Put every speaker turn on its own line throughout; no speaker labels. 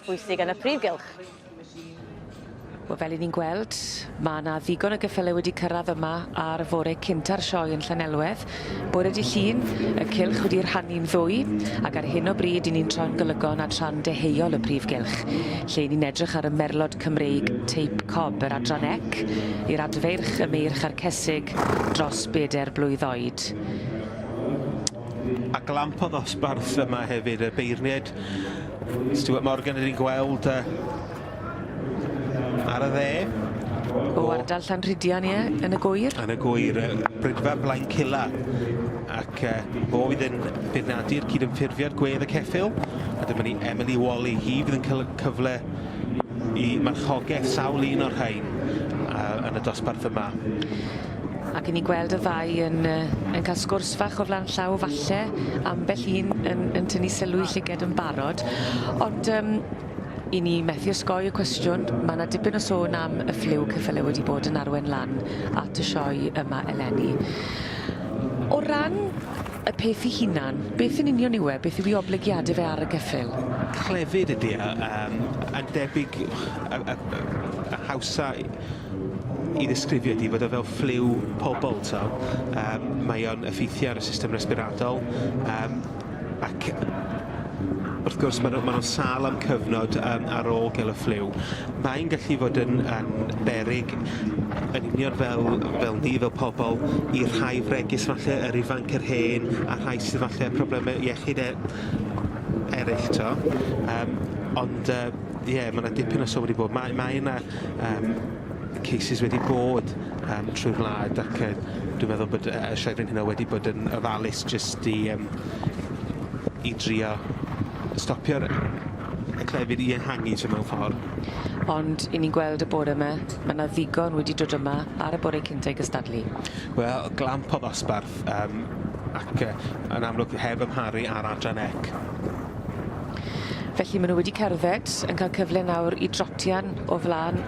bwysig yn y prif gylch.
Wel fel 'yn ni'n gweld ma' 'na ddigon o geffyle wedi cyrradd yma ar fore cynta'r sioe yn Llanelwedd. Bore dy' Llun, y cylch wedi rhannu'n ddwy, ac ar hyn o bryd 'yn ni'n troi'n golygon at rhan deheuol y prif gylch, lle 'yn ni'n edrych ar y merlod Cymreig teip cob, yr adran ec, i'r adfeirch, y meirch a'r cesig dros beder blwydd oed.
A glamp o ddosbarth yma hefyd, y beirniaid Stuart Morgan ydyn ni'n gweld ar y dde.
O ardal Llanrhidian, ie, yn y Gwyr?
Yn y Gwyr, Brydfa Blaencilla. Ac fo fydd yn beirniadu'r cydymffurfiad gwedd y ceffyl. A dyma ni Emily Wally, hi fydd yn cael cyfle i marchogaeth sawl un o'r rhain yn y dosbarth yma.
Ac 'yn ni'n gweld y ddau yn yy yn ca'l sgwrs fach o flan llaw falle, ambell un yn yn tynnu sylw 'i llyged yn barod. Ond yym 'yn ni methu osgoi y cwestiwn, ma' 'na dipyn o sôn am y ffliw ceffyle wedi bod yn arwen lan at y sioe yma eleni. O ran y peth 'i hunan, beth yn union yw e? Beth yw 'i oblygiade fe ar y geffyl?
Clefyd ydi e yym yn debyg y y y y hawsa i ddisgrifio ydi fod o fel ffliw pobol t'o'? Yym mae o'n effeithio ar y system resbiradol yym ac wrth gwrs ma' nw ma' nw'n sâl am cyfnod yym ar ôl ga'l y ffliw. Mae'n gallu fod yn yn beryg yn union fel fel ni fel pobol i'r rhai fregus falle, yr ifanc, yr hen, a rhai sydd falle â probleme iechyd e- eryll t'o'? Yym ond yy ie ma' 'na dipyn o sôn wedi bod. Mae mae yna yym cases wedi bod yym trwy'r wlad ac yy dwi'n meddwl bod yy y Sioe Frenhinol wedi bod yn ofalus jyst i yym i drio stopio'r y clefyd i ehangu so mewn ffordd.
Ond 'yn ni'n gweld y bore 'ma, ma' 'na ddigon wedi dod yma ar y bore cynta i gystadlu.
Wel, glamp o ddosbarth yym ac yy yn amlwg heb amharu ar adran ec.
Felly ma' nw wedi cerdded, yn ca'l cyfle nawr i drotian o flan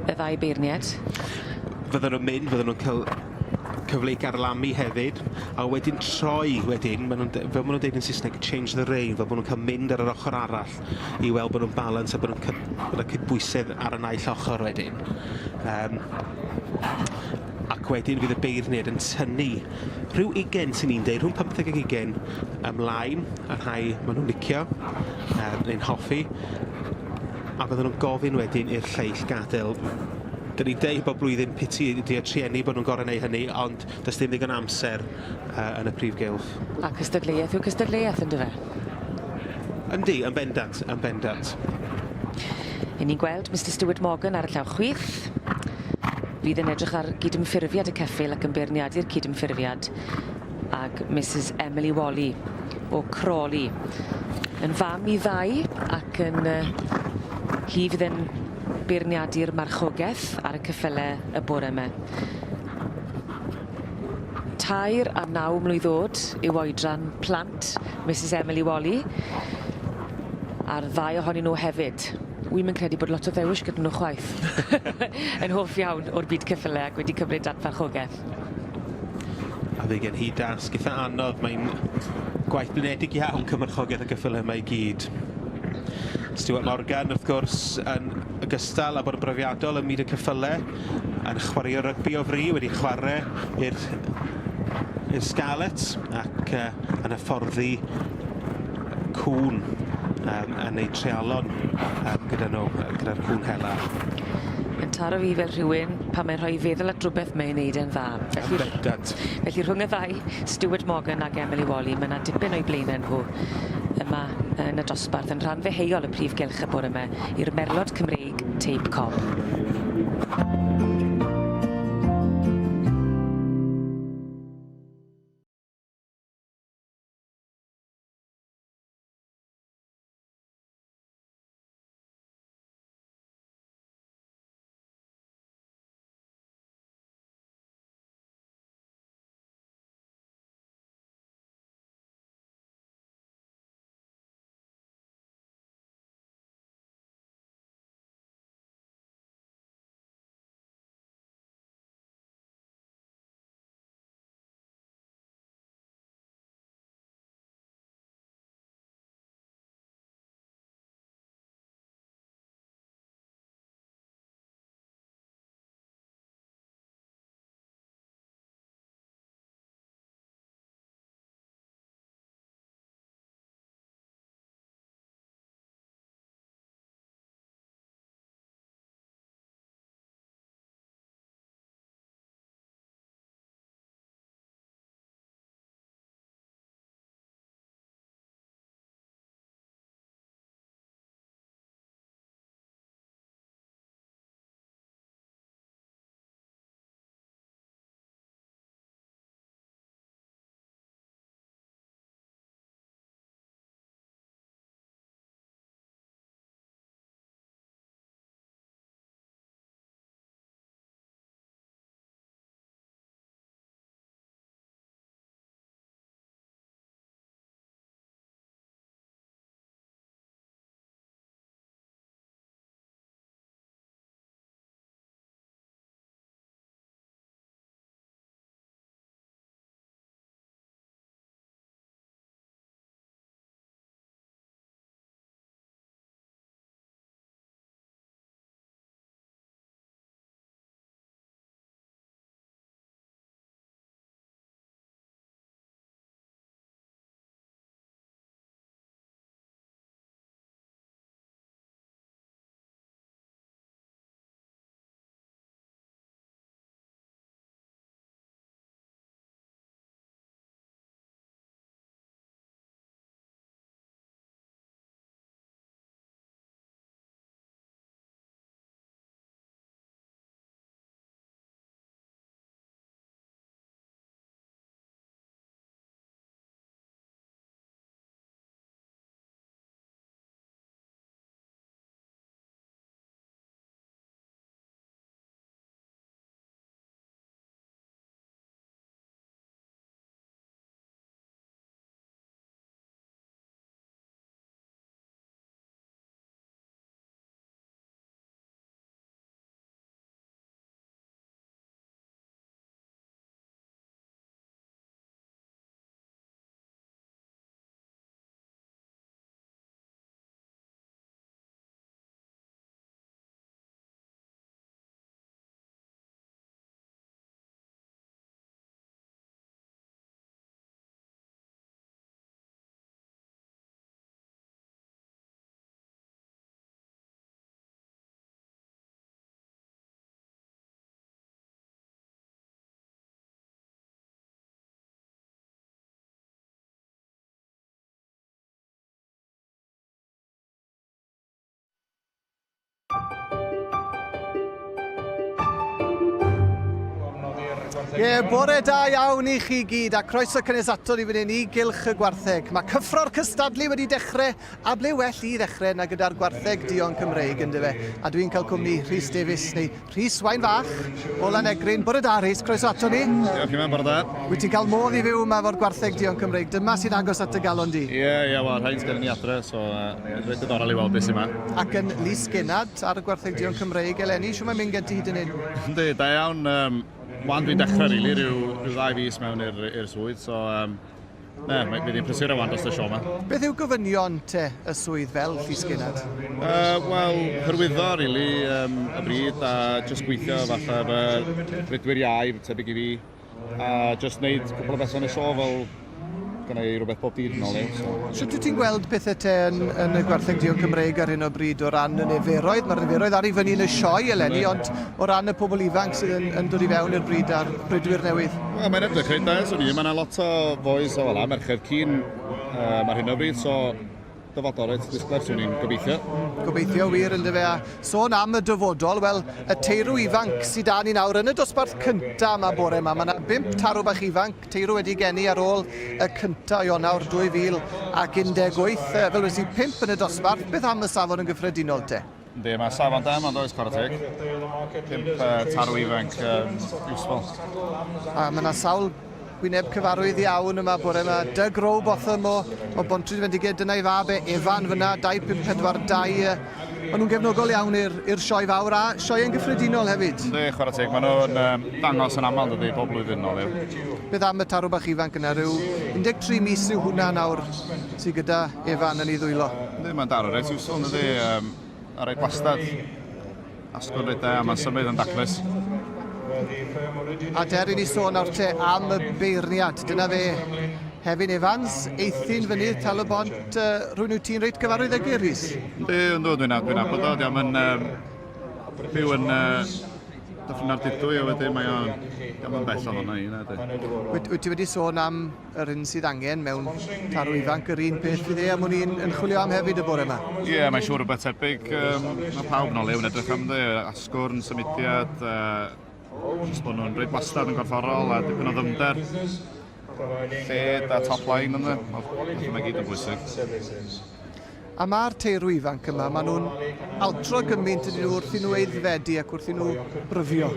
y ddau beirnied.
Fydden nw'n mynd, fydden nw'n ca'l cyfle i garlamu hefyd, a wedyn troi wedyn, ma' nw'n de- fel ma' nw'n deud yn Sysneg, change the rein, fel bo' nw'n ca'l mynd ar yr ochor arall i weld bo' nw'n balans a bo' nw'n cy- bod y cydbwysedd ar y naill ochor wedyn. Yym ac wedyn fydd y beirniaid yn tynnu rhyw ugen, swn i'n deud, rhwng pymtheg ag ugen ymlaen, y rhai ma' nw'n licio yym neu'n hoffi, a fydden nw'n gofyn wedyn i'r lleill gadel. 'Dyn ni'n deud bob blwyddyn piti ydi y trueni bod nhw'n gor'o' neu' hynny, ond does dim ddigon amser yy yn y prif gylch.
A cystadleuaeth yw cystadleuaeth yndyfe?
Yndi, yn bendant, yn bendant.
'Yn ni'n gweld Mister Stuart Morgan ar y llaw chwith. Fydd yn edrych ar gydymffurfiad y ceffyl ac yn beirniadu'r cydymffurfiad ag Misus Emily Wally o Crawley. Yn fam i ddau ac yn yy hi fydd yn beirniadu'r marchogeth ar y ceffyle y bore 'my. 3 a naw mlwydd o'd yw oedran plant Misus Emily Wally. A'r ddau ohonyn nw hefyd. Wi'm yn credu bod lot o ddewis gyda nw chwaith. Yn hoff iawn o'r byd ceffyle ac wedi cymryd at farchogeth.
A fe gen hi dasg itha anodd, mae'n gwaith blinedig iawn cymyrchogaeth y gyffyle yma i gyd. Stuart Morgan, wrth gwrs, yn ogystal â bod yn brofiadol ym myd y cyffyle, yn chwaraeo rygbi o fri, wedi chwarae i'r i'r Scarlets ac uh, yn hyfforddi cŵn um, yn eu treialon um, gyda nhw, gyda'r cŵn hela.
Yn taro fi fel rhywun pan mae'n rhoi 'i feddwl at rwbeth mae'n neud e'n dda. Felly...
Yn bendant.
Felly rhwng y ddau, Stuart Morgan ag Emily Wally, ma' 'na dipyn o'u blaene nhw yma yn y dosbarth yn rhan ddeheuol y prif gylch y bore 'ma i'r Merlod Cymreig Teip Cob.
Ie, bore da iawn i chi gyd a croeso cynnes ato ni fan hyn i Gylch y Gwartheg. Mae cyffro'r cystadlu wedi dechrau a ble well i ddechrau na gyda'r gwartheg duon Cymreig yndyfe. A dwi'n cael cwmni Rhys Davies neu Rhys Waun Fach o Lanegryn. Bore da Rhys, croeso ato ni.
Diolch Iwan, bore da.
Wyt ti'n cael modd i fyw yma efo'r gwartheg duon Cymreig? Dyma sy'n agos at dy galon di.
Ie, yeah, ie, yeah, wel, rhain sgen ni adre, so uh, reit diddorol i weld beth sy'n yma.
Ac yn Lys Genad ar y gwartheg duon Cymreig eleni, siw mae'n mynd gen ti hyd yn hyn?
Yndi, da iawn. Um, wan dwi'n dechrau, really, rhyw, rhyw ddau fis mewn i'r swydd, so um, Ne, mae fi 'di prysuro wan dros y sio 'ma.
Beth yw gofynion te y swydd fel llysgennad?
Wel, hyrwyddo rili um, y bryd a just gweithio fatha efo rhedwyr iau tebyg i fi a just wneud cwpl o bethau yn y sio fel gyda i rhywbeth bob dydd yn ôl so.
Sut wyt ti'n gweld pethau te yn, yn y gwartheg duon Cymreig ar hyn o bryd o ran y niferoedd? Mae'r niferoedd ar i fyny yn y sioe eleni, ond o ran y pobl ifanc sydd yn, yn dod i fewn i'r bryd a'r brydwyr newydd?
Wel, mae'n edrych reit da, swn i. Mae yna lot o fois o fel merched cyn um, ar hyn o bryd, so dyfodol reit ddisglair, swn i'n gobeithio.
Gobeithio wir, ynddo fe. A sôn am y dyfodol, wel, y teirw ifanc sydd da ni nawr yn y dosbarth cyntaf yma bore yma. Mae yna bump tarw bach ifanc, teirw wedi geni ar ôl y cyntaf o Ionawr 2018. Fel wedi pump yn y dosbarth, beth am y safon yn gyffredinol te?
Yndi, mae safon da yma, does, chwarae teg. Pump tarw ifanc useful.
A mae yna sawl gwyneb cyfarwydd iawn yma bore yma. Doug Rowbotham o, o Bontryd Fendiged, dyna i fab e, Evan fyna, 2542. Maen nhw'n gefnogol iawn i'r sioe fawr a sioe yn gyffredinol hefyd.
Yndi, chwarae teg, maen nhw'n um, dangos yn aml dydy bob blwyddyn nôl yw.
Beth am y tarw bach ifanc yna, rhyw 13 mis yw hwnna nawr sydd gyda Evan yn ei ddwylo.
Yndi, mae'n daro reit useful, yndi, um, a reit wastad. Asgwrn reit da, mae'n symud yn daclus.
A der i ni sôn nawr te am y beirniad. Dyna fe, Hefin Evans, Eithin Fynydd, Tal y Bont, uh, rhywun wyt ti'n reit gyfarwydd ag e, Rhys?
Yndi, yndw, dwi'n dwi nabod o, diolch yn um, byw yn uh, Dyffryn Ardudwy a wedyn mae o'n, diolch yn bell ohono i, na, di.
Wyt, wyt ti wedi sôn am yr hyn sydd angen mewn tarw ifanc, yr un peth fydd e am wn i'n yn chwilio am hefyd y bore yma.
Ie, yeah, mae'n siŵr rhywbeth tebyg. Um, mae pawb nôl yn edrych am dde, asgwrn, symudiad, uh, jyst bod nhw'n reit wastad yn gorfforol a dipyn o ddyfnder. Lled a top line ynddo, mae gyd yn bwysig.
A mae'r teirw ifanc yma, maen nhw'n altro gymaint ydyn nhw wrth i nhw aeddfedu ac wrth i nhw bryfio.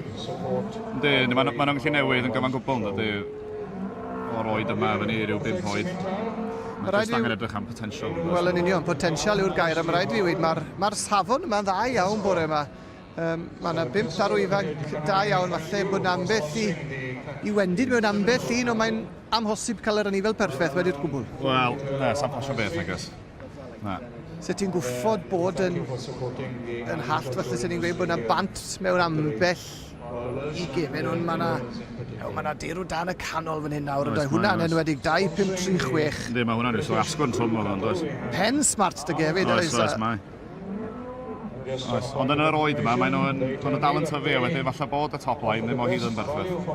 Yndi, maen nhw'n gallu newid yn gyfan gwbl, dydy, o'r oed yma fyny i ryw bump oed. Mae jyst angen edrych am potensial.
Wel, yn union, potensial yw'r gair, a mae rhaid i fi weud, mae'r ma safon yma'n dda iawn bore yma. Um, mae yna bump tarw ifanc da iawn, falle bod yna ambell i, i wendid mewn ambell un, ond mae'n amhosib cael yr anifail perffaith wedi'r cwbl.
Wel, na, sa'n ffasiwn beth, nag oes. Na.
Se ti'n gwffod bod yn, yn hallt, falle sy'n ni'n gweud bod yna bant mewn ambell i gefen, ond mae yna ma 'na deirw dan y canol fan hyn nawr, yn dweud hwnna'n enwedig 2, 5, 3, 6.
Yndi, mae hwnna'n rhywbeth asgwrn trwm oedd o'n, does?
Pen smart dy gefyd,
oes? Oes, oes, mae. Oes, ond yn yr oed yma, maen nhw'n ma nhw dal yn tyfu, a wedyn falle bod y top line ddim o hyd yn berffaith.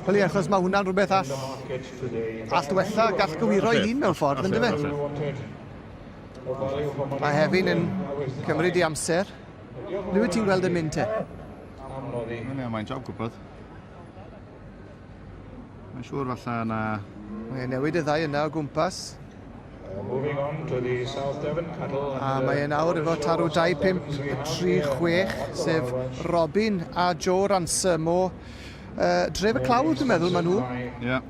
Wel ie, achos mae hwnna'n rhywbeth all, all wella, gall gywiro ei hun mewn ffordd, ynddo fe? Mae Hefin yn cymryd i amser. Le wyt ti'n gweld yn mynd te?
Ie, mae'n job gwybod. Mae'n siŵr falle na...
Mae'n newid y ddau yna o gwmpas. A mae e nawr efo tarw 2536, sef Robin a Joe Ransom o uh, Dref y Clawdd, dwi'n meddwl, maen nhw.
Ie. Yeah.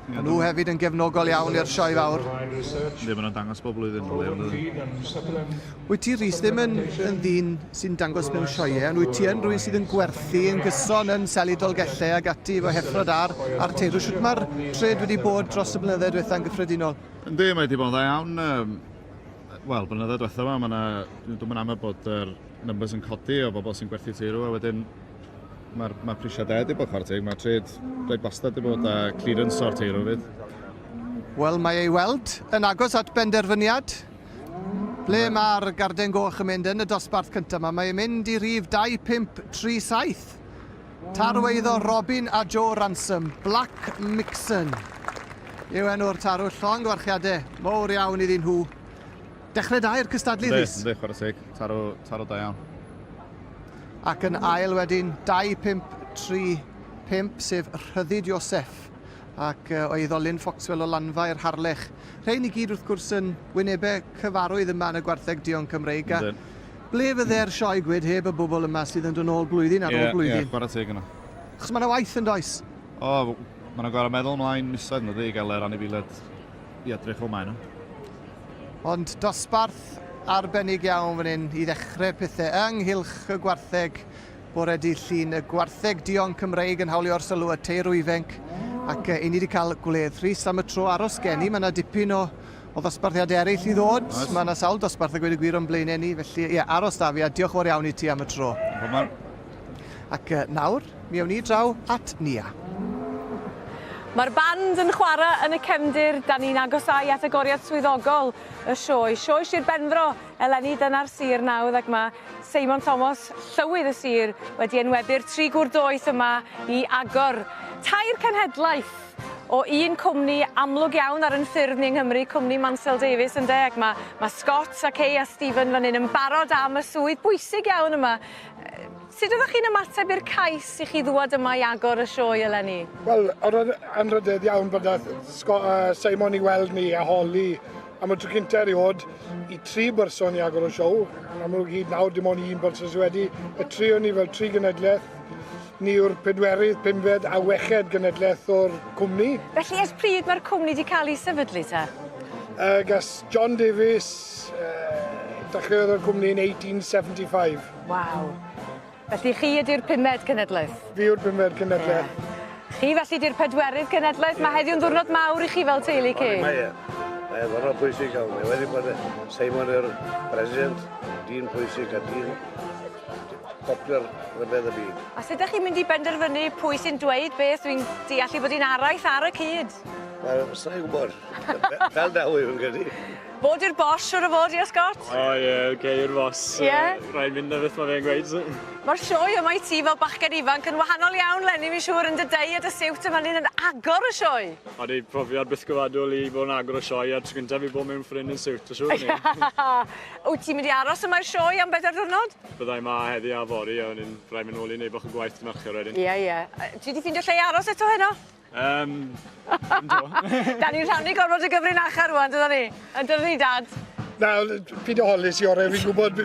Maen nhw hefyd yn gefnogol iawn i'r sioe fawr.
Yndi, maen nhw'n dangos bob blwyddyn o leia, yndydyn?
Wyt ti, Rhys, ddim yn, yn ddyn sy'n dangos mewn sioeau, ond wyt ti yn rhywun sydd yn gwerthu yn gyson yn selu Dolgellau ag ati efo heffrod ar, a'r teirw. Shwt mae'r trade wedi bod dros y blynyddoedd diwetha yn gyffredinol?
Yndi, mae wedi bod yn dda iawn. Um, Wel, blynyddoedd diwetha yma, mae yna, dwi'n amau bod yr numbers yn codi o bobl sy'n gwerthu teirw, a wedyn Mae'r ma prisiau da wedi bod chwarae teg, mae'r trade reit wastad wedi bod a clearance o'r teirw fyd.
Wel, mae ei weld yn agos at benderfyniad. Ble mae'r garden goch yn mynd yn y dosbarth cyntaf yma? Mae'n mynd i rif 2537. Tarweiddo Robin a Joe Ransom, Black Mixon yw enw'r tarw. Llongyfarchiadau mowr iawn iddyn nhw. Dechrau da i'r cystadlu, Rhys.
Yndi, chwarae teg. Tarw, tarw da iawn.
Ac yn ail wedyn, 2, 5, 3, 5, sef Rhyddid Ioseph ac o eiddo Lynn Foxwell o Lanfair, Harlech. Rhein i gyd wrth gwrs yn wynebau cyfarwydd yma yn y Gwartheg Duon Cymreig. A ble fydde'r sioe gwyd heb y bobl yma sydd yn dod nôl blwyddyn ar ôl blwyddyn?
Ie, chwarae teg yna.
Achos mae yna waith yn does?
O, mae yna gorau meddwl ymlaen misoedd yn dydi i gael yr anifeiliaid i edrych fel maen nhw.
Ond dosbarth arbennig iawn fan hyn i ddechrau pethau ynghylch y gwartheg Bore dydd Llun, y gwartheg duon Cymreig yn hawlio'r sylw y teirw ifenc, ac i ni wedi cael gwledd. Rhys, am y tro aros gen i, mae yna dipyn o, o ddosbarthiadau eraill i ddod. Oes. Mae yna sawl dosbarth a gweud y gwir o'n blaenau ni, felly ie, aros da fi a diolch yn fawr iawn i ti am y tro.
Bobman.
Ac nawr, mi awn ni draw at Nia.
Mae'r band yn chwarae yn y cefndir, da ni'n agosáu at agoriad swyddogol y sioe. Sioe Sir Benfro eleni, dyna'r sir nawdd, ac mae Seimon Thomas, llywydd y sir, wedi enwebu'r tri gŵr doeth yma i agor tair cenhedlaeth o un cwmni amlwg iawn ar yn ffyrdd ni yng Nghymru, cwmni Mansel Davies ynde, ac ma' ma' Scott a Kay a Stephen fan 'yn yn barod am y swydd bwysig iawn yma. Sut oeddech chi'n ymateb i'r cais i chi ddŵad yma i agor y sioe eleni?
Wel, oedd o'n anrhydedd iawn bod dath Simon i weld ni a holi am y tro cynta eriod i tri berson i agor y siow. Yn amlwg hyd nawr dim ond un berson sydd wedi. Y tri o'n ni fel tri genedlaeth. Ni yw'r pedwerydd, pumed a weched genedlaeth o'r cwmni.
Felly ers pryd mae'r cwmni wedi cael ei sefydlu te?
Gas John Davies dechreuodd y cwmni yn 1875.
Waw. Felly chi ydy'r pumed cenedlaeth?
Fi yw'r pumed cenedlaeth.
Yeah. Chi felly ydy'r pedwerydd cenedlaeth. Mae heddiw'n ddiwrnod mawr i chi fel teulu, Kay.
Mae e. Mae e ddwrnod pwysig iawn. Mae wedi bod Simon yw'r president, dyn pwysig a dyn popular rhyfedd y byd.
A sut ydych chi'n mynd i benderfynu pwy sy'n dweud beth? Dwi'n deall ei bod hi'n araith ar y cyd.
Wel, sa i'n gwybod. Fel daw i, fi'n credu.
Fo 'di'r boss siŵr o fod, ie Scott?
O ie, Kay yw'r boss.
Ie?
Rhaid mynd â beth ma' fe'n gweud.
Ma'r sioe yma i ti fel bachgen ifanc yn wahanol iawn 'leni fi'n siŵr yn dy dei a dy siwt yn fan 'yn yn agor y sioe.
Odi, profiad bythgofiadol i bod yn agor y sioe a'r tro gyntaf i bod mewn ffrind yn siwt, a siŵr ni.
Wyt ti'n mynd i aros yma i'r sioe am bedwar diwrnod?
Byddai 'ma heddi a fory a wedyn rhaid mynd nôl i neud bach o gwaith dy' Mercher wedyn.
Ie, ie. Ti 'di ffindio lle i aros eto heno?
Yym, yndw.
Da ni'n rhannu gormod o gyfrinachau rwan, dydan ni? Yn dydyn ni, Dad?
Na, pidio holi si orau, fi'n gwybod,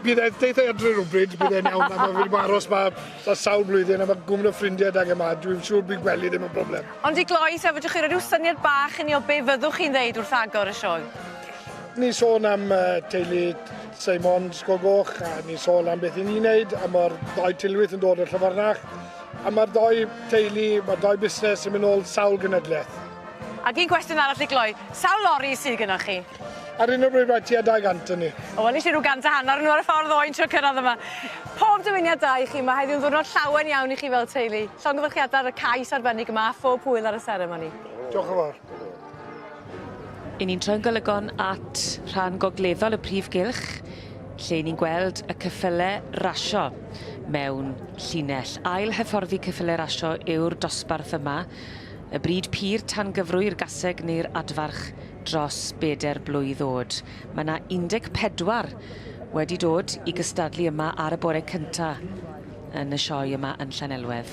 bydd e, deith e adre rhywbryd, bydd e'n iawn, a mae wedi bod aros ma dros sawl blwyddyn, a mae gwmwn o ffrindiau dag yma, dwi'n siŵr bydd gwely ddim yn broblem.
Ond i gloi, te, fedrwch chi roi rhyw syniad bach i ni o be fyddwch chi'n ddeud wrth agor y sioe?
Ni'n sôn am teulu Seimon Sgol Goch, a ni'n sôn am beth i ni'n neud, a mae'r ddau tilwyth yn dod o'r Llyfrnach, A mae'r ddou teulu, mae'r ddou busnes yn mynd nôl sawl genedlaeth.
Ac un cwestiwn arall i gloi, sawl lori sydd gynnoch chi?
Ar hyn o bryd mae tua 200 'da ni.
O wel nes i ryw gant a hanner o nhw ar y ffordd ddoe yn trio cyrraedd yma. Pob dymuniad da i chi, mae heddiw'n ddiwrnod llawen iawn i chi fel teulu. Llongyfarchiadau ar y cais arbennig yma a phob hwyl ar y seremoni.
Diolch yn fawr.
'Yn ni'n troi'n golygon at rhan gogleddol y prif gylch, lle 'yn ni'n gweld y ceffyle rasio mewn llinell. Ail hyfforddi ceffyle rasio yw'r dosbarth yma. Y bryd pur tan gyfrwy'r gaseg neu'r adfarch dros beder blwydd o'd. Mae 'na 14 wedi dod i gystadlu yma ar y bore cynta yn y sioe yma yn Llanelwedd.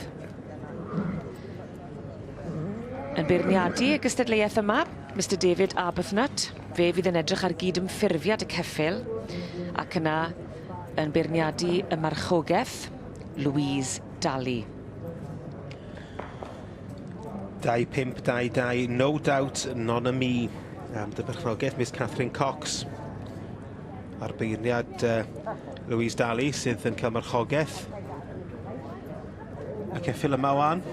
Yn beirniadu y gystadleuaeth yma, Mister David Arbuthnot, fe fydd yn edrych ar gydymffurfiad y ceffyl, ac yna yn beirniadu y marchogaeth, Louise Daly.
2522, No Doubt, None of Me, am dy berchnogaeth, Miss Catherine Cox. A'r beirniad uh, Louise Daly sydd yn cael marchogaeth. Y ceffyl yma wan.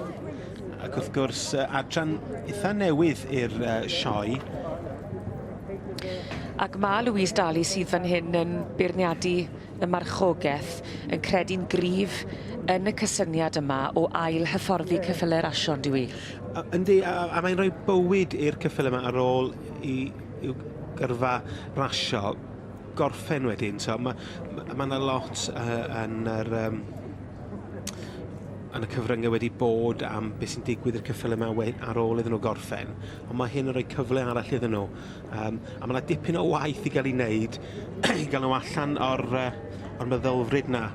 Ac wrth gwrs, adran eitha newydd i'r uh, sioe.
Ac mae Louise Daly sydd fan hyn yn beirniadu y marchogaeth yn credu'n gryf yn y cysyniad yma o ail hyfforddi ceffylau rasio, on'd yw 'i?
Yndi, a, a mae'n rhoi bywyd i'r ceffylau yma ar ôl i, i'w gyrfa rasio gorffen wedyn. So mae ma 'na lot uh, yn yr um, yn y cyfryngau wedi bod am beth sy'n digwydd i'r ceffylau yma ar ôl iddyn nhw gorffen, ond mae hyn yn rhoi cyfle arall iddyn nhw. Um, a mae yna dipyn o waith i gael ei wneud i gael nhw allan o'r, uh, or meddylfryd na.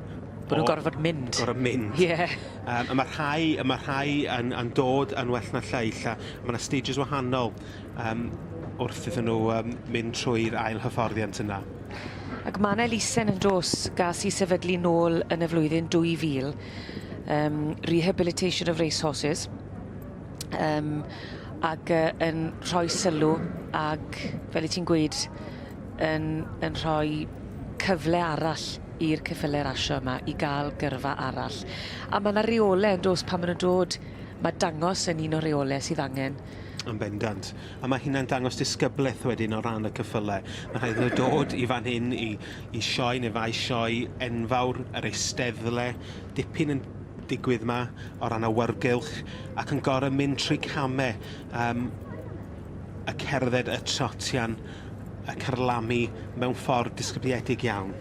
Bod nhw'n gorfod mynd.
Gorfod mynd.
Ie. Yeah.
A mae rhai, a mae rhai yn dod yn well na lleill, a mae yna stages wahanol wrth iddyn nhw mynd trwy'r ail hyfforddiant yna.
Ac mae yna elusen yn dos gas i sefydlu nôl yn y flwyddyn 2000, Rehabilitation of Racehorses, ac yn rhoi sylw ac, fel i ti'n gweud, yn rhoi cyfle arall i'r ceffyle rasio yma i ga'l gyrfa arall. A ma' 'na reole yn do's pan ma' nw'n dod, ma' dangos yn un o'r reole sydd angen.
Yn bendant. A ma' hynna'n dangos disgyblaeth wedyn o ran y ceffyle. Ma' rhaid iddyn nhw dod i fan hyn i sioe neu faes sioe enfawr, yr eisteddle, dipyn yn digwydd 'ma o ran awyrgylch, ac yn gor'o' mynd trwy came y cerdded, y trotian, y carlamu mewn ffordd disgybliedig iawn.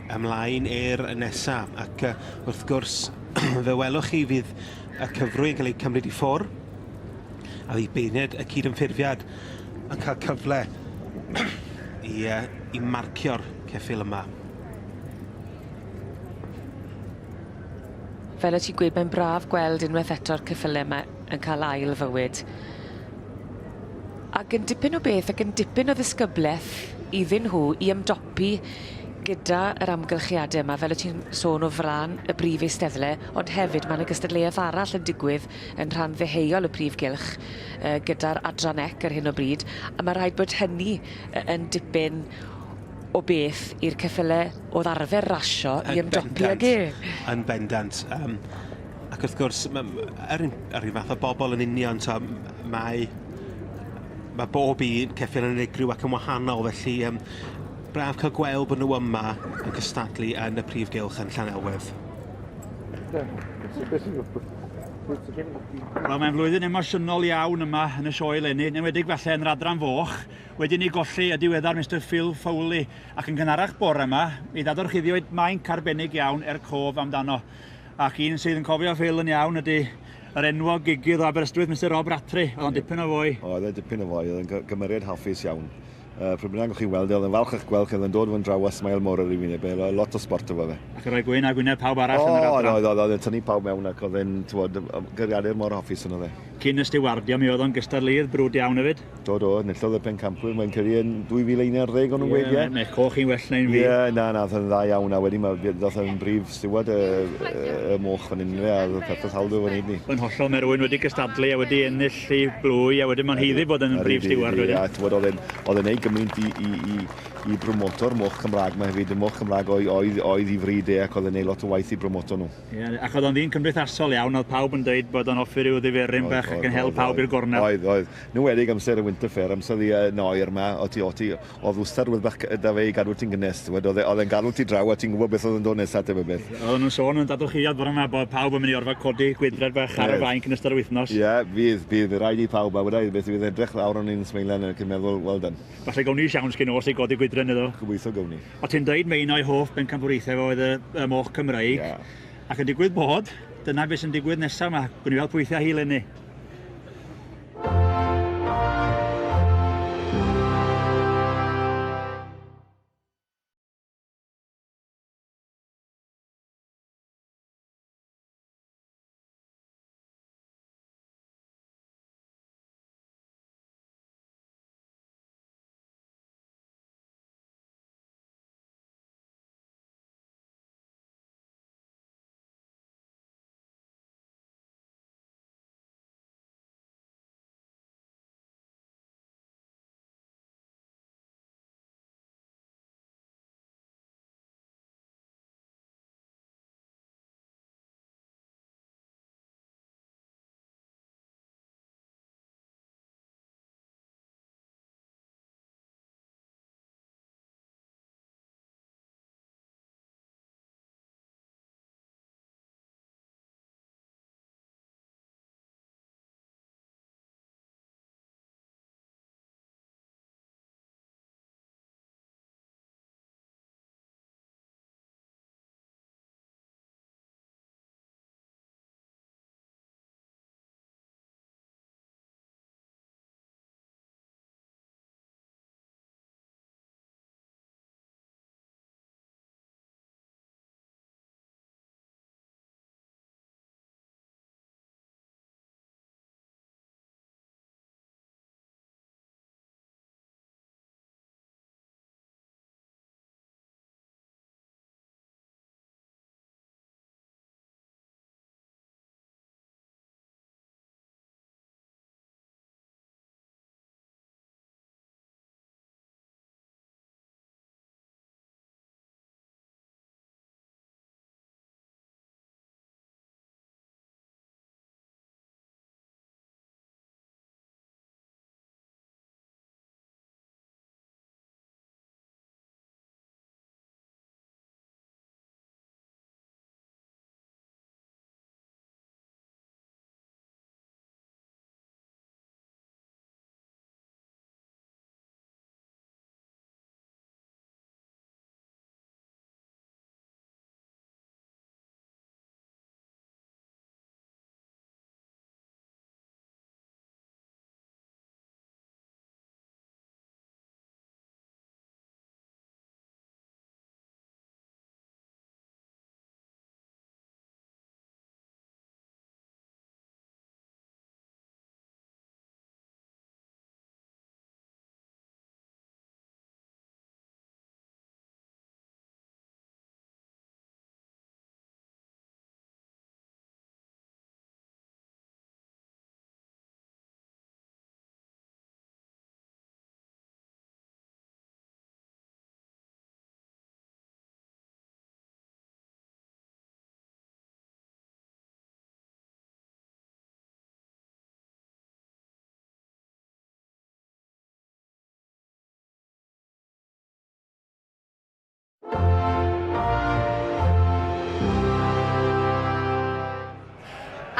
Ymlaen i'r nesa, ac wrth gwrs fe welwch chi fydd y cyfrwy yn cael ei cymryd i ffwr, a fydd beirniaid y cydymffurfiad yn cael cyfle i marcio'r ceffyl yma.
Fel y ti'n gweud, mae'n braf gweld unwaith eto'r ceffyle yma yn cael ail fywyd. Ac yn dipyn o beth ac yn dipyn o ddisgyblaeth iddyn nhw i ymdopi gyda yr amgylchiade yma, fel y ti'n sôn o flan y brif eisteddle, ond hefyd mae yna gystadleuaeth arall yn digwydd yn rhan ddeheuol y prif gylch gyda'r adran ec ar hyn o bryd, a mae rhaid bod hynny yn dipyn o beth i'r ceffyle o'dd arfer rasio i ymdopi ag e.
Yn bendant. Ac wrth gwrs, yr un fath o bobl yn union, so, mae bob un ceffyl yn unigryw ac yn wahanol, felly braf cael gweld bod nhw yma yn cystadlu yn y prif gylch yn Llanelwedd.
Wel, mae'n flwyddyn emosiynol iawn yma yn y sioe eleni, yn enwedig falle yn yr adran foch. Wedi ni golli y diweddar Mister Phil Foley, ac yn gynharach bore yma, mi ddadorchuddiwyd mainc arbennig iawn er cof amdano. Ac un sydd yn cofio Phil yn iawn ydy yr enwog gigydd o Aberystwyth, Mister Rob Rattray. Oedd o'n dipyn o foi.
Oedd e'n dipyn o foi, oedd o'n gymeriad hoffus iawn. Pryd bynnag o'ch chi'n weld e, oedd e'n falch eich gweld chi, oedd e'n dod fan draw a smael mor ar ei wyneb e, lot o sport efo fe.
Ac yn rhoi gwyn a gwyneb pawb arall yn yr adran.
Oedd, oedd, oedd e'n tynnu pawb mewn ac oedd e'n, t'wod, gyrriadur mor hoffus yn oedd e.
Cyn y stiwardio, mi oedd o'n gystadleuydd brwd iawn hefyd.
Do, do, enillodd y pencampwyr, mae'n credu yn 2011 o'n nhw'n gweud, ie.
Ie, mae coch chi'n well na un fi.
Ie, na, na, oedd yn dda iawn, a wedyn ddoth e'n brif stiward y moch fan hyn, a oedd pethau hawl fan hyn ni.
Yn hollol, mae rhywun wedi gystadlu a wedi ennill ei blwy, a wedyn mae'n haeddu bod yn brif stiward wedyn.
Ie, t'wod, oedd e'n neud gymaint i bromoto'r moch Cymraeg ma hefyd, y moch Cymraeg oedd i fryd e, ac oedd e'n neud lot o waith i bromoto nhw.
Ie, ac oedd o'n ddyn cymdeithasol iawn, oedd pawb yn dweud bod o'n hoffi rhyw ddiferyn bach ac yn hel pawb i'r gornel.
Oedd, oedd. Yn enwedig amser y Winter Fair, amser yn oer yma, oedd wstad rhywbeth bach da fe i gadw ti'n gynnes, t'wod, oedd e'n gadw ti draw a ti'n gwybod beth oedd yn dod nesaf tebyg beth.
Oedden nhw'n sôn yn dadwchiad bore yma bod pawb yn mynd i orfod codi gwydred bach ar y fainc yn ystod yr wythnos.
Ie, fydd rhaid i pawb, a weda i beth, fydd edrych lawr o'n i'n smeilian ac yn meddwl, well done.
Falle gawn ni siawns cyn oll i godi gwydren iddo.
Gobeithio gawn ni.
O ti'n dweud mae un o'i hoff bencampwriaethau fo oedd y moch Cymreig. Ac yn digwydd bod, dyna beth sy'n digwydd nesaf yma. Gwn i weld pwythau hi eleni.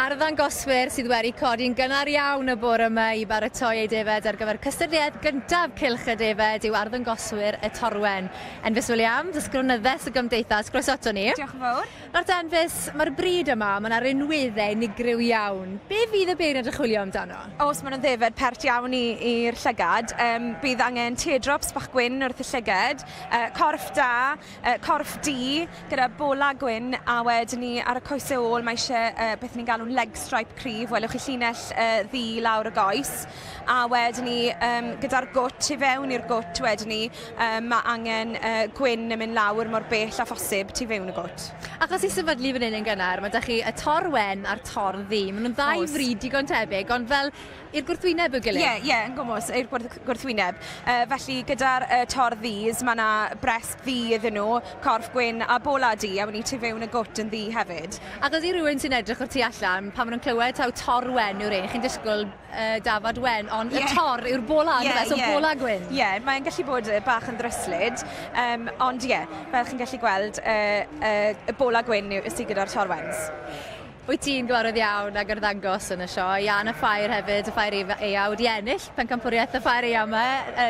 Arddangoswyr sydd wedi codi'n gynnar iawn y bore yma i baratoi eu defaid ar gyfer cystadleuaeth gyntaf Cylch y Defaid yw arddangoswyr y Torwen. Enfys Williams, ysgrifenyddes y Gymdeithas, croeso ato ni.
Diolch yn fawr.
Nawr te Enfys, mae'r bryd yma, mae yna rinweddau unigryw iawn. Be fydd y beirniad yn chwilio amdano?
Os maen nhw'n ddefaid pert iawn i'r llygad, um, bydd angen teardrops bach gwyn wrth y llygad, uh, corff da, Corff du gyda bola gwyn a wedyn ni ar y coesau ôl mae eisiau uh, beth ni'n galw'n leg stripe cryf, welwch chi llinell uh, ddu lawr y goes. A wedyn ni um, gyda'r gwt, tu fewn i'r gwt wedyn ni, um, mae angen uh, gwyn yn mynd lawr mor bell â phosib tu fewn y gwt.
Achos i sefydlu fan hyn yn gynnar, mae da chi y tor wen a'r tor ddu. Maen nhw'n ddau fryd digon tebyg, ond fel I'r gwrthwyneb i'w gilydd?
Ie, ie, yn gwmws, i'r gwrthwyneb. Uh, felly gyda'r uh, tor ddus, mae yna brest ddu iddyn nhw, corff gwyn a bola du, a wedi tu fewn y gwt yn ddu hefyd.
Achos i rywun sy'n edrych o'r tu allan, pan maen nhw'n clywed taw tor wen yw'r un, chi'n disgwyl uh, dafad wen, ond yeah. y tor yw'r bola, yeah, so yeah. bola gwyn.
Ie, yeah, mae'n gallu bod bach yn ddryslyd, um, ond ie, yeah, fel chi'n gallu gweld, uh, uh, y bola gwyn sydd gyda'r tor wens.
Wyt ti'n gyfarwydd iawn ag arddangos yn y sioe, a yn y ffair hefyd, y ffair Eia, wedi ennill pencampwriaeth y ffair Eia yma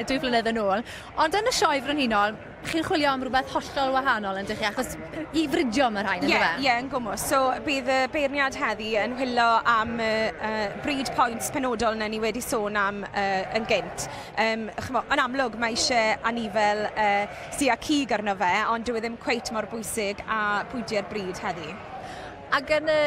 dwy flynedd yn ôl. Ond yn y sioe frenhinol, chi'n chwilio am rhywbeth hollol wahanol yn dych chi, achos i fridio mae rhain, yn
yeah, Ie, yeah, yn gwmws. So bydd y beirniad heddi yn chwilio am y uh, breed points penodol na ni wedi sôn am uh, yn gynt. Um, chmo, yn amlwg mae eisiau anifel uh, sy â cig arno fe, ond dyw e ddim cweit mor bwysig a pwydio'r bryd heddi.
Ac yn y,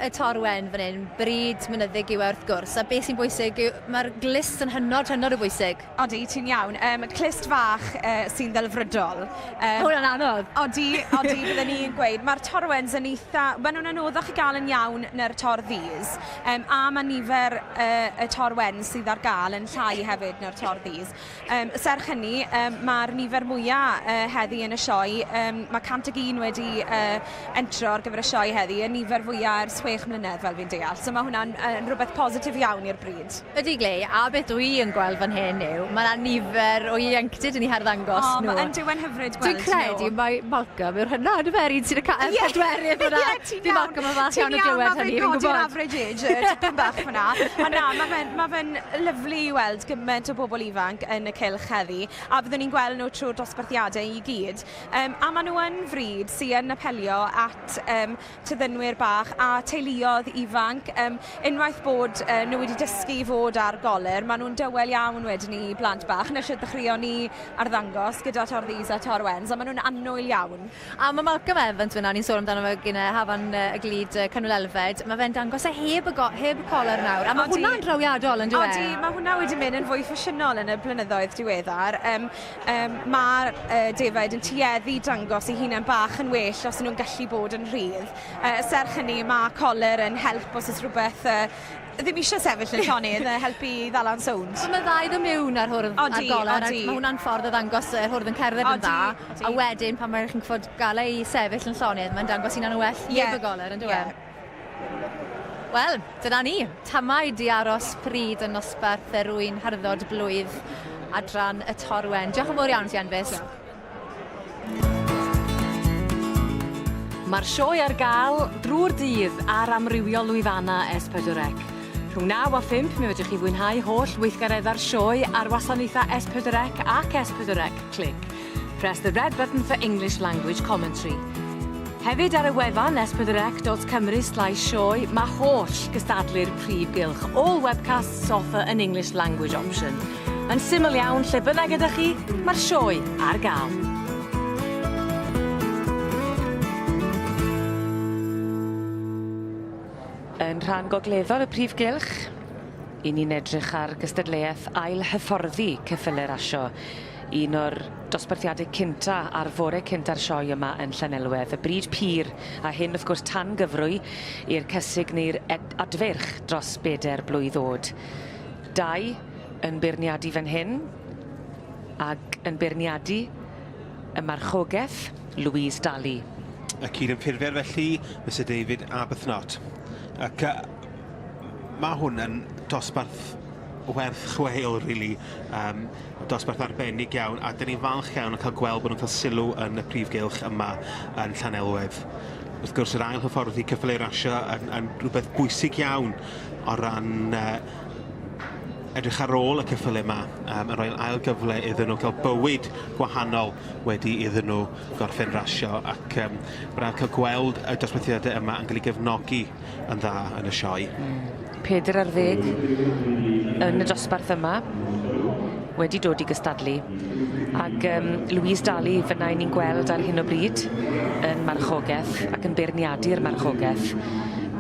y Tor Wen fan hyn, bryd mynyddig yw e wrth gwrs, a beth sy'n bwysig yw mae'r glust yn hynod, hynod o bwysig.
Odi, ti'n iawn. Um, clust fach uh, sy'n ddelfrydol.
Um, Hwna'n anodd.
Odi, odi, bydden ni'n gweud. Mae'r Torwens yn eitha... Maen nhw'n anoddach i gael yn iawn na'r Tor Ddus. Um, a mae nifer uh, y Tor Wen sydd ar gael yn llai hefyd na'r Tor Ddus. Um, serch hynny, um, mae'r nifer mwyaf uh, heddi yn y sioe, um, mae 101 wedi uh, entro ar gyfer y sioe heddi, y nifer fwyaf ers 6 mlynedd fel fi'n deall. So mae hwnna'n uh, rhywbeth positif iawn i'r bryd.
Ydy Glei, a beth dwi yn gweld fan hyn yw, mae yna nifer o ieuenctid yn eu harddangos oh, nhw.
Yn dywen hyfryd gweld
Dwi'n credu mai Malcolm yw'r hynna, yndyfe, yr un sy'n y yeah. pedwerydd fyna.
Yeah, ti'n iawn.
Malcolm yn falch iawn o glywed hynny,
fi'n gwybod. Ti'n iawn, average age, tipyn bach fyna. Ond na, mae fe'n ma fe lyflu i weld gymaint o bobl ifanc yn y cylch heddi, a byddwn ni'n gweld nhw trwy'r dosbarthiadau i gyd. Um, a maen nhw yn fryd sy'n yn apelio at um, tyddynwyr bach a teuluoedd ifanc. Um, unwaith bod uh, nhw wedi dysgu i fod ar goler, maen nhw'n dywel iawn wedyn ni i blant bach. Nes i ddechreuon ni arddangos gyda Tor Ddus a Tor Wens, a maen nhw'n annwyl iawn.
A mae Malcolm Evans fyna, ni'n sôn amdano fe gyda Hafan y Glud Cynwyl Elfed, mae fe'n dangos e heb y, go, heb y coler nawr, a mae hwnna'n drawiadol yn dweud?
Odi, mae hwnna wedi mynd yn fwy ffasiynol yn y blynyddoedd diweddar. Um, um, Mae'r uh, defaid yn tueddu dangos eu hunain bach yn well os nhw'n gallu bod yn rhydd. Uh, serch hynny, mae coler yn help os oes rhywbeth uh, ddim eisiau sefyll yn llonydd a helpu i ddala'n sownd.
So mae ddau ddim miwn ar hwrdd ar goler, a mae hwnna'n ffordd o ddangos yr hwrdd yn cerdded yn dda, odi. A wedyn pan mae'n chi'n fod gael ei sefyll yn llonydd, mae'n dangos hunan yn well yeah. heb y goler, yn dweud? Yeah. Wel, dyna ni. Tamaid i aros pryd yn nosbarth er rwy'n harddod blwydd adran y Torwen. Diolch yn fawr iawn ti, Enfys.
Mae'r sioe ar gael drwy'r dydd ar amrywiol lwyfannau S4C. Rhwng 9 a 5 mi fedrwch chi fwynhau holl weithgareddau'r sioe ar wasanaethau S4C ac S4C Clic. Press the red button for English language commentary. Hefyd ar y wefan s4c.cymru/sioe mae holl gystadlu'r prif gylch. All webcasts offer an English language option. Yn syml iawn, lle bynnag ydych chi, mae'r sioe ar gael.
Yn rhan gogleddol y prif gylch, i ni'n edrych ar gystadleuaeth ail hyfforddi ceffylau rasio. Un o'r dosbarthiadau cynta ar fore cynta'r sioe yma yn Llanelwedd, y bryd pur, a hyn wrth gwrs tan gyfrwy i'r cysig neu'r adfeirch dros bedair blwydd oed. Dau yn beirniadu fan hyn, ac yn beirniadu y marchogaeth Louise Daly.
Y cydymffurfiad felly, Mr David Arbuthnot. Ac uh, mae hwn yn dosbarth werth chweil, really. Um, dosbarth arbennig iawn, a dyn ni'n falch iawn o cael gweld bod nhw'n cael sylw yn y prif gylch yma yn Llanelwedd. Wrth gwrs, yr ail hyfforddi cyffyle rasio yn, yn rhywbeth bwysig iawn o ran uh, edrych ar ôl y cyffyle yma, um, yn rhoi ail gyfle iddyn nhw cael bywyd gwahanol wedi iddyn nhw gorffen rasio ac um, braf cael gweld y dosbarthiadau yma yn cael ei gefnogi yn dda yn y sioe. Mm.
Pedr ar ddeg yn y dosbarth yma wedi dod i gystadlu. Ac um, Louise Daly fyna i ni'n gweld ar hyn o bryd yn marchogaeth ac yn beirniadu'r marchogaeth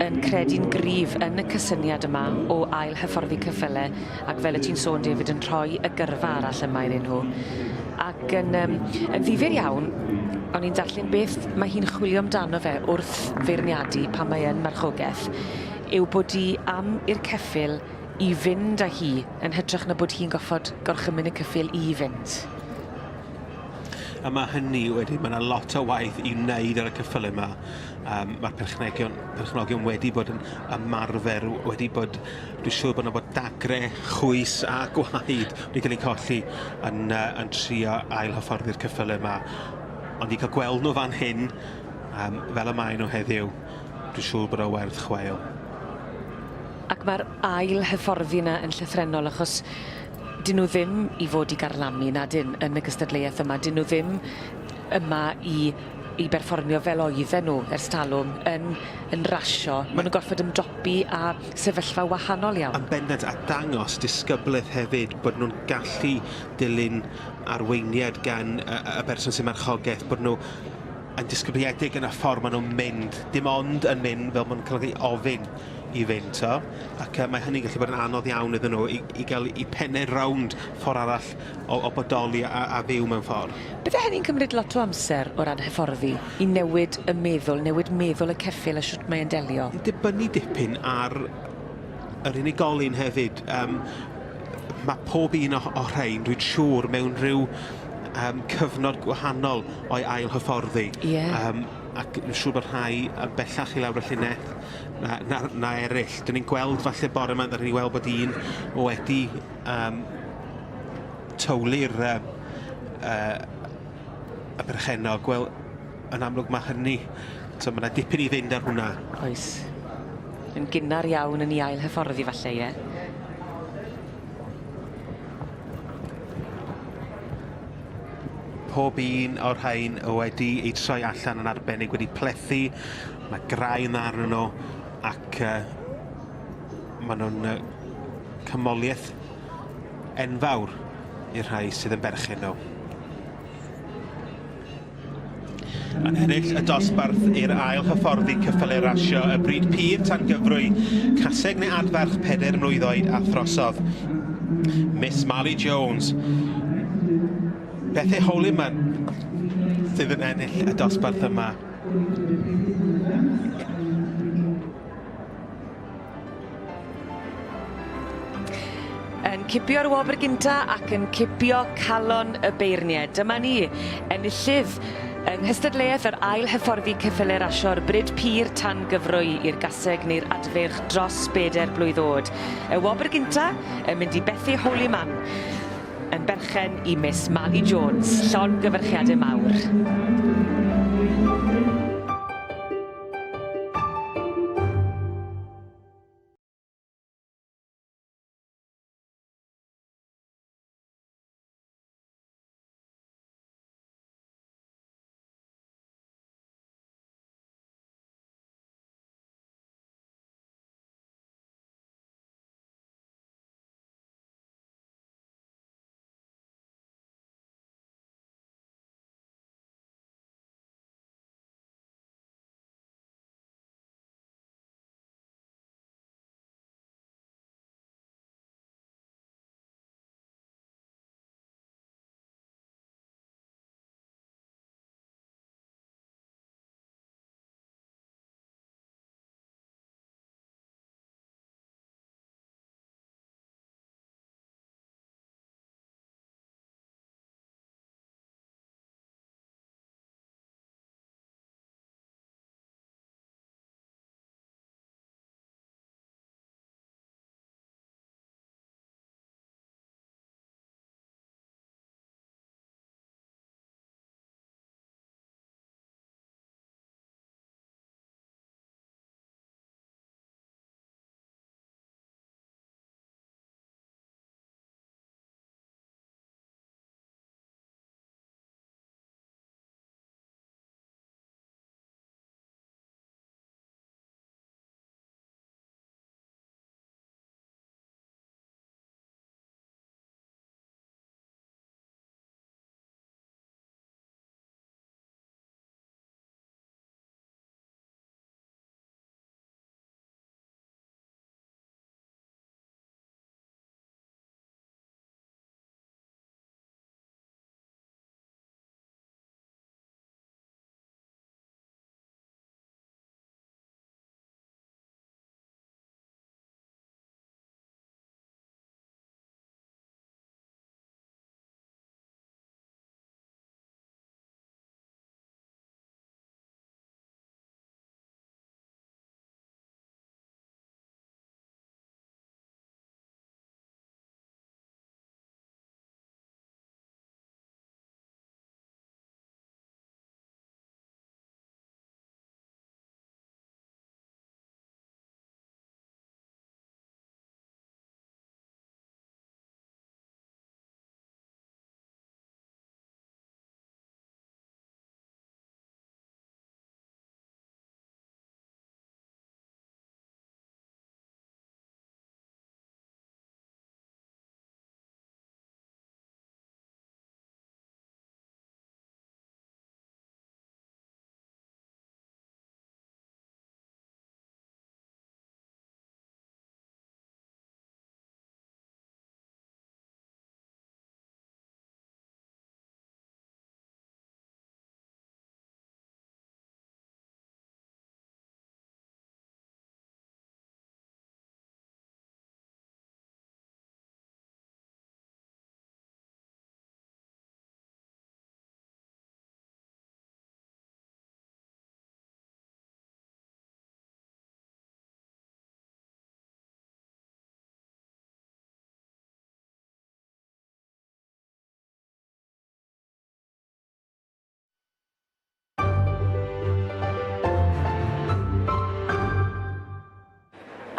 yn credu'n gryf yn y cysyniad yma o ail hyfforddi cyffyle ac fel y ti'n sôn David yn rhoi y gyrfa arall yma iddyn nhw. Ac yn, um, yn ddifyr iawn, o'n i'n darllen beth mae hi'n chwilio amdano fe wrth feirniadu pan mae yn marchogaeth, yw bod hi am i'r ceffyl i fynd â hi yn hytrach na bod hi'n goffod gorchymyn y cyffil i fynd.
A mae hynny wedi, mae yna lot o waith i wneud ar y cyffyle yma. Um, Mae'r perchnegion, perchnogion wedi bod yn ymarfer, wedi bod, dwi'n siŵr bod yna bod dagre, chwys a gwaed wedi cael eu colli yn, uh, yn trio ail hyfforddi'r cyffyle yma. Ond i cael gweld nhw fan hyn, um, fel y maen nhw heddiw, dwi'n siŵr bod o werth chweil.
Ac mae'r ail hyfforddi yna yn llythrennol achos 'dyn nhw ddim i fod i garlamu na dyn yn y gystadleuaeth yma. 'Dyn nhw ddim yma i i berfformio fel oedden nhw ers talwm yn yn rasio. Ma' nhw'n gorffod ymdopi â sefyllfa wahanol iawn.
Yn bendant, a dangos disgyblaeth hefyd bod nhw'n gallu dilyn arweiniad gan y, y berson sy'n marchogaeth, bod nhw yn disgybliedig yn y ffordd maen nhw'n mynd, dim ond yn mynd fel maen nhw'n cael ei ofyn i fynd, to. Ac uh, mae hynny'n gallu bod yn anodd iawn iddyn nhw i, i gael eu pennau rownd ffordd arall o, o bodoli a, a fyw mewn ffordd.
Bydde hynny'n cymryd lot o amser o ran hyfforddi i newid y meddwl, newid meddwl y ceffyl a shwt mae'n delio?
Yn dibynnu dipyn ar yr unigolyn hefyd. Um, mae pob un o, o rhain, dwi'n siŵr, mewn rhyw um, cyfnod gwahanol o'i ail hyfforddi.
Yeah.
Um, ac yn siŵr bod rhai yn bellach i lawr y llinell na, na, na eraill. Dyn ni'n gweld falle bore yma, dyn ni'n weld bod un wedi um, tywlu'r uh, uh, y berchennog. Wel, yn amlwg mae hynny, so mae yna dipyn i fynd ar hwnna.
Oes. Yn gynnar iawn yn ei ail hyfforddi falle, ie?
Pob un o'r rhain wedi eu troi allan yn arbennig, wedi plethu, mae graen arnyn nhw ac uh, maen nhw'n uh, cymoliaeth enfawr i'r rhai sydd yn berchen nhw. Yn ennill y dosbarth i'r ail hyfforddi cyffyle rasio y bryd pur tan gyfrwy caseg neu adferch pedair mlwydd oed a throsodd. Miss Mali Jones. Beth ei Holyman sydd yn ennill y dosbarth yma.
Yn cipio'r wobr gynta ac yn cipio calon y beirniaid. Dyma ni, enillydd yng nghystadleuaeth yr ail hyfforddi ceffyle rasio'r bryd pur tan gyfrwy i'r gaseg neu'r adfeirch dros bedair blwydd o'd. Y wobr gynta yn mynd i Bethy Holyman yn berchen i Miss Mali Jones. Llongyfarchiade mawr.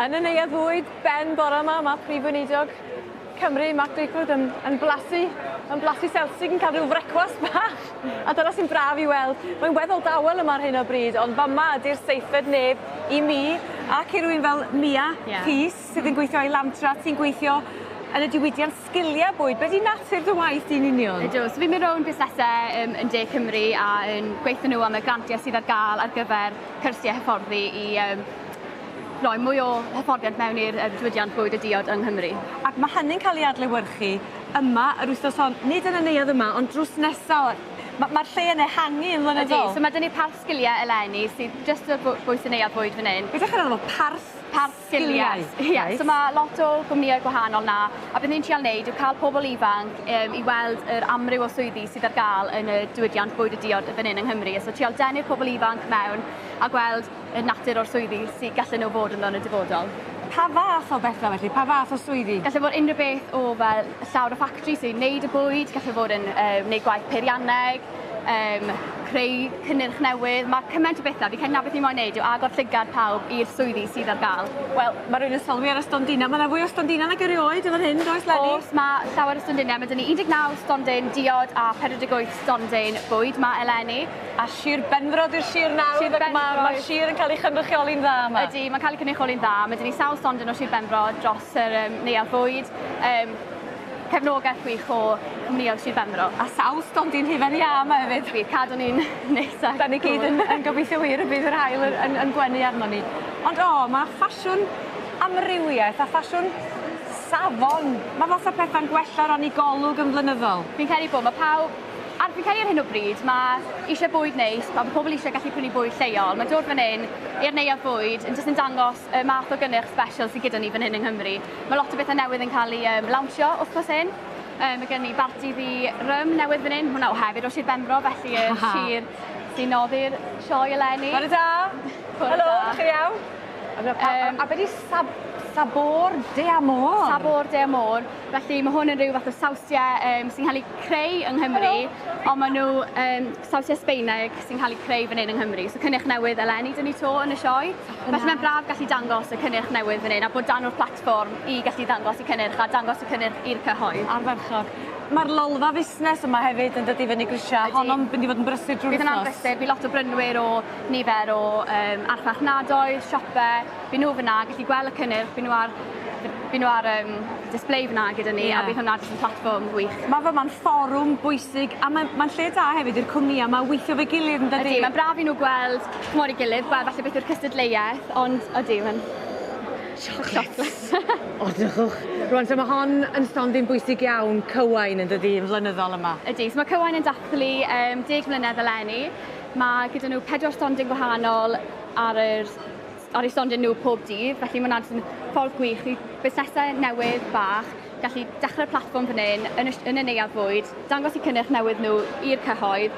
Yn y neuadd fwyd, ben bore yma, mae Prif Weinidog Cymru, Mark Drakeford, yn, yn blasu, yn blasu selsig, yn cael rhyw frecwast bach. A dyna sy'n braf i weld. Mae'n weddol dawel yma ar hyn o bryd, ond fama ydy'r seithfed nef i mi ac i rywun fel Mia yeah. Rhys, sydd yn gweithio i Lantra, ti'n gweithio yn y diwydiant sgiliau bwyd. Be di natur dy waith di'n union?
Ydw, so fi'n mynd rownd busnesau um, yn De Cymru a yn gweithio nhw am y grantiau sydd ar gael ar gyfer cyrsiau hyfforddi i um, roi mwy o hyfforddiant mewn i'r um, diwydiant bwyd a diod yng Nghymru.
Ac mae hynny'n cael ei adlewyrchu yma yr wythnos hon, nid yn y neuadd yma, ond drws nesaf. Mae'r ma lle yn ehangu yn flynyddol.
Ydy, so mae dyn ni parth sgiliau eleni sydd jyst ar bwys y neuadd bwyd fan hyn.
Beth ydych chi'n meddwl? Parth
Parth sgiliau. Ie, yeah. so mae lot o gwmnïau gwahanol na, a beth ni'n trial wneud yw cael pobl ifanc um, i weld yr amryw o swyddi sydd ar gael yn y diwydiant bwyd a diod fan hyn yng Nghymru. So trial denu'r pobl ifanc mewn a gweld y natur o'r swyddi sydd gallen nhw fod ynddo yn y dyfodol.
Pa fath o bethau felly? Pa fath o swyddi?
Gallai fod unrhyw beth o fel llawr y ffactri sy'n neud y bwyd, gallai fod yn um, neud gwaith peirianneg, um, creu cynnyrch newydd. Mae cymaint o bethau. Fi credu na beth ni moyn neud yw agor llygad pawb i'r swyddi sydd ar gael.
Wel, mae rhywun yn sylwi ar y stondina. Mae yna fwy o stondina nag erioed yn fan hyn, does, Lenny?
Oes, mae llawer o stondinau. Mae dyn ni 19 stondin diod a 48 stondin bwyd ma eleni.
A Sir Benfro di'r sir nawr.
Sir Benfro.
Mae'r ma sir yn cael ei chynrychioli'n dda yma.
Ydy, mae'n cael ei chynrychioli'n dda. Mae dyn ni sawl stondin o Sir Benfro dros yr um, neuadd fwyd. Um, cefnogaeth gwych o cwmnïoedd Sir Benfro.
A sawl stondin hufen iâ yma hefyd.
Bydd cadw ni'n neis a
Da ni gyd yn, yn gobeithio wir y bydd yr haul yn, yn, yn gwenu arno ni. Ond o, mae ffasiwn amrywiaeth a ffasiwn safon. Mae fatha pethau'n gwella o ran ei golwg yn flynyddol.
Fi'n credu bod mae pawb Ar fi'n credu ar hyn o bryd mae eisiau bwyd neis, mae pobl eisiau gallu prynu bwyd lleol. Mae dod fan hyn i'r neuadd fwyd yn jyst yn dangos y math o gynnyrch special sydd gyda ni fan hyn yng Nghymru. Mae lot o bethau newydd yn cael eu um, lawnsio wythnos hyn. Um, mae gen ni barti ddi rym newydd fan hyn, hwnna o hefyd o Sir Benfro, felly y sir sy'n noddi'r sioe eleni.
Bore da! Helo, chi iawn? Um, a, a beth i sab Sabor de Amor?
Sabor de Amor. Felly mae hwn yn rhyw fath o sawsiau um, sy'n cael eu creu yng Nghymru, ond maen nhw um, sawsiau Sbeineg sy'n cael eu creu fan hyn yng Nghymru. So cynnyrch newydd eleni dyn ni to yn y sioe. Felly mae'n braf gallu dangos y cynnyrch newydd fan hyn a bod dan o'r platfform i gallu ddangos y cynnyrch a dangos y cynnyrch i'r cyhoedd.
Ardderchog. Mae'r lolfa fusnes yma hefyd yn dod i fyny grisiau. Honno'n mynd i fod yn brysur drwy'r
wythnos. Bydd yn brysur. Bydd lot o brynwyr o nifer o um, archfarchnadoedd, siopau. Bydd nhw fyna, gallu gweld y cynnyrch, bydd nhw ar By nhw ar um, display fyna gyda ni, yeah. a bydd hwnna jyst yn platfform gwych.
Mae fe ma'n fforwm bwysig, a mae'n ma lle da hefyd i'r cwmnïau yma weithio fe gilydd yn dydy?
Ydy, mae'n braf i nhw gweld chmod i gilydd, gweld falle beth yw'r cystadleuaeth, ond ydy, mae'n
Chocolates. o, drychwch. Rwan, so mae hon yn stondin bwysig iawn, Cywain yn dydy, yn flynyddol yma.
Ydy, so mae Cywain yn dathlu um, 10 mlynedd eleni. Mae gyda nhw pedwar stondin gwahanol ar yr ar eu stondin nhw pob dydd, felly mae hwnna'n ffordd gwych i busnesau newydd bach gallu dechrau'r platfform fan hyn yn y, yn y neuadd fwyd, dangos eu cynnyrch newydd nhw i'r cyhoedd,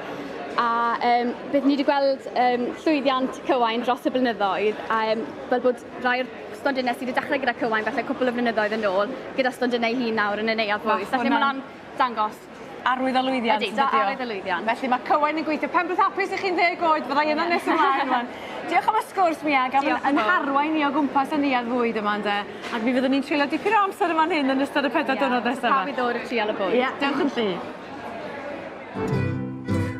a um, beth ni wedi gweld um, llwyddiant Cywain dros y blynyddoedd, a um, fel bod rai o'r stondinau sydd wedi dechrau gyda Cywain falle cwpl o flynyddoedd yn ôl, gyda stondinau hun nawr yn y neuadd fwyd. Felly mae hwnna'n dangos
arwydd o lwyddiant.
Ydy, da arwydd o lwyddiant.
Felly mae Cywain yn gweithio. Pen blwydd hapus i chi'n ddeg oed, fyddai yna nes ymlaen rwan. Diolch am y sgwrs, Mia, gan yn harwain ni o gwmpas y neuadd fwyd yma, ynde? Ac mi fyddwn ni'n treulio dipyn o amser yma'n hyn yn ystod y pedair diwrnod nesaf
yma. Pawb i ddod i trial y bwyd.
Ie, dewch yn llu.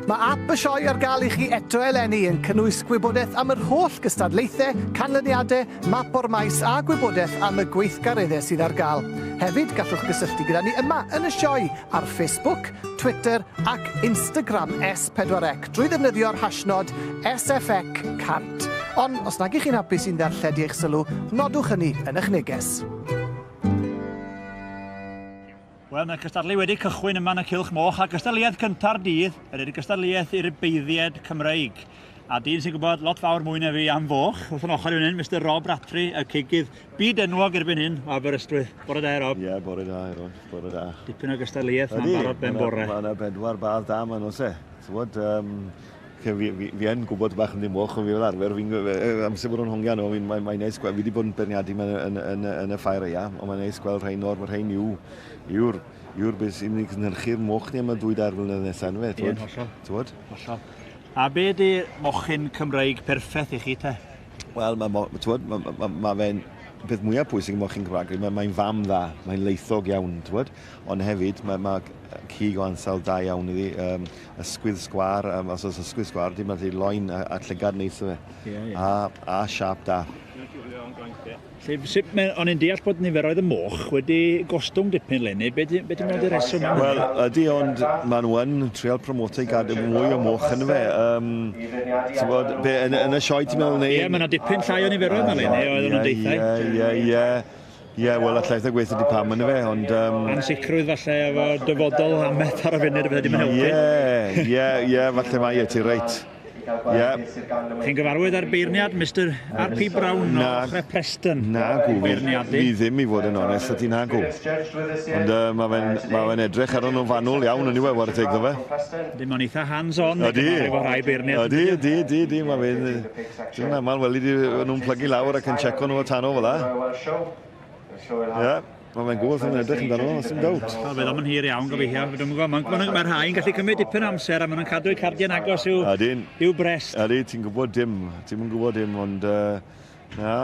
Mae ap y sioe ar gael i chi eto eleni yn cynnwys gwybodaeth am yr holl gystadlaethau, canlyniadau, map o'r maes a gwybodaeth am y gweithgareddau sydd ar gael. Hefyd, gallwch gysylltu gyda ni yma yn y sioe ar Facebook, Twitter ac Instagram S4C drwy ddefnyddio'r hashnod SFC100. Ond os nag ych chi'n hapus i'n ddarlledu eich sylw, nodwch hynny yn eich neges.
Wel, mae'r cystadlu wedi cychwyn yma yn y Cylch Moch, a gystadleuaeth cynta'r dydd ydy'r gystadleuaeth i'r beiddied Cymreig. A dyn sy'n gwybod lot fawr mwy na fi am foch, wrth yn ochr i fan hyn, Mr Rob Rattray, y cigydd byd enwog erbyn hyn o Aberystwyth. Bore da, Rob.
Ie, yeah, bore da, Aeron. Bore da.
Dipyn o gystadleuaeth ma'n barod ben bore.
Mae yna bedwar badd da ma'n oes e. Ti'n gwybod, um, fi, fi, fi yn gwybod bach yn ddim moch, ond fi fel arfer, fi'n amser bod o'n hongian o, mae'n mae, mae neis gweld, fi wedi bod yn beirniadu yn, yn, yn, yn y ffair eia, ond mae'n neis gweld rhain o'r, mae rhain yw, yw'r, yw'r beth sy'n mynd i cynhyrchu'r moch ni am y dwy dair flynedd nesaf, ynfe?
Ie, hollol.
Ti'n gwybod?
Hollol. A be di mochyn Cymreig perffeth i chi te?
Wel, mae, ma, ma, ma, ma fe'n peth mwyaf pwysig yn mochyn Cymraeg, mae'n mae fam dda, mae'n leithog iawn, ti'n Ond hefyd, mae, mae cig o ansawdd da iawn iddi, um, ysgwydd sgwar, um, os oes ysgwydd sgwar, dim ond loen a, a llygad neis o fe. Yeah, yeah. A, a siap da.
Felly, sut mae, o'n i'n deall bod niferoedd y moch wedi gostwng dipyn leni, be ti'n be meddwl di'r reswm am
Wel, ydy, ond maen nhw yn trial promoto i gadw mwy o moch yn fe. Um, ti'n bod, be, yn, yn y sioe ti'n meddwl neu?
Ie, mae yna dipyn llai o niferoedd yma leni, oedden nhw'n deithau.
Ie, ie, ie. Ie, wel, allai eitha gweithio di pam yn fe, ond... Um,
Ansicrwydd falle efo dyfodol amaeth ar y funud, bydde dim yn helpu.
Ie, ie, ie, falle mae e, ti reit. Ie.
Chi'n gyfarwydd â'r beirniad, Mister R.P. Brown o ochrau Preston?
Na, gw, fi ddim i fod yn onest, ydy na gw. Ond uh, mae fe'n ma fe edrych ar nhw'n fanwl iawn yn iwe, war teg ddo fe.
Dim ond eitha hands-on.
Ydy.
Efo rhai beirniad.
Ydy, ydy, ydy, ydy, mae fe'n... Dwi'n aml weli di nhw'n plygu lawr ac yn checo nhw o tano fel la. Ie. Mae fe'n gwybod yn edrych amdano fo, sy'n dowt.
Wel, fydd o'm yn hir iawn, gobeithio. Dwi'm yn gwybod, mae'n ma, ma rhai yn gallu cymryd dipyn o amser a maen nhw'n cadw eu cardiau'n agos i'w, Ydyn. i'w brest.
Ydy, ti'n gwybod dim. Ti'n gwybod dim, ond uh, na,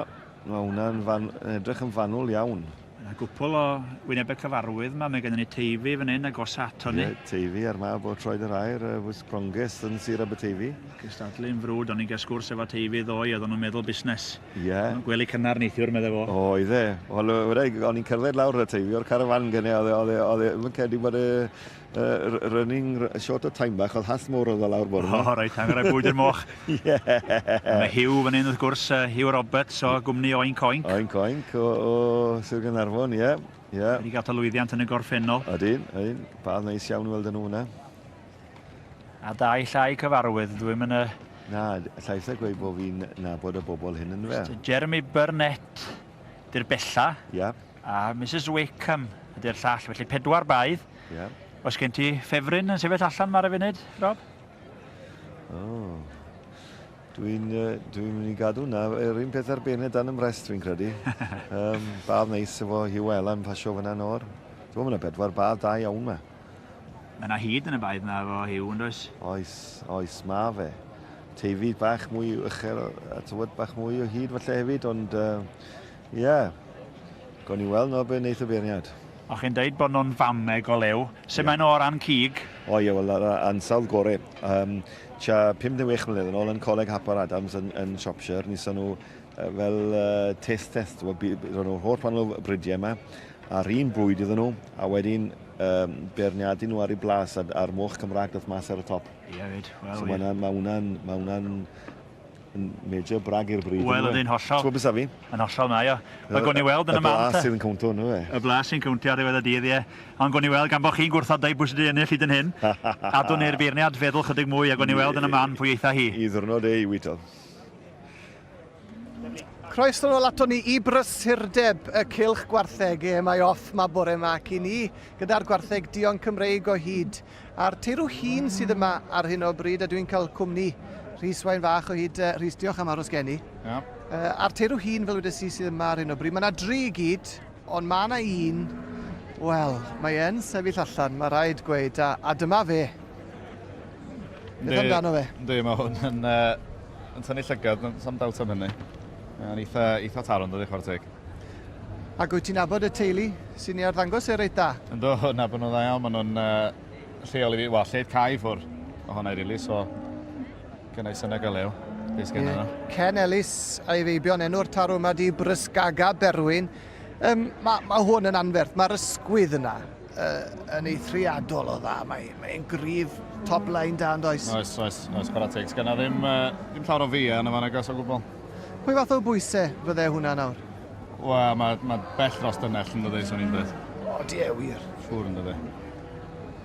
mae hwnna'n fan, edrych yn fanwl iawn.
Yna gwpl o wynebau cyfarwydd yma. Mae gennym ni Teifi fan hyn, agosa ato ni.
Ie, Teifi a'r mab o Troed yr Aur, uh, Cronges yn Sir Aberteifi.
Cystadlu'n frwd, o'n i'n cael sgwrs efo Teifi ddoe, oedden nhw'n meddwl busnes.
Ie.
Gwely cynnar neithiwr, medde fo.
Oedd e. Wel, o'n i'n cerdded lawr y Teifi o'r carafan gynne, oedd e, oedd e, oedd e, mae'n credu bod e uh, running short of time bach, oedd hath mowr oedd o lawr bore
O, reit, angen rhoi bwyd i'r moch.
Ie.
Mae Hugh fan hyn wrth gwrs, uh, Hugh Roberts o gwmni Oink Oink.
Oink Oink o, o Sir Gaernarfon, ie. Ie.
Wedi cael lwyddiant yn y gorffennol.
Ydyn, ydyn. Badd neis iawn i weld nhw hwnna.
A dau llai cyfarwydd, dwi'm yn y...
Na, allai eitha gweud bod fi'n nabod y bobl hyn yn fe.
Jeremy Burnett di'r bella.
Ia.
A Mrs Wakeham ydy'r llall, felly pedwar baedd.
Ia.
Oes gen ti ffefryn yn sefyll allan ma ar y funud, Rob?
O. Dwi'n uh, dwi mynd i gadw na. Yr un peth ar beirniad dan ymrest, dwi'n credu. um, badd neis efo Hugh Ellen pasio fyna nôr. Dwi'n meddwl, bedwar badd da iawn ma.
Mae 'na hud yn y baedd 'na efo Huw, yn does?
Oes, oes, ma fe. Teifi bach mwy uchel, a tywod bach mwy o hyd falle hefyd, ond ie. Uh, yeah. Gawn ni weld nawr be wneith y beirniad.
O chi'n deud bod nhw'n fameg o lew. Sut yeah. maen nhw o ran cig?
O ie, wel, ansawdd gore. Um, tua 56 mlynedd yn ôl yn Coleg Hapar Adams yn, yn Shropshire, nison nhw fel uh, taste test, roedd nhw'r holl wahanol bridiau yma, a'r un bwyd iddyn nhw, a wedyn um, beirniadu nhw ar ei blas a'r, a'r moch Cymraeg dath mas ar y top.
Ie, fyd. Wel,
so mae hwnna'n ma hwnna yn major brag i'r bryd.
Wel, ydy'n hollol.
Ti'n gwybod beth fi?
Yn hollol mae o. Wel, gwn i weld yn y man.
Y blas sydd yn cwntio, nhw e.
Y blas sy'n cwntio ar ddiwedd y dydd, ie. Ond gwn i weld, gan bod chi'n gwrthod dweud pwy sydd wedi ennill hyd yn hyn, adwn ni'r beirniad feddwl chydig mwy a gwn i weld yn y man pwy eitha hi.
I ddwrnod e i wyto.
Croeso nôl ato ni i brysurdeb y cylch gwartheg. E, mae off ma bore ma ac i ni gyda'r gwartheg duon Cymreig o hyd. A'r teirw hun sydd yma ar hyn o bryd, a dwi'n cael cwmni Rhys Wain Fach o hyd. Rhys, diolch am aros gen i.
Yeah.
A'r teirw hun, fel wedes i, sydd yma ar hyn o bryd. Mae yna dri i gyd, ond mae yna un, wel, mae e'n sefyll allan, mae rhaid gweud, a, a dyma fe. Beth amdano fe?
Yndi, mae hwn yn, uh, yn tynnu llygad, sam dawt am hynny. Mae'n eitha, eitha taro yn dydi, chwarae teg.
Ac wyt ti'n nabod y teulu sy'n ei arddangos e reit dda?
Ynddo, nabod nhw'n dda iawn. Maen nhw'n uh, lleol i fi, wel, lled cae ffwr ohona i, really, so gynnau synnau gael ew. Beth sgen yeah.
Ken Ellis a'i feibion, enw'r tarw yma di Brysgaga Berwyn. Um, mae ma hwn yn anferth, mae'r ysgwydd yna uh, yn eithriadol o dda. Mae'n mae gryf top line da yn does?
Oes, oes, oes, chwarae teg. Sgynna ddim, uh, ddim llawer o fi yn y fan agos o gwbl.
Pwy fath o bwysau fydde hwnna nawr?
Wel, mae, mae bell dros dynnell yn dydy, swn i'n dweud.
O, di e wir.
Siŵr yn dydy.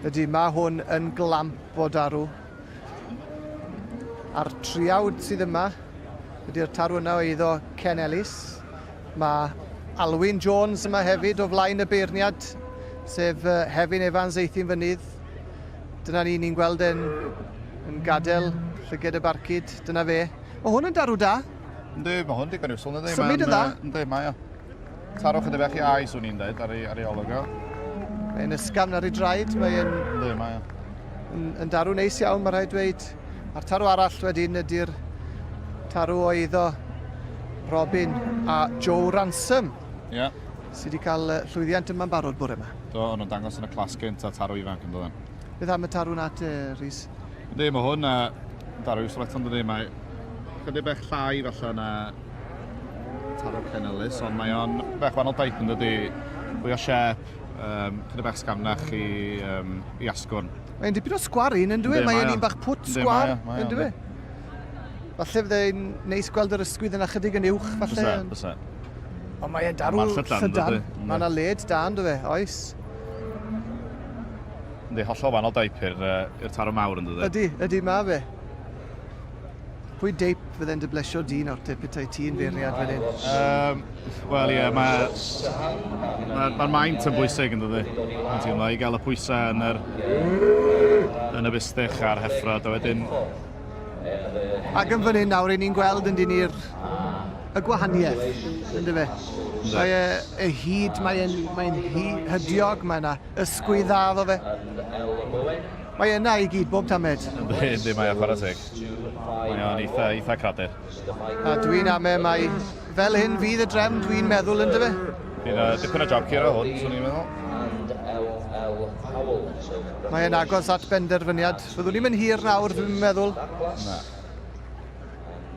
Ydy, mae hwn yn glamp o darw. A'r triawd sydd yma ydy'r tarw yna o eiddo Ken Ellis. Mae Alwyn Jones yma hefyd o flaen y beirniad, sef Hefin Evans Eithin Fynydd. Dyna ni, ni'n gweld e'n yn gadael llyged y barcud, dyna fe. Mae hwn yn darw da.
Yndi, mae hwn digon iwswl, yndi.
Symud yn dda.
Yndi, mae o. Tarw chydig bach i ai, swn i'n dweud, ar ei, ar ei olwg o.
Mae'n ysgafn ar ei draed, mae'n...
Yndi, mae o.
Yn, yn darw neis iawn, mae rhaid dweud. A'r tarw arall wedyn ydy'r tarw o eiddo Robin a Joe Ransom.
Ie. Yeah.
Sy wedi cael llwyddiant yma'n barod bore yma.
Do, o'n nhw'n dangos yn y clas gynt a tarw ifanc yn dod.
Beth am y tarw na te, Rhys?
Yndi, mae hwn a darw i'w yn dydi, mae chydig bech llai falle na tarw Ken Ellis, ond mae o'n bech wahanol daith yn dydi, fwy o siep, chydig bech sgamnach i, i asgwrn.
Mae'n dipyn o sgwar un, yn dwi? Mae'n un bach pwt sgwar, yn dwi? Falle fyddai'n neis gweld yr ysgwydd yna chydig yn uwch, falle.
Byse, byse.
Ond mae e'n darw llydan. Mae yna led da, ynddo fe, oes?
Yndi, hollol wahanol deip i'r uh, tarw mawr yn dydy.
Ydy, ydy, mae fe. Pwy deip fydde'n dy blesio di nawr te, petai ti'n feirniad fan hyn?
Um, Wel ie, mae ma, ma maint yn bwysig yn dydy. Yn teimlo i gael y pwysau yn yr, yn y bustych a'r heffrod, a wedyn
Ac yn fan hyn nawr, 'yn ni'n gweld yn dyn ni'r y gwahaniaeth, ynddo fe? Mae e, y hyd, mae'n mae hydiog, mae yna ysgwydd dda iddo fe. Mae yna i gyd, bob tamed.
Yndi, yndi, mae o chwarae teg. Mae o'n eitha, eitha cradur.
A dwi'n ame mai fel hyn fydd y drefn, dwi'n meddwl, ynddo fe?
Bydd uh, dipyn o job curo hwn, swn i'n meddwl.
Mae e'n agos at benderfyniad. Fyddwn ni'n mynd hir nawr, dwi'n meddwl.
Na.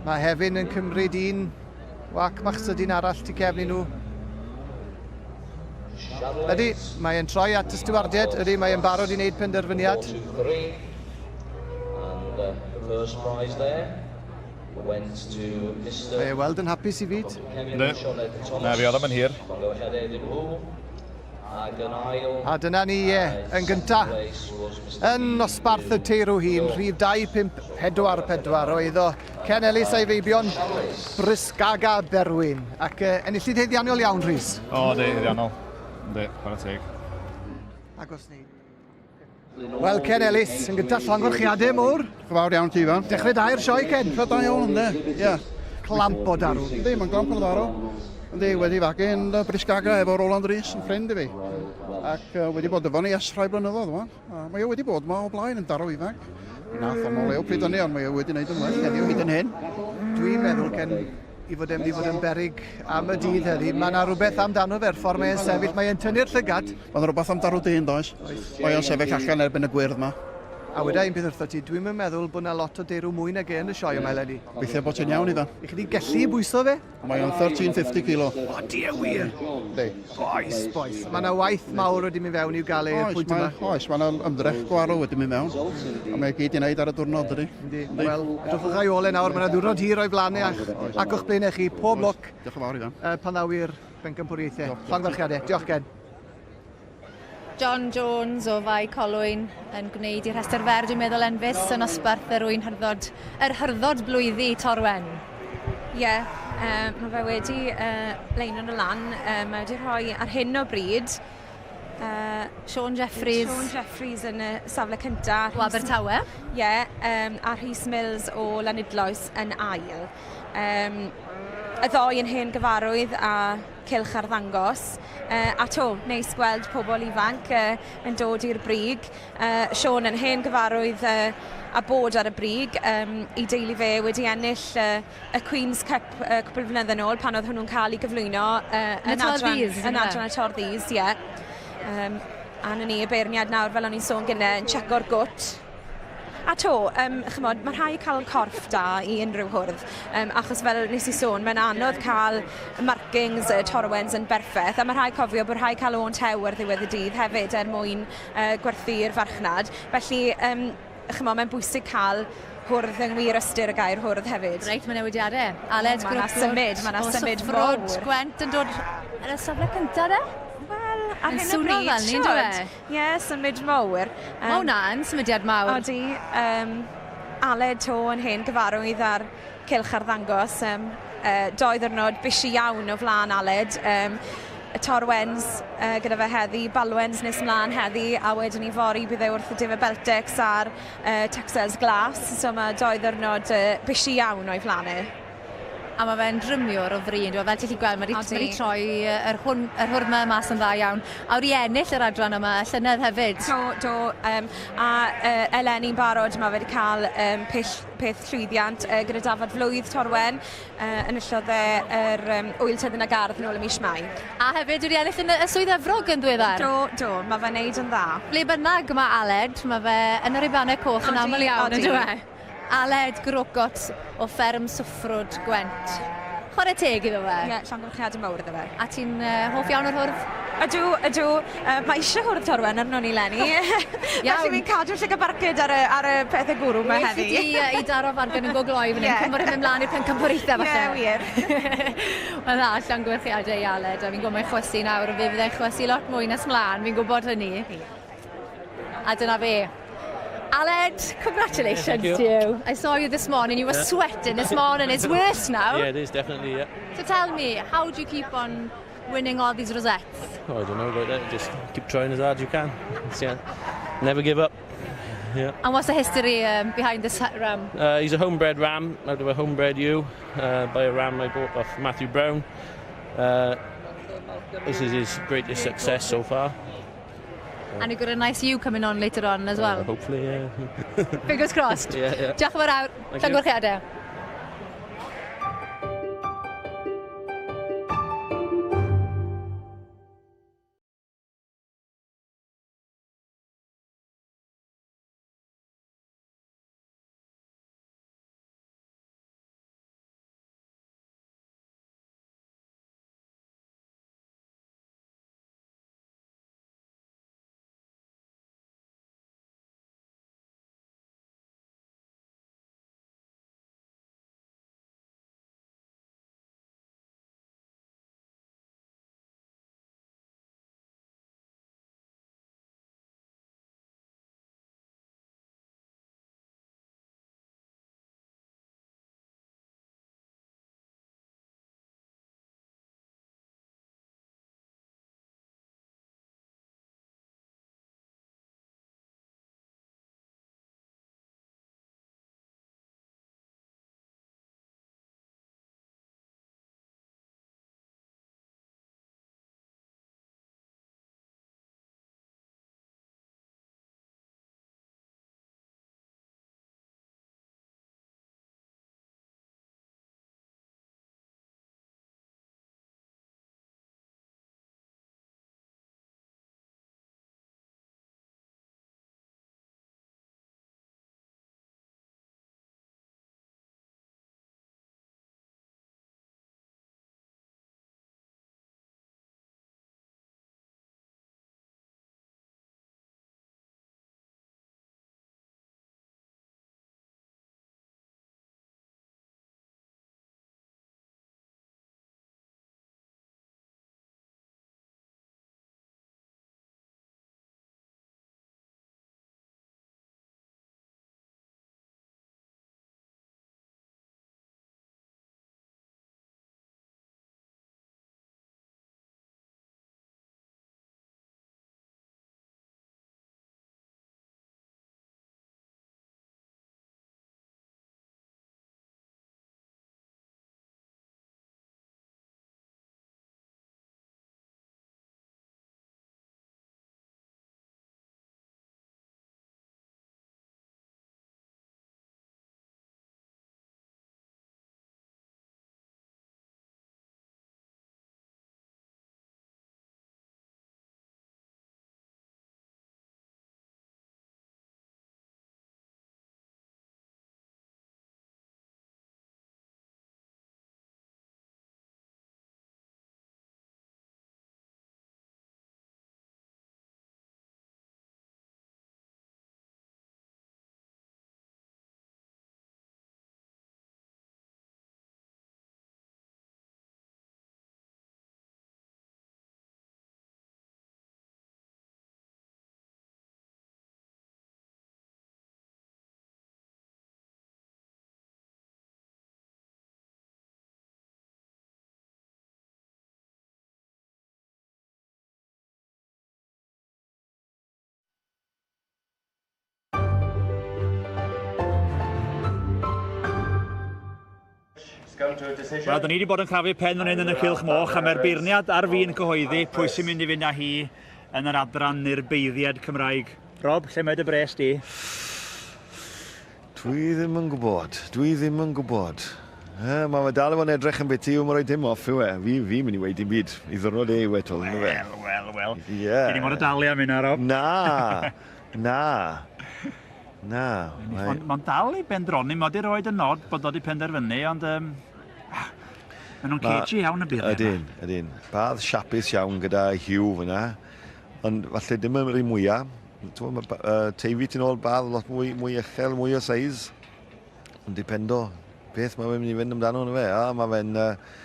Mae Hefin yn cymryd un wac bach sydyn arall tu cefn i nhw. Ydy, mae e'n troi at y stiwardiaid. Ydy, mae e'n barod i wneud penderfyniad. Mae e weld yn hapus i fyd.
Ynddi. Na, fi oedd am yn hir.
A dyna ni, ie, yn gynta. Yn nosbarth y teirw hun, rhif 2544 o eiddo Ken Ellis a'i feibion, Brysgaga Berwyn. Ac enillydd haeddiannol iawn, Rhys.
O, yndi, haeddiannol. Yndi, chwarae teg.
Agos ni. Wel, Ken Ellis, yn gyda llongyfarchiadau mowr.
Diolch yn fawr iawn ti, Ifan.
Dechrau da i'r sioe, Ken.
Dechrau da iawn, ynddi. Ie.
Clamp o darw.
Yndi, mae'n glamp o darw. Yndi, wedi fagu yn Brisgaga efo Roland Rees, yn ffrind i fi. Ac uh, wedi bod efo ni ers rhai blynyddoedd, wan. Uh, mae o wedi bod yma o blaen yn darw ifanc. Mi nath o'n lew pryd hynny, ond mae o wedi gwneud yn well heddiw hyd yn hyn.
Dwi'n meddwl, Ken, i fod e'n mynd i fod yn beryg am y dydd heddi. Mae yna rhywbeth amdano fe'r ffordd mae'n sefyll, mae'n tynnu'r llygad.
Mae yna rhywbeth am darw dyn, does?
Oes.
Mae o'n sefyll allan erbyn y gwyrdd yma.
A weda un peth wrtho ti, dwi'm yn meddwl bod yna lot o deirw mwy nag e yn y sioe yma eleni.
Weithiau bod ti'n iawn, Ifan.
I chi 'di gellu bwyso fe?
Mae o'n 1350 kilo.
O, die wir!
Yndi.
Bois, bois. Mae yna waith mawr wedi mynd fewn i'w gael e i'r pwynt yma.
Oes, mae yna ymdrech gwarw wedi mynd mewn. A mae e gyd i wneud ar y diwrnod, dydy.
Yndi. Wel, edrychwch a'i ôl e nawr, mae yna ddiwrnod hir o'i flaen e ac, ac o'ch blaenau chi. Pob lwc.
Diolch yn fawr, Ifan.
Pan ddaw i'r bencampwriaethau. Llongyfarchiadau. Diolch, Ken.
John Jones o Fae Colwyn yn gwneud i rhestr fer, dwi'n meddwl, enfys yn osbarth yr ŵyn hyrddod, yr hyrddod blwyddi Torwen.
Ie, yeah, mae fe wedi leino nhw lan, mae wedi rhoi ar hyn o bryd
Sean Jeffries.
Sean Jeffries yn y safle cyntaf.
O Abertawe.
Ie, yeah, a Rhys Mills o Lanidloes yn ail. Um, y ddoi yn hen gyfarwydd a cylch arddangos. A to, neis gweld pobl ifanc yn dod i'r brig. Sean yn hen gyfarwydd a bod ar y brig. I deulu fe wedi ennill y Queen's Cup cwpl o flynydde nôl pan oedd hwnnw'n cael ei gyflwyno yn adran, yn adran y Torddies, ie. Um, a na ni, y beirniad nawr, fel o'n i'n sôn gynnau, yn checo'r gwt. A to, um, chymod, mae rhaid cael corff da i unrhyw hwrdd, um, achos fel nes i sôn, mae'n anodd cael markings y torwens yn berffaith, a mae rhaid cofio bod rhaid cael o'n tew ar ddiwedd y dydd hefyd er mwyn uh, gwerthu i'r farchnad. Felly, um, chymod, mae'n bwysig cael hwrdd yng ngwir ystyr y gair hwrdd hefyd.
Reit, mae newidiadau. Aled
Mae 'na symud, mae 'na symud
fawr. Gwent yn dod ar y safle cyntaf de?
Wel, ar hyn o bryd,
fel ni,
siwr. Ie, symud mawr.
Um, mae hwnna yn symudiad mawr.
Odi. Um, Aled to yn hen gyfarwydd ar cylch arddangos. Um, doi ddwrnod bisi iawn o flaen Aled. Um, y Torwens uh, gyda fe heddi, Balwens nes mlaen heddi, a wedyn ni fory bydd e wrth y Difa Beltex a'r uh, Texels Glas. So mae doi ddwrnod uh, bisi iawn o'i flaen e.
A mae fe'n drymiwr o fri, yndyw e? Fel ti'n gallu gweld, mae wedi troi yr, hwn, yr hwrma mas yn dda iawn. A wedi ennill yr adran yma y llynedd hefyd.
Do, do. Um, a uh, eleni'n barod, mae fe wedi cael um, peth, peth llwyddiant uh, gyda dafad flwydd Torwen. Uh, enillodd e yr um, wyl tyddyn a gardd nôl ym mis Mai.
A hefyd wedi ennill yn y Swydd Efrog yn ddiweddar.
Do, do, mae fe'n neud yn dda.
Ble bynnag mae Aled, mae fe yn yr rhubanau coch yn aml iawn, yn dyw e? Aled Grocott o fferm Swffrwd, Gwent. Chwarae teg iddo fe.
Ie, llongyfarchiadau mawr iddo fe.
A ti'n uh, hoff iawn o'r hwrdd?
Ydw, ydw. Uh, mae eisiau hwrdd Torwen arno ni, Lenny. Iawn. Felly fi'n cadw llygad barcud ar y, ar y pethau gwrw yma heddi.
Well i ti i daro fargen yn go gloi fan hyn, yeah. cyn bod e'n mynd mlaen i'r pencampwriaethau falle.
Ie, wir.
Wel na, llongyfarchiadau i Aled, a fi'n gwybod mae'n chwysu nawr, a fe fydd e'n chwysu lot mwy nes mlaen, fi'n gwybod hynny. A dyna fe. Aled, congratulations yeah, to you. I saw you this morning. You were yeah. sweating this morning. It's worse now.
Yeah, it is definitely, yeah.
So tell me, how do you keep on winning all these rosettes?
Oh, I don't know about that. Just keep trying as hard as you can. Yeah. Never give up. Yeah.
And what's the history um, behind this ram?
Uh, he's a homebred ram out of a homebred ewe uh, by a ram I bought off Matthew Brown. Uh, this is his greatest success so far.
And you've got a nice ewe coming on later on as well.
Uh, hopefully, yeah.
Fingers crossed.
yeah, yeah.
Diolch yn fawr awr. Llongyfarchiadau.
Wel, da ni wedi bod yn crafu pen fan hyn yn y cylch moch, a mae'r beirniad ar fin cyhoeddi pwy sy'n mynd i fynd â hi yn yr adran neu'r beiddiad Cymraeg. Rob, lle mae dy bres di?
Dwi ddim yn gwybod. Dwi ddim yn gwybod. E, mae fe dal i fod yn edrych yn biti, yw'n rhoi dim off yw e. Fi, fi mynd i weud dim byd. I ddwrnod e yw e, twl, ynddo fe?
Wel, wel, wel.
Ie. Yeah.
Gyn i fod y dalu am hynna, Rob.
Na. Na. Na.
Mae'n ma dal i bendroni, mae wedi rhoi y nod bod o wedi penderfynu, ond um, maen nhw'n cagey iawn y byd.
Ydyn, ydyn. Badd siapus iawn gyda Hugh fyna, ond falle dim yn yr un mwyaf. Mae uh, Teifi ti'n ôl badd lot mwy, mwy uchel, mwy o seis. Ond dipendo beth mae fe'n mynd i fynd amdano yna fe. A mae fe'n... Uh,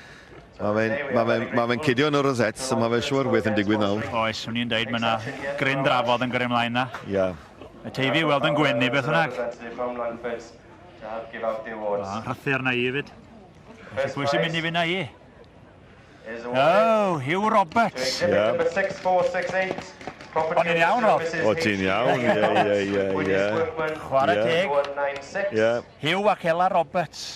Mae fe'n ma fe, ma fe cydio yn y rosettes, a mae fe siŵr beth yn digwydd nawr.
Oes, o'n i'n deud, mae yna gryn drafod yn gyrru ymlaen na.
Ia. Yeah.
Mae Teifi weld yn gwenu beth bynnag. O, rhythu arna i hefyd. Felly pwy sy'n mynd i fynd â hi? Oh, Hugh Roberts.
Yeah.
O'n i'n iawn, Rob?
O, ti'n iawn, ie, ie, ie, ie.
Chwarae teg.
Ie.
Hugh ac Ella Roberts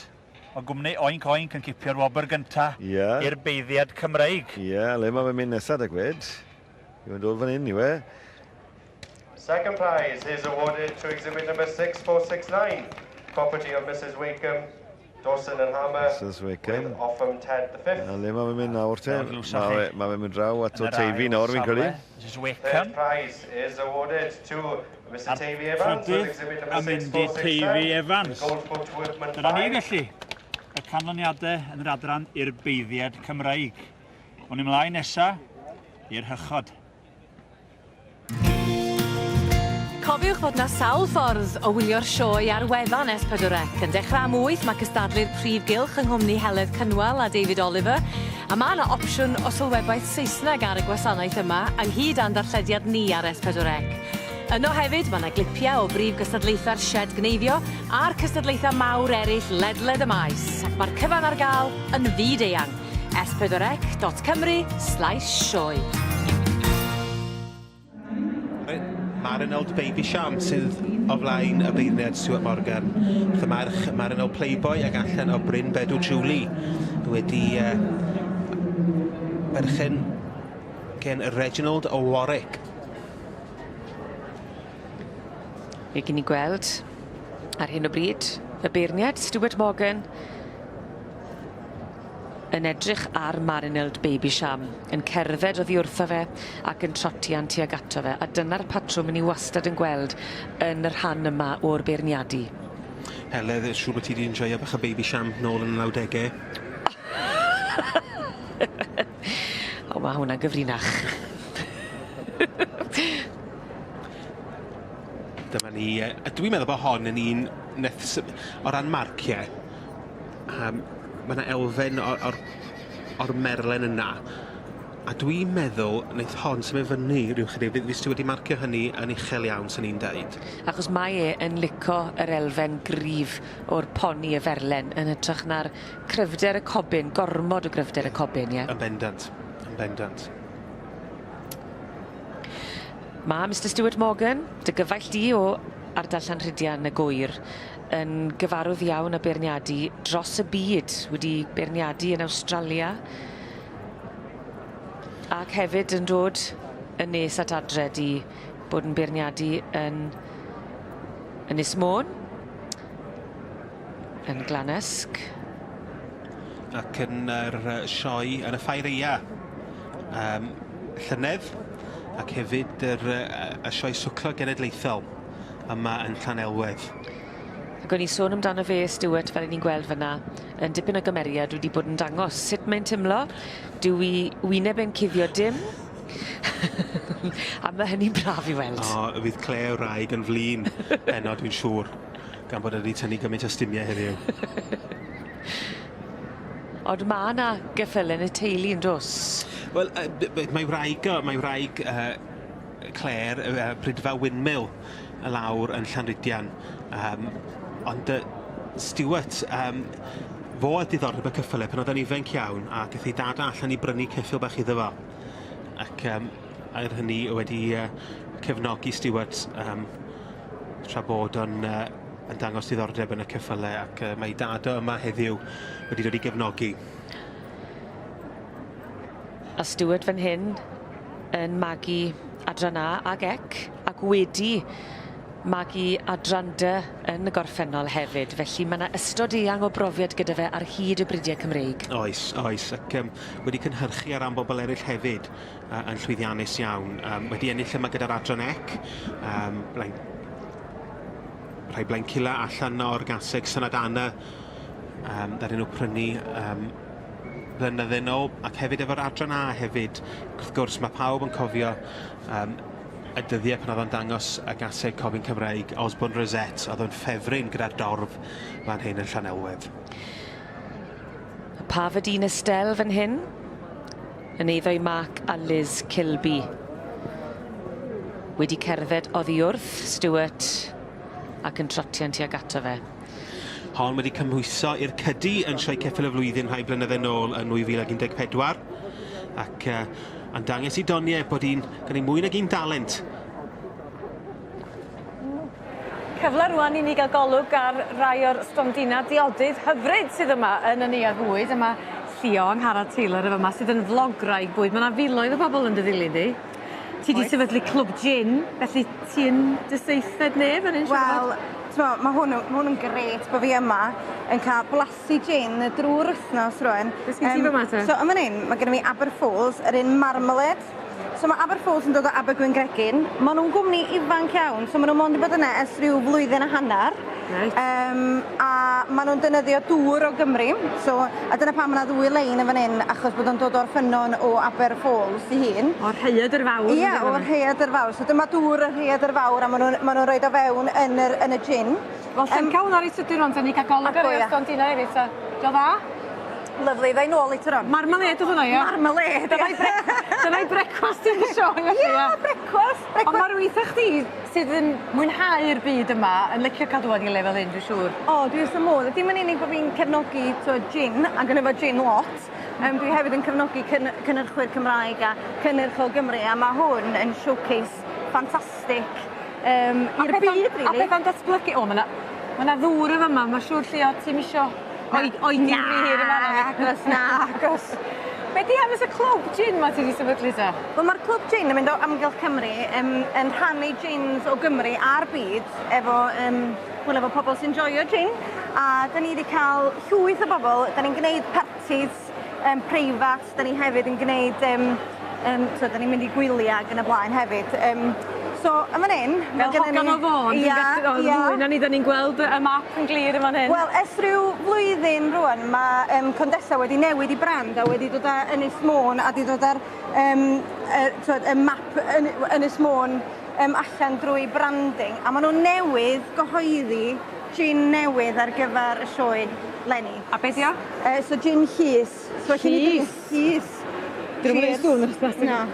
o gwmni Oink Oink yn cipio'r wobr gynta
yeah.
i'r beiddiad Cymreig.
Ie, yeah, le mae fe'n mynd nesaf, da gwed? Yw'n dod fan hyn, yw e?
Second prize is awarded to exhibit number 6469, property of Mrs Wakeham, Dawson and Hammer,
Mrs Wakeham.
with Offham Ted the Fifth.
A le mae fe'n mynd nawr te? Mae fe, ma fe mynd draw at o Teifi nawr fi'n credu.
Mrs Wakeham.
Third prize is awarded to Mr Teifi Evans with exhibit number
a mynd i Teifi
6467,
Evans.
Goldfoot Workman
Dyna ni
5.
felly, y canlyniadau yn yr adran i'r beiddiad Cymraeg. O'n ymlaen nesa i'r hychod.
Cofiwch fod 'na sawl ffordd o wylio'r sioe ar wefan S4C. Yn dechrau am 8 mae cystadlu'r prif gylch yng nghwmni Heledd Cynwal a David Oliver, a ma' 'na opsiwn o sylwebaeth Saesneg ar y gwasanaeth yma, ynghyd â'n darllediad ni ar S4C. Yno hefyd ma' 'na glipiau o brif gystadlaethau'r Sied Gneifio a'r cystadlaethau mawr eraill ledled y maes, ac mae'r cyfan ar gael yn fyd-eang. S4C.cymru slash sioe.
Marineld Baby Sham sydd o flaen y beirniad Stuart Morgan. Wrth y march Marineld Playboy ac allan o Bryn Bedw Julie wedi uh, berchen gen Reginald o Warwick.
Fe gyn ni gweld ar hyn o bryd y beirniad Stuart Morgan yn edrych ar Marineld Babysham, yn cerdded oddi wrtho fe ac yn trotian tuag ato fe, a dyna'r patrwm 'yn ni wastad yn gweld yn y rhan yma o'r beirniadu.
Heledd, siŵr bod ti 'di enjoio bach o Babysham nôl yn y nawdege.
O, ma' hwnna'n gyfrinach.
Dyma ni, a dwi'n meddwl bod hon yn un neth o ran marciau, um, mae yna elfen o'r, or, or merlen yna, a dwi'n meddwl wneith hon symud fyny rhyw chydig, fi ti wedi marcio hynny yn uchel iawn, sy'n ni'n deud.
Achos mae e yn lico yr elfen gryf o'r poni y ferlen yn hytrach na'r cryfder y cobyn, gormod o gryfder y cobyn, ie?
Yn bendant, yn bendant.
Mae Mister Stuart Morgan, dy gyfaill di o ardal Llanrhidian y Gŵyr, yn gyfarwydd iawn â beirniadu dros y byd, wedi beirniadu yn Awstralia, ac hefyd yn dod yn nes at adre di bod yn beirniadu yn Ynys Môn, yn Glanysg.
Ac yn yr sioe yn y Ffair Eia um, llynedd, ac hefyd yr, y sioe swclo genedlaethol yma yn Llanelwedd.
Ac o'n i sôn amdano fe, Stuart, fel 'yn ni'n gweld fyna, yn dipyn o gymeriad wedi bod yn dangos sut mae'n timlo. Dyw 'i wyneb e'n cuddio dim. A ma' hynny'n braf i weld.
O, fydd Claire wraig yn flin heno, dwi'n siŵr, gan bod e wedi tynnu gymaint o stumiau heddiw.
Ond ma' 'na geffyle yn y teulu yndos?
Wel, yy, mae wraig o, mae wraig uh, Claire, uh, Prydfa Windmill, y lawr yn Llanrhidian. Um, ond uh, Stuart, um, fo oedd diddordeb y ceffylau pan oedd o'n ifanc iawn a gath ei dad allan i brynu ceffyl bach iddo fo. Ac um, er hynny wedi uh, cefnogi Stuart um, tra bod o'n uh, yn dangos diddordeb yn y ceffylau ac mae ei dad o yma heddiw wedi dod i gefnogi.
A Stuart fan hyn yn magu adran A ag ec ac wedi magu adran D yn y gorffennol hefyd, felly mae yna ystod eang o brofiad gyda fe ar hyd y bridiau Cymreig.
Oes, oes, ac um, wedi cynhyrchu ar ran bobl eraill hefyd uh, yn llwyddiannus iawn. Um, wedi ennill yma gyda'r adran ec, um, blaen, rhai blaencila allan o'r gaseg Sanadana, um, ddaru nhw prynu um, blynydde nôl, ac hefyd efo'r adran A hefyd. Wrth gwrs, mae pawb yn cofio um, y dyddiau pan oedd o'n dangos y gaseg Cofyn Cymraeg, Osborne Rosette, oedd o'n ffefryn gyda'r dorf fan hyn yn Llanelwedd.
Pafadine Estelle fan hyn, yn eiddo i Mark a Liz Kilby. Wedi cerdded oddi wrth Stuart ac yn trotian tuag ato fe.
Hon wedi cymhwyso i'r cydi yn Sioe Ceffyl y Flwyddyn rhai blynydde nôl yn 2014 ac uh, yn dangos i doniau bod hi'n gen i mwy nag un dalent.
Cyfle rwan i ni gael golwg ar rai o'r stondinau diodydd hyfryd sydd yma yn y Neuadd Fwyd. A mae Llio Angharad Taylor efo yma sydd yn flograig bwyd. Mae yna filoedd o bobl yn dy ddilyn di. Ti 'di sefydlu clwb gin, felly ti yn dy seithfed nef yn un
Wel, t'mo' ma' hwn yn ma' hwn yn grêt bo' fi yma yn ca'l blasu gin drw'r wythnos rŵan.
Be' sgin ti fy' 'ma te?
So yn fan 'yn ma' gynno fi Aber Falls, yr un marmalade. So ma' Aber Falls yn dod o Abergwyngregyn. Ma' nw'n gwmni ifanc iawn, so ma' nw mond 'di bod yna ers rhyw flwyddyn a hannar.
Reit.
Yym a ma' nw'n defnyddio dŵr o Gymru so a dyna pam ma' 'na ddwy lein yn fan 'yn achos bod o'n dod o'r ffynnon o Aber Falls 'i hun.
O'r Rhaeadr Fawr.
Ia o'r Rhaeadr Fawr. So dyma dŵr y Rhaeadr Fawr a ma' nw'n ma' nw'n roid o fewn yn yr yn y gin.
Wel llynca hwnna reit sydyn rŵan 'ta ni ca'l golwg ar rei o'r stondina eryll ta. 'Di o dda?
Lyfli, ddoi nôl later on.
Marmalade o'dd hwnna ia?
Marmalade ia.
Dyna'i bre- dyna'i brecwast i'n y sioe felly ia?
Ia, brecwast, brecwast.
Ond ma' rywun 'tha chdi sydd yn mwynhau'r byd yma yn licio cael dŵad i le fel hyn, dwi'n siŵr.
O, dwi wrth fy modd. Dim yn unig bod fi'n cefnogi t'wod gin ac yn yfed gin lot, yym dwi hefyd yn cefnogi cyn- cynnyrchwyr Cymraeg a cynnyrch o Gymru a ma' hwn yn showcase ffantastig yym i'r byd rili.
A petha'n datblygu. O ma' 'na ma' 'na ddŵr yn fama, ma' siŵr Llio ti'm isio oedi'n rhy hir yn fan 'na.
Nagos, nagos.
Be' 'di hanes y clwb gin 'ma ti 'di sefydlu te?
Wel ma'r clwb gin yn mynd o amgylch Cymru yym yn rhannu gins o Gymru a'r byd efo yym wel efo pobol sy'n joio gin a 'dan ni 'di ca'l llwyth o bobol 'dan ni'n gneud partis yym preifat 'dan ni hefyd yn gneud yym yym t'od 'dan ni'n mynd i gwylia ag yn y blaen hefyd yym so yn fan 'yn
Fel hogan o Fôn
Ia ia.
Mwy na ni 'dan ni'n gweld y map yn glir yn fan hyn.
Wel ers rhyw flwyddyn rŵan ma' yym Condesa wedi newid 'i brand a wedi dod â Ynys Môn a 'di dod â'r yym yy t'wod y map yn Ynys Môn yym allan drwy branding a ma' nw newydd gyhoeddi gin newydd ar gyfer y sioe 'leni.
A be' 'di o?
Yy so gin llys. So
Llys?
Llys.
Dwi ddim yn neud sŵn os na.
Na.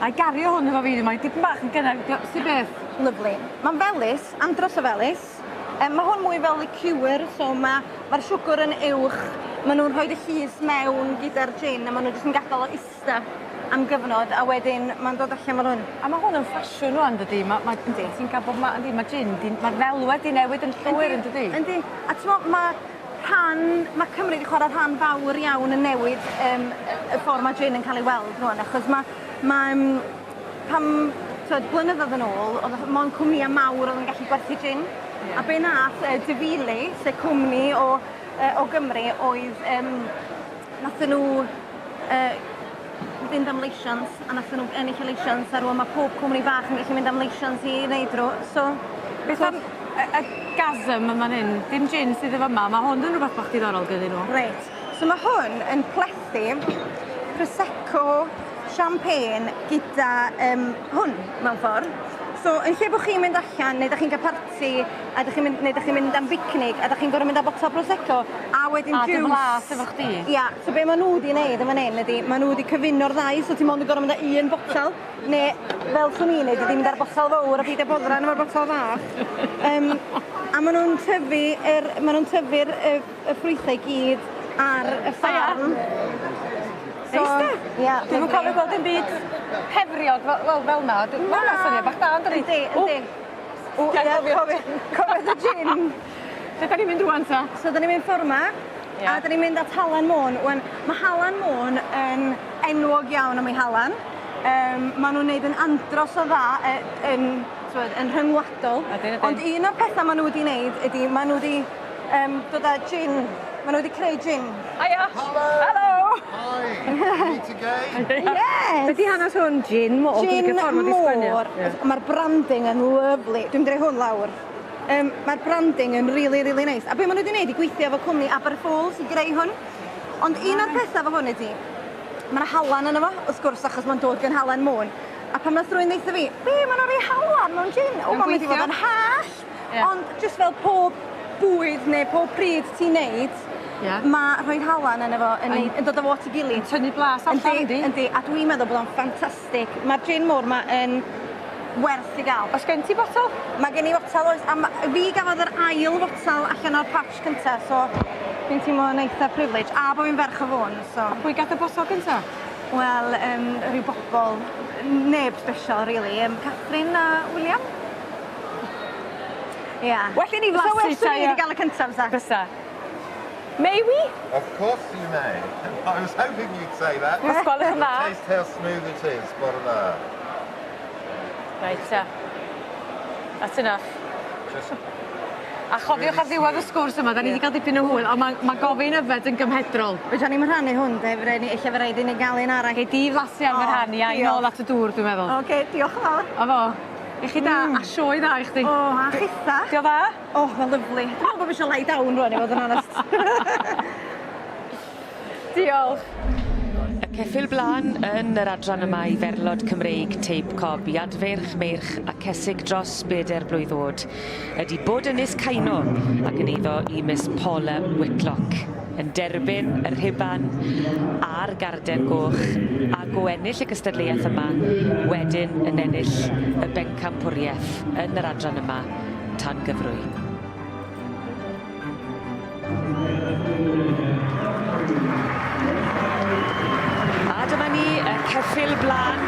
A i gario hwn efo fi mae'n dipyn bach yn gynnar, su beth?
Lyfli. Mae'n felys, andros o felys. Um, mae hwn mwy fel liqueur, so mae'r ma siwgr yn uwch. Maen nhw'n rhoi y llys mewn gyda'r gin a maen nhw jyst yn gadael o ista am gyfnod a wedyn mae'n dod allan fel hwn.
A mae hwn yn ffasiwn rwan dydi? Ma' ma' ti'n cael bob ma' yndi ma' gin 'di ma'r ddelwedd 'di newid yn llwyr yn dydi?
Yndi. A t'mo' ma' rhan, ma' Cymru 'di chwarae rhan fawr iawn yn newid yym y ffordd ma' gin yn cael ei weld rŵan achos ma' ma' yym pam t'wod blynyddoedd yn ôl o'dd y mond cwmnïau mawr o'dd yn gallu gwerthu gin.
Ie.
A be' nath yy Davile sef cwmni o yy o Gymru oedd yym nathon nhw yy fynd am leisians a nathon nhw ennill y leisians a rŵan ma' pob cwmni bach yn gallu mynd am leisians i neud rw so
Beth am y y gasm yn fan hyn? Dim gin sydd yn fama, ma' hwn yn rwbeth bach diddorol gyddyn nhw.
Reit, so ma' hwn yn plethu prosecco, champagne gyda yym hwn mewn ffordd. So yn lle bo' chi'n mynd allan neu 'dach chi'n ca'l parti a 'dach chi'n mynd neu 'dach chi'n mynd am bicnic a 'dach chi'n gor'o' mynd â botel prosecco a wedyn
A
juice.
dy flas efo chdi.
Ia, so be' ma' nw 'di neud yn fan 'yn ydi ma' nw 'di cyfuno'r ddau so ti mond yn gor'o' mynd â un botel ne' fel swn i'n neud ydi mynd â'r botel fowr a pidio boddran efo'r botel fach. Yym a ma' nw'n tyfu yr ma' nw'n tyfu'r y y ffrwythau i gyd ar y ffarm.
Neis 'de?
Ia.
Dwi'm yn cofio gweld dim byd pefriog fel wel fel 'na. Dwi... Ma' wnna syniad bach da yndydi?
Yndi yndi. O, ie, cofio, cofio dy gin.
Lle da ni'n mynd rwan ta?
So da ni'n mynd ffordd yma, a da ni'n mynd at Halan Môn. Wan, mae Halan Môn yn enwog iawn am ei halan. Maen nhw'n neud yn andros o dda yn, t'mod, yn rhyngwladol.
Ydyn, ydyn.
Ond un o'r pethau maen nhw wedi wneud ydy, maen nhw wedi dod â gin, maen nhw wedi creu gin.
Hiya! Hello! Hello!
Hi! Meet again!
Yes!
Be di hanes hwn? Gin môr?
Gin môr. Mae'r branding yn lovely. Dwi'n mynd i roi hwn lawr. Mae'r branding yn really, really nice. A be maen nhw wedi gwneud i gweithio efo cwmni Aberfalls i greu hwn. Ond un o'r pethau efo hwn ydy, mae yna halan yno fo, wrth gwrs, achos mae'n dod gan Halen Môn. A pan nath rhywun ddeutha fi, be, maen nhw'n rhoi halan mewn gin? O, mae'n mynd i fod yn hallt. Ond just fel pob bwyd neu pob pryd ti'n neud, mae rhoi halan yno fo yn, neud, yn dod â fo at ei gilydd.
Yn tynnu blas allan,
yndi? Yndi, a dwi'n meddwl bod o'n ffantastig. Mae'r gin môr ma yn werth i gael.
Oes gen ti botel?
Mae gen i fotel oes, a fi gafodd yr ail fotel allan o'r patch cynta, so fi'n teimlo yn eitha privilege, a bod fi'n ferch o Fôn, so.
A pwy gath y botol cynta?
Wel, rhyw bobl, neb special, really. Catherine a William. Ia. Yeah.
Well i ni flasu
So well ta, fi wedi gael y cyntaf, sa?
Bysa. May we?
Of course you may. I was hoping you'd say that.
Os gwelwch yn dda.
Taste how smooth it is. Bore da.
Right, ta. That's enough.
Just
A chofiwch ar ddiwedd y sgwrs yma, da ni wedi cael dipyn o hwyl, ond mae ma gofyn yfed yn gymhedrol.
Fedra ni'm rhannu hwn, de, fe rai ni, ella fe raid i ni gael un arall.
Gei di flasu am y rhan i, a i nôl at y dŵr, dwi'n meddwl.
Oce, diolch yn fawr.
O fo. I chi da, a sioe dda i chdi.
O, a chitha.
Dio dda?
O, mae'n lyfli. Dwi'n meddwl bod fi eisiau lie down rwan, i fod yn onest.
Diolch.
Y ceffyl blaen yn yr adran yma i ferlod Cymreig teip cob i adfeirch, meirch a cesig dros 4 blwydd oed ydy bod Ynys Caino ac yn eiddo i Miss Paula Whitlock yn derbyn y rhuban a'r garden goch ac o ennill y gystadleuaeth yma wedyn yn ennill y bencampwriaeth yn yr adran yma tan gyfrwy. A dyma ni, y ceffyl blaen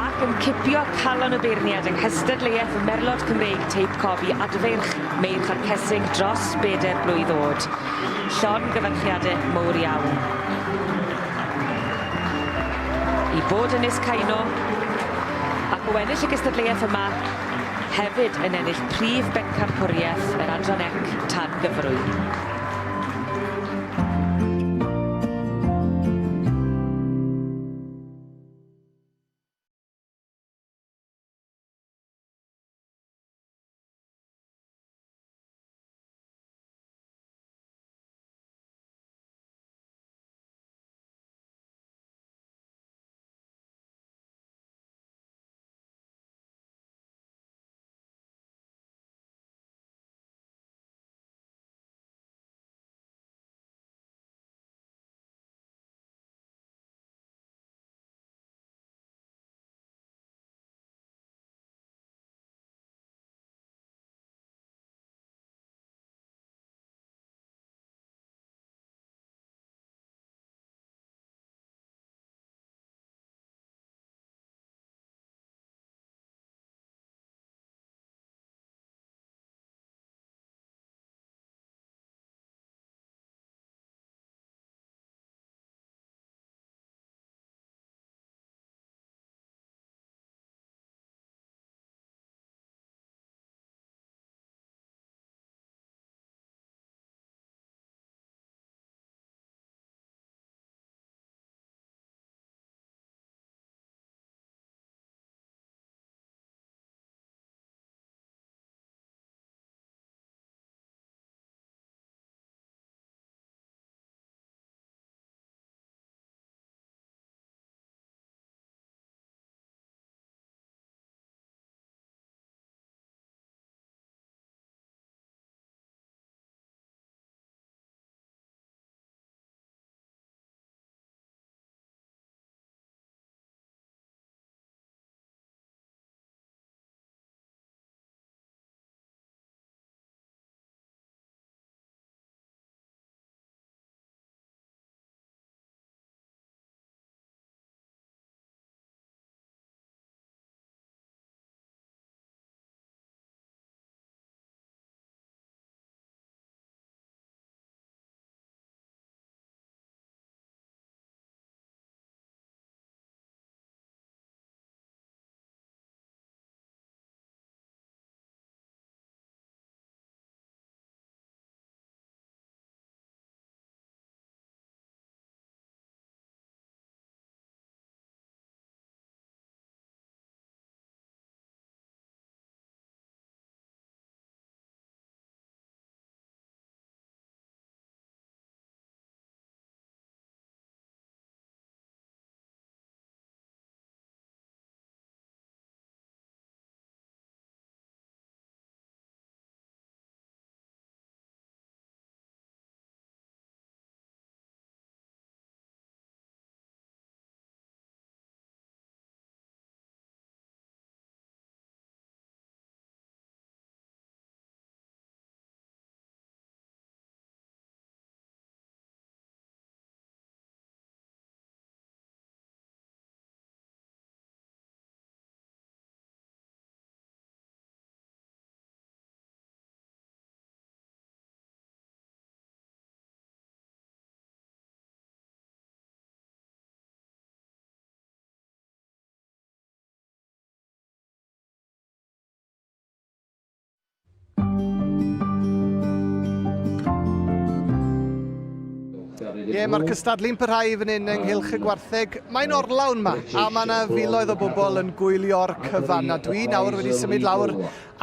ac yn cipio calon y beirniad yng nghystadleuaeth Merlod Cymreig Teip Cob i adfeirch meirch a'r cesig dros 4 blwydd oed. Llongyfarchiadau mowr iawn. I bod yn Ynys Caino ac o ennill y gystadleuaeth yma hefyd yn ennill prif bencampwriaeth yr adran ec tan gyfrwy.
Ie, mae'r cystadlu'n parhau fan hyn ynghylch y gwartheg. Mae'n orlawn ma, a mae yna filoedd o bobl yn gwylio'r cyfan. A dwi nawr wedi symud lawr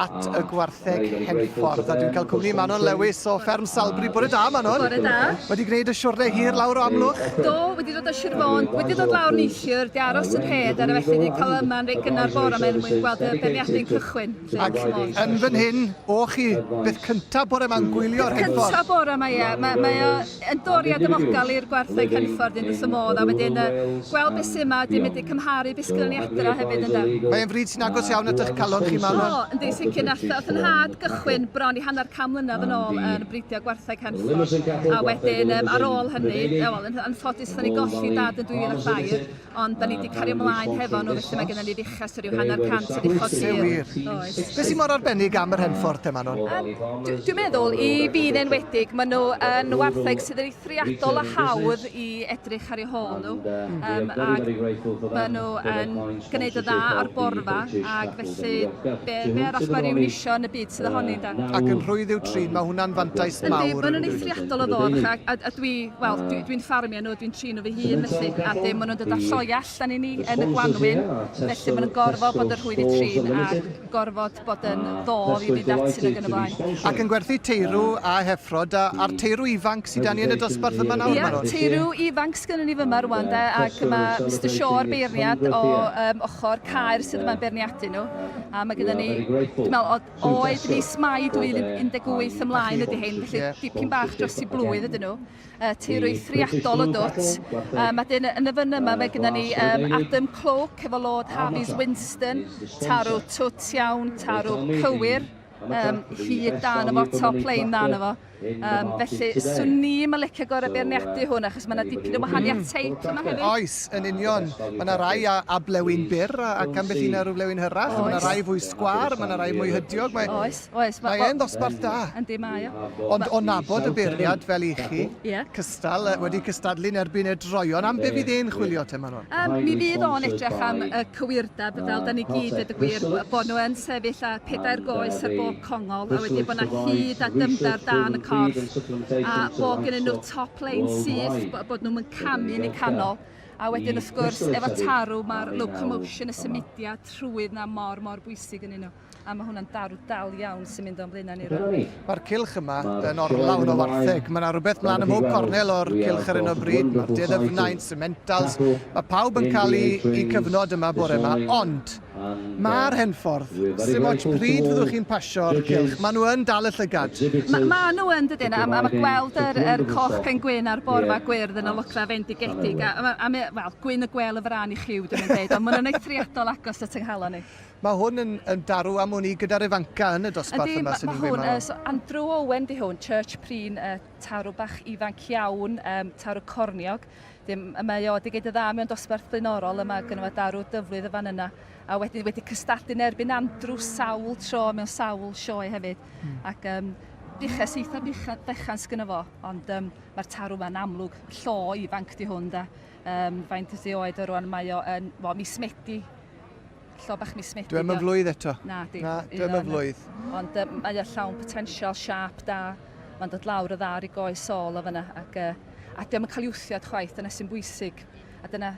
at y gwartheg Henffordd, a dwi'n cael cwmni Manon Lewis o Fferm Salbri. Bore da, Manon.
Bore da.
Wedi gwneud y siwrne hir lawr o Amlwch?
Do, wedi dod o Sir Fôn, wedi dod lawr neithiwr, di aros yn rhed ar y felly wedi cael yma'n reit gynnar bore yma er mwyn gweld y beirniadu'n cychwyn.
Ac yn fan hyn, o chi, beth cyntaf bore yma'n gwylio'r Henffordd?
Cyntaf bore yma, ie. Mae, mae o yn doriad ymogel i'r gwartheg Henffordd yn wrth y modd, a wedyn uh, gweld beth sy'n yma, dwi'n mynd i cymharu beth sgynnon ni adra hefyd ynde.
Mae'n fryd sy'n agos iawn at eich calon chi, Manon.
O, yndi, sicr. Nath, nath yn nhad gychwyn bron i hanner can mlynedd yn ôl yn bridio gwartheg Henffordd, a wedyn um, ar ôl hynny, wel, yn anffodus, ni golli dad yn 2004, Ond da ni 'di cario mlaen hefo nhw, felly mae gennym ni fuches o ryw hanner cant o fuchod
hir. Wir. Oes. Be sy'n mor arbennig am yr Henffordd te, Manon?
Um, Dwi'n meddwl, i fi'n enwedig, maen nhw yn wartheg sydd yn eithriadol o hawdd i edrych ar eu hôl nhw. Um, ac maen nhw yn gwneud y dda ar borfa, ac felly be, be arall mae rhywun isio yn y byd sydd ohoni, da.
Ac yn rhwydd i'w trin, mae hwnna'n fantais mawr.
Yndi, maen nhw'n eithriadol o ddoch, a, a, a dwi, wel, dwi'n dwi ffarmio nhw, dwi'n trin nhw fy hun felly, a dim maen nhw'n dod â lloi allan i ni yn y gwanwyn, felly maen nhw'n gorfod bod yn rhwydd i trin a gorfod bod yn ddof i fynd atyn nhw ac yn y blaen.
Ac yn gwerthu teirw a heffrod, a, a'r teirw ifanc sydd 'da ni yn y dosbarth yma nawr,
Manon? Ie, teirw ifanc sgynnon ni fyma rwan de, ac mae Mister Shaw'r beirniad o um, ochr Caer sydd yma'n beirniadu nhw, a mae gyda ni, dwi'n meddwl, oed mis Mai 2018 ymlaen ydy hein, felly dipyn bach dros i blwydd ydyn nhw. Tir eithriadol o dwt. Um, a dyn, yn y fan yma mae gennym ni um, Adam Cloak efo Lord Harvey's Winston, tarw twt iawn, tarw cywir, um, hyd da yna fo, top lane da yna fo. Um, felly, swn ni'n licio gorau beirniadu hwn, achos mae yna dipyn o wahaniaeth mm. teip yma hefyd.
Oes, yn union. Mae yna rai a, a blewyn byr, a, ac ambell un ar blewyn hyrach. Mae yna rai fwy sgwar, mae yna rai mwy hydiog. Mae,
oes, oes.
Mae e'n ddosbarth da.
Yndi, mae o.
Ond o nabod y beirniad fel i chi, cystal, wedi cystadlu'n erbyn y droeon, am be fydd e'n chwilio te, Manon?
Um, mi fydd o'n edrych am y cywirdeb, fel da ni gyd, dweud y gwir, bod nhw yn sefyll â pedair goes ar bob congol, a wedyn bod yna hyd a dyfnder da yn y corff, a bod gennyn nhw top lein syth, bod nhw'n camu yn eu canol. A wedyn wrth gwrs, efo tarw, mae'r locomotion, y symudiad trwydd na mor, mor bwysig yn nhw. A mae hwnna'n darw dal iawn sy'n mynd o'n blaenau ni rwan.
Mae'r cylch yma yn orlawn o wartheg. Mae yna rhywbeth mlaen ym mhob cornel o'r cylch ar hyn o bryd. Mae'r Deddefnaint, Sementals, mae pawb yn cael eu cyfnod yma bore yma. Ond mae'r Henffordd, sdim ots pryd fyddwch chi'n pasio'r cylch, maen nhw yn dal y llygad.
Ma, ma nhw yn dydyn, a, a mae gweld yr, yr coch pen gwyn a'r borfa gwyrdd yn olygfa fendigedig. A, a, a, a, wel, gwyn y gwel y frân i chiw, dwi'n mynd dweud, ond maen nhw'n eithriadol agos at yng nghalon ni.
Mae hwn yn, yn darw am wn i gyda'r ifanca yn y dosbarth
Yndi,
yma,
ma'
sy'n
ma'
ni'n gweud
hwn,
Manon.
so Andrew Owen 'di hwn, Church Pryn, tarw bach ifanc iawn, um, tarw corniog. Dim, mae o wedi gwneud y dda mewn dosbarth blaenorol yma, gynno fo darw dyflwydd y fan yna. A wedyn wedi cystadlu yn erbyn Andrew sawl tro mewn sawl sioe hefyd. Mm. Ac um, buches eitha buchan, fechan sgynno fo, ond um, mae'r tarw yma'n amlwg llo ifanc di hwn da. Um, faint ydi oed o rwan, mae o yn, well, mis Medi Llo bach mis Medi.
Dwi'm yn flwydd eto.
Na, di.
Na, dwi'm yn flwydd.
Ond um, mae o llawn potensial, siâp da. Mae'n dod lawr y dda ar ei goes ôl o fyna. Ac, uh, a diolch yn cael ei wthiad chwaith, dyna sy'n bwysig. A dyna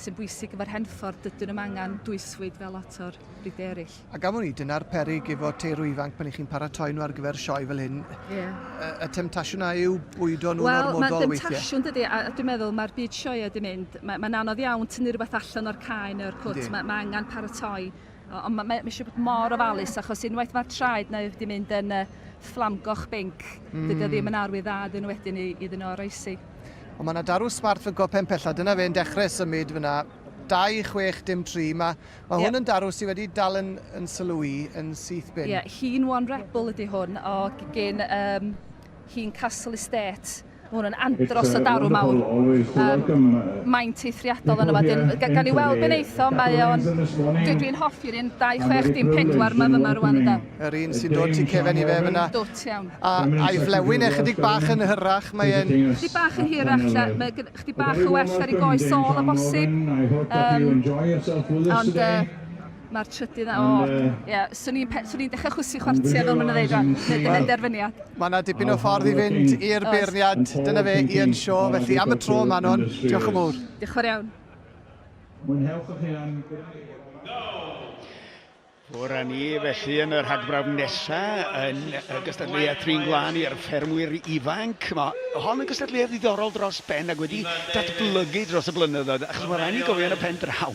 sy'n bwysig efo'r Henffordd, dydyn nhw'm angen dwysfwyd fel lot o'r bridiau eraill.
A gan i, dyna'r peryg efo teirw ifanc pan i chi'n paratoi nhw ar gyfer sioe fel hyn.
Yeah.
Y, y temtasiwn na yw bwydo nhw'n
Wel,
ormodol
mae'n
weithiau.
demtasiwn dydy, a a dwi'n meddwl mae'r byd sioeau wedi mynd, mae'n ma anodd iawn tynnu rhywbeth allan o'r cae neu o'r cwt,
Yndi.
mae ma angen paratoi. Ond mae ma, ma eisiau bod mor ofalus, achos unwaith mae'r traed na wedi mynd yn uh, fflamgoch binc, mm. dydy o ddim yn arwydd dda iddyn nhw wedyn i, iddyn nhw oroesi.
Ond mae yna darw smart fy pen pella, dyna fe'n dechrau symud fyna, 2, 6, dim 3. Mae, mae hwn yn darw sydd wedi dal yn, yn sylw i yn syth bin.
Ie, yeah, Heen One Rebel ydy hwn o gyn um, Heen Castle Estate. Mae hwn yn andros o darw mawr. Um, maint eithriadol yna fo. Dyn, gan i weld be wneith o, mae o'n... Dwi'n dwi hoffi'r un 2, 6, dim 4 mae fyma rwan yna.
Yr un sy'n dod tu cefen i fe fyna.
Dwt iawn.
A, a'i flewyn e chydig bach yn hyrach, mae e'n...
Chydig bach yn hirach, lle, mae chydig bach o well ar ei goes ôl o bosib. Um, ond uh, Mae'r trydydd na, o, ie, swn i'n swn i'n dechrau chwysu chwarter fel maen nhw'n dweud rwan, wneud y penderfyniad.
Mae yna dipyn o ffordd i fynd i'r beirniad, dyna fe, Ian Shaw, felly am y tro Manon, diolch yn fawr.
Diolch yn fawr iawn.
Mwynhewch eich hunan.
Ffwr â ni felly yn y rhagbrawf nesa yn y gystadleuaeth Trin Gwlân i'r ffermwyr ifanc. Mae hon yn gystadleuaeth ddiddorol dros ben ac wedi datblygu dros y blynyddoedd, achos mae rhaid ni gofio yn y pen draw,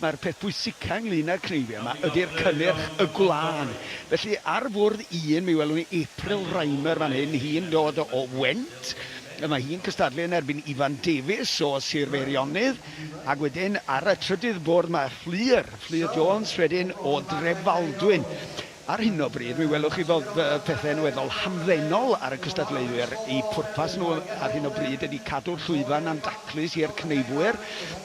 mae'r peth pwysica ynglyn â'r cneifiau yma ydy'r cynnyrch, y gwlân. Felly ar fwrdd un mi welwn ni April Rymer fan hyn, hi'n dod o Went, mae hi'n cystadlu yn erbyn Ifan Davies o Sir Feirionnydd, ac wedyn ar y trydydd bwrdd mae Fflur, Fflur Jones wedyn o Drefaldwyn. Ar hyn o bryd mi welwch chi fod pethau'n weddol hamddenol ar y cystadleuwyr. Eu pwrpas nhw ar hyn o bryd ydy cadw'r llwyfan yn daclus i'r cneifwyr.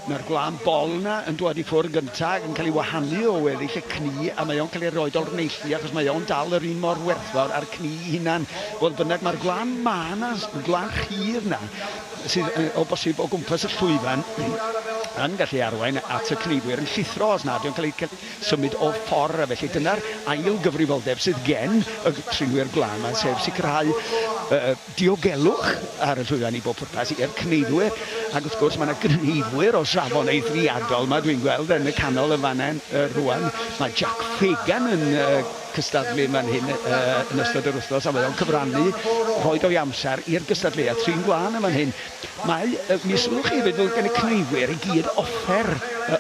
Mae'r gwlân bol 'na yn dŵad i ffwrdd gynta' ac yn cael ei wahanu o weddill y cnu a mae o'n cael ei roid o'r neilltu achos mae o'n dal yr un mor werthfawr â'r cnu 'i hunan. Fodd bynnag mae'r gwlân mân 'na, y gwlân rhydd 'na, sydd o bosib o gwmpas y llwyfan yn gallu arwain at y cneifwyr yn llithro os nad yw'n cael ei symud o ffordd, a felly dyna'r ail gyfrifoldeb sydd gen y trinwyr gwlân 'ma, sef sicrhau diogelwch ar y llwyfan i bob pwrpas i'r cneifwyr. Ac wrth gwrs mae 'na gneifwyr o safon eithriadol 'ma dwi'n gweld yn y canol yn fan'na rŵan. Mae Jack Fagan yn cystadlu yn fan hyn yn ystod yr wythnos a mae o'n cyfrannu rhoid o'i amser i'r gystadleuaeth trin gwlân yn fan hyn. Mae, mi sylwch chi hefyd fod gen y cneifwyr i gyd offer,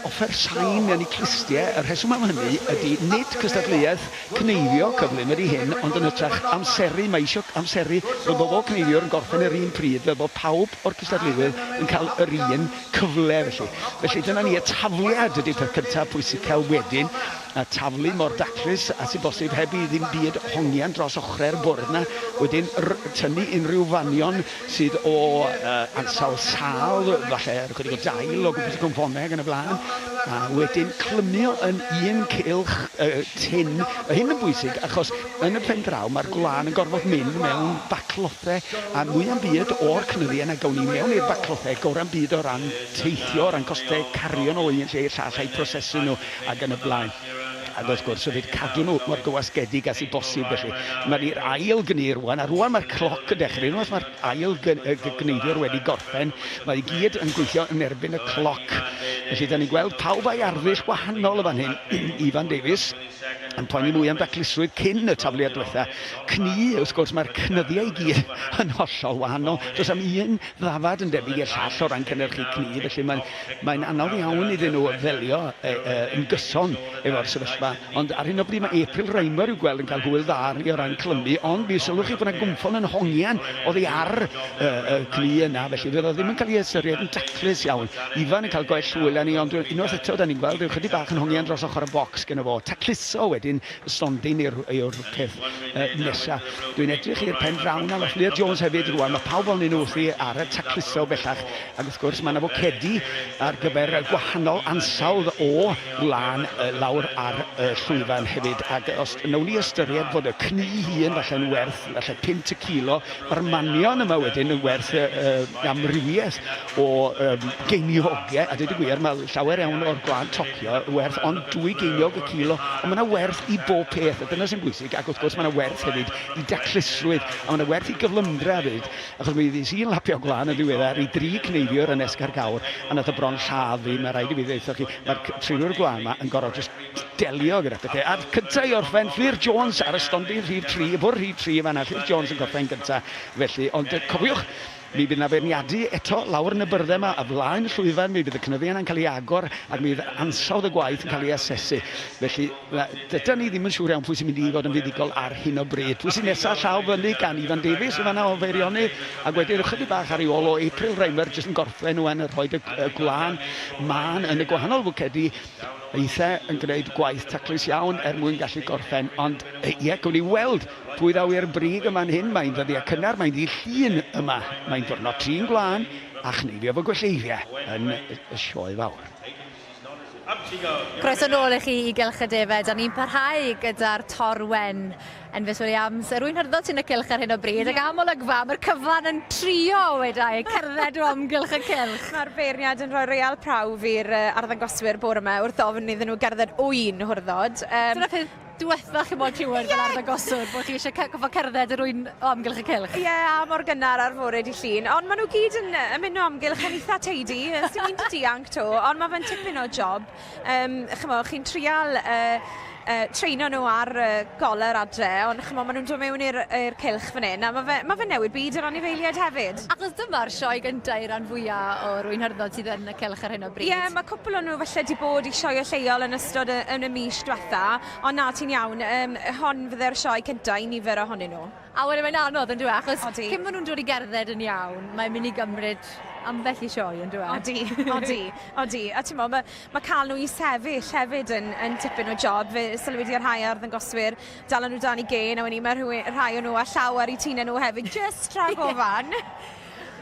offer sain yn eu clustiau. Y rheswm am hynny ydy nid cystadleuaeth cneifio cyflym ydy hyn ond yn hytrach amseru, mae isio amseru fel bod bob cneifiwr yn gorffen yr un pryd, fel bod pawb o'r cystadleuwyr yn cael yr un cyfle felly. Felly dyna ni, y tafliad ydy'r peth cyntaf pwysica wedyn. A taflu mor daclus a sy'n bosib heb i ddim byd hongian dros ochrau'r bwrdd 'na. Wedyn tynnu unrhyw fanion sydd o ansawdd sâl, falle ychydig o dail o gwmpas y cwmfonau ac yn y blaen, a wedyn clymu o yn un cylch tynn. Mae hyn yn bwysig achos yn y pen draw mae'r gwlân yn gorfod mynd mewn baclothau, a mwya'n byd o'r cnyddiau 'na gawn ni mewn i'r baclothau, gorau'n byd o ran teithio, o ran costau cario nhw o un lle i'r llall a'u prosesu nhw. ac yn y blaen. Ac wrth gwrs, rhaid cadw nhw mor gywasgedig â sy'n bosib, felly. Mae'n i'r ail gnu rwan, a rwan mae'r cloc yn dechrau. Unwaith mae'r ail gneifiwr wedi gorffen, mae i gyd yn gweithio yn erbyn y cloc. Felly, da ni'n gweld pawb a'i arddull wahanol y fan hyn. Ifan Davies yn poeni mwy am daclusrwydd cyn y tafliad diwetha. Cnu, wrth gwrs, mae'r cnyddiau i gyd yn hollol wahanol. Does am un ddafad yn debyg i'r llall o ran cynhyrchu cnu, felly mae'n Mae'n anodd iawn iddyn nhw ddelio yn gyson efo'r sefyllfa, ond ar hyn o bryd mae April Rymer i'w gweld yn cael hwyl dda arni o ran clymu, ond mi sylwch chi bod 'na gwmffon yn hongian oddi ar y cnu yna, felly fydd o ddim yn cael ei ystyried yn daclus iawn. Ifan yn cael gwell hwyl â ni, ond unwaith eto 'da ni'n gweld rhyw chydig bach yn hongian dros ochr y bocs gynno fo. Tacluso wedyn y stondin yw'r peth nesa. Dwi'n edrych i'r pen draw 'na, mae Fflur Jones hefyd rŵan, mae pawb ohonyn nhw wrthi ar y tacluso bellach. Ac wrth gwrs, mae 'na fwcedi ar gyfer gwahanol ansawdd o wlân lawr ar y llwyfan hefyd. Ac os wnawn ni ystyried fod y cnu hun falle'n werth falle punt y kilo, mae'r manion yma wedyn yn werth amrywiaeth o geiniogau. A dweud y gwir, mae llawer iawn o'r gwlân tocio werth ond 2 geiniog y kilo, ond mae 'na werth i bob peth, a dyna sy'n bwysig. Ac wrth gwrs, mae 'na werth hefyd i daclusrwydd, a mae 'na werth i gyflymdra hefyd. Achos mi fues i'n lapio gwlân yn ddiweddar i dri cneifiwr yn Esgair Gawr, a nath o bron lladd fi, mae rhaid i fi ddeutho chi. Mae'r trinwr gwlân 'ma yn gorfod jyst delio gyda pethau. A'r cynta i orffen, Fflur Jones ar y stondin rhif 3, y bwrdd rhif 3 yn fan'na, Fflur Jones yn gorffen gynta felly. Ond cofiwch, mi fydd 'na feirniadu eto lawr yn y byrddau 'ma, o flaen y llwyfan, mi fydd y cnyddiau yna'n cael ei agor ac mi fydd ansawdd y gwaith yn cael ei asesu. Felly, Dydan ni ddim yn siŵr iawn pwy sy'n mynd i fod yn fuddugol ar hyn o bryd. Pwy sy'n nesa llaw fyny gan Ifan Davies yn fan'na o Feirionnydd, ac wedyn ychydig bach ar ei ôl o April Rymer jyst yn gorffen ŵan yn rhoi y gwlân mân yn y gwahanol fwcedi. Eitha yn gwneud gwaith taclus iawn er mwyn gallu gorffen, ond ie, gawn ni weld pwy ddaw i'r brig yn fan hyn. Mae'n ddyddiau cynnar, mae'n ddydd Llun yma, mae'n ddiwrnod trin gwlân a chneifio fy gwelleiriau yn y sioe fawr.
Croeso nôl i chi i Gylch y Defaid a ni'n parhau gyda'r Tor Wen. Enfys Williams, yr wy'n hyrddod sy'n y cylch ar hyn o bryd ac am olygfa, mae'r cyfan yn trio wedai cerdded o amgylch y cylch.
Mae'r beirniad yn rhoi real prawf i'r arddangoswyr bore yma wrth ofyn iddyn nhw gerdded ŵyn hwrddod.
Um, Dyna peth diwetha chi moyn clywed fel arddangoswr, bod chi eisiau goffa cerdded yr ŵyn o amgylch y cylch.
Ie, yeah, a mor gynnar ar fore di llun. Ond maen nhw gyd yn ymuno amgylch yn eitha teidi, sy'n mynd i dianc to, ond mae fe'n tipyn o job. Um, chymod, chi'n trial uh, uh, treino nhw ar uh, goler adre, ond chymod, maen nhw'n dod mewn i'r cylch fan hyn, a mae fe, ma fe newid byd yr anifeiliaid hefyd.
Achos dyma'r sioe gyntaf i ran fwyaf o'r ŵyn hyrddod sydd yn y cylch ar hyn o bryd.
Ie, yeah, mae cwpl o nhw falle wedi bod i sioe lleol yn ystod y, yn y mis diwetha, ond na, ti'n iawn, um, hon fydde'r sioe cyntaf i nifer ohonyn nhw.
A wedyn mae'n anodd on'd yw e? Achos Odi. cyn ma' nw'n dod i gerdded yn iawn, mae'n mynd i gymryd ambell i sioe on'd yw e?
Odi, odi, odi. A t'mo' ma' ma' ca'l nhw i sefyll hefyd yn yn tipyn o job. Fe sylwi di ar rhai arddangoswyr dala nhw dan 'u gên a wedyn 'ny ma' rhywun rhai o nhw â llaw ar 'u tine nhw hefyd jyst rhag ofan.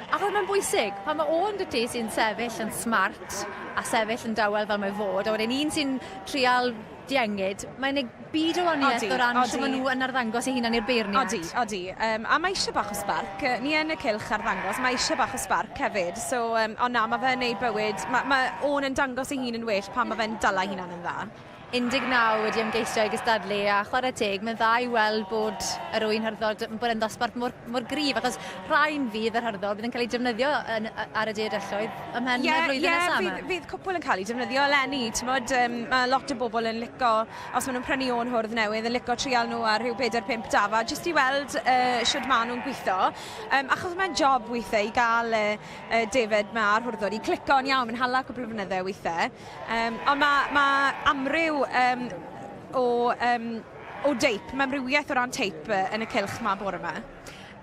Achos mae'n bwysig, pan ma' ôn 'da ti sy'n sefyll yn smart a sefyll yn dawel fel mae fod, a wedyn un sy'n trial diengyd, mae'n neud byd o waniaeth o ran shwt maen nhw yn arddangos eu hunain i'r beirniad.
Odi, odi. Um, a mae eisiau bach o sbarc. Ni yn y cylch arddangos, mae eisiau bach o sbarc hefyd. So, um, ond na, mae fe'n neud bywyd, mae, mae o'n yn dangos ei hun yn well pan mae fe'n dala ei hunan yn dda.
19 wedi ymgeisio i gystadlu a chwarae teg, mae'n dda i weld bod yr ŵyn hyrddod, bod e'n ddosbarth mor, mor gryf, achos rhain fydd yr hyrddod bydd yn cael eu defnyddio yn, ar y diadelloedd ymhen yeah, y flwyddyn
yeah,
nesaf.
Fydd, fydd cwpwl yn cael eu defnyddio eleni, t'mod, um, mae lot o bobl yn lico, os maen nhw'n prynu o'n hwrdd newydd, yn lico trial nhw ar rhyw 4-5 dafad, jyst i weld uh, shwd maen nhw'n gweithio. Um, achos mae'n job weithiau i gael y uh, uh, defed ma a'r hwrddod i clico'n iawn, mae'n hala cwpl o flynyddau weithiau. Um, ond mae ma amryw um, o, um, o deip, mae amrywiaeth o ran teip uh, yn y cylch ma bore yma.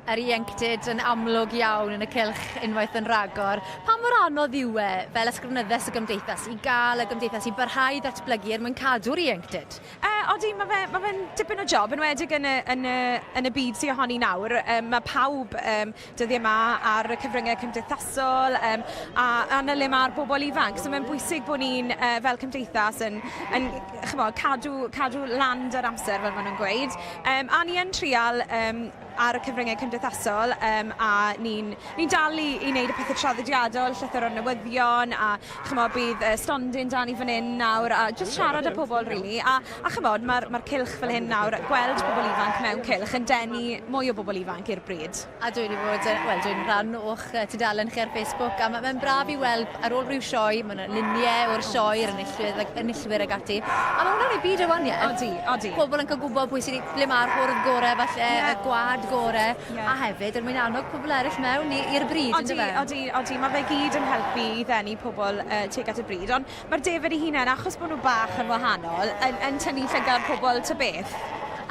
yr ieuenctid yn amlwg iawn yn y cylch unwaith yn rhagor. Pa mor anodd yw e, fel ysgrifenyddes y gymdeithas, i gael y gymdeithas i barhau i ddatblygu er mwyn cadw'r ieuenctid?
Uh, odi, mae fe'n ma fe dipyn o job, yn enwedig yn y, yn y, yn y byd sydd ohoni nawr. Um, mae pawb um, dyddiau yma ar y cyfryngau cymdeithasol um, a, a 'na le mae'r bobl ifanc. So mae'n bwysig bod ni'n, uh, fel cymdeithas, yn, yn chymod, cadw, cadw lan 'da'r amser, fel maen nhw'n gweud. Um, a ni yn trial um, ar y cyfryngau cymdeithasol um, a ni'n ni dal i, i wneud y pethau traddodiadol, llythyron newyddion a chymod, bydd uh, stondin dan i fan hyn nawr a just siarad â pobl really. A, a chymod, mae'r ma cylch fel hyn nawr, gweld pobl ifanc mewn cylch yn denu mwy o bobl ifanc i'r bryd.
A dwi wedi bod, wel, dwi'n rhan o'ch tudalen chi ar Facebook a mae'n braf i weld ar ôl rhyw sioe, mae yna luniau o'r sioe, yr enillwyr, enillwyr ag ati. A mae hwnna'n rhoi byd o waniaeth.
Odi, odi.
Pobl yn cael gwybod pwy sydd, ble mae'r hwrdd gorau falle, yeah. y gwad gorau, yeah. a hefyd er mwyn annog pobl eraill mewn i'r bryd,
odi, odi, odi, mae fe gyd yn helpu i ddenu pobl uh, tuag at y bryd, ond mae'r defaid eu hunain, achos bod nhw bach yn wahanol, yn, yn tynnu llygad pobl ta beth.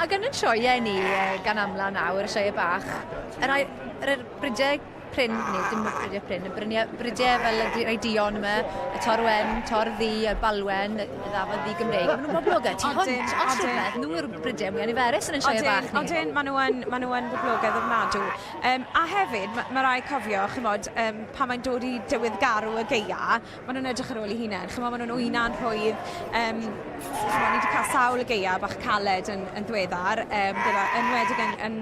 Ac yn y sioeau ni, gan amla nawr, y sioeau bach, yr, yr, yr brydiau prin, neu dim y brydiau prin, y bryniau, brydiau fel y rhai duon yma, y tor wen, tor ddu, y balwen, y ddafad ddu Gymreig, maen nhw'n boblogaidd tu hwnt, os rhywbeth, nhw yw'r brydiau mwyaf niferus yn y sioeau bach ni.
Odyn, maen nhw yn, maen nhw yn boblogaidd ofnadw. Um, a hefyd, mae ma rai cofio, chymod, um, pan mae'n dod i dywydd garw y gaea, maen nhw'n edrych ar ôl eu hunain. Chymod, maen nhw'n wyna'n rhwydd. Um, chymod, ni wedi cael sawl y gaea bach caled yn, yn ddiweddar, um, gyda, enwedig yn, yn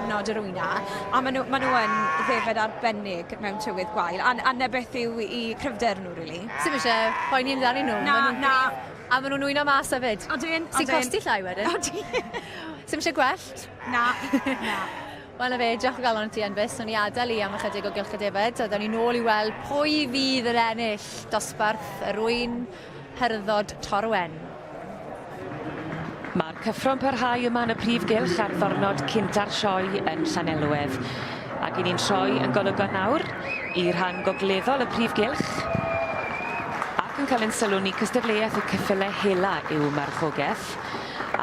cyfnod yr wyna. A maen nhw, maen nhw yn ddefed arbennig mewn tywydd gwael. A, a na beth yw i cryfder nhw, really.
Sim eisiau poeni amdanyn nhw.
Na, na.
A maen nhw'n wyno mas hefyd.
Odyn,
Sy'n costi llai wedyn.
Odyn.
Sim eisiau gwellt.
Na, na.
Wel 'na fe, diolch o galon i ti Enfys. Nawn ni adael i am ychydig o gylch y defaid a dawn ni nôl i weld pwy fydd yn ennill dosbarth yr ŵyn hyrddod Torwen.
Mae'r cyffro'n parhau yma yn y prif gylch ar ddornod cynta'r sioe yn Llanelwedd. Ac i ni'n troi yn golygon nawr i rhan gogleddol y prif gylch ac yn cael ein sylw ni cystadleuaeth y ceffylau hela yw marchogeth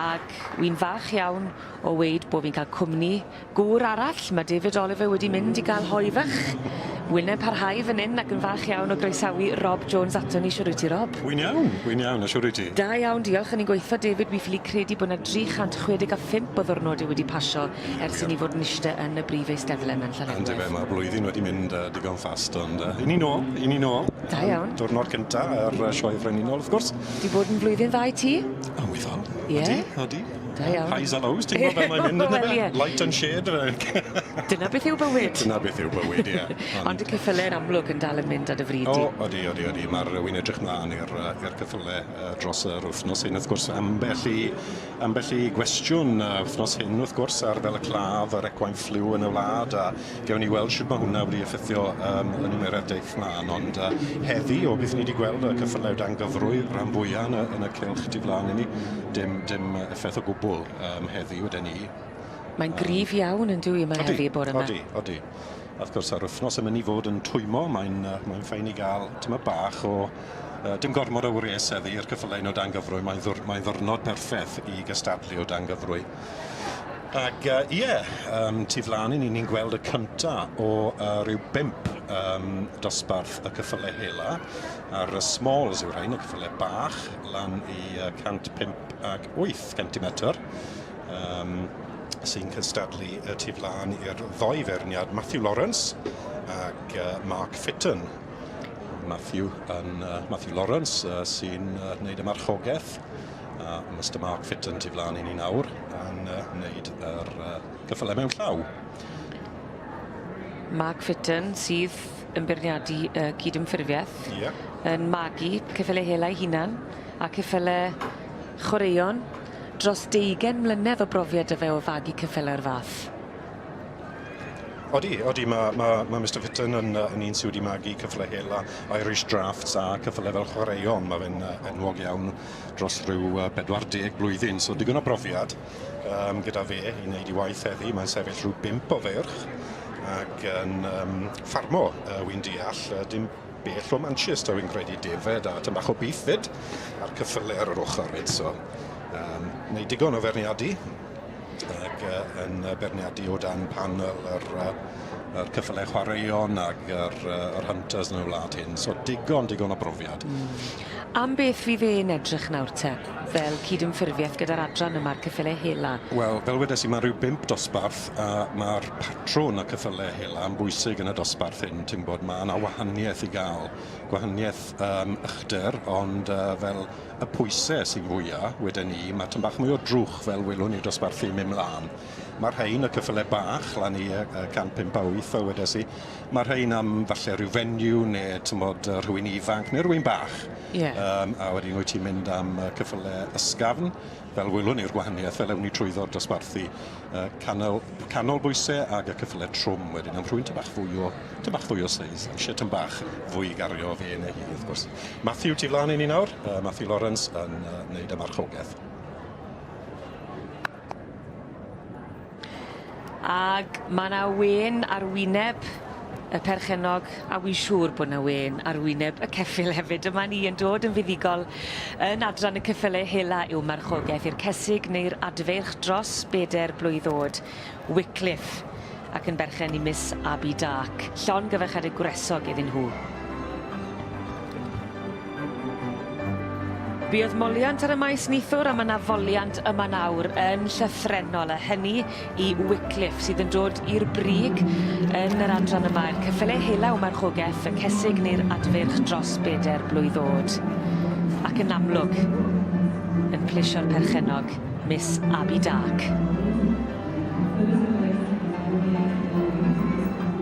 ac wi'n falch iawn o weud bo' fi'n cael cwmni gŵr arall. Mae David Oliver wedi mynd i gael hoe fach. Wyneb parhau fan 'yn ac yn falch iawn o groesawu Rob Jones ato ni. Shwd wyt ti Rob?
Wy'n iawn, wy'n iawn, a shwd wyt ti?
Da iawn, diolch. O'n i'n gweitho David, wi ffili credu bo' 'na 365 o ddwrnode wedi pasio ers i ni fod yn ishte yn y brif eisteddle yma'n Llanelwedd.
Yndyfe, ma'r blwyddyn wedi mynd yy digon fast ond yy 'yn ni nôl, 'yn ni nôl.
Da iawn.
Diwrnod cynta yr yy Sioe Frenhinol wrth gwrs.
'Di bod yn flwyddyn dda i ti?
Yn weddol.
Ie?
Odi, odi.
Da iawn.
Highs a lows, ti'n gwybod fel mae'n mynd
Wel ie.
Light and shade.
Dyna beth yw bywyd.
Dyna beth yw bywyd, ie.
Ond y ceffyle yn amlwg yn dal yn mynd ar dy fryd di.
O, odi, odi, odi. Mae'r wy'n edrych mlaen i'r yy i'r ceffyle yy dros yr wythnos hyn, wrth gwrs, ambell i ambell i gwestiwn yy wythnos hyn, wrth gwrs, ar fel y claf, yr equine flu yn y wlad, a gewn ni weld shwd ma' hwnna wedi effeithio yym y niferoedd deith mlaen, ond yy heddi, o beth ni wedi gweld, y ceffylau o dan gyfrwy, rhan fwya yn y yn y cylch tu flan i ni, dim dim effaith o gwbl yym heddi weden i.
Mae'n gryf iawn yn dyw 'i yma heddi y bore 'ma.
Odi, odi. A wrth gwrs ar wythnos yn mynd i fod yn twymo, mae'n uh, mae'n ffain i gael tyma bach o uh, dim gormod o wres heddi i'r cyffylau o dan gyfrwy, mae'n ddwr, mae ddwrnod perffaith i gystadlu o dan gyfrwy. Ac uh, ie, yeah, um, tu flaen i ni, ni'n gweld y cynta o uh, rhyw bimp um, dosbarth y cyffylau hela, a'r smalls yw'r rhain, y cyffylau bach, lan i uh, 105 ac 8 centimetr. Um, sy'n cystadlu y tu flaen i'r ddoi feirniad Matthew Lawrence ac uh, Mark Fitton. Matthew, yn, uh, Matthew Lawrence uh, sy'n uh, wneud y marchogaeth a Mr Mark Fitton tu flaen i ni nawr yn uh, wneud yr uh, cyffylau mewn llaw.
Mark Fitton sydd yn beirniadu uh, cydymffurfiaeth,
yeah.
yn magu ceffylau hela ei hunan a ceffylau chwaraeon. Dros deugain mlynedd o brofiad 'da fe o fagu ceffylau o'r fath.
Odi, odi, mae ma, ma Mister Fitton yn, yn un sydd wedi magu cyffyle hela, Irish Drafts a cyffyle fel chwaraeon. Mae fe'n enwog iawn dros rhyw 40 blwyddyn, so digon o brofiad um, gyda fe i wneud i waith heddi. Mae'n sefyll rhyw bump o feirch ac yn um, ffarmo, uh, wy'n deall, uh, dim bell o Manchester, wy'n credu defed a tym bach o beef fyd, a'r cyffyle ar yr ochr fyd, so um, wneud digon o ferniadu ac uh, yn berniadu o dan panel yr, uh, yr cyffyle chwaraeon ac yr, uh, yr hunters yn y wlad hyn. So digon, digon o brofiad.
Mm. Am beth fydd e'n edrych nawr te, fel cydymffurfiaeth gyda'r adran yma'r cyffyle hela?
Wel, fel wedes i, mae rhyw bump dosbarth a mae'r patrwn y cyffyle hela yn bwysig yn y dosbarth hyn. Ti'n gwybod, mae yna wahaniaeth i gael. Gwahaniaeth um, ychder, ond uh, fel y pwyse sy'n fwya, weden i, mae tyn bach mwy o drwch fel welwn ni'r dosbarthu mynd mlaen. Mae'r rhain, y cyffyle bach, lan i 158 fel wedes i, mae'r rhain am falle rhyw fenyw neu tymod, rhywun ifanc neu rhywun bach.
Yeah.
Um, a wedyn wyt ti'n mynd am cyffyle ysgafn, fel welwn ni'r gwahaniaeth, fel ewn ni trwyddo'r dosbarthu uh, canol, canol bwysau ag y cyffyle trwm wedyn, am rhywun tyn bach fwy o, tyn bach fwy o seis, am eisiau tyn bach fwy i gario fe neu hi, wrth gwrs. Matthew tu flaen i ni nawr, uh, Matthew Lawrence yn uh, wneud y marchogaeth.
Ag ma' 'na wên ar wyneb y perchennog a wi'n siŵr bo' 'na wên ar wyneb y ceffyl hefyd. Dyma ni yn dod yn fuddugol yn adran y ceffyle hela i'w marchogeth i'r cesig neu'r adfeirch dros beder blwydd o'd, Wycliffe, ac yn berchen i Miss Abi Dark. Llongyfarchiade gwresog iddyn nhw. Buodd moliant ar y maes neithiwr a ma' 'na foliant yma nawr yn llythrennol a hynny i Wycliffe sydd yn dod i'r brig yn yr adran yma i'r cyffyle hela o marchogeth, y cesig neu'r adfeirch dros beder blwydd o'd. Ac yn amlwg yn plesio'r perchennog, Miss Abi Dark.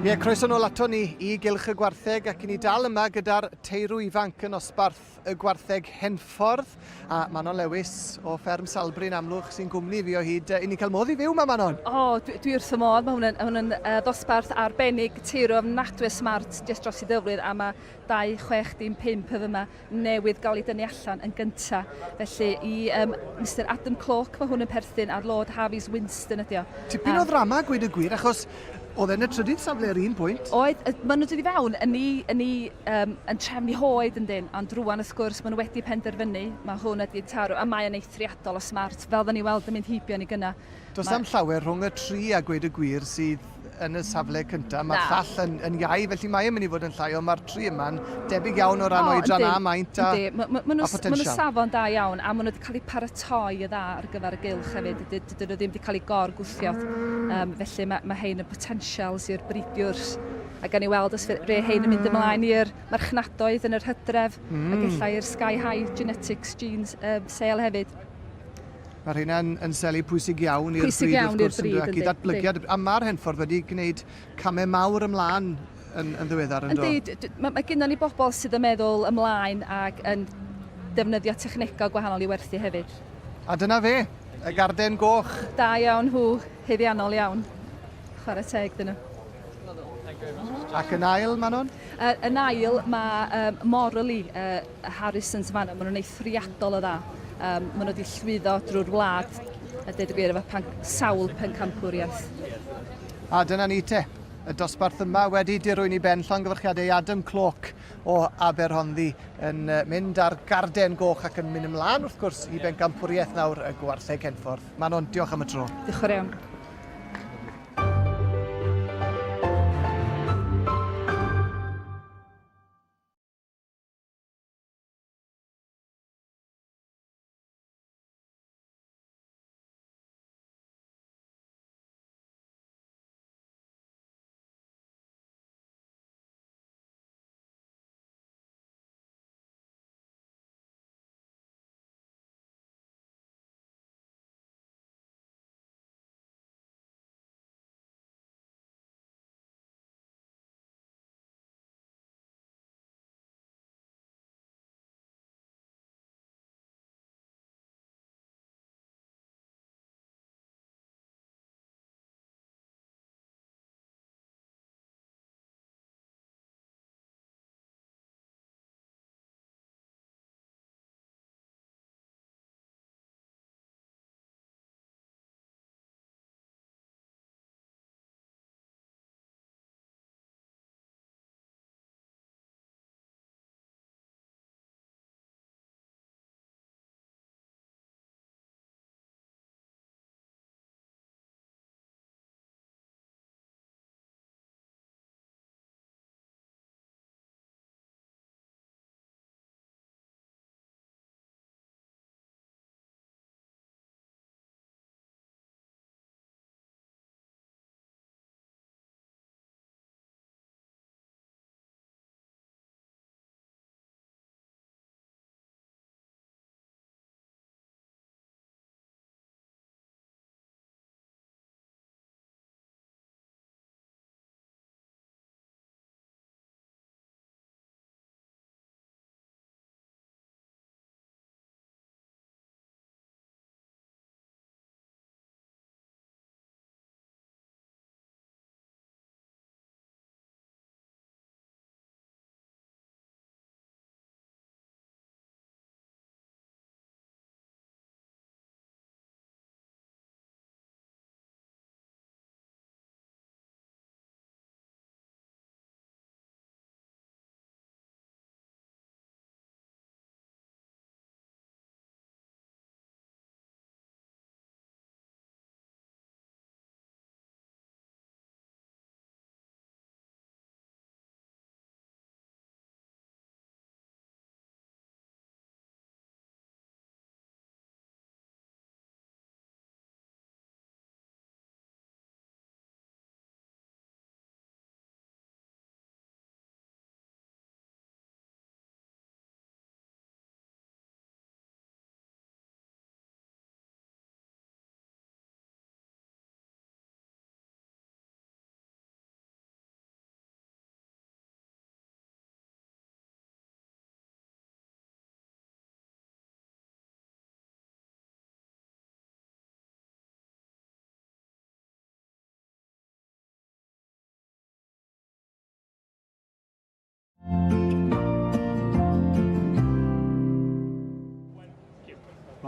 Ie, croeso nôl ato ni i Gylch y Gwartheg ac i ni dal yma gyda'r teirw ifanc yn nosbarth y Gwartheg Henffordd a Manon Lewis o fferm Salbrin Amlwch sy'n gwmni fi o hyd. I ni'n cael modd i fyw 'ma, Manon.
O, dwi, dwi wrth fy modd. Mae hwn yn, hwn yn uh, ddosbarth arbennig, teirw ofnadwy o smart jyst dros i ddyfrwydd a mae 2, 6, dim 5 y fyma newydd gael ei dynnu allan yn gynta. Felly i um, Mister Adam Cloak, mae hwn yn perthyn ar Lord Harvey's Winston ydi o.
Tipyn o ddrama, gweud y gwir, achos oedd e'n y trydydd safle ar un pwynt.
Oedd, maen nhw'n dod i fewn yn ei, yn ei, um, yn trefnu hoed yn dyn, ond rwan wrth gwrs maen nhw wedi penderfynu, mae hwn wedi taro, a mae o'n eithriadol o smart, fel dda ni weld yn mynd heibio ni gynna.
Does am llawer rhwng y tri a gweud y gwir sydd yn y safle cyntaf. Mae'r llall yn, yn iau, felly mae e'n mynd i fod yn llai, ond mae'r tri yma'n debyg iawn o ran oedran a maint a,
ma, ma, ma nhw, a potensial. Maen nhw safon da iawn, a maen nhw wedi cael eu paratoi y dda ar gyfer y gylch hefyd. Dydyn nhw ddim wedi cael eu gor-gwthio. Um, felly mae, mae hein yn potensials i'r bridiwrs. A gan i weld os re hein yn mynd ymlaen i'r marchnadoedd yn yr hydref, mm. ac ella i'r Sky High Genetics Genes um, sale hefyd.
Mae rheina'n yn seli pwysig iawn i'r bryd, wrth gwrs, yn ac i ddatblygiad. A mae'r Henffordd wedi gwneud camau mawr ymlaen yn, yn ddiweddar, yn do?
Yndi, mae, mae gennym ni bobl sydd yn meddwl ymlaen ac yn defnyddio technegau gwahanol i werthu hefyd.
A dyna fe, y garden goch.
Da iawn, Huw, haeddiannol iawn. Chwarae teg dyn nhw.
Ac yn ail, Manon?
Uh, yn ail, mae um, Morally uh, Harrisons fan maen nhw'n eithriadol o dda. Um, maen nhw wedi llwyddo drwy'r wlad, a dweud y gwir, efo pan, sawl pencampwriaeth.
A dyna ni te, y dosbarth yma wedi dirwyn i ben llongyfarchiadau Adam Cloak o Aberhonddu yn mynd ar garden goch ac yn mynd ymlaen wrth gwrs i bencampwriaeth nawr y Gwartheg Henffordd. Manon, diolch am y tro.
Diolch yn fawr iawn.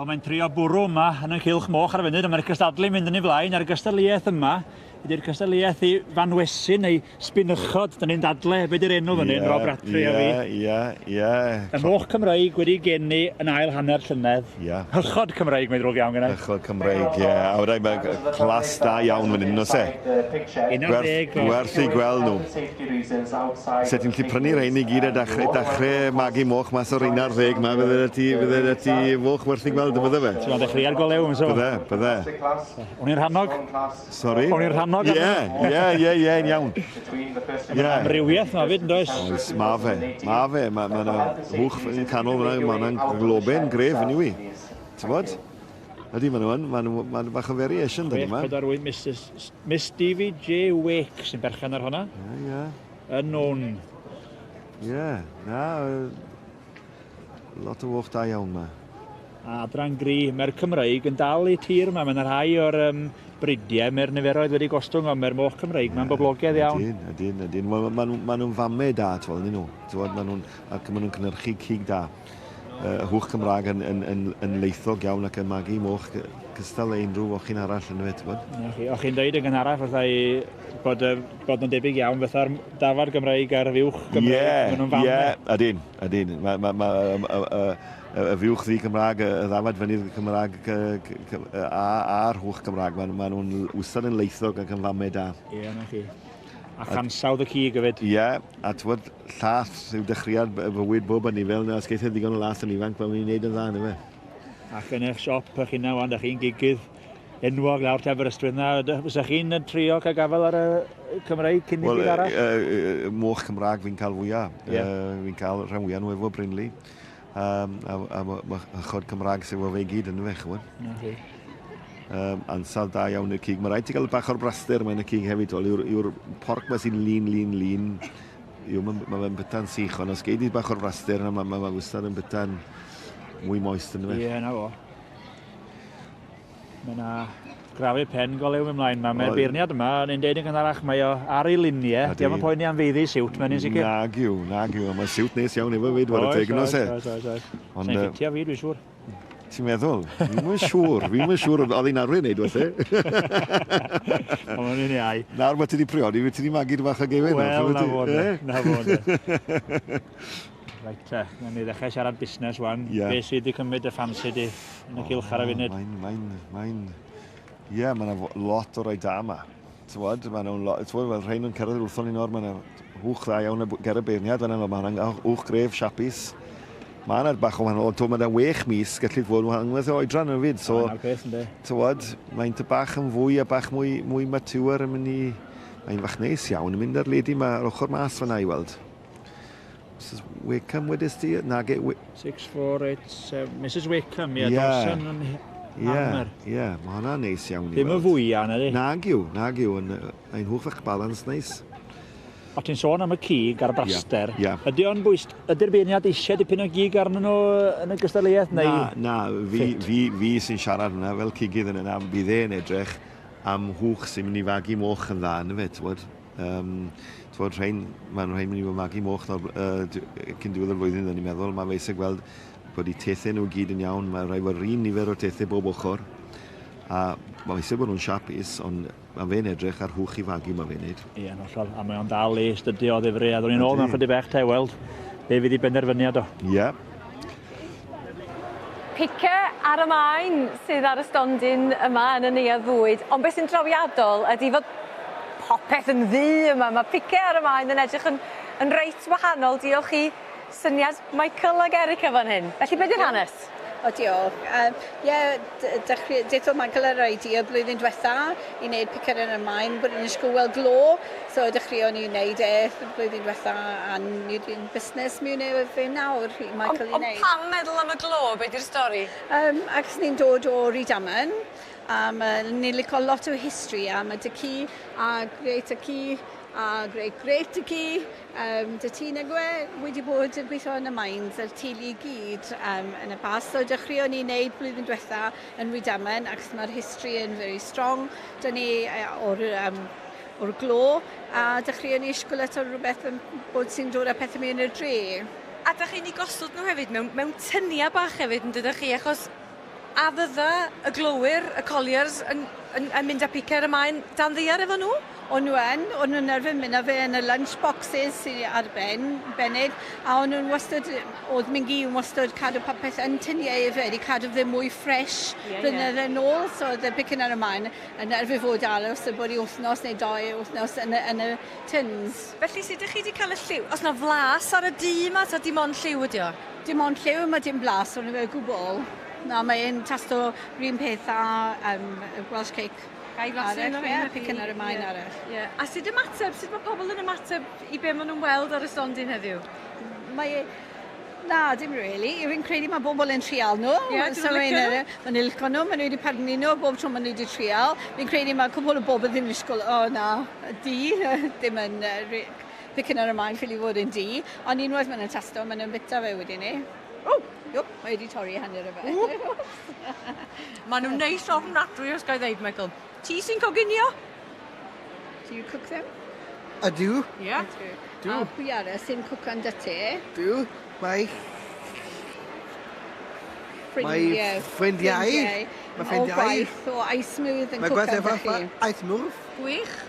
Wel, mae'n trio bwrw yma yn y cylch moch ar y funud, ond mae'r cystadlu'n mynd yn ei flaen, a'r gystadleuaeth yma ydy'r cystadleuaeth i fanwesu neu sbinychod, da ni'n dadle, be di'r enw fan hyn, Rob Rattray a fi.
Ie, ie, ie.
Y moch Cymreig wedi geni yn ail hanner llynedd.
Ie.
Hychod Cymreig, mae'n ddrwg iawn gennau.
Hychod Cymreig, ie. A wedai, mae clas da iawn fan hyn, oes e?
Un ar ddeg.
Werth i gweld nhw. Se ti'n gallu prynu rhein i gyd a dechrau, dechrau magu moch mas o'r un ar ddeg ma, fydde ti, fydde ti foch werth i gweld, bydde fe?
Ti'n dechrau ar golew, yn so?
Bydde, bydde.
O'n i'n rhannog?
Sorry?
O'n i'n rhannog?
Ie, ie, ie, ie, yn iawn. Ie.
Amrywiaeth ma fyd, yn does?
Oes, ma fe, ma fe. Mae ma 'na hwch yn canol fyna, mae yna'n globen gref yn yw i. Ti'n bod? Ydy, maen nhw yn, maen nhw, maen bach o variation dyn nhw yma.
6, 4, 8, Mrs, Miss Stevie J. Wake sy'n berchen ar hwnna.
Ie, ie.
Yn o'n.
Ie, na, lot o foch da iawn ma.
A adran gry, mae'r Cymreig yn dal eu tir yma. Mae yna rhai o'r um, bridiau, mae'r niferoedd wedi gostwng, ond mae'r moch Cymreig mae'n boblogaidd iawn.
Ydyn, ydyn, ydyn. Wel, maen nhw, ma nhw'n famau da, ti'n gweld, nhw. Ti'n gweld, maen nhw'n, ac maen nhw'n cynhyrchu cig da. Hwch Cymraeg yn, yn, yn, yn leithog iawn ac yn magu moch cystal â unrhyw fochyn arall yn y fe, ti'n gweld.
Na chi, o'ch chi'n dweud yn gynharach fatha i bod, bod nhw'n debyg iawn fatha'r dafad Gymreig a'r fuwch Gymreig.
Ie,
maen nhw'n famau.
Ie, ydyn, ydyn. Mae ma, ma, y, y fuwch ddu Cymraeg, y ddafad fynydd Cymraeg a'r hwch Cymraeg, maen ma nhw'n wastad yn leithog ac yn famau da.
Ie, na chi. A chansawdd y cig hefyd.
Ie, a ti'n gwybod, llath yw dechreuad fywyd bob anifel, na, os geith e ddigon o lath yn ifanc, mae'n mynd i wneud yn dda, yna fe.
Ac yn eich siop eich hunan wan, da chi'n gigydd enwog lawr te Aberystwyth na, fysa chi'n trio cael gafael ar y Cymraeg cyn i byd arall?
Wel, moch Cymraeg fi'n cael fwyaf. Yeah. Fi'n cael rhan fwyaf nhw efo Brinley. A, a, a hychod Cymraeg sydd efo fe i gyd yn fe, chymod.
Na chi.
Ansawdd da iawn i'r cig. Mae rhaid ti gael bach o'r braster mae'n y cig hefyd. Yw'r yw porc ma sy'n lean, lean, lean. Yw, mae ma fe'n byta'n sych, ond os gei di bach o'r braster yna, mae ma, ma wastad yn byta'n mwy moist yn fe.
Ie, na fo. Mae yna grafu pen go lew ymlaen yma. Mae'r beirniad yma yn deud yn gynharach, mae o ar ei luniau. Diolch yn poeni am feiddi siwt, mae'n un sicr.
Nag yw, nag yw. Mae siwt neis iawn efo fyd, wara teg yn oes e.
Oes, oes, oes. Ond... Sa'n ffitio fi, dwi'n siŵr.
Ti'n meddwl? Fi'n mynd siŵr, fi'n mynd siŵr. Oedd hi'n arfer wneud, felly.
Ond mae'n un iau.
Nawr mae ti wedi priodi, ti wedi magu dy bach o gefen.
Wel, na fo, na fo. Reit te, nawn ni ddechrau siarad busnes wan.
Yeah.
Be sydd wedi cymryd y ffansi di yn y cylch ar y funud?
Mae'n, mae'n, mae'n... Ie, yeah, mae yna lot o rai da yma. T'wod, mae nhw'n lot, t'wod, fel rhain yn cyrraedd wrthon ni nawr, mae yna hwch dda iawn ger y beirniad fan yna, mae yna hwch gref, siapus. Mae yna bach o wahanol, ond mae yna 6 mis gallu fod yn wahanol o oedran yn fyd, so...
Dyna'r peth, ynddi.
T'wod, mae'n ty bach yn fwy a bach mwy, mwy mature yn mynd i... Mae'n fach neis iawn yn mynd ar lady ma ar ochr mas fan'na i weld. Mrs Wakeham wedys ti? Nage...
6, 4, 8, 7... Mrs Wakeham, ie, yeah. Dawson yn Armour.
Ie, yeah, mae hwnna'n neis iawn i
Ddim y fwyaf, na di?
Nag yw, nag yw, yn ein hwch fach balans neis.
O ti'n sôn am y cig a'r braster.
Yeah. Yeah.
Ydy o'n bwys, ydy'r beirniad eisiau dipyn o gig arnyn nhw yn y gystadleuaeth? Neu
Na, na, fi, fi, fi sy'n siarad yna fel cigydd yn yna, bydd e'n edrych am hwch sy'n mynd i fagu moch yn dda, yn y fe, ti'n T'wod, rhain, mae'n rhain mynd i fod magu moch nawr, cyn diwedd y flwyddyn, dyn ni'n meddwl. Mae fe eisiau gweld bod eu tethau nhw gyd yn iawn. Mae rhaid fod yr un nifer o tethau bob ochr. A mae eisiau bod nhw'n siapus, ond mae fe'n edrych ar hwch i fagu mae fe'n neud.
Ie, yn hollol. A mae o'n dal i stydio o ddifri. A ddwn ni'n ôl mewn chydig bach te weld be fydd i benderfyniad o.
Ie. Yeah.
Pice ar y maen sydd ar y stondin yma yn y Neuadd Fwyd, ond beth sy'n drawiadol ydy fod popeth yn ddu yma. Mae pice ar y maen yn edrych yn, yn reit wahanol, diolch i syniad Michael ag Erica fan hyn. Felly, beth yw'r hanes?
O, diolch. Ie, yeah, dechreuodd Michael yr idea blwyddyn diwetha i wneud picer yn y maen, bod yn eisiau gweld glo. So dechreuon ni wneud e blwyddyn diwetha a ni wedi'n busnes mewn e fe nawr i Michael i wneud.
Ond pam meddwl am y glo? Be di'r stori?
Ac ni'n dod o Rydaman, a ni'n licio lot o history am y dy ci a great y ci a great great y ci. Dy ti nag e wedi bod yn gweithio yn y mines, yr teulu i gyd yn y past. So dechreuon ni wneud blwyddyn diwetha yn Rydaman, ac mae'r history yn very strong. Dyn ni o'r glo, a dechreuon ni eisiau eto rhywbeth yn bod sy'n dod â pethau mewn i'r dre.
A dych chi'n ei gosod nhw hefyd mewn, mewn tyniau bach hefyd, yn dydych chi, achos A fydda y glowyr, y colliers, yn, yn, yn mynd â pice ar y maen dan ddaear efo nhw?
O'n nhw yn, o'n nhw'n arfer mynd â fe yn y lunch boxes sydd ar ben, bennig, a o'n nhw'n wastad, oedd Mingi yn wastad cadw popeth yn tyniau hefyd i cadw fe mwy ffres yeah, blynydde yeah. nôl, so oedd y picyn ar y maen yn arfer fod aros y bod i wythnos neu doi wythnos yn y, yn y tins.
Felly sut ydych chi wedi cael y lliw? Os na flas ar y du yma, ta dim ond lliw ydi o?
Dim ond lliw, mae dim blas o'n i gwbl. Na, mae'n tasto yr un peth â um, Welsh cake.
Ga i flasu un o'r
rhein? Ie, picyn ar y maen arall.
Ie. A sut ymateb, sut mae pobl yn ymateb i be maen nhw'n weld ar y stondin heddiw?
Mae... Na, dim really. Fi'n credu mae bobl yn trial nhw.
Ie, yeah, so
dyn nhw'n licio nhw? Maen nhw'n licio nhw, maen nhw wedi prynu nhw bob tro maen nhw wedi trial. Fi'n credu mae cwpl o bobl ddim yn disgwyl, o oh, na, di, ddim yn uh, picyn ar y maen ffili fod yn di. Ond unwaith maen nhw'n tasto, maen nhw'n bita fe wedyn ni. O, iwp, mae wedi torri hanner o fe.
Maen nhw'n neis ofnadwy os ga i ddeud, Michael. Ti sy'n coginio?
Do you cook them?
Ydw.
Ie. Yeah.
Dw.
A pwy arall sy'n cwcan dy te?
Dw. Mae...
Ffrindiau.
Mae ffrindiau. Mae ffrindiau.
O gwaith, o Ice Smooth yn cwcan dy chi.
Mae gwaith efo Ice Smooth.
Gwych.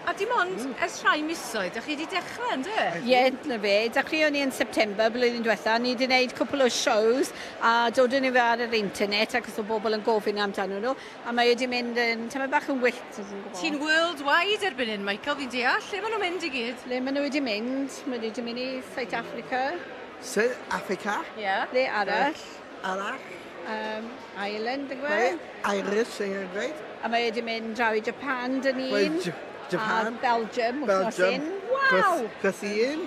A dim ond mm. ers rhai misoedd, dych chi wedi dechrau, ynddo?
Ie, yeah, na fe. Dechreuon ni yn September blwyddyn diwetha. Ni wedi gwneud cwpl o shows a dod ni fe ar yr internet ac os o bobl yn gofyn amdano nhw. A mae wedi mynd yn tamed bach yn wyllt.
Ti'n worldwide erbyn hyn, Michael, fi'n deall. Lle maen nhw'n mynd i gyd?
Le maen nhw wedi mynd? Maen nhw wedi mynd i South Africa.
South Africa?
Ie. Yeah.
Le arall?
Arall.
Um, Ireland, yn gwe?
Irish, sy'n gweud.
A mae wedi mynd draw i Japan, dyn ni'n.
Japan.
A Belgium, wythnos un.
Waw!
Cysyn.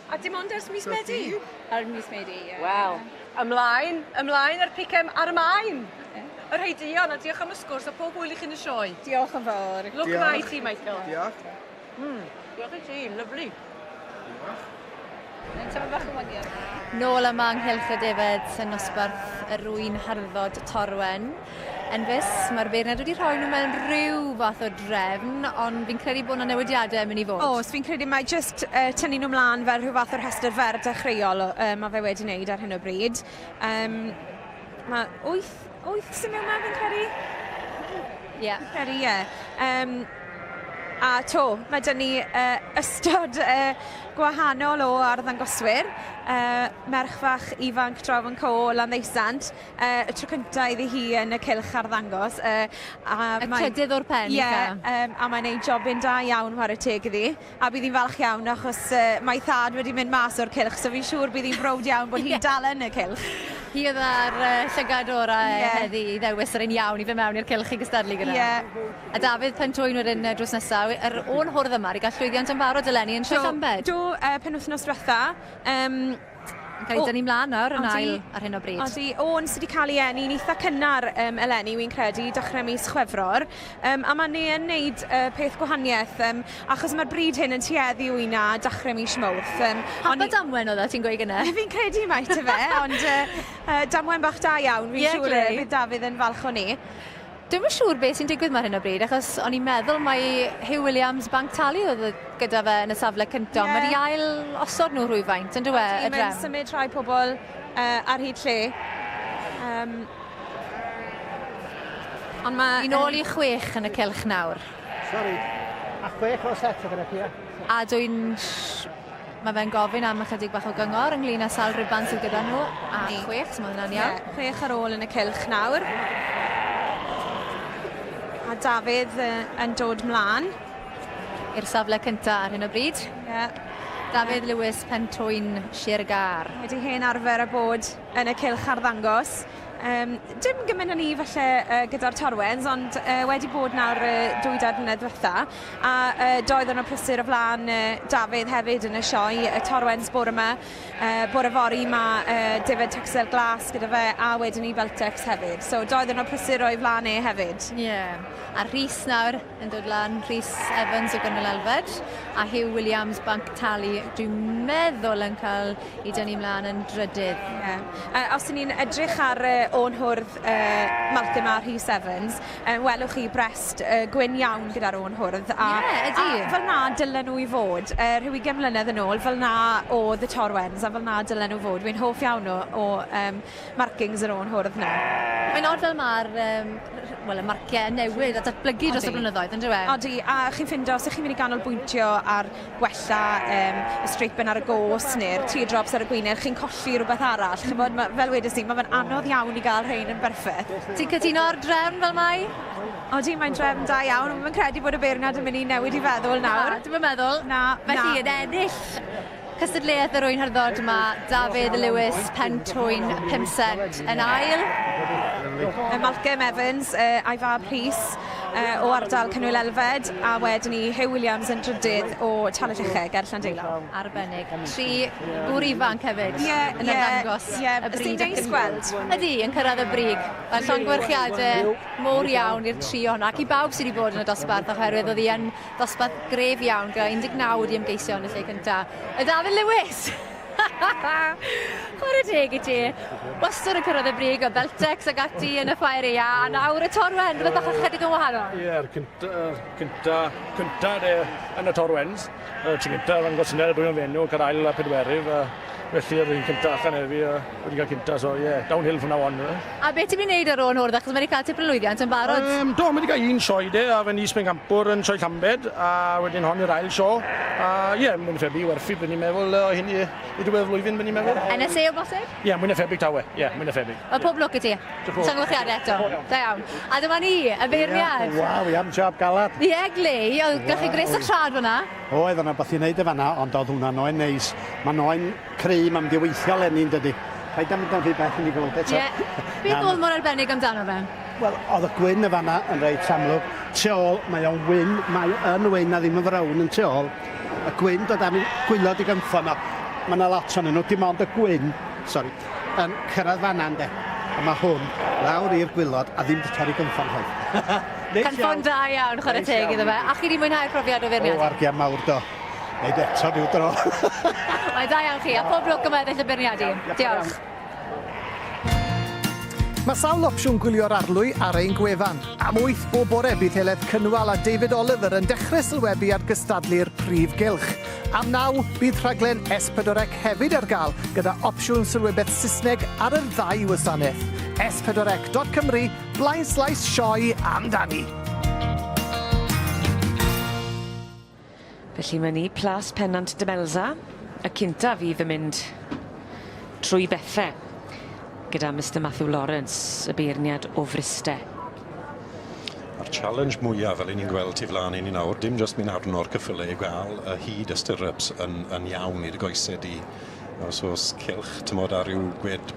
A dim ond ers mis Medi?
Ar mis Medi, ie.
Wel, ymlaen, ymlaen ar picem ar y maen. Y rhai dion, a diolch am y sgwrs, a pob hwyl i chi yn y sioe.
Diolch yn fawr.
Look dda i ti, Michael.
Diolch.
Diolch i ti, lyfli.
Diolch.
Nôl yma yng Nghylch y Defaid yn nosbarth yr ŵyn harddod Torwen. Enfys, mae'r beirniad wedi rhoi nhw mewn rhyw fath o drefn, ond fi'n credu bod yna newidiadau yn mynd i fod.
Oes, fi'n credu mai jyst uh, tynnu nhw mlaen fel rhyw fath o'r rhestr fer dechreuol uh, mae fe wedi wneud ar hyn o bryd. Um, mae wyth, wyth sy'n mewn fi'n credu?
Ie. Yeah.
Fi'n credu, ie. Yeah. Um, a to, mae dyn ni uh, ystod uh, gwahanol o arddangoswyr. Uh, merch fach ifanc draw yn co o Landdeusant. Uh, y tro cyntaf iddi hi yn y cylch arddangos. Uh, a
y trydydd o'r pen.
Ie, yeah, um, a mae'n neud jobyn da iawn whare teg iddi. A bydd hi'n falch iawn achos uh, mae thad wedi mynd mas o'r cylch, so fi'n siŵr bydd hi'n browd iawn bod hi'n yeah. dal yn y cylch.
Hi oedd ar uh, llygad orau yeah. heddi i ddewis yr un iawn i fy mewn i'r cylch i gystadlu gyda.
Yeah.
A Dafydd Pentwyn wedyn drws nesaf, yr o'n hwrdd yma, wedi cael llwyddiant yn barod eleni yn Sioe Llambed.
Do, uh, penwythnos diwetha. Um,
yn cael ei dynnu mlaen nawr yn ail ar hyn o bryd.
Odi, o'n sydd wedi cael ei eni'n eitha cynnar um, eleni, wy'n credu, dechrau mis Chwefror. Um, a mae ni yn neud uh, peth gwahaniaeth, um, achos mae'r bryd hyn yn tueddu wyna dechrau mis Mawrth. Um,
Hap a damwen oedd e, ti'n gweud gyna?
Fi'n credu mai ty fe, ond uh, uh, damwen bach da iawn, fi'n yeah, siŵr bydd Dafydd yn falch o ni.
Dwi'm yn siŵr beth sy'n digwydd 'ma ar hyn o bryd, achos o'n i'n meddwl mai Huw Williams Banc Talu oedd gyda fe yn y safle cyntaf. Yeah. Mae wedi ail osod nhw rhywfaint, yn dywe,
y drefn? Mae'n symud rhai pobl uh, ar hyd lle. Um,
ond mae... Ni'n ôl i chwech yn y cylch nawr.
Sorry, a chwech o set gyda chi.
A dwi'n Mae fe'n gofyn am ychydig bach o gyngor ynglyn â sawl rhuban sydd gyda nhw, a chwech, so mae hwnna'n iawn.
Yeah, chwech ar ôl yn y cylch nawr. A Dafydd yn dod mlaen.
I'r safle cyntaf ar hyn o bryd.
Yeah.
Dafydd Lewis Pentwyn Sir Gâr.
Wedi hen arfer a bod yn y cylch arddangos. Um, dim gymaint â ni falle uh, gyda'r Torwens, ond uh, wedi bod nawr uh, dwy dair mlynedd diwetha. A uh, doedd o'n prysur o flaen uh, Dafydd hefyd yn y sioe, y Torwens bore yma. Uh, bore fory mae uh, David Texel Glas gyda fe, a wedyn ni Beltex hefyd. So doedd o'n prysur o'i flaen e hefyd.
Ie. Yeah. A Rhys nawr yn dod lan, Rhys Evans o Gynnal Elfed, a Hugh Williams Banc Talu, dwi'n meddwl yn cael ei dynnu mlaen yn drydydd.
Yeah. Uh, os ni'n edrych ar uh, o'n hwrdd uh, Malcolm a Rhys Evans. Um, welwch chi brest uh, gwyn iawn gyda'r o'n hwrdd. A,
yeah, ydy.
A fel na dylen nhw i fod. Uh, rhyw 20 mlynedd yn ôl, fel na oedd y Torwens a fel na dylen nhw fod. Wy'n hoff iawn o, o um, markings yr o'n hwrdd na.
Mae'n od fel mae'r um, well, y marciau yn newid a datblygu dros y blynyddoedd, yn dweud?
Odi, a chi'n ffindo, os ych chi'n mynd i ganolbwyntio ar gwella um, y streipen ar y gos neu'r teardrops ar y gwyneb, chi'n colli rhywbeth arall. Chymod, ma, fel wedes i, mae fe'n anodd iawn i gael rhain yn berffaith.
Ti'n cytuno ar drefn fel mai?
Odi, mae'n drefn da iawn. Mae'n credu bod y beirniad yn mynd i newid i feddwl nawr.
Na, dwi'n meddwl.
Na,
Felly, yn ennill Cystadleuaeth yr ŵyn hyrddod mae Dafydd Lewis Pentwyn 5 set yn ail.
Malcolm Evans a'i fab Rhys o ardal Cynwyl Elfed a wedyn ni Huw Williams yn drydydd o Talyllychau ger Llandeilo.
Arbennig. Tri gŵr ifanc hefyd
yeah,
yn
yeah,
arddangos
yeah.
y brig.
Sy'n neis gweld.
Ydy, yn cyrraedd y brig. Mae llongyfarchiadau mowr iawn i'r tri ohono ac i bawb sydd wedi bod yn y dosbarth oherwydd oedd hi yn Dosbarth gref iawn gyda 19 wedi ymgeisio yn y lle cynta. Y Dafydd Lewis! Chwarae teg i ti. Wastad yn cyrraedd y brig o Beltex ac ati yn y ffair ea, a nawr y Torwen, rhywbeth bach ychydig yn wahanol.
Ie, yeah, cynta, cynta, cynta de, yn y Torwens. Y tro cynta, rhan gosyniad y dwy o'n fenw, cael ail a pedwerydd. A felly yr un cynta allan heddi, a wedi cael cynta, so ie, yeah, downhill from now on.
A beth ti'n mynd i wneud ar ôl hwrdd, achos mae wedi cael tipyn o lwyddiant yn barod?
Um, do, mae wedi cael un sioe de, a fe'n is pencampwr yn sioe Llambed, a wedyn hon i'r ail sio. A ie, yeah, mwy na thebyg i werthu, byd ni'n meddwl, o hyn i, i diwedd flwyddyn, byd ni'n meddwl.
NSA o bosib?
Ie, yeah, mwy na thebyg tawe, ie, yeah, mwy na thebyg.
Wel, pob lwc i ti. Llongyfarchiadau eto. Da iawn. A dyma ni, y beirniad.
Waw, ia, am job galad.
Ie, glei, oedd gyda chi gwres o'ch trad fyna.
Oedd, o'na beth i wneud y fanna, ond oedd hwnna'n oen neis. Mae'n oen Cry, mae'n mynd i weithio leni yn dydi? Paid â mynd am rhy bell i ni gweld eto.
Ie. Beth oedd mor arbennig amdano fe?
Wel, oedd y gwyn y fanna yn reit amlwg. Tu ôl, mae o'n wyn, mae yn wyn a ddim yn frown yn tu ôl. Y gwyn dod am gwylod i gynffon o. Mae yna lot ohonyn nhw, dim ond y gwyn, sori, yn cyrraedd fanna ynde. A mae hwn lawr i'r gwylod a ddim 'di torri gynffon chwaith.
Neis iawn. Cynffon da iawn, chwarae teg iddo fe. A chi 'di mwynhau'r profiad o feirniadu?
O, argia mawr do. Neud eto ryw dro.
Wel da iawn chi, a pob lwc am weddill y beirniadu. Diolch.
Mae sawl opsiwn gwylio'r arlwy ar ein gwefan. Am wyth bob bore bydd Heledd Cynwal a David Oliver yn dechrau sylwebu ar gystadlu'r prif gylch. Am naw, bydd rhaglen S4C hefyd ar gael gyda opsiwn sylwebaeth Saesneg ar yr ddau wasanaeth. S4C.Cymru, blaenslaes sioe amdani!
Felly mae ni Plas Pennant Demelza, y cynta fydd yn mynd trwy bethe gyda Mister Matthew Lawrence, y beirniad o Fryste.
A'r challenge mwyaf, fel 'yn ni'n gweld tu flan i ni nawr, dim jyst mynd arno'r cyffyle i gael y hyd y stirrups yn, yn iawn i dy goese di. Os oes cylch, t'mod, ar ryw gwed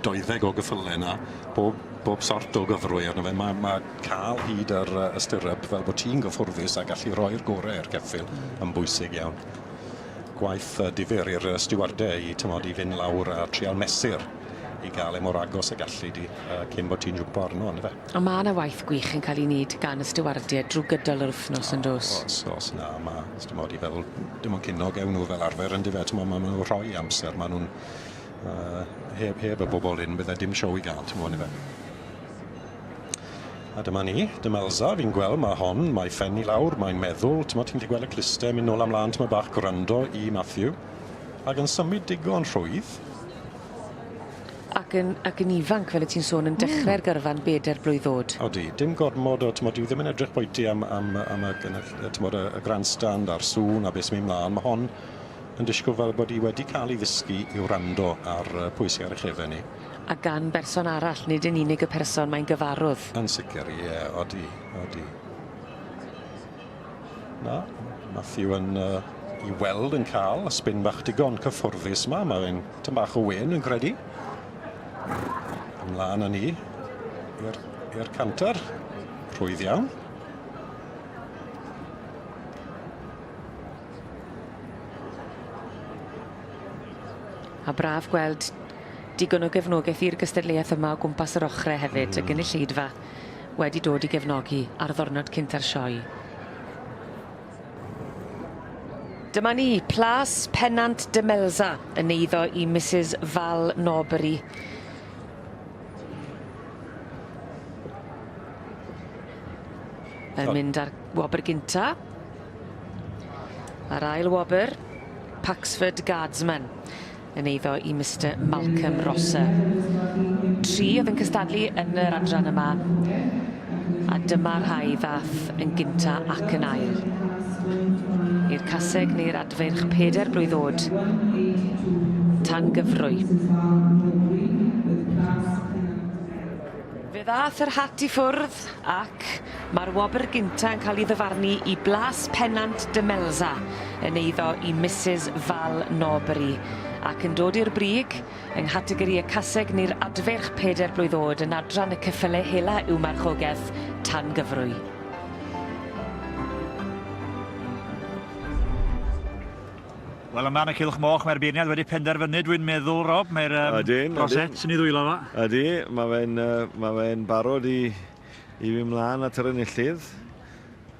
deuddeg o gyffyle 'na, bob, bob sort o gyfrwy arno fe, ma' ma' cael hyd yr yy y stirrup fel bod ti'n gyffwrddus a gallu rhoi'r gore i'r ceffyl yn bwysig iawn. Gwaith yy difyr i'r yy stiwarde i t'mod i fynd lawr a trial mesur i ga'l e mor agos y gallu di yy cyn bod ti'n jwmpo arno on'd yfe?
On' ma' 'na waith gwych yn ca'l 'i neud gan y stiwardied drw gydol yr wthnos yndos?
O's o's na ma' t'mod i feddwl dim ond cino gewn nhw fel arfer yndyfe t'mo' ma' ma' nhw rhoi amser ma' nw'n yy heb heb y bobol hyn bydde dim show i ga'l t'mo' on'd yfe? A dyma ni, dyma Elsa, fi'n gweld, mae hon, mae phen i lawr, mae'n meddwl, t'mod, ti'n gallu gweld y cluste mynd nôl a mlaen tymed bach, gwrando i Matthew, ac yn symud digon rhwydd.
Ac yn, ac yn ifanc, fel y ti'n sôn, yn dechrau'r gyrfa'n bedair blwydd o'd.
Odi, dim gormod o, t'mod, dyw ddim yn edrych boiti am, am, am y, t'mod, y, y grandstand a'r sŵn a beth sy'n mynd mlaen. Mae hon yn disgwyl fel bod hi wedi cael ei ddysgu i wrando ar pwy sy ar ei chefen hi.
A gan berson arall, nid yn unig y person mae'n gyfarwdd.
Yn sicr, ie, odi, odi. Na, Matthew yn uh, i weld yn cael y spin bach digon cyffwrddus yma. Mae fe'n tyn bach o wen yn credu. Ymlaen â ni i'r canter. Rhwydd iawn.
A braf gweld digon o gefnogaeth i'r gystadleuaeth yma o gwmpas yr ochre hefyd, y gynulleidfa wedi dod i gefnogi ar ddwrnod cynta'r sioe. Dyma ni, Plas Pennant Demelza yn eiddo i Misus Val Norbury. Yn mynd ar wobr gynta. A'r ail wobr, Paxford Guardsman, yn eiddo i Mister Malcolm Rosser. Tri oedd yn cystadlu yn yr adran yma, a dyma rhai ddath yn gynta ac yn ail. I'r caseg neu'r adfeirch peder blwydd oed tan gyfrwy. Fe ddath yr hat i ffwrdd ac mae'r wobr gynta yn cael ei ddyfarnu i Blas Pennant Demelza yn eiddo i Misus Val Norbury ac yn dod i'r brig yng nghategori y caseg neu'r adfeirch peder blwydd oed yn adran y ceffyle hela yw marchogaeth tan gyfrwy.
Wel, yma yn y Cylch Moch, mae'r beirniad wedi penderfynu, dwi'n meddwl, Rob. Mae'r um, rosette yn ei ddwylo fo.
Ydy, mae fe'n uh, ma fe barod i, i fi mlaen at yr enillydd.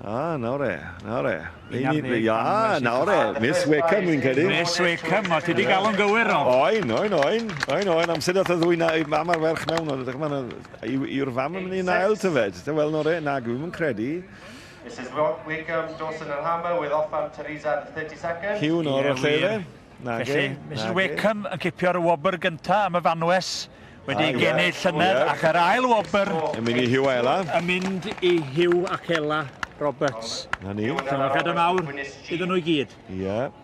Ah, nawr e, nawr e. Ia, nawr e, Miss Wakeham fi'n credu.
Miss Wakeham, o, ti wedi gael o'n gywir, Rob.
Oen, oen, oen, oen, oen, amser dath y ddwy na, mam a'r ferch mewn, ond ydych yw'r fam yn mynd i'n ail tyfed. Wel, nawr e, na, dwi'n yn credu.
Mrs Wakeham, Dawson and Hammer with Offan Teresa at 30 seconds.
Hugh nôr o'r lle fe.
Nage. Felly, Mrs Wakeham yn cipio'r wobr gynta am y fanwes wedi ei geni llynedd ac yr ail wobr
yn mynd i Hugh a Ella.
Yn mynd i Hugh ac Ella Roberts.
Na ni.
Llongyfarchiadau mawr iddyn nhw i gyd.
Ie. Yeah.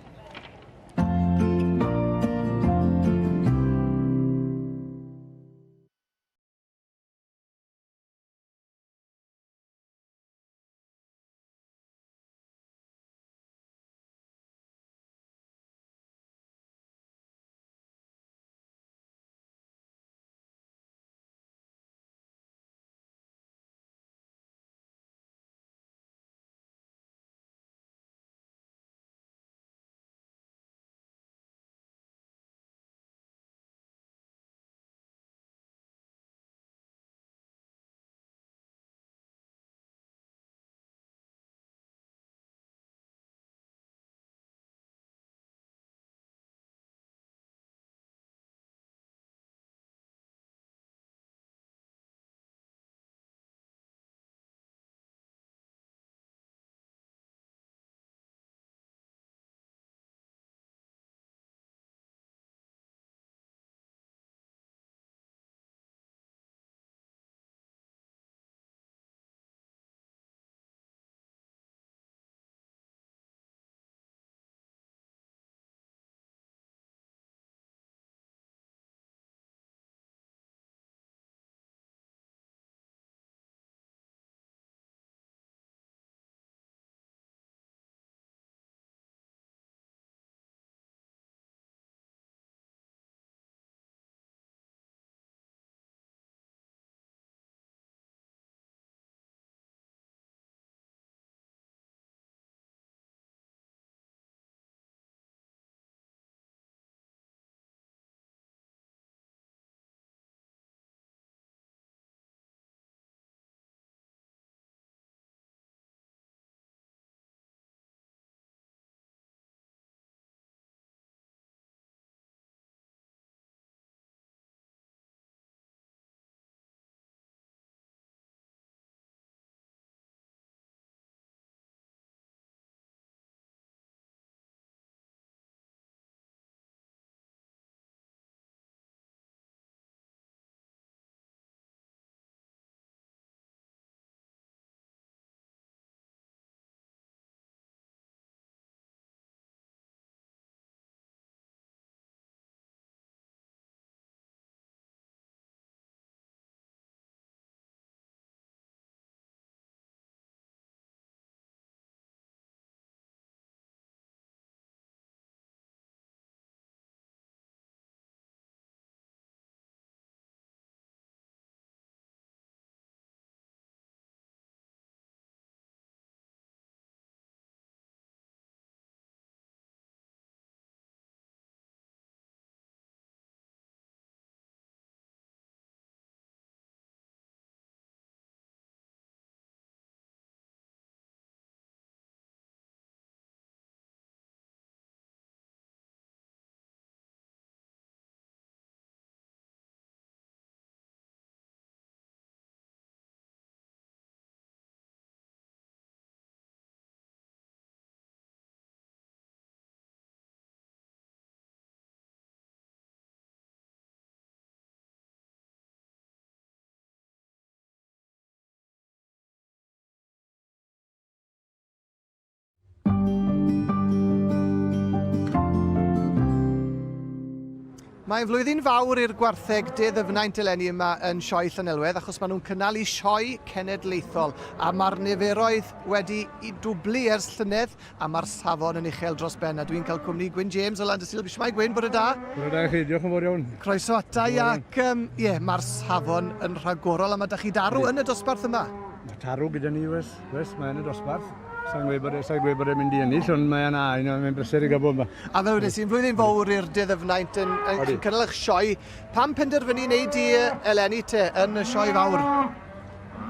Mae'n flwyddyn fawr i'r gwartheg De Ddyfnaint eleni yma yn Sioe Llanelwedd achos maen nhw'n cynnal eu sioe cenedlaethol a mae'r niferoedd wedi i dwblu ers llynedd a mae'r safon yn uchel dros ben a dwi'n cael cwmni Gwyn James o Landysul. Shwmae Gwyn, bore da.
Bore da i chi, diolch yn fawr iawn.
Croeso ata i ac um, ie, yeah, mae'r safon yn rhagorol a mae da chi darw yn y dosbarth yma.
Mae tarw gyda ni, wes, wes, mae yn y dosbarth. Sa'n gweud bod e, sa'n gweud bod e'n mynd i ennill, ond mae yna, you know, mae'n bleser i gael bod yma.
A fel wedes i'n flwyddyn fawr i'r De Ddyfnaint yn, yn, yn cynnal eich sioe. Pam penderfynu wneud i eleni te yn y sioe fawr?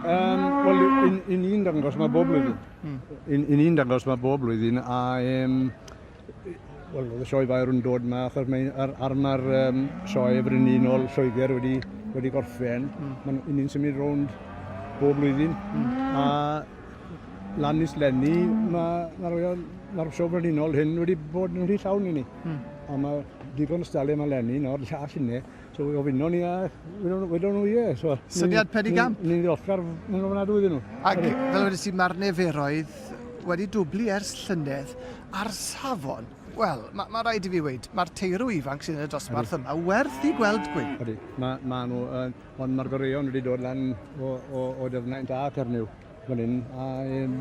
Um, Wel, un, un ni'n dangos mae bob blwyddyn. Mm. Un, un ni'n dangos mae bob blwyddyn, a um, wel, oedd y sioe fawr yn dod yma, achos mae, ar, ar mae'r um, sioe frenhinol Lloegr wedi, wedi gorffen, mm. mae'n un ni'n symud rownd bob blwyddyn. Mm. A lan is lenni, mae'r ma Royal, mae'r Sioe Frenhinol hyn wedi bod yn rhy llawn i ni. Mm. A mae digon o stali yma lenni nawr, llall hynny. So ofynon ni a wedon nhw ie. So,
Syniad penigamp.
Ni'n ddiolchgar yn ofnadwy iddyn nhw.
Ac fel wedes i, mae'r niferoedd wedi dwblu ers llynedd a'r safon, wel, mae ma rhaid i fi weud, mae'r teirw ifanc sydd yn y dosbarth yma werth i gweld, Gwyn.
Ydy, mae ma nhw, uh, ond mae'r goreuon wedi dod lan o, o, o Dyfnaint a Cernyw. fan hyn, a um,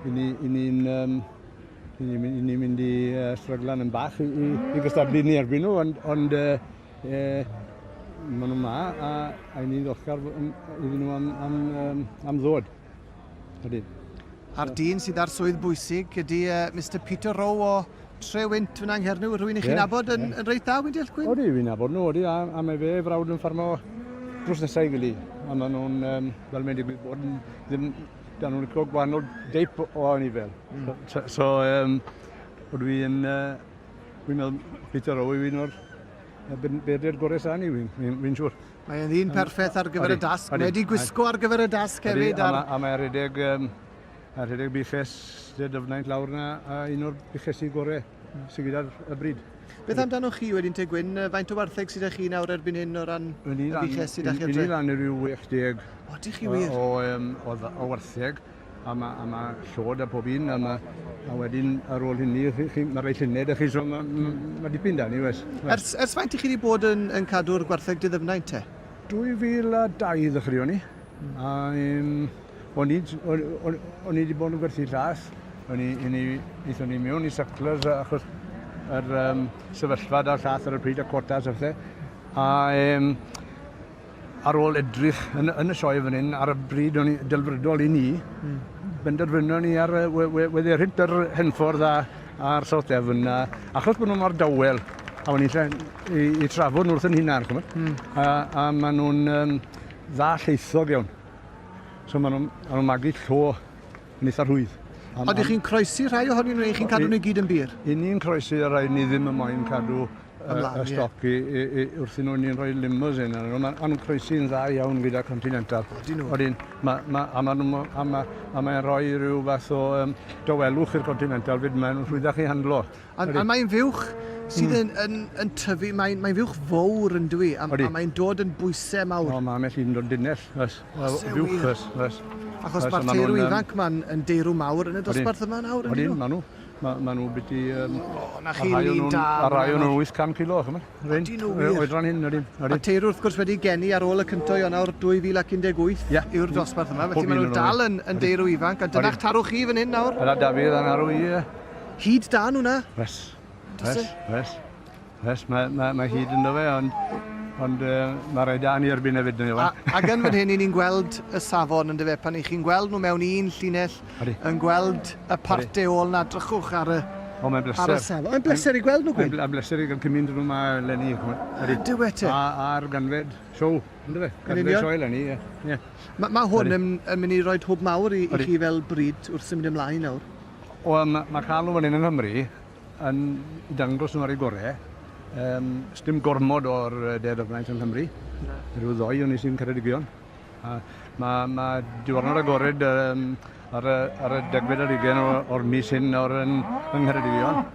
i ni, i ni'n um, i ni'n i ni mynd i uh, stryglan yn bach i, i, i gystadlu ni erbyn nhw, ond, ond uh, uh, maen nhw ma, a, a i ni'n ddiolchgar iddyn nhw am, am, um, am ddod. Ydy.
A'r dyn sydd ar swydd bwysig ydy uh, Mr Peter Rowe o Trewynt fyna yng Nghernyw, rhywun i chi'n yeah, nabod yn, yeah. yn reit dda, wy'n deall, Gwyn?
Odi, fi'n nabod nhw, odi, a, a mae fe frawd yn ffarmo drws nesau i gili. A maen nhw'n, um, fel mae'n digwydd bod, yn, ddim, dan nhw'n licio gwahanol deip o anifel. Mm. So, so um, ydw i'n, uh, fi'n meddwl, Peter Rowe yw un o'r beirniaid gorau sy'n ni, fi'n fi, fi siŵr.
Mae'n ddyn perffaith ar gyfer y dasg. Mae wedi gwisgo ar gyfer y dasg hefyd.
Ar... A, a mae'n rhedeg, um, a rhedeg buches de Dyfnaint lawr yna, a un o'r buchesi gorau sydd gyda'r y bryd.
Beth amdano chi wedyn te Gwyn, faint o wartheg sydd â chi nawr erbyn hyn o ran y buches sydd â chi
adre? Yn lan i ryw 60
o, dych chi wir?
o, um, o, o wartheg, a mae a ma llod a pob un, a, ma, a wedyn ar ôl hynny, chi, chi, mae rhai lluned a chi, so mae ma, ma dipyn da ni, wes.
Ers, ers faint i chi wedi bod yn, yn cadw'r gwartheg diddyfnaint te?
2002 ddechreuon ni, a um, O'n i, o'n, o'n i wedi bod yn gwerthu llath. O'n i, o'n i, aethon ni mewn i sucklers achos yr um, sefyllfa da'r llath ar y pryd, y quotas a pethau. A um, ar ôl edrych yn, yn y sioe fan hyn, ar y bryd o'n i, delfrydol i ni, mm. benderfynon ni ar we, we, wedderhynt yr Henffordd a, a'r South Devon, a, achos bod nhw mor dawel, a o'n i lle i, i trafod nhw wrth yn hunan, chymod? Mm. A, a maen nhw'n um, dda lleithog iawn. So maen nhw'n ma nhw magu llo yn eitha rhwydd.
Am, Ydych chi'n croesi rhai ohonyn nhw neu chi'n cadw nhw i gyd yn bur?
I ni'n croesi y rhai ni ddim yn moyn cadw Ymlaen, y stoc i, i, i, wrthyn nhw, ni'n rhoi limousine arnyn nhw. Maen nhw'n croesi'n dda iawn gyda Continental.
Odyn nhw?
Odyn. Ma, ma, a maen nhw, a ma, a mae'n rhoi rhyw fath o um, dawelwch i'r Continental fyd, maen nhw'n rhwyddach i handlo.
A, a mae'n fuwch sydd mm. yn, yn, yn tyfu, mae'n mae fuwch fawr yn dwi, a, a mae'n dod yn bwysau mawr.
O, mae ambell un dod dunnell, oes. Fuwch, oes, oes.
Achos mae'r teirw ifanc ma'n yn deirw mawr yn y dosbarth yma nawr,
yn Odyn, maen nhw. Mae ma nhw biti...
Um, o, na chi lun da.
A rai o'n nhw 800 kilo, chymod?
Odyn nhw wir.
Oedran hyn, odyn.
A teirw wrth gwrs wedi geni ar ôl y cyntaf Ionawr 2018 yeah. yw'r dosbarth yma, felly maen nhw dal yn, yn deirw ifanc, a dyna'ch tarw chi fan hyn nawr.
Yna Dafydd a'n arw i, ie.
Hyd da nhw na?
Wes. Wes, wes. Wes, mae, mae, mae hyd ynddo fe, ond, ond uh, mae rhaid da ni erbyn hefyd.
A, ac yn fan hyn, i ni'n gweld y safon yn dyfe, pan i chi'n gweld nhw mewn un llinell, Odi. yn gweld y parte ôl na, drychwch ar y,
O, mae'n bleser.
Ar y safon. Mae'n bleser i gweld nhw, Gwyn.
Mae'n bleser i gael cymaint nhw yma eleni.
Ydy. Dyw e te.
A, a'r ganfed siow, ynddo fe? Ganfed sioe eleni, ie.
Yeah. Mae ma hwn yn, yn mynd i roi hwb mawr i, i chi fel bryd wrth symud ymlaen nawr.
Wel, ma' ma' cael nhw fan hyn yng Nghymru yn dangos nhw ar eu gorau. Um, Sdim gormod o'r De Dyfnaint yng Nghymru. Na. Rhyw ddoi o'n i sy'n Ceredigion. A mae ma diwrnod agored um, ar, y, ar y degfed ar hugain o'r mis hyn nawr yn, yng Ngheredigion.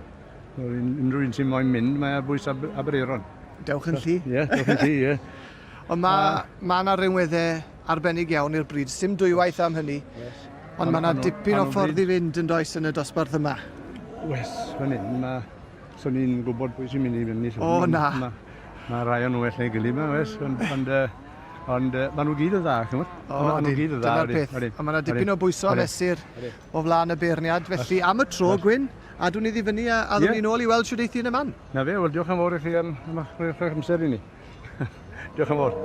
Unrhyw un sy'n moyn mynd, mae ar bwys Ab Aberaeron.
Dewch yn llu.
Ie, yeah, dewch yn llu, ie.
Ond mae ma yna rinweddau arbennig iawn i'r bryd, sim dwywaith am hynny. Yes. Ond mae yna dipyn o ffordd i fynd yn does yn y dosbarth yma.
Wes, fan hyn, mae... So ni'n gwybod pwy sy'n mynd i fynd i
O, na.
Mae rhai o'n nhw well na'i gilydd 'ma oes ond ond yy ond yy ma' nhw gyd yn dda ch'mod.
O ma' nhw gyd yn dda. Dyna'r peth. A ma' 'na dipyn o bwyso a mesur o flan y beirniad felly am y tro Gwyn, adwn ni ddi fyny a a ddown ni nôl i weld shwd eith hi yn y man.
'Na fe, wel diolch yn fawr i chi am am eich rhoi'ch amser i ni. Diolch yn fawr.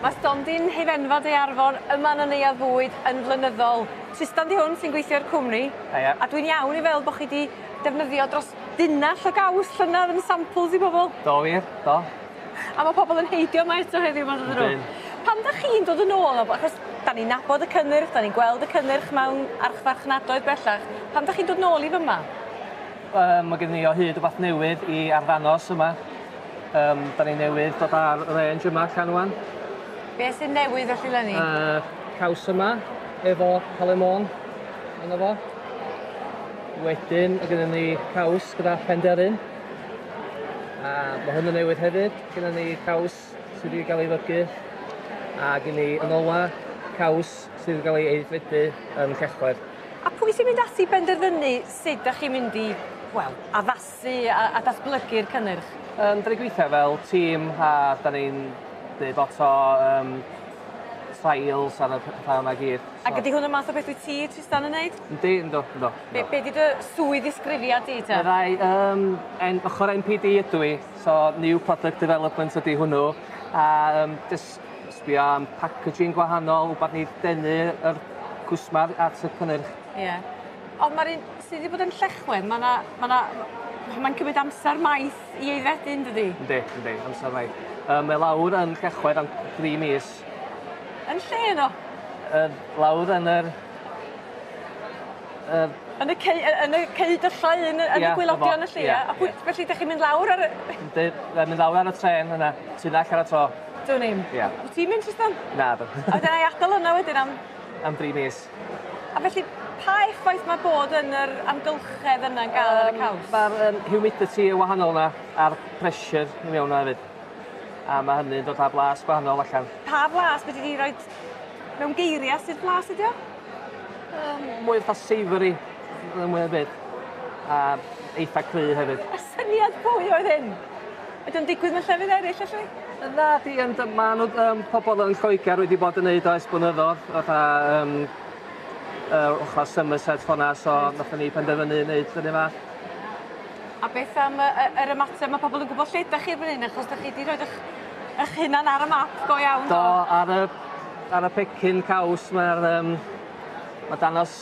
Mae stondin hufenfa De Arfon yma yn y Neuadd Fwyd yn flynyddol. Trystan 'di hwn sy'n gweithio i'r cwmni.
Haia.
A dwi'n iawn i feddwl bo' chi 'di defnyddio dros dunnall o gaws llynadd yn samples i bobl.
Do wir, do.
A ma' pobl yn heidio yma eto heddiw 'ma dydyn nhw?
Yndyn.
Pan 'dach chi'n dod yn ôl achos 'dan ni'n nabod y cynnyrch, 'dan ni'n gweld y cynnyrch mewn archfarchnadoedd bellach, pam 'dach chi'n dod nôl i fyma?
Yym ma' gennyn ni o hyd wbath newydd i arddangos yma. Yym 'dan ni newydd dod â'r range yma allan ŵan.
Be' sy'n newydd felly 'leni?
Yy caws yma efo Halen Môn yno fo. Wedyn ma' gynnon ni caws gyda Penderyn. A ma' hwn yn newydd hefyd. Gynnon ni caws sydd wedi ga'l ei fygu. A gyn ni yn ola caws sydd wedi ga'l ei aeddfedu yn Llechwedd.
A pwy sy'n mynd ati i benderfynu sut 'dach chi'n mynd i, wel, addasu a a datblygu'r cynnyrch?
Yym 'dan ni'n gweithio fel tîm a 'dan ni'n neud lot o yym trials ar y petha yma gyd.
So. Ac ydi hwn y math o beth wyt ti Trystan yn neud?
Yndi yndw yndw.
Be' be' 'di dy swydd ddisgrifiad di te?
Fyddai yym en- ochor NPD ydw i so new product development ydi hwnnw a yym jys sbio am packaging gwahanol wbath i denu yr cwsmar at y cynnyrch.
Ie. Ond ma'r un sy 'di bod yn Llechwedd ma' 'na ma' 'na mae'n cymryd amser maith i aeddfedu yndydi?
Yndi yndi amser maith. Yy mae lawr yn Llechwedd am dri mis.
Yn lle yno?
Yy lawr yn yr yr...
Yn y ceu- yy yn y ceudyllau yn y yn y gwaelodion y lle ie? A pwy... Felly 'dych chi'n mynd lawr ar y...
Yndi yy mynd lawr ar y trên yna tunell ar y tro.
Dwn i'm.
Ia.
Wt ti'n mynd Trystan?
Nadw.
A wedyn ai adal yna wedyn am...
Am dri mis.
A felly pa effaith mae bod yn yr amgylchedd yna'n gael ar y caws?
Ma'r yym humidity yn wahanol 'na a'r pressure i mewn 'na efyd. A ma' hynny'n dod â blas gwahanol allan.
Pa flas fedri di roid mewn geiria sut flas ydi o?
Yym mwy fatha savoury na mwy o byd. A eitha cry hefyd.
A syniad pwy oedd hyn? Ydi o'n digwydd mewn llefydd eryll felly?
Na 'di ond ma' n'w yym pobol yn Lloegar wedi bod yn neud o ers blynyddodd fatha yym yy ochor Somerset ffor 'na so nathon ni penderfynu neud yr un fath.
A beth am y y yr ymateb ma' pobol yn gwbod lle 'dach chi erbyn hyn achos 'dach chi 'di rhoid 'ych 'ych hunan ar y map go iawn
do? Do ar y ar y pecyn caws ma'r yym ma' danos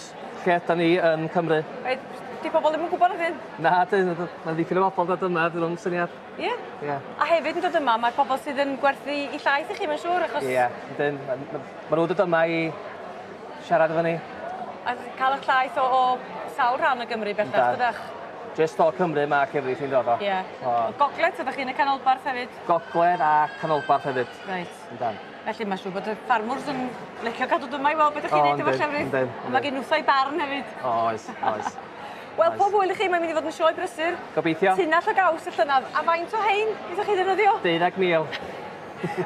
lle ydan ni yn Cymru.
Reit 'di pobol ddim yn gwbod nacdyn?
Na 'dyn ma' dipyn o bobol dod yma dyn nw'm syniad.
Ie?
Ie.
A hefyd yn dod yma mae pobol sydd yn gwerthu 'u llaeth i chi mae'n siŵr achos...
Ie yndyn ma' ma' ma' nw dod yma i siarad efo ni.
A ca'l 'ych llaeth o o sawl rhan o Gymru bellach dydach?
Jyst o Cymru ma' llefrith i'n dod o.
Ie.
O.
O gogledd so 'dach chi yn y canolbarth hefyd?
Gogledd a canolbarth hefyd.
Reit.
Yndan.
Felly ma' siŵr bod y ffarmwrs yn licio cadw dyma i weld be' 'dych chi'n neud efo llefrith.
Yndyn.
A ma' gen nhwthau barn hefyd.
Oes oes.
Wel pob hwyl i chi mae'n mynd i fod yn sioe brysur.
Gobeithio.
Tunell o gaws y llynadd. A faint o hein wnaethoch chi ddefnyddio?
12,000.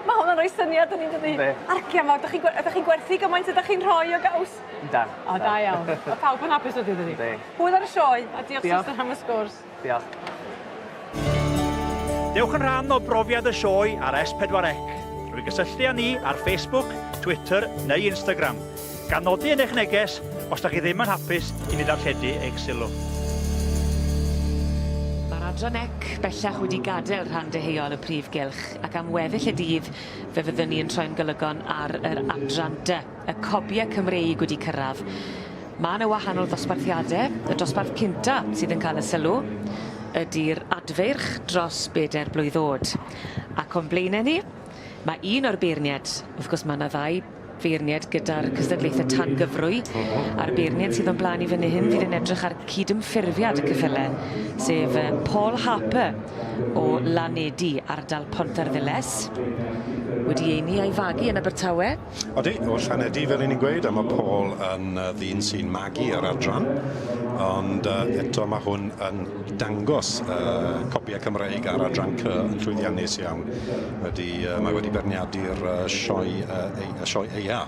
Ma' hwnna'n rhoi syniad i ni dydi?
Yndi.
Argia mawr 'dach chi'n gwe- ydach chi'n gwerthu gymaint ydach chi'n rhoi o gaws?
Yndan.
O da iawn. Ma' pawb yn hapus wedyn dydi?
Yndi.
Hwyl ar y sioe a diolch
Diolch.
Trystan am y sgwrs.
Diolch.
Dewch yn rhan o brofiad y sioe ar S4C drwy gysylltu â ni ar Facebook, Twitter neu Instagram. Gan nodi yn eich neges os da chi ddim yn hapus i ni ddarlledu eich sylw.
Mae'r adran ec bellach wedi gadael rhan deheuol y prif gylch ac am weddill y dydd fe fyddwn ni yn troi'n golygon ar yr adran dy, y cobiau Cymreig wedi cyrraedd. Mae 'na wahanol ddosbarthiade, y dosbarth cynta sydd yn cael y sylw ydi'r adfeirch dros bedair blwydd o'd. Ac o'n blaenau ni, mae un o'r beirniaid, wrth gwrs mae 'na ddau feirniaid gyda'r cystadlaethau tan gyfrwy, a'r beirniaid sydd o'n blaen i fyny hyn fydd yn edrych ar cydymffurfiad y ceffyle, sef Paul Harper o Lanedi, ardal Pontarddulais. Wedi ei eni a'i fagu yn Abertawe.
Odi, o Llanedi fel 'yn ni'n gweud, a ma' Paul yn yy ddyn sy'n magu yr adran, ond yy eto ma' hwn yn dangos yy copïau Cymreig ar adran C yn llwyddiannus iawn. Wedi yy mae wedi beirniadu'r yy sioe yy ei- y sioe Eia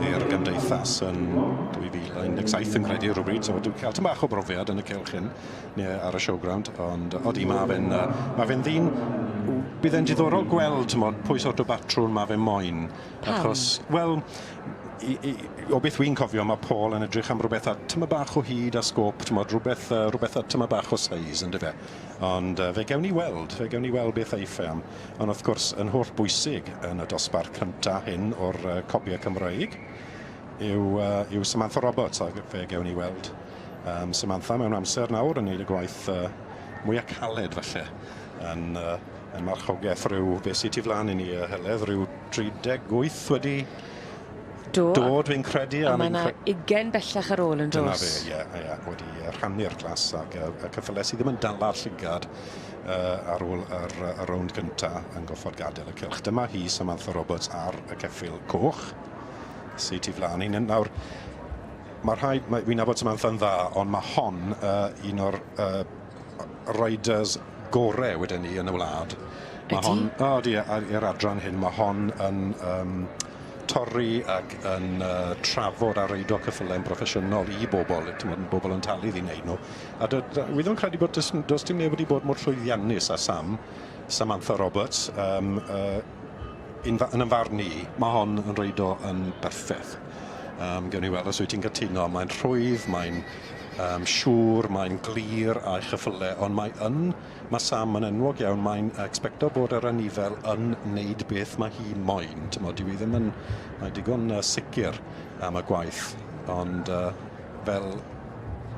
i'r gymdeithas yn 2017 yn credu rhywbryd, so wedi cael tym bach o brofiad yn y cylch hyn. neu ar y showground, ond odi, mae fe'n uh, ma fe'n ddyn... Bydd e'n diddorol gweld, t'mod, pwy sort o batrwn mae fe moyn.
Pam?
Achos, wel, i, i, o beth wi'n cofio, mae Paul yn edrych am rhywbeth a tyma bach o hyd a sgôp, t'mod, rhywbeth, uh, rhywbeth a tyma bach o seis, ynddo fe. Ond uh, fe gewn ni weld, fe gewn ni weld beth eiff e am. Ond wrth gwrs, yn holl bwysig yn y dosbarth cynta hyn o'r uh, cobiau Cymreig yw, uh, yw Samantha Roberts, ac fe gewn ni weld Um, Samantha mewn amser nawr yn neud y gwaith uh, mwyaf caled falle yn, uh, yn marchogaeth rhyw, beth sydd tu flaen i ni, uh, Heledd, rhyw 38 wedi
Do,
dod fi'n credu.
A, a mae yna 20 bellach ar ôl yn
dos. Dyna fe, ie, ie, wedi rhannu'r glas ac y cyffylau sydd ddim yn dala'r llygad uh, ar ôl yr, y rownd gyntaf yn goffod gadael y cylch. Dyma hi, Samantha Roberts, ar y ceffyl coch sydd tu flaen i. Nawr, Mae rhai, mae, fi'n nabod Samantha yn dda, ond mae hon uh, un o'r uh, riders gore wedyn ni yn y wlad. Mae hon, o oh, di, i'r adran hyn, mae hon yn um, torri ac yn uh, trafod a reido cyffylau'n broffesiynol i bobl, ti'n bobl yn talu iddi wneud nhw. A dy, dy, wi ddim yn credu bod does, does dim neb wedi bod mor llwyddiannus â Sam, Samantha Roberts, um, uh, yn, yn ymfarn i, mae hon yn reido yn berffaith. Um, gewn ni weld os wyt ti'n cytuno. Mae'n rhwydd, mae'n um, siŵr, mae'n glir a'i chyffyle, ond mae yn, mae Sam yn enwog iawn, mae'n expecto bod yr anifel yn neud beth mae hi moyn. Tymod, dyw hi ddim yn, mae digon uh, sicr am y gwaith, ond uh, fel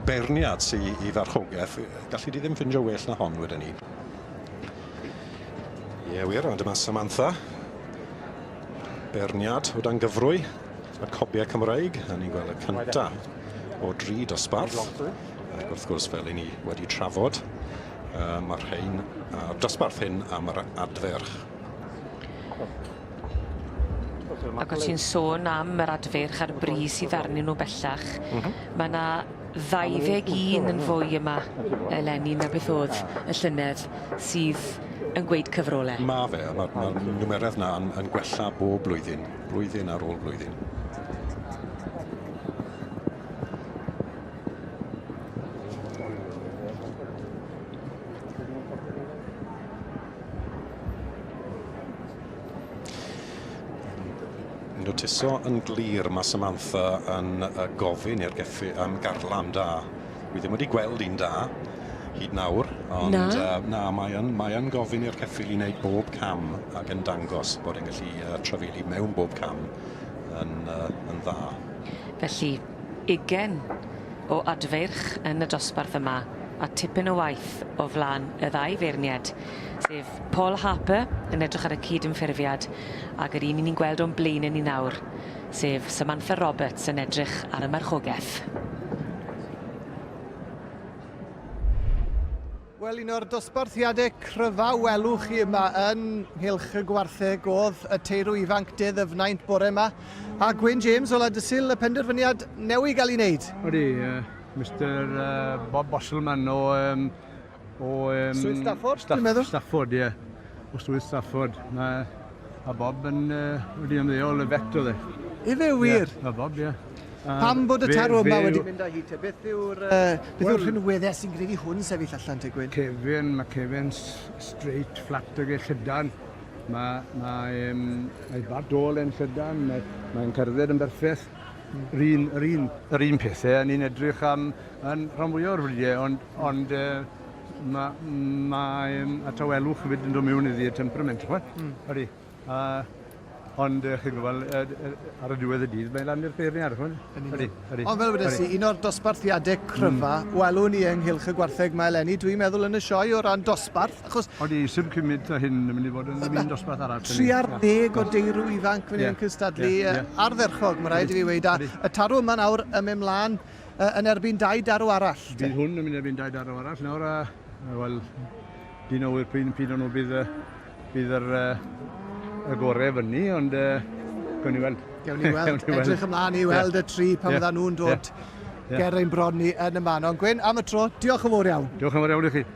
beirniad sy i farchogaeth, gallu di ddim ffindio well na hon wedyn ni. Ie wir, ond dyma Samantha. Beirniad o dan gyfrwy y cobiau Cymreig, a ni'n gweld y cynta o dri dosbarth. Ac wrth gwrs, fel i ni wedi trafod, uh, mae'r rhain, a'r dosbarth hyn am yr adferch.
Ac o ti'n sôn am yr adferch a'r bri sydd arnyn nhw bellach, mm -hmm. mae yna 21 yn fwy yma eleni na beth oedd y llynedd sydd yn gweud cyfrole.
Ma' fe, a ma'r ma' numeredd 'na yn yn gwella bob blwyddyn, blwyddyn ar ôl blwyddyn. Notiso yn glir mae Samantha yn gofyn i'r geffi am garlam da. Wi ddim wedi gweld un da hyd nawr, ond na, uh, na mae yn, mae yn gofyn i'r ceffyl i wneud bob cam ac yn dangos bod e'n gallu uh, trafeili mewn bob cam yn, uh, yn dda.
Felly, ugen o adfeirch yn y dosbarth yma a tipyn o waith o flaen y ddau feirniad, sef Paul Harper yn edrych ar y cyd-ymffurfiad ac yr un 'yn ni'n gweld o'n blaenau ni nawr, sef Samantha Roberts yn edrych ar y marchogaeth.
Wel, un o'r dosbarthiadau cryfa welwch chi yma yn nghylch y gwartheg oedd y teirw ifanc De Ddyfnaint bore yma. A Gwyn James o Ladysil, y penderfyniad newy gael ei wneud.
Odi, uh, Mr uh, Bob Bosselman o... Um, o um,
Swydd Stafford, Staff, dwi'n meddwl?
Stafford, ie. Yeah. O Swydd Stafford. Mae, a Bob yn uh, wedi ymddeol y fet oedd e.
Ife wir?
Yeah, mae Bob, ie. Yeah.
Pam bod y tarw yma wedi mynd â hi te? Beth yw'r uh, beth yw'r rhinweddau sy'n gwneud i hwn sefyll allan te, Gwyn?
Kevin, mae Kevin straight, flat ag e llydan. Mae, mae, um, mae bar dôl e'n llydan, mae'n mae cerdded yn berffeth. Yr un, yr un, yr un pethau, ni'n edrych am yn rhan fwyaf o'r fridiau, ond, ond uh, mae ma, um, a tawelwch hefyd yn dod mewn iddi, y temperament, chwa. Mm. Ydy. A, ond, chi'n gwybod, ar y diwedd y dydd, mae'n lan i'r beirniad, ch'mod? Ydy, ydy.
Ond fel wedes i, un o'r dosbarthiadau cryfa mm. welwn ni ynghylch y gwartheg mae eleni, dwi'n meddwl yn y sioe o ran dosbarth, achos...
Odi, sy'n cymryd ta hyn yn mynd i fod yn un dosbarth arall.
30 o deirw ifanc fan hyn yn cystadlu yeah, yeah. ardderchog, mae rhaid i fi weud. A y tarw yma nawr yn mynd mlaen yn erbyn dau darw arall.
Bydd hwn yn mynd erbyn dau darw arall nawr, a, wel, dyn o wir pryd, pryd o'n nhw bydd bydd yr, y gorau fyny, ond uh, gawn ni weld.
Gawn ni weld. Edrych ymlaen i weld y tri pan yeah. fyddan nhw'n dod yeah. Yeah. ger ein bron ni yn y man. Ond Gwyn, am y tro, diolch yn fawr iawn.
Diolch yn fawr iawn i chi.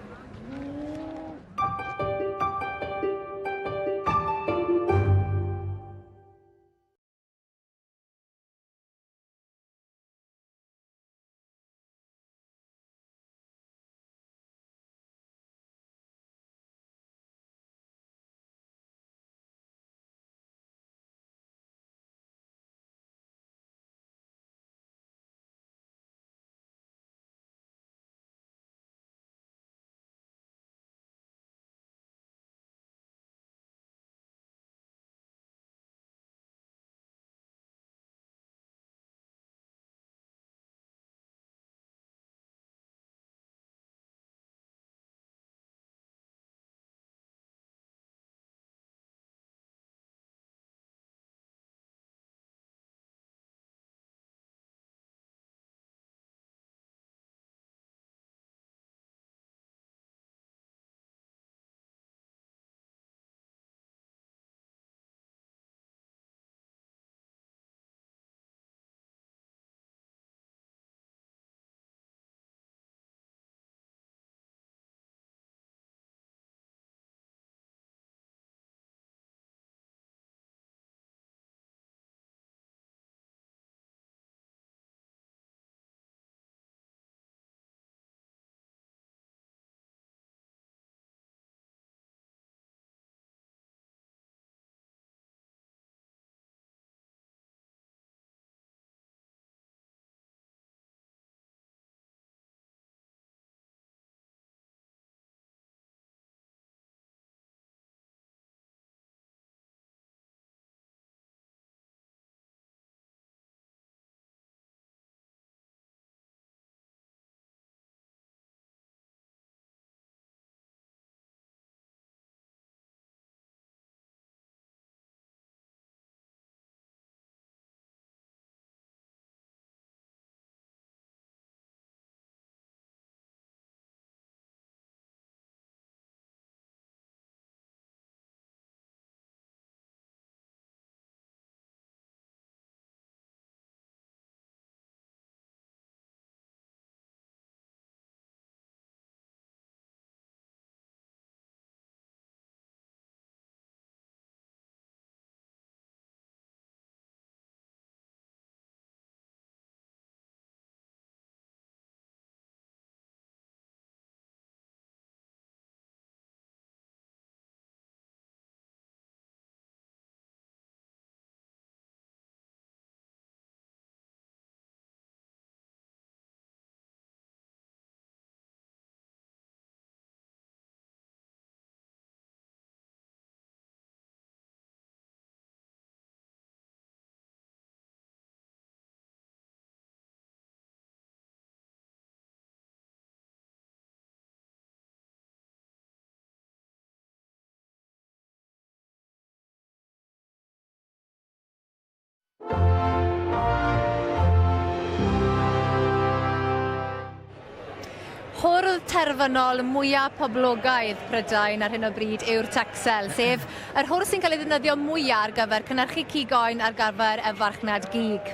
Hwrdd terfynol mwyaf poblogaidd Prydain ar hyn o bryd yw'r Texel, sef yr hwrdd sy'n cael ei ddefnyddio mwyaf ar gyfer cynhyrchu cig oen ar gyfer y farchnad gig.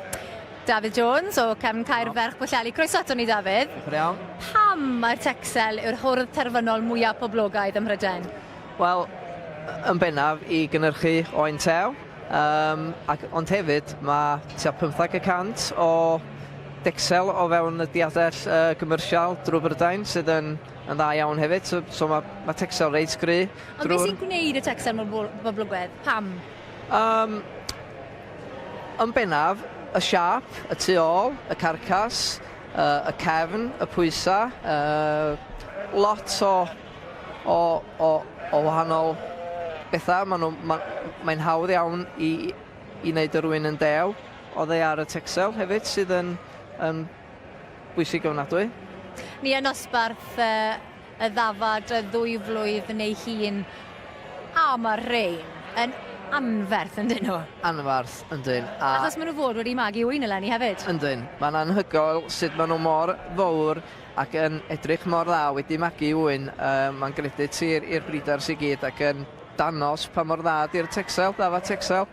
Dafydd Jones o Cefn Caer Ferch Pwllheli. Croeso ato ni, Dafydd.
Diolch yn iawn.
Pam mae'r Texel yw'r hwrdd terfynol mwyaf poblogaidd ym Mhrydain?
Wel, yn bennaf i gynhyrchu oen tew, um, ac, ond hefyd mae tua 15 y cant o Dexel o fewn y diadell uh, gymyrsial drwy Brydain sydd yn, yn dda iawn hefyd, so, so mae, mae Texel reit gry.
Ond beth sy'n gwneud y Texel mor boblogaidd? Pam?
Um, yn bennaf, y siâp, y tu ôl, y carcas, uh, y cefn, y pwysau, uh, lot o o, o, o wahanol bethau. Maen nhw, ma, mae'n hawdd iawn i, i wneud y rwy'n yn dew oddi ar y Texel hefyd, sydd yn, yn bwysig ofnadwy.
Ni yn nosbarth uh, y ddafad y ddwy flwydd neu hun, a mae'r rhain yn anferth yn dyn nhw.
Anferth, yndyn.
A... Achos maen nhw fod wedi magu ŵyn eleni hefyd.
Yndyn. Mae'n anhygoel sut maen nhw mor fawr ac yn edrych mor dda wedi magu ŵyn. Uh, Mae'n gredit i'r breeders i gyd ac yn danos pa mor dda 'di'r Texel, dafad Texel.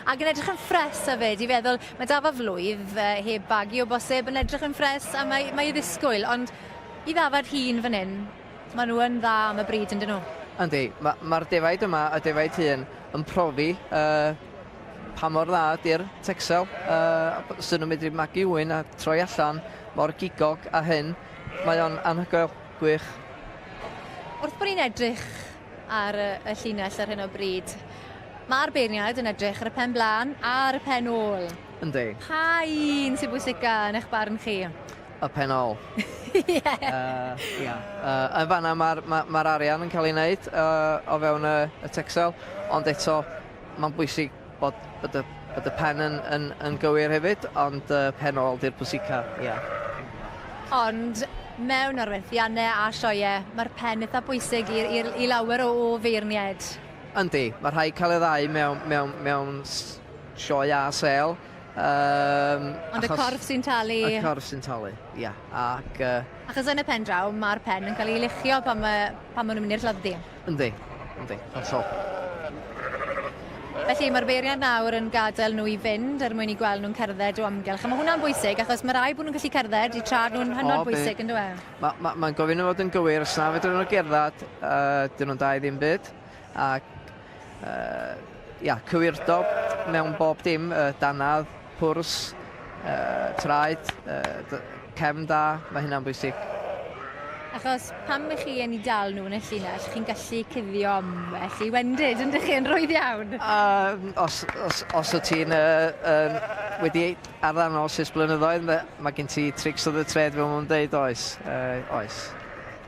Ac yn edrych yn ffres hefyd, i feddwl, mae dafad flwydd heb bagu o bosib yn edrych yn ffres a mae, mae i ddisgwyl, ond i ddafad hŷn fan hyn, maen nhw yn dda am y bryd yn dyn nhw?
Yndi, mae'r ma defaid yma, y defaid hŷn, yn profi uh, pa mor dda ydy'r Texel. Uh, sy'n nhw'n medru magu ŵyn a troi allan mor gigog a hyn. Mae o'n anhygoel, gwych.
Wrth bod ni'n edrych ar y, y llinell ar hyn o bryd, mae'r beirniaid yn edrych ar y pen blaen a'r pen ôl.
Yndi.
Pa un sy'n bwysica yn eich barn chi?
Y pen ôl.
Ie.
Ia. Yn fanna mae'r ma, ma arian yn cael ei wneud uh, o fewn y, y Texel, ond eto mae'n bwysig bod, bod, y, bod y pen yn, yn, yn gywir hefyd, ond uh, pen ôl di'r pwysica, ia.
Ond mewn arwerthiannau a sioeau, mae'r pen eitha bwysig i, i, i lawer o, o feirniaid.
Yndi, mae rhaid cael y ddau mewn, mewn, mewn sioe a sêl. Um,
Ond y corff sy'n talu...
Y corff sy'n talu, ia. Ac, uh,
Achos yn y pen draw, mae'r pen yn cael ei luchio pan, mae, pan maen nhw'n mynd i'r lladd-dy.
Yndi, yndi, hollol.
Felly mae'r beiriant nawr yn gadael nhw i fynd er mwyn i gweld nhw'n cerdded o amgylch. A mae hwnna'n bwysig achos mae rai bod nhw'n gallu cerdded i trad nhw'n hynod bwysig yn dweud.
Mae'n ma, ma gofyn i fod yn gywir, os na fedrwn nhw gerdded, uh, dyn nhw'n da i ddim byd. Ac uh, ia, cywirdod mewn bob dim, uh, danadd, pwrs, uh, traed, uh, cefn da, mae hynna'n bwysig.
Achos pan ych chi yn ei dal nhw yn y llinell, chi'n gallu cuddio ambell i wendid, yn chi, yn rhwydd iawn?
Uh, os, os, os wyt ti'n uh, uh, wedi arddangos ers blynyddoedd, mae, mae gen ti tricks of the trade fel maen nhw'n deud, oes. Uh, oes.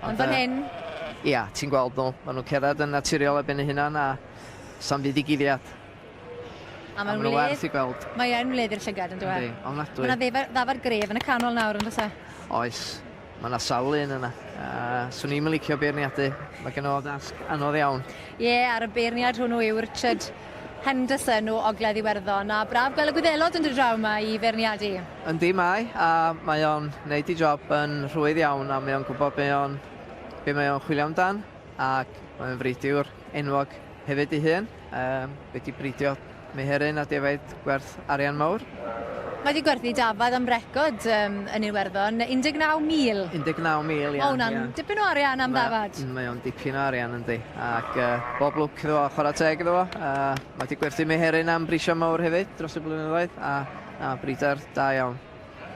Ond fan hyn?
Ia, ti'n gweld nhw. Maen nhw'n cerdded yn naturiol ar ben eu hunan a sa'm byd i guddiad.
A mae'n
wledd... werth i gweld.
Mae yn wledd i'r llygad yn dweud.
Yndi, ofnadwy.
Mae yna ddafad gref yn y canol nawr yn does e?
Oes. Mae yna sawl un yna. Uh, swn i'n licio beirniadu. Mae gen o dasg anodd iawn.
Ie, yeah, a'r beirniad hwnnw yw Richard Henderson o Ogledd Iwerddon. A braf gweld y Gwyddelod yn dod draw yma i feirniadu.
Yndi mae, a mae o'n neud ei job yn rhwydd iawn a mae o'n gwybod be o'n be mae o'n chwilio amdan ac mae o'n fridiwr enwog hefyd ei hun. Um, wedi bridio meheryn a defaid gwerth arian mawr.
Mae wedi gwerthu dafad am record um, yn Iwerddon, 19,000.
19,000, ia.
Mae hwnna'n yeah. dipyn o arian am mae, ddafad.
Mae o'n dipyn o arian, yndi. Ac uh, bob lwc iddo fo, chwarae teg iddo fo. Uh, mae wedi gwerthu meheryn am brisiau mawr hefyd dros y blynyddoedd, a, a bridar da iawn.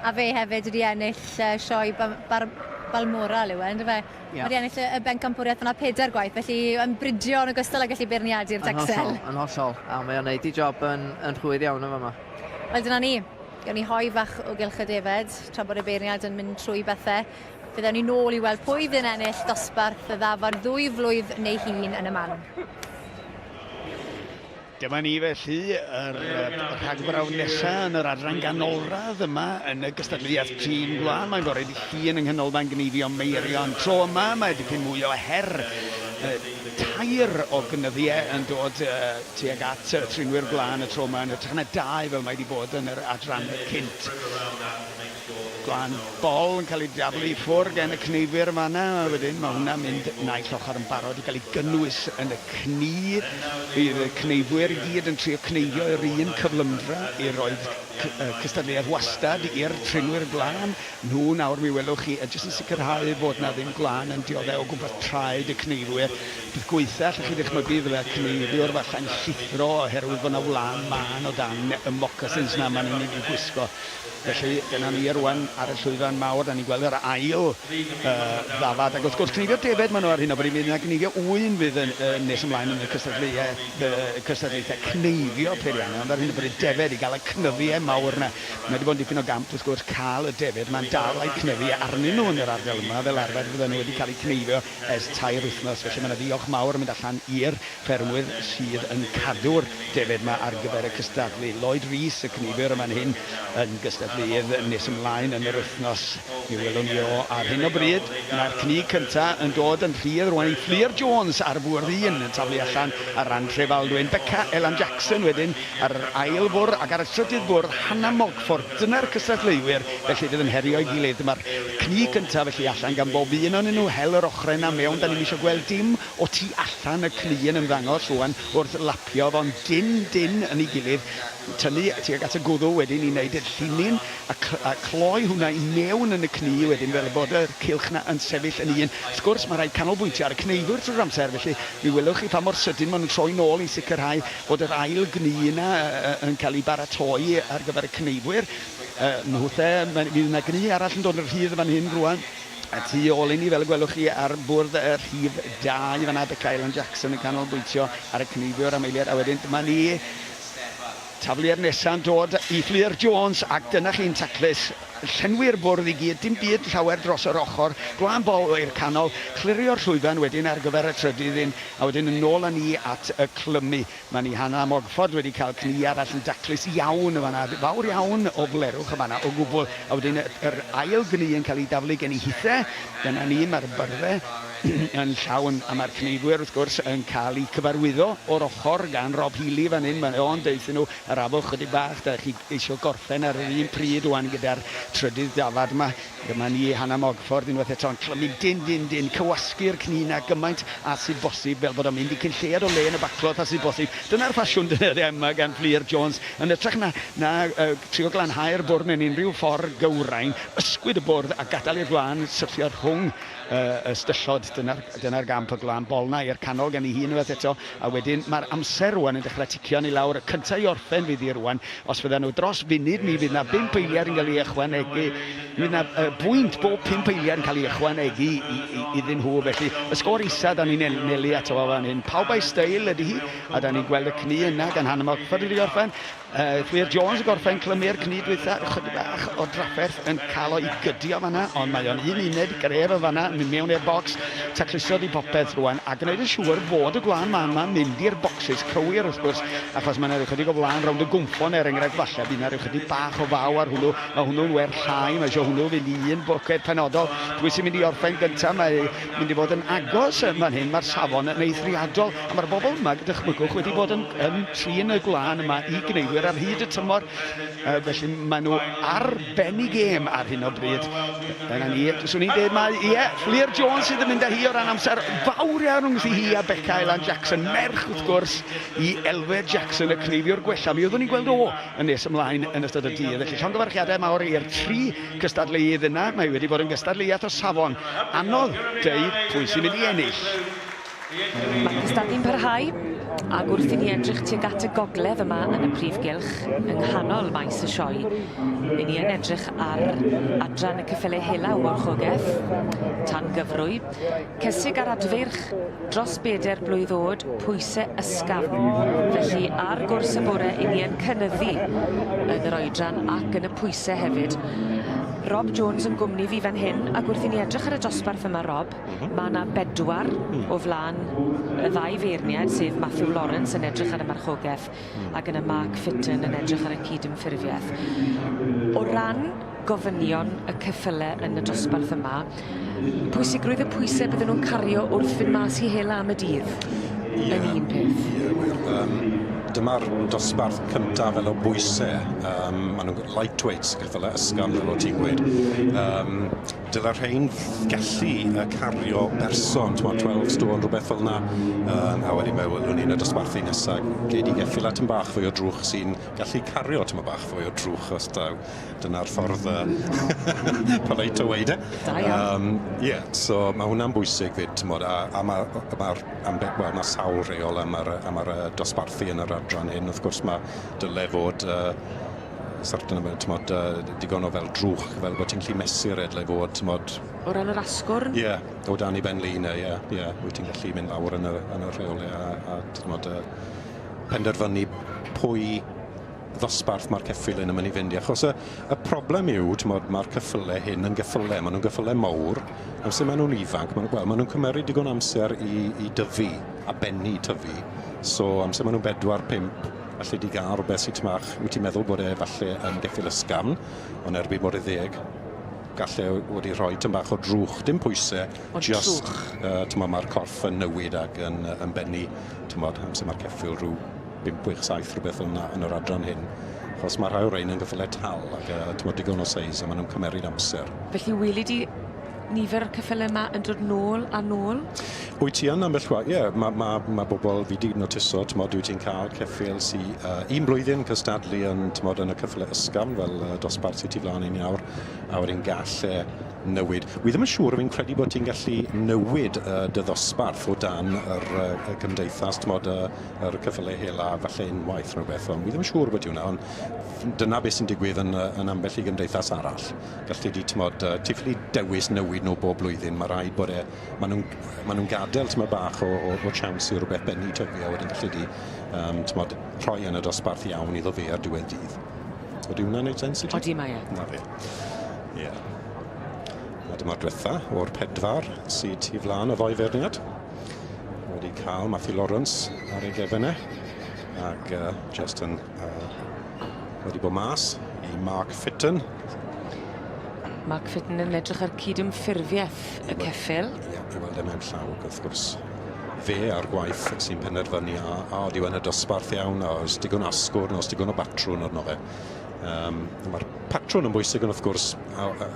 A fe hefyd wedi ennill uh, sioe ba Bar Balmoral yw e, ynddo fe? Yeah. Mae wedi ennill y, y bencampwriaeth yna pedair gwaith, felly yn bridio yn ogystal â gallu beirniadu'r Texel.
Yn hollol, yn hollol. A mae o'n neud ei job yn, yn rhwydd iawn yn fama.
Wel, dyna ni. Gawn ni hoi fach o gylch y defed, tra bod y beirniad yn mynd trwy bethau. Fe ddewn ni nôl i weld pwy fydd yn ennill dosbarth y ddafad ddwy flwydd neu hun yn y man.
Dyma ni felly, yr rhagfrawd nesaf yn yr adran ganolradd yma yn y gystadleuaeth tîm gwlad. Mae'n fore dydd Llun yng Nghanolfan Gneifio Meirion. Tro yma mae dipyn mwy o her. Tair o gynyddiau yn dod tuag at y trinwyr gwlân y tro yma yn hytrach na dau fel mae wedi bod yn yr adrannau cynt. Gwlân bol yn cael ei daflu i ffwrdd gan y cneifwyr yn fan'na, a wedyn mae hwnna'n mynd naill ochr yn barod i gael ei gynnwys yn y cnu. Bydd y cneifwyr i gyd yn trio cneifio i'r un cyflymdra i roid cystadleuaeth wastad i'r trinwyr gwlân. Nhw nawr mi welwch chi jyst yn sicrhau fod 'na ddim gwlân yn diodde' o gwmpas traed y cneifwyr. Peth gwaetha' allwch chi ddychmygu fydda cneifiwr falla'n llithro oherwydd fod 'na wlân mân o dan y moccasins 'na maen nhw'n eu gwisgo. Felly, dyna ni rwan ar y llwyfan mawr, da ni'n gweld yr ail ddafad, ac wrth gwrs cneifio defaid maen nhw ar hyn o bryd, fydd yna gneifio ŵyn fydd yn nes ymlaen yn y cystadleuaeth, cystadlaethau cneifio peiriannau, ond ar hyn o bryd defaid i gael y cnyddiau mawr yna. Mae wedi bod yn dipyn o gamp wrth gwrs cael y defaid ma'n dal a'u cnyddu arnyn nhw yn yr ardal yma, fel arfer fydden nhw wedi cael eu cneifio ers tair wythnos, felly mae yna ddiolch mawr yn mynd allan i'r ffermwyr sydd yn cadw'r defaid 'ma ar gyfer y cystadlu. Lloyd Rees, y cneifiwr yn fan hyn, yn gystadleuydd nes ymlaen yn yr wythnos. Mi welwn ni o ar hyn o bryd. Mae'r cnig cynta yn dod yn rhydd rwan i Fflur Jones ar fwrdd un yn taflu allan ar ran Trefaldwyn. Beca Elan Jackson wedyn ar yr ail fwrdd ac ar y trydydd bwrdd Hannah Mogford. Dyna'r cystadleuwyr felly fydd yn herio'i gilydd. Dyma'r Cnu cyntaf felly allan gan bob un o'nyn nhw, hel yr ochrau 'na mewn, 'da ni'm isio gweld dim o tu allan y cnu yn ymddangos rŵan wrth lapio fo'n dynn dynn yn ei gilydd, tynnu tuag at y gwddw wedyn i wneud y llinyn a a cloi hwnna i mewn yn y cnu wedyn fel bod y cylch 'na yn sefyll yn un. Wrth gwrs ma' rhaid canolbwyntio ar y cneifwyr trwy'r amser felly mi welwch chi pa mor sydyn ma' nhw'n troi nôl i sicrhau bod yr ail gnu 'na yn cael ei baratoi ar gyfer y cneifwyr. Nhwthe, fydd yna gnu arall yn dod yn rhydd yn fan hyn rwan. Y tu ôl i ni, fel y gwelwch chi ar bwrdd y rhif 2 fan'na, Beca Elen Jackson yn canolbwyntio ar y cneifiwr am eiliad, a wedyn dyma ni, tafliad nesa'n dod i Fflur Jones, ac dyna chi'n taclus, llenwi'r bwrdd i gyd, dim byd llawer dros yr ochr, gwlân bol i'r canol, clirio'r llwyfan wedyn ar gyfer y trydydd un, a wedyn yn ôl â ni at y clymu. Mae ni Hannah Mogford wedi cael cnu arall yn daclus iawn yn fan'na, fawr iawn o flerwch yn fan'na o gwbl. A wedyn yr ail gnu yn cael ei daflu gen i hithe, dyna ni, mae'r byrddau yn llawn a mae'r cneifwyr wrth gwrs yn cael eu cyfarwyddo o'r ochr gan Rob Healey fan hyn, mae o'n deuthyn nhw arafwch chydig bach, da chi eisiau gorffen ar yr un pryd wan gyda'r trydydd dafad yma. Dyma ni, Hannah Mogford, unwaith eto yn clymu dyn, dyn, dyn, cywasgu'r cnu 'na gymaint â sydd bosib, fel bod o'n mynd i cyn lleied o le yn y bacloth â sydd bosib. Dyna'r ffasiwn dyddiau yma gan Fflur Jones. Yn hytrach na, na uh, trio glanhau'r bwrdd mewn unrhyw ffordd gywrain, ysgwyd y bwrdd a gadael i'r gwlân syrthio rhwng uh, y styllod. Dyna'r dyna gamp y gwlân bol 'na i'r canol gan ei hun unwaith eto. A wedyn mae'r amser rwan yn dechrau ticio ni lawr. Y cyntaf i orffen fydd hi rwan. Os fyddan nhw dros funud, mi fydd 'na bump eiliad yn cael ei ychwanegu. Mi fydd 'na bwynt bob pump eiliad yn cael ei ychwanegu iddyn nhw. Felly, y sgôr isa da ni'n anelu ato fo fan hyn. Pawb a'i steil ydy hi, a da ni'n gweld y cnu yna gan Hannah Mogford wedi gorffen. Fflur Jones yn gorffen clymu'r cnu dwytha, chydig bach o drafferth yn cael o'i gydio fanna, ond mae o'n un uned gref yn fanna, mynd mewn i'r bocs, tacluso di popeth rwan, a gwneud yn siŵr fod y gwlân mân 'ma'n mynd i'r bocsys cywir wrth gwrs, achos mae 'na ryw chydig o wlân rownd y gwnffon er enghraifft falle bydd 'na ryw chydig bach o faw ar hwnnw, mae hwnnw'n werth llai, mae eisiau hwnnw fynd i un bwced penodol. Pwy sy'n mynd i orffen gyntaf? Mae mynd i fod yn agos fan hyn, mae'r safon yn eithriadol, a mae'r bobl yma, dychmygwch, wedi bod yn, yn trin y gwlân yma i gneifwyr ar hyd y tymor, felly maen nhw ar ben i gêm ar hyn o bryd. Dyna ni, swn i'n dweud mai, ie, Fflur Jones sydd yn mynd â hi o ran amser fawr iawn rhwngthi hi a Beca Elan Jackson, merch wrth gwrs i Elfed Jackson, y cneifiwr gwella. Mi oeddwn i'n gweld o yn nes ymlaen yn ystod y dydd. Felly llongyfarchiadau mawr i'r tri cystadleuydd yna. Mae wedi bod yn gystadleuaeth o safon. Anodd deud pwy sy'n mynd i ennill.
Mae'r cystadlu'n parhau, ac wrth i ni edrych tuag at y gogledd yma yn y prif gylch, yng nghanol maes y sioe, i ni yn edrych ar adran y cyffyle hela o Warchogaeth, tan gyfrwy, cesig ar adfeirch dros beder blwydd oed, pwyse ysgafn. Felly ar gwrs y bore i ni yn cynyddu yn yr oedran ac yn y pwyse hefyd. Rob Jones yn gwmni fi fan hyn, ac wrth i ni edrych ar y dosbarth yma, Rob, Mae 'na bedwar o flaen y ddau feirniad, sef Matthew Lawrence yn edrych ar y marchogaeth ac yna Mark Fitton yn edrych ar y cydymffurfiaeth. O ran gofynion y ceffyle yn y dosbarth yma, pwysigrwydd y pwysau bydden nhw'n cario wrth fynd mas i hela am y dydd yn un peth.
Ie, wir. Yym, dyma'r dosbarth cyntaf fel o bwysau. Um, maen nhw'n lightweights, ceffylau ysgafn fel o ti'n gweud. Um, Dylai'r rhain gallu cario person, t'mod, 12 stone, rhywbeth fel 'na. Yym, a wedyn fe welwn ni yn y dosbarthu nesa, gei di geffyl a tym bach fwy o drwch sy'n gallu cario tyma bach fwy o drwch os taw dyna'r ffordd yy polite o weud e.
Da iawn.
Yym, ie, so ma' hwnna'n bwysig 'fyd, t'mod, a a ma' ma'r ambe- wel, ma' sawl rheol am yr am yr yy dosbarthu yn yr adran hyn, wrth gwrs ma' dyle fod yy certain amount, t'mod, yy digon o fel drwch, fel bod ti'n gallu mesur e, dyle fod, t'mod...
O ran yr asgwrn?
Ie, o dan ei ben lin e, ie, ie. Wyt ti'n gallu mynd lawr yn y, yn y rheolau a, a t'mod, yy, penderfynu pwy ddosbarth mae'r ceffyl hyn yn mynd i fynd i. Achos y, y problem yw, t'mod, mae'r ceffylau hyn yn geffylau, maen nhw'n geffylau mawr, amser maen nhw'n ifanc, maen, wel, maen nhw'n cymeryd digon amser i, i dyfu, a bennu tyfu. So amser maen nhw'n bedwar, pump, Alli di gael rhywbeth sy'n tmach, wyt ti'n meddwl bod e falle yn geffyl ysgafn, ond erbyn bod e ddeg, galle wedi rhoi tym bach o drwch, dim pwysau,
Ond
just,
trwch.
Uh, tymod, mae'r corff yn newid ac yn, yn bennu, tymod, amser mae'r ceffyl rhyw 5, 6, 7, rhywbeth fel yna yn yr adran hyn. Achos mae rhai o'r rhain yn gyffyle tal ac uh, digon o seis a maen nhw'n cymeryd amser.
Felly weli di nifer o'r ceffyle yma yn dod nôl a nôl?
Wyt ti yn ambell waith, ie, yeah, mae ma, ma bobl fi di notiso, t'mod, wyt ti'n cael ceffyl sy uh, un blwyddyn cystadlu yn, t'mod, yn y ceffyle ysgafn fel uh, dosbarth sydd tu flaen i ni nawr, a wedyn gall e newid. Wi ddim yn siŵr, fi'n credu bod ti'n gallu newid uh, dy ddosbarth o dan yr uh, y gymdeithas, t'mod, uh, yr ceffyle hela falle unwaith neu rhywbeth, ond wi ddim yn siŵr bod hwnna, ond dyna beth sy'n digwydd yn, yn ambell i gymdeithas arall. Gallu di, t'mod, ti ffili dewis newid nhw bob blwyddyn, mae rhaid bod e, maen nhw'n ma nhw gadael tyma bach o, o, o chance i rhywbeth bennu tyfu a wedyn gallu di, um, t'mod, rhoi yn y dosbarth iawn iddo fe ar diwedd dydd. Ydy hwnna'n neud sens i ti?
Odi mae e.
Na fe. Ie. Yeah. A dyma'r diwetha o'r pedfar sydd tu flaen y ddoi feirniad. Wedi cael Matthew Lawrence ar ei gefen e. Ac uh, just yn uh, wedi bod mas i Mark Fitton.
Mark Fitton yn edrych ar cydymffurfiaeth y ceffyl.
Ie, i weld e mewn llaw, wrth gwrs. Fe a'r gwaith sy'n penderfynu a, a yw yn y dosbarth iawn, a oes digon asgwrn, oes digon o batrwn arno fe. Um, Mae'r patrwn yn bwysig, ond wrth gwrs, a, a,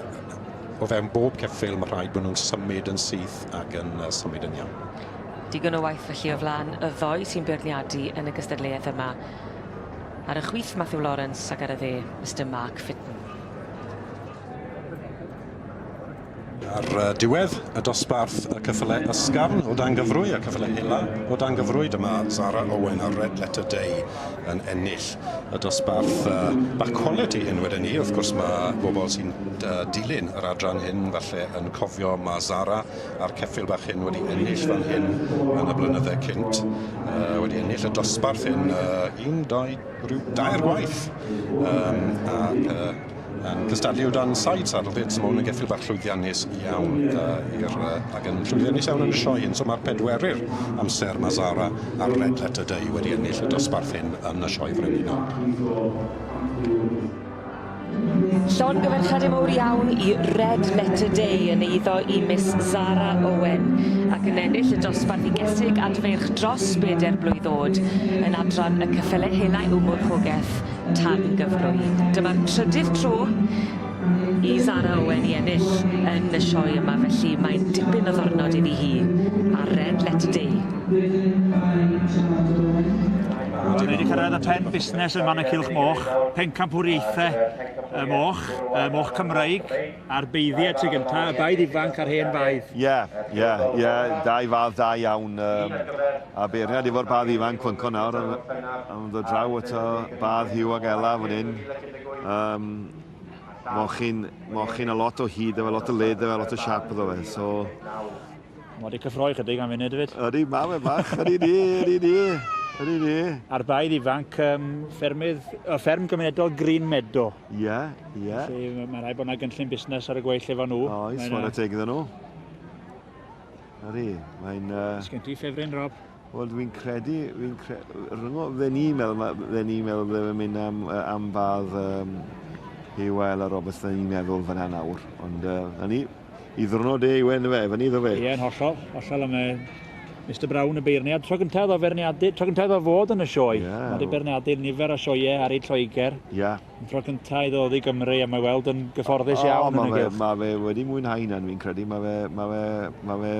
o fewn bob ceffyl mae rhaid bod nhw'n symud yn syth ac yn uh, symud yn iawn.
Digon o waith felly o flaen y ddoi sy'n beirniadu yn y gystadleuaeth yma. Ar y chwith Matthew Lawrence ac ar y dde Mr Mark Fitton.
Ar diwedd y dosbarth y cyffyle ysgafn o dan gyfrwy a cyffyle hela o dan gyfrwy, dyma Zara Owen ar Red Letter Day yn ennill y dosbarth uh, bach quality hyn wedyn ni. Wrth gwrs mae bobl sy'n uh, dilyn yr adran hyn falle yn cofio mae Zara a'r ceffyl bach hyn wedi ennill fan hyn yn y blynydde cynt. Uh, wedi ennill y dosbarth hyn uh, un, dau, rhyw dair gwaith. Um, ac uh, yn cystadlu o dan side saddle fyd, so mae hwn yn geffyl bach llwyddiannus iawn uh, i'r, uh, ac yn llwyddiannus iawn yn y sioe hyn. So mae'r pedwerydd amser mae Zara ar Red Letter Day wedi ennill y dosbarth hyn yn y sioe frenhinol.
Llongyfarchiadau mawr iawn i Red Letter Day yn eiddo i Miss Zara Owen ac yn ennill y dosbarth i gesig adfeirch dros bedair blwydd oed yn adran y cyffyle hela yw Mwrchogeth tan gyfrwy. Dyma'r trydydd tro i Zara Owen i ennill yn y sioe yma, felly mae'n dipyn o ddwrnod iddi hi ar Red Letter Day.
Wel, ni wedi cyrraedd y pen busnes yma yn y Cylch Moch, pencampwriaethau y moch, y moch Cymreig, a'r beiddiad sy'n gyntaf, y baedd ifanc a'r hen faedd.
Ie, ie, ie, dau fadd da iawn. Um, a beirniad efo'r badd ifanc cwynco nawr yn, yn dod draw at y badd Hugh ag Ela fan hyn. Um, mochyn, mochyn a lot o hyd efo, lot o led efo, lot o siap iddo fe. So,
Mae wedi cyffroi chydig am funud hefyd.
Ydy, ma fe bach, ydy di, ydy di, ydy di.
A'r baedd ifanc, um, ffermydd, y fferm gymunedol Green Meadow.
Ie, yeah, ie. Yeah.
Felly mae rhaid bod yna gynllun busnes ar y gweill efo nhw.
Oes, chwarae teg iddyn nhw. Ydy, mae'n... Uh...
Sgen ti ffefryn, Rob?
Wel, dwi'n credu, fi'n cre... Rhyngo, fe ni'n meddwl, fe ni'n meddwl bydde fe'n mynd am, am fadd um, Hugh a Roberts, fe ni'n meddwl fyna nawr. Ond, uh, na ni, i ddwrnod e yw e, fe, fyny iddo fe.
Ie, yn hollol, hollol am Mr Brown y beirniad. Tro gyntaf o feirniadu, tro gyntaf o fod yn y sioe. Yeah. Mae wedi beirniadu nifer o sioeau ar ei Lloegr.
Ie. Yeah.
Tro gyntaf iddo ddod i Gymru a mae weld yn gyfforddus oh, iawn yn y gylch.
Mae fe wedi mwynhau hynna, fi'n credu. Mae fe, mae fe, mae fe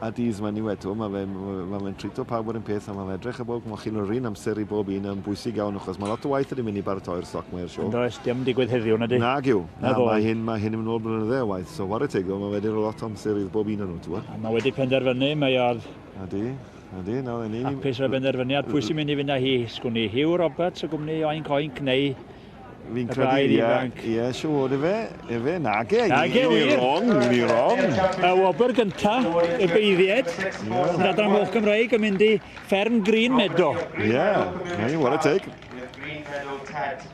a dydd mae'n i wedo, mae fe'n ma fe trito pawb yr un peth a mae fe edrych ar bob mochyn o'r un amser i bob un yn bwysig iawn achos mae lot o waith wedi mynd i baratoi'r stoc mae i'r sioe.
Yndoes, dim digwydd heddiw na di?
Nag yw. Na, mae hyn, mae hyn yn mynd ôl blynydde o waith, so whare teg mae wedi rhoi lot o amser i bob un o'n nhw, ti'n
A mae wedi penderfynu, mae o'r...
Ydy, ydy, na, ni...
Hapus o'r benderfyniad. Pwy sy'n mynd i fynd â hi, sgwn i? Hugh Roberts o gwmni Oink Oink neu
Fi'n credu, ie, ie, siŵr, ife, ife, nage,
nage,
ni wrong, ni wrong.
Y wobr gynta, y beiddied, yr adran moch Gymreig yn mynd i fferm Green Meadow.
Ie, yeah, what a take.
Green Meadow Ted.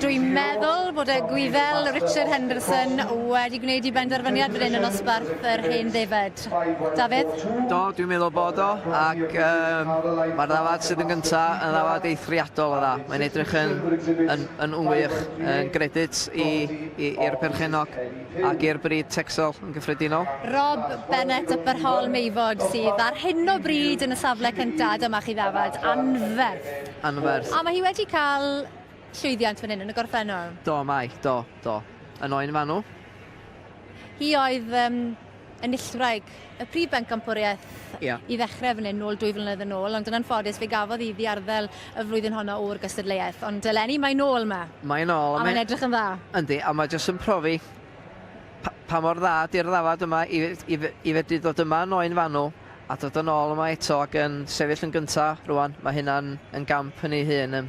Dwi'n meddwl bod y Gwyddel Richard Henderson wedi gwneud ei benderfyniad fan hyn yn nosbarth yr hen ddefed. Dafydd?
Do, dwi'n meddwl bod o, ac um, mae'r ddafad sydd yn gyntaf yn ddafad eithriadol o dda. Mae'n edrych yn, yn, yn wych, yn gredit i'r perchennog ac i'r brid Texel yn gyffredinol.
Rob Bennett Upper Hall Meifod sydd ar hyn o bryd yn y safle cyntaf, dyma chi ddafad anferth.
Anferth.
A mae hi wedi cael llwyddiant fan hyn yn y gorffennol.
Do, mae, do, do. Yn oen fanw.
Hi oedd um, enillwraig y prif bencampwriaeth yeah. i ddechrau fan hyn nôl dwy flynedd yn ôl, ond yn anffodus fe gafodd hi ddiarddel y flwyddyn honno o'r gystadleuaeth. Ond eleni mae'n nôl yma.
Mae'n ôl.
A mae'n edrych yn dda.
Yndi, a mae jyst yn profi pa, pa mor dda di'r ddafad yma i, i, i fedru dod yma yn oen fanw a dod yn ôl yma eto ac yn sefyll yn gyntaf rwan. Mae hynna'n yn gamp yn ei hun.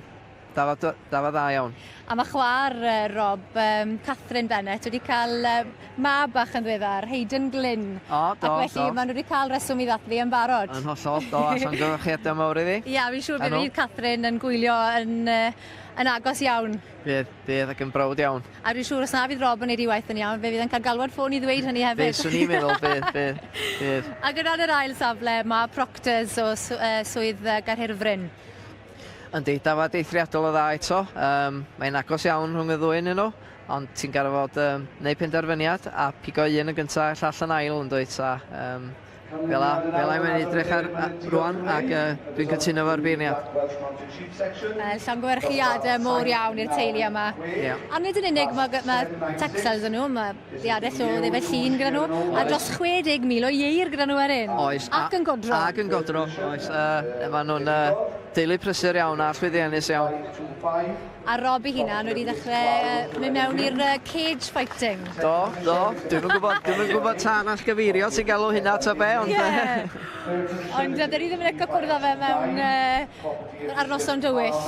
Dafad, dafad dda iawn.
A mae chwaer Rob, um, Catherine Bennett, wedi cael um, mab bach yn ddiweddar, Hayden Glyn.
O, do,
Ac felly
do.
maen nhw wedi cael reswm i ddathlu yn barod.
Yn hollol, do, a llongyfarchiadau mawr iddi.
Ia, fi'n siŵr fe fydd Catherine yn gwylio yn, uh, yn agos iawn.
Bydd, bydd ac yn browd iawn.
A dwi'n siŵr os na fydd Rob yn neud ei waith yn iawn, fe fydd yn cael galwad ffôn i ddweud hynny hefyd.
Fe swn i'n meddwl, bydd, bydd, bydd.
Ac o ran yr ail safle, mae Proctors o swydd Gaerhirfryn.
Yndi, dafad eithriadol o dda eto. Um, mae'n agos iawn rhwng y ddwy yn nhw, ond ti'n gorfod um, neud penderfyniad a pigo un yn gyntaf, llall yn ail yn dwyt. A, um, fel a, fel a mae'n edrych ar a, rwan ac uh, dwi'n cytuno fo'r beirniad.
Wel, llongyfarchiadau mowr iawn i'r teulu yma.
Yeah.
A nid yn unig mae, mae Texels yn nhw, mae diadell o ddefed llun gyda nhw, a dros 60,000 o ieir gyda nhw wedyn.
Oes.
Ac yn godro.
Ac yn godro, oes. Uh, maen nhw'n uh, deulu prysur iawn a llwyddiannus iawn.
A Rob ei hunan wedi ddechrau mynd mewn i'r cage fighting.
Do, do. Dwi'm yn gwybod, dwi'm yn gwybod tân allgyfeirio ti'n galw hynna ta be, ond...
Yeah. Ond dyn ni ddim yn licio cwrdd â fe mewn uh, ar noson dywyll.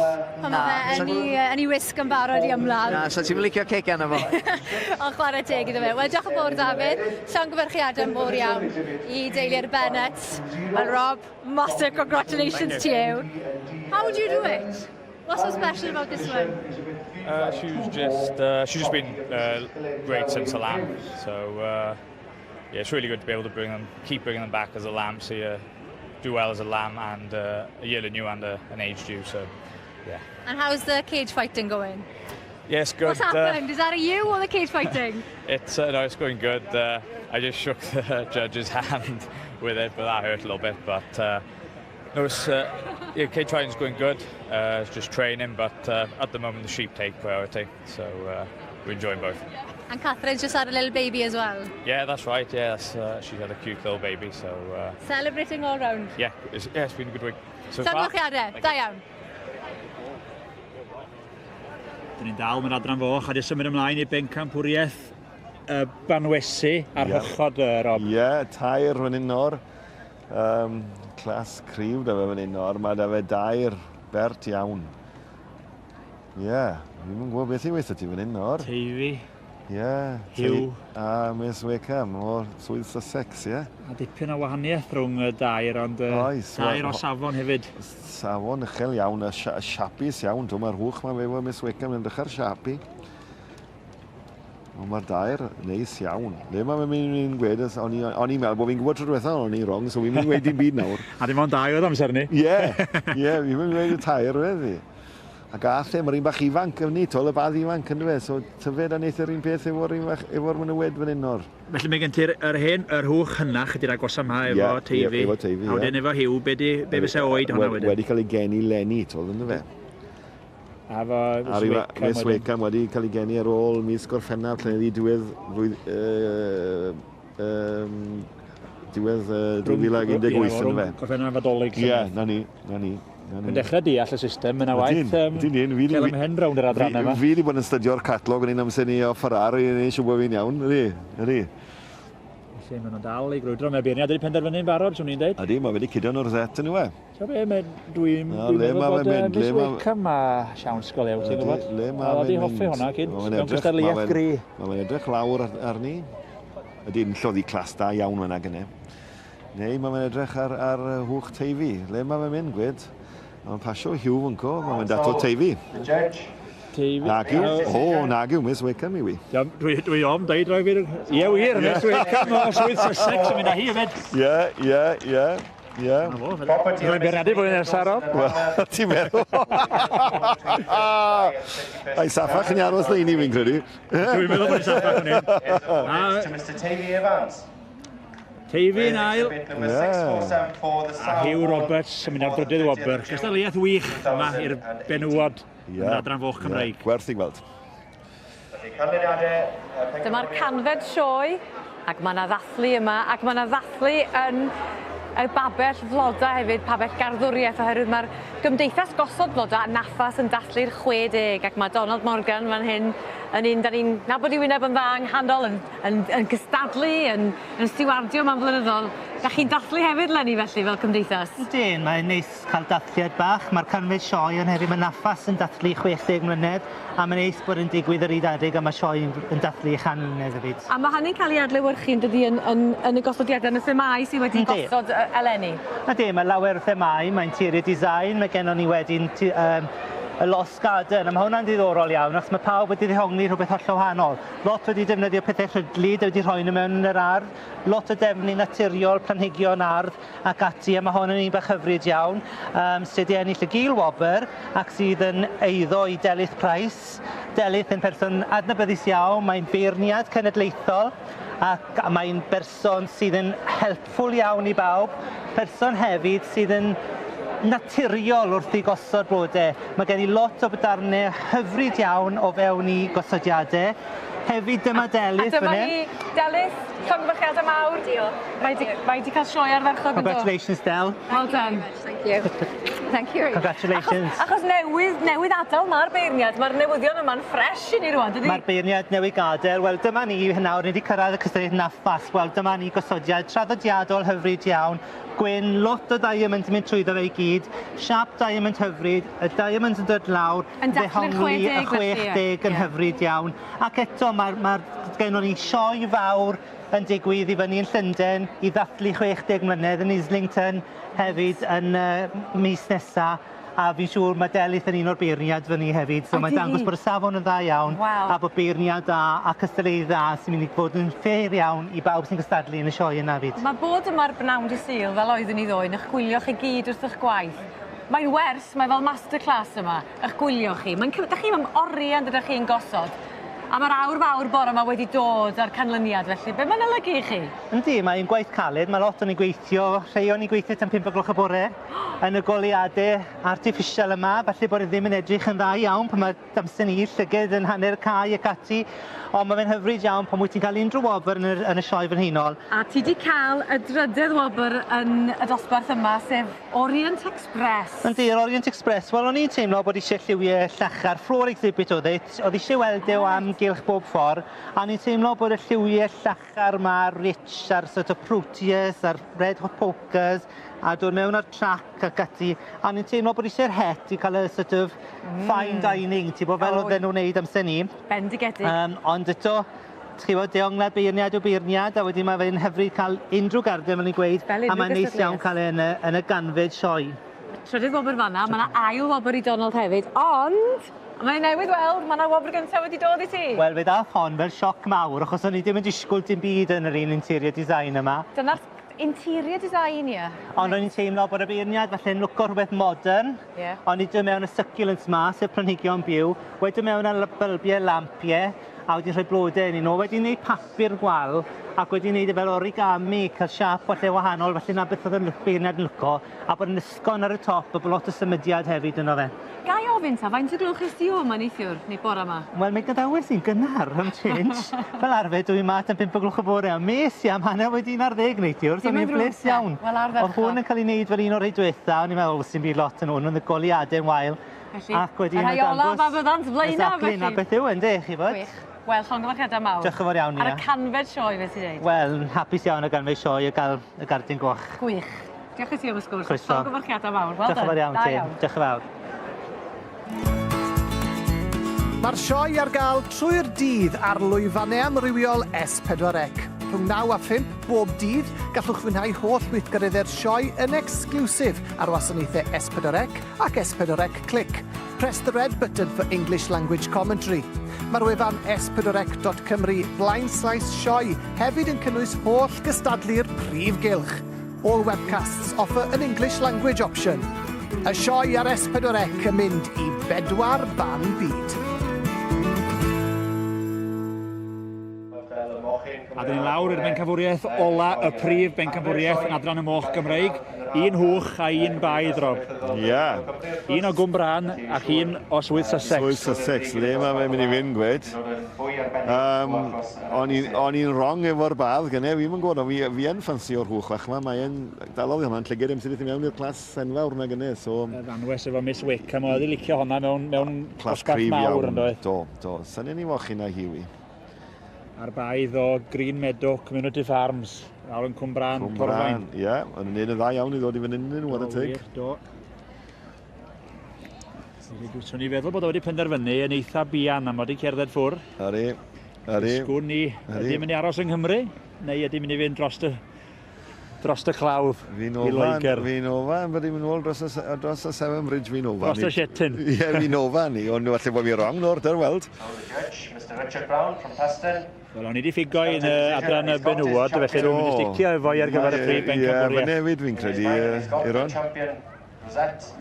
Pan mae fe yn ei, yn ei wisg yn barod i ymladd.
Na, so ti'n licio cegan efo.
Ond chwarae teg iddo fe. Wel, diolch yn fawr, Dafydd. Llongyfarchiadau mowr iawn i deulu'r Bennett. Well, Rob, massive congratulations to you. How would you do it? What's so special about this one?
Uh, she was just uh, she's just been uh, great since a lamb. So uh, yeah, it's really good to be able to bring them, keep bringing them back as a lamb. So you do well as a lamb and uh, a yearly new and a, an age due. So yeah.
And how's the cage fighting going?
Yes, good.
What's happened? Uh, Is that a you or the cage fighting?
It's uh, no, it's going good. Uh, I just shook the judge's hand with it, but that hurt a little bit. But uh, no, it's, uh, yeah, cage fighting's going good. Uh, it's just training, but uh, at the moment the sheep take priority, so uh, we're enjoying both.
And Catherine's just had a little baby as well.
Yeah, that's right. Yeah, that's, uh, she's had a cute little baby, so... Uh,
Celebrating all round.
Yeah, it's, yeah, it's been a good week so far.
Llongyfarchiadau, da iawn.
Dyn ni'n dal mewn adran foch a di symud ymlaen i bencampwriaeth y Banwesi a'r yeah. Hychod, uh, Rob.
Ie, yeah, tair fan hyn o'r um, clas cryf da fe fan hyn o'r. Mae da fe dair bert iawn. Ie, yeah, fi'n yn gwybod beth i weithio ti fan hyn o'r.
Teifi.
Ie. Yeah,
Hugh.
A Miss Wakeham o Swydd Sussex, ie. Yeah.
A dipyn o wahaniaeth rhwng y dair, ond Oes, dair o safon hefyd.
Safon uchel iawn a siapus iawn. Dwi'n mae'r hwch mae efo Miss Wakeham yn dechrau'r siapu. Ond mae'r dair neis iawn. Le mae fe'n mynd i'n gweud, o'n i'n meddwl bod fi'n gwybod tro diwethaf, o'n i'n wrong, so fi'n mynd i gweud dim byd nawr.
A dim ond dau oedd amser ni.
Ie, ie, fi'n mynd i gweud y tair wedi. Ac all e, mae'r un bach ifanc yn ni, tol y badd ifanc yn dweud, so tyfed a wneith yr un peth efo'r un bach, efo'r menywed fan hyn o'r.
Felly mae gen ti'r yr hen, yr hwch hynach ydy'r agosa yma efo
yeah,
Teifi.
Efo Teifi,
A wedyn efo Hugh, be, di, be fysa oed hwnna wedyn?
Wedi cael ei geni leni, tol, yn fe.
A fo Miss Wakeham
Miss Wakeham wedi cael ei geni ar ôl mis Gorffennaf, lle ni diwedd flwydd, uh, um, diwedd uh, 2018 yn fe.
Gorffennaf Nadolig.
Ie, na ni, na ni.
Yn dechrau deall y system yna waith.
Ydyn, ydyn. Fi
Cael ymhen rownd yr adrannau yma.
Fi wedi bod yn stydio'r catalog yn un amser ni o Ferrari, yn ei siŵr bod fi'n iawn. Ydy, ydy.
Felly maen nhw'n dal i grwydro. Mae'r beirniad wedi penderfynu'n barod, swn i'n dweud.
Ydy, mae wedi cidio nhw'r set yn yw e.
Ti'n be, mae dwi'n dwi meddwl bod Miss Wakeham a siawns go lew, ti'n gwybod?
Le mae fe'n mynd.
Oedd hoffi hwnna cyn, mewn cystadleuaeth gry.
Mae fe'n edrych lawr arni. Ydy, yn lloddi clas da iawn fyna gynne. Neu mae fe'n edrych ar, ar hwch Teifi. Le mae fe'n mynd, gwed? Mae'n pasio Hugh fynco, mae'n mynd ato Teifi.
Teifi.
Nag yw. O, nag yw, Miss Wakeham yw i.
Dwi, dwi ofn deud rhoi fi. Ie, wir, Miss Wakeham o Swydd Sussex yn mynd â hi hefyd.
Ie, ie, ie. Ie.
Rwy'n beirniadu fwy nesaf, Rob.
Wel, ti'n meddwl? Ai, saffach yn aros na i ni, fi'n credu.
Dwi'n meddwl bod ni'n saffach yn hyn.
To Mr Teifi Evans.
Teifi yn ail. A Hugh Roberts yn mynd ar drydydd wobr. Cystadleuaeth wych yma i'r benywod yn yr adran foch Cymreig.
Gwerth i gweld.
Dyma'r canfed sioe, ac mae yna ddathlu yma, ac mae yna ddathlu yn y babell flodau hefyd, pabell garddwriaeth, oherwydd mae'r Gymdeithas Gosod Blodau NAFAS yn dathlu'r 60, ac mae Donald Morgan fan hyn yn un da ni'n nabod i wyneb yn dda yng nghanol, yn, yn, yn cystadlu, yn, yn stiwardio yma'n flynyddol. Da chi'n dathlu hefyd, Lenny, felly, fel cymdeithas?
Ydyn, mae'n neis cael dathliad bach. Mae'r canfed sioe yn hefyd, mae NAFAS yn dathlu 60 mlynedd, a mae'n neis bod yn digwydd yr un adeg a mae sioe yn, yn dathlu ei chan mlynedd hefyd.
A mae hynny'n cael ei adlewyrchu yn dydi yn, yn, yn y gosodiadau yn y themâu sydd wedi gosod eleni?
Ydy, mae lawer o themâu, mae interior design, mae gennon ni wedyn um, y Lost Garden, a mae hwnna'n ddiddorol iawn, achos mae pawb wedi ddehongli rhywbeth hollol wahanol. Lot wedi defnyddio pethau rhydlyd a wedi rhoi nhw mewn yn yr ardd, lot o defnydd naturiol, planhigion ardd, ac ati, a mae hon yn un bach hyfryd iawn, um, sydd wedi ennill y gil wobr ac sydd yn eiddo i Delyth Price. Delyth yn person adnabyddus iawn, mae'n beirniad cenedlaethol ac mae'n berson sydd yn helpful iawn i bawb, person hefyd sydd yn naturiol wrth i gosod blodau. Mae gen i lot o darnau hyfryd iawn o fewn i gosodiadau. Hefyd dyma Delyth
A dyma hi, Delyth, llongyfarchiadau mawr.
Diolch.
Mae 'di mae 'di cael sioe ardderchog yndo?
Congratulations Del.
Well done.
Thank you. Thank you.
Congratulations.
Achos, achos newydd, newydd adael mae'r beirniad, mae'r newyddion yma'n ffres i ni rwan, dydy?
Mae'r beirniad newydd gadael. Wel, dyma ni nawr, ni wedi cyrraedd y cystadleuaeth NAFAS. Wel, dyma ni gosodiad traddodiadol hyfryd iawn. Gwyn, lot o diamonds yn mynd trwyddo fe i gyd. Siap diamond hyfryd, y diamonds yn dod lawr.
Yn dathlu'r 60
y 60 yn hyfryd iawn. Ac eto, mae'r mae gennon ni sioe fawr yn digwydd i fyny yn Llundain i ddathlu 60 mlynedd yn Islington hefyd yn uh, mis nesa a fi'n siŵr mae Delyth yn un o'r beirniad fyny hefyd, so mae'n dangos bod y safon yn dda iawn
wow.
a bod beirniad da a cystadleuydd dda sy'n mynd i fod yn fair iawn i bawb sy'n cystadlu yn y sioe yna fyd.
Mae bod yma'r bnawn dy Sul fel oeddwn i ddoe yn eich gwylio chi gyd wrth eich gwaith. Mae'n wers, mae fel masterclass yma, eich gwylio chi. Mae'n cymryd, da chi am oriau yn dydych chi'n gosod. A mae'r awr fawr bore yma wedi dod â'r canlyniad felly. Be mae'n olygu i chi?
Yndi, mae'n gwaith caled, mae lot o'n i'n gweithio, rhai o'n i'n gweithio tan 5 o gloch y bore yn y goleuadau artiffisial yma, falle bod e ddim yn edrych yn dda iawn pan mae damsen i, llyged yn hanner cau ac ati, ond mae fe'n hyfryd iawn pan wyt ti'n cael unrhyw wobr yn y, yn y sioe frenhinol.
A ti 'di cael y drydedd wobr yn y dosbarth yma, sef Orient Express.
Yndi, yr Orient Express. Wel, o'n i'n teimlo bod eisiau lliwiau llachar, floor exhibit oedd e, oedd eisiau weld e o amgylch bob ffordd, a o'n i'n teimlo bod y lliwiau llachar 'ma, rich, a'r sort of proteas, a'r red hot pokers, a dod mewn ar trac ac ati, a o'n i'n teimlo bod eisiau'r het i cael y sort of mm. fine dining, ti'n bod fel oh. oedden nhw'n neud amser ni.
Bendigedig.
Um, ond eto, Ti'n gwybod, deonglad beirniad yw beirniad, a wedyn mae fe'n hyfryd cael unrhyw garden, fel ni'n gweud,
Fel
a mae'n neis iawn cael e yn y, yn y ganfed sioe.
Trydydd wobr fanna, mae yna ail wobr i Donald hefyd, ond mae'n newydd weld, mae yna wobr gyntaf wedi dod i ti.
Wel, fe ddath hon fel sioc mawr, achos o'n i ddim yn disgwyl dim byd yn yr un interior design yma.
Dyna'r interior design, ie.
Ond o'n i'n teimlo bod y beirniad falle'n lwco rhywbeth modern.
Ie.
O'n i dod mewn y succulents 'ma, sef planhigion byw, wedi mewn â bylbiau lampiau, a wedi rhoi blode yn nhw, wedi gwneud papur gwal ac wedi gwneud e fel origami, cael siâp falle wahanol, felly 'na beth oedd y beirniad yn lwco, a bod yn ysgon ar y top a bod lot o symudiad hefyd yno fe.
Ga i ofyn ta, faint o gloch es di o 'ma neithiwr, neu bore 'ma?
Wel, mi gadawes i'n gynnar am change. Fel arfer, dwi 'ma tan 5 o gloch y bore, a mes i am hanner wedi 11 neithiwr, so o'n i'n bles iawn.
Wel, ardderchog.
Oedd hwn yn cael ei wneud fel un o'r rhai dwetha, o'n i'n meddwl, sy'n byd lot yn hwn, ond y goleuadau'n wael.
Felly,
ac wedi
y rhai olaf a fyddant flaenaf,
exactly, felly. Na beth yw e, ynddi, chi fod?
Gwych. Wel, llongyfarchiadau mawr.
Diolch yn fawr iawn, Nia.
Ar y canfed sioe, fe ti dweud.
Wel, hapus iawn o ganfed sioe a gael y gardyn goch.
Gwych. Diolch i ti am y sgwrs.
Croeso.
Llongyfarchiadau mawr. Well
Diolch yn fawr iawn ti. Diolch yn fawr.
Mae'r sioe ar gael trwy'r dydd ar lwyfannau amrywiol S4C. Rhwng 9 a 5 bob dydd, gallwch fwynhau holl weithgareddau'r sioe yn exclusive ar wasanaethau S4C ac S4C Clic. Press the red button for English language commentary. Mae'r wefan s4c.cymru blaen slaes sioe hefyd yn cynnwys holl gystadlu'r prif gylch. All webcasts offer an English language option. Y sioe ar S4C yn mynd i bedwar ban byd.
A dyn ni lawr i'r bencampwriaeth ola, y prif bencampwriaeth yn adran y moch Gymreig. Un hwch a un baedd, Rob.
Ie. Yeah.
Un o Gwmbran ac un o Swydd Sussex.
Swydd Sussex, le mae fe'n mynd i fynd, gwed. Um, o'n i'n wrong efo'r badd gynne, fi'n mynd gwybod, ond fi, fi yn ffansio'r hwch fach yma, mae'n dalodd i hwnna'n llygad amser i mewn i'r clas enfawr yna gynne, so...
Yr anwes efo Miss Wickham, oedd i licio hwnna mewn, mewn
Clas
dosbarth
cryf
mawr,
iawn.
yn doedd?
Do, do. Syniad ni mochyn na hi wi.
A'r baedd o Green Meadow Community Farms, lawr yn Cwmbran, Torfaen.
Cwmbran, ie. O'n nhw'n neud yn dda iawn i ddod i fan hyn nhw, ar y teg.
Wir, do. Swn i'n feddwl bod o wedi penderfynu yn eitha buan am wedi cerdded ffwr.
Ydy, ydy.
Sgwn i, ydy mynd i aros yng Nghymru, neu ydy mynd i fynd dros y, dros y clawdd
Fi'n
i
ofan,
Loegr?
fi'n ofan, bod i'n mynd nôl dros y, dros y Severn Bridge, fi'n ofan.
Dros y Shetyn.
Ie, fi'n ofan i, ond falle bod fi'n wrong nawr, dy'r weld.
Judge, Mr Richard Brown from Preston.
Wel, o'n i wedi ffigo un adran y benywod, felly dwi'n mynd i sticio efo i ar gyfer y prif
Ie,
bencampwriaeth.
fe newid fi'n credu,
He's got the
Euron.
champion rosette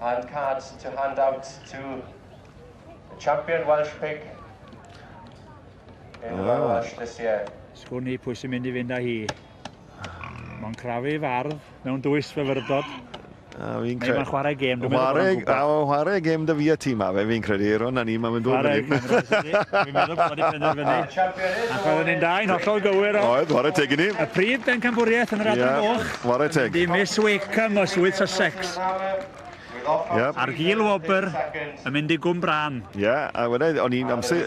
and cards to hand out to the champion Welsh pig in the Royal
Ah.
Welsh this year.
Sgwn i pwy sy'n mynd i fynd â hi. Mae'n crafu fardd mewn dwys fyfyrdod.
Fi'n
Neu mae'n chwarae gêm. Dwi'n meddwl bod
Chwarae,
o'n gwbod.
a chwarae gêm dy fi a ti ma, fe fi'n credu, Euron, a ni, mae'n mynd
Chwarae gêm, Fi'n meddwl bod wedi penderfynu. Ac oedden ni'n dau'n hollol gywir.
Oedd, chwarae teg i ni.
Y prif bencampwriaeth yn yr adran
Ie,
goch.
chwarae teg.
Di Miss Wakeham o Swydd Sussex.
Yep.
A'r gil wobr yn mynd i Gwmbran.
Ie, yeah, a wedyn, o'n i'n amser...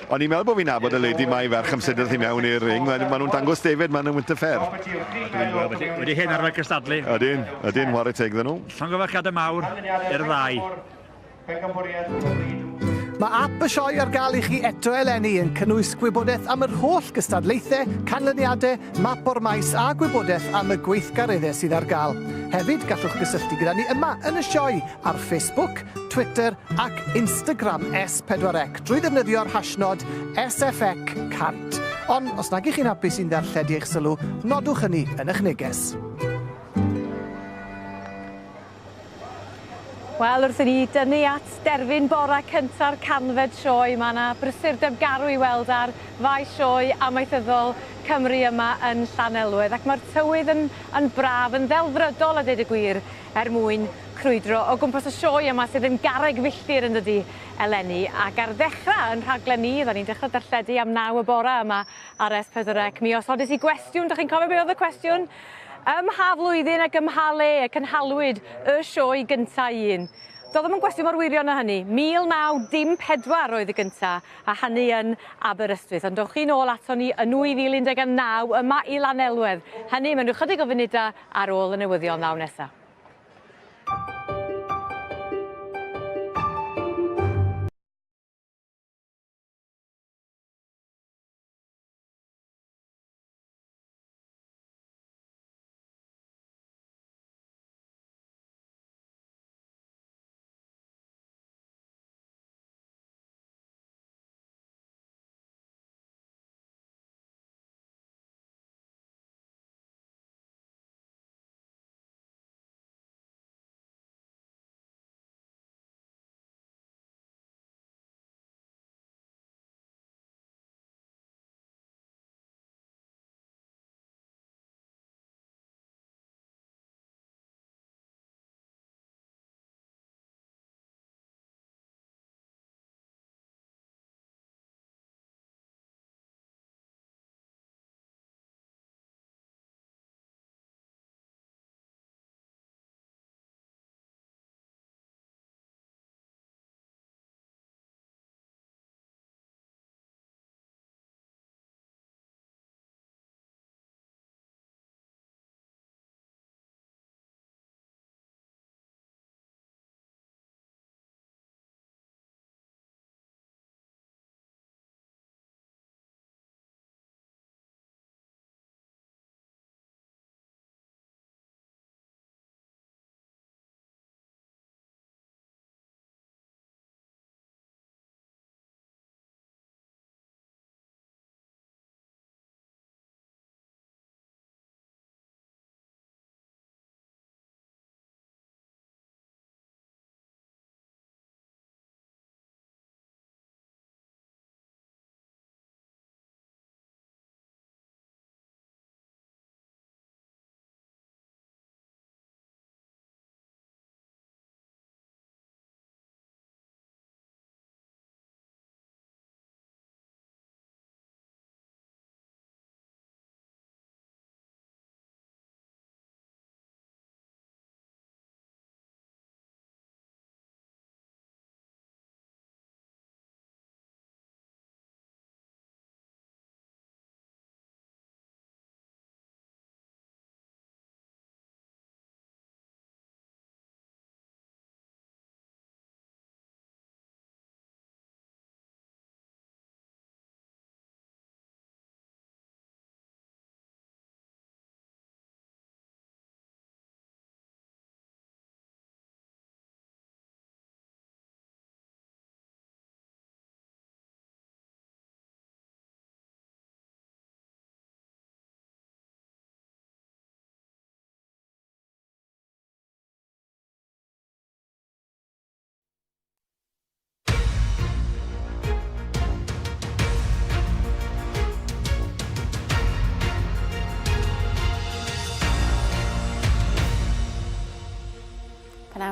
O'n i'n meddwl bod fi'n nabod y lady mai ferch amser ddaeth i mewn i'r ring. Maen ma nhw'n dangos David, maen nhw'n Winterfair.
Dwi'n gweld, wedi, wedi hen arfer cystadlu.
Ydyn, ydyn, chwarae teg iddyn nhw.
Llongyfarchiadau mawr i'r ddau.
Mae app y sioe ar gael i chi eto eleni yn cynnwys gwybodaeth am yr holl gystadlaethau, canlyniadau, map o'r maes a gwybodaeth am y gweithgareddau sydd ar gael. Hefyd, gallwch gysylltu gyda ni yma yn y sioe ar Facebook, Twitter ac Instagram S4C drwy ddefnyddio'r hashnod SFC100. Ond os nag ych chi'n hapus i'n ddarlledu eich sylw, nodwch hynny yn eich neges.
Wel, wrth i ni dynnu at derfyn bora cynta'r canfed sioe, mae yna brysurdeb garw i weld ar faes sioe amaethyddol Cymru yma yn Llanelwedd. Ac mae'r tywydd yn, yn braf, yn ddelfrydol a dweud y gwir, er mwyn crwydro o gwmpas y sioe yma sydd yn garreg filltir yn dydi eleni. Ac ar ddechrau yn rhaglen ni, dda ni'n dechrau darlledu am 9 y bora yma ar S4C. Mi osodes i gwestiwn, dych chi'n cofio beth oedd y cwestiwn? Ym mha flwyddyn ac ym mha le y cynhalwyd y sioe gynta un? Doedd ddim yn gwestiwn mor wirion â hynny. 1914 oedd y gynta, a hynny yn Aberystwyth. Ond dowch chi nôl ato ni yn 2019 yma i Lanelwedd. Hynny mewn ychydig o funudau ar ôl y newyddion ddaw nesaf.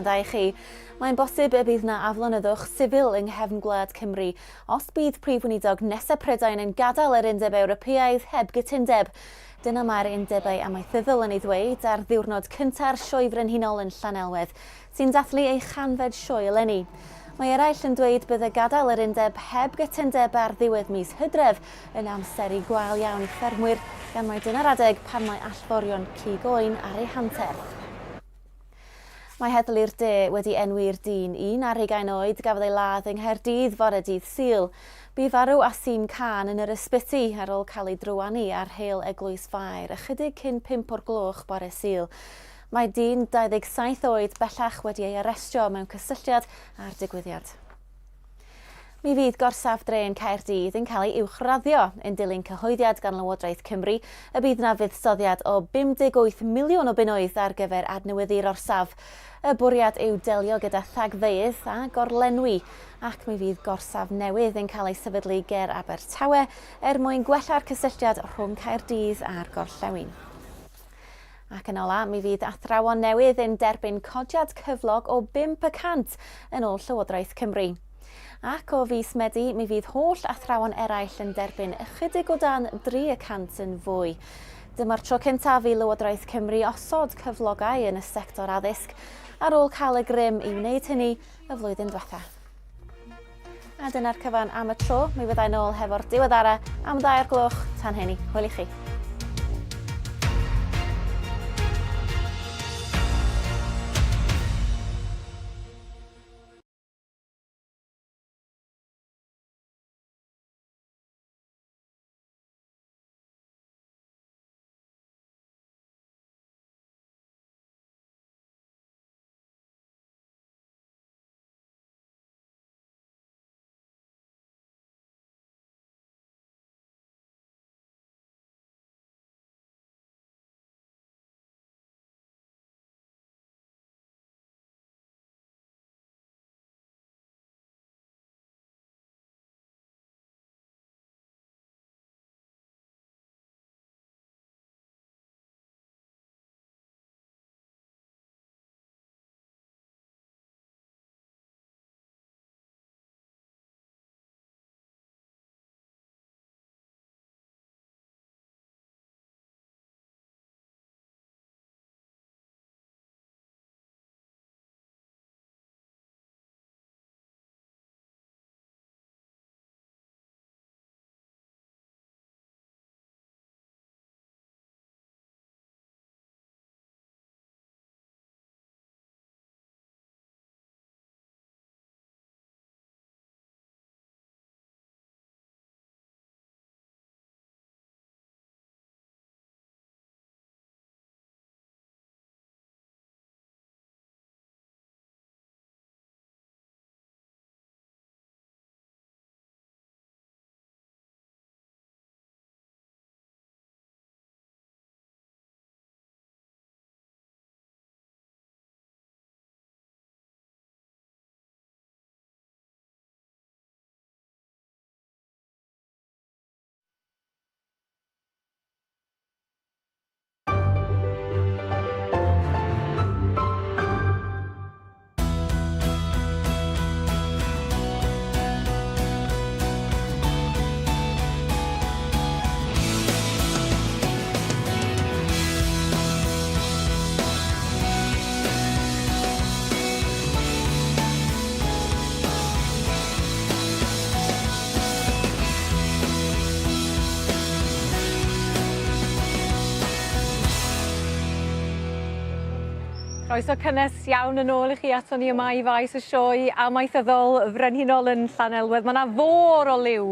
Prynhawn da i chi. Mae'n bosib y bydd 'na aflonyddwch sifil yng nghefn gwlad Cymru os bydd Prif Weinidog nesa Prydain yn gadael yr Undeb Ewropeaidd heb gytundeb. Dyna mae'r undebau amaethyddol yn ei ddweud ar ddiwrnod cynta'r Sioe Frenhinol yn Llanelwedd, sy'n dathlu ei chanfed sioe eleni. Mae eraill yn dweud bydde gadael yr undeb heb gytundeb ar ddiwedd mis Hydref yn amseru gwael iawn i ffermwyr, gan mai dyna'r adeg pan mae allforion cig oen ar eu hanterth. Mae Heddlu'r De wedi enwi'r dyn 21 oed gafodd ei ladd yng Nghaerdydd fore dydd Sul. Bu farw Asim Khan yn yr ysbyty ar ôl cael ei drywanu ar Heol Eglwys Fair ychydig cyn pump o'r gloch bore Sul. Mae dyn 27 oed bellach wedi ei arestio mewn cysylltiad â'r digwyddiad. Mi fydd gorsaf drên Caerdydd yn cael ei uwchraddio yn dilyn cyhoeddiad gan Lywodraeth Cymru y bydd 'na fuddsoddiad o 58 miliwn o bunnoedd ar gyfer adnewyddu'r orsaf. Y bwriad yw delio gyda thagfeydd a gorlenwi ac mi fydd gorsaf newydd yn cael ei sefydlu ger Abertawe er mwyn gwella'r cysylltiad rhwng Caerdydd a'r gorllewin. Ac yn ola, mi fydd athrawon newydd yn derbyn codiad cyflog o 5 y cant yn ôl Llywodraeth Cymru. Ac o fis Medi, mi fydd holl athrawon eraill yn derbyn ychydig o dan 3 y cant yn fwy. Dyma'r tro cyntaf i Lywodraeth Cymru osod cyflogau yn y sector addysg, ar ôl cael y grym i wneud hynny y flwyddyn ddiwetha. A dyna'r cyfan am y tro. Mi fyddai nôl hefo'r diweddara am ddau o'r gloch. Tan hynny, hwyl i chi.
Croeso cynnes iawn yn ôl i chi aton ni yma i faes y sioe amaethyddol frenhinol yn Llanelwedd. Mae yna fôr o liw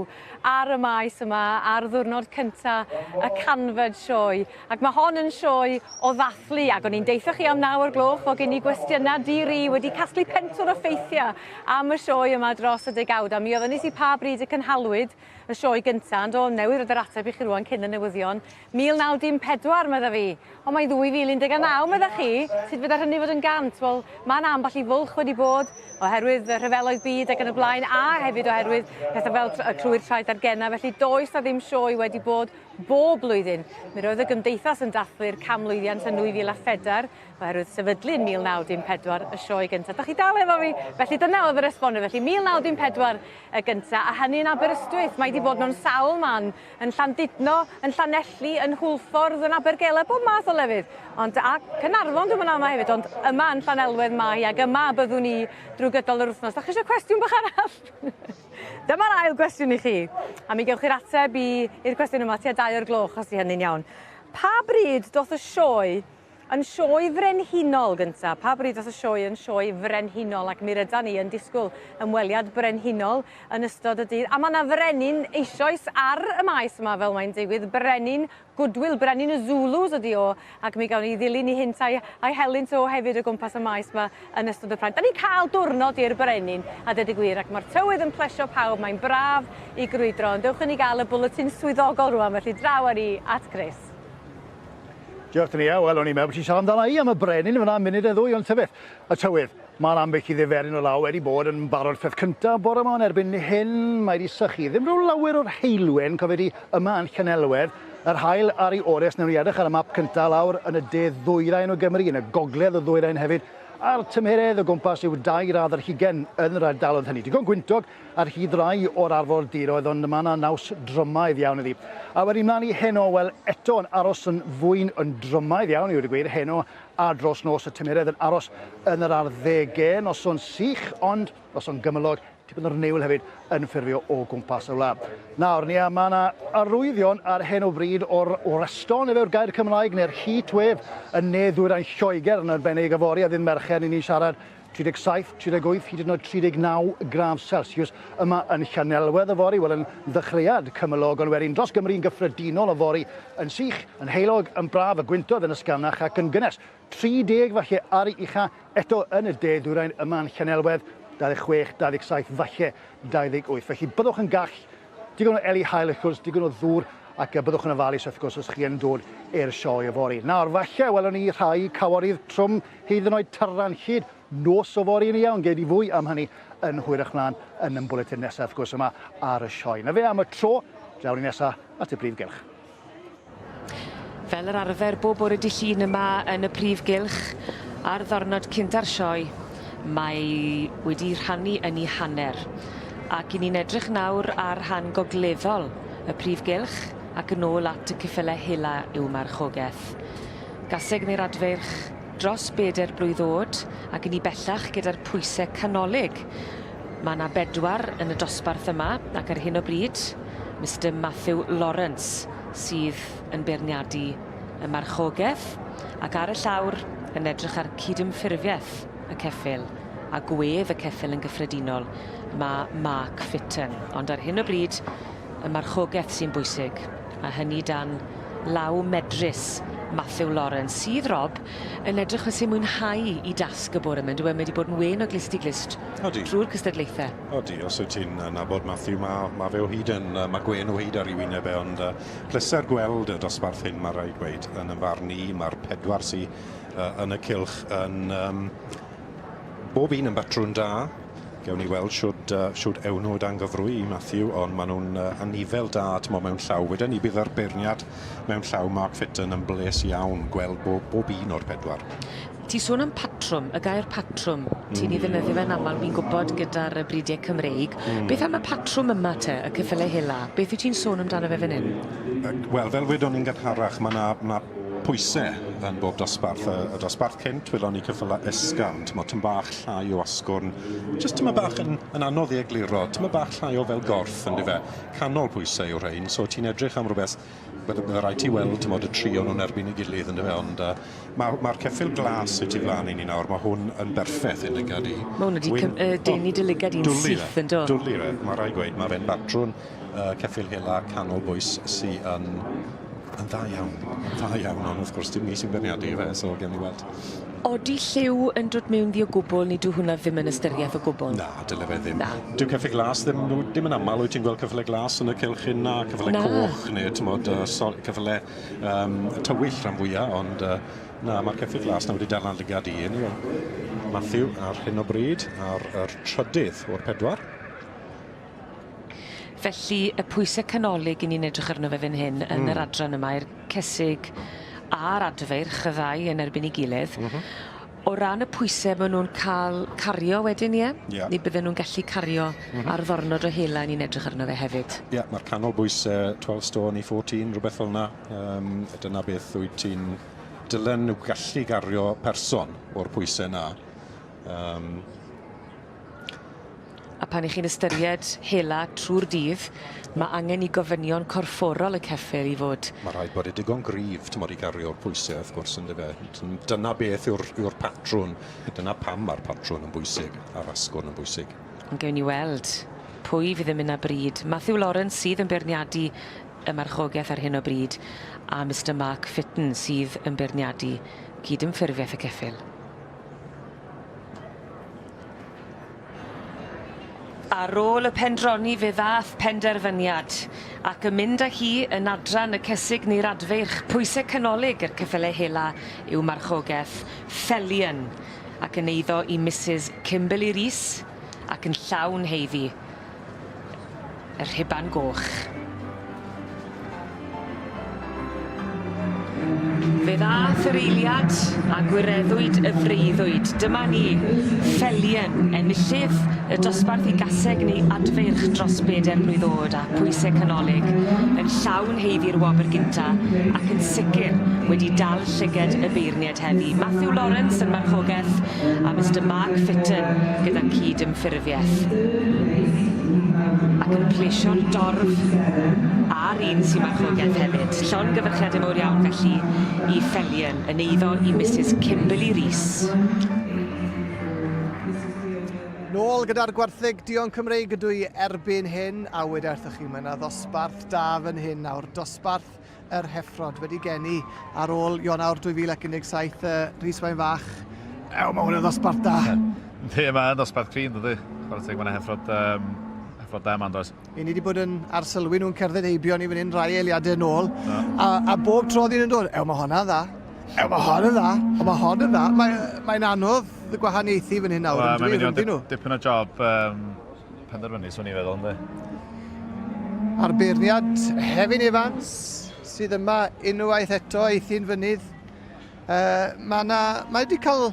ar y maes yma ar ddiwrnod cynta y canfed sioe. Ac mae hon yn sioe o ddathlu, ac o'n i'n deutha chi am naw o'r gloch fod gen i gwestiynau di-ri wedi casglu pentwr o ffeithiau am y sioe yma dros y degawd, a mi ofynnes i pa bryd y cynhalwyd y sioe gynta, ond o, newydd roed yr ateb i chi rwan cyn y newyddion, 1914, medda fi. Ond mae'n 2019, medda chi. Sut fedar hynny fod yn gant? Wel, mae yna ambell i fwlch wedi bod oherwydd y rhyfeloedd byd ac yn y blaen, a hefyd oherwydd pethau fel y clwy'r traed a'r genna, felly does na ddim sioe wedi bod bob blwyddyn. Mi roedd y gymdeithas yn dathlu'r canmlwyddiant yn 2004 oherwydd sefydlu yn 1914 y sioe gyntaf. Da chi dal efo fi? Felly dyna oedd yr esbonio. Felly 1914 y gyntaf, a hynny yn Aberystwyth. Mae wedi bod mewn sawl man, yn Llandudno, yn Llanelli, yn Hwlffordd, yn Abergele, bob math o lefydd. Ond, a Caernarfon dwi'n meddwl yma hefyd, ond yma yn Llanelwedd mae hi, ac yma byddwn ni drwy gydol yr wythnos. Da chi eisiau cwestiwn bach arall? Dyma'r ail gwestiwn i chi. A mi gewch chi'r ateb i'r cwestiwn yma tua 2 o'r gloch, os 'di hynny'n iawn. Pa bryd doth y sioe yn sioe frenhinol gynta? Pa bryd doth y sioe yn sioe frenhinol? Ac mi rydan ni yn disgwyl ymweliad brenhinol yn ystod y dydd. A mae 'na frenin eisoes ar y maes yma fel mae'n digwydd, brenin Goodwill, brenin y Zulus ydi o, ac mi gawn ni ddilyn 'i hynt a'i a'i helynt o hefyd o gwmpas y maes 'ma yn ystod y Pride. 'Dan ni'n cael diwrnod i'r brenin, a deud y gwir, ac ma'r tywydd yn plesio pawb, mae'n braf i grwydro, ond dewch i ni gael y bwletin swyddogol rwan, felly draw â ni at Chris.
Diolch Tania, wel o'n i'n meddwl bod ti'n siarad amdana i am y brenin fyna am munud neu ddwy, ond ta beth, y tywydd. Mae'r ambell i ddiferyn o law wedi bod yn barod pheth cyntaf bore yma, ond erbyn hyn mae wedi sychu. Ddim rhyw lawer o'r heulwen, cofio di, yma yn Llanelwedd, yr haul ar ei ore, os wnawn ni edrych ar y map cyntaf lawr yn y de ddwyrain o Gymru, yn y gogledd o ddwyrain hefyd, a'r tymheredd o gwmpas yw 2 radd ar hugain yn yr ardaloedd hynny. Digon gwyntog ar hyd rai o'r arfordiroedd, ond mae yna naws drymaidd iawn iddi. A wedyn mlaen i heno, wel eto yn aros yn fwyn yn drymaidd iawn i ddweud y gwir, heno a dros nos y tymheredd yn aros yn yr arddegau, noson sych, ond noson gymylog, tipyn o'r niwl hefyd yn ffurfio o gwmpas y wlad. Nawr, Nia, mae yna arwyddion ar hyn o bryd o'r wreston, efo'r gair Cymraeg, neu'r heat wave yn ne ddwyrain Lloegr yn arbennig yfory a ddydd Mercher, ni'n siarad 37, 38, hyd yn oed 39 gradd Celsius yma yn Llanelwedd yfory, wel yn ddechreuad cymylog, ond wedyn dros Gymru yn gyffredinol yfory yn sych, yn heulog, yn braf, y gwyntoedd yn ysgafnach ac yn gynnes. 30 falle ar ei ucha eto yn y de ddwyrain yma yn Llanelwedd, 26, 27, falle 28. Felly byddwch yn gall, digon o eli haul wrth gwrs, digon o ddŵr ac byddwch yn ofalus wrth gwrs os chi yn dod i'r sioe yfory. Nawr, falle welwn ni rhai caworydd trwm hyd yn oed taranllyd nos yfory yn iawn. Gei di fwy am hynny yn hwyrach mlaen yn yn bwletin nesaf wrth gwrs yma ar y sioe. Na fe am y tro, draw ni nesa at y brif gylch.
Fel yr arfer, bob bore dy Llun yma yn y prif gylch, ar ddornod cynta'r sioe, mae wedi rhannu yn ei hanner. Ac 'yn ni'n edrych nawr ar rhan gogleddol y prif gylch ac yn ôl at y ceffyle hela yw marchogeth. Gaseg neu'r adfeirch dros beder blwydd o'd ac 'yn ni bellach gyda'r pwyse canolig. Ma' 'na bedwar yn y dosbarth yma ac ar hyn o bryd Mister Matthew Lawrence sydd yn beirniadu y marchogeth ac ar y llawr yn edrych ar cydymffurfiaeth y ceffyl a gwedd y ceffyl yn gyffredinol ma' Mark Fitton. Ond ar hyn o bryd y marchogeth sy'n bwysig, a hynny dan law medrus Matthew Lawrence, sydd, Rob, yn edrych fel sy'n mwynhau 'i dasg y bore 'ma, yndyw e? Mae 'di bod yn wên o glust i glust
Odi.
drwy'r cystadlaethau.
Odi, os wyt ti'n nabod Matthew, ma' ma' fe o hyd yn yy ma' gwên o hyd ar 'i wyneb e, ond yy pleser gweld y dosbarth hyn, ma' raid gweud, yn 'y farn i, ma'r pedwar sy yy yn y cylch yn yym bob un yn batrwn da. Gewn ni weld shwd yy shwd ewn nhw o dan gyfrwy i Matthew, ond maen nhw'n yy anifel da, t'mo' mewn llaw. Weden i bydd yr beirniad mewn llaw Mark Fitton yn bles iawn gweld bob bob un o'r pedwar.
Ti'n sôn am patrwm, y gair patrwm, ti'n 'i ddefnyddio fe'n amal fi'n gwbod gyda'r y bridiau Cymreig. Beth am y patrwm yma te, y ceffyle hela? Beth wyt ti'n sôn amdano fe fan 'yn?
Wel, fel wedon ni'n gynharach, ma' 'na ma' pwyse yn bob dosbarth. Y, y dosbarth cynt, welon ni ceffylau ysgafn, t'mod, tym bach llai o asgwrn, jyst tyma bach yn, yn anodd i egluro, tyma bach llai o fel gorff, yndyfe. Canol pwysau yw'r rhain, so ti'n edrych am rhywbeth, bydde, bydde rhaid ti weld, t'mod, y tri o'n nhw'n erbyn ei gilydd, yndyfe, ond uh, mae'r ma ceffyl glas sydd tu flaen i ni nawr, mae hwn yn berffeth i'n lygad i.
Mae hwn wedi uh, denu dy lygad i'n syth, yn do?
Dwli fe, mae rhaid gweud, mae fe'n batrwn uh, ceffyl hela canol bwys sy yn yn dda iawn, yn dda iawn, ond wrth gwrs dim ni sy'n beirniadu fe, so gewn ni weld.
Odi lliw yn dod mewn ddi o gwbl, neu dyw hwnna ddim yn ystyriaeth o gwbl?
Na, dyle fe ddim. Na. Dyw ceffyl glas ddim, dim yn aml wyt ti'n gweld ceffyle glas yn y cylch hyn na, ceffyle coch neu t'mod uh, so, ceffyle um, tywyll rhan fwya, ond uh, na, mae'r ceffyl glas na wedi dala'n lygad i, anyway. Matthew ar hyn o bryd ar yr trydydd o'r pedwar.
Felly y pwyse canolig 'yn ni'n edrych arno fe fyn hyn yn mm. yr adran yma i'r cesig a'r adfeirch y ddau yn erbyn 'i gilydd. Mm -hmm. O ran y pwyse ma' nw'n ca'l cario wedyn ie?
Ie.
Neu bydden nw'n gallu cario mm -hmm. ar ddornod o hela ni'n edrych arno fe hefyd.
Ie, yeah, mae'r canol bwyse 12 stone i 14, rhywbeth fel yna. Um, dyna beth wyt ti'n dylen nhw gallu gario person o'r pwysau yna. Um,
A pan 'ych chi'n ystyried hela trw'r dydd, ma' angen i gofynion corfforol y ceffyl i fod...
Ma' rhaid bod e digon gryf, t'mod, i gario'r pwyse wrth gwrs yndyfe? Dyna beth yw'r yw'r patrwn, dyna pam ma'r patrwn yn bwysig a'r asgwrn yn bwysig.
Ond gewn ni weld pwy fydd yn mynd â bryd. Matthew Lawrence sydd yn beirniadu y marchogaeth ar hyn o bryd, a Mister Mark Fitton sydd yn beirniadu cydymffurfiaeth y ceffyl. Ar ôl y pendroni fe ddath penderfyniad, ac yn mynd â hi yn adran y cesig neu'r adfeirch pwyse canolig i'r cyffyle hela yw marchogaeth Felion, ac yn eiddo i Misus Kimberley Rees, ac yn llawn haeddu y rhuban goch. Fe ddath yr eiliad a gwireddwyd y freuddwyd. Dyma ni, Felion, enillydd y dosbarth i gaseg neu adfeirch dros bedair blwydd o'd a phwyse canolig, yn llawn haeddu'r wobr gynta ac yn sicr wedi dal llyged y beirniaid heddi. Matthew Lawrence yn marchogeth a Mister Mark Fitton gyda cyd-ymffurfieth. Ac yn plesio'r dorf a'r un sy'n marchogaeth hefyd. Llongyfarchiadau mowr iawn felly i Felion yn eiddo i Misus Kimberley Rees.
Nôl gyda'r gwartheg duon Cymreig ydw i erbyn hyn, a weda wrthoch chi, mae yna ddosbarth da fan hyn nawr, dosbarth yr heffrod wedi geni ar ôl Ionawr 2017, uh, Rhys Wain Fach. Ew, mae hwn yn ddosbarth da.
Yndi, mae yn ddosbarth crin, dydy. Chwarae teg, mae'n heffrod, um, heffrod da yma, does.
I ni wedi bod yn arsylwi nhw'n cerdded heibio ni fan hyn rai eiliadau nôl. No. A, a bob tro ddyn nhw'n dod, ew, mae hwnna'n dda. Ew, mae hon yn dda. O, mae hon yn dda. Mae'n mae anodd gwahaniaethu fan hyn nawr.
Wel, mae'n mynd i fod dipyn o job um, penderfynu, swn i'n feddwl, ynddi?
A'r beirniad Hefin Evans sydd yma unwaith eto, eithin fynydd. Uh, mae na, mae wedi cael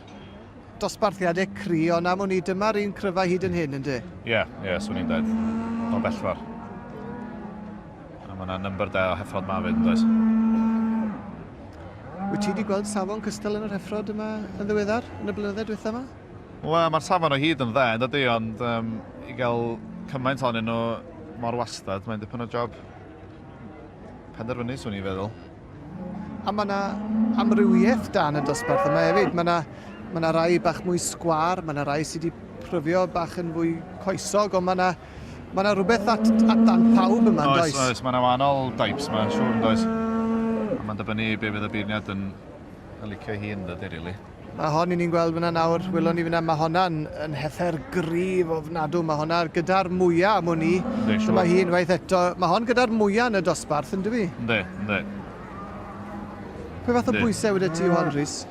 dosbarthiadau cry, ond am wn i dyma'r un cryfa hyd yn hyn, ynddi?
Ie, yeah, ie, yeah, swn i'n dweud. O bellfar. A mae yna number da o heffrod ma fyd, yn does?
Wyt ti wedi gweld safon cystal yn yr heffrod yma yn ddiweddar, yn y blynyddoedd diwetha yma?
Wel, mae'r safon o hyd yn dda, yn dydy, ond um, i gael cymaint ohonyn nhw mor wastad, mae'n dipyn o job penderfynu, swn i'n feddwl.
A mae yna amrywiaeth da yn y dosbarth yma hefyd. Mae yna mae yna rai bach mwy sgwâr, mae yna rai sydd wedi pryfio bach yn fwy coesog, ond mae yna mae yna rhywbeth at, at dan pawb yma, yn
does? Oes, oes, mae yna wahanol types yma, siŵr yn does. A mae'n dibynnu be fydd y beirniad yn, yn licio hi yn dydy, really.
Mae hon i ni'n gweld fyna nawr, welon ni fyna, mae honna'n yn heffer gryf ofnadw, mae honna gyda'r mwyaf am wn i.
Yndi, siŵr.
Dyma hi unwaith eto, mae hon gyda'r mwyaf yn y dosbarth, yn dyfi?
Yndi, yndi.
Pwy fath o bwysau wedi ti hon, Rhys?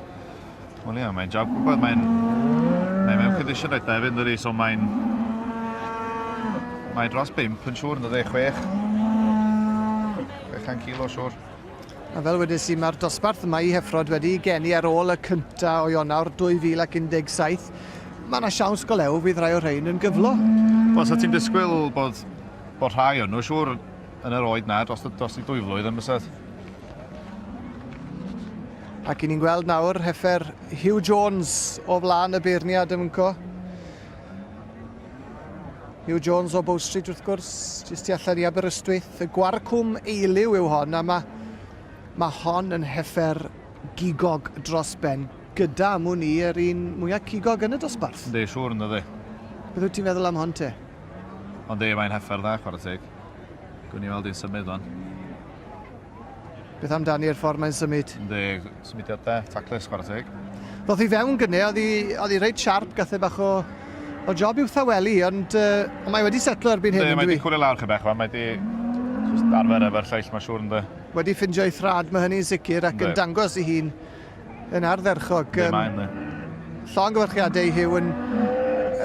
Wel ie, mae'n job gwybod, mae'n mae mewn condition reit da hefyd, dydi, so mae'n mae dros 5 yn siŵr, yn dydi, 6. 600 kilo, siŵr.
A fel wedes i, mae'r dosbarth yma i Heffrod wedi'i geni ar ôl y cyntaf o Ionawr 2017. Mae yna siawns go lew fydd rhai o'r rhain yn gyflo.
Wel, sa ti'n disgwyl bod, bod rhai o'n nhw, siŵr, yn yr oed na, dros, dros y dwyflwydd yn bysedd.
Ac i ni'n gweld nawr heffer Hugh Jones o flaen y beirniad yn fynco. Hugh Jones o Bow Street wrth gwrs, jyst tu allan i Aberystwyth. Y gwarcwm eiliw yw hon, a mae, mae hon yn heffer gigog dros ben, gyda am wn i yr un mwyaf cigog yn y dosbarth.
Yndi, siŵr yn dydi.
Beth wyt ti'n feddwl am hon te?
Ond di, mae'n heffer dda, chwarae teg. Gwn i weld hi'n symud fan.
Beth amdani'r ffordd mae'n symud?
Yndi, symudiad da, taclus, chwarae teg.
Ddoth hi fewn gynne, oedd hi, oedd hi reit siarp, gath e bach o, o job i'w thawelu, ond, uh, ond mae wedi setlo erbyn hyn,
yn Mae wedi cwrdd lawr chydig bach, mae wedi just arfer efo'r lleill, mae'n siŵr ynddi.
Wedi ffindio ei thrad, mae hynny'n sicr, ac yn dangos ei hun yn ardderchog.
Yndi, mae, yndi.
Llongyfarchiadau i Huw yn,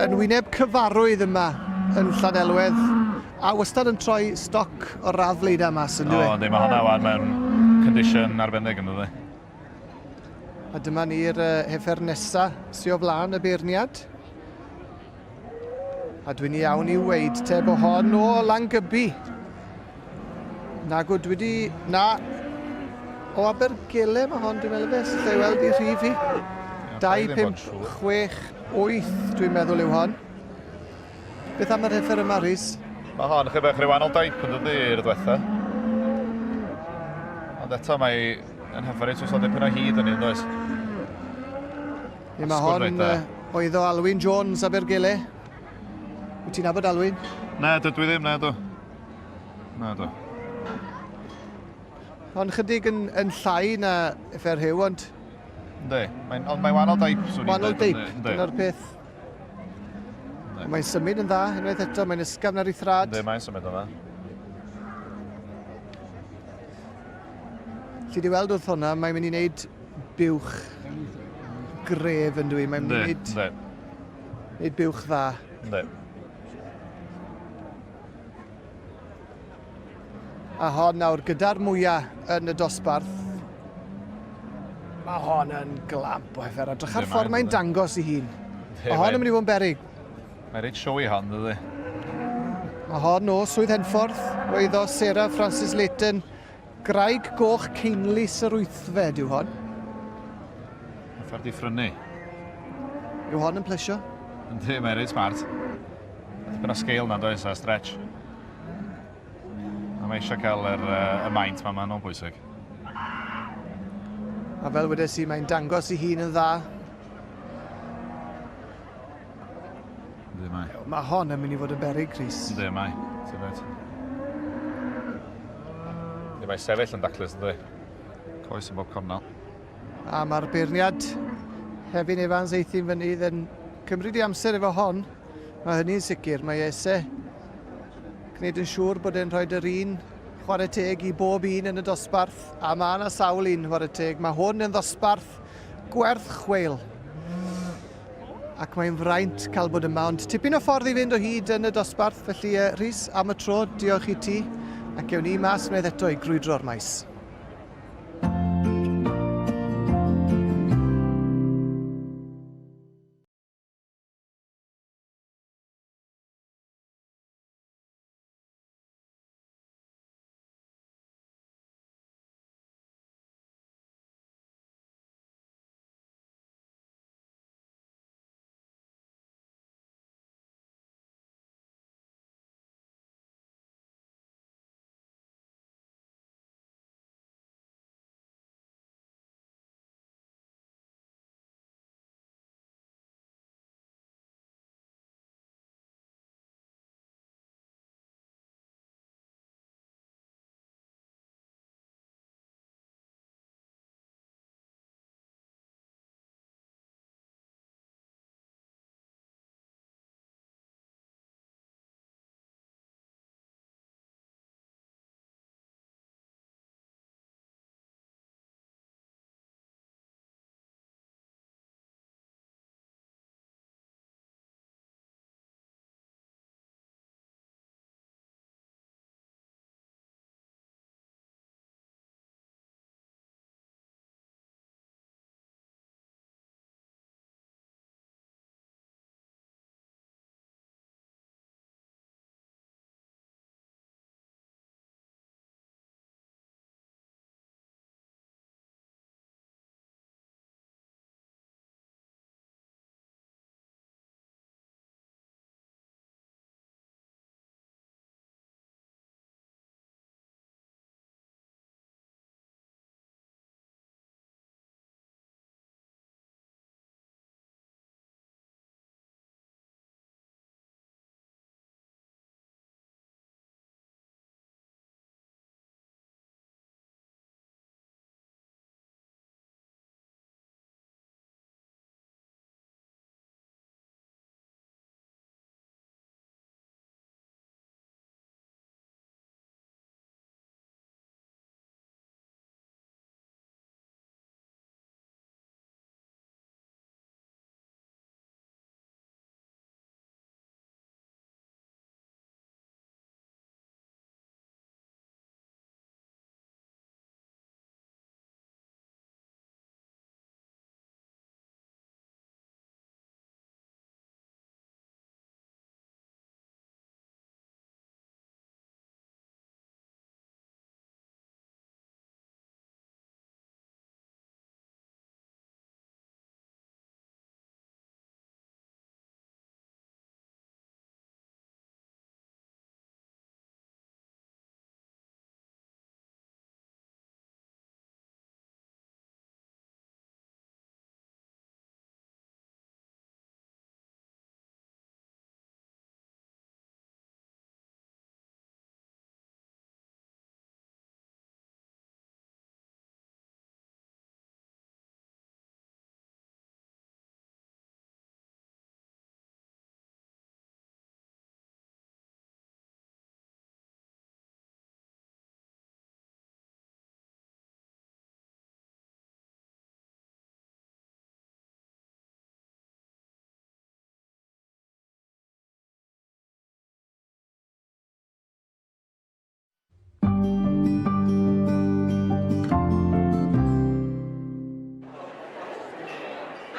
yn wyneb cyfarwydd yma yn Llanelwedd. A wastad yn troi stoc o'r radd flaenau mas yn dwi?
O, yndi, mae hwnna wan mewn condition arbennig yn dydi.
A dyma ni'r uh, heffer nesa sy o flaen y beirniad. A dwi'n iawn i weid te bo hon o Langybi. Nagw, dwi wedi... Na. O Abergele mae hon, dwi'n meddwl beth. Lle weld i rhif hi. 2, 5, 6, 8, dwi'n meddwl yw hon. Beth am yr heffer yma, Rhys?
Mae hon chydig bach rhyw wahanol daip yn dydy i'r diwetha. Ond eto mae yn heffer reit wrth dipyn o hyd yn un, does?
Ie, mae hon oedd o Alwyn Jones Abergele. Wyt ti'n nabod Alwyn?
Na, dydw i ddim, na dw. Na dw.
Ond chydig yn, yn llai na Effer Hugh, ond...
Ynddi, mae'n, ond mae'n wahanol deip, swn i'n
Wahanol deip, dyna'r peth. Mae'n symud yn dda, unwaith eto, mae'n ysgafn ar ei thrad.
Ynddi, mae'n symud yn dda.
Lli di weld wrth hwnna, mae'n mynd i wneud buwch gref yn dwi. Mae'n mynd i wneud, wneud buwch dda.
Ynddi.
A hon nawr gyda'r mwyaf yn y dosbarth. Mae hon yn glamp o heffer. Edrych ar ffordd mae'n dangos i hun. Mae hon yn mynd i fod yn berig.
Mae'n reit showy hon, dydy.
Mae hon o Swydd Henffordd, roedd o Sarah Francis Leighton. Graig goch Ceinlys yr wythfed yw hon.
Heffer di ffrynu.
Yw hon yn plesio?
Yndi, mae'n reit smart. Tipyn o scale na, does, a stretch. A mae eisiau cael yr, uh, y maint ma, mae'n bwysig.
A fel wedes i, mae'n dangos i hun yn dda.
Yndi, mae.
Mae hon yn mynd i fod yn berig, Chris.
Yndi, mae. Ti'n rhaid. Yndi, mae sefyll yn daclus, yndi. Coes yn bob cornel.
A mae'r beirniad Hefin Evans eithin fynydd yn cymryd i amser efo hon. Mae hynny'n sicr. Mae eisiau gwneud yn siŵr bod e'n rhoi yr un chwarae teg i bob un yn y dosbarth, a mae yna sawl un chwarae teg. Mae hwn yn ddosbarth gwerth chweil. Ac mae'n fraint cael bod yma, ond tipyn o ffordd i fynd o hyd yn y dosbarth, felly Rhys, am y tro, diolch i ti, ac ewn ni mas unwaith eto i grwydro'r maes.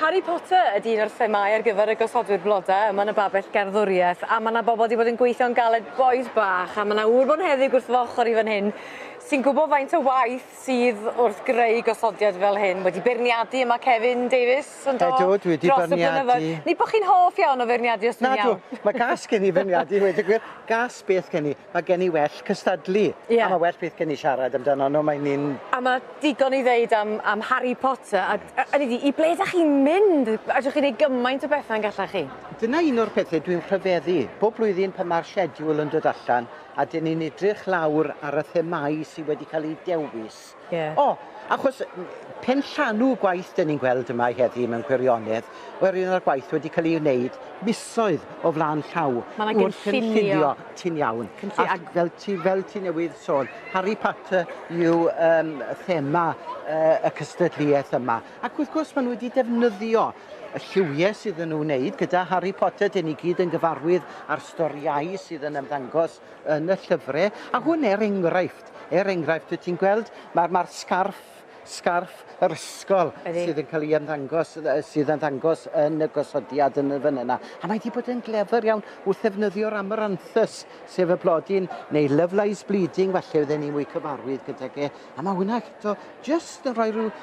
Harry Potter ydy un o'r themâu ar gyfer y gosodwyr blodau yma yn y babell gerddoriaeth a ma' 'na bobl 'di bod yn gweithio'n galed bois bach a ma' 'na ŵr bonheddig wrth fy ochor i fan hyn sy'n gwbo faint o waith sydd wrth greu gosodiad fel hyn. Wedi beirniadu yma Kevin Davies yndo?
Ydw dwi wedi
Dros y
beirniadu.
Nid bo' chi'n hoff iawn o feirniadu os dwi'n iawn.
Nadw, ma' gas gen i feirniadu i weud y gwir. Gas beth gen i, ma' gen i well cystadlu.
Ie.
A ma' well beth gen i siarad amdano n'w mae'n un...
A ma' digon i ddeud am am Harry Potter a a ynny 'di i ble 'dach chi'n mynd? Fedrwch chi neud gymaint o betha yn gallach chi?
Dyna un o'r pethe dwi'n rhyfeddu. Bob blwyddyn pan ma'r schedule yn dod allan a 'dyn ni'n edrych lawr ar y themâu sy wedi cael eu dewis.
Ie.
O, achos penllanw gwaith 'dyn ni'n gweld yma heddi mewn gwirionedd, oherwydd o'r gwaith wedi cael ei wneud misoedd o flaen llaw.
Ma' 'na gynllunio.
Ti'n iawn. Cynllunio. Ac fel ti, fel ti newydd sôn, Harry Potter yw um, thema uh, y cystadleuaeth yma. Ac wrth gwrs maen nhw wedi defnyddio y lliwiau sydd yn nhw'n wneud gyda Harry Potter, dyn ni gyd yn gyfarwydd â'r storiau sydd yn ymddangos yn y llyfrau. A hwn er enghraifft, er enghraifft, wyt ti'n gweld, mae'r ma sgarff sgarff yr ysgol
Ydi.
sydd yn cael ei ymddangos, sydd yn ddangos yn y gosodiad yn y fan yna. A mae wedi bod yn glefer iawn wrth ddefnyddio'r amaranthus, sef y blodyn, neu Love Lies Bleeding, falle fydden ni mwy cyfarwydd gydag e. A mae hwnna eto jyst yn rhoi rhyw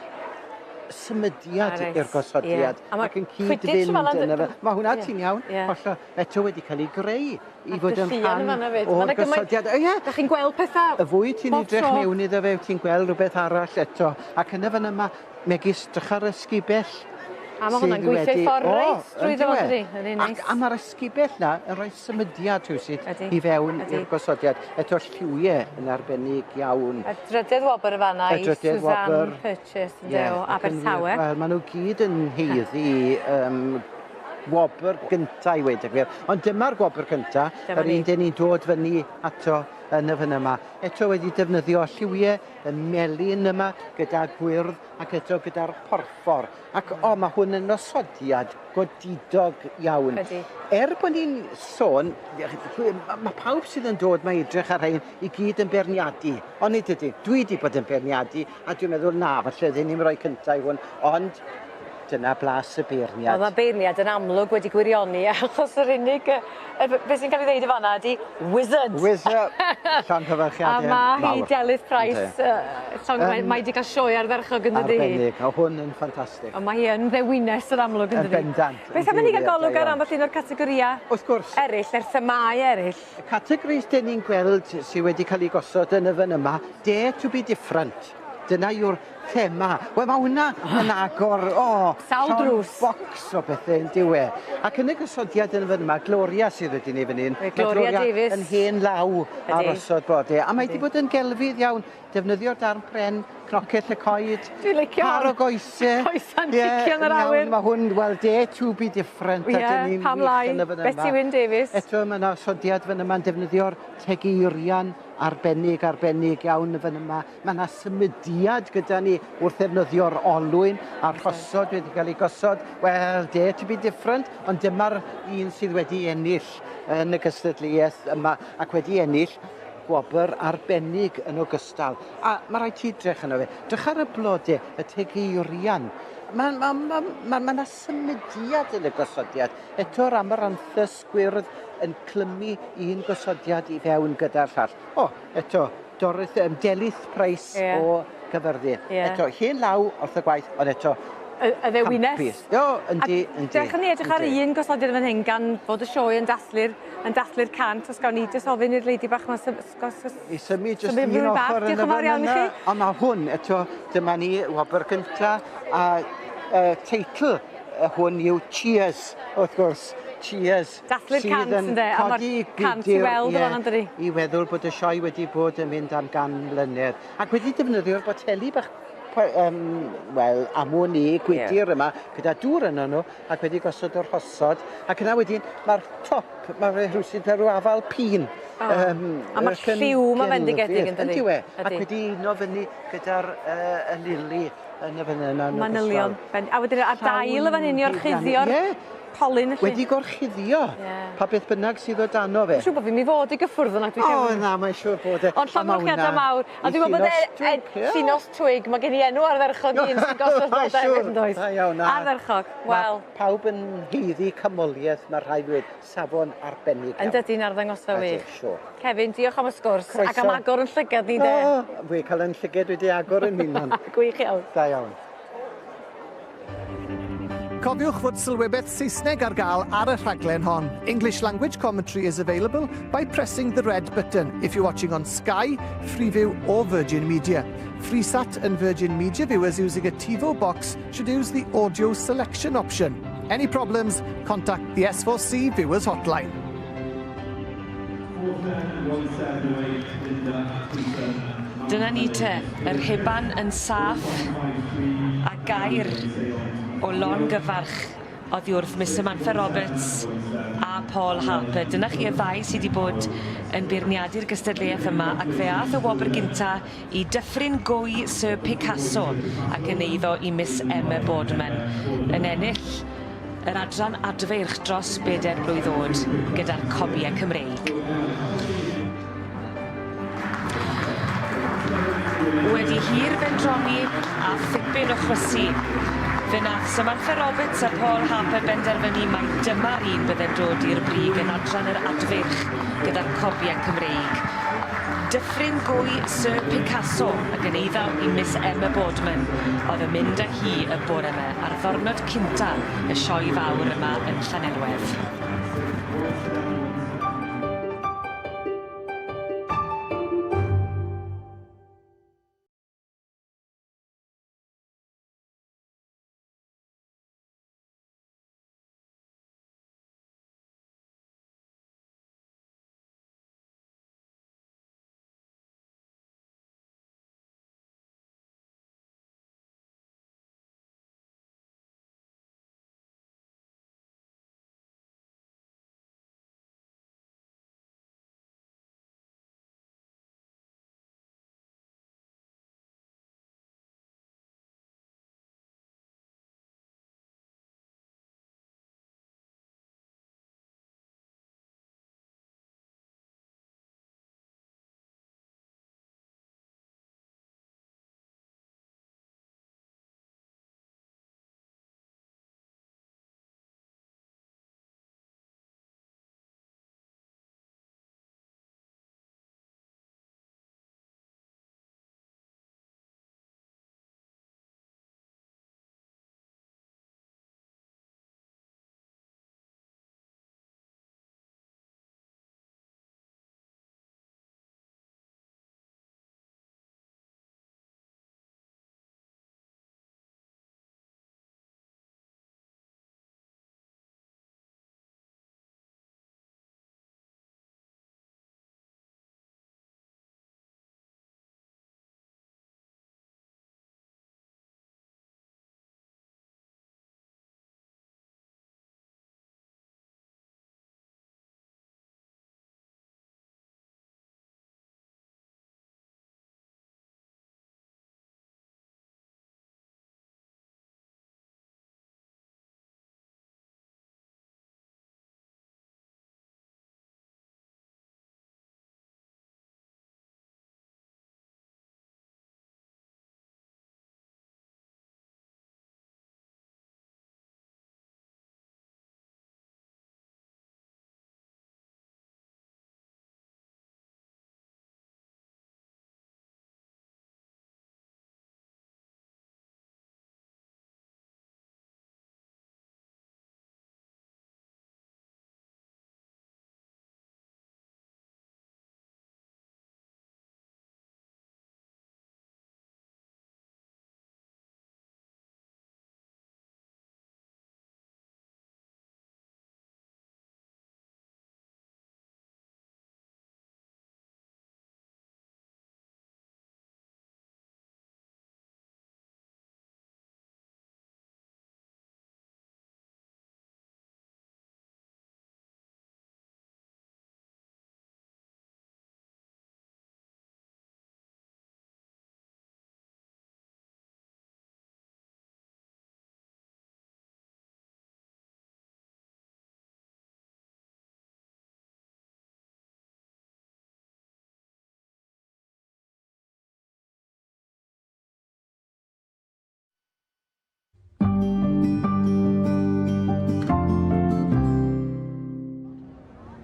symudiad i'r gosodiad
yeah.
ac yn cyd-fynd yn y... Mae hwnna, yeah. ti'n iawn, yeah. hollol, eto wedi cael ei greu i fod yn rhan o'r gosodiad.
Ie. Da chi'n gweld pethau
Y fwy ti'n edrych mewn iddo fe, ti'n gweld rhywbeth arall eto. Ac yn y fan yma, megis drych ar y sgubell.
A mae hwnna'n gweithio i ffordd reit drwyddo fo, dydi? Ydy,
neis. A mae'r ysgubell na yn rhoi symudiad rhywsut i fewn i'r gosodiad. Eto lliwiau yn arbennig iawn.
Y drydedd wobr y fanna i Suzanne Purchase, ynde, o Abertawe.
Wel, maen nhw gyd yn haeddu um, gwobr gynta i weud y gwir. Ond dyma'r gwobr cynta, yr un dyn ni'n dod fyny ato yn y fan yma. Eto wedi defnyddio lliwiau y melyn yma gyda gwyrdd ac eto gyda'r porffor. Ac o, mae hwn yn osodiad godidog iawn.
Ydy.
Er bod ni'n sôn, mae pawb sydd yn dod mae edrych ar rhain i gyd yn beirniadu. Ond nid ydy. Dwi wedi bod yn beirniadu a dwi'n meddwl na, falle ddim ni'n rhoi cyntaf i hwn, ond dyna blas y beirniad.
Wel, mae beirniad yn amlwg wedi gwirioni, achos yr unig... Be sy'n cael ei ddeud y fanna ydy wizard.
Wizard! Llongyfarchiadau
A mae hi Delyth Price, uh, um, mae wedi cael sioe ardderchog yn dydi.
Arbennig, a hwn yn ffantastig.
Ond mae hi yn ddewines yn amlwg yn dydi.
Yn bendant.
Beth am i ni gael golwg ar ambell un o'r categorïau
Wrth gwrs.
eraill, neu'r themâu eraill?
Y categorïau dyn ni'n gweld sydd wedi cael ei gosod yn y fan yma, Dare to be different. Dyna yw'r thema. Wel, mae hwnna yn agor, o,
Sawl drws.
bocs o bethau yn dyw e. Ac yn y gosodiad yn fan yma, Gloria sydd wedi gwneud fan hyn.
Mae Gloria Davies.
yn hen law ar osod blodau. A mae wedi bod yn gelfydd iawn. Defnyddio'r darn pren, cnocell y coed.
Dwi'n licio
Par o goesau.
Coesau'n cicio yn yr awyr.
Mae hwn, wel, dare to be different.
Ie, pam lai. Betty Wyn Davies.
Eto, mae yna osodiad fan yma'n defnyddio'r tegeirian arbennig, arbennig iawn yn fan yma. Mae yna symudiad gyda ni wrth ddefnyddio'r olwyn a'r rhosod wedi cael ei gosod. Wel, dare to be different, ond dyma'r un sydd wedi ennill yn y gystadleuaeth yma ac wedi ennill gwobr arbennig yn ogystal. A mae rhaid ti drych yno fe. Drych ar y blodau, y tegeirian. Mae ma, ma, ma, ma, ma symudiad yn y gosodiad. Eto'r amaranthus gwyrdd yn clymu un gosodiad i fewn gyda'r llall. O, eto, Dorothy, um, Delyth Price yeah. o Gyfyrddin. Yeah. Eto, hen law wrth y gwaith, ond eto,
y, y ddewines.
O, yndi, yndi.
Dechrau ni edrych ar un gosodiad fan hyn gan fod y sioe yn dathlu'r yn dathlu'r cant. Os gawn ni jyst ofyn i'r lady bach 'ma
I symud jyst un ochr
yn y fan yna.
Ond mae hwn, eto, dyma ni, wobr gynta, a uh, teitl hwn yw Cheers, wrth gwrs. Cheers.
Dathlu'r cant, ynde? A mae'r cant i weld yn fan dydi?
I weddwl bod y sioe wedi bod yn mynd am gan mlynedd. Ac wedi defnyddio'r boteli bach um, wel, amwn i, gwydir yeah. yma, gyda dŵr yno nhw, ac wedi gosod o'r rhosod. Ac yna wedyn, mae'r top, mae'r rhywsyd fel rhyw afal pîn.
Oh. Um, a mae'r lliw mae fendigedig yn dydi?
Yndi we. Ac wedi uno fyny gyda'r uh, y lili. Yn y fan yna.
Manylion. A wedyn ar dail y fan hyn i orchuddio'r polyn felly.
Wedi gorchuddio.
Ie.
Pa beth bynnag sydd o dano fe.
Mae'n siŵr bod fi'n mynd i fod i gyffwrdd yna dwi'n
O na, mae'n siŵr bod e.
Ond llongyfarchiadau mawr. A dwi'n meddwl bod e, e, Llinos Twig, mae gen i enw ardderchog un sy'n gosod nodau hefyd yn does?
Da iawn.
Ardderchog. Wel.
Pawb yn haeddu canmoliaeth, mae rhaid dweud, safon arbennig iawn.
Yn dydi'n arddangosfa wych.
Ydy, siŵr.
Kevin, diolch am y sgwrs.
Croeso.
Ac am agor yn llygad ni de.
O, fi cael yn llygad wedi agor yn hunan.
Gwych iawn.
Da iawn.
Cofiwch fod sylwebaeth Saesneg ar gael ar y rhaglen hon. English language commentary is available by pressing the red button if you're watching on Sky, Freeview or Virgin Media. Freesat and Virgin Media viewers using a TiVo box should use the audio selection option. Any problems, contact the S4C Viewers Hotline.
Dyna ni te, yr heban yn saff a gair o longyfarch oddi wrth Miss Samantha Roberts a Paul Harper. Dyna chi y ddau sydd wedi bod yn beirniadu'r gystadleuaeth yma ac fe ath y wobr gynta i Dyffryn Gwy Sir Picasso ac yn eiddo i Miss Emma Boardman yn ennill yr adran adfeirch dros bedair blwydd o'd gyda'r cobiau Cymreig. Wedi hir bendroni a thipyn o chwysu, fe nath Samantha Roberts a Paul Harper benderfynu mai dyma'r un bydde'n dod i'r brig yn adran yr adfeirch gyda'r cobiau Cymreig. Dyffryn Gwy Sir Picasso ac yn eiddo i Miss Emma Boardman oedd yn mynd â hi y bore 'ma ar ddwrnod cynta y sioe fawr yma yn Llanelwedd.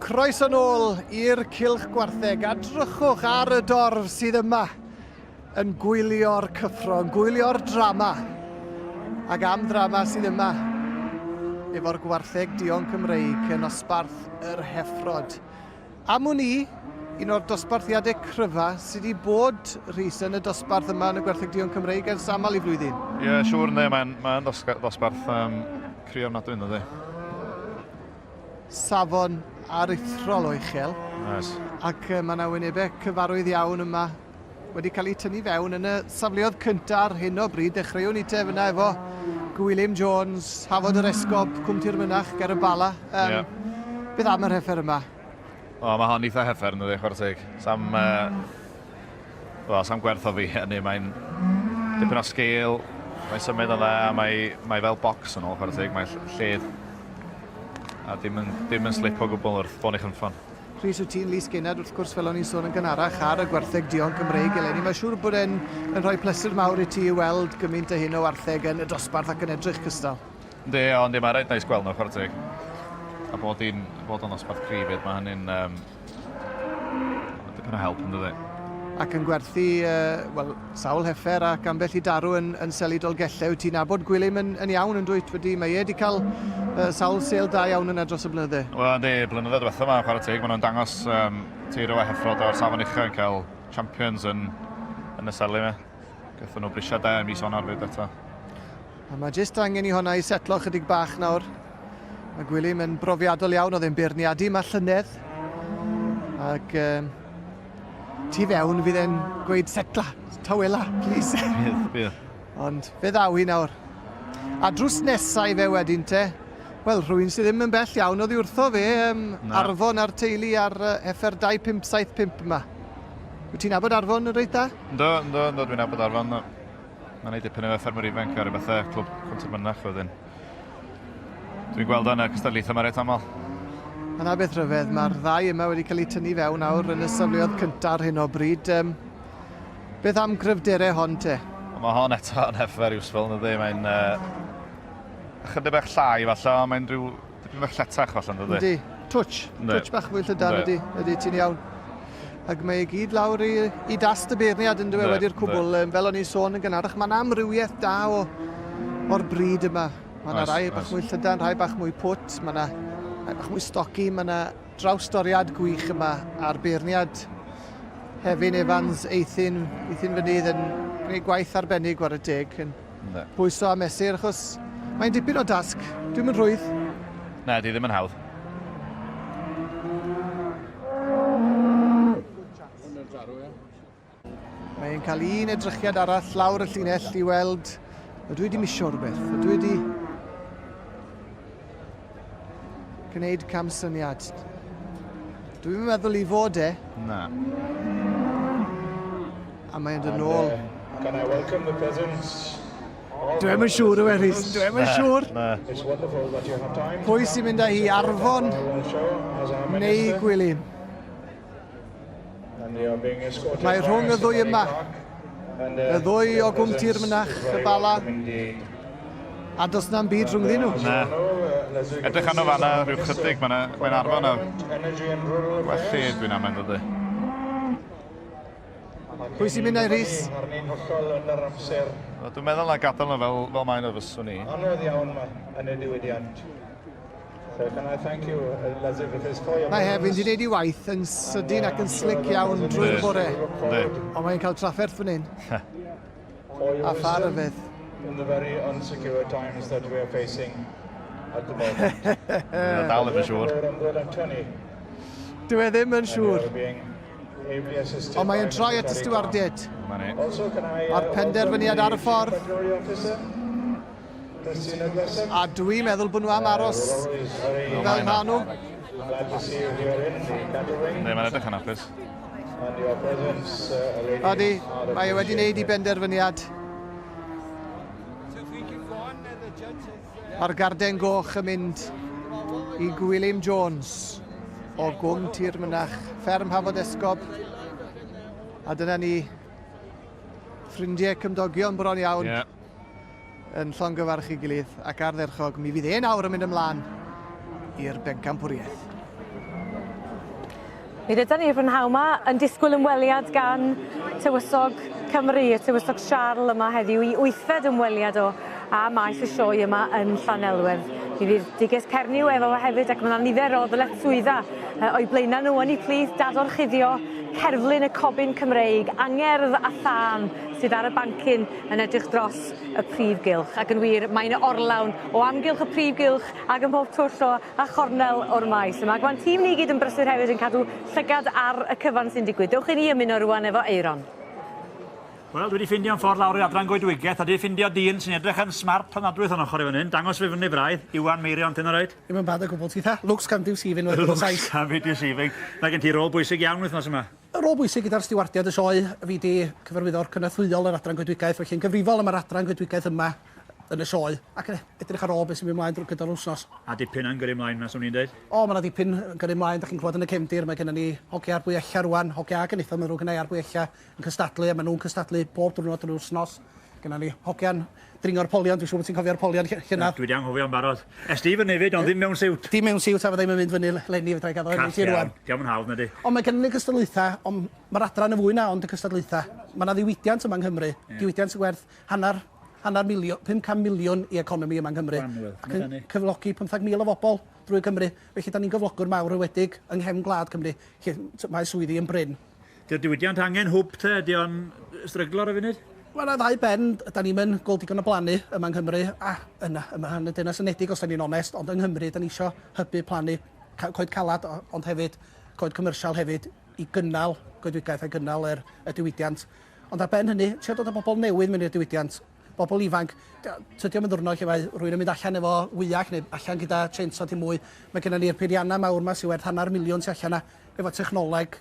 Croeso nôl i'r Cylch Gwartheg a drychwch ar y dorf sydd yma yn gwylio'r cyffro, yn gwylio'r drama. Ac am ddrama sydd yma efo'r gwartheg duon Cymreig yn nosbarth yr Heffrod. Am wn i, un o'r dosbarthiadau cryfa sydd wedi bod, Rhys, yn y dosbarth yma yn y Gwartheg Duon Cymreig ers aml i flwyddyn.
Ie, yeah, siŵr, ynddi, mae'n mae dosbarth um, cry ofnadwy, ynddi.
Safon aruthrol o uchel.
Oes.
Ac uh, mae yna wynebau cyfarwydd iawn yma wedi cael eu tynnu fewn yn y safleoedd cyntaf ar hyn o bryd. Dechreuwn ni te fyna efo Gwilym Jones, Hafod yr Esgob, Cwm Tir Mynach, ger y Bala. Um, yeah. Beth am yr heffer yma?
O, mae hon eitha heffer yn dydi, chwarae teg. Sam, uh, wel, sam gwerth o fi hynny, mae'n dipyn o sgêl, mae'n symud yn dda, mae, mae fel bocs yn ôl, chwarae teg, mae'n lled. A dim yn, dim yn slip o gwbl wrth bod i'ch ynffon.
Rhys, wyt ti'n Lys Gennad, wrth gwrs, fel o'n i'n sôn yn gynharach, ar y gwartheg duon Cymreig eleni. Mae'n siŵr bod e'n yn rhoi pleser mawr i ti i weld gymaint o hyn o wartheg yn y dosbarth ac yn edrych cystal.
Yndi, o, yndi, mae'n reit neis gweld nhw, chwarae teg. A bod hi'n bod o'n ddosbarth cryf fyd, mae hynny'n um, dipyn o help yn dydi.
Ac yn gwerthu, uh, wel, sawl heffer ac ambell i darw yn, yn seli Dolgellau. Wyt ti'n nabod Gwilym yn, yn iawn yn dwyt wedi? Mae e wedi cael uh, sawl sel da iawn yna dros y blynydde.
Wel, yndi, blynydde diwetha yma, chwarae teg, maen nhw'n dangos um, teirw a heffrod o'r safon uchel yn cael champions yn, yn y seli yma. Gathon nhw brisiau da ym mis Ionawr fyd eto.
A mae jyst angen i honna i setlo chydig bach nawr. Mae Gwilym yn brofiadol iawn, oedd e'n beirniadu yma llynedd. Ac um, tu fewn fydd e'n gweud setla, tawela, please.
Bydd, bydd.
Ond fe ddaw hi nawr. A drws nesau fe wedyn te, wel, rhywun sydd ddim yn bell iawn oddi wrtho fe, um, Arfon a'r teulu ar uh, heffer 2575 yma. Wyt ti'n nabod Arfon yn reit dda?
Yndw, yndw, yndw, dwi'n nabod Arfon. Mae'n neud dipyn efo ffermwyr ifanc a rhyw bethau, clwb Cwm Mynach wedyn. Dwi'n gweld o'n y cystadlaethau yma reit aml.
A na beth rhyfedd, mae'r ddau yma wedi cael eu tynnu fewn awr yn y safleoedd cyntaf ar hyn o bryd. Um, beth am gryfderau hon te?
Mae hon eto yn heffer useful, yn dydi? Mae'n uh, chydig bach llai falle, ond mae'n rhyw Dipyn bach lletach falle, yn dydi?
Yndi. Twtsh. Twtsh bach fwy llydan ydy. Ydy, ti'n iawn. Ac mae e gyd lawr i, i dast y beirniad yn dweud wedi'r cwbl. Fel o'n i'n sôn yn gynharach, mae'n amrywiaeth da o, o'r bryd yma. Mae yna rai bach mwy llydan, rhai bach mwy pwt, mae yna rhai bach mwy stoci, mae yna drawstoriad gwych yma a'r beirniad Hefin Evans Eithin, Eithin Fynydd yn gwneud gwaith arbennig war y deg. Yn pwyso a mesur, achos mae'n dipyn o dasg. Dwi'm yn rhwydd.
Na, di ddim yn hawdd.
Mae'n cael un edrychiad arall lawr y llinell i weld ydw i wedi misio rhywbeth, ydw i wedi gwneud camsyniad. Dwi'n meddwl i fod e.
Na.
A mae'n dod nôl.
Can I welcome the presence
Dwi'm yn siŵr yw e, Rhys. Dwi'm yn siŵr.
Pwy
sy'n mynd â hi, Arfon neu Gwilym? Mae rhwng y ddwy yma. Y ddwy o Gwm Tir Mynach, y Bala. A does na'm byd rhwngddyn nhw.
Na. Edrych arno fanna rhyw chydig, mae'n mae arfon a well lle dwi'n amau dydy.
Pwy sy'n mynd â'i Rhys?
Dwi'n meddwl na gadael nhw fel, fel maen nhw fyswn i.
Anodd iawn ma yn y diwydiant. So can I thank you, Leslie Griffiths, for your
Mae hefyd wedi gwneud ei waith yn sydyn ac yn slic iawn drwy'r bore. Ond mae'n cael trafferth fan hyn. A pha ryfedd.
In the very unsecure times that we are facing at the moment.
Dal ddim yn siŵr.
Dwi e ddim yn siŵr. Ond mae'n troi at y stiwardiaid. A'r penderfyniad ar y ffordd. A dwi'n meddwl bod nhw am aros fel ma nhw.
Ne, mae'n edrych yn hapus.
Odi, mae e wedi wneud i benderfyniad. Mae'r garden goch yn mynd i Gwilym Jones o Gwm Tir Mynach, fferm Hafod Esgob. A dyna ni, ffrindiau cymdogion bron iawn.
Yeah.
Yn llongyfarch ei gilydd ac ardderchog, mi fydd e nawr yn mynd ymlaen i'r bencampwriaeth.
Mi rydan ni'r prynhawn 'ma yn disgwyl ymweliad gan Tywysog Cymru, y Tywysog Siarl yma heddiw i wythfed ymweliad o a maes y sioe yma yn Llanelwedd. Mi fydd Duges Cernyw efo fo hefyd ac ma' 'na nifer o ddyletswydda yy o'u blaena' nhw yn 'u plith dadorchuddio cerflun y cobyn Cymreig, angerdd a thân sydd ar y bancyn yn edrych dros y prif gylch. Ac yn wir, mae'n orlawn o amgylch y prif gylch ac ym mhob twll o a chornel o'r maes yma. Ac ma'n tîm ni gyd yn brysur hefyd yn cadw llygad ar y cyfan sy'n digwydd. Dewch i ni ymuno rŵan efo Aeron.
Wel, dwi wedi ffindio'n ffordd lawr i'r adran goedwigaeth a dwi wedi ffindio dyn sy'n edrych yn smart ofnadwy wrth ochr i fan hyn. Dangos fi fyny braidd. Iwan Meirion, ti'n alright?
Ddim yn bad o gwbl, titha. Looks can deceiving wedi bod
Looks can be deceiving. Mae gen ti rôl bwysig iawn wythnos yma.
Y rôl bwysig gyda'r stiwardiad y sioe, fi di cyfarwyddo'r cynorthwyol yr adran goedwigaeth, felly'n gyfrifol am yr adran goedwigaeth yma yn y sioe ac yn edrych ar ôl beth sy'n mynd mlaen drwy gydol yr wsnos.
A dipyn yn gyrru mlaen 'na swn i'n deud.
O ma' 'na dipyn yn gyrru mlaen 'dach chi'n clywed yn y cefndir mae gennon ni hogia ar bwyella rŵan, hogia ag enillodd ma'n ddrwg gennai ar bwyella yn cystadlu a ma' nhw'n cystadlu bob diwrnod yn yr wsnos. Gennon ni hogia'n dringo'r polion, dwi'n siŵr bod ti'n cofio'r polion llynedd.
Dwi 'di anghofio'n barod. Es di fyny 'fyd ond ddim mewn siwt.
Dim mewn siwt a fyddai'm yn mynd fyny leni fedrai gaddo hynny i ti rŵan.
Call iawn. Dio'm yn hawdd nadi?
Ond mae gennon ni gystadlaethau ond ma'r adran yn fwy na ond y cystadlaethau. Ma' 'na ddiwydiant yma yng Nghymru, diwydiant sy'n werth hanner hanner miliwn, 500 miliwn i economi yma yng Nghymru.
Gwanwyl.
Ac yn cyflogi 15,000 o bobl drwy Gymru. Felly, da ni'n gyflogwr mawr enwedig yng nghefn gwlad Cymru, lle mae swyddi yn brin.
Di'r diwydiant angen hwb te? Ydy o'n stryglo ar y funud?
Wel, y ddau ben, da ni'm yn gweld digon o blannu yma yng Nghymru, a yna, yma yn y Deyrnas Unedig os da ni'n onest, ond yng Nghymru, da ni isio hybu plannu coed calad, ond hefyd coed commercial hefyd, i gynnal goedwigaeth a gynnal yr, y diwydiant. Ond ar ben hynny, trio dod â bobl newydd mewn i'r diwydiant, bobl ifanc. Tydi o'm yn ddiwrnod lle mae rhywun yn mynd allan efo wyach neu allan gyda chainsaw dim mwy. Mae gennym ni'r peiriannau mawr 'ma sy'n werth hanner miliwn tu allan 'na, efo technoleg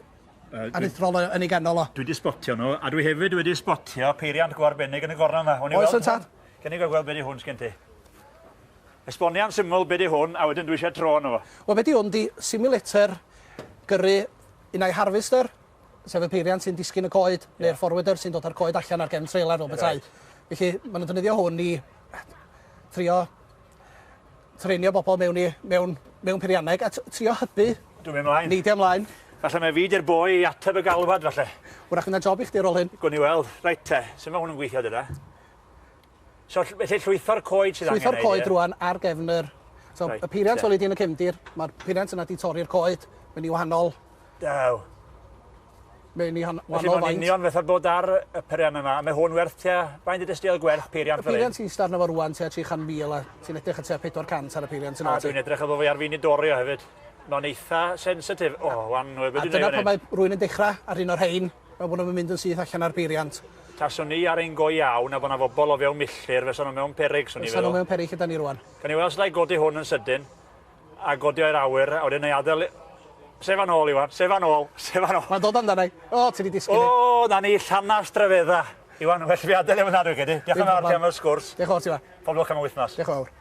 aruthrol yn ei ganol o.
Dwi 'di sbotio nhw, a dwi hefyd wedi sbotio peiriant go arbennig yn y gornel 'ma.
Oes ond tad?
Gawn ni gael gweld be 'di hwn sgen ti. Esbonia'n syml be 'di hwn, a wedyn dwi eisiau tro arno fo.
Wel be 'di hwn 'di simulator gyrru unai harvester sef y peiriant sy'n disgyn y coed, yeah. neu'r forwarder sy'n dod â'r coed allan ar gefn trailer fel petai. Right. Felly, maen nhw'n defnyddio hwn i trio treinio bobl mewn, i, mewn, mewn peirianneg a trio hybu.
Dwi'n mynd mlaen.
Neidio ymlaen.
Falle mae fi di'r boi i ateb y galwad, falle.
Wrach yna job i chdi ar ôl hyn.
Gwn i weld. Reit te, sut mae hwn yn gweithio dyda? So, felly llwytho'r coed sydd angen
Llwytho'r coed rwan ar gefn yr... So, right, y peiriant weli di yn y cefndir, mae'r peiriant yna di torri'r coed, mynd i wahanol...
Daw.
Mae'n i wahanol faint. Felly
mae'n union fatha bod ar y peiriant yma, a mae hwn werth tua... Faint ydych chi oedd gwerth peiriant
fel hyn? Y peiriant sy'n ista arno fo rwan tua 300,000 a ti'n edrych at tua 400 ar y peiriant yn
ôl. A dwi'n edrych efo fi ar fin i dorri o hefyd. Mae'n eitha sensitif. O, oh, wan, beth
dwi'n A dyna pan mae rhywun yn dechrau ar un o'r rhain, Fel bod nhw'm yn mynd yn syth allan ar beiriant.
Taswn i ar un go iawn a bod 'na fobol o fewn milltir fysa nhw mewn peryg swn i'n
feddwl. Fysa nhw mewn peryg lle 'dan ni rwan.
Gawn ni weld os alla i godi hwn yn sydyn a godi o i'r awyr a wedyn 'na i adael Sefa nôl Iwan, sefa nôl, sefa nôl.
Mae'n dod amdana i. O, ti 'di disgyn i.
O, 'na ni, llanast rhyfedda. Iwan, well fi adael i fan 'na dwi'n credu. Diolch yn fawr ti am y sgwrs.
Diolch yn fawr ti 'ma.
Pob lwc am y wythnos.
Diolch yn fawr.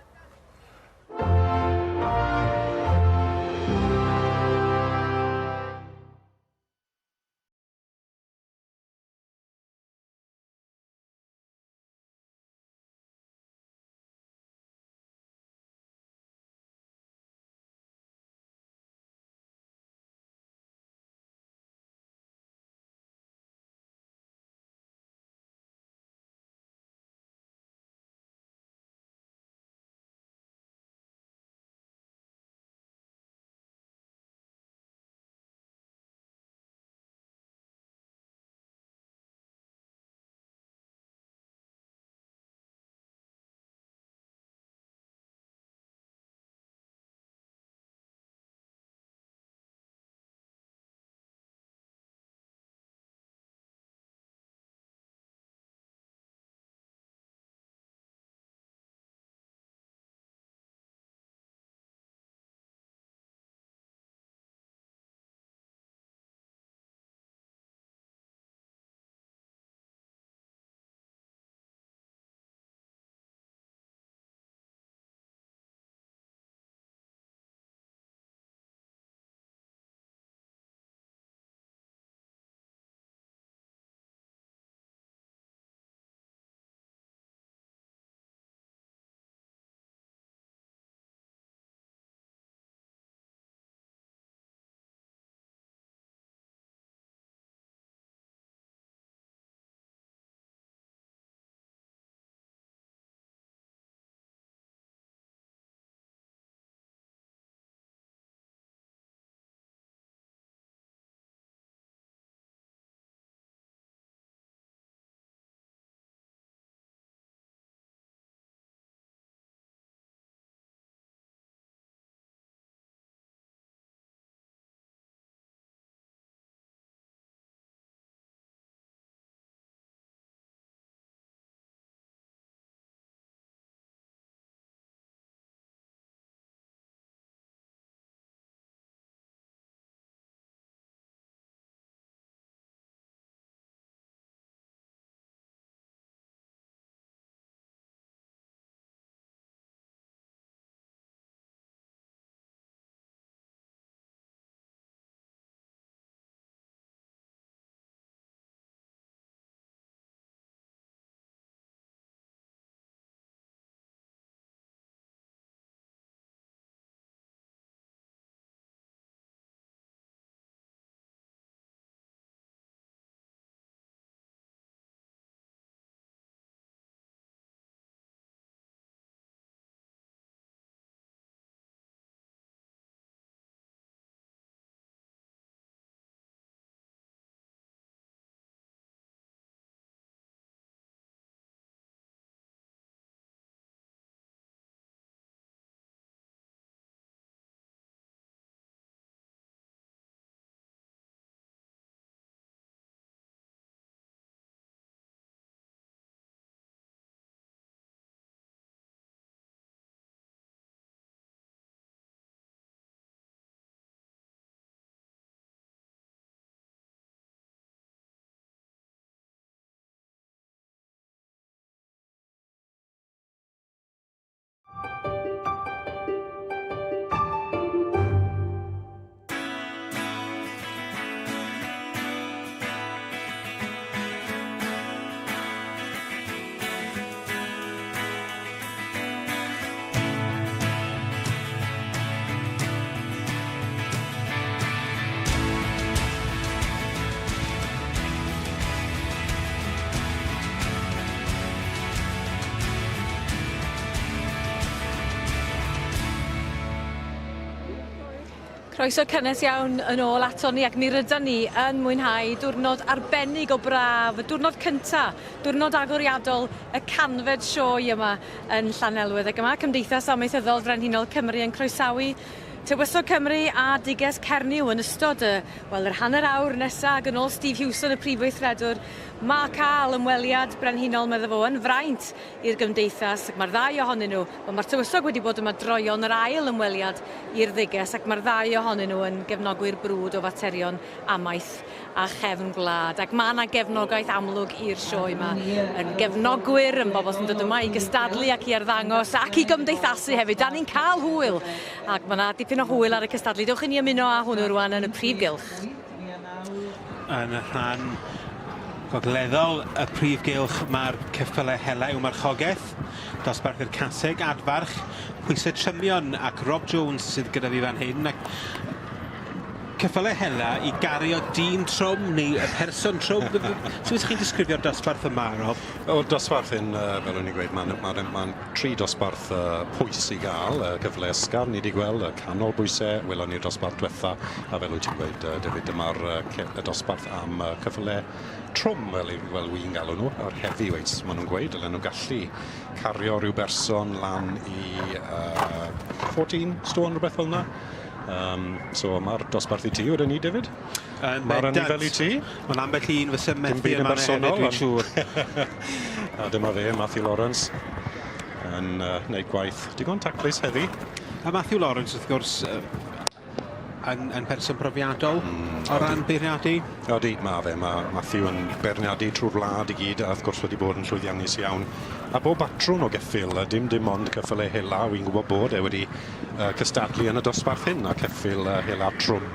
Croeso cynnes iawn yn ôl aton ni ac mi rydan ni yn mwynhau diwrnod arbennig o braf, y diwrnod cynta, diwrnod agoriadol y canfed sioe yma yn Llanelwedd ac yma Cymdeithas Amaethyddol Frenhinol Cymru yn croesawu Tywysog Cymru a Duges Cernyw yn ystod y, wel, yr hanner awr nesa ac yn ôl Steve Hewson y Prif Weithredwr, ma' cael ymweliad brenhinol medda fo yn fraint i'r gymdeithas ac mae'r ddau ohonyn nhw, wel mae'r tywysog wedi bod yma droeon yr ail ymweliad i'r dduges ac mae'r ddau ohonyn nhw yn gefnogwyr brwd o faterion amaeth a chefn gwlad ac mae yna gefnogaeth amlwg i'r sioe yma yn gefnogwyr, yn bobl sy'n dod yma i gystadlu ac i arddangos ac i gymdeithasu hefyd. Da ni'n cael hwyl ac mae yna dipyn o hwyl ar y cystadlu. Dewch i ni ymuno â hwnnw rwan yn y prif gylch.
Yn y rhan gogleddol y prif gylch mae'r ceffylau hela yw marchogaeth, dosbarth i'r caseg, adfarch, pwysau trymion ac Rob Jones sydd gyda fi fan hyn ac ceffylau hela i gario dyn trwm neu y person trwm. Sut fysech chi'n disgrifio'r dosbarth yma, Rob?
O'r dosbarth hyn, fel o'n i'n gweud, mae'n ma ma tri dosbarth pwys i gael, cyfle ysgafn ni wedi gweld, y canol bwysau, welon ni'r dosbarth diwetha, a fel wyt ti'n gweud, David, dyma'r y dosbarth am cyffyle trwm, fel, fel wy'n galw nhw, yr heavyweights, maen nhw'n gweud, dylen nhw gallu cario rhyw berson lan i uh, 14 stone, rhywbeth fel yna. Um, so mae'r dosbarth i ti wedyn ni, David? Mae'r anifail i ti.
Mae'n ambell un fysa methu yma hefyd, dwi'n siŵr.
A dyma fe, Matthew Lawrence, yn uh, gwneud gwaith digon taclus heddi.
A Matthew Lawrence, wrth gwrs, yn, yn person profiadol mm, o ran beirniadu.
Odi, mae fe. Mae Matthew yn beirniadu trwy'r wlad i gyd, a wrth gwrs wedi bod yn llwyddiannus iawn. A bob batrwn o geffyl, a dim dim ond ceffylau hela, wy'n gwybod bod e wedi uh, cystadlu yn y dosbarth hyn, a ceffyl uh, hela trwm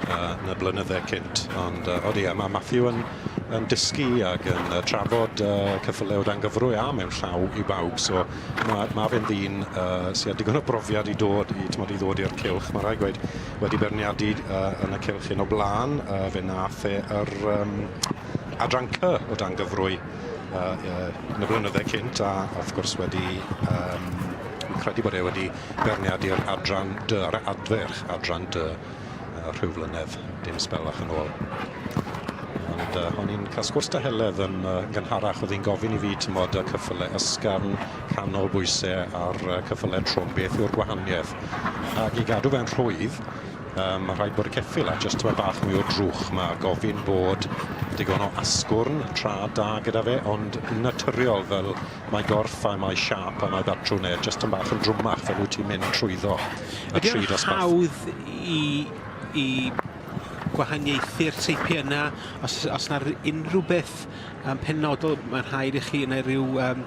uh, yn y blynydde cynt. Ond uh, odi, a mae Matthew yn, yn dysgu ac yn uh, trafod uh, ceffylau o dan gyfrwy a mewn llaw i bawb. So mae, ma fe'n ddyn uh, sydd â digon o brofiad i dod i, tmod, i ddod i'r cylch. Mae rhaid gweud wedi beirniadu uh, yn y cylch hyn o blaen. Uh, fe nath e yr um, adran C o dan gyfrwy uh, uh, yn y blynydde cynt a wrth gwrs wedi um, credu bod e wedi beirniadu'r adran D, yr adferch adran D uh, rhyw flynedd, dim sbelach yn ôl. Ond uh, o'n i'n cael sgwrs da Heledd yn uh, gynharach, oedd hi'n gofyn i fi, tymod, y cyffyle ysgafn, canol bwysau a'r uh, cyffyle trwm, beth yw'r gwahaniaeth. Ac i gadw fe'n rhwydd, um, mae rhaid bod y ceffyl a jyst tyma bach mwy o drwch. Mae gofyn bod digon o asgwrn tra da gyda fe, ond naturiol fel Mae gorff a mae siâp a mae batrwn e jyst yn bach yn drwmach fel wyt ti'n mynd trwyddo y
Ydy
tri
o'n
dosbarth.
hawdd i i gwahaniaethu'r teipiau yna? Os os 'na unrhyw beth um, penodol mae'n rhaid i chi neu rhyw um,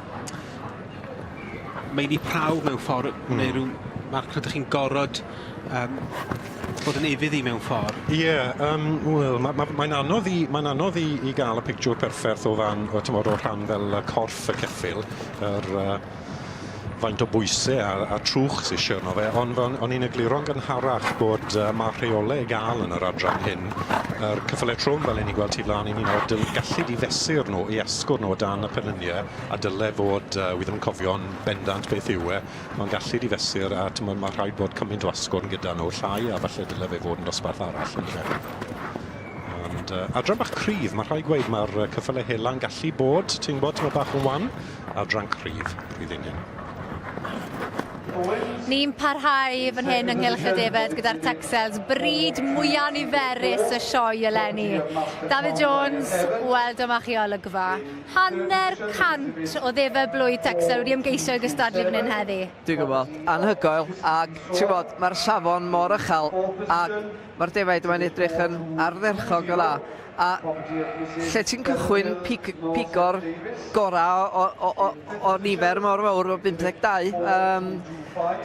meini prawf mewn ffordd mm. neu rhyw marc rydych chi'n gorod um, bod yn ufudd i mewn ffordd.
Ie, yeah, um, wel, mae'n ma, ma anodd, i, mae anodd i, i gael y pictiwr perffaith o fan, o, tymod, o rhan fel y corff y ceffyl, yr, uh, faint o bwysau a, a trwch sy'n eisiau arno fe, ond o'n, on i'n egluro'n gynharach bod uh, mae rheolau i gael yn yr adran hyn. Yr cyffylau trwm, fel i ni'n gweld tu flaen i ni nawr, dyl, gallu di fesur nhw, i esgwr nhw o dan y penlyniau, a dyle fod, uh, wi ddim yn cofio'n bendant beth yw e, Mae'n gallu di fesur a t'mod ma' rhaid bod cymaint o asgwrn gyda nhw, llai a falle dyle fe fod yn dosbarth arall yndyfe. Ond uh, adran bach cryf, mae rhaid gweud mae'r cyffyle hela'n gallu bod, ti'n gwybod, tyma bach yn wan, adran cryf, rhydd hyn.
Ni'n parhau fan hyn ynghylch y defed gyda'r Texels, bryd mwyaf niferus y sioe eleni. David Jones, wel dyma chi olygfa. Hanner cant o ddefed blwydd Texel wedi ymgeisio i gystadlu fan hyn heddi.
Dwi'n gwybod, anhygoel, ac ti'n gwybod, mae'r safon mor uchel, ac mae'r defaid yma'n edrych yn ardderchog o dda. A lle ti'n cychwyn pig, pigo'r gorau o, o, o, o nifer mor fawr o 52, um,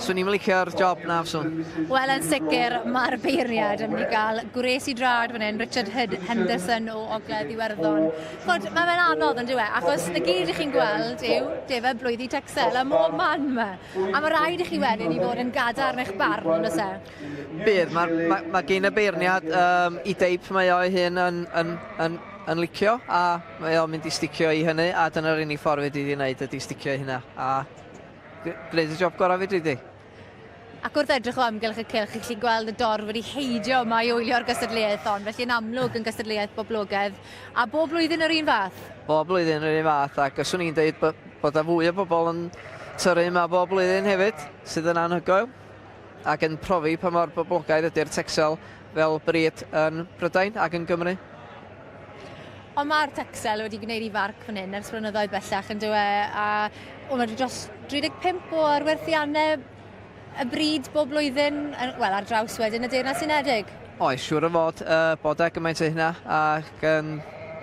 swn i'n licio'r job na, swn.
Wel, yn sicr, mae'r beirniad yn mynd i gael gwres i drad fan hyn, Richard Henderson o Ogledd Iwerddon. Ch'mod, ma' fe'n anodd on'd yw e? Achos 'na gyd 'ych chi'n gweld yw defaid blwyddi Texel ym mhob man 'ma. A ma' raid i chi wedyn i fod yn gadarn eich barn on'd o's e?
Bydd, mae'r ma, ma gyn y beirniad um, i deip mae o'i hun yn, yn, yn, yn licio a mae o'n mynd i sticio i hynny a dyna'r unig ffordd fedri di wneud ydy sticio i hynna a gwneud y job gorau fedri di.
Ac wrth edrych o amgylch y cylch, chi'n gallu gweld y dorf wedi heidio yma i wylio'r gystadleuaeth hon, felly yn amlwg yn gystadleuaeth boblogaidd, a bob blwyddyn yr un fath.
Bob blwyddyn yr un fath, ac os o'n i'n deud bod, bod 'na fwy o bobl yn tyrru yma bob blwyddyn hefyd, sydd yn anhygoel, ac yn profi pa mor boblogaidd ydy'r Texel fel brid yn Brydain ac yn Gymru.
Ond mae'r Texel wedi gwneud ei farc fan hyn ers blynyddoedd bellach yn dyw e, a o, mae dros 35 o arwerthiannau y bryd bob blwyddyn, wel ar draws wedyn y Deyrnas Unedig.
Oes, siŵr o fod, uh, bod e gymaint o hynna, ac um,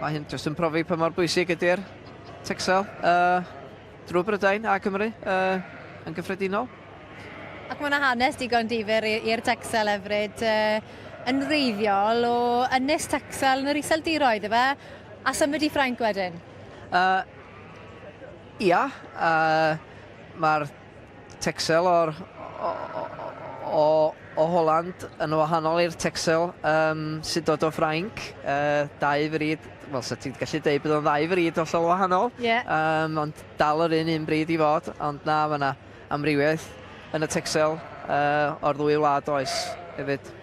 mae hyn jyst yn profi pa mor bwysig ydy'r Texel uh, drwy Brydain a Cymru uh, yn gyffredinol.
Ac mae yna hanes digon difyr i'r Texel hefyd. Uh, yn wreiddiol o Ynys Texel yn yr Iseldiroedd, efe? A symud i Ffrainc wedyn?
Uh, ia, uh, mae'r Texel o'r, o, o, o Holland yn wahanol i'r Texel um, sy'n dod o Ffrainc. Uh, dau fryd, wel, sa ti'n gallu deud bydd o'n ddau fryd hollol wahanol.
Yeah.
Um, ond dal yr un un bryd i fod, ond na, mae yna amrywiaeth yn y Texel uh, o'r ddwy wlad oes hefyd.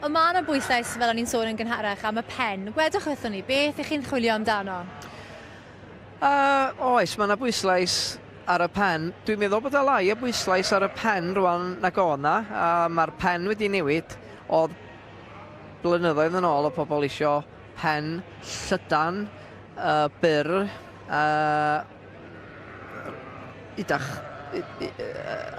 Ond mae yna bwyslais, fel o'n i'n sôn yn gynharach, am y pen. Gwedwch wrthon ni, beth ych chi'n chwilio amdano?
Uh, oes, mae yna bwyslais ar y pen. Dwi'n meddwl bod y lai o bwyslais ar y pen rwan nag oedd na. A mae'r pen wedi newid. Oedd blynyddoedd yn ôl o pobl isio pen llydan, uh, byr, uh, idach,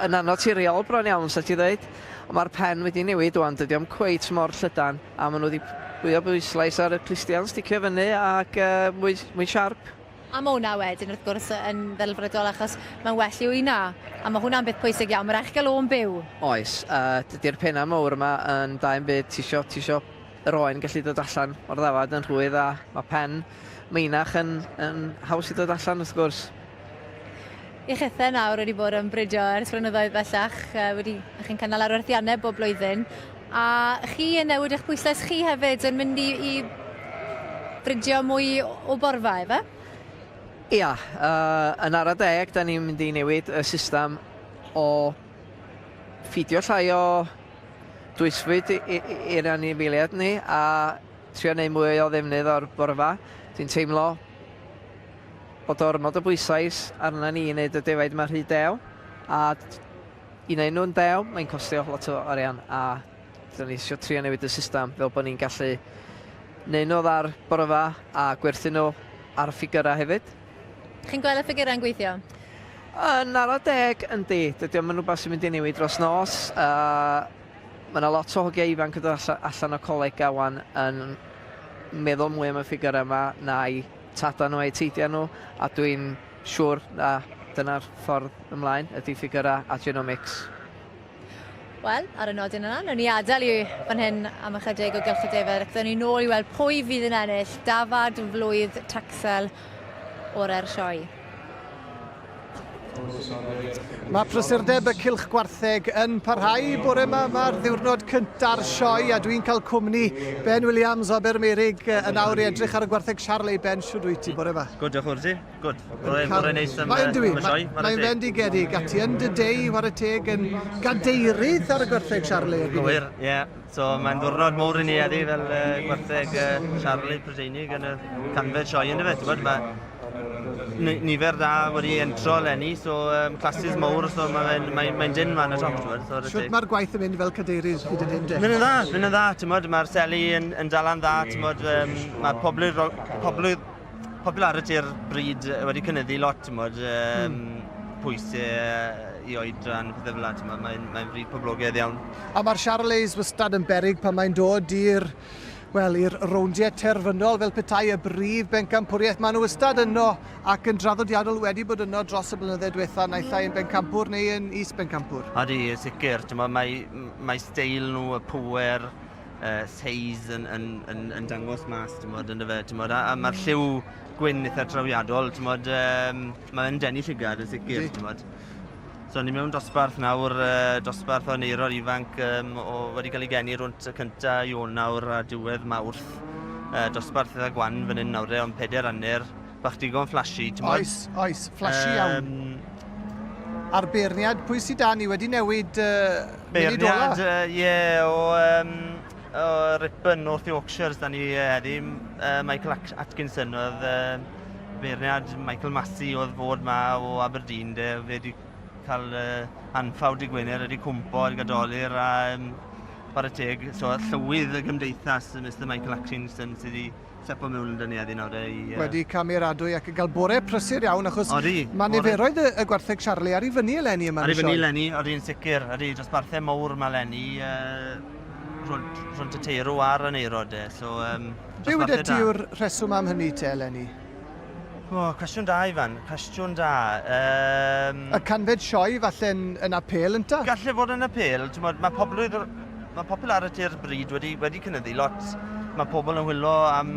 yn annaturiol bron iawn, sa ti ddeud. Ond mae'r pen wedi newid wan, dydy o'm cweit mor llydan, a maen nhw wedi mwy o bwyslais ar y clustiau'n sticio fyny ac uh, mwy, mwy siarp.
A mae hwnna wedyn wrth gwrs yn ddelfrydol achos mae'n well i'w una. A mae hwnna'n beth pwysig iawn, mae rhaid chi gael o'n byw.
Oes, uh, dydy'r penna mawr yma yn da yn byd, ti isio, ti isio yr oen gallu dod allan o'r ddafad yn rhwydd a mae pen meinach yn, yn haws i dod allan wrth gwrs.
I chithe nawr wedi bod yn bridio ers blynyddoedd bellach, wedi, chi'n cynnal arwerthiannau bob blwyddyn, a chi yn newid eich pwyslais chi hefyd yn mynd i, i bridio mwy o borfa, efe?
Ia, uh, yn ara deg, da ni'n mynd i newid y system o ffidio llai o dwysfwyd i'r anifeiliaid ni a trio neud mwy o ddefnydd o'r borfa. Dwi'n teimlo bod ormod o bwyslais arna ni i wneud y defaid yma rhy dew a i wneud nhw'n dew mae'n costio lot o arian a dyn ni eisiau trio newid y system fel bod ni'n gallu neud nhw dda'r borfa a gwerthu nhw ar ffigyrau hefyd.
Chi'n gweld y ffigurau'n gweithio?
Yn ara deg, yndi. Dydy o'm yn rhywbeth sy'n mynd i newid dros nos. Uh, mae yna lot o hogiau ifanc yn dod allan o colega wan yn meddwl mwy am y ffigurau yma na'i tadau nhw a'i teidiau nhw, a dwi'n siŵr na dyna'r ffordd ymlaen ydy ffigurau a genomics.
Wel, ar y nodyn yna, wnawn ni adael i fan hyn am ychydig o gylch y defaid ac ddown ni nôl i weld pwy fydd yn ennill dafad flwydd Taxel orau'r sioe.
Mae prysurdeb y cylch gwartheg yn parhau bore yma. Mae'r ddiwrnod cynta'r sioe a dwi'n cael cwmni Ben Williams o Abermeurig yn awr i edrych ar y gwartheg Charlie. Ben, siwr wyt ti bore yma?
Gwd, diolch wrth ti. Gwd. Mae'n neis am
y sioe. Mae'n fendigedig. A ti yn dy dei, whare teg, yn gadeirydd ar y gwartheg Charlie.
Gywir, ie. Yeah. So mae'n ddwrnod mowr i ni heddi fel uh, gwartheg uh, Charlie Prydeinig yn y canfed sioe yn y fe. Mae nifer da wedi entro eleni, so um, classes mowr, so mae'n mae, mae dyn ma'n y top, ti'n So,
Shwt mae'r gwaith yn mynd fel cadeirydd hyd yn hyn, de?
Mynd yn dda, mynd yn dda, ti'n Mae'r seli yn, yn dala'n dda, ti'n um, mae pobl, pobl popularity-yr bryd wedi cynyddu lot, ti'n mod, um, mm. pwysau i oedran, pethau fel yna, ti'n mod, mae'n mae bryd poblogaidd iawn.
A mae'r Charolais wastad yn beryg pan mae'n dod i'r wel, i'r rowndiau terfynol fel petai y brif bencampwriaeth. Maen nhw wastad yno ac yn draddodiadol wedi bod yno dros y blynyddoedd diwetha, naill ai yn bencampwr neu yn is-bencampwr.
Odi, sicr. Ti'n mae, mae steil nhw, y pwer, uh, size yn, yn, yn, yn dangos mas, ti'n modd, ynddo fe, ti'n modd, a, a mae'r lliw gwyn eitha trawiadol, ti'n modd, um, mae'n denu llygad yn sicr, ti'n modd. So ni mewn dosbarth nawr, uh, dosbarth o neirod ifanc um, o, wedi cael ei geni rhwnt y cynta Ionawr a diwedd Mawrth. Uh, dosbarth eitha gwan fan hyn nawr, ond peder anner, bach digon flashy, ti'n
modd. Oes, oes, flashy um, iawn. A'r beirniad, pwy sydd da ni wedi newid uh, munud ola?
Beirniad, ie, yeah, o, um, o Ripon, North Yorkshire, da ni heddi. Michael Atkinson oedd uh, beirniad Michael Massey oedd fod ma o Aberdeen, de, fe wedi cael uh, anffawd i Gwener, wedi cwmpo ar gadolir a um, chwarae teg, so llywydd y gymdeithas, Mr Michael Atkinson, sydd wedi stepo mewn yn dynnu heddi nawr. I,
Wedi camu'r adwy ac yn cael bore prysur iawn achos odi, mae niferoedd y, y gwartheg Charlie ar ei fyny eleni yma.
Ar ei fyny eleni, odi yn sicr, odi, dosbarthau mawr mae eleni, uh, rhwnt y teirw a'r aneirod e, so um,
Be wyt ti yw'r rheswm am hynny te eleni?
O, cwestiwn da, Ifan. Cwestiwn da.
Um, y canfed sioe falle yn, yn apêl ynta?
Galle fod yn apêl. Mae poblwydd, mae popularity'r bryd wedi, wedi cynyddu lot. Mae pobl yn wylo am...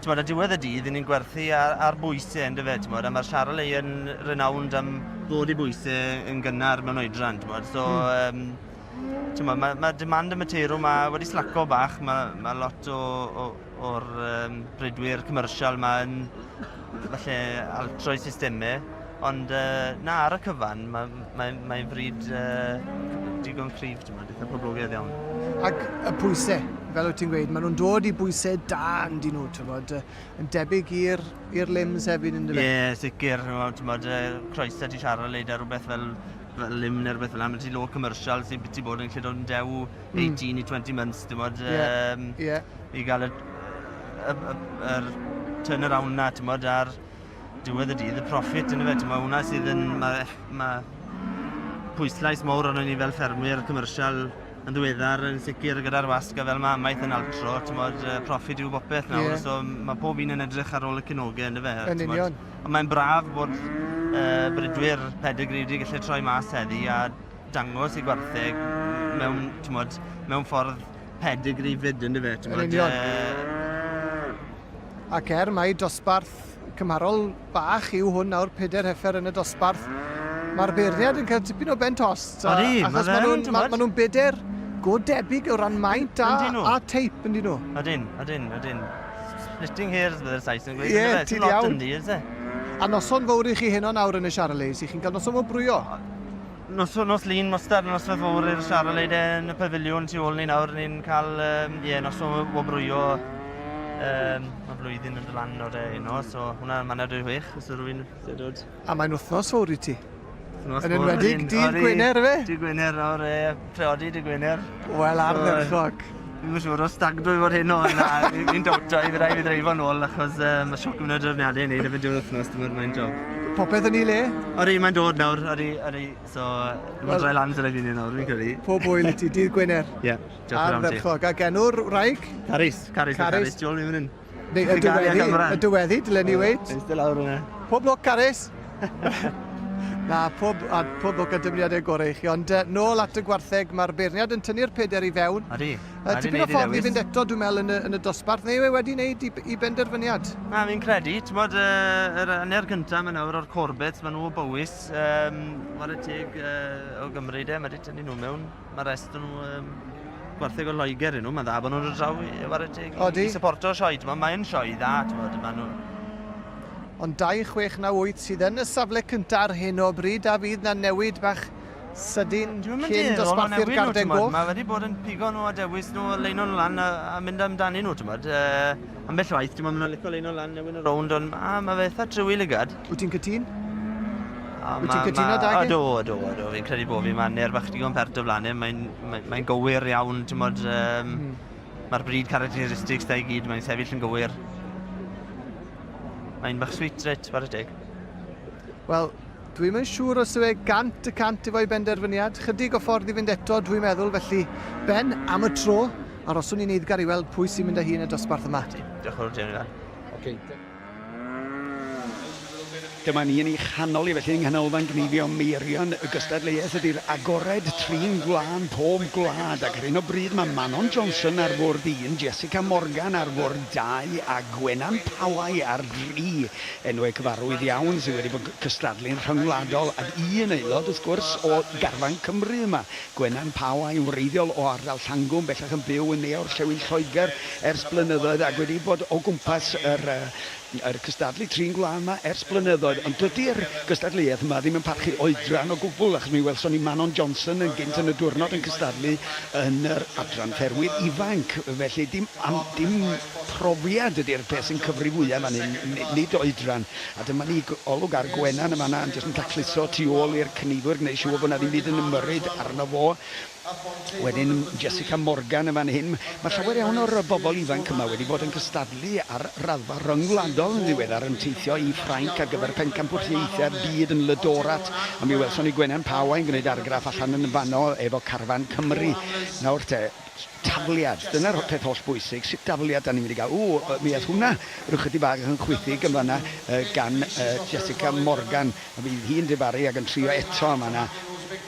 T'mod, ar diwedd y dydd, ni'n gwerthu ar, ar bwysau, ynddo fe, t'mod, a mae'r Charolais yn renowned am ddod i bwysau yn gynnar mewn oedran, t'mod. So, mm. um, t'mod, mae, mae demand am y teirw ma wedi slaco bach, mae, mae lot o, o, o'r um, bridwyr commercial ma yn falle altro'i systemau, ond uh, na, ar y cyfan, mae'n mae, mae fryd uh, digon cryf, ti'n meddwl, eitha poblogaidd iawn.
Ac y pwysau, fel wyt ti'n gweud, maen nhw'n dod i bwysau da yn dyn nhw, ti'n bod, yn debyg i'r i'r limbs hefyd yn
Ie, yeah, sicr, ti'n bod, croeso ti siarad leid ar rhywbeth fel fel lim neu rhywbeth fel 'na, ma' ti low commercial sy'n biti bod yn gallu dod yn dew 18 i 20 months, ti'n bod,
yeah. Um, yeah.
i gael y, y, y, yr turnaround na, ti'n bod, ar diwedd y dydd, y profit yn y fe, ti'n bod, hwnna sydd yn, mae ma pwyslais mawr arno ni fel ffermwyr commercial yn ddiweddar yn sicr gyda'r wasg a fel mae amaeth yn altro, ti'n bod, profit yw bopeth nawr, yeah. so mae pob un yn edrych ar ôl y cynogau, ynddo fe?
Yn union.
Ond mae'n braf bod uh, bridwyr pedigri wedi gallu troi mas heddi a dangos i gwartheg mewn, mod, mewn ffordd pedigri fyd, ynddo fe?
Yn union. Ac er mai dosbarth cymharol bach yw hwn nawr, pedair heffer yn y dosbarth, mae'r beirniad yn cael tipyn o ben tost.
Odi,
achos maen nhw'n ma, ma nhw bedair go debyg o ran maint a, a teip, yndyn nhw.
Ydyn, ydyn, ydyn. Splitting hairs, bydde'r Sais yn gweud.
Ie, ti'n iawn.
Yndi, is e?
A noson fawr i chi heno nawr yn y Charolais, i chi'n cael noson wobrwyo?
Nos, nos Lun, wastad, noswaith fawr i'r Charolais yn y pafiliwn tu ôl ni nawr. Ni'n cael, um, ie, noson wobrwyo um, mae flwyddyn yn dod lan o'r heno, so hwnna mae'n adwy chwech, os yw rhywun eisiau dod.
A mae'n wythnos fawr i ti. Yn enwedig dydd Gwener, efe?
Dydd Gwener nawr, e, priodi dydd Gwener.
Wel, ardderchog.
Fi'n yn siŵr os stag dwi fod hyn o, na, fi'n dowto i fi rai fi ddreifo nôl, achos um, mae sioc yn y drefniadau i wneud efe diwedd wythnos, dim ond mae'n job.
Popeth yn ei le?
Odi, mae'n dod nawr, odi, odi, so, mae'n well, droi lan sy'n rhaid i nawr, fi'n credu.
Pob hwyl i ti, dydd Gwener.
Ie, yeah, diolch yn fawr ti.
Ardderchog, ac enw'r wraig?
Carys, Carys, Carys, tu ôl fi fan hyn.
Neu y dyweddi, y dyweddi, dylen ni weud.
Eistedd lawr yna.
Pob lwc, Carys! Na, pob, a pob lwc a dymuniadau gorau i chi. Ond uh, nôl at y gwartheg, mae'r beirniad yn tynnu'r peder i fewn.
Odi.
Uh, tipyn o ffordd i fynd eto, dwi'n meddwl, yn y, yn y dosbarth, neu yw e wedi wneud i, i benderfyniad?
Na, fi'n credu, ti'n bod, uh, yr hanner cyntaf mae nawr o'r Corbett, maen nhw o Bowys, um, whare teg uh, o Gymru de, mae wedi tynnu nhw mewn. Mae rest o'n nhw um, gwartheg o Loegr yn nhw, mae'n dda bod nhw'n dod draw i whare teg i, i supporto sioe, ti'n mae'n sioe dda, ti'n bod, maen nhw...
Ond 2698 sydd yn y safle cyntaf ar hyn o bryd, a fydd na newid bach sydyn cyn dosbarthu'r garden goch.
Mae wedi bod yn pigo nhw a dewis nhw, a leino nhw lan a, a mynd amdanyn nhw, ti'n bod. Uh, ambell waith, ti'n bod, maen nhw'n licio leino lan, newid y rownd, ond a, mae fe eitha tryw i lygad.
Wyt ti'n cytun? Wyt ti'n cytuno 'dag
e? Ydw, ydw, ydw. Fi'n credu bod fi. Mae ner bach digon pert o flaen e. Mae'n mae, mae gywir iawn, ti'n mod, um, mm. Mae'r breed characteristics da i gyd, mae'n sefyll yn gywir. Mae'n bach sweet, reit, whare teg.
Wel, dwi'm yn siŵr os yw e 100% efo'i benderfyniad. Chydig o ffordd i fynd eto, dwi'n meddwl. Felly, Ben, am y tro, aroswn ni'n eiddgar i weld pwy sy'n mynd â hi yn y dosbarth yma.
Diolch yn fawr, Jamie.
Okay. Dyma ni yn ei chanol hi felly yng Nghanolfan Gneifio Meirion. Y gystadleuaeth ydy'r agored trin gwlân pob gwlad ac ar hyn o bryd mae Manon Johnson ar fwrdd un, Jessica Morgan ar fwrdd dau a Gwenan Pawai ar dri. Enwau cyfarwydd iawn sydd wedi bod yn cystadlu'n rhyngwladol ac un aelod wrth gwrs o garfan Cymru yma, Gwenan Pawai yn wreiddiol o ardal Llangwm, bellach yn byw yn ne-orllewin Lloegr ers blynyddoedd ac wedi bod o gwmpas yr yr cystadlu trin gwlân 'ma ers blynyddoedd, ond dydy'r gystadleuaeth yma ddim yn parchu oedran o gwbl, achos mi welson ni Manon Johnson yn gynt yn y diwrnod yn cystadlu yn yr adran ffermwyr ifanc, felly dim am, dim profiad ydy'r peth sy'n cyfri fwyaf fan hyn, nid oedran. A dyma ni, olwg ar Gwenan yn fan'na yn jyst yn tacluso tu ôl i'r cneifiwr, gwneud siŵr bod 'na ddim byd yn ymyrryd arno fo. Wedyn Jessica Morgan yn fan hyn. Mae llawer iawn o'r bobl ifanc yma wedi bod yn cystadlu ar raddfa ryngwladol yn ddiweddar, yn teithio i Ffrainc ar gyfer pencampwriaethau'r byd yn Le Dorat, a mi welson ni Gwenan Powell yn gwneud argraff allan yn fanno efo carfan Cymru. Nawr te, tafliad, dyna'r peth holl bwysig, sut dafliad da ni'n mynd i gael? Ww, mi aeth hwnna rhyw chydig bach yn chwithig yn fanna gan Jessica Morgan. A fydd hi'n difaru ac yn trio eto am fan'na.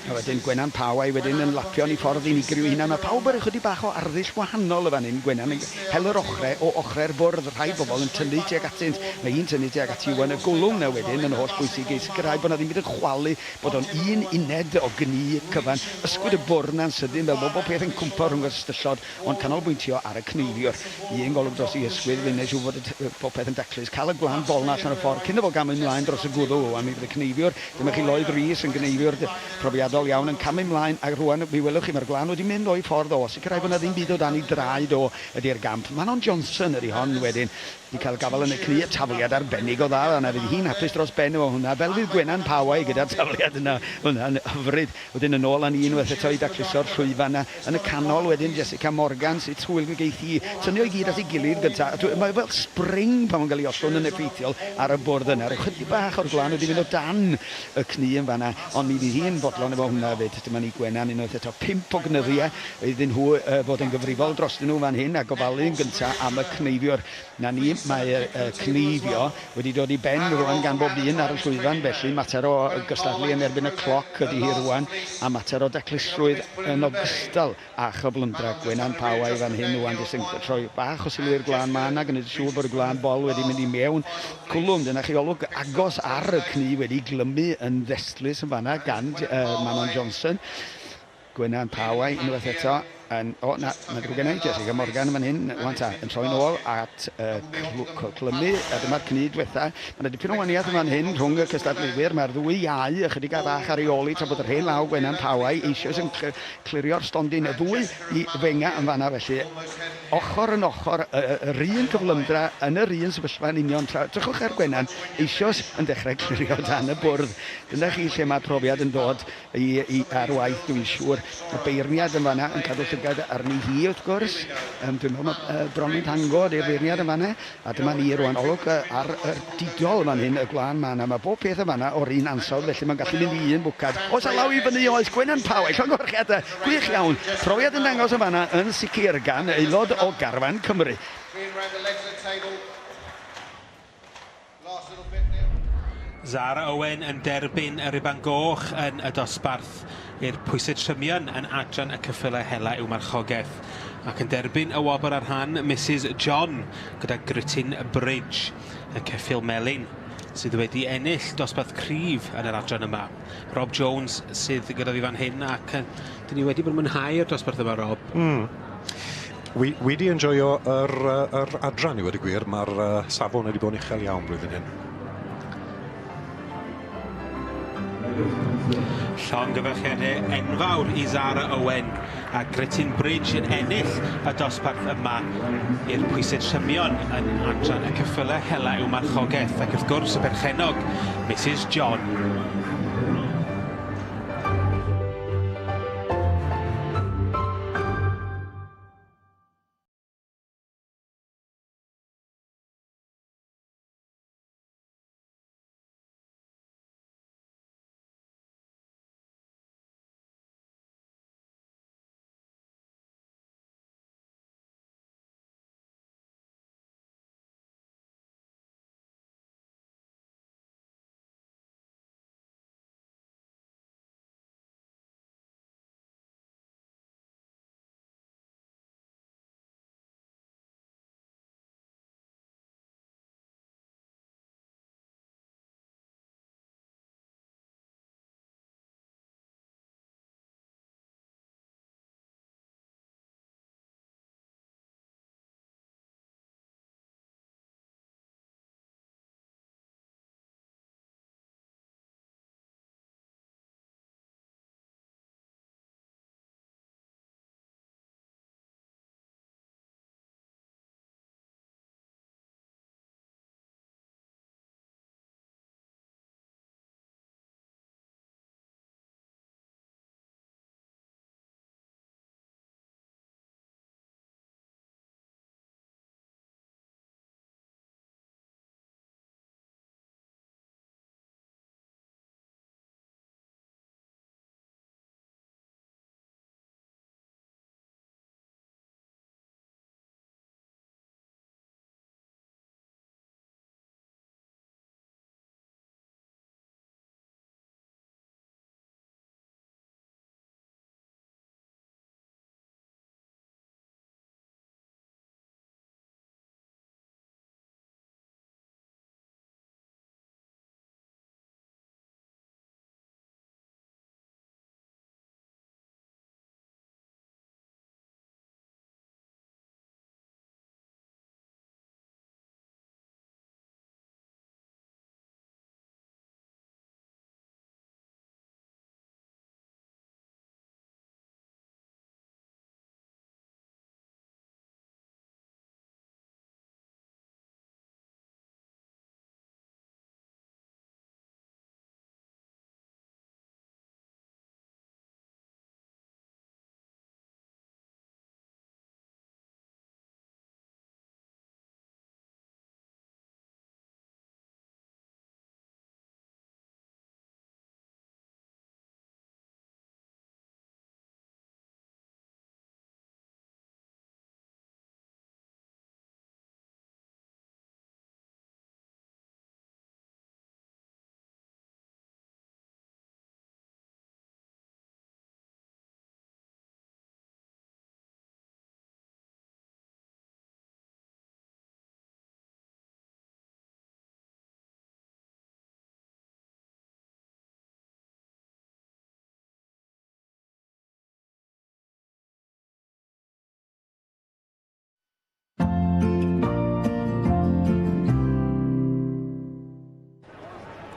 A wedyn Gwenan Paw a'i wedyn yn lapio yn ei ffordd unigryw ei hunan. Mae pawb ar ychydig bach o arddull wahanol y fan hyn. Gwenan yn hel yr ochre o ochre'r bwrdd. Rhai bobl yn tynnu tuag atynt. Mae hi'n tynnu tuag at Iwan y gwlwm 'na wedyn yn holl bwysig i sicrhau bod 'na ddim byd yn chwalu, bod o'n un uned o gnu cyfan. Ysgwyd y bwrdd 'na'n sydyn fel bod bob peth yn cwmpo rhwng yr ystyllod. Ond canolbwyntio ar y cneifiwr. Un golwg dros ei ysgwydd, fe wneud siŵr fod y popeth yn daclus. Cael y gwlân bol 'na allan o'r ffordd cyn iddo fo gamu mlaen dros y gwddw. A mi fydd y cneifiwr, dyma chi Lloyd Rees yn gneifiwr profiadol iawn, yn camu mlaen, a rŵan mi welwch chi mae'r gwlân wedi mynd o'i ffordd o. Sicrhau bod 'na ddim byd o dan ei draed o ydi'r gamp. Manon Johnson ydi hon wedyn. 'Di cael gafael yn y cnu, y tafliad arbennig o dda fan'na. Fydd hi'n hapus dros ben efo hwnna, fel fydd Gwenan Powell gyda'r tafliad yna. Hwnna'n hyfryd. Wedyn yn ôl â ni unwaith eto i dacluso'r llwyfan 'na. Yn y canol wedyn Jessica Morgan, sut hwyl geith hi tynnu o'i gyd at ei gilydd gynta. A dwi, mae fel spring pan mae'n cael ei ollwng yn effeithiol ar y bwrdd yna. Rhyw chydig bach o'r gwlân wedi mynd o dan y cnu yn fan'na, ond mi fydd hi'n fodlon efo hwnna 'fyd. Dyma ni Gwenan unwaith eto. Pump o gnyddiau iddyn nhw fod yn gyfrifol drostyn nhw fan hyn a gofalu yn gynta am y cneifiwr. 'Na ni, mae y cneifio wedi dod i ben rwan gan bob un ar y llwyfan, felly mater o gystadlu yn erbyn y cloc ydy hi rwan, a mater o daclusrwydd yn ogystal â chyflymdra. Gwenan Powell fan hyn rwan jyst yn rhoi bach o sylw i'r gwlân mân a gwneud yn siŵr bod y gwlân bol wedi mynd i mewn. Cwlwm, dyna chi olwg agos ar y cnu wedi glymu yn ddestlus yn fanna gan Manon Johnson. Gwenan Powell unwaith eto yn... O, na, mae'n ddrwg gen i, Jessica Morgan yn fan hyn, wan ta, yn troi'n ôl at y clymu, a dyma'r cnu diwetha. Mae yna dipyn o waniaeth yn fan hyn rhwng y cystadleuwyr, mae'r ddwy iau ychydig ar fach ar ei ôl hi, tra bod yr hen law Gwenan Powell eisoes yn clirio'r stondin. Y ddwy i fenga yn fanna felly, ochr yn ochr, yr un cyflymdra, yn yr un sefyllfa yn union. Tra, drychwch ar Gwenan, eisoes yn dechrau clirio dan y bwrdd. Dyna chi lle mae profiad yn dod i, i, ar waith, dwi'n siŵr. Y beirniad yn fanna yn cadw llygad arni hi, wrth gwrs. Dwi'n meddwl mae Bronwyn Tango ydy'r beirniad yn fanna. A dyma ni rwan, olwg ar yr didol fan hyn, y gwlân ma yna. Mae bob peth yn fanna o'r un ansawdd, felly mae'n gallu mynd i un bwcad. Oes a law i fyny oes, Gwenan Powell, llongyfarchiadau, gwych iawn. Profiad yn dangos yn fanna yn sicr gan aelod o garfan Cymru.
Zara Owen yn derbyn y ruban goch yn y dosbarth i'r pwysau trymion yn adran y ceffylau hela i'w marchogaeth ac yn derbyn y wobr ar rhan Mrs John gyda Grittin Bridge, y ceffyl melyn sydd wedi ennill dosbarth cryf yn yr adran yma. Rob Jones sydd gyda fi fan hyn ac dyn ni wedi bod yn mwynhau'r dosbarth yma, Rob.
Wi wedi enjoio yr, yr adran i wedi gwir. Mae'r safon wedi bod yn uchel iawn blwyddyn hyn.
Llongyfarchiadau enfawr i Zara Owen a Grittin Bridge yn ennill y dosbarth yma i'r pwysau trymion yn adran y ceffylau hela i'w marchogaeth ac wrth gwrs y perchennog Mrs John.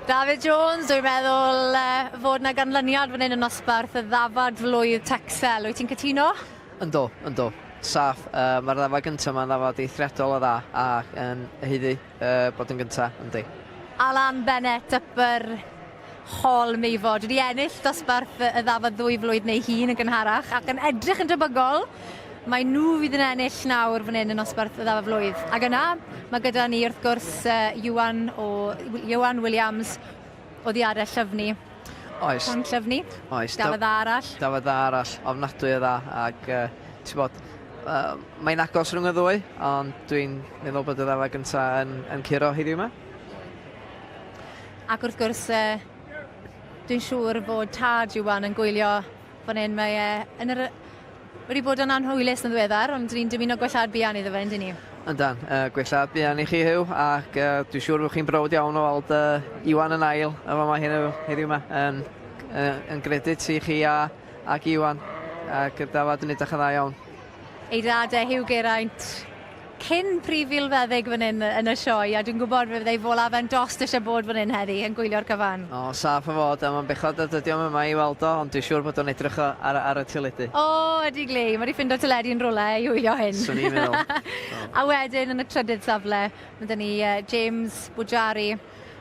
David Jones, dwi'n meddwl uh, fod na ganlyniad fan hyn yn nosbarth y ddafad flwydd Texel. Wyt ti'n cytuno?
Ynddo, ynddo. Saff. Uh, Mae'r ddafad gyntaf yma'n ddafad eithriadol o dda ac yn haeddu uh, bod yn gyntaf, yndi.
Alan Bennett, Upper Hall Meifod, wedi ennill dosbarth y ddafad ddwy flwydd neu hun yn gynharach ac yn edrych yn debygol mae nhw fydd yn ennill nawr fan hyn yn nosbarth y ddafad flwydd. Ac yna mae gyda ni wrth gwrs uh, Iwan, o, Iwan Williams o Ddiadell Llyfni.
Oes.
Pont Llyfni.
Oes.
Dafydd dda arall.
Dafydd dda arall, ofnadwy o dda ac uh, ti'n bod, uh, mae'n agos rhwng y ddwy, ond dwi'n meddwl bod y ddafad gyntaf yn, yn curo heddiw yma.
Ac wrth gwrs, uh, dwi'n siŵr fod tad Iwan yn gwylio fan hyn. Mae e yn yr, wedi bod yn anhwylus yn ddiweddar, ond ni'n dymuno gwellhad buan iddo fe, yndyn ni?
Yndan, uh, gwellhad buan i chi Huw, ac uh, dwi'n siŵr bod chi'n browd iawn o weld uh, Iwan yn ail efo yma heddiw, heddiw yma. Yn, uh, yn gredit i chi a, ac Iwan, ac y dafad yn edrych yn dda iawn.
Ei dad e, Huw Geraint, cyn prif filfeddyg fan hyn yn y sioe, a dwi'n gwybod fe fyddai fola fe'n dost eisiau bod fan hyn heddi yn gwylio'r cyfan.
O, saff o fod, a mae'n bechod nad ydi o'm yma i weld o, ond dwi'n siŵr bod o'n edrych ar, ar y teledu.
O, ydi glei, mae wedi ffindo teledu yn rhywle i wylio hyn.
Swn i'n meddwl.
A wedyn yn y trydydd safle, mae 'da ni James Bujari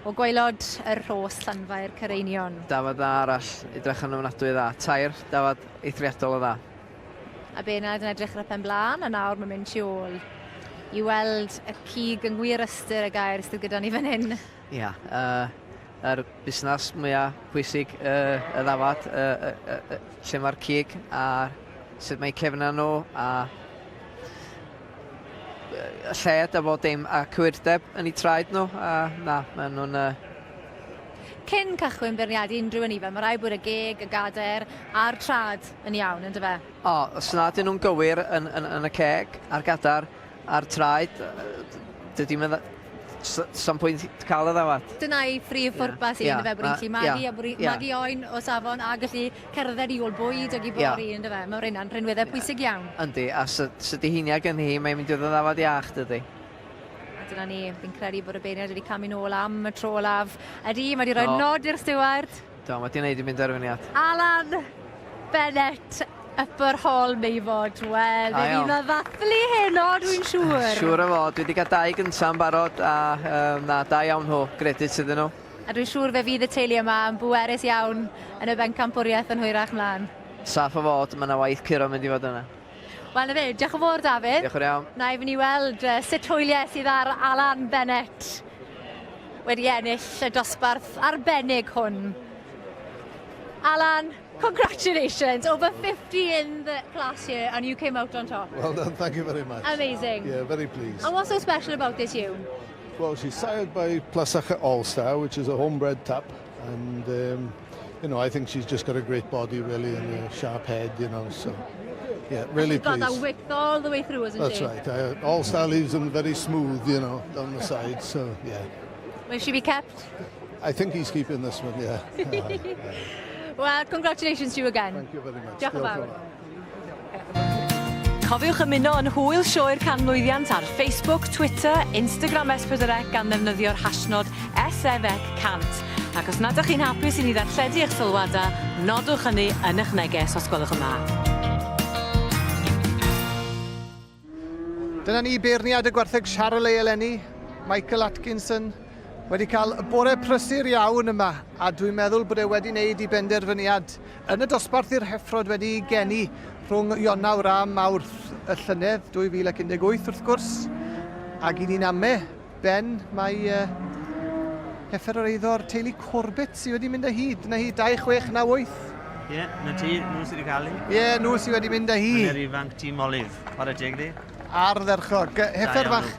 o gwaelod y Rhos, Llanfair Caereinion.
Dafad dda arall, edrych yn ofnadwy dda. Tair dafad eithriadol o dda.
A Bernard yn edrych ar y pen blaen, a nawr mae'n mynd tu ôl i weld y cig yng ngwir ystyr y gair sydd gyda ni fan hyn.
Ia, uh, yr busnes mwyaf pwysig uh, y ddafad, uh, uh, uh, lle mae'r cig a sut mae cefna nhw a y lled a bod dim a cywirdeb yn eu traed nhw a na, maen nhw'n uh,
Cyn cychwyn beirniadu unrhyw anifail, mae rhaid bod y geg, y gader a'r trad yn iawn, yn dyfe?
O, os na ydyn nhw'n gywir yn, yn, yn y ceg, a'r gadar, a'r traed, dydy mynd... Sam pwynt cael y ddafad.
Dyna'i phrif phwrpas i, yeah. yndyfe, bod ni'n gallu magu, yeah. a bod ni'n yeah. magu oen o safon a gallu cerdded i ôl bwyd ac i bori, yeah. yndyfe? Mae hynna'n rhinweddau pwysig iawn.
Yndi, a sy di heiniau gen hi, mae'n mynd i ddod yn ddafad iach, dydy.
A dyna ni, fi'n credu bod y beirniad wedi camu nôl am y tro olaf. Ydy, mae wedi rhoi nod i'r stiward.
Do, mae wedi gwneud i mynd derfyniad.
Alan Bennett, Upper Hall Meifod. Wel, fe fydd yna ddathlu heno, dwi'n siŵr.
Siŵr o fod. Dwi wedi cael dau gyntaf yn barod, a um, na, da iawn nhw. Gredit iddyn nhw.
A dwi'n siŵr fe fydd y teulu yma yn bwerus iawn yn y bencampwriaeth yn hwyrach mlaen.
Saff o fod, mae yna waith curo mynd i fod yna.
Wel, na fe, diolch yn fawr, Dafydd.
Diolch yn iawn.
Na i fynd i weld uh, sut hwyliau sydd ar Alan Bennett wedi ennill y dosbarth arbennig hwn. Alan, congratulations. Over 50 in the class here and you came out on top.
Well done, thank you very much.
Amazing.
Yeah, very pleased.
And what's so special about this ewe?
Well, she's sired by Plasacha All-Star, which is a homebred tup, and um, you know, I think she's just got a great body, really, and a sharp head, you know, so... Yeah, really
and she's got
pleased.
that width all the way through, hasn't
That's
she?
That's right. Uh, all star leaves them very smooth, you know, down the side, so yeah.
Will she be kept?
I think he's keeping this one, yeah. yeah.
Well, congratulations to you again.
Thank you very much.
Diolch yn fawr.
Cofiwch ymuno yn hwyl sioe'r canmlwyddiant ar Facebook, Twitter, Instagram S4C gan ddefnyddio'r hashnod SFEC100. Ac os nad ydych chi'n hapus i ni ddarlledu eich sylwadau, nodwch hynny yn eich neges os gwelwch yn dda.
Dyna ni beirniad y gwartheg Charolais eleni, Michael Atkinson, wedi cael bore prysur iawn yma a dwi'n meddwl bod e wedi wneud i benderfyniad yn y dosbarth i'r heffrod wedi geni rhwng Ionawr a Mawrth y llynedd 2018 wrth gwrs ac i ni'n ame Ben, mae uh, heffer o'r eiddo'r teulu Corbett sydd wedi mynd â hi. Dyna hi, 2698.
Ie, yeah, na ti, nhw sydd wedi cael hi.
Ie, yeah, nhw sydd wedi mynd â hi.
Yn yr ifanc tîm Olive, chwarae teg di.
Ardderchog. Heffer fach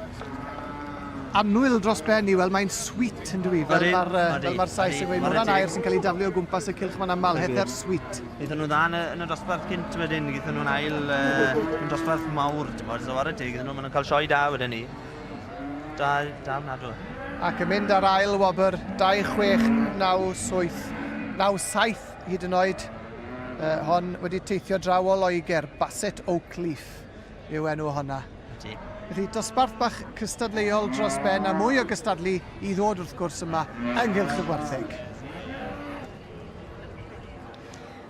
annwyl dros ben i, wel mae'n sweet yn dwi, fel mae'r fel mae'r Sais yn gweud. Mae hwnna'n air sy'n cael ei daflu o gwmpas y cylch ma'n aml, heffer sweet.
Gaethon nhw dda yn y, yn y dosbarth cynt wedyn, gaethon nhw'n ail uh, yn dosbarth mawr, ti'n bod, so chwarae teg iddyn nhw, maen nhw'n cael sioe da wedyn ni. Da, da ofnadwy.
Ac yn mynd ar ail wobr 2697, 97 hyd yn oed. Uh, hon wedi teithio draw o Loegr, Bassett Oakleaf yw enw honna.
Ti.
Felly dosbarth bach cystadleuol dros ben a mwy o gystadlu i ddod wrth gwrs yma yng Nghylch y Gwartheg.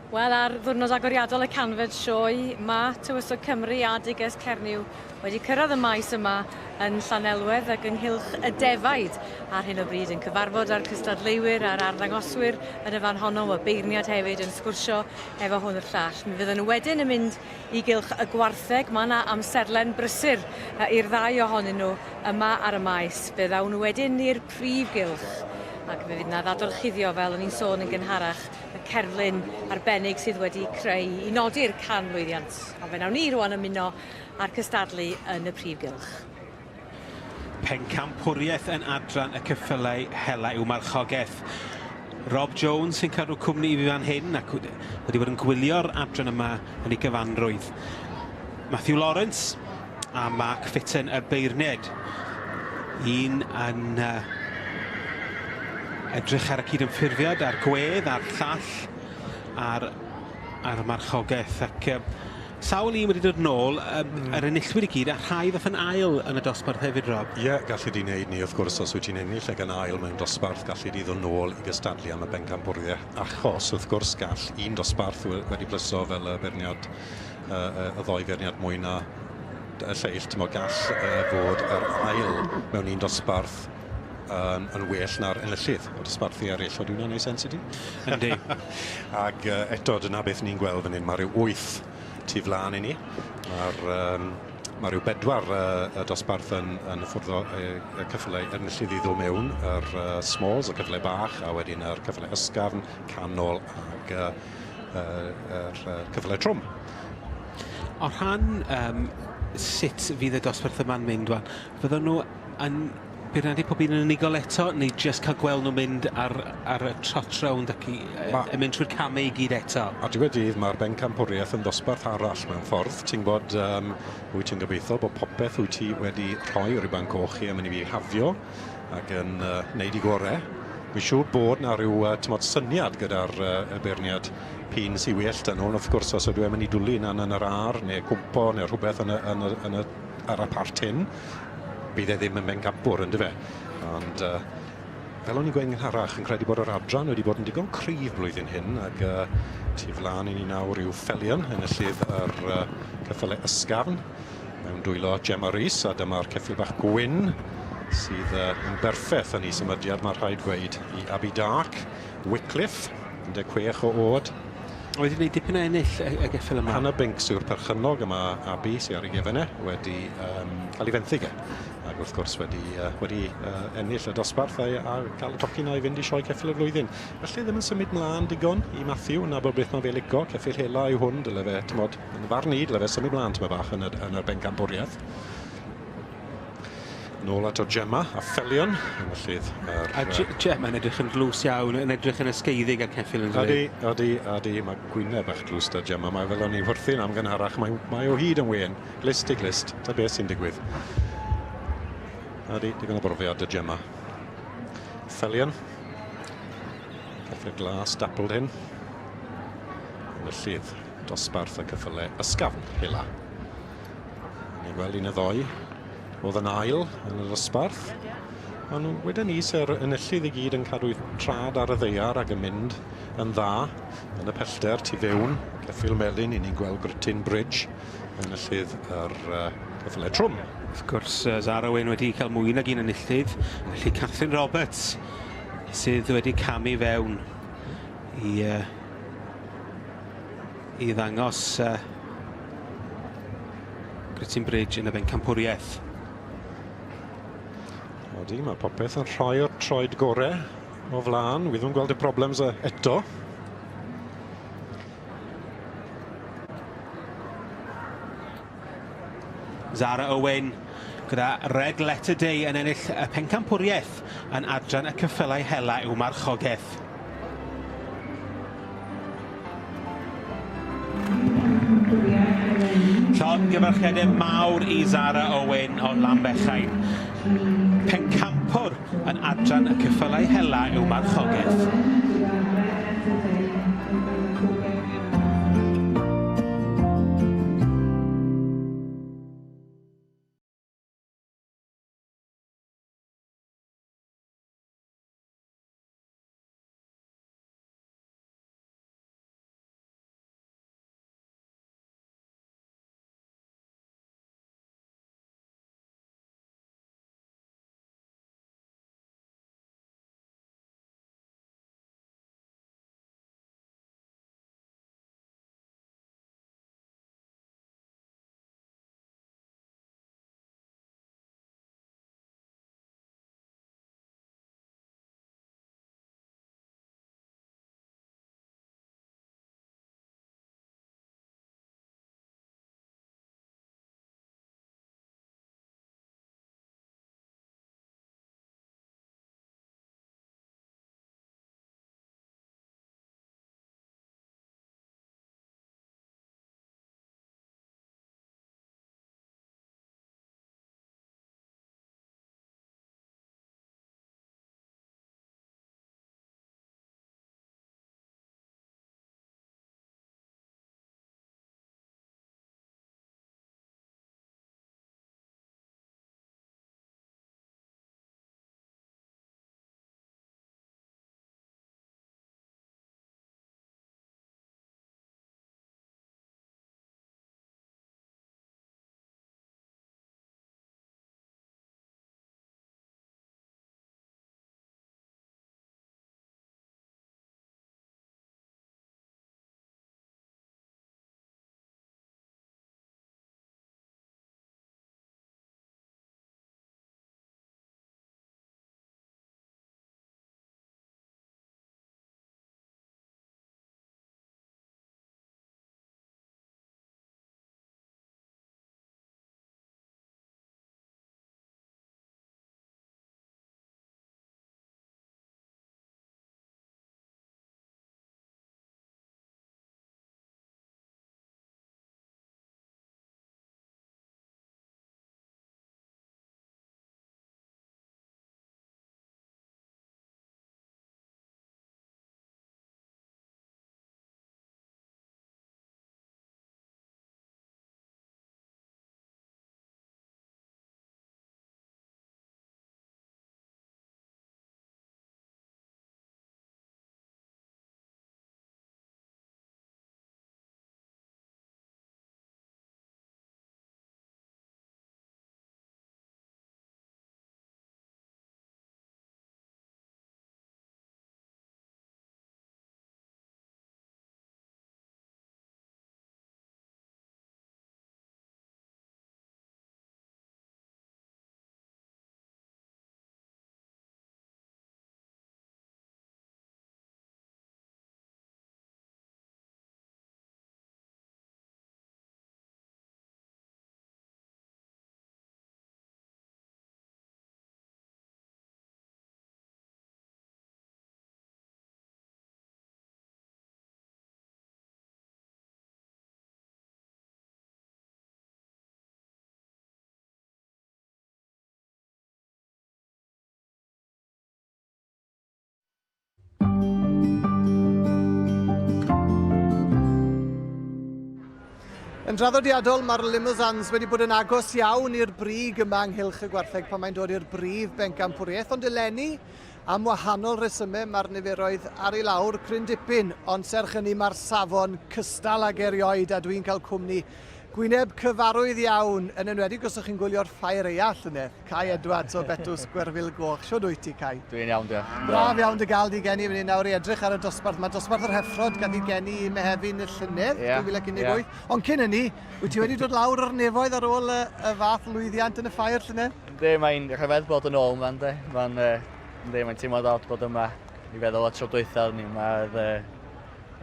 Wel, ar ddiwrnod agoriadol y canfed sioe, mae Tywysog Cymru a Duges Cernyw wedi cyrraedd y maes yma yn Llanelwedd ac ynghylch y defaid ar hyn o bryd yn cyfarfod â'r cystadleuwyr a'r arddangoswyr yn y fan honno, y beirniad hefyd yn sgwrsio efo hwn a'r llall. Mi fydden nhw wedyn yn mynd i gylch y gwartheg. Mae yna amserlen brysur i'r ddau ohonyn nhw yma ar y maes. Fe ddawn nhw wedyn i'r prif gylch ac fe fydd yna ddadorchuddio fel o'n i'n sôn yn gynharach y cerflun arbennig sydd wedi creu i nodi'r canmlwyddiant. Ond fe wnawn ni rwan ymuno â'r cystadlu yn y prif gylch.
Pencampwriaeth yn adran y ceffylau hela yw marchogaeth. Rob Jones sy'n cadw cwmni i fi fan hyn ac wedi bod yn gwylio'r adran yma yn ei gyfanrwydd. Matthew Lawrence a Mark Fitton y beirniaid. Un yn uh, edrych ar y cydymffurfiad a'r gwedd a'r llall a'r, ar marchogaeth ac uh, Sawl un wedi dod nôl, yym yr enillwyr i gyd, a rhai ddath yn ail yn y dosbarth hefyd, Rob.
Ie, galli di wneud 'ny wrth gwrs, os wyt ti'n ennill ag yn ail mewn dosbarth, galli di ddod nôl i gystadlu am y bencampwriaeth, achos wrth gwrs gall un dosbarth wedi plyso fel y beirniad, y ddou feirniad mwy na y lleill, timod, gall fod yr ail mewn un dosbarth yn, yn well na'r enillydd o dosbarthu eraill. Odi hwnna'n neud sens i ti?
Yndi.
Ag eto, dyna beth ni'n gweld fan hyn. Mae rhyw wyth tu flaen i ni. Mae'r um, mae rhyw bedwar y dosbarth yn, yn ffwrdd o y cyffylau enillydd i ddod mewn, yr smalls, y cyffylau bach, a wedyn yr cyffylau ysgafn, canol ag yr cyffylau trwm.
O rhan um, sut fydd y dosbarth yma'n mynd, wan, fydden nhw yn beirniadu pob un yn unigol eto, neu jyst cael gweld nhw'n mynd ar, ar y trot rownd ac i, ma, yn mynd trwy'r camau i gyd eto?
Ar diwedd dydd, mae'r bencampwriaeth yn ddosbarth arall mewn ffordd. Ti'n gwybod, um, wyt ti'n gobeithio bod popeth wyt ti wedi rhoi o'r rhuban coch i yn mynd i fi hafio ac yn uh, neud i gorau. Fi'n siŵr bod na rhyw uh, tymod, syniad gyda'r uh, y beirniad p'un sy'n well 'da nhw, ond wrth gwrs os ydw e'n mynd i dwlu hunan yn yr ar neu cwmpo neu rhywbeth yn y, yn y, yn y, ar y part hyn, bydd e ddim yn bencampwr, yndyfe? Ond uh, fel o'n i'n gweud yn gynharach, yn credu bod yr adran wedi bod yn digon cryf blwyddyn hyn, ac uh, tu flaen i ni nawr yw Felion, enillydd yr uh, ceffylau ysgafn, mewn dwylo Gemma Rees, a dyma'r ceffyl bach gwyn sydd uh, yn berffeth yn ei symudiad, mae rhaid gweud, i Abbey Dark. Wycliffe, 16 o oed.
Wedi gwneud dipyn o ennill y, y geffyl yma.
Hannah Binks yw'r perchennog yma, Abi, sy'n ar ei gefen e, wedi um, cael ei fenthyg e. Ac wrth gwrs wedi, uh, wedi uh, ennill y dosbarth a, a cael y tocyn i fynd i sioe ceffyl y flwyddyn. Felly ddim yn symud mlaen digon i Matthew, na bod beth mae fe lico, ceffyl hela yw hwn, dyle fe, tymod, yn farn i, dyle fe symud mlaen tyma bach yn y, yn yr bencampwriaeth. Nôl ato Gemma a Felion, enillydd yr...
A Gemma'n edrych yn dlws iawn, yn edrych yn ysgeiddig ar ceffyl yn dweud.
Odi, odi, odi, mae gwyneb bach dlws da Gemma, mae fel o'n i'n wrthyn am gynharach, mae, mae o hyd yn wên, glist i glist, ta beth sy'n digwydd. Odi, digon o brofiad da Gemma. Felion, ceffyl glas dappled hyn. Enillydd dosbarth y ceffylau ysgafn, hela. Ni'n gweld un y ddoi oedd yn ail yn y dosbarth. Ond wedyn ni sy'r enillydd i gyd yn cadw'i trad ar y ddeiar ac yn mynd yn dda yn y pellter tu fewn. Ceffyl melyn, i ni'n gweld Grytyn Bridge, enillydd yr uh, ceffylau trwm.
Wrth gwrs, Zara Owen wedi cael mwy nag un enillydd, felly Catherine Roberts sydd wedi camu fewn i uh, i ddangos uh, Grittin Bridge yn y bencampwriaeth.
Odi, mae popeth yn rhoi o'r troed gore o flaen. Wi ddim yn gweld y problems eto.
Zara Owen gyda Red Letter Day yn ennill y pencampwriaeth yn adran y ceffylau hela i'w marchogaeth. Llongyfarchiadau mawr i Zara Owen o Lanbechain. Pencampwr yn adran y ceffylau hela i'w marchogaeth.
Yn draddodiadol, mae'r Limousins wedi bod yn agos iawn i'r brig yma ynghylch y gwartheg pan mae'n dod i'r brif bencampwriaeth, ond eleni, am wahanol resymau, mae'r niferoedd ar ei lawr cryn dipyn, ond serch hynny mae'r safon cystal ag erioed a dwi'n cael cwmni gwyneb cyfarwydd iawn, yn enwedig os ydych chi'n gwylio'r ffair eia llynedd. Kai Edwards o Betws Gwerfyl Goch. Shwd wyt ti, Kai?
Dwi'n iawn, diolch.
Braf iawn dy gael di geni fan hyn nawr i edrych ar y dosbarth. Mae dosbarth yr heffrod gath i geni i Mehefin y llynedd, yeah, 2018. Yeah. Ond cyn hynny, wyt ti wedi dod lawr o'r nefoedd ar ôl y, y fath lwyddiant yn y ffair llynedd?
Yndi, mae'n rhyfedd bod yn ôl yma, yndi. Mae'n, uh, yndi, mae'n teimlo od bod yma. I feddwl o tro dwytha ni yma, oedd, uh,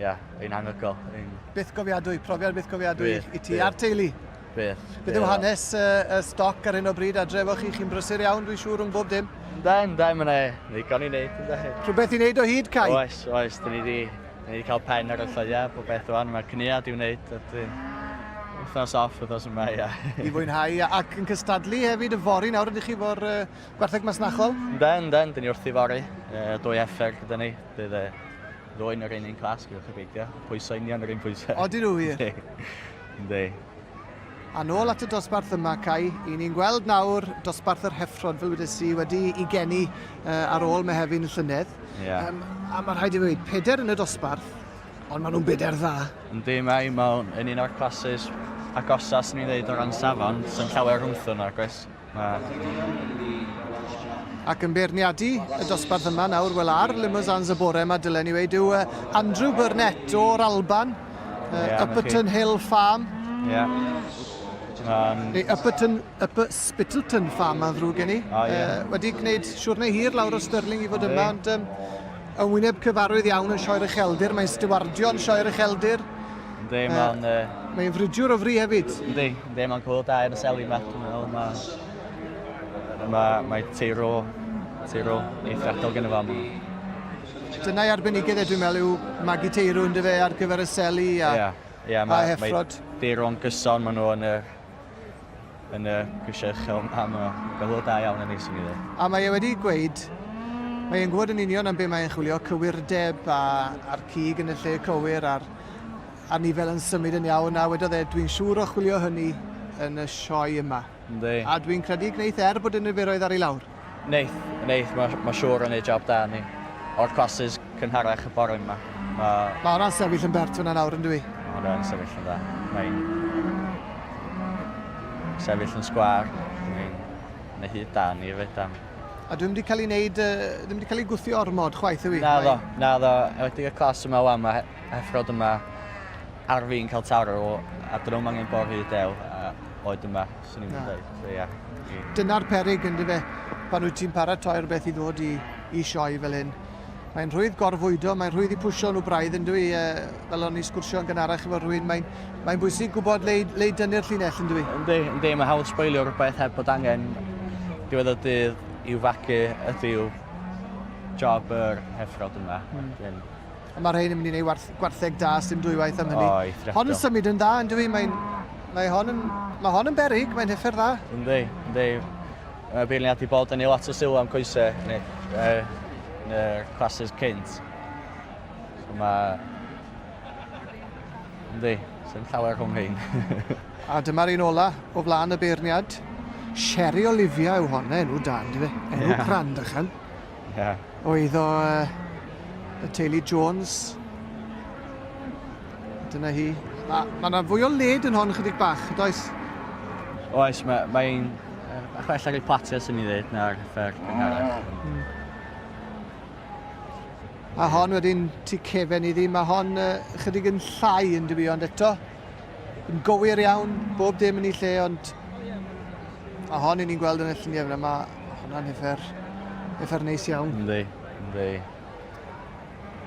ia, ein anhygoel. Ein...
Byth gofiadwy, profiad byth gofiadwy i ti a'r teulu.
Byth.
Beth yw hanes y, y stoc ar hyn o bryd adre efo chi? Chi'n brysur iawn, dwi'n siŵr, rhwng bob dim.
Yndan, yndan, mae yna ddigon i wneud, yndan.
Rhywbeth i wneud o hyd, Kai?
Oes, oes, dyn ni wedi ni wedi cael pen ar y lleia, bob beth o'n, mae cniad i'w wneud, a dyn wythnos off wythnos yma, ia.
I fwynhau, ac yn cystadlu hefyd y fory nawr, ydych chi fo'r uh, gwartheg masnachol?
Yndan, yndan, dyn ni wrthi fory, uh, dwy effer gyda ni, bydd uh, ddwy'n yr un un clas, gewch chi beidio, pwysau union yr un pwysau.
Odyn nhw wir?
Yndi.
A nôl at y dosbarth yma, Kai, i ni'n gweld nawr dosbarth yr heffrod, fel wedes i, wedi i geni uh, ar ôl Mehefin y llynedd.
Yeah.
Um, a mae rhaid i fi ddweud, peder yn y dosbarth, ond maen nhw'n beder dda.
Yndi, mae mewn yn un o'r classes agosa, swn i'n dweud, o ran safon, sy'n llawer rhwngthyn nhw, oes? Mae...
Ac yn beirniadu y dosbarth yma nawr, wel ar Limousins y bore yma, dylen ni weud, yw Andrew Burnett o'r Alban, uh, yeah, Upperton Hill Farm.
Ie. Yeah.
Neu Upperton, Upper Spittleton Farm, mae'n ddrwg gen i.
Oh, yeah.
uh, wedi gwneud siwrne hir lawr o Stirling i fod yma, ond um, yn wyneb cyfarwydd iawn yn Sioe'r Ucheldir, mae'n stiwardio yn Sioe'r Ucheldir.
Yndi, mae'n... Uh,
Mae'n fridiwr o fri hefyd.
Yndi, yndi, mae'n cwbl da yn y seli yma, dwi'n meddwl. Mae, mae, mae teiro, teiro eithriadol gen y fam.
Dyna'i arbenigedd e, dwi'n meddwl, yw magu teirw ynddo fe ar gyfer y seli a,
yeah, yeah,
a heffrod.
Mae teiro'n gyson, maen nhw yn y, yn y grisiau uchel yma, mae'n gyflwr da iawn yn ei swn i ddweud.
A mae e wedi gweud, mae e'n gwybod yn union am be mae'n chwilio, cywirdeb a, a'r cig yn y lle cywir a'r, a'r nifel yn symud yn iawn, a wedodd e, dwi'n siŵr o chwilio hynny yn y sioe yma.
Yndi.
A dwi'n credu gwneith er bod y niferoedd ar ei lawr.
Neith, neith, mae ma siŵr yn ei job da ni. O'r classes cynharach y bore yma.
Mae ma hwnna'n sefyll yn bert fyna nawr, yn dwi?
Mae hwnna'n sefyll yn dda. Mae'n sefyll yn sgwar. Mae'n neu hyd da ni hefyd am.
A dwi'n wedi cael ei wneud, ddim wedi cael ei gwthio ormod chwaith yw i?
Na ddo, na ddo. Wedi y clas yma wan, mae heffrod yma ar fi'n cael taro a dyn nhw'n angen bod rhy dew a oed yma, swn i'n dweud. So, yeah.
Dyna'r peryg ynddo fe, pan wyt ti'n paratoi rhywbeth i ddod i, i sioe fel hyn. Mae'n rhwydd gorfwydo, mae'n rhwydd i pwysio nhw braidd yn dwi, e, fel o'n i sgwrsio yn gynharach efo rhywun, mae'n mae bwysig gwybod le, le i dynnu'r llinell yn dwi.
Yndi, yndi, mae hawdd sboilio rhywbeth heb bod angen diwedd y dydd i'w fagu ydy yw job yr heffrod yma. Mm.
A mae rhain yn mynd i wneud warth, gwartheg da, sy'n dwywaith am hynny.
O, eithriadol.
Hon yn symud yn dda, yn dwi? Mae'n, mae hon yn, mae hon yn berig, mae'n heffer dda.
Yndi, yndi. Mae beirniad wedi bod yn ei lot o sylw am coesau neu, uh, neu'r classes cynt. So mae... Yndi, sy'n llawer rhwng rhain.
A dyma'r un ola o flaen y beirniad. Sherry Olivia yw hon, enw da, ynddi fe? Enw yeah. crand, achan.
Ie.
Oedd o uh, y teulu Jones. Dyna hi. Mae ma yna fwy o led yn hon chydig bach, does?
Oes, mae'n mae bach well ar ei platiau sy'n ei ddweud na'r ffer cynharach. Mm.
A hon wedyn tu cefen iddi, mae hon uh, chydig yn llai yn dwi, ond eto yn gywir iawn, bob dim yn ei lle, ond a hon i ni'n gweld yn y lluniau fyna, mae hwnna'n heffer, heffer neis iawn.
Yndi, yndi.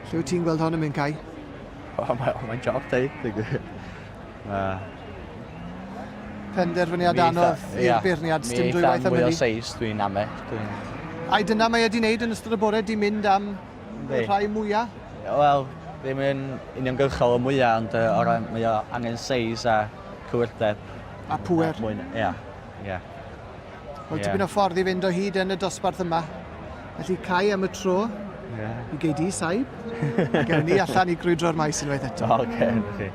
Lle wyt ti'n gweld hon yn mynd, Kai?
O, mae'n mae job deud, dwi'n gwir. Mae...
Penderfyniad anodd i'r beirniad, dim dwywaith am
hynny. Mwy o
hynny.
seis dwi'n ame. Dwi'n...
Ai dyna mae wedi wneud yn ystod y bore, di mynd am y rhai mwyaf?
Wel, ddim yn uniongyrchol y mwyaf, ond uh, o ran, mae o angen seis a cywirdeb.
A pŵer.
Ie, ie.
Wel, tipyn o ffordd i fynd o hyd yn y dosbarth yma. Felly, cau am y tro.
Yeah.
I gei di saib. A gewn ni allan i grwydro'r maes unwaith eto.
Oce, okay, na chi.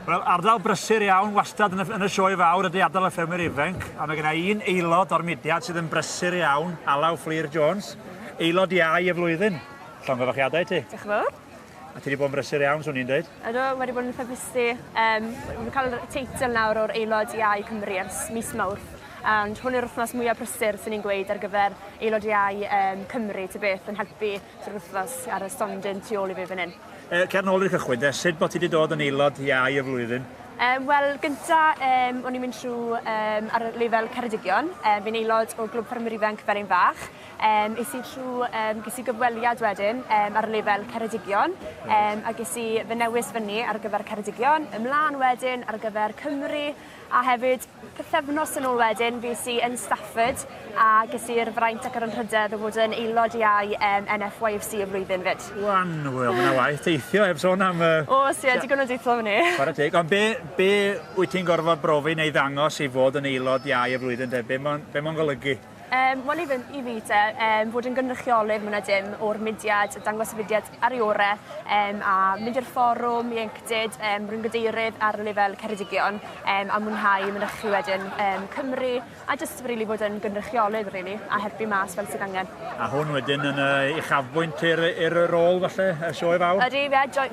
Wel, ardal brysur iawn wastad yn y, yn y sioe fawr ydy ardal y ffermwyr ifanc, a mae genna un aelod o'r mudiad sydd yn brysur iawn, Alaw Fflur Jones, aelod iau y flwyddyn. Llongyfarchiadau i ti.
Diolch yn fawr.
A ti wedi bod yn brysur iawn, swn i'n dweud.
Ydw, wedi bod yn eitha busy. Um, wedi cael y teitl nawr o'r aelod iau Cymru ers mis Mawrth. And hwn yw'r wythnos mwyaf prysur sy'n ni'n gweud ar gyfer aelod iau um, Cymru, ty beth, yn helpu trwy'r wythnos ar y stondin tu ôl i fi fan hyn.
E, cer nôl i'r cychwyn de, sut bod ti wedi dod yn aelod iau y flwyddyn?
Um, Wel, gynta, um, o'n i'n mynd trwy um, ar lefel Ceredigion. Um, fi'n aelod o Glwb Ffermwyr Ifanc Felin Fach. Um, es i trwy, um, ges i gyfweliad wedyn um, ar lefel Ceredigion um, a ges i fy newis fyny ar gyfer Ceredigion, ymlaen wedyn ar gyfer Cymru A hefyd, pythefnos yn ôl wedyn, fues i yn Stafford a ges i'r fraint ac yr anrhydedd o fod yn aelod iau um, NFYFC y flwyddyn fyd.
Wan, wel, mae yna waith teithio heb sôn am...
Oes, ie, digon o deithio fyny.
Chwarae teg. Ond be, be wyt ti'n gorfod brofi neu ddangos i fod yn aelod iau y flwyddyn te? Be mae'n be ma golygu?
Um, Wel i fi, i fi te, um, fod yn gynrychiolydd mwy na dim o'r mudiad, dangos y mudiad ar ei ore, um, a mynd i'r fforwm ieuenctid, um, rwy'n gadeirydd ar lefel Ceredigion, um, a mwynhau mynychu wedyn um, Cymru, a jyst really fod yn gynrychiolydd really, a helpu mas fel sydd angen.
A hwn wedyn yn uh, uchafbwynt i'r rôl falle, y sioe fawr?
Ydy,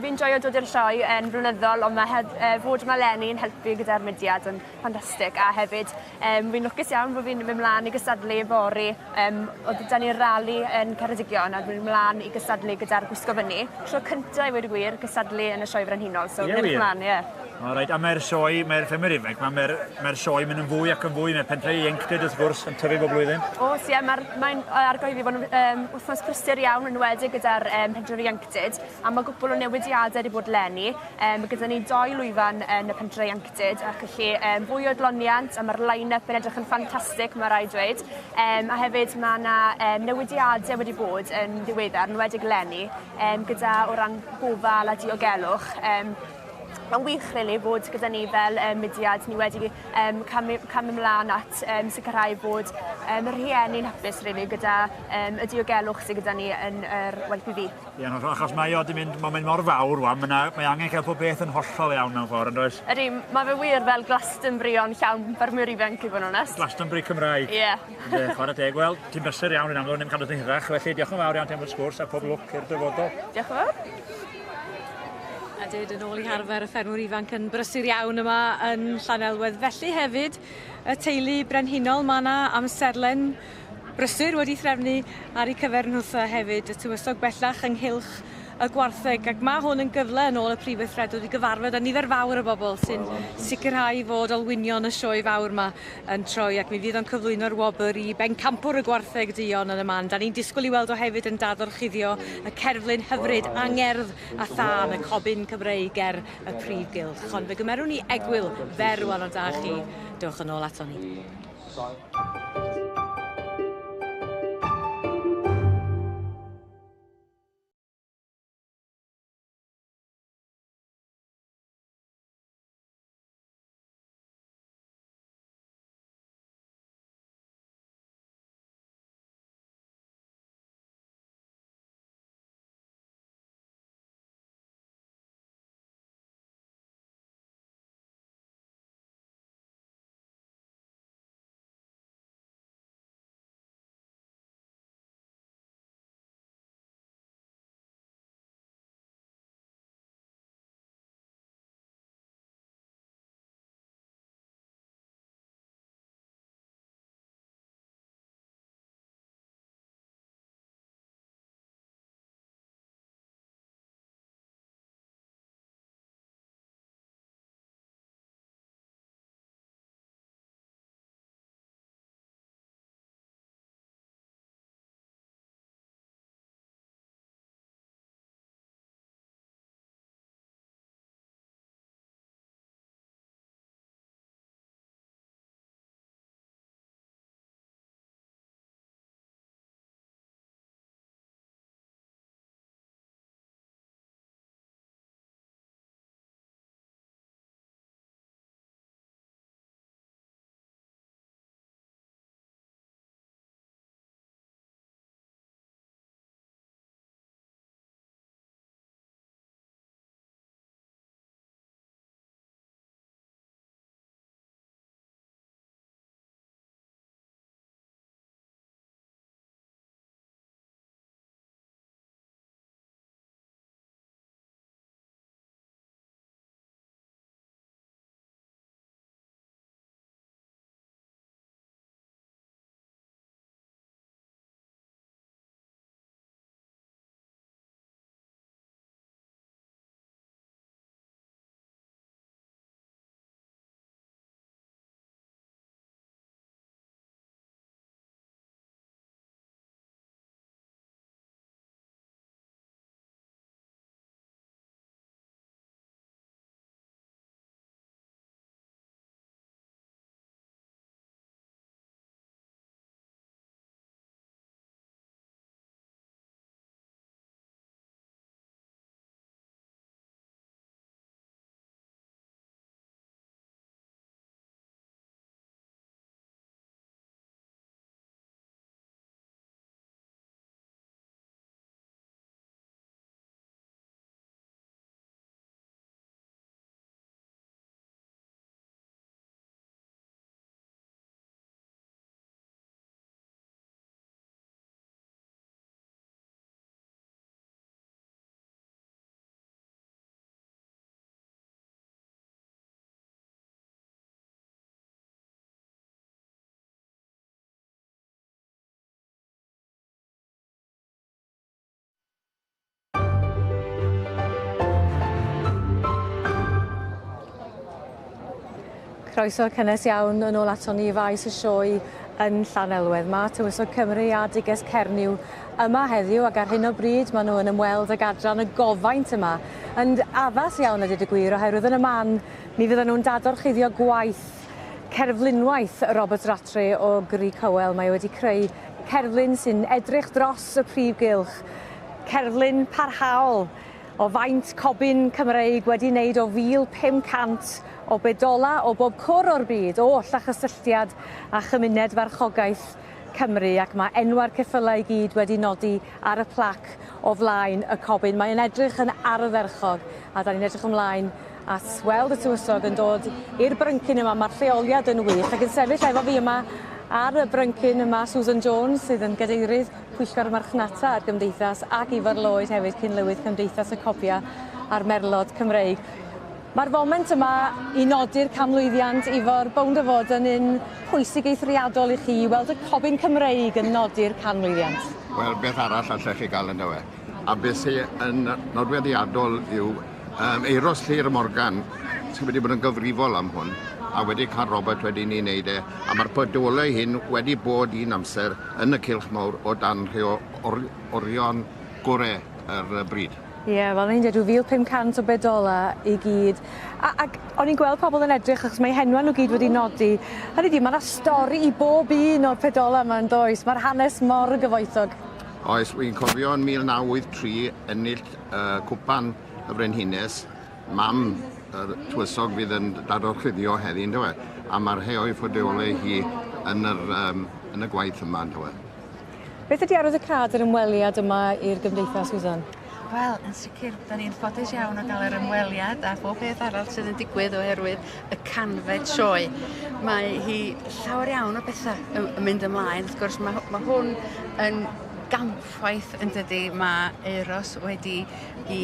fi'n joio dod i'r sioe yn flynyddol, ond mae heb, fod yma leni yn helpu gyda'r mudiad yn ffantastig, a hefyd Um, fi'n lwcus iawn bod fi'n mynd mlaen i gystadlu fory. Um, oedd gyda ni'r rali yn Ceredigion a dwi'n mlaen i gystadlu gyda'r gwisgo fyny. Tro cyntaf i weud y gwir, gystadlu yn y Sioe Frenhinol, so yeah, fi'n mlaen, ie. Yeah.
O reit, a mae'r sioe, mae'r ffermwyr ifanc, mae'r mae mae sioe mynd yn fwy ac yn fwy, mae'r pentre ieuenctid wrth gwrs yn tyfu bob blwyddyn.
Oes, ie, mae'r mae'n argoeddi fod yn um, wythnos prysur iawn yn enwedig gyda'r um, pentre ieuenctid, a mae gwpl o newidiadau wedi bod leni. Um, mae gyda ni doi lwyfan yn y pentre ieuenctid, ac felly um, fwy o adloniant a mae'r line-up yn edrych yn ffantastig, mae rhaid dweud. Um, a hefyd mae yna um, newidiadau wedi bod yn ddiweddar, yn enwedig eleni, um, gyda o ran gofal a diogelwch. Um, Mae'n wych really fod gyda ni fel um, mudiad, ni wedi um, camu, camu ymlaen at um, sicrhau bod um, y rhieni'n hapus really gyda um, y diogelwch sydd gyda ni yn yr YPV.
Ie, yn hollol, achos mae o 'di mynd, mae'n mynd mor fawr wan, mae, mae angen cael pob beth yn hollol iawn mewn ffordd, yn does?
Ydy, mae fe wir fel Glastonbury ond llawn ffermwyr ifanc i fod yn onest.
Glastonbury Cymraeg.
Ie. Yeah.
Ynddi, chwarae teg. Wel, ti'n brysur iawn yn amlwg, ddim cadw ti'n hirach, felly diolch yn fawr iawn ti am y sgwrs a pob lwc i'r dyfodol.
Diolch yn fawr.
A dyd yn ôl i harfer y ffermwr ifanc yn brysur iawn yma yn Llanelwedd. Felly hefyd, y teulu brenhinol, mae yna amserlen brysur wedi threfnu ar eu cyfer nhwtha hefyd, y tywysog bellach ynghylch y gwartheg ac mae hwn yn gyfle yn ôl y prif weithredwr i gyfarfod â nifer fawr o bobl sy'n sicrhau fod olwynion y sioe fawr yma yn troi ac mi fydd o'n cyflwyno'r wobr i bencampwr y gwartheg duon yn y man. Da ni'n disgwyl i weld o hefyd yn dadorchuddio y cerflun hyfryd angerdd a thân y cobyn Cymreig ger y prif gylch. Ond fe gymerwn ni egwyl fer rwan ond da chi. Dewch yn ôl aton ni. Croeso cynnes iawn yn ôl aton ni i faes y sioe yn Llanelwedd. Mae Tywysog Cymru a Duges Cernyw yma heddiw ac ar hyn o bryd maen nhw yn ymweld ag adran y gofaint yma. Yn addas iawn a dweud y gwir oherwydd yn y man mi fydden nhw'n dadorchuddio gwaith cerflunwaith Robert Rattray o Grug Hywel. Mae e wedi creu cerflun sy'n edrych dros y prif gylch. Cerflun parhaol o faint cobyn Cymreig wedi wneud o 1,500 o bedola o bob cwr o'r byd, oll â chysylltiad â chymuned farchogaeth Cymru, ac mae enwau'r ceffylau i gyd wedi nodi ar y plac o flaen y cobyn. Mae'n edrych yn ardderchog, a da ni'n edrych ymlaen at weld y tywysog yn dod i'r bryncyn yma. Mae'r lleoliad yn wych, ac yn sefyll efo fi yma ar y bryncyn yma Susan Jones, sydd yn gadeirydd Pwyllgor Marchnata a'r Gymdeithas, ac Ifor Lloyd hefyd, cyn-lywydd Cymdeithas y Cobia a'r Merlod Cymreig. Mae'r foment yma i nodi'r canmlwyddiant, Ifor, bownd o fod yn un pwysig eithriadol i chi i weld y Cobyn Cymreig yn nodi'r canmlwyddiant.
Wel, beth arall allech chi gael yn dywe? A beth sy yn nodweddiadol yw um, Euros Llyr Morgan sydd wedi bod yn gyfrifol am hwn a wedi cael Robert wedi ni wneud e a mae'r podolau hyn wedi bod un amser yn y cylch mawr o dan rhai o or orion gore yr bryd.
Ie, yeah, fel ni'n dweud, rhyw 1,500 o bedola i gyd. A, ac o'n i'n gweld pobl yn edrych achos mae henwa nhw gyd wedi nodi. Hynny ydi, mae yna stori i bob un o'r pedola yma yn does? Mae'r hanes mor gyfoethog.
Oes, wy'n cofio yn 1983 ennill uh, cwpan y Frenhines, mam yr tywysog fydd yn dadorchuddio heddi, yndyw e? A mae'r rhai o'i ffodeolau hi yn, yr, um, yn y gwaith yma, yndyw e?
Beth ydy arwyddocâd yr ymweliad yma i'r gymdeithas, Susan?
Wel, yn sicr, da ni'n ffodus iawn o gael yr ymweliad a phob peth arall sydd yn digwydd oherwydd y canfed sioe. Mae hi llawer iawn o bethau yn mynd ymlaen. Wrth gwrs, mae, mae hwn yn gampwaith yn dydy. Mae Euros wedi i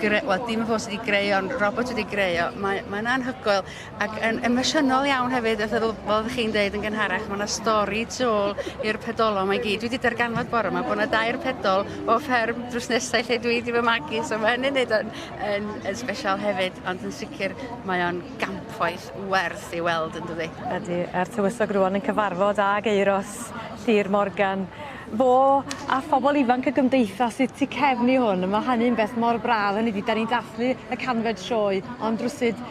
greu, wel dim y fo sydd wedi greu ond Robert wedi greu o. Mae, mae'n anhygoel ac yn emosiynol iawn hefyd, fel fel oeddech chi'n deud yn gynharach, mae yna stori tu ôl i'r pedolo yma i gyd. Dwi wedi darganfod bore yma bod yna dair pedol o fferm drws nesau lle dwi wedi fy magu, so mae hynny'n neud o'n yn, yn special hefyd, ond yn sicr mae o'n gampwaith werth i weld yn dydi?
Ydy, a'r tywysog rwan yn cyfarfod ag Euros Llŷr Morgan. Fo a phobol ifanc y gymdeithas sydd tu cefn i hwn, a ma' hynny'n beth mor braf, hynny 'di 'dan ni'n dathlu y canfed sioe, ond rywsut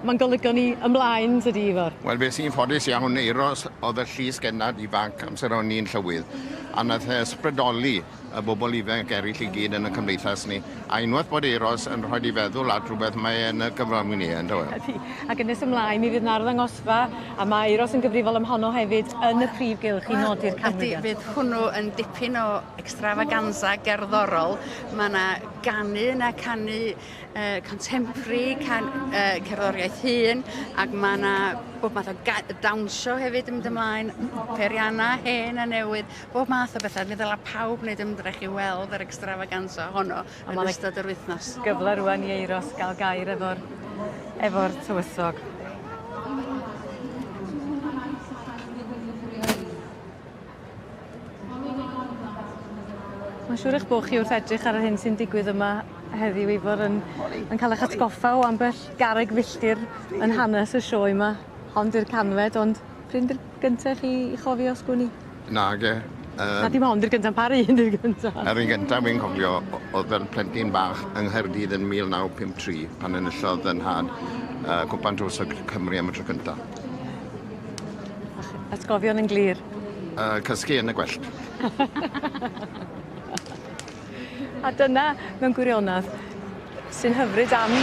ma'n golygo ni ymlaen tydi Ifor?
Wel fe sy'n ffodus iawn, Euros oedd y llys gennad ifanc amser o'n i'n llywydd, a nath e ysbrydoli y bobl ifanc eraill i gyd yn y cymdeithas ni. A unwaith bod Euros yn rhoi i feddwl at rhywbeth mae e'n gyflawni ni, yn dyw e?
Ydy. Ac yn nes ymlaen mi fydd 'na arddangosfa a mae Euros yn gyfrifol am honno hefyd yn y prif gylch i nodi'r canmlwyddiant.
Ydy, fydd hwnnw yn dipyn o extravaganza gerddorol. Mae yna ganu yna, canu uh, contemporary, can, uh, cerddoriaeth hŷn, ac mae yna bob math o dawnsio hefyd yn mynd ymlaen, perianna hen a newydd. Bob math o bethau. Mi ddylai pawb wneud ymdrech i weld yr extravaganza honno yn ystod yr wythnos.
Gyfle rwan i Euros gael gair efo'r efo'r tywysog. Mae'n siŵr eich bod chi wrth edrych ar yr hyn sy'n digwydd yma heddiw Ifor yn yn cael eich atgoffa o ambell garreg filltir yn hanes y sioe 'ma. Hon 'di'r canfed ond p'run 'di'r gynta i chi i chofio sgwn i?
Nage.
Yym. Na dim hon 'di'r gynta, par un 'di'r gynta?
Yr un gynta wi'n cofio o'dd fel plentyn bach yng Nghaerdydd yn 1953 pan enillodd fy nhad yy Cwpan Tywysog Cymru am y tro cynta.
Atgofion yn glir.
Yy cysgu yn y gwellt.
A dyna, mewn gwirionedd, sy'n hyfryd am y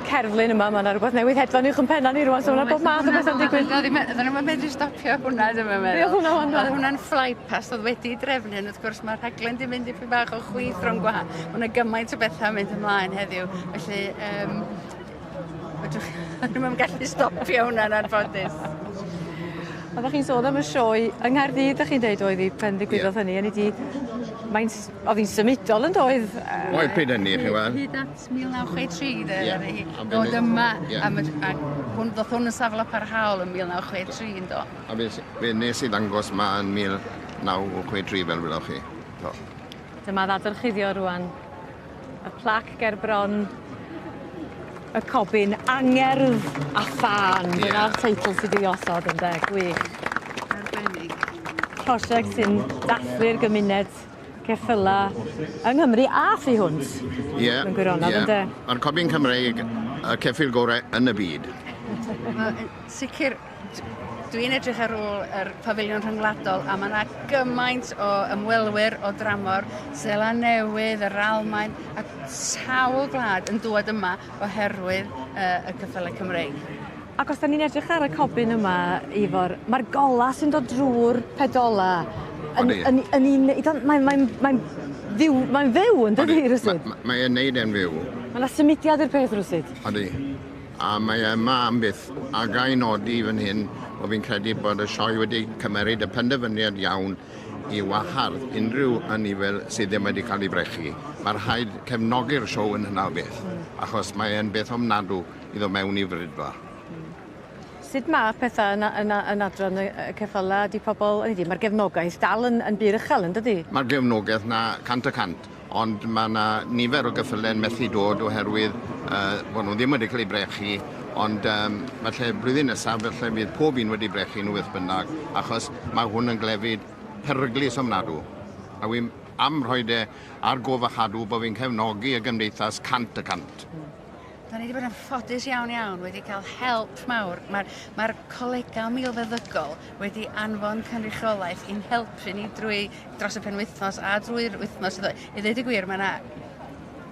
cerflun yma, ma' 'na rwbeth newydd hedfan uwch 'yn penna ni rŵan so ma' 'na bob math o bethe'n digwydd.
Do'dd ddim oedden nw'm yn medru stopio hwnna dwi'm yn meddwl.
Be' o'dd hwnna 'wan?
O'dd hwnna'n fly past o'dd wedi 'i drefnu ond wrth gwrs ma'r rhaglen 'di mynd dipyn bach o chwith rownd gwahan. Ma' 'na gymaint o betha mynd ymlaen heddiw felly yym fedrwch dwi'm yn gallu stopio hwnna'n anffodus.
Oeddech chi'n sôn am y sioe yng Nghaerdydd 'dach chi'n deud oedd 'i pen ddigwyddodd hynny 'ynny 'di mae'n s- o'dd 'i'n symudol yndoedd?
Oedd pryd hynny chi weld.
Hyd at 1963 de
Ie.
ddaru hi ddod yma am y a hwn ddoth hwn yn safle parhaol yn 1963 yndo?
A fe s- fe nes i ddangos 'ma yn 1963 fel welwch chi. Do.
Dyma ddadorchuddio rŵan. Y plac ger bron. Y cobyn angerdd a thân. Yeah. Dyna'r teitl sydd wedi osod ynde, gwych.
Arbennig.
Prosiect sy'n dathlu'r gymuned ceffyla yng Nghymru a thu hwnt.
Ie. Yeah,
Mewn gwirionedd yeah. ynde?
Mae'r cobyn Cymreig y ceffyl gorau yn y byd.
Wel, yn sicr, dwi'n edrych ar ôl yr pafiliwn rhyngwladol a mae yna gymaint o ymwelwyr o dramor, Seland Newydd, yr Almaen a sawl gwlad yn dŵad yma oherwydd uh, y ceffylau Cymreig.
Ac os 'dan ni'n edrych ar y cobyn yma, Ifor, ma'r gola sy'n dod drw'r pedola yn yn yn un mae'n mae'n mae'n fyw mae'n fyw yndydi rywsut?
Mae e'n neud e'n fyw.
Ma' 'na symudiad i'r peth rywsut.
Odi. A mae e yma am byth. A ga i nodi fan hyn bo' fi'n credu bod y sioe wedi cymeryd y penderfyniad iawn i wahardd unrhyw anifail sydd ddim wedi cael ei brechu. Mae rhaid cefnogi'r sioe yn hynna o beth, achos mae e'n beth ofnadw i ddod mewn i fridfa.
Sut mae pethau yn, yn, yn adran y ceffylau? Ydy pobl, ydy, mae'r gefnogaeth dal yn, yn bur uchel, yn dydy?
Mae'r gefnogaeth na 100%, ond mae yna nifer o geffylau yn methu dod oherwydd uh, bod nhw ddim wedi cael eu brechu, ond um, falle blwyddyn nesaf falle bydd pob un wedi brechu nhw beth bynnag, achos mae hwn yn glefyd peryglus ofnadw. A wi'n am rhoi e ar gof a chadw bod fi'n cefnogi y gymdeithas 100%.
Da ni wedi bod yn ffodus iawn iawn, wedi cael help mawr. Mae'r mae colegau milfeddygol wedi anfon cynrychiolaeth i'n helpu ni drwy dros y penwythnos a drwy'r wythnos. I ddweud y gwir, mae yna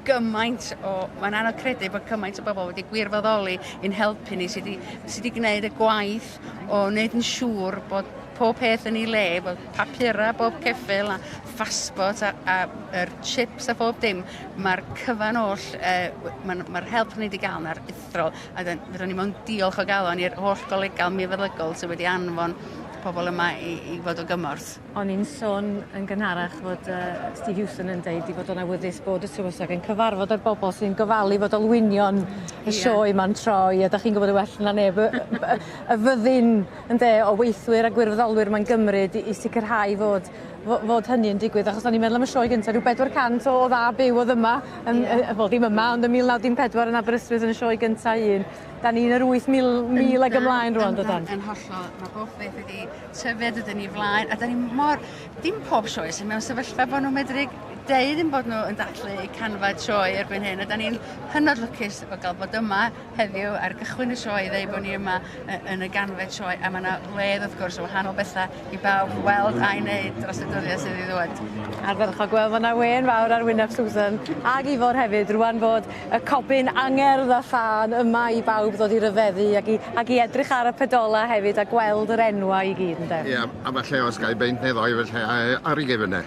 gymaint o... Mae'n anodd credu bod cymaint o bobl wedi gwirfoddoli i'n helpu ni sydd wedi, sy wedi gwneud y gwaith o wneud yn siŵr bod pob peth yn ei le, bod papurau bob ceffyl a phasbort a, a yr chips a phob dim, mae'r cyfan oll, uh, mae'r ma help ni wedi gael yn aruthrol, a fydden ni mewn diolch o galon i'r holl golegau milfeddygol sydd wedi anfon pobl yma i, i fod o gymorth.
O'n i'n sôn yn gynharach fod uh, Steve Hewson yn deud i fod o'n awyddus bod y tywysog yn cyfarfod â'r bobl sy'n gofalu fod olwynion y yeah. sioe ma'n troi a da chi'n gwybod y well na neb y, y, y fyddin ynde o weithwyr a gwirfoddolwyr mae'n gymryd i, i sicrhau fod fod hynny yn digwydd achos o'n i'n meddwl am y sioe gynta rhyw 400 o dda byw oedd yma yn yeah. wel ddim yma ond yn 1914 yn Aberystwyth yn y sioe gynta un. Da ni'n yr 8,000 mil ag ymlaen rwan dydan?
Yn hollol, mae bob beth wedi tyfu a dod yn ei flaen a da ni mor dim pob sioe sy'n mewn sefyllfa bod nhw'n medru deud yn bod nhw yn dathlu eu canfed sioe erbyn hyn a da ni'n hynod lwcus o gael bod yma heddiw ar gychwyn y sioe i ddeud bod ni yma yn y ganfed sioe a mae yna wledd wrth gwrs o wahanol bethau i bawb weld a'i wneud dros y dyddiau sydd i ddod.
Ardderchog, wel mae yna wên fawr ar wyneb Susan ag Ifor hefyd rwan fod y cobyn angerdd a thân yma i bawb ddod i ryfeddu ac i, ac i edrych ar y pedolau hefyd a gweld yr enwau i gyd ynde?
Ie, a falle os gai beint neu ddoi falle ar ei gefn e.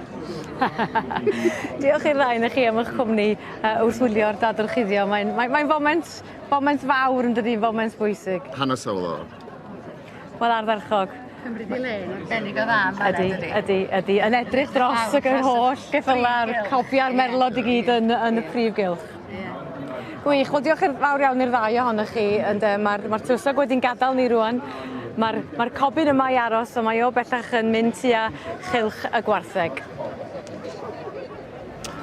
Diolch i'r ddau ohonoch chi am eich cwmni uh, wrth wylio'r dadorchuddio. Mae'n mae, mae foment, foment fawr yn dydi, foment bwysig.
Hanesyddol.
Wel ardderchog.
Cymryd ei le yn arbennig o dda yn fan'na
Ydy, ydy, ydy. Yn edrych dros y holl geffyla'r cobia'r merlod i gyd yn, yn y prif gylch. Gwych, wel diolch yn fawr iawn i'r ddau ohonoch chi. Ynde, mae'r ma tywysog wedi'n gadael ni rwan. Mae'r ma cobyn yma i aros, ond mae o bellach yn mynd tua chylch y gwartheg.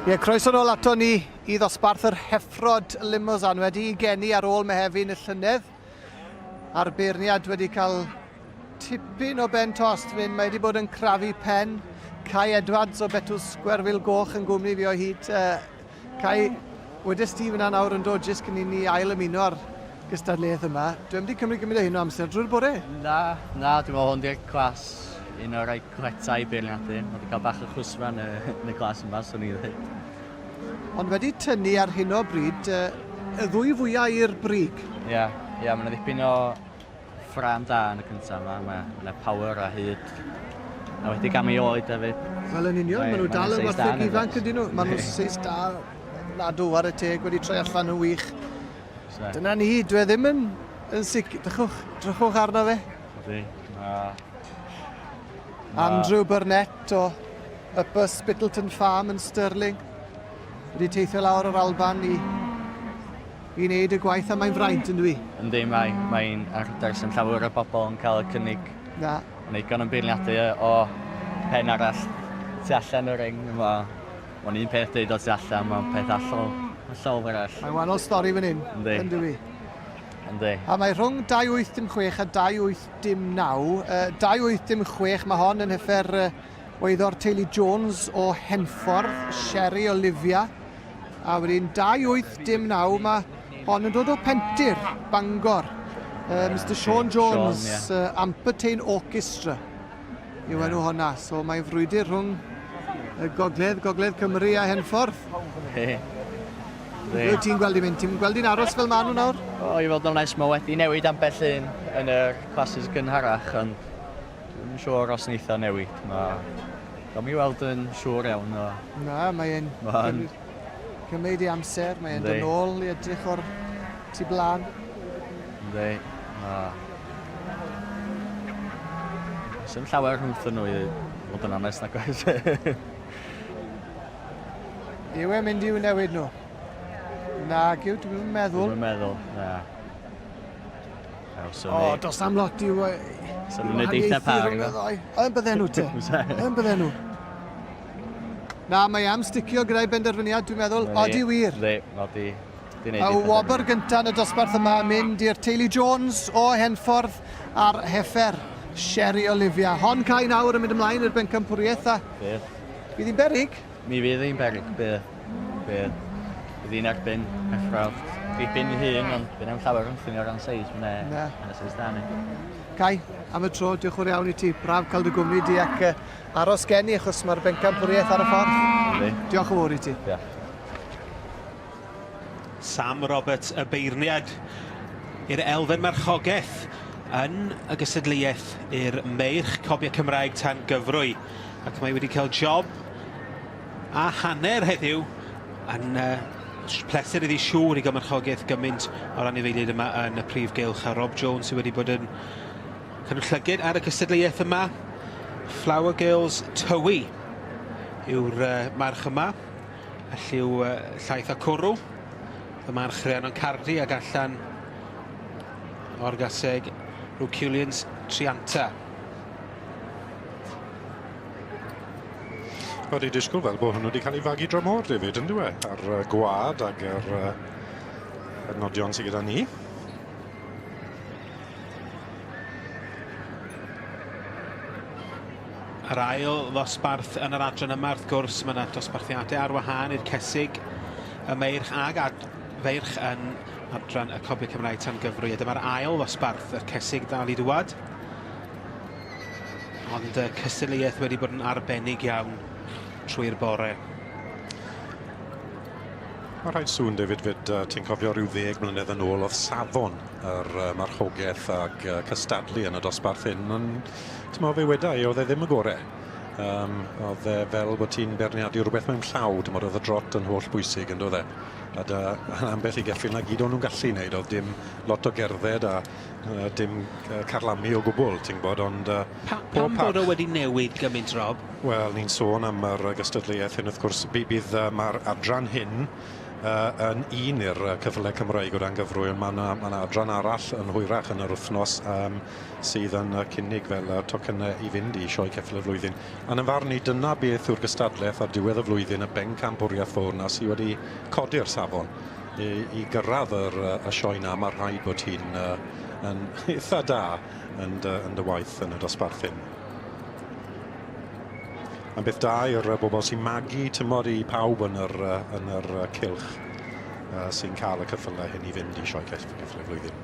Ie, croeso nôl ato ni i ddosbarth yr Heffrod Limousin wedi ei geni ar ôl Mehefin y llynedd. A'r beirniad wedi cael tipyn o ben tost fyn, mae wedi bod yn crafu pen. Kai Edwards o Betws Gwerfyl Goch yn gwmni fi o hyd. Uh, Kai, wedes ti fyna nawr yn dod jyst cyn i ni ail ymuno ar gystadleuaeth yma. Dwi'n wedi cymryd gymaint o hyn o amser drwy'r bore.
Na, na, dwi'n meddwl hwn di'r clas un o'r rhai cletau i beirniadu. Mae wedi cael bach o chwsfa yn y, yn y clas yma, swn i'n ddweud.
Ond wedi tynnu ar hyn o bryd y ddwy fwyaf i'r brig.
Ie, yeah, ie, yeah, mae yna ddipyn o ffrâm da yn y cyntaf yma. Mae yna power a hyd. A wedi gam ei oed hefyd.
Wel yn union, maen nhw dal yn wartheg ifanc ydyn nhw. Maen nhw'n seis da, nadw ar y teg, wedi troi allan yn wych. Dyna ni, dwi e ddim yn, yn sicr. Drychwch, drychwch arno fe.
Ydy, na.
Andrew Burnett o Upper Spittleton Farm yn Stirling. Wedi teithio lawr o'r Alban i, i wneud y gwaith a mae'n fraint yn dwi.
Yndi, mae, mae'n arder sy'n llawer o bobl yn cael y cynnig.
Na.
Mae'n eigon yn beirniadu o pen arall tu allan y ring. Mae'n un peth deud o tu allan, mae'n peth allol. Hollol arall.
Mae'n wahanol stori fan hyn.
Yndi.
Yn dywi.
Yndi.
A mae rhwng 2806 a 2809. Uh, 2806, mae hon yn heffer uh, oeddo'r teulu Jones o Henffordd, Sherry Olivia. A wedyn 2809, mae hon yn dod o Pentir, Bangor. Uh, Mr Sean Jones, Sean, yeah. uh, Ampertain Orchestra yw enw honna. So mae'n frwydr rhwng y gogledd, gogledd Cymru a Henffordd.
He.
Be wyt ti'n gweld i mynd? Ti'n gweld i'n aros fel maen nhw nawr?
O, i fod yn onest, mae wedi newid ambell un yn y classes gynharach, ond dwi'n siŵr os neitha newid. Mae... Gawn mi weld yn siŵr iawn. O...
Na, mae'n
Mae'n...
cymryd ei amser, mae'n dod nôl i edrych o'r tu blaen.
Yndi, na. Sdim llawer rhwngthyn nhw i fod yn onest nag oes.
Yw e'n mynd i'w newid nhw? Nag yw, dwi'm yn meddwl.
Dwi'm yn meddwl, na.
O, dos am lot i'w...
So nhw'n neud eitha par,
i Yn bydden nhw te. Yn bydden nhw. Na, mae am sticio gyda'i benderfyniad, dwi'n meddwl. Odi wir.
Yndi, odi.
Y wobr gyntaf yn y dosbarth yma yn mynd i'r teulu Jones o Henffordd a'r heffer Sherry Olivia. Hon cae nawr yn mynd ymlaen i'r bencampwriaeth a
Bydd.
Bydd hi'n beryg?
Mi fydd hi'n beryg, bydd. Bydd. Bydd hi'n erbyn Effrael dipyn i hun, ond bydd e'n llawer rhwngthyn ni o ran seis. Mae'n
Na.
Mae'n seis da ni.
Kai, am y tro, diolch yn fawr iawn i ti. Braf cael dy gwmni di ac aros gen i achos mae'r bencampwriaeth ar y ffordd.
Yndi.
Diolch yn fawr i ti.
Diolch.
Sam Roberts, y beirniad i'r elfen marchogaeth yn y gystadleuaeth i'r meirch Cobiau Cymraeg tan gyfrwy. Ac mae wedi cael job a hanner heddiw yn uh, pleser iddi siŵr i gael marchogaeth gymaint o'r anifeiliaid yma yn y prif gylch. A Rob Jones sydd wedi bod yn cadw llyged ar y gystadleuaeth yma. Flower Girls Tywi yw'r uh, march yma. Y lliw llaeth a cwrw. Y march Rhiannon Cardi ag allan o'r gaseg Ruculians Trianta.
Wedi disgwyl fel bod hwnnw wedi cael ei fagu dramor, David, yn dywe? Ar gwad ag ar y nodion sydd gyda ni.
Yr ail ddosbarth yn yr adran yma, wrth gwrs, mae yna dosbarthiadau ar wahân i'r cesig, y meirch ag ad feirch yn adran y Cobiau Cymraeg tan gyfrwy. A dyma'r ail ddosbarth, y cesig dal i ddwad. Ond y cystadleuaeth wedi bod yn arbennig iawn trwy'r bore.
Mae rhaid sŵn, David, fyd, uh, ti'n cofio rhyw ddeg mlynedd yn ôl oedd safon yr uh, marchogaeth ag uh, cystadlu yn y dosbarth hyn, ond ti'n meddwl fe weda i, oedd e ddim y gore. Um, oedd e fel bod ti'n beirniadu rhywbeth mewn llaw, ti'n meddwl oedd y drot yn holl bwysig yn dod e. A da, ambell i geffyl na gyd o'n nhw'n gallu wneud, oedd dim lot o gerdded a uh, dim uh, carlamu o gwbl, ti'n gwybod, ond uh,
pa, pam bod o wedi newid gymaint, Rob?
Wel, ni'n sôn am yr gystadleuaeth hyn, wrth gwrs, bydd uh, mae'r adran hyn uh, yn un i'r cyfle Cymraeg o dan gyfrwy, ond mae yna ma adran arall yn hwyrach yn yr wythnos um, sydd yn uh, cynnig fel uh, tocynnau i fynd i Sioe Ceffyl y Flwyddyn. A'n yn farn i, dyna beth yw'r gystadleuaeth ar diwedd y flwyddyn, y bencampwriaeth fawr na sydd wedi codi'r safon. I, i gyrraedd yr, y sioe na, mae rhaid bod hi'n uh, yn eitha da yn dy, yn dy waith yn y dosbarth hyn. Mae'n beth da i'r bobl sy'n magu tymor i pawb yn yr, yn yr cylch uh, sy'n cael y cyffylau hyn i fynd i sioe ceffylau flwyddyn.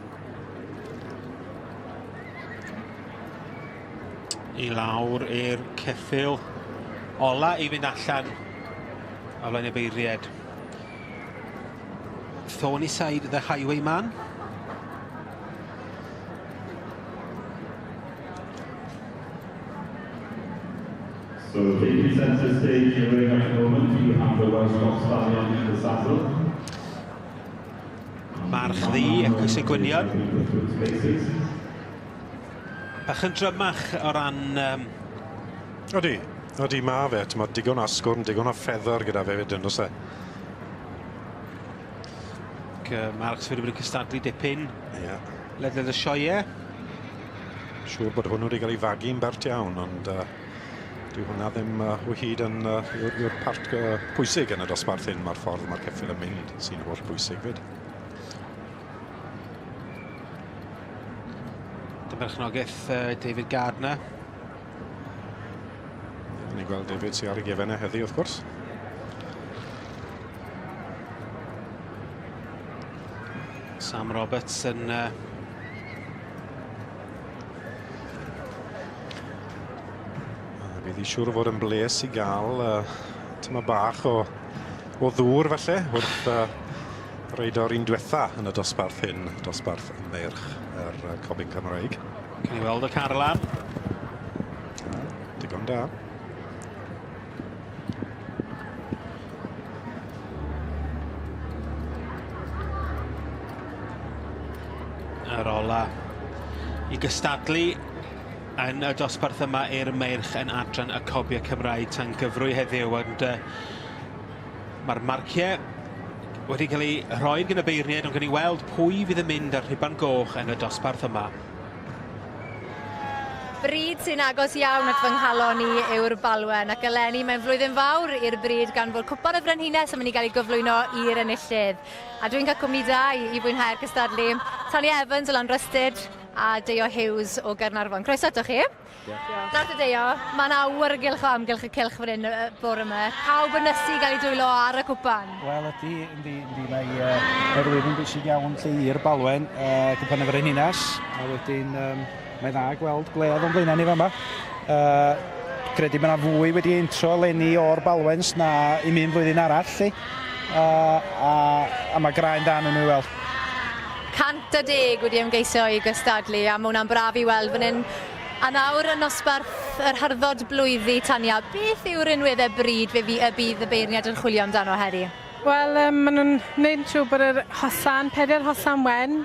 I lawr i'r ceffyl ola i fynd allan o flaen y beiried. Thornyside the Highwayman.
So taking centre stage in the ring at the moment, you have the Welsh Fox Stallion in the saddle.
March ddu ac oes y gwynion. Bach yn drymach o ran... Um...
Odi, odi ma fe. Mae digon o asgwrn, digon o feather gyda fe fyd, yn does e?
Ac uh, Mark sydd wedi bod yn cystadlu dipyn.
Ie. Yeah.
Ledled y sioeau.
Siŵr bod hwnnw wedi cael ei fagu'n bert iawn, ond uh, Dyw hwnna ddim uh, o hyd yn uh, yw'r yw part uh, pwysig yn y dosbarth hyn. Mae'r ffordd mae'r ceffyl yn mynd sy'n holl bwysig fyd.
Dyma berchnogaeth uh, David Gardner.
Ni'n gweld David sy'n ar ei gefenau heddi, wrth gwrs.
Sam Roberts yn uh,
Bydd hi siŵr o fod yn bles i gael uh, tyma bach o, o ddŵr falle wrth uh, reido'r un diwetha yn y dosbarth hyn, dosbarth y meirch yr uh, Cobyn Cymreig.
Can i weld y carlam?
Digon da.
Yr ola i gystadlu yn y dosbarth yma i'r meirch yn adran y Cobiau Cymraeg tan gyfrwy heddiw, ond uh, mae'r marciau wedi cael eu rhoi gan y beirniaid, ond gan i weld pwy fydd yn mynd ar rhuban goch yn y dosbarth yma.
Bryd sy'n agos iawn at fy nghalon i yw'r Balwen, ac eleni mae'n flwyddyn fawr i'r bryd gan fod Cwpan y Frenhines yn mynd i gael ei gyflwyno i'r enillydd. A dwi'n cael cwmni da i, i fwynhau'r cystadlu. Tanya Evans o Lanrystyd a Deio Hughes o Gaernarfon. Croeso atoch chi. Nawr te Deio, mae yna awyrgylch o amgylch y cylch fan hyn y bore yma. Pawb yn ysu i gael eu dwylo ar y cwpan.
Wel ydy, yndi, yndi. Mae uh, mae'r flwyddyn bwysig iawn lle i'r Balwen, uh, cwpan y Frenhines, a wedyn um, mae'n dda gweld gwledd o'n blaenau ni fama. Uh, credu bod yna fwy wedi entro eleni o'r Balwens na i un flwyddyn arall, lli. Uh, a, a mae graen da yn nhw i weld.
110 wedi ymgeisio i gystadlu a ma' hwnna'n braf i weld fan hyn. A nawr yn nosbarth yr hyrddod blwyddi, Tania, beth yw'r rinweddau bryd fe fi y bydd y beirniad yn chwilio amdano heddi?
Wel, um, maen nhw'n gwneud yn siŵr bod yr hosan, pedair hosan wen,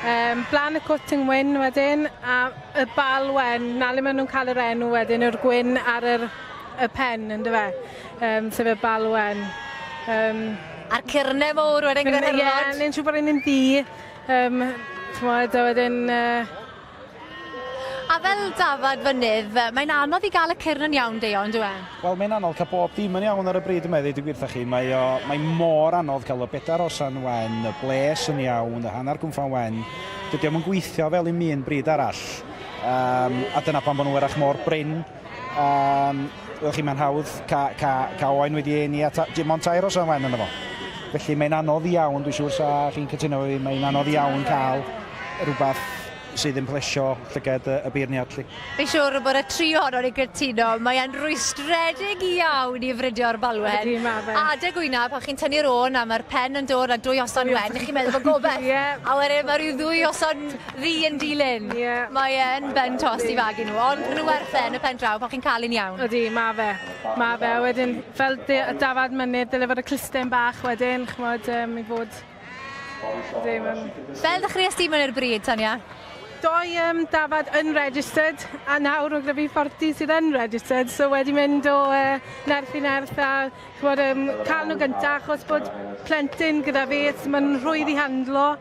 um, blaen y cwt yn wyn wedyn, a y bal wen, na le maen nhw'n cael yr enw wedyn, yw'r gwyn ar yr, y pen, ynddo fe, um, sef y bal wen. Um,
A'r cyrnau mowr wedyn gyda'r hyrddod?
Ie, neu'n siŵr bod un yn ddu, um, t'mod, a wedyn... Uh,
A fel dafad fynydd, mae'n anodd i gael y cyrn yn iawn, Deio, on'd yw e?
Wel, mae'n anodd cael bob dim yn iawn ar y bryd yma, i ddeud y gwir wrthach chi. Mae o, mae mor anodd cael y bedair hosan wen, y bles yn iawn, y hanner cwmffan wen. Dydy o'm yn gweithio fel un un bryd arall. Um, a dyna pam bod nhw wrach mor brin. Um, Wel chi, mae'n hawdd ca, ca, ca oen wedi eni a ta, dim ond tair hosan wen yno fo. Felly mae'n anodd iawn, dwi'n siŵr sa chi'n cytuno efo fi, mae'n anodd iawn cael rhywbeth sydd yn plesio llygad y, y beirniad. Lly.
Fi'n siŵr bod y tri ohonon ni'n cytuno, mae e'n rwystredig iawn i fridio'r balwen.
Ydy, ma' fe.
Adeg wyna, pan chi'n tynnu'r ôn a mae'r pen yn dod a dwy hosan wen, chi'n meddwl bod gobeith.
Ie.
A wedyn mae rhyw ddwy hosan ddu yn dilyn.
Ie.
Mae e'n ben tost i fagu nhw, ond maen nhw werth e yn y pen draw pan chi'n cael un iawn.
Ydy, ma' fe. Ma' fe. A wedyn, fel dafad mynydd, dyle fod y clusten bach wedyn, ch'mod, um, i fod Ydy, ma'n...
Fel ddechreuais di mewn i'r bryd, Tanya?
Doi um, dafad unregistered, a nawr mae gyda fi 40 sydd yn registered, so wedi mynd o uh, nerth i nerth a ch'mod, um, cael nhw gyntaf achos bod plentyn gyda fi, mae'n rhwydd i handlo,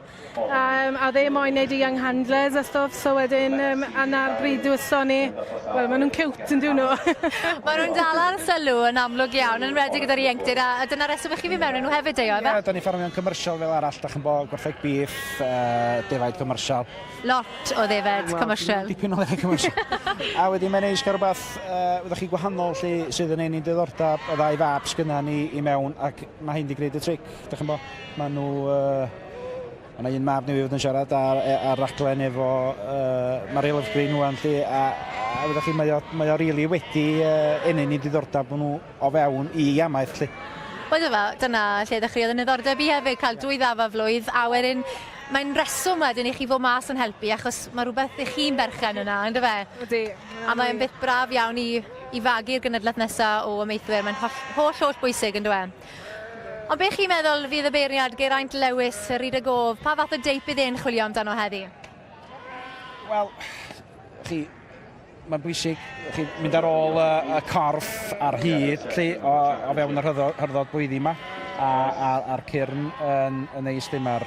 um, a dde moyn neud y young handlers a stwff, so wedyn, um, a na'r bryd dewiso ni, wel, maen nhw'n cute yn dyn nhw.
Maen nhw'n dal ar sylw yn amlwg iawn, yn enwedig gyda'r ieuenctid, a dyna reswm i chi fynd mewn i nhw hefyd, Deio, ife?
Ie, da ni'n ffermio'n commercial fel arall, da chi'n bo, gwartheg beef, uh, defaid commercial.
Lot o ddefed well, commercial.
Dipyn o ddefed commercial. a wedyn mae'n neis cael rhywbeth, uh, wyddoch chi, gwahanol lle sydd yn ein diddordeb, y ddau fab sgynna ni i mewn, ac mae hyn di gwneud y tric, da chi'n bo. Maen nhw, uh, Mae yna un mab newydd fod yn siarad ar, e, ar raglen efo uh, Mary Lovegreen ŵan 'lly, a, a wyddoch chi, mae o, mae o rili wedi uh, ennyn i diddordeb nhw o fewn i amaeth 'lly.
Wel dyma, dyna lle ddechreuodd y niddordeb i hefyd, cael dwy ddafad flwydd, a wedyn mae'n reswm wedyn i chi fod mas yn helpu, achos mae rhywbeth i chi'n berchen yna, on'd yfe?
Ydy.
A mae'n beth braf iawn i, i fagu'r genedlaeth nesaf o amaethwyr, mae'n holl, holl, holl bwysig, on'd yw e? Ond be chi'n meddwl fydd y beirniad Geraint Lewis, Rhyd y Gof, pa fath o deip bydd e'n chwilio amdano heddi?
Wel, chi, mae'n bwysig chi mynd ar ôl y, y corff a'r hyd lli, o, o fewn yr hyrddod, hyrddod blwyddi yma a, a, a'r cyrn yn, yn neis lle mae'r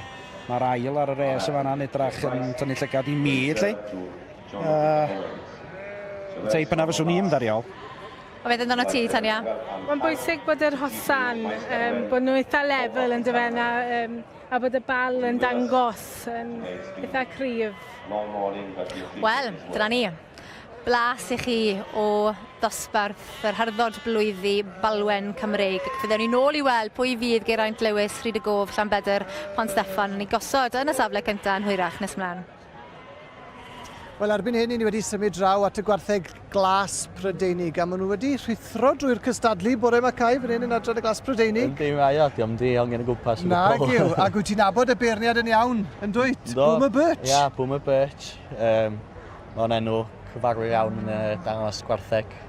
mae'r ail ar y res yn fanna yn edrach yn tynnu llygad i mi lli. Uh, teip yna fyswn i'n ddariol.
O beth amdano ti, Tania?
Mae'n bwysig bod yr hosan, um, bod nhw eitha lefel yn dyfe, a, um, a bod y bal yn dangos yn eitha cryf.
Wel, dyna ni. Blas i chi o ddosbarth yr hyrddod blwyddi Balwen Cymreig. Ac fydden ni nôl i weld pwy fydd Geraint Lewis, Rhyd y Gof, Llanbedr, Pont Steffan yn ei gosod yn y safle cyntaf yn hwyrach nes mlaen.
Wel, erbyn hyn, ni wedi symud draw at y gwartheg glas Prydeinig, a maen nhw wedi rhuthro drwy'r cystadlu bore yma Cai, fan hyn yn adran y glas Prydeinig.
Yndi, mae o, diolch di angen o gwmpas.
Nag yw, ac wyt ti'n nabod y beirniad yn iawn, yn dwyt? Boomer Birch.
Ia, Boomer Birch. Um, Mae'n enw cyfarwydd iawn yn y dangos gwartheg.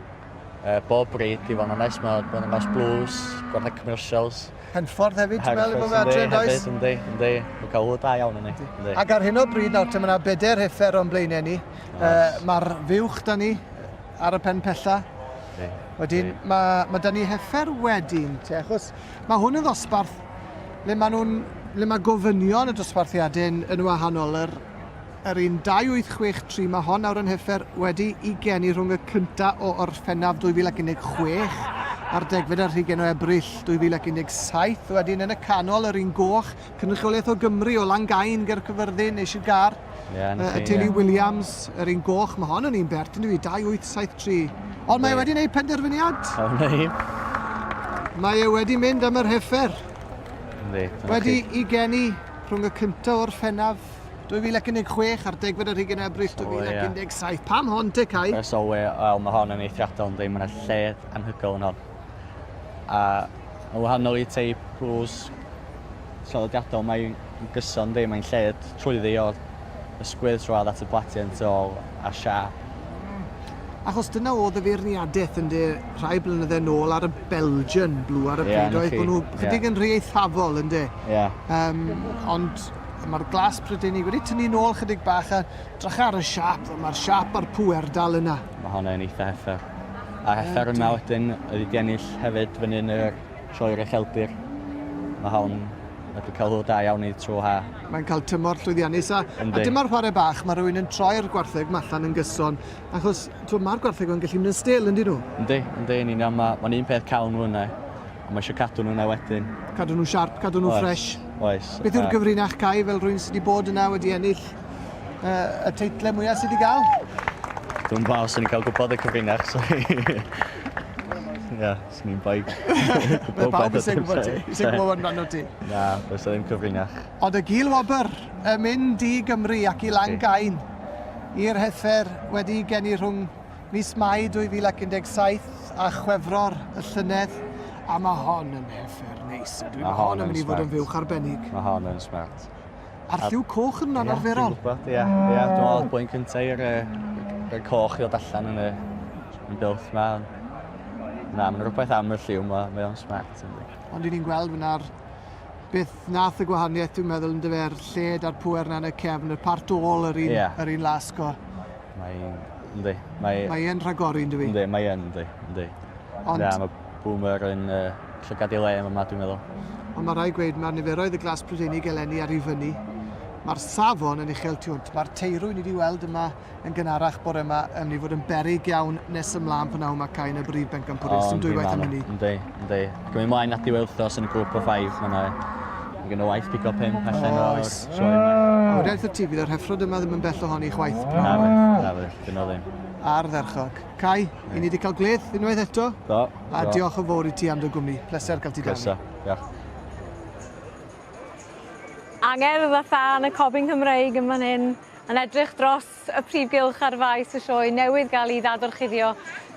Bob breed, i fod yn onest, mae'n dangos blues, gwartheg commercials.
Henffordd hefyd, ti'n meddwl, efo fe adre, yn does?
Hefyd, yndi, yndi. Mae'n cael hwyl da iawn yn ni.
Ac ar hyn o bryd nawr, te, mae yna bedair heffer o'n blaenau ni. Uh, Mae'r fuwch da ni ar y pen pella. Wedyn, mae, mae da ni heffer wedyn, te, achos mae hwn yn ddosbarth le mae nhw'n le mae gofynion y dosbarthiadau yn, yn wahanol. Yr, Yr un 2863 mae hon nawr yn heffer wedi i geni rhwng y cynta o Orffennaf 2016 a'r degfed ar hugain o Ebrill 2017. Wedyn yn y canol yr un goch, cynrychiolaeth o Gymru o Langain ger Cyfyrddin neu Sir Gâr.
Yeah,
y teulu yeah. Williams, yr un goch, mae hon yn un bert yn dwi, 2873. Ond mae e wedi gwneud penderfyniad.
O, neu.
Mae e wedi mynd am yr heffer.
Yndi.
Wedi i geni rhwng y cynta o'r Orffennaf 2016 a'r degfed ar hugain o Ebrill 2017. Pam hon te, Cai?
First of all, wel, mae hon yn eithriadol yndi, mae'n lled anhygoel yn hon. A yn wahanol i teip blues traddodiadol, mae'n gyson yndi, mae'n lled trwyddi o'r ysgwydd trwadd at y blatiau yn tu ôl a siâp.
Achos dyna oedd y feirniadaeth ynde rhai blynydde nôl ar y Belgian Blue ar y pryd oedd bod nhw chydig yn rhy eithafol ynde.
Ie.
Um, ond mae'r glas Prydeinig wedi tynnu nôl chydig bach a drycha ar y siâp, mae'r siâp a'r pŵer dal yna.
Mae honna yn eitha heffer. A heffer yma wedyn oedd wedi ennill hefyd fyny yn yr sioe'r ucheldir. Mae hon wedi cael hwyl da iawn i tro ha.
Mae'n cael tymor llwyddiannus a, a dyma'r chwarae bach, mae rhywun yn troi'r gwartheg ma allan yn gyson, achos mae'r gwartheg yn gallu mynd yn stil, yndyn nhw?
Yndi, yndi, yn union. Mae'n ma un peth cael nhw yna, ond mae eisiau cadw nhw yna wedyn.
Cadw nhw siarp, cadw nhw ffresh.
Oes.
Beth yw'r gyfrinach, Kai, fel rhywun sydd wedi bod yna wedi ennill uh, y teitle mwyaf sydd wedi gael?
Dwi'n gwybod os o'n i'n cael gwybod y cyfrinach, sori. Ie, swn i'n bai.
Mae pawb eisiau gwybod ti, eisiau gwybod amdano ti.
Na, does ddim cyfrinach.
Ond y gil wobr yn mynd i Gymru ac i Langain i'r heffer wedi geni rhwng mis Mai 2017 a Chwefror y llynedd, a mae hon yn heffer neis. Ydw i, mae hon yn mynd i fod yn fuwch arbennig.
Mae hon yn smart.
A'r lliw coch yn anarferol.
Ie, dwi'n gwybod, ie. Ie, dwi'n meddwl blwyddyn cyntaf i'r uh, coch i ddod allan yn y yn buwch yma. Na, mae'n rhywbeth am y lliw yma, mae o'n smart.
Ond i ni'n gweld fyna'r beth nath y gwahaniaeth dwi'n meddwl yn dyfer lled a'r pwer na yn y cefn, y part ôl yr un, yeah. yr un lasgo.
Mae'n, yndi. Mae,
mae e'n rhagori, ynddi?
Yndi, mae e'n, yndi, yndi.
Ond...
Na, mae Boomer yn uh, llygad i le yma, dwi'n meddwl.
Ond mae rhaid gweud, mae'r niferoedd y glas Prydeinig eleni ar ei fyny. Mae'r safon yn uchel tu hwnt. Mae'r teirw ni wedi weld yma yn gynharach bore yma yn mynd i fod yn beryg iawn nes ymlaen pan mae Cain y brif bencampwriaeth. Dim dwywaith am hynny.
Yndi, yndi. Ac yn mynd mlaen at diwedd wythnos yn y grŵp o 5, mae yna Mae gen o waith pigo pump allan o'r sioe yma.
A wedi wrth ti, bydd yr heffrod yma ddim yn bell ohoni chwaith.
Na fydd, na fydd, dyn nhw ddim.
Ardderchog. Kai, i ni wedi cael gwledd unwaith eto.
Do.
A
do.
diolch yn fawr i ti am dy gwmni. Pleser cael ti
dan. Croeso, diolch.
Angerdd a thân y cobyn Cymreig yn fan hyn yn edrych dros y prif gylch ar faes y sioe newydd gael ei ddadorchuddio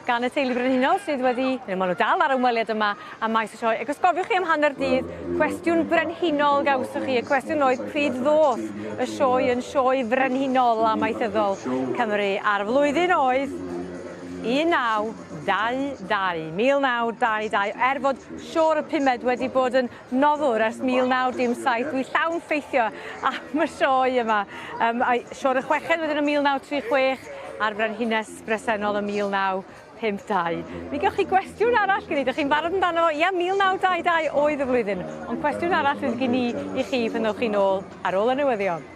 gan y teulu brenhinol sydd wedi, neu maen nhw dal ar ymweliad yma am maes y sioe. Ac os gofiwch chi am hanner dydd, cwestiwn brenhinol gawsoch chi. Y cwestiwn oedd pryd ddoth y sioe yn sioe frenhinol amaethyddol Cymru. A'r flwyddyn oedd 1922, 1922, er fod Siôr y Pumed wedi bod yn noddwr ers 1907. Dwi llawn ffeithio am y sioe yma. Um, Siôr y Chweched wedyn yn 1936 a'r Frenhines bresennol yn 1952. Mi gewch chi gwestiwn arall gen i. Dych chi'n barod amdano fo? Ia, 1922 oedd y flwyddyn. Ond cwestiwn arall fydd gen i i chi pan ddowch chi nôl ar ôl y newyddion.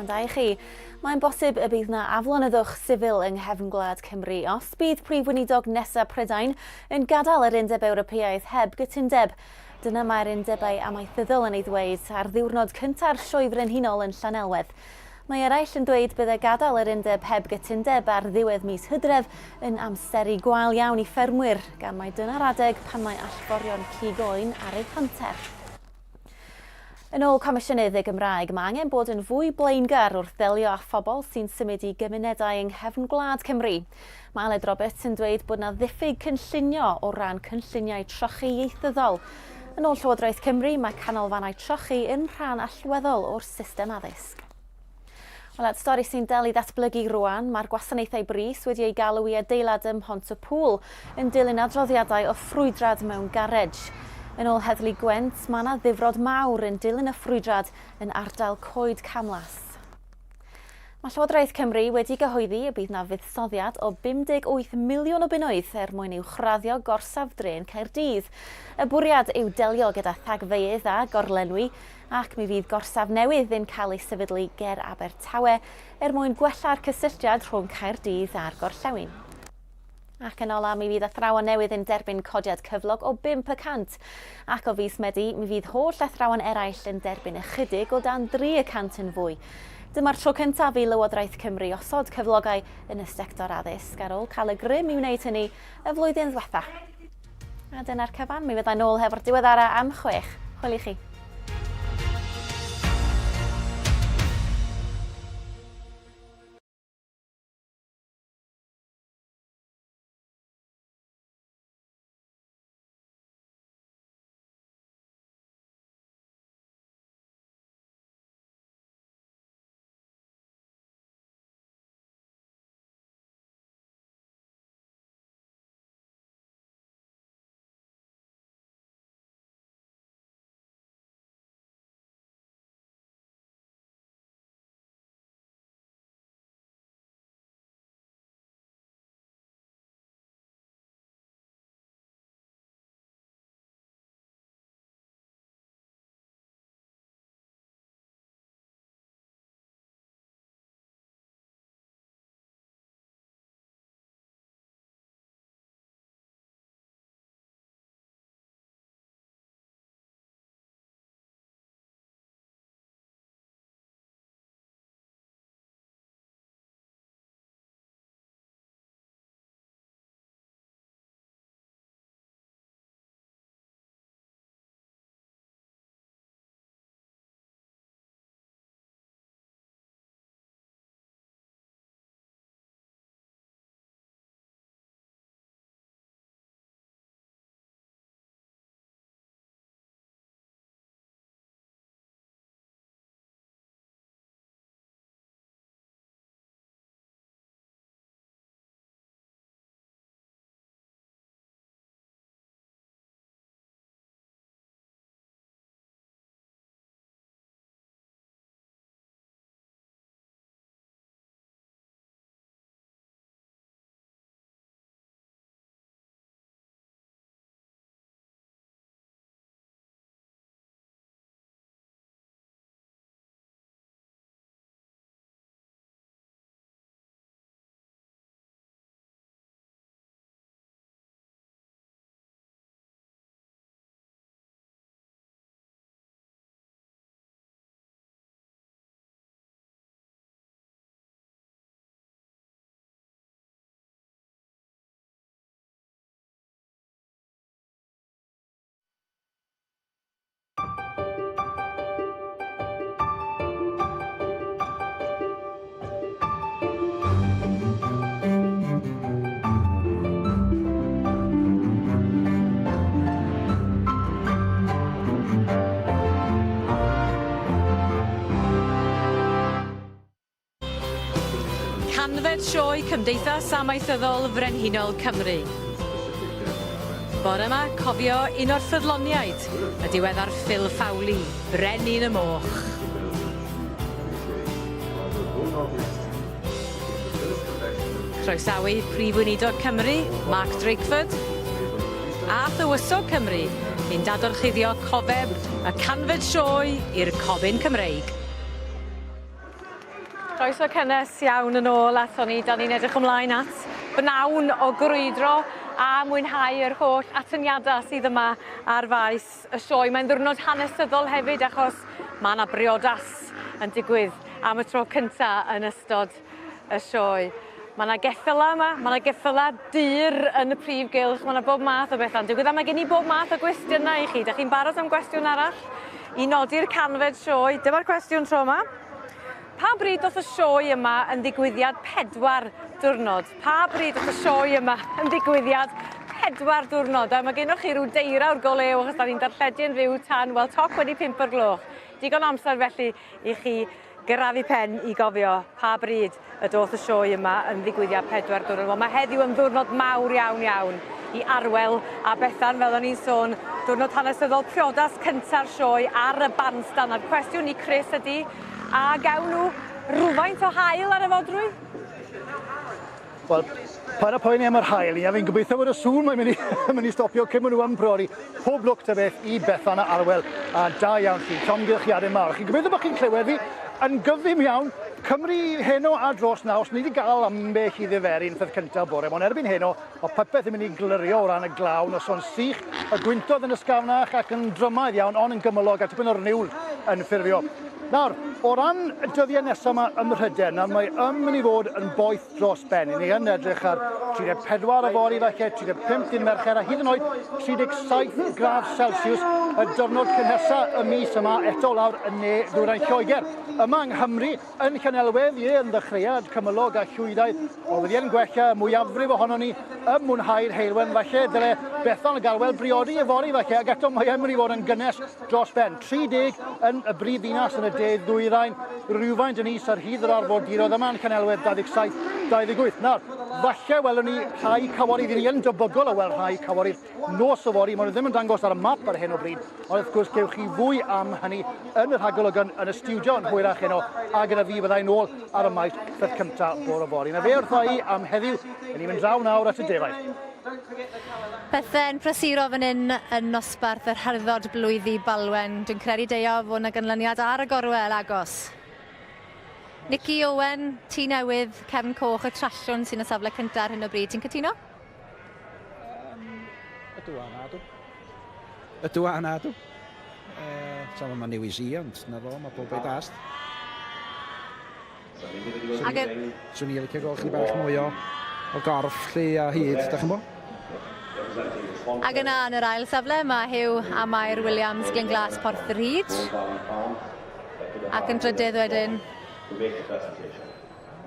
Prynhawn da i chi. Mae'n bosib y bydd 'na aflonyddwch sifil yng nghefn gwlad Cymru os bydd Prif Weinidog nesa Prydain yn gadael yr Undeb Ewropeaidd heb gytundeb. Dyna mae'r undebau amaethyddol yn ei ddweud ar ddiwrnod cynta'r Sioe Frenhinol yn Llanelwedd. Mae eraill yn dweud bydde gadael yr undeb heb gytundeb ar ddiwedd mis Hydref yn amseru gwael iawn i ffermwyr, gan mai dyna'r adeg pan mae allforion cig oen ar eu hanterth. Yn ôl Comisiynydd y Gymraeg, mae angen bod yn fwy blaengar wrth ddelio â phobl sy'n symud i gymunedau yng nghefn gwlad Cymru. Mae Aled Roberts yn dweud bod 'na ddiffyg cynllunio o ran cynlluniau trochi ieithyddol. Yn ôl Llywodraeth Cymru, mae canolfannau trochi yn rhan allweddol o'r system addysg. Wel, at stori sy'n dal i ddatblygu rwan, mae'r gwasanaethau brys wedi eu galw i adeilad ym Mhont-y-pŵl yn dilyn adroddiadau o ffrwydrad mewn garej. Yn ôl Heddlu Gwent, mae yna ddifrod mawr yn dilyn y ffrwydrad yn ardal Coed Camlas. Mae Llywodraeth Cymru wedi cyhoeddi y bydd 'na fuddsoddiad o 58 miliwn o bunnoedd er mwyn uwchraddio gorsaf drên Caerdydd. Y bwriad yw delio gyda thagfeydd a gorlenwi ac mi fydd gorsaf newydd yn cael ei sefydlu ger Abertawe er mwyn gwella'r cysylltiad rhwng Caerdydd a'r gorllewin. Ac yn ola, mi fydd athrawon newydd yn derbyn codiad cyflog o 5 y cant. Ac o fis Medi, mi fydd holl athrawon eraill yn derbyn ychydig o dan 3 y cant yn fwy. Dyma'r tro cyntaf i Lywodraeth Cymru osod cyflogau yn y sector addysg ar ôl cael y grym i wneud hynny y flwyddyn ddwetha. A dyna'r cyfan, mi fydda nôl hefo'r diweddara am chwech. Hwyl i chi.
Canfed Sioe Cymdeithas Amaethyddol Frenhinol Cymru. Bore 'ma, cofio un o'r ffyddloniaid, y diweddar Phil Fowley, Brenin y Moch. Croesawu Prif Weinidog Cymru, Mark Drakeford, a Thywysog Cymru, cyn dadorchuddio cofeb y canfed sioe i'r Cobyn Cymreig. Croeso cynnes iawn yn ôl aton ni. Da ni'n edrych ymlaen at bnawn o grwydro a mwynhau yr holl atyniadau sydd yma ar faes y sioe. Mae'n ddiwrnod hanesyddol hefyd achos mae yna briodas yn digwydd am y tro cynta yn ystod y sioe. Mae yna geffylau yma, mae yna geffylau dur yn y prif gylch, mae yna bob math o bethau'n digwydd a mae gen i bob math o gwestiynau i chi. Dych chi'n barod am gwestiwn arall i nodi'r canfed sioe? Dyma'r cwestiwn tro yma. Pa bryd doth y sioe yma yn ddigwyddiad pedwar diwrnod? Pa bryd doth y sioe yma yn ddigwyddiad pedwar diwrnod? A mae gennych chi rhyw deirawr go lew achos da ni'n darlledu yn fyw tan, wel, toc wedi pump o'r gloch. Digon o amser felly i chi grafu pen i gofio pa bryd y doth y sioe yma yn ddigwyddiad pedwar diwrnod. Wel, mae heddiw yn ddiwrnod mawr iawn iawn i Arwel a Bethan, fel o'n i'n sôn, diwrnod hanesyddol priodas cynta'r sioe ar y bandstand. A'r cwestiwn i Chris ydy, a gawn nhw rhywfaint o haul ar y fodrwy?
Wel, paid â poeni am yr haul, ia, fi'n gobeithio bod y sŵn mae'n mynd i, mynd i stopio cyn maen nhw yn priodi. Pob lwc ta beth i Bethan a Arwel, a da iawn chi, llongyfarchiadau mawr. Chi'n gobeithio bod chi'n clywed fi yn gyflym iawn. Cymru heno a dros naws, ni wedi gael ambell i ddiferu yn ffydd cyntaf bore, ond erbyn heno, mae popeth yn mynd i glirio o ran y glaw, noson sych, y gwyntoedd yn ysgafnach ac yn drymaidd iawn, ond yn gymylog a tipyn o'r niwl yn ffurfio. Nawr, o ran y dyddiau nesaf yma ym Mhrydain, nawr mae yn mynd i fod yn boeth dros ben. Ni yn edrych ar 34 yfory falle, 35 dyn Mercher a hyd yn oed 37 gradd Celsius y diwrnod cynhesa y mis yma eto lawr yn ne ddwyrain Lloegr. Yma yng Nghymru, Yn Llanelwedd, ie, yn ddechreuad cymylog a llwydaidd, ond wedi yn gwella y mwyafrif ohonon ni yn mwynhau'r heulwen falle, dyle Bethan ac Arwel briodi yfory falle, ac eto mae yn mynd i fod yn gynnes dros ben. 30 yn y brif ddinas yn y de ddwyrain, rhywfaint yn is ar hyd yr arfordiroedd yma yn Llanelwedd 27, 28. Nawr, falle welwn ni rhai caworydd, ni yn debygol o weld rhai caworydd nos yfory. Maen nhw ddim yn dangos ar y map ar hyn o bryd, ond wrth gwrs gewch chi fwy am hynny yn y rhagolygon yn y stiwdio yn hwyrach heno, a gyda fi fyddai nôl ar y maes peth cyntaf bore fory. Na fe wrtha i am heddiw, yn ni'n mynd draw nawr at y defaid.
Pethe'n prysuro fan hyn yn nosbarth yr hyrddod blwyddi Balwen. Dwi'n credu Deio fod 'na ganlyniad ar y gorwel agos. Nicky Owen, Tŷ Newydd, Cefn Coch, y Trallwn sy'n y safle cyntaf ar hyn o bryd. Ti'n cytuno?
Um, ydw a nadw. Ydw a nadw. Uh, Sa fo mae'n newis i, ond na fo, mae pob ei dast.
Ac
Swn i'n licio gweld chdi bach mwy o, o gorff lle a hyd, da chi'n bo?
Ac yna yn yr ail safle mae Huw a Mair Williams Glyn Glas Porth yr Hyd. Ac yn drydydd wedyn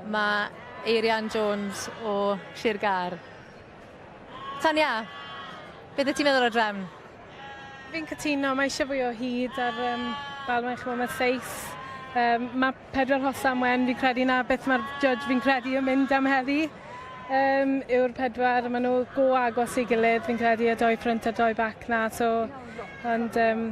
Mae Eirian Jones o Sir Gâr. Tanya, beth wyt ti'n meddwl o'r drefn?
Fi'n cytuno, mae eisiau fwy o hyd ar um, Balwen, chymod, mae seis. Um, mae pedwar hosan wen, fi'n credu na beth mae'r judge fi'n credu yn mynd am heddi. Um, yw'r pedwar, maen nhw go agos i gilydd, fi'n credu, y doi ffrynt a doi back na, so, ond um,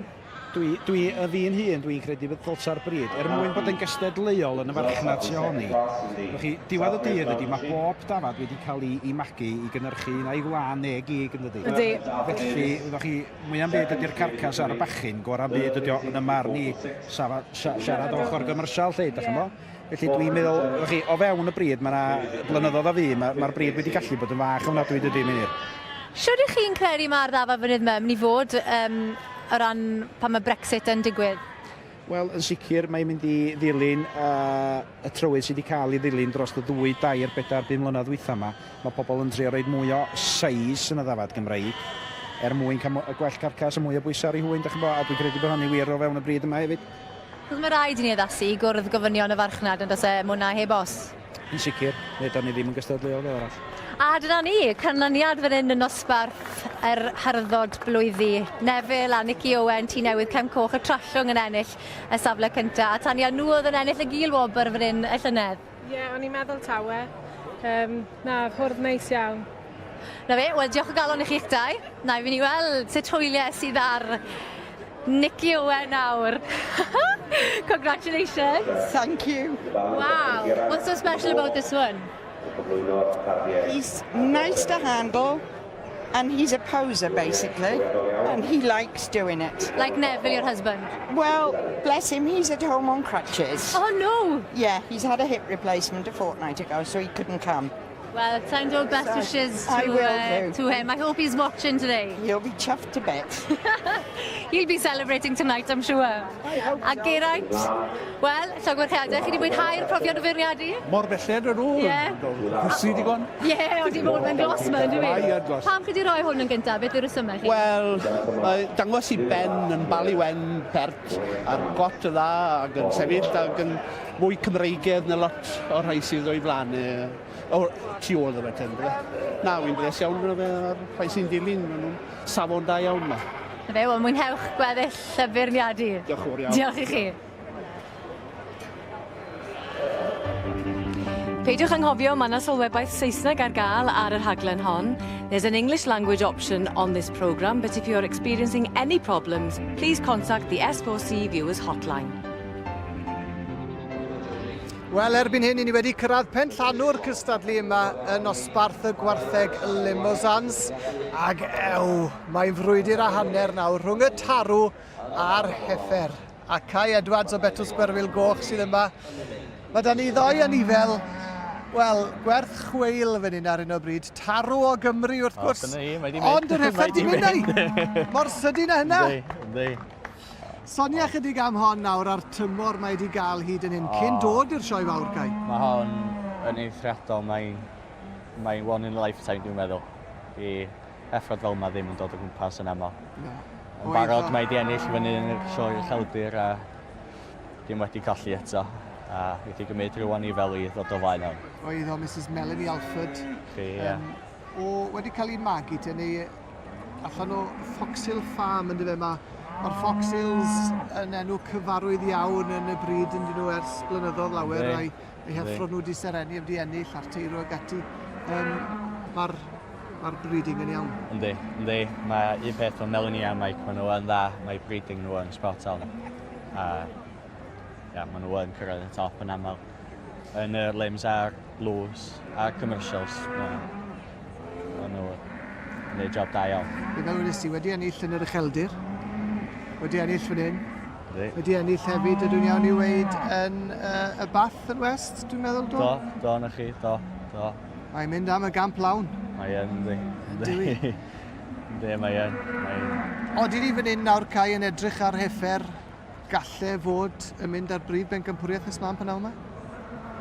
Dwi, dwi, y fi'n hun, dwi'n credu bod ddylsa'r bryd, er mwyn bod yn gystadleuol yn y farchnad sy ohoni, wch chi, diwedd y dydd ydy, mae bob dafad wedi cael ei, ei magu i gynhyrchu un a'i wlân neu gig yn dydy.
Ydy.
Felly, wyddoch chi, mwya'n byd ydy'r carcas ar y bachyn, gorau'n byd ydy o yn y marn i, safa, siarad o ochr gymrsial lle, dach chi'n bo? Felly dwi'n meddwl, wyddoch chi, o fewn y bryd, mae yna blynyddoedd a fu, mae'r ma bryd wedi gallu bod yn fach ofnadwy dydy, Meinir.
Shwd ych chi'n credu mae'r ddafad fynydd 'ma mynd i fod um, o ran pan mae Brexit yn digwydd?
Wel, yn sicr, mae'n mynd i ddilyn uh, y trywydd sydd wedi cael ei ddilyn dros y ddwy, dair, bedair, bum mlynedd dwytha yma. Mae pobl yn trio roed mwy o seis yn y ddafad Gymreig er mwyn cael gwell carcas a mwy o bwysau ar ei hwyn, dach chi'n bo, a dwi'n credu bod hynny wir o fewn y bryd yma hefyd.
Achos mae rhaid i ni addasu i gwrdd gofynion y farchnad yn does e, mae hwnna heb os.
Yn sicr, neu da ni ddim yn gystadleuol fel arall.
A dyna ni, canlyniad fan hyn yn nosbarth yr hyrddod blwyddi. Neville a Nicky Owen, Tŷ Newydd Cefn Coch, y Trallwng yn ennill y safle cyntaf. A Tania, nhw oedd yn ennill y gil wobr fan hyn y llynedd.
Ie, yeah, o'n i'n meddwl tawe. Um, na, hwrdd neis iawn.
Na fe, wel diolch o galon i chi'ch dau. Na i fynd i weld sut hwyliau sydd ar Nicky Owen nawr. Congratulations.
Thank you.
Wow. What's so special about this one?
He's nice to handle and he's a poser basically.
And he likes doing it.
Like Neville, your husband?
Well, bless him, he's at home on crutches.
Oh, no!
Yeah, he's had a hip replacement a fortnight ago, so he couldn't come.
Well, send our best
So,
wishes
I
to,
will do.
to him. I hope he's watching today.
He'll be chuffed to bits.
He'll be celebrating tonight, I'm sure. A Geraint, wel, llongyfarchiadau, chi wedi mwynhau'r profiad o feirniadu?
Mor belled yn ôl.
Ie.
Hwsi digon.
Ie, yeah, wedi bod mewn glos ma, yndw i?
Mae yn glos.
Pam chi wedi rhoi hwn yn gyntaf? Beth yw'r rhesymau chi?
Wel, mae dangos i ben yn balu wen pert a'r got y dda ac yn sefyll ac yn fwy Cymreigedd na lot o'r rhai sydd o'i flaen. E, o tu ôl iddo fe ten, bydde. Na, wy'n bles iawn gyda fe a'r rhai sy'n dilyn, maen nhw'n safon da iawn ma.
Na fe, wel, mwynhewch gweddill y beirniadu.
Diolch yn fawr iawn.
Diolch i chi.
Peidiwch anghofio, mae yna sylwebaeth Saesneg ar gael ar y rhaglen hon. There's an English language option on this programme, but if you're experiencing any problems, please contact the S4C Viewers Hotline.
Wel, erbyn hyn, i ni wedi cyrraedd pen llanw'r cystadlu yma yn nosbarth y gwartheg Limousins. Ac ew, mae'n frwydr a hanner nawr rhwng y tarw a'r heffer. A Kai Edwards o Betws Gwerfyl Goch sydd yma. Mae da ni ddoi anifel, wel, gwerth chweil fan hyn ar hyn o bryd. Tarw o Gymru, wrth gwrs.
O, dyna hi, mae di mynd.
Ond yr heffer di mynd ai. Mor sydyn â hynna.
Yndi, yndi.
Sonia chydig am hon nawr a'r tymor mae di gael hyd yn hyn, cyn dod i'r sioe fawr, Kai.
Mae hon yn eithriadol, mae'n mae one in a lifetime dwi'n meddwl. I Effrod fel 'ma ddim yn dod o gwmpas yn aml.
Na.
Yn barod mae 'di ennill fyny yn y sioe ucheldir a dim wedi colli eto. A wedi gymryd rhyw anifel i ddod o flaen hwn.
Oedd o Mrs Melanie Alford.
Chi, ie.
Um, o, wedi cael ei magu te, neu allan o Fox Hill Farm yn dyfe, mae Mae'r Fox Hills yn enw cyfarwydd iawn yn y bryd yn dyn nhw ers blynyddoedd lawer. A'i, ei heffro nhw wedi serennu, wedi ennill a'r teirw ag ati. Um, Mae'r Mae'r breeding yn iawn.
Yndi, yndi. Mae un peth o Melanie a Mike, maen nhw yn dda, mae breeding nhw yn spot on. A ia, maen nhw yn cyrraedd y top yn aml. Yn yr limbs a'r blues a'r commercials, maen nhw yn gwneud job da iawn.
Fe fel wedes ti, wedi ennill yn yr ucheldir, wedi ennill fan hyn,
Yndi.
wedi ennill hefyd, ydw i'n iawn i weud, yn uh, y Bath yn West, dwi'n meddwl, do?
Do, do, na chi, do, do.
Mae'n mynd am y gamp lawn.
Mae yn, yndi.
Yndi.
Yndi, mae yn. Mae...
Oeddi ni fan hyn nawr, Kai, yn edrych ar heffer galle fod yn mynd ar brif bencampwriaeth nes mlaen pan yma?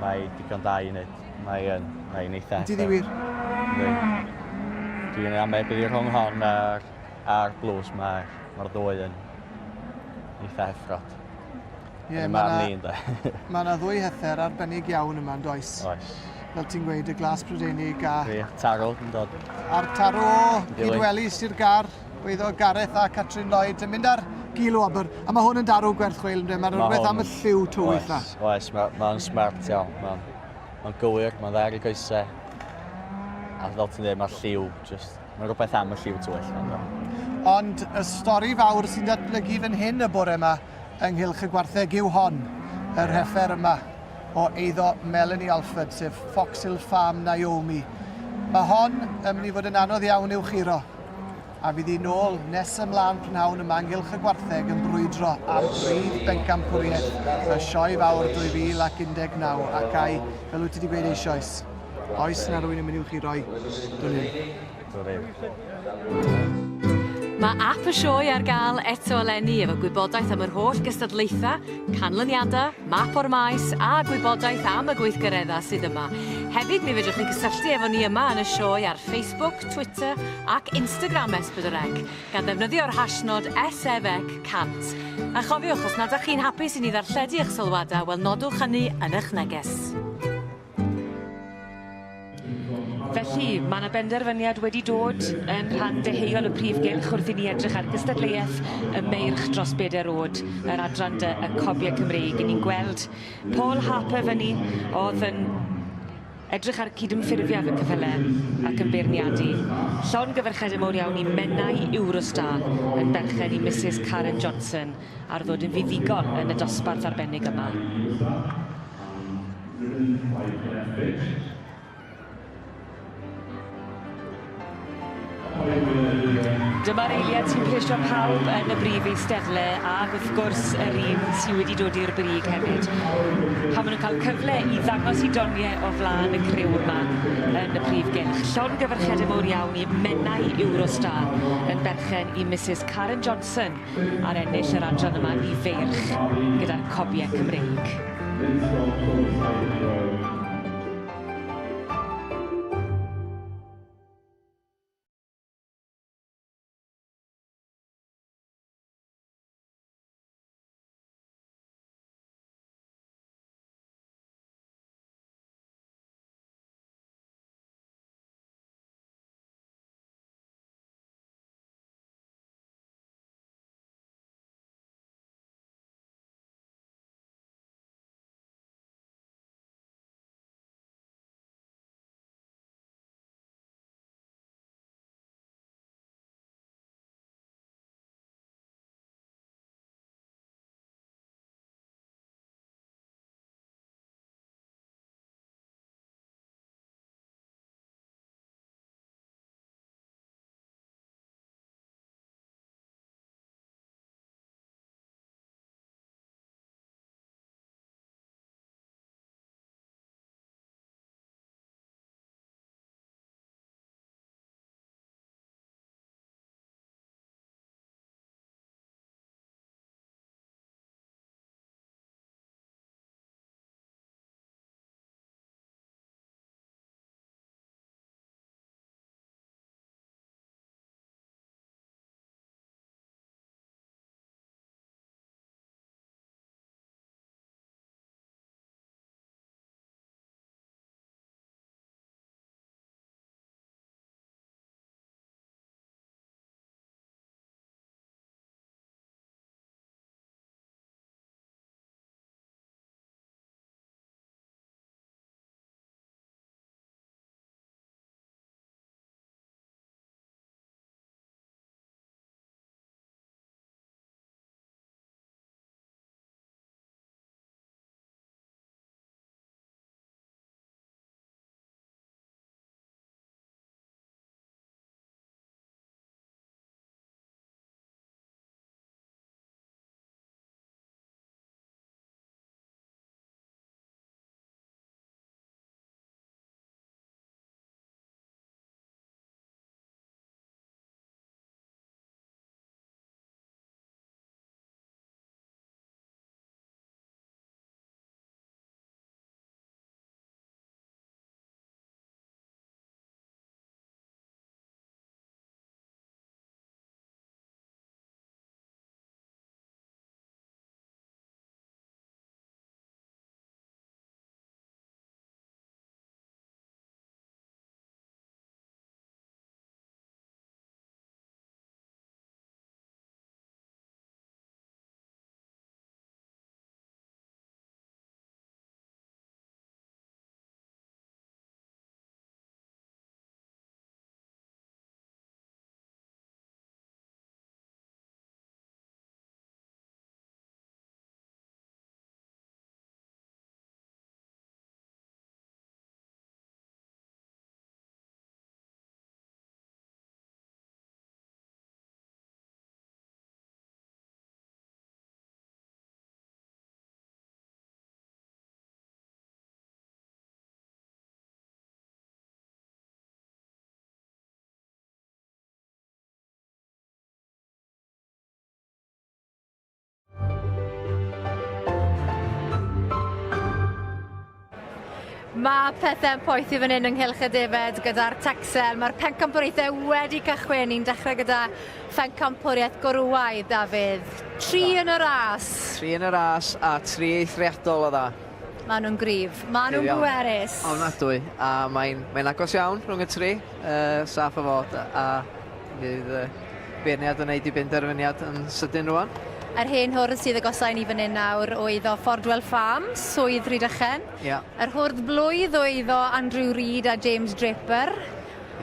Mae digon da i wneud. Mae yn, mae'n eitha
Yndi di wir?
Yndi. Dwi'n amau bydd rhwng hon a'r, a'r blues mae'r mae ddwy yn eitha heffrod.
Ie,
mae 'na
mae 'na ddwy hether arbennig iawn yma, yn does?
Oes.
Fel ti'n gweud, y glas Prydeinig a...
Ie, Taro yn dod.
A'r Taro, Cydweli, Sir Gar, weiddo Gareth a Catrin Lloyd yn mynd ar gil o wobr. A mae hwn yn darw gwerth chweil, ynddo? Mae'n rhywbeth am y lliw tywyll na.
Oes, oes, mae'n ma smart iawn. Mae'n ma gywir, mae'n dda ar ei goesau. A fel ti'n dweud, mae'r lliw, just, mae'n rhywbeth am y lliw tywyll.
Ond y stori fawr sy'n datblygu fan hyn y bore yma ynghylch y gwartheg yw hon, yr heffer yma o eiddo Melanie Alford, sef Fox Hill Farm Naomi. Mae hon yn mynd i fod yn anodd iawn i'w churo, a fydd hi nôl nes ymlaen prynhawn yma ynghylch y gwartheg yn brwydro am brif bencampwriaeth y Sioe Fawr 2019, ac ai, fel wyt ti wedi gweud eisoes, oes yna rhywun yn mynd i'w churo i? Dwn i'm.
Mae ap y sioe ar gael eto eleni efo gwybodaeth am yr holl gystadlaethau, canlyniadau, map o'r maes a gwybodaeth am y gweithgareddau sydd yma. Hefyd, mi fedrwch chi gysylltu efo ni yma yn y sioe ar Facebook, Twitter ac Instagram S4C, gan ddefnyddio'r hashnod SFEC100. A chofiwch, os nad ydych chi'n hapus i ni ddarlledu eich sylwadau, wel nodwch hynny yn eich neges.
Felly, mae yna benderfyniad wedi dod yn rhan deheuol y prif gylch wrth i ni edrych ar gystadleuaeth y meirch dros bedair oed, yr adran dy y Cobiau Cymreig. I ni'n gweld Paul Harper fyny, oedd yn edrych ar cydymffurfiad y cyffyle ac yn beirniadu. Llongyfarchiadau mawr iawn i Menai Eurostar yn berchen i Mrs Karen Johnson ar ddod yn fuddugol yn y dosbarth arbennig yma. Dyma'r eiliad sy'n plesio pawb yn y brif eisteddle ac wrth gwrs yr un sy wedi dod i'r brig hefyd. Pan ma' nw'n ca'l cyfle i ddangos 'u donie o flan y criw yma yn y prif gylch. Llongyfarchiade mowr iawn i Menai Eurostar yn berchen i Misus Karen Johnson ar ennill yr adran yma i feirch gyda'r cobie Cymreig.
Mae pethau'n poethi fan hyn ynghylch y defaid gyda'r Texel. Mae'r pencampwriaethau wedi cychwyn. Ni'n dechrau gyda phencampwriaeth gwrywaidd, Dafydd. Tri yn y ras.
Tri yn y ras a tri eithriadol o dda.
Maen nhw'n gryf. Maen nhw'n bwerus.
Ofnadwy. A mae'n mae agos iawn rhwng y tri. Saff o fod. A fydd y beirniad yn neud 'i benderfyniad yn sydyn rŵan.
Yr hen hwrdd sydd agosa i ni fan hyn nawr oedd o Fordwell Farm, Swydd Rhydychen.
Ia.
Yr hwrdd blwydd oedd o Andrew Reid a James Draper.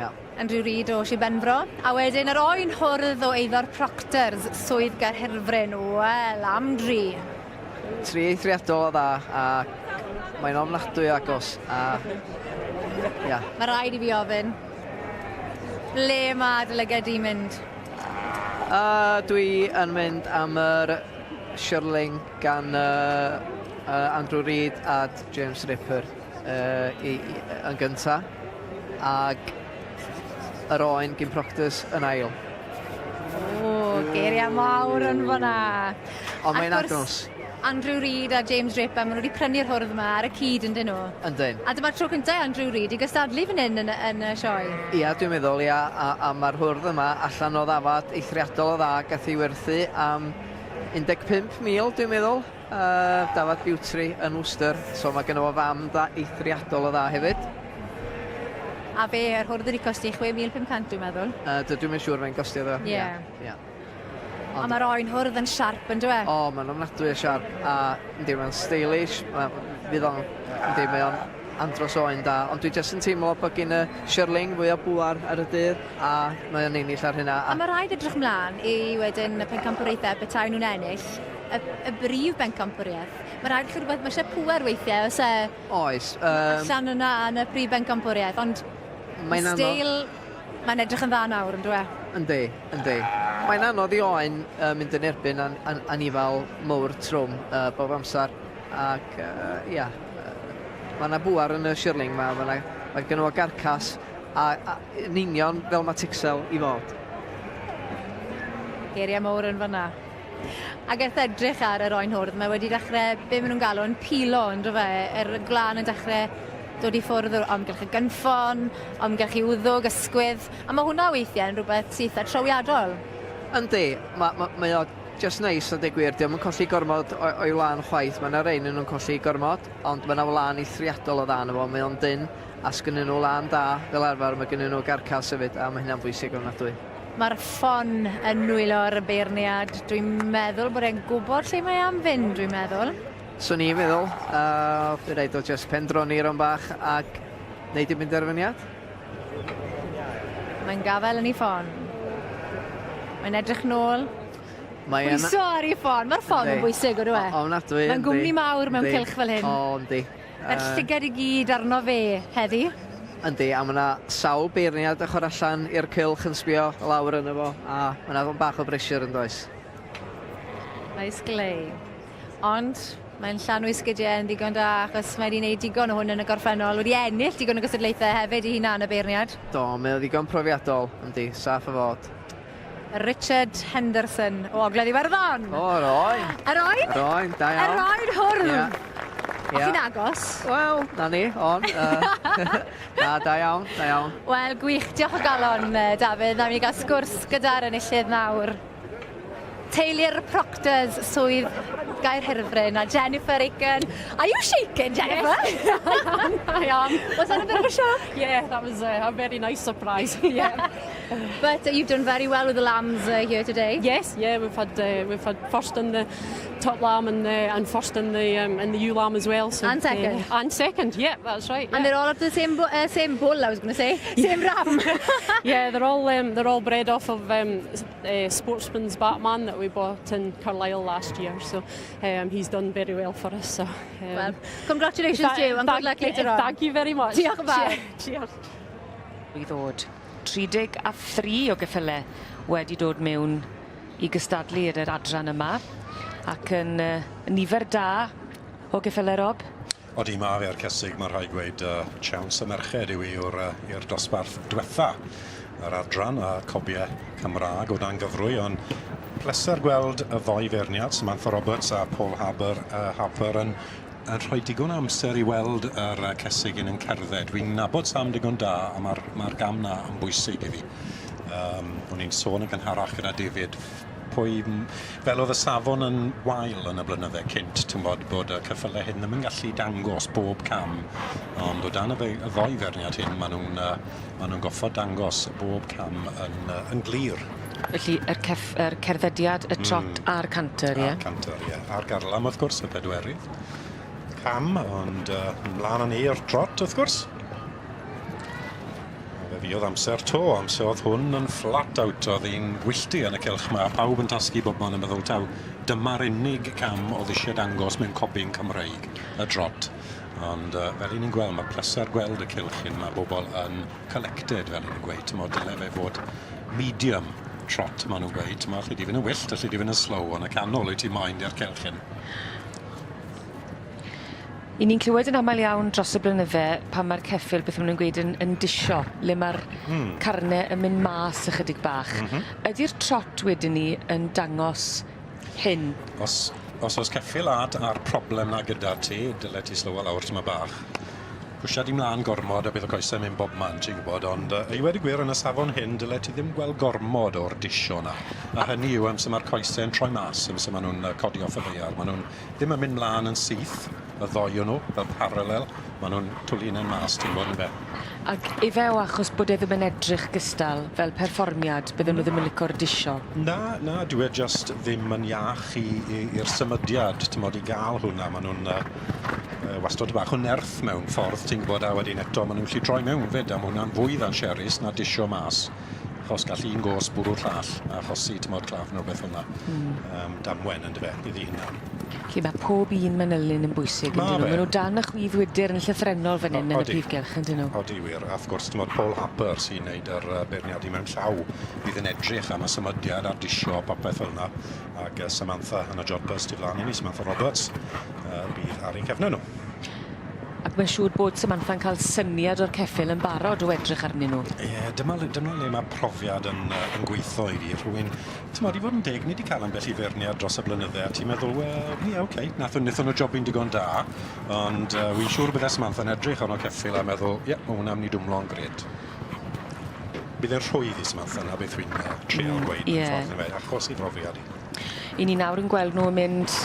Ia.
Andrew Reid o Sir Benfro. A wedyn yr oen hwrdd o eiddo'r Proctors, Swydd Gaerhirfryn. Wel, am dri.
Tri eithriadol o dda a mae'n ofnadwy o agos a ia.
Mae rhaid i fi ofyn. Ble mae dy lyged di'n mynd?
Uh, dwi yn mynd am yr Shirling gan uh, uh, Andrew Reid a James Ripper uh, i, i, yn gynta. Ac yr oen gyn Proctors yn ail.
O, geiriau mawr yn fyna.
Ond mae'n agos.
Andrew Reid a James Draper, maen nhw wedi prynu'r hwrdd yma ar y cyd yn dyn nhw.
Yndyn.
A dyma'r tro cyntaf i Andrew Reid i gystadlu fan hyn yn, yn y sioe.
Ia, dwi'n meddwl, ia, a, a mae'r hwrdd yma allan o ddafad eithriadol o dda, gath ei werthu am 15,000, dwi'n meddwl, uh, dafad Butry yn Worcester, so mae gen o fam dda eithriadol o dda hefyd.
A fe, yr hwrdd wedi costi 6,500 dwi'n meddwl.
Uh, dydw i'n siŵr fe'n costio ddo.
Ie. Yeah.
Yeah.
Ond mae'r oen hwrdd yn siarp yn dwi?
O, mae'n ofnadwy o siarp. A yndi, mae'n stylish. Ma, fydd o'n, yndi, mae o'n andros o oen da. Ond dwi jyst yn teimlo bod gen y Shirling fwy o bŵar ar y dydd, a mae o'n ennill ar hynna.
A, a mae rhaid edrych mlaen i wedyn y pencampwriaethau petai nhw'n ennill, y, y brif bencampwriaeth. Mae rhaid chi rhywbeth, mae eisiau pŵer weithiau, oes e?
Oes.
Allan yna yn y brif bencampwriaeth, ond
mae'n
steil, mae'n edrych yn dda nawr, yn dwi?
Yndi, yndi. Mae'n anodd i oen uh, mynd yn erbyn an, an, anifal mowr trwm uh, bob amser. Ac, uh, ia, uh, mae yna bŵar yn y shirling ma, mae yna, mae gen nhw garcas, a, a yn union fel mae Tixel i fod.
Geiriau mowr yn fanna. Ac wrth edrych ar yr oen hwrdd, mae wedi dechrau, be maen nhw'n galw yn pilo, yn fe, yr gwlân yn dechrau dod i ffwrdd o amgylch y gynffon, amgylch i wddwg, ysgwydd. A mae hwnna weithiau yn rhywbeth sydd eitha trawiadol.
Yndi, mae, ma, mae o just neis a dweud gwir, dio'm yn colli gormod o'i wlân chwaith, mae yna rei nhw'n colli gormod, ond mae yna wlân eithriadol o dda yno fo, mae o'n dynn, a sgynnyn nhw wlân da fel arfer, mae gynnyn nhw garcas hefyd, a mae hynna'n bwysig ofnadwy.
Mae'r ffon yn nwylo'r beirniad. Dwi'n meddwl bod e'n gwybod lle mae am fynd, dwi'n meddwl.
Swn i'n meddwl, uh, bydd rhaid o just pendroni rhan bach ac wneud i benderfyniad.
Mae'n gafael yn ei ffon. Mae'n edrych nôl.
Mae
Pwyso ar ei ffon. Mae'r ffon yn bwysig, on'd yw e?
Ofnadwy.
Mae'n gwmni mawr mewn cylch fel hyn.
O, yndi.
Mae'r llygad i gyd arno fe heddi.
Yndi, a mae yna sawl beirniad ochr allan i'r cylch yn sbio lawr yno fo, a mae yna bach o bressure yn does.
Nice glei. Ond mae'n llanw i sgidiau yn ddigon da, achos mae wedi gwneud digon o hwn yn y gorffennol, wedi ennill digon o gystadlaethau hefyd i hunan y beirniad.
Do, mae o ddigon profiadol, yndi, saff o fod.
Richard Henderson o Ogledd Iwerddon.
O, yr oen.
Yr oen?
Yr oen, da iawn.
Yr oen hwrdd.
Yeah.
Yeah. O'ch chi'n agos?
Wel, na ni, on. Uh, na, da iawn, da iawn.
Wel, gwych. Diolch o galon, Dafydd. Na, mi gael sgwrs gyda'r enillydd nawr. Teulu'r Proctors, swydd Gaerhirfryn a Jennifer Aiken. Are you shaking, Jennifer?
Yes, I am, I am.
Was that a bit of a shock?
Yeah, that was a, a very nice surprise. Yeah.
But you've done very well with the lambs here today.
Yes, yeah, we've had we've had first in the top lamb and and first in the in the ewe lamb as well. So,
and second.
And second, yeah, that's right. Yeah.
And they're all up to the same same bull, I was going to say, same ram.
yeah, they're all um, they're all bred off of um, Sportsman's Batman that we bought in Carlisle last year. So um, he's done very well for us. So, um,
well, congratulations to you and good luck later on.
Thank you very much.
Diolch yn fawr.
Cheers.
I ddod. 33 o geffyle wedi dod mewn i gystadlu yn yr adran yma ac yn uh, nifer da o geffyle Rob.
Odi, ma' fe a'r cesig, ma' rhaid gweud, uh, siawns y merched yw i o'r, uh, i'r dosbarth dwetha yr adran a cobiau Cymraeg o dan gyfrwy, ond pleser gweld y ddoi feirniad, Samantha Roberts a Paul Harper, uh, Harper yn, yn rhoi digon o amser i weld yr uh, cesig yn yn cerdded. Fi'n nabod Sam digon da, a mae'r ma gam na yn bwysig i fi. Um, o'n i'n sôn yn gynharach gyda David pwy... Fel oedd y safon yn wael yn y blynydde cynt, ti'n bod, bod y ceffylau hyn ddim yn gallu dangos bob cam. Ond o dan y, y ddoi ferniad hyn, maen nhw'n uh, maen nhw'n goffod dangos bob cam yn, uh, yn glir.
Felly, yr, cef, yr cerddediad, y trot mm. a'r canter, ie?
A'r canter, ie. A'r garlam, wrth gwrs, y pedwerydd cam, ond uh, mlaen â ni i'r trot, wrth gwrs. Fuodd amser 'to, amser oedd hwn yn flat out, oedd hi'n wyllti yn y cylch 'ma, pawb yn tasgu bobman yn meddwl taw dyma'r unig cam oedd eisiau dangos mewn cobyn Cymreig, y drot. Ond uh, fel 'y ni'n gweld, mae pleser gweld y cylch hyn, mae bobl yn collected, fel 'y ni'n gweud, timod, dyle fe fod medium trot, maen nhw'n gweud, timod, alli di fynd yn wyllt, alli di fynd yn slow, ond y canol wyt ti moyn i'r cylch hyn.
'Yn ni'n clywed yn amal iawn dros y blynydde pan ma'r ceffyl beth ma' nw'n gweud yn yn disho le ma'r hmm. carne yn mynd mas ychydig bach. Mm -hmm. Ydi'r trot wedyn 'ny yn dangos hyn?
Os os o's ceffyl a a'r problem 'na gyda ti, dyle ti slywo lawr tymed bach. Pwsio di mlan gormod a bydd y coese'n mynd bobman, ti'n gwbod, ond yy i weud y gwir yn y safon hyn dyle ti ddim gweld gormod o'r disho 'na. A hynny yw amser ma'r coese'n troi mas, amser ma' nw'n yy codi off y ddaear, ma' nw'n ddim yn mynd mlan yn syth, y ddou o nhw, fel paralel, ma' nw'n twli hunen mas, ti'n gwbod yndyfe?
Ag ife o achos bod e ddim yn edrych gystal fel perfformiad bydden nhw ddim yn lico'r disho?
Na, na, dyw e jyst ddim yn iach i i i'r symudiad, t'mod, i ga'l hwnna, ma' nw'n yy yy wastod bach o nerth mewn ffordd, ti'n gwbod, a wedyn eto ma' nw'n gallu troi mewn 'fyd, a ma' hwnna'n fwy ddanserus na disho mas. Achos gall un gos bwrw'r llall a achosi t'mod claf ne' rwbeth fel 'na. Hmm. Yym damwen yndyfe iddi hunan.
Felly ma' pob un manylyn yn bwysig on'd 'yn nw? Ma' nw dan y chwydd wydyr yn llythrennol fan 'yn yn y prif gylch on'd 'yn nw?
Odi wir a wrth gwrs t'mod Paul Harper sy'n neud yr yy beirniadu mewn llaw fydd yn edrych am y symudiad a'r disho a popeth fel 'na ag yy Samantha yn y jodpers tu flan i ni Samantha Roberts yy bydd ar eu cefne nw.
Ac mae'n siŵr bod Samantha'n cael syniad o'r ceffyl yn barod o edrych arnyn nhw.
Ie, dyma le dyma le mae profiad yn yy yn gweitho i fi. Rhywun, t'mod, i fod yn deg, ni 'di cael ambell i feirniad dros y blynydde a ti'n meddwl, wel, ie, ocê, nathon nethon nhw jobyn digon da, ond yy wi'n siŵr bydde Samantha'n edrych arno ceffyl a meddwl, ie, ma' hwnna myn' i dwmlo'n grêt. Bydd e'n rhwydd i Samantha 'na beth wi'n yy trial gweud mewn ffordd yndyfe, achos 'i brofiad 'i.
'Yn ni nawr yn gweld nhw yn mynd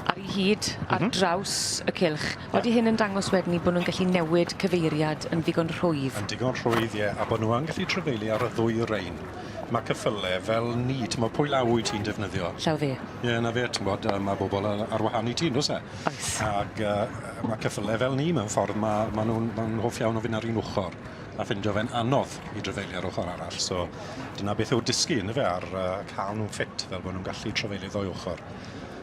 ar 'u hyd ar draws y cylch. Odi hyn yn dangos wedyn 'ny bo' nw'n gallu newid cyfeiriad yn ddigon rhwydd?
Yn digon rhwydd ie, a bo' nw yn gallu trafeilu ar y ddwy rein. Ma' ceffyle fel ni, t'mo' pwy law wyt ti'n defnyddio?
Llaw dde.
Ie, 'na fe, t'mod yy ma' bobol yy ar wahân i ti yndos e?
Oes.
Ag yy ma' ceffyle fel ni mewn ffordd ma' ma' nw'n ma' nw'n hoff iawn o fynd ar un ochor. A ffindio fe'n anodd i drafeilio ar ochr arall so dyna beth yw'r dysgu yndyfe ar yy ca'l nw'n ffit fel bo' nw'n gallu trafeilio ddou ochor.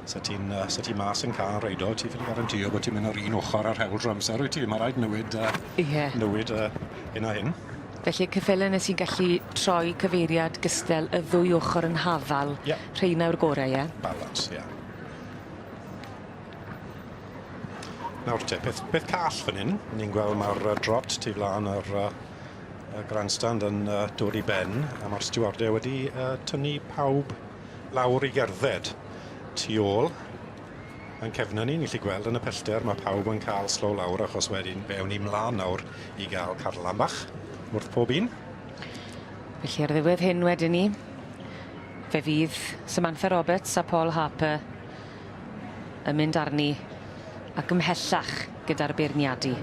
Sa ti'n yy sa ti mas yn car reido ti ffili garantïo bo' ti'n myn' ar un ochor a'r hewl drw amser wyt ti? Ma' raid newid yy...
Ie.
...newid yy hyn a hyn.
Felly ceffyle 'ny sy'n gallu troi cyfeiriad gystel y ddwy ochor yn hafal.
Ie.
Rheina yw'r gore ie?
Balans ie. Nawr te, peth, peth call fan hyn. Ni'n gweld mae'r uh, drot tu flaen yr uh, y grandstand yn uh, dod i ben a mae'r stiwardiau wedi uh, tynnu pawb lawr i gerdded tu ôl yn cefna ni, ni'n gallu gweld yn y pellter, mae pawb yn cael slow lawr achos wedyn fe awn ni mlaen nawr i gael carlam bach wrth pob un.
Felly ar ddiwedd hyn wedyn ni, fe fydd Samantha Roberts a Paul Harper yn mynd arni ac ymhellach gyda'r beirniadu.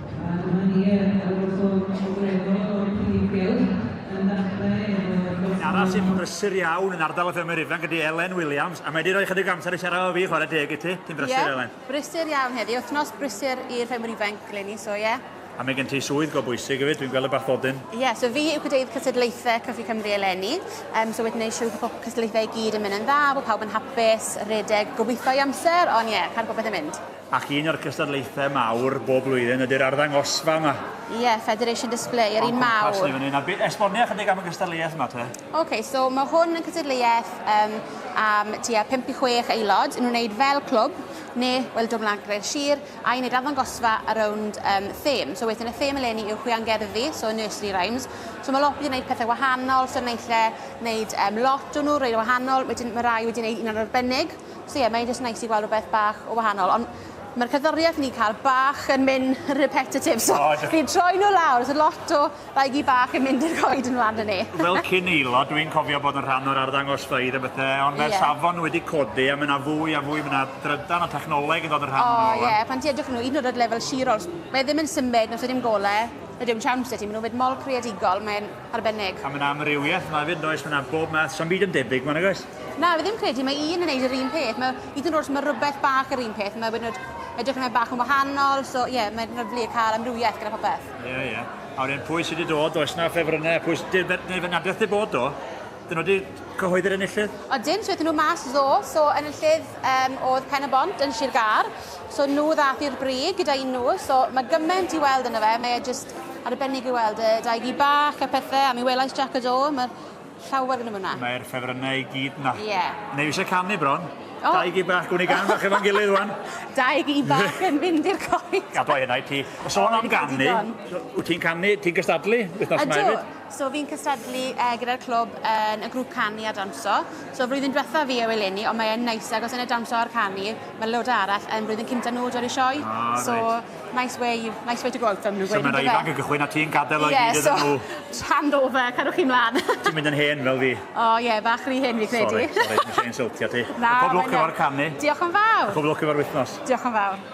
Un arall sy'n brysur iawn yn ardal y ffermwyr ifanc ydy Elen Williams, a mae 'di rhoi chydig o amser i siarad efo fi, chwarae teg i ti. Ti'n brysur,
Ie,
Elen?
brysur iawn heddi. Wythnos brysur i'r ffermwyr ifanc eleni, so ie.
A mae gen ti swydd go bwysig hefyd, dwi'n gweld y bathodyn.
Ie, yeah, so fi yw cadeirydd cystadlaethau Cyfri Cymru eleni. Um, so wedi gwneud siŵr bod cystadlaethau i gyd yn mynd yn dda, bod pawb yn hapus, redeg gobeithio i amser, ond ie, yeah, cael popeth yn mynd.
Ac un o'r cystadlaethau mawr bob blwyddyn ydy'r arddangosfa yma.
Ie, yeah, Federation Display, yr un mawr.
O'n cwmpas ni fan hyn. A esbonia chydig am y gystadleuaeth yma te.
Oce, okay, so mae hwn yn cystadleuaeth um, am tua 5 i 6 aelod. Nhw'n gwneud fel clwb, neu, wel, dod mlaen gyda'r sir, a i wneud arddangosfa around um, theme. So wedyn y theme eleni yw chwiangerddi, so nursery rhymes. So mae lot wedi gwneud pethau wahanol, so naill e wneud um, lot o nhw, rei wahanol, wedyn mae rai wedi gwneud un arbennig. So ie, yeah, mae'n just nice i gweld rhywbeth bach o wahanol. Ond mae'r cerddoriaeth ni'n cael bach yn mynd repetitive, so oh, fi'n troi nhw lawr. So lot o Rai bach yn mynd i'r coed yn wlad ni.
Fel cyn aelod, dwi'n cofio bod yn rhan o'r arddangosfeydd a bethau, ond mae'r yeah. safon wedi codi a mae yna fwy a fwy, mae yna drydan a technoleg yn dod yn rhan
oh, o'n nhw. Ie, yeah. pan ti edrych nhw, un o'r lefel sirol, mae e ddim yn symud, nos ddim gole, na dim siawns 'da ti, maen nhw'n mynd mor creadigol, mae'n arbennig.
A mae yna amrywiaeth yma hefyd, does? Mae yna bob math, so'n byd yn debyg, mae'n oes?
Na, fi ddim credu, mae un yn neud yr un peth. Mae, hyd yn oed os mae rhywbeth bach yr un peth, mae wedyn edrych yn bach yn wahanol, so ie, yeah, mae'n lyfli cael amrywiaeth gyda popeth.
Ie, ie. A wedyn pwy sydd wedi dod, oes na ffefrynnau, pwy sydd... Neu fynadaeth wedi bod do? Dyn nhw wedi cyhoeddi'r enillydd?
Odyn, so aethon nhw mas ddo, so enillydd um, oedd Pen y Bont yn Sir Gâr, so nhw ddath i'r brig gyda un nhw, so mae gymaint i weld yno fe, mae e jyst arbennig i weld y dau gi bach a pethau, a mi welais Jac y Do, mae llawer yn yma.
Mae'r ffefrynnau i gyd na.
Ie. Yeah.
Neu eisiau canu bron.
O.
Dau gi bach, gwn i gan bach efo'n gilydd wan.
Dau gi bach yn fynd i'r coed.
Gadwa hynna i ti. Sôn am ganu, wyt ti'n canu, ti'n gystadlu wythnos yma hefyd?
So fi'n cystadlu uh, gyda'r clwb yn y grŵp canu a dawnsio. So flwyddyn diwetha fi yw eleni, ond mae'n neis agos yn y dawnsio a'r canu, mae load arall yn blwyddyn cynta nhw dod i sioe.
Ah,
so
reit.
nice way, nice way to go out from nhw.
So mae'n rhai ifanc yn gychwyn a ti'n gadael o'i
yeah,
gyd
so,
iddyn nhw.
hand over, cadwch chi mlaen.
Ti'n mynd yn hen fel fi.
O oh, ie, yeah, bach rhy hen fi credu.
Sorry, sorry, nes i insultio ti.
Na,
Pob lwc efo'r canu.
Diolch yn fawr.
Pob lwc efo'r wythnos.
Diolch yn fawr.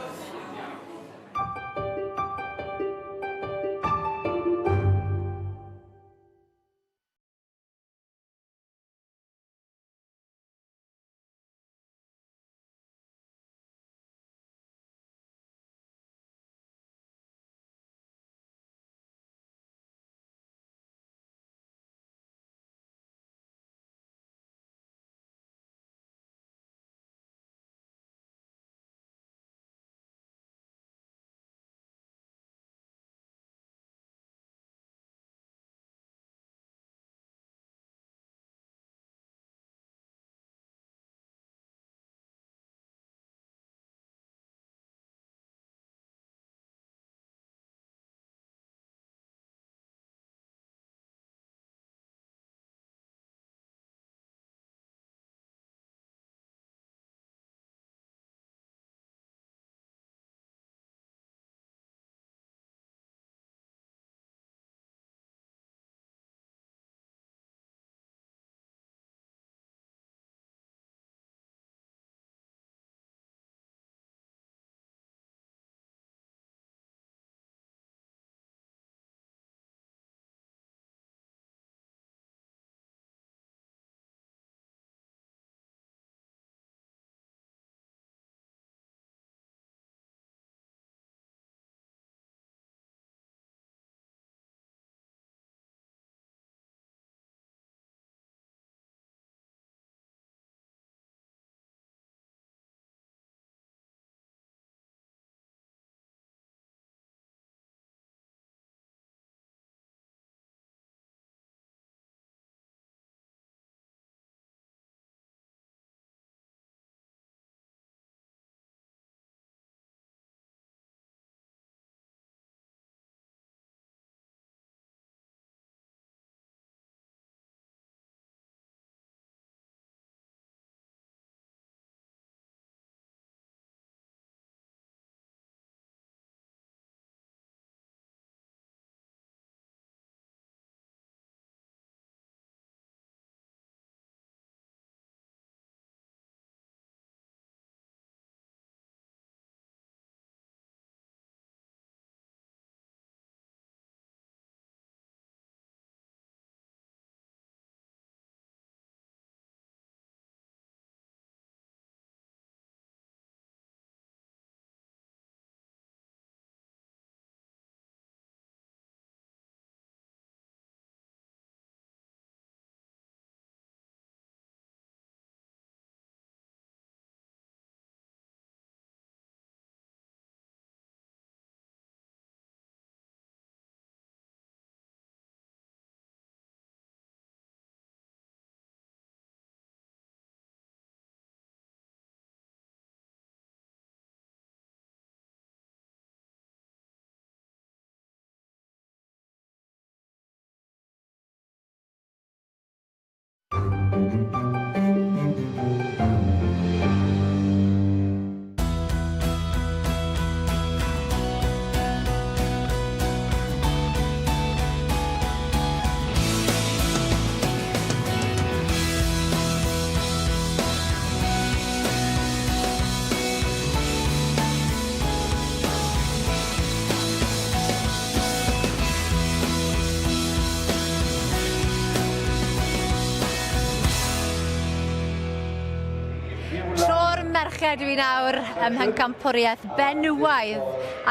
merched yw hi nawr ym mhencampwriaeth benywaidd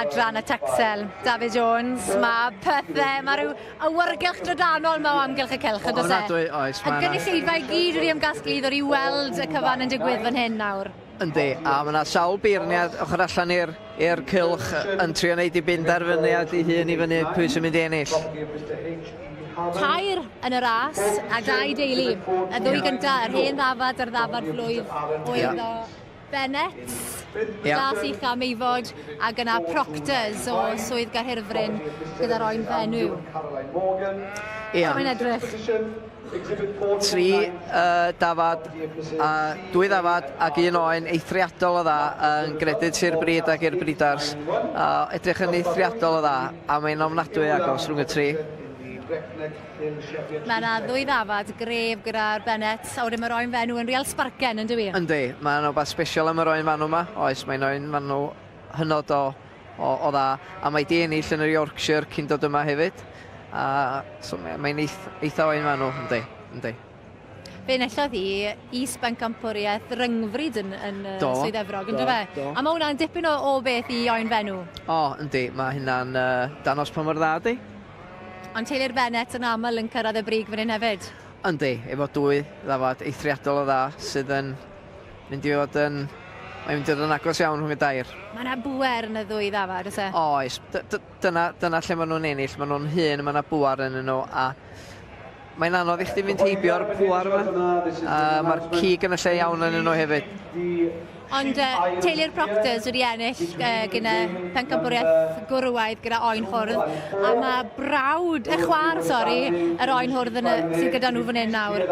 adran y Texel. David Jones, mae pethau, mae rhyw awyrgylch drydanol yma o amgylch y cylch, yn does e?
Ofnadwy, oes.
Y gynulleidfa i gyd wedi ymgasglu i ddod i weld y cyfan yn digwydd fan hyn nawr.
Yndi, a mae yna sawl beirniad ochr allan i'r i'r cylch yn trio neud i benderfyniad ei hun i fyny pwy sy'n mynd i ennill.
Tair yn y ras a dau deulu. Y ddwy gynta, yr hen ddafad a'r ddafad flwydd oedd o Bennetts, Glas Ucha Meifod, ac yna Proctors o Swydd Gaerhirfryn gyda'r oen fenyw.
Ia.
Mae'n edrych.
Tri dafad, a dwy ddafad ac un oen eithriadol o dda yn gredu i'r brid ac i'r bridars. Edrych yn eithriadol o dda, a mae'n ofnadwy agos rhwng y tri.
Mae yna ddwy ddafad gref gyda'r Bennetts, a wedyn mae'r oen fenw yn real sbarcen, yn dyw?
Yndi, mae yna rhywbeth special am yr oen fanw yma. Oes, mae'n oen fanw hynod o, o, o dda. A mae di ennill yn yr Yorkshire cyn dod yma hefyd. A, so mae'n eith, eitha oen fanw, yndi, yndi.
Fe enillodd hi is-bencampwriaeth ryngfryd yn, yn do, Swydd Efrog, yn do fe? Do. A mae hwnna'n dipyn o, o beth i oen fenw.
O, yndi, mae hynna'n danos pa mor dda di.
Ond teulu'r Bennett yn aml yn cyrraedd y brig fan hyn hefyd.
Yndi, efo dwy ddafad eithriadol o dda sydd yn mynd i fod yn... Mae'n mynd i fod yn agos iawn rhwng y dair.
Mae yna bŵer yn y ddwy ddafad, oes e?
Oes, dyna, dyna lle maen nhw'n ennill. Maen nhw'n hŷn, mae yna bŵer yn nhw a mae'n anodd i chdi fynd heibio'r pŵer yma. A mae'r cig yn y lle iawn yn nhw hefyd.
Ond teulu'r Proctors wedi ennill gyda pencampwriaeth gwrywaidd gyda oen hwrdd, a mae brawd, y chwaer, sori, yr oen hwrdd yn y, sydd gyda nhw fan hyn nawr,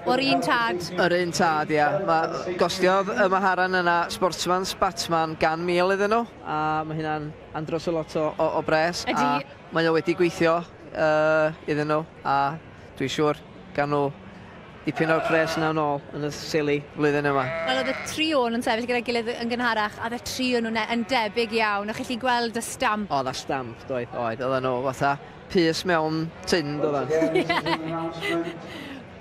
o'r un tad.
Yr un tad, ia. Mae, gostiodd y maharan yna Sportsman's Batman 100,000 iddyn nhw, a mae hynna'n andros o lot o, o, o bres.
Ydy.
A mae o wedi gweithio iddyn nhw, a dwi'n siŵr gan nhw dipyn o'r pres yna nôl yn y sili flwyddyn yma.
Wel, oedd y tri o'n yn sefyll gyda'i gilydd yn gynharach, a oedd y tri o'n nhw'n yn debyg iawn. O'ch chi'n gweld y stamp.
Oedd y stamp, doedd, oedd. Oedden nhw fatha pys mewn tin, doedden.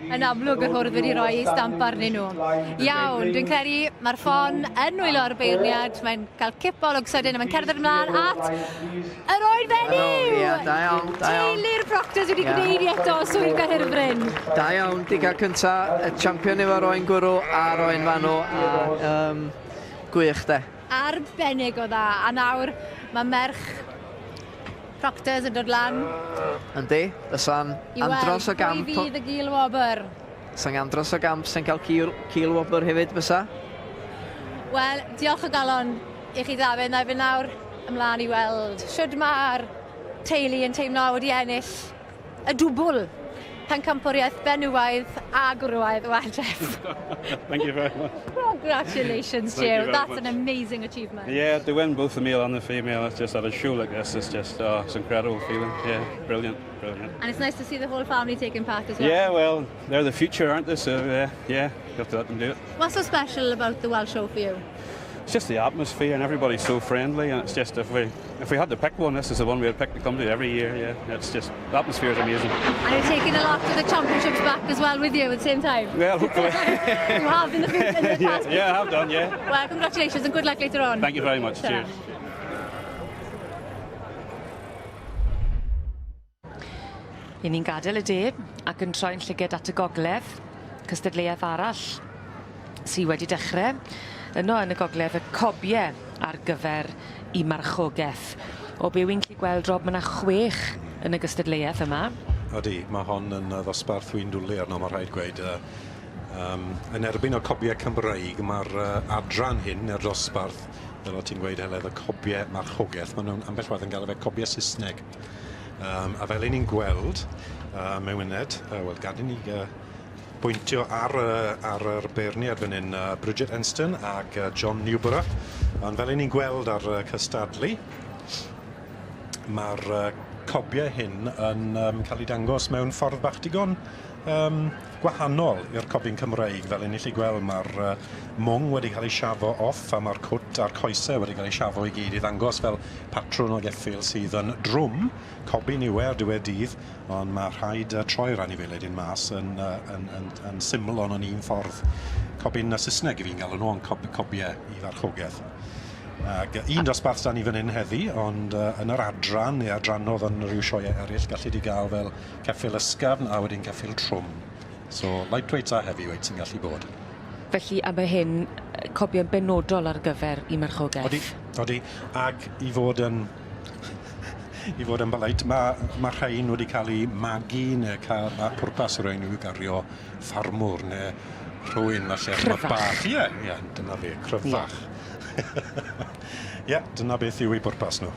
Yn amlwg yr hwrdd wedi rhoi ei stamp arnyn nhw. Iawn, dwi'n credu mae'r ffon yn nwylo'r beirniad, mae'n cael cip olwg sydyn a mae'n cerdded ymlaen at yr oen fenyw!
Ie, da iawn, da iawn.
Teulu'r Proctors wedi gwneud i eto Swydd Gaerhirfryn.
Da iawn, di gael cynta, y champion efo'r oen gwrw a'r oen fanw, a gwych de.
Arbennig o dda, a nawr mae merch Proctors yn dod lan.
Yndi, fysa'n andros o gamp.
I weld pwy fydd y gil wobr.
Fysa'n andros o gamp sy'n cael cil, cil wobr hefyd, fysa?
Wel, diolch o galon i chi Dafydd. Na i fynd nawr ymlaen i weld shwd mae'r teulu yn teimlo wedi ennill y dwbl pencampwriaeth benywaidd a gwrywaidd. Well, Jeff.
Thank you very much.
Congratulations,
Thank you
Joe.
very
That's
much.
an amazing achievement.
Yeah, to win both the male and the female, it's just at a show like this, it's just, oh, it's an incredible feeling. Yeah, brilliant, brilliant.
And it's nice to see the whole family taking part as well.
Yeah, well, they're the future, aren't they? So, yeah, you have to let them do it.
What's so special about the Welsh Show for you?
It's just the atmosphere and everybody's so friendly, and it's just if we had to pick one, this is the one we'd pick to come to every year. Yeah, it's just the atmosphere is amazing.
And you're taking a lot of the championships back as well with you at the same time.
Well, hopefully.
You have in the, in the past.
Yeah, I have done. Yeah.
Well, congratulations and good luck later on.
Thank you very much.
Ta-ra.
Cheers.
I ni'n gadael y de ac yn troi'n llyged at y gogledd, cystadleuaeth arall sy wedi dechrau. Yno yn y gogledd y cobie ar gyfer i marchogeth. O be wy'n gallu gweld, Rob, mae yna 6 yn y gystadleuaeth yma.
Ydy, mae hon yn ddosbarth wy'n dwlu arno, mae rhaid gweud. Yn erbyn y cobiau Cymreig, mae'r adran hyn, yr dosbarth, fel o ti'n gweud, Heledd, y cobiau marchogaeth, maen nhw'n ambell waith yn galw fe cobiau Saesneg. A fel 'y ni'n gweld mewn munud, wel, gad i ni bwyntio ar yr beirniad fan hyn, Bridget Enston ac John Newborough. Ond fel 'y ni'n gweld ar cystadlu, mae'r cobiau hyn yn cael eu dangos mewn ffordd bach digon um, gwahanol i'r cobyn Cymreig, fel 'yn ni 'llu gweld ma'r yy mwng wedi cael ei siafo off a ma'r cwt a'r coese wedi cael eu siafo i gyd i ddangos fel patrwn o geffyl sydd yn drwm, cobyn yw e ar diwedd dydd, ond ma' rhaid yy troi'r anifeiliaid hyn mas yn yy yn yn yn syml ond yn un ffordd. Cobyn yy Sysneg 'yf fi'n galw nhw ond cob- cobie i farchogaeth. Ag yy un dosbarth 'da ni fan 'yn heddi ond yy yn yr adran neu adranodd yn ryw sioee eryll gallu di ga'l fel Ceffyl ysgafn a wedyn ceffyl trwm. So lightweights a heavyweights yn gallu bod.
Felly a ma' hyn yy cobio'n benodol ar gyfer 'u marchogeth?
Odi, odi. Ag i fod yn i fod yn bolite ma' ma' rhain wedi ca'l 'u magu ne' ca- ma' pwrpas y rein yw i gario ffarmwr ne' rhywun falle ch'mod bach. Ie ie dyna fe, cryfach. Ie. Ie dyna beth yw eu pwrpas nw.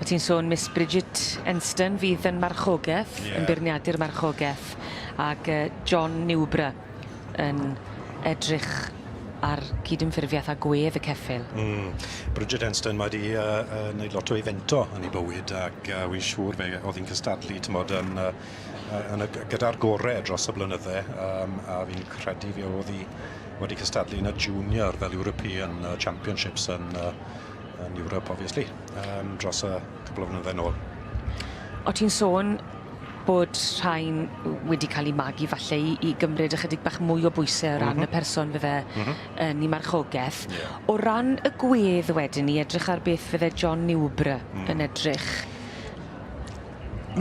O' ti'n sôn Miss Bridget Enston fydd yn marchogeth.
Ie.
Yn beirniadu'r marchogeth ag yy John Newborough yn edrych ar cydymffurfiaeth a gwedd y ceffyl.
Hmm. Bridget Enston mae 'di yy yy neud lot o ifento yn 'i bywyd ag yy wi'n siŵr fe o'dd 'i'n cystadlu t'mod yn yy yy yn y g- gyda'r gore dros y blynydde yym a fi'n credu fe o'dd 'i wedi cystadlu yn y junior fel European yy Championships yn yy yn Ewrop obviously yym dros y cwpwl o flynydde nôl.
O' ti'n sôn bod rhain wedi ca'l 'u magu falle i i gymryd ychydig bach mwy o bwyse o ran y person fydde yn 'u marchogeth.
Ie.
O ran y gwedd wedyn 'ny edrych ar beth fydde John Newborough yn edrych.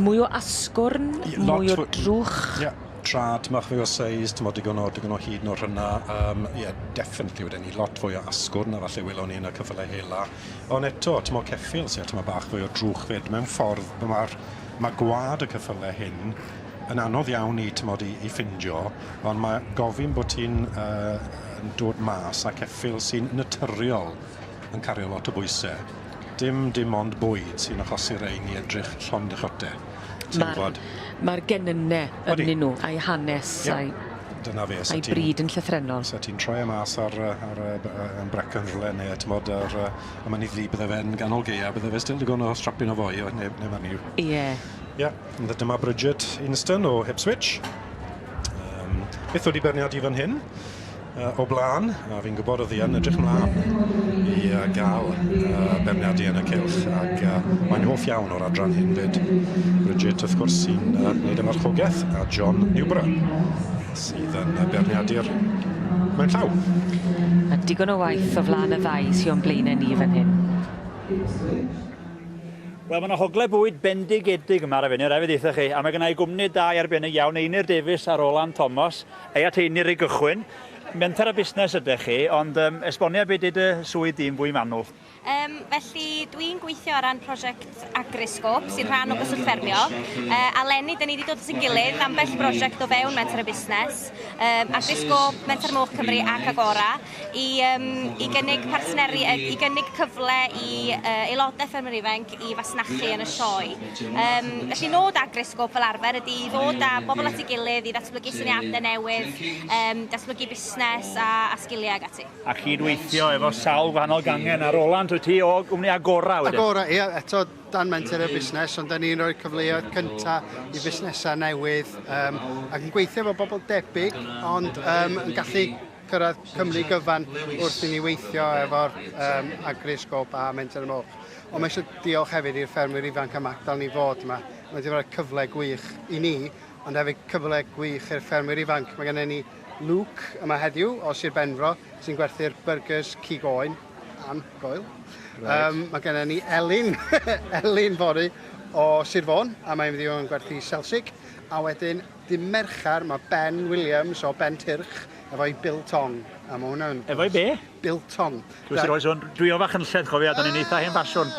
Mwy o asgwrn?
Ie lot
Mwy o drwch?
Ie. Trad mach fwy o seis t'mod digon o digon o hyd nôr hwnna yym ie definitely weden i lot fwy o asgwrn na falle welon ni yn y ceffyle hela. Ond eto t'mo' ceffyl sy â tymed bach fwy o drwch 'fyd mewn ffordd ma'r ma' gwa'd y ceffyle hyn yn anodd iawn i t'mod i i ffindio on' ma' gofyn bo' ti'n yy yn dod mas â ceffyl sy'n naturiol yn cario lot o bwyse. Dim dim ond bwyd sy'n achosi rein i edrych llond y chote. Ti'n gwbod?
Ma'r genyne ynddyn nw a'u hanes a'i...
Dyna fe.
A'i bryd yn llythrennol.
So ti'n troi e mas ar yy ar yy by- yy yn Brecon rhywle ne' t'mod ar yy y Mynydd Du bydde fe'n ganol gaea bydde fe still digon o strapyn o foi o ne' ne' ma' ni.
Ie.
Ie. Ond dyma Bridget Inston o Ipswich. Yym beth wedi beirniadu fan hyn? o blaen, a fi'n gwybod oedd hi yn edrych mlaen i uh, gael uh, beirniadu yn y cylch, ac uh, mae'n hoff iawn o'r adran hyn fyd. Bridget, wrth gwrs, sy'n uh, wneud y marchogaeth, a John Newborough, sydd yn uh, beirniadu'r mewn llaw.
A digon o waith o flaen y ddau sy o'n blaenau ni fan hyn.
Wel, mae yna hogle bwyd bendigedig yma ar y funud, rhaid fi ddeutha chi, a mae gynna i gwmni da i arbennig iawn, Einir Davies a Roland Thomas. Ei at Einir i gychwyn. Menter a busnes ydych chi, ond um, esbonia beth ydy dy swydd di'n fwy manwl.
Um, felly, dwi'n gweithio ar ran prosiect Agriscope, sy'n rhan o Gyswllt Ffermio. Uh, a leni, dyn ni wedi dod at ein gilydd ambell brosiect o fewn Menter a Busnes, um, Agriscope, Menter Moch Cymru ac Agora, i, um, i gynnig partneri, i gynnig cyfle i uh, aelodau ffermwyr ifanc i fasnachu yn y sioe. Um, felly nod Agrisgop fel arfer ydy i ddod â bobl at ei gilydd i ddatblygu syniadau newydd, um, datblygu busnes a, a sgiliau ac ati.
A chyd-weithio efo sawl gwahanol gangen a Roland, wyt ti o gwmni Agora wedyn?
Agora, ie, eto dan menter y busnes, ond da ni'n rhoi cyfleoedd cyntaf i fusnesau newydd um, ac yn gweithio efo bobl debyg, ond um, yn gallu cyrraedd Cymru gyfan wrth i ni weithio efo'r um, Agrisgop a Menter y Moch. Ond mae eisiau diolch hefyd i'r ffermwyr ifanc am adael ni fod yma. Mae wedi rhoi cyfle gwych i ni, ond hefyd cyfle gwych i'r ffermwyr ifanc. Mae gennym ni Luke yma heddiw o Sir Benfro sy'n gwerthu'r burgers cig oen anhygoel.
Right.
Um, mae gennym ni Elin, Elin fory o Sir Fôn, a mae'n mynd i fod yn gwerthu selsig. A wedyn, dy' Mercher, mae Ben Williams o Ben Tyrch efo'i biltong. A mae hwnna'n...
Efo'i be?
Biltong.
Dwi sy'n rhoi sôn, dwi o Fachynlleth, cofia, da ni'n eitha hen ffasiwn.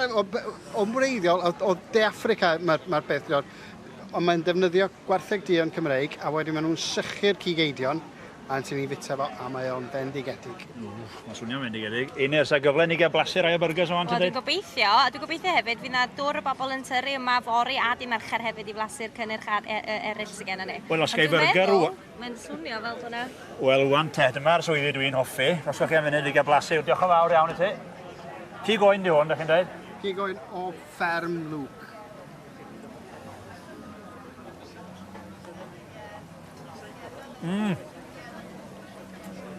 O'n wreiddiol, o, o De Affrica mae'r ma beth, ond mae'n defnyddio gwartheg duon Cymreig, a wedyn maen nhw'n sychu'r cig eidion, a ti'n ei fita fo, a mae o'n fendigedig.
Wff, mae'n swnio'n fendigedig. Einir, sa gyfle ni gael blasu rai o byrgers o'n ti'n
Wel, dwi'n
dweud?
gobeithio, a dwi'n gobeithio hefyd fydd 'na dwr o bobl yn tyrru yma fory a dy' Mercher hefyd i flasu'r cynnyrch ar- e- e- eraill sydd gennym ni.
Wel, os
Ond
gai
dwi'n
fyrger
meddwl,
rŵan-
Mae'n swnio fel bod 'na...
Wel, wan te, dyma'r swyddi dwi'n hoffi. Os chi am funud i gael blasu, diolch yn fawr iawn i ti. Cig oen di hwn, da chi'n dweud?
Cig oen o fferm Luke.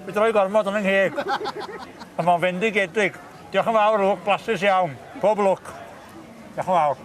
Fi droi gormod yn 'y ngheg. Ond mae'n fendigedig. Diolch yn fawr, Luke, blasus iawn. Pob lwc. Diolch yn fawr.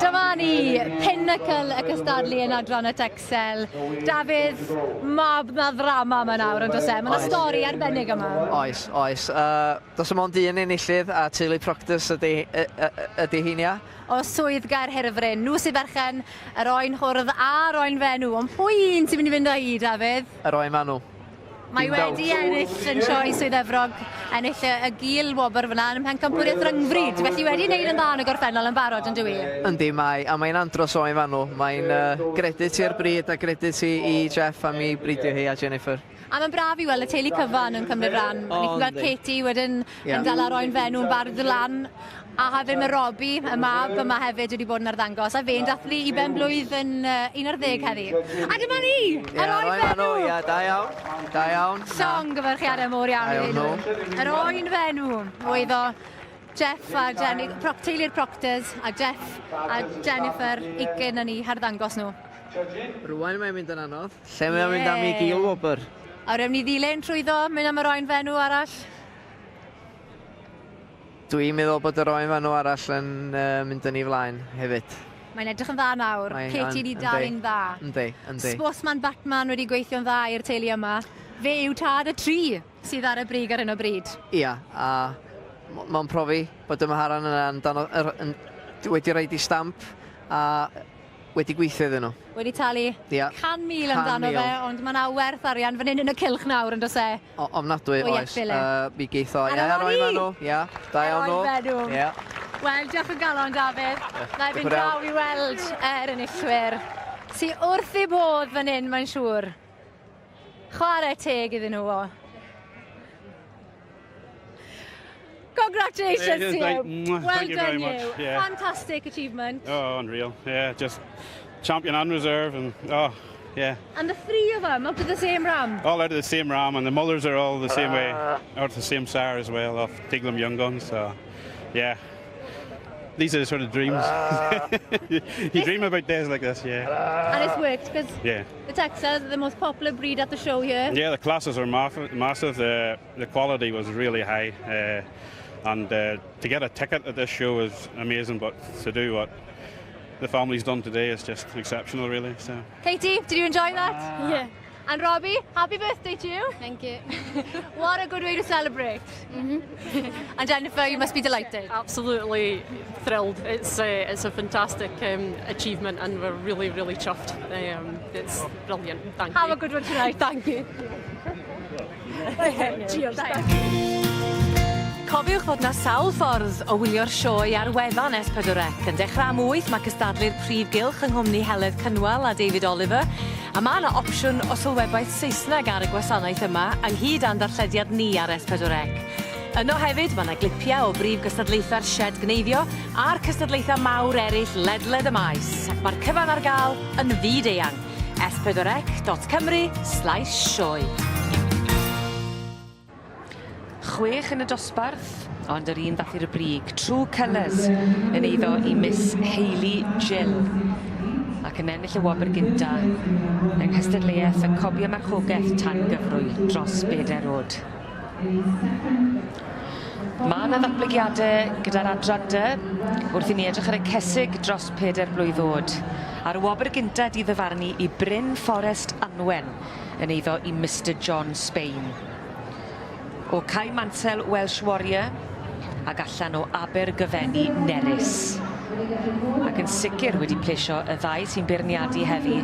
Dyma ni, pinnacle y cystadlu yn adran y Texel. Dafydd, mab na ddrama yma nawr yn does e? Mae yna stori arbennig yma.
Oes, oes. Uh, does dim ond un enillydd a teulu Proctors ydy, ydy heinia.
O Swydd Gaerhirfryn, nhw sy'n berchen yr oen hwrdd a'r oen fenw. Ond pwy un sy'n mynd i fynd â hi, Dafydd?
Yr oen fanw.
Mae wedi ennill yn sioe Swydd Efrog, ennill y, y gil wobr fyna yn mhencampwriaeth rhyngfryd, felly wedi wneud yn dda yn y gorffennol yn barod yn dyw i?
Yndi, mae, a mae'n andros o fanw. Mae'n uh, gredit i'r bryd a gredit i, i Jeff am ei bridio hi a Jennifer.
A mae'n braf i weld y teulu cyfan yn cymryd rhan. Oh, Ni'n gweld Katie wedyn yeah. yn dal ar oen fenw yn barod lan. A hefyd mae Robbie, y mab yma hefyd wedi bod yn arddangos, a fe'n dathlu i ben blwydd yn uh, 11 heddi. A dyma ni! Yr oen fenw!
Ia, da iawn. Da iawn.
Llongyfarchiadau mowr iawn iddyn nhw. Yr oen fenw. O iddo Jeff a Jenny, Proc, teulu'r Proctors a Jeff a Jennifer Aiken yn eu harddangos nhw.
Rwan mae'n mynd yn anodd. Lle mae o'n mynd am ei gil wobr?
A rydym ni ddilyn trwyddo, mynd am yr oen fenw arall.
Dwi'n meddwl bod yr oen fanw arall yn uh, mynd yn ei flaen hefyd.
Mae'n edrych yn dda nawr. Mae, Katie wedi dal yn dda.
Yndi, yndi.
Sportsman Batman wedi gweithio'n dda i'r teulu yma. Fe yw tad y tri sydd ar y brig ar hyn o bryd.
Ia, a mae'n profi bod y Maharan yna yn, dan, er, yn, wedi rhaid i stamp a wedi gweithio iddyn nhw.
Wedi talu
Ia.
100,000 amdano fe, ond mae yna werth arian fan hyn yn y cylch nawr yn does e?
O, ofnadwy, oes. Uh, mi geith o, ia, roi ma nhw. Ia, da iawn nhw. Ia.
Wel, diolch yn galon, Dafydd. Na i fynd draw i weld yr enillwyr. Sy wrth ei bodd fan hyn, mae'n siŵr. Chwarae teg iddyn nhw o. Congratulations to you. Well
Thank you
done
very much.
you.
Yeah.
Fantastic achievement.
Oh, unreal. Yeah, just champion and reserve and oh, yeah.
And the three of them up to the same ram.
All out of the same ram and the mothers are all the same way, out of the same sire as well, off Diglum Young Guns. So, yeah. These are the sort of dreams. you dream about days like this, yeah.
And it's worked because
yeah.
the Texas are the most popular breed at the show here.
Yeah, the classes are massive. The, the quality was really high. Uh, and uh, to get a ticket at this show is amazing, but to do what the family's done today is just exceptional, really. So.
Katie, did you enjoy that?
Yeah.
And Robbie, happy birthday to you.
Thank you.
what a good way to celebrate. Mm -hmm. and Jennifer, you must be delighted.
Absolutely thrilled. It's a, it's a fantastic um, achievement and we're really, really chuffed. Um, it's brilliant. Thank
Have
you.
a good one tonight.
Thank you.
Cheers. Thank you.
Cofiwch fod 'na sawl ffordd o wylio'r sioe ar wefan S4C. Yn dechrau am 8 mae cystadlu'r prif gylch yng nghwmni Heledd Cynwal a David Oliver, a mae 'na opsiwn o sylwebaeth Saesneg ar y gwasanaeth yma, ynghyd â'n darllediad ni ar S4C. Yno hefyd mae 'na glipiau o brif gystadlaethau'r sied gneifio a'r cystadlaethau mawr eraill ledled y maes, ac mae'r cyfan ar gael yn fyd-eang. S4C.cymru slash sioe.
Chwech yn y dosbarth, ond yr un ddath i'r brig, True Colours, yn eiddo i Miss Hayley Gill, ac yn ennill y wobr gynta yng nghystadleuaeth y Cobia Marchogaeth tan gyfrwy dros bedair oed. Mae yna ddatblygiadau gyda'r adran dy wrth i ni edrych ar y cesig dros pedair blwydd oed. A'r wobr gynta di ddyfarnu i Bryn Fforest Anwen yn eiddo i Mister John Spain. O Cae Mansel Welsh Warrior ac allan o Abergyfenni Nerys. Ac yn sicr wedi plesio y ddau sy'n beirniadu heddi.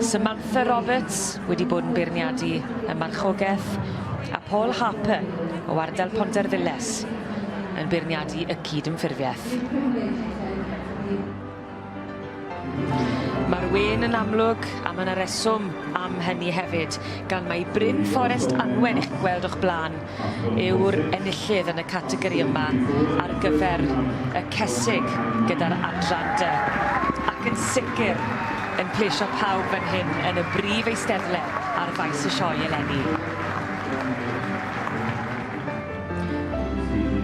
Samantha Roberts wedi bod yn beirniadu y marchogaeth a Paul Harper o ardal Pontarddulais yn beirniadu y cydymffurfiaeth. Mae'r wên yn amlwg, a mae 'na reswm am hynny hefyd, gan mai Bryn Fforest Anwen i'ch gweld o'ch blaen yw'r enillydd yn y categori yma ar gyfer y cesig gyda'r adran dy. Ac yn sicr yn plesio pawb fan hyn yn y brif eisteddle ar faes y sioe eleni.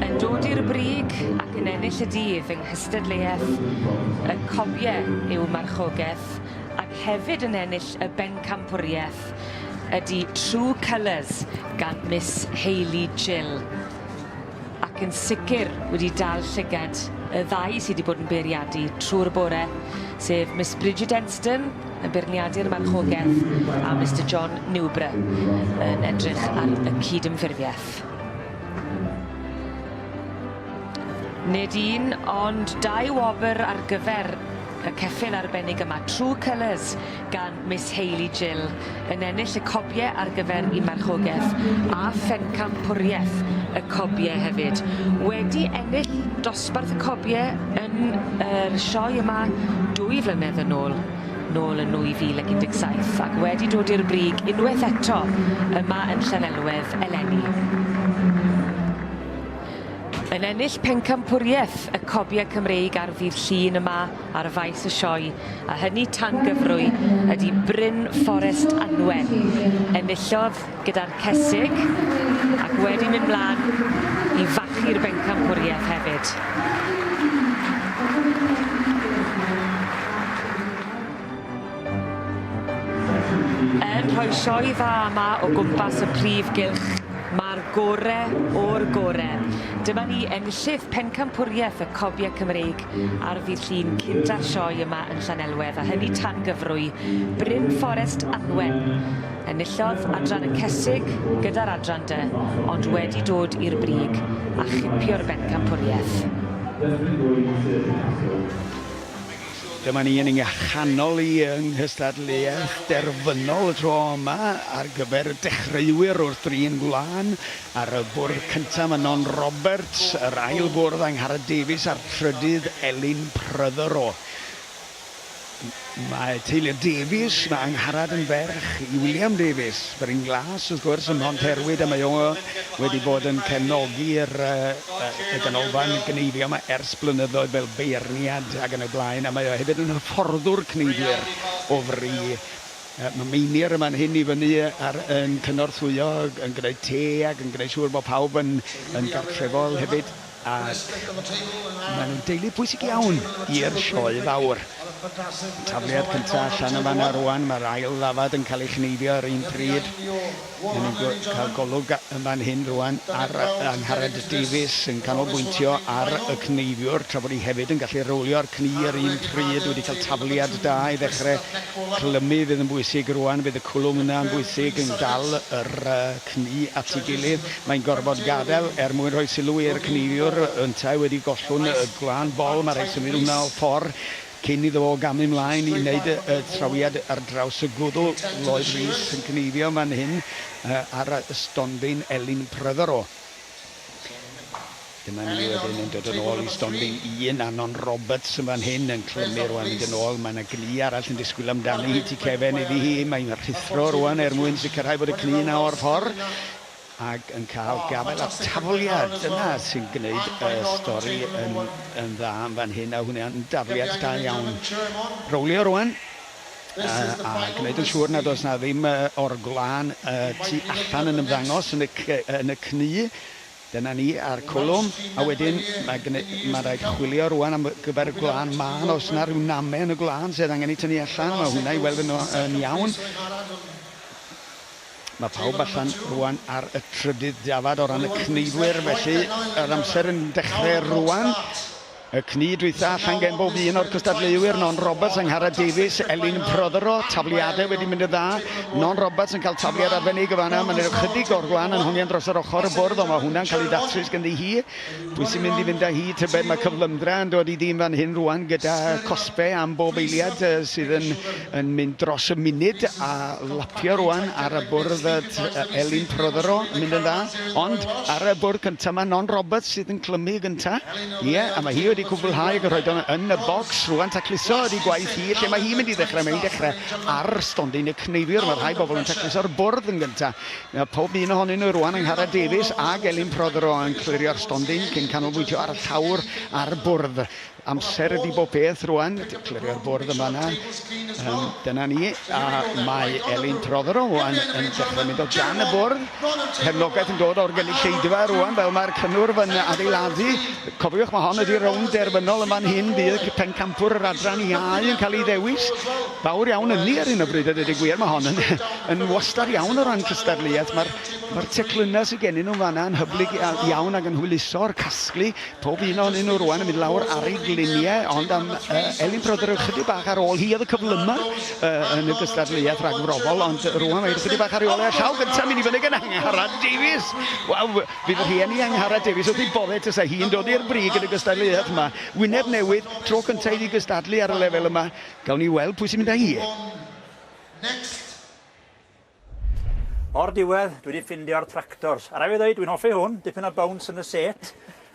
Yn dod i'r brig ac yn ennill y dydd yng nghystadleuaeth y Cobie yw marchogaeth ac hefyd yn ennill y bencampwriaeth ydy True Colours gan Miss Hayley Gill. Ac yn sicr wedi dal llygad y ddau sydd wedi bod yn beiriadu trwy'r bore, sef Miss Bridget Enston yn beirniadu'r marchogaeth a Mister John Newborough yn edrych ar y cydymffurfiaeth. Nid un, ond dau wobr ar gyfer y ceffyl arbennig yma, True Colours gan Miss Hayley Gill, yn ennill y cobie ar gyfer i marchogaeth a phencampwriaeth y cobie hefyd. Wedi ennill dosbarth y cobie yn yr sioe yma dwy flynedd yn ôl, nôl yn 2017, ac wedi dod i'r brig unwaith eto yma yn Llanelwedd eleni. Yn ennill pencampwriaeth y Cobiau Cymreig ar ddydd Llun yma ar faes y sioe, a hynny tan gyfrwy, ydy Bryn Fforest Anwen. Enillodd gyda'r cesig, ac wedi mynd mlaen i fachu i'r bencampwriaeth hefyd. Yn rhoi sioe dda yma o gwmpas y prif gylch, mae'r gore o'r gore. Dyma ni enillydd pencampwriaeth y Cobiau Cymreig ar ddydd Llun cynta'r sioe yma yn Llanelwedd, a hynny tan gyfrwy Bryn Fforest Anwen. Enillodd adran y Cesig gyda'r adran dy, ond wedi dod i'r brig a chipio'r bencampwriaeth.
Dyma ni yn nghanol i yng nghystadleuaeth derfynol y tro yma ar gyfer y dechreuwyr wrth drin gwlân. Ar y bwrdd cyntaf mae Non Roberts, yr ail fwrdd Angharad Davies a'r trydydd Elin Prothero. Mae teulu'r Davies, mae Angharad yn ferch i William Davies, Bryn Glas wrth gwrs ym Mhonterwyd a mae o wedi bod yn cefnogi'r y ganolfan gneifio yma ers blynyddoedd fel beirniad ac yn y blaen a mae o hefyd yn hyfforddwr cneifwyr o fri. Mae Meinir yn fan hyn i fyny ar, yn cynorthwyo, yn gwneud te ac yn gwneud siŵr bod pawb yn, yn gartrefol hefyd. Ac maen nhw'n deulu pwysig iawn i'r sioe fawr. Tafliad cynta allan yn fan'na rŵan, mae'r ail ddafad yn cael ei chneifio yr un pryd. Maen nhw'n cael golwg yn fan hyn rŵan ar Angharad Davies yn canolbwyntio ar y cneifiwr, tra bod hi hefyd yn gallu rowlio'r cnu yr un pryd, wedi cael tafliad da i ddechrau. Clymu fydd yn bwysig rŵan, fydd y cwlwm yna yn bwysig yn dal yr cnu at ei gilydd. Mae'n gorfod gadael er mwyn rhoi sylw i'r cneifiwr, yntau wedi gollwng y gwlân bol, mae rhaid symud hwnna o'r ffordd cyn iddo fo gamu mlaen i wneud y trawiad ar draws y gwddw. Lloyd Rees yn cneifio fan hyn ar y stondin Elin Prothero. Dyma ni wedyn yn dod yn ôl i stondin un, Annon Roberts yn fan hyn yn clymu rwan, mynd yn ôl, mae yna gnu arall yn disgwyl amdani hi tu cefen iddi hi, mae'n rhuthro rwan er mwyn sicrhau bod y cnu yna o'r ffordd ac yn cael gafael ar tafliad, dyna sy'n gwneud y stori yn, yn dda yn fan hyn, a hwnna'n dafliad da iawn. Rowlio rwan, a gwneud yn siŵr nad oes na ddim o'r gwlân tu allan yn ymddangos yn y, yn y cnu. Dyna ni, a'r cwlwm, a wedyn mae gynne-, mae rhaid chwilio rŵan am gyfer y gwlân mân, oes 'na ryw name yn y gwlân sydd angen ei tynnu allan, mae hwnna i weld yn yn iawn. Mae pawb allan rŵan ar y trydydd dafad o ran y cneifwyr, felly yr amser yn dechrau rŵan. Y cnu dwytha allan gen bob un o'r cystadleuwyr, Non Roberts, Angharad Davies, Elin Prothero, tafliadau wedi mynd yn dda. Non Roberts yn cael tafliad arbennig y fanna, mae'n ychydig o'r gwlân yn hongian dros yr ochr y bwrdd, ond mae hwnna'n cael ei ddatrys ganddi hi. Pwy sy'n mynd i fynd â hi, tybed? Mae cyflymdra yn dod i ddyn fan hyn rwan gyda cosbe am bob eiliad sydd yn, yn mynd dros y munud a lapio rwan ar y bwrdd Elin Prothero yn mynd yn dda. Ond ar y bwrdd cyntaf mae Non Roberts sydd yn clymu gyntaf. Ie, a mae hi wedi cwblhau ac yn rhoi o yn y bocs rwan. Tacluso ydi gwaith hi. Lle mae hi'n mynd i ddechrau? Mae hi'n dechrau ar stondin y cneifiwr. Mae rhai bobl yn tacluso'r bwrdd yn gyntaf. Mae pob un ohonyn nhw rwan, Angharad Davies ag Elin Prothero, yn clirio'r stondin cyn canolbwyntio ar y llawr a'r bwrdd. Amser ydi bob peth rwan, clirio'r bwrdd yn fanna. Dyna ni, a mae Elin Prothero rwan yn dechrau mynd o dan y bwrdd. Cefnogaeth yn dod o'r gynulleidfa rwan, fel mae'r cynnwrf yn adeiladu. Cofiwch, mae hon ydi rownd derfynol yn fan hyn, bydd pencampwr yr adran iau yn cael ei ddewis. Fawr iawn ynni ar hyn o bryd, a dweud y gwir, mae hon yn, yn wastad iawn o ran cystadleuaeth. Mae'r mae teclynnau sydd gennyn nhw'n fanna yn hyblyg iawn ac yn hwyluso'r casglu. Pob un ohonyn nhw rwan yn mynd lawr ar ei gliniau, ond am Elin Prothero chydig bach ar ôl. Hi oedd y cyflyma yn y gystadleuaeth ragfrofol, ond rwan mae chydig bach ar ei ôl e. A llaw gyntaf mynd i fyny gan Angharad Davies. Waw, fydd rhieni Angharad Davies wrth ei bodde tasa hi'n dod i'r brig yn y gystadleuaeth yma. Wyneb newydd, tro cyntaf iddi gystadlu ar y lefel yma. Gawn ni weld pwy sy'n mynd â hi.
Next. O'r diwedd, dwi wedi ffindio'r tractors. A rai fi ddweud, dwi'n hoffi hwn, dipyn o bounce yn y set.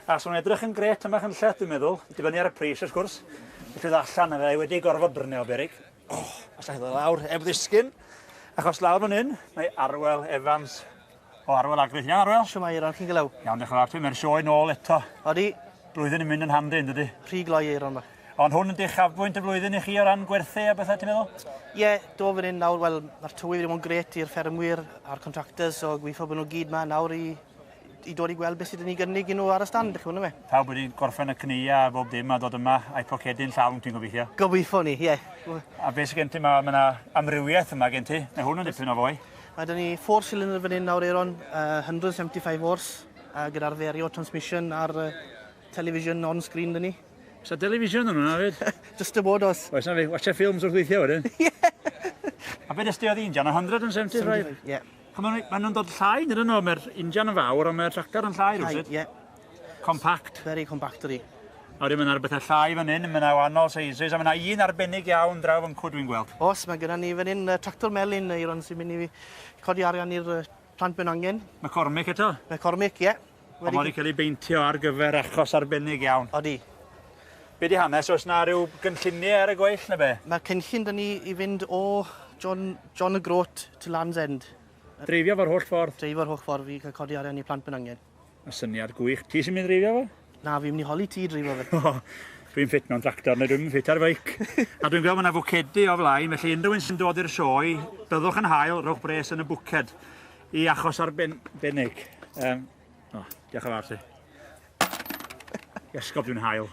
A so nhw'n edrych yn gret yma Chynlleth, dwi'n meddwl. Dibynnu ar y pris, wrth gwrs. Felly ddod allan, a fe wedi gorfod brynu o berig. Oh, allai ddod lawr, heb ddisgyn. Achos lawr fan hyn, mae Arwel Evans o Arwel Agri. Iawn, Arwel?
Shwmae, Eiron, chi'n gylew?
Iawn, diolch yn fawr ti. Mae'r sioe nôl eto.
Odi.
Blwyddyn yn mynd yn handi, yn dydy?
Rhy gloi, Eiron, bach.
Ond hwn ydy uchafbwynt y flwyddyn i chi o ran gwerthu a bethau, ti'n meddwl?
Ie, yeah, do fan hyn nawr, wel, mae'r tywydd wedi bod yn gret i'r ffermwyr a'r contractors, so gweithio bod nhw gyd ma nawr i i dod i gweld beth sydd yn ei gynnig i nhw ar y stand, chi'n gwybod,
Pawb wedi gorffen y cnu a bob dim a dod yma a'i pocedi'n llawn, ti'n gobeithio?
Gobeithio ni, ie. Yeah.
A beth sydd gen ti, mae yna amrywiaeth yma gen ti. Mae hwn yn dipyn o foi.
Mae dyn ni 4 cylinder fan hyn nawr, Aeron, 175 horse, gyda'r Vario transmission a'r television on-screen dyn ni.
Oes 'na television yn hwnna 'fyd?
Just y bod oes.
Oes na fi, watcha ffilms wrth weithio wedyn.
Ie.
A be dest ti oedd injan, 175?
Ie.
Maen nhw'n dod llai, nid nhw? Mae'r injan yn fawr, ond mae'r tractor yn llai rhywsut.
Ie.
Compact.
Very compact ydi.
A wedyn mae yna bethau llai fan hyn, mae yna wahanol sizes, a mae yna un arbennig iawn draw fan cw dwi'n gweld.
Oes, mae gyda ni fan hyn uh, tractor melyn, Eiron, sy'n mynd i codi arian i'r uh, plant mewn angen.
McCormick eto?
McCormick, ie. Yeah.
Ond mae wedi cael ei beintio ar gyfer achos arbennig iawn.
Odi.
Be di hanes? Oes na rhyw gynlluniau ar y gweill neu be?
Mae cynllun dyn ni i fynd o John, John y Groat to Land's End.
Dreifio fo'r holl ffordd?
Dreifio'r holl ffordd i cael codi arian i plant mewn angen.
Y syniad gwych. Ti sy'n mynd dreifio fo?
Na, fi'n mynd i holi ti dreifio fe.
Dwi'n ffit mewn tractor, neu dwi'n ffit ar feic. A dwi'n gweld mae yna fwcedi o flaen, felly unrhyw un sy'n dod i'r sioe, byddwch yn hael, rhowch bres yn y bwced i achos arbennig. Um, oh, diolch yn fawr ti. Iesgob, dwi'n hael.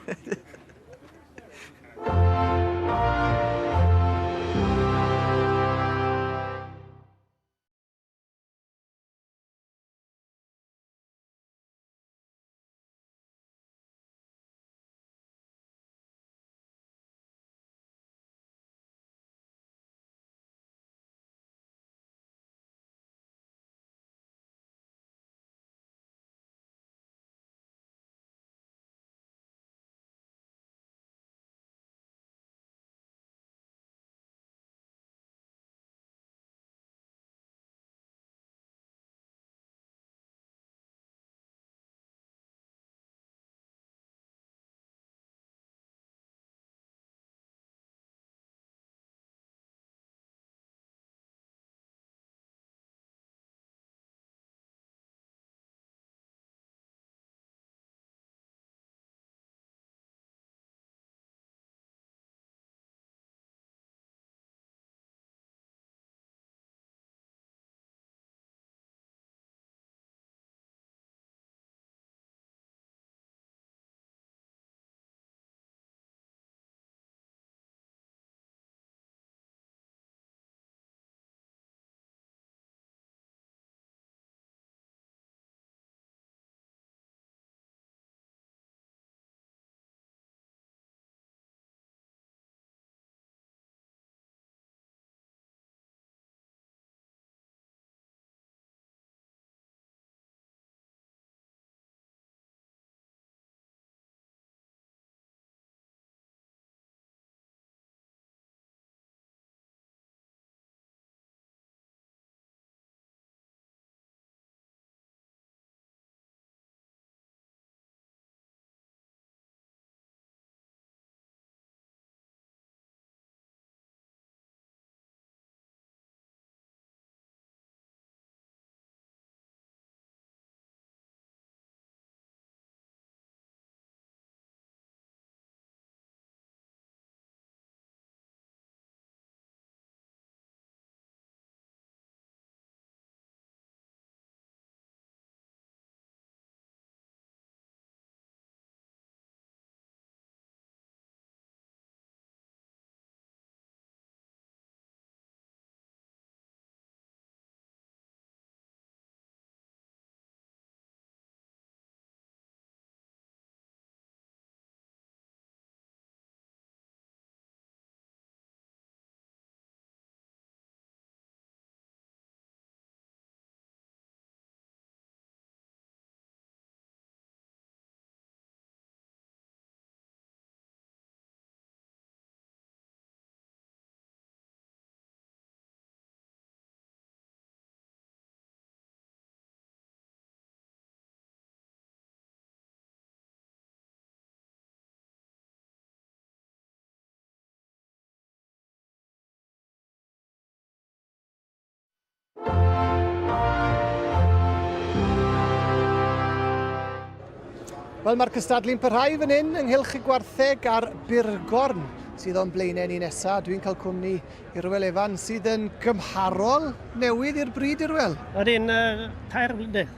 Wel, mae'r cystadlu'n parhau fan hyn ynghylch y gwartheg a'r burgorn sydd o'n blaenau ni nesaf. Dwi'n cael cwmni Irwel Evans sydd yn gymharol newydd i'r bryd, Irwel.
Ydyn, uh, tair blynedd.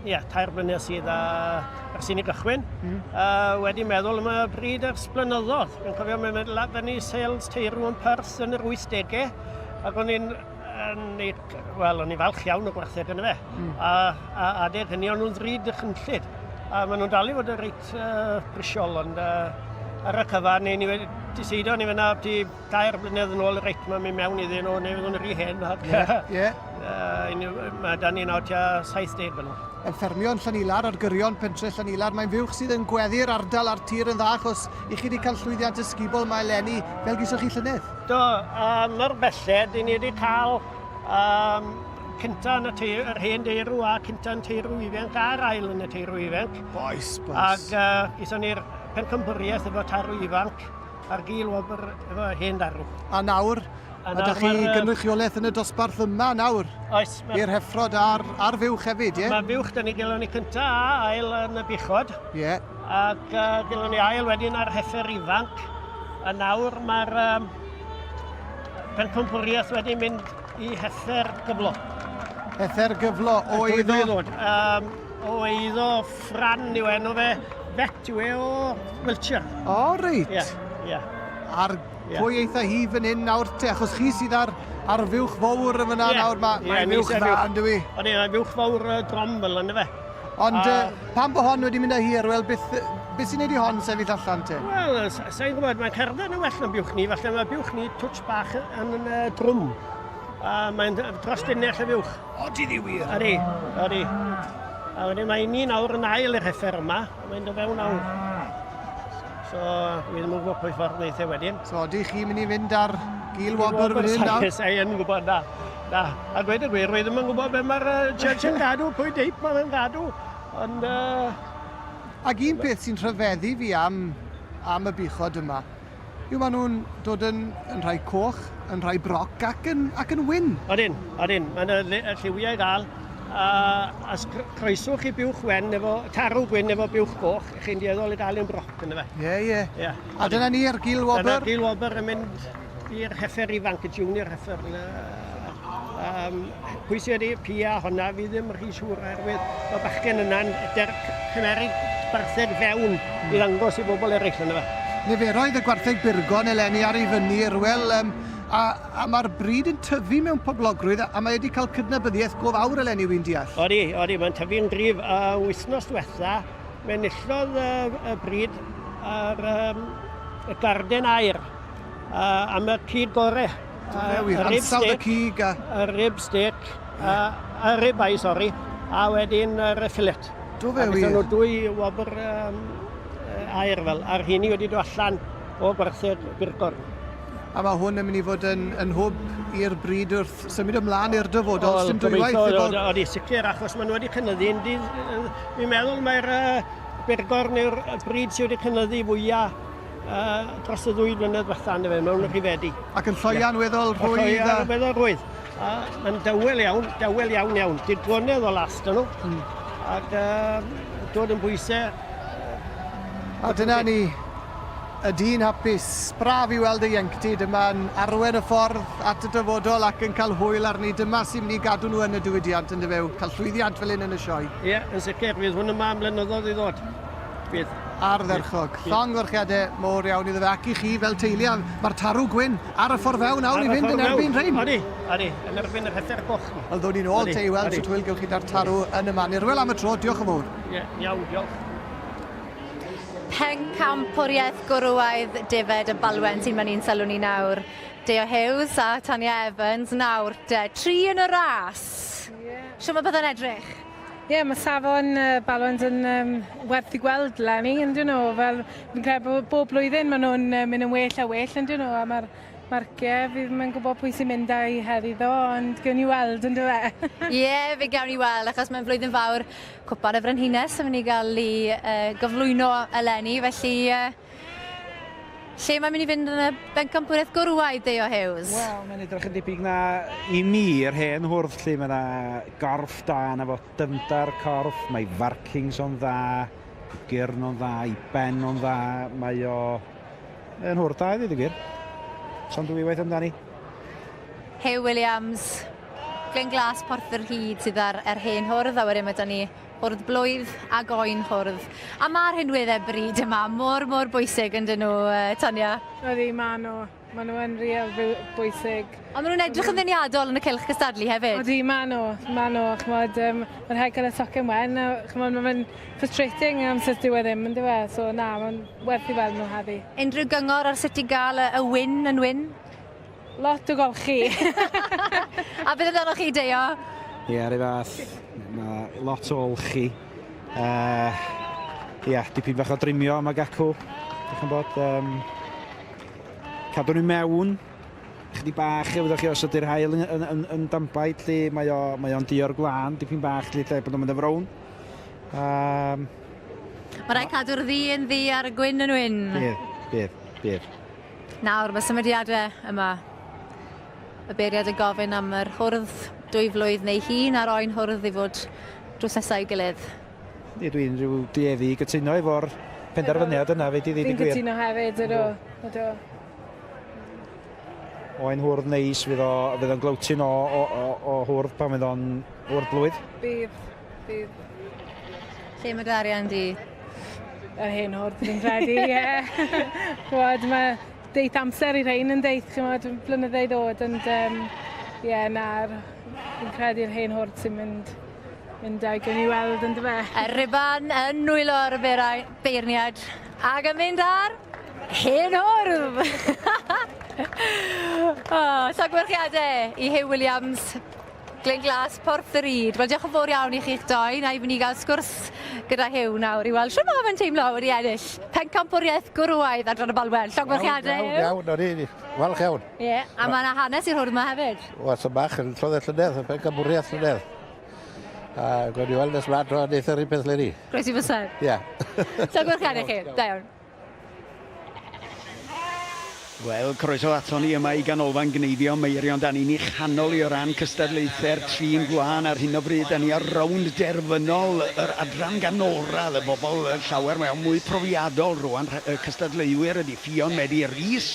Ie, tair blynedd sydd a ers i ni gychwyn. Mm. Wedi meddwl am y bryd ers blynyddoedd. Fi'n cofio mynd fyny sales teirw yn Perth yn yr 80au, ac o'n i'n wel, o'n i'n falch iawn o gwartheg yn fe. Mm. A, a adeg hynny o'n nhw'n ddrud dychrynllyd. A maen nhw'n dal i fod yn reit uh, brisiol, ond uh, ar y cyfan, ni, ni wedi diseido ni fyna ti dair blynedd yn ôl reit, mae'n mynd mewn iddyn nhw, neu fydd nhw'n rhy hen.
Ie, ie.
Mae dan ni nawr tua 70 fan nhw.
Yn ffermio yn Llanilar, ar gyrion pentre Llanilar, mae'n fuwch sydd yn gweddu'r ardal a'r tir yn dda, achos i chi wedi cael llwyddiant ysgubol mae eleni, fel gysoch chi llynedd.
Do, uh, mor belled, i ni wedi cael um, cynta yn y teir, yr hen deirw a cynta yn teirw ifanc a'r ail yn y teirw ifanc.
Boes, boes.
Ac uh, gyson ni'r pencampwriaeth efo tarw ifanc a'r gil wobr efo hen darw.
A nawr, a da chi gynrychiolaeth yn y dosbarth yma nawr?
Oes.
I'r heffrod a'r, ar fuwch hefyd, ie?
Mae fuwch, da ni gilon ni cynta a ail yn y buchod.
Ie. Yeah.
Ac uh, gilon ni ail wedyn ar heffer ifanc. A nawr mae'r um, pencampwriaeth wedi mynd i heffer gyflo.
Heffer gyflo o eiddo?
Um, o eiddo Fran yw enw fe, fet yw e o Wiltshire.
O, reit.
Ie, ie.
A'r yeah. pwy eitha hi fan hyn nawr te, achos chi sydd ar, ar fuwch fawr yn fyna yeah. nawr, mae yeah, mae fuwch dda yn dwi.
O'n i, mae fuwch fawr uh, drom fel yna fe.
Ond a... uh, pam bod hon wedi mynd â hi Arwel, beth, beth sy'n neud i hon sefyll allan te?
Wel, sa'n gwybod, mae'n cerdded yn well na buwch ni, falle mae buwch ni twtsh bach yn, yn uh, drwm. A mae'n dros dunnell y fuwch.
O, di ddi wir?
Ydy, ydy. A wedyn mae ni nawr yn ail i'r heffer yma, a mae'n dod fewn nawr. So, wi ddim yn gwybod pwy ffordd wneith e wedyn.
So, ydych chi'n mynd i fynd ar gil wobr fan hyn nawr?
Sa i yn gwybod, na. Na, a gweud y gwir, wi ddim yn gwybod beth mae'r uh, judge yn gadw, pwy deip mae'n gadw. Ond... Uh...
Ac un peth sy'n rhyfeddu fi am, am y buchod yma, yw maen nhw'n dod yn, yn rhai coch, yn rhai broc ac yn, ac yn wyn.
Odyn, odyn. Mae yna lliwiau i gael. A, a croeswch chi buwch wen efo, tarw gwyn efo buwch goch, chi'n dueddol i gael un broc yna fe.
Ie, ie.
Ie.
A dyna ni, yr gil wobr.
Dyna'r gil wobr yn mynd i'r heffer ifanc, y junior heffer. Um, pwy sydd wedi pia honna, fi ddim rhy siŵr oherwydd mae bachgen yna'n cymeru gwartheg fewn mm. i ddangos i bobl eraill yna fe.
Niferoedd y gwartheg burgon eleni ar ei fyny, Rwel, um, a, a mae'r bryd yn tyfu mewn poblogrwydd a, a mae wedi cael cydnabyddiaeth go fawr eleni, wy'n deall.
Odi, odi, mae'n tyfu'n gryf. A wythnos diwetha, fe enillodd y, y bryd ar um, y garden air uh, am y cig gore.
Uh, ansawdd y cig a...
Y rib steak, uh, y rib eye, sorry, a wedyn yr fillet.
Do fe wir?
A nhw dwy wobr um, air fel, a'r hynny wedi dod allan o gwartheg Burgorn.
A mae hwn yn mynd i fod yn, yn hwb i'r bryd wrth symud ymlaen i'r dyfodol, sy'n dwywaith.
Odi, sicr, achos maen nhw wedi cynyddu. Fi'n meddwl mae'r uh, Burgorn yw'r bryd sydd wedi cynyddu fwyaf uh, dros y ddwy flynedd diwetha ynddo fe, mewn rhifedi.
Ac yn lloia'n weddol rhwydd.
Lloia'n weddol rhwydd. A mae'n dawel iawn, dawel iawn iawn. Digonedd o last nhw. Mm. Ac uh, dod yn bwysau.
A dyna ni, y dyn hapus. Braf i weld y ieuenctid yma'n arwen y ffordd at y dyfodol ac yn cael hwyl arni. Dyma sy'n mynd i gadw nhw yn y diwydiant yn dyfew. Cael llwyddiant fel hyn yn y sioe.
Ie, yeah, yn sicr, fydd hwn yma am blynyddoedd i ddod. Bydd.
Ardderchog. Llongyfarchiadau mowr iawn iddo fe ac i chi fel teulu. A mae'r tarw gwyn ar y ffordd fewn nawr i fynd yn erbyn rhein.
Odi, odi, yn erbyn yr heffer goch.
Wel, ddod ni'n ôl te i weld sut hwyl gewch chi da'r tarw yn y man. Irwel am y tro, diolch yn fawr.
Ie, iawn, diolch.
Pencampwriaeth gwrywaidd defaid y Balwen sy'n mynd i'n sylw ni nawr. Deo Hughes a Tanya Evans nawr te. Tri yn y ras.
Yeah.
Shwt mae pethau'n edrych?
Ie, yeah, mae safon uh, Balwens yn um, werth i gweld leni, yn dyn nhw. Fel, fi'n credu bod bob blwyddyn maen nhw'n uh, mynd yn well a well, yn dyn nhw, a mae'r marciau, fi ddim yn gwybod pwy sy'n mynd â'i heddi ddo, ond gewn ni weld, yn dwi?
Ie, yeah, fe gawn ni weld, achos mae'n flwyddyn fawr Cwpan y Frenhines yn mynd i gael ei uh, gyflwyno eleni, felly uh, Lle mae'n mynd i fynd yn y bencampwriaeth gwrywaidd, Deio Hughes?
Wel, mae'n edrych yn debyg na i mi, yr hen hwrdd lle mae yna gorff da yna fo, dyfndar corff, mae farkings o'n dda, gyrn o'n dda, i ben o'n dda, mae o yn hwrdd da i ddweud y gwir. Sa'n dwy waith amdani.
Huw Williams, Glyn Glas Porth yr Hyd sydd ar yr hen hwrdd, a wedyn mae 'da ni hwrdd blwydd ag oen hwrdd. A mae'r rhinweddau bryd yma mor, mor bwysig yn dyn nhw, Tanya?
Ydy, maen nhw. Maen nhw yn real bwysig.
Ond maen nhw'n edrych yn ddeniadol yn y cylch cystadlu hefyd.
Odi, maen nhw. Maen nhw. Ch'mod, um, mae'n rhaid cael y socian wen. A, ch'mod, mae'n frustrating am sut dyw e ddim, yn dyw e? So, na, mae'n werth i weld nhw heddi.
Unrhyw gyngor ar sut i gael y, y wyn yn wyn?
Lot o golchi.
a beth amdanoch chi, Deio?
Ie, yeah, rhyw fath. Mae lot o olchi. Ia, dipyn bach o drimio am ag acw. Dych chi'n bod? Um, cadw nhw mewn, chydig bach, wyddoch chi, os ydy'r haul yn, yn, yn, yn dambaid, lle mae o'n mae o duo'r gwlân, dipyn bach, lle lle bod nhw'n mynd yn frown. Um,
Mae rhaid cadw'r ddu yn ddu a'r gwyn yn wyn.
Bydd, bydd, bydd.
Nawr, mae symudiadau yma. Y beiriad yn gofyn am yr hwrdd dwy flwydd neu hun a'r oen hwrdd i fod drws nesaf i'w gilydd.
Yndi, dwi'n rhyw dueddu i gytuno efo'r penderfyniad yna fyd i ddeud y
gwir. Fi'n cytuno hefyd, ydw, ydw.
Oen hwrdd neis, fydd o, fydd o'n glowtyn o, o, o, o hwrdd pan fydd o'n hwrdd blwydd.
Bydd, bydd.
Lle mae dy arian di?
Yr hen hwrdd, fi'n credu, ie. Ch'mod, mae deith amser i rhein yn deith, ch'mod, blynydde i ddod, ond um, ie, na'r, fi'n credu'r hen hwrdd sy'n mynd Mynd ag gewn ni weld on'd yfe?
Y ruban yn nwylo'r beirniad ag yn mynd ar hen hwrdd! o, llongyfarchiadau i Huw Williams, Glyn Glas, Porth yr Ŷd. Wel, diolch yn fawr iawn i chi'ch doi. Na i fynd i gael sgwrs gyda Huw nawr i weld shwt ma' fe'n teimlo wedi ennill pencampwriaeth gwrywaidd adran y Balwen. Llongyfarchiadau,
Huw. Iawn, iawn, o'n i falch iawn.
Ie, yeah, a mae yna hanes i'r hwrdd yma hefyd.
Wel, sy'n bach yn llodd y llynedd, y pencampwriaeth llynedd. A gwn i weld nes mlaen tro neith yr un peth leni.
Groesi fysedd.
Ie. Yeah.
Llongyfarchiadau chi. Da iawn.
Wel, croeso aton ni yma i Ganolfan Gneifio Meirion. Da ni'n ei chanol i o ran cystadlaethau'r trin gwlân ar hyn o bryd. Da ni ar rownd derfynol yr adran ganolradd, y bobl llawer mewn mwy profiadol rwan. Y cystadleuwyr ydy Ffion Medi Rees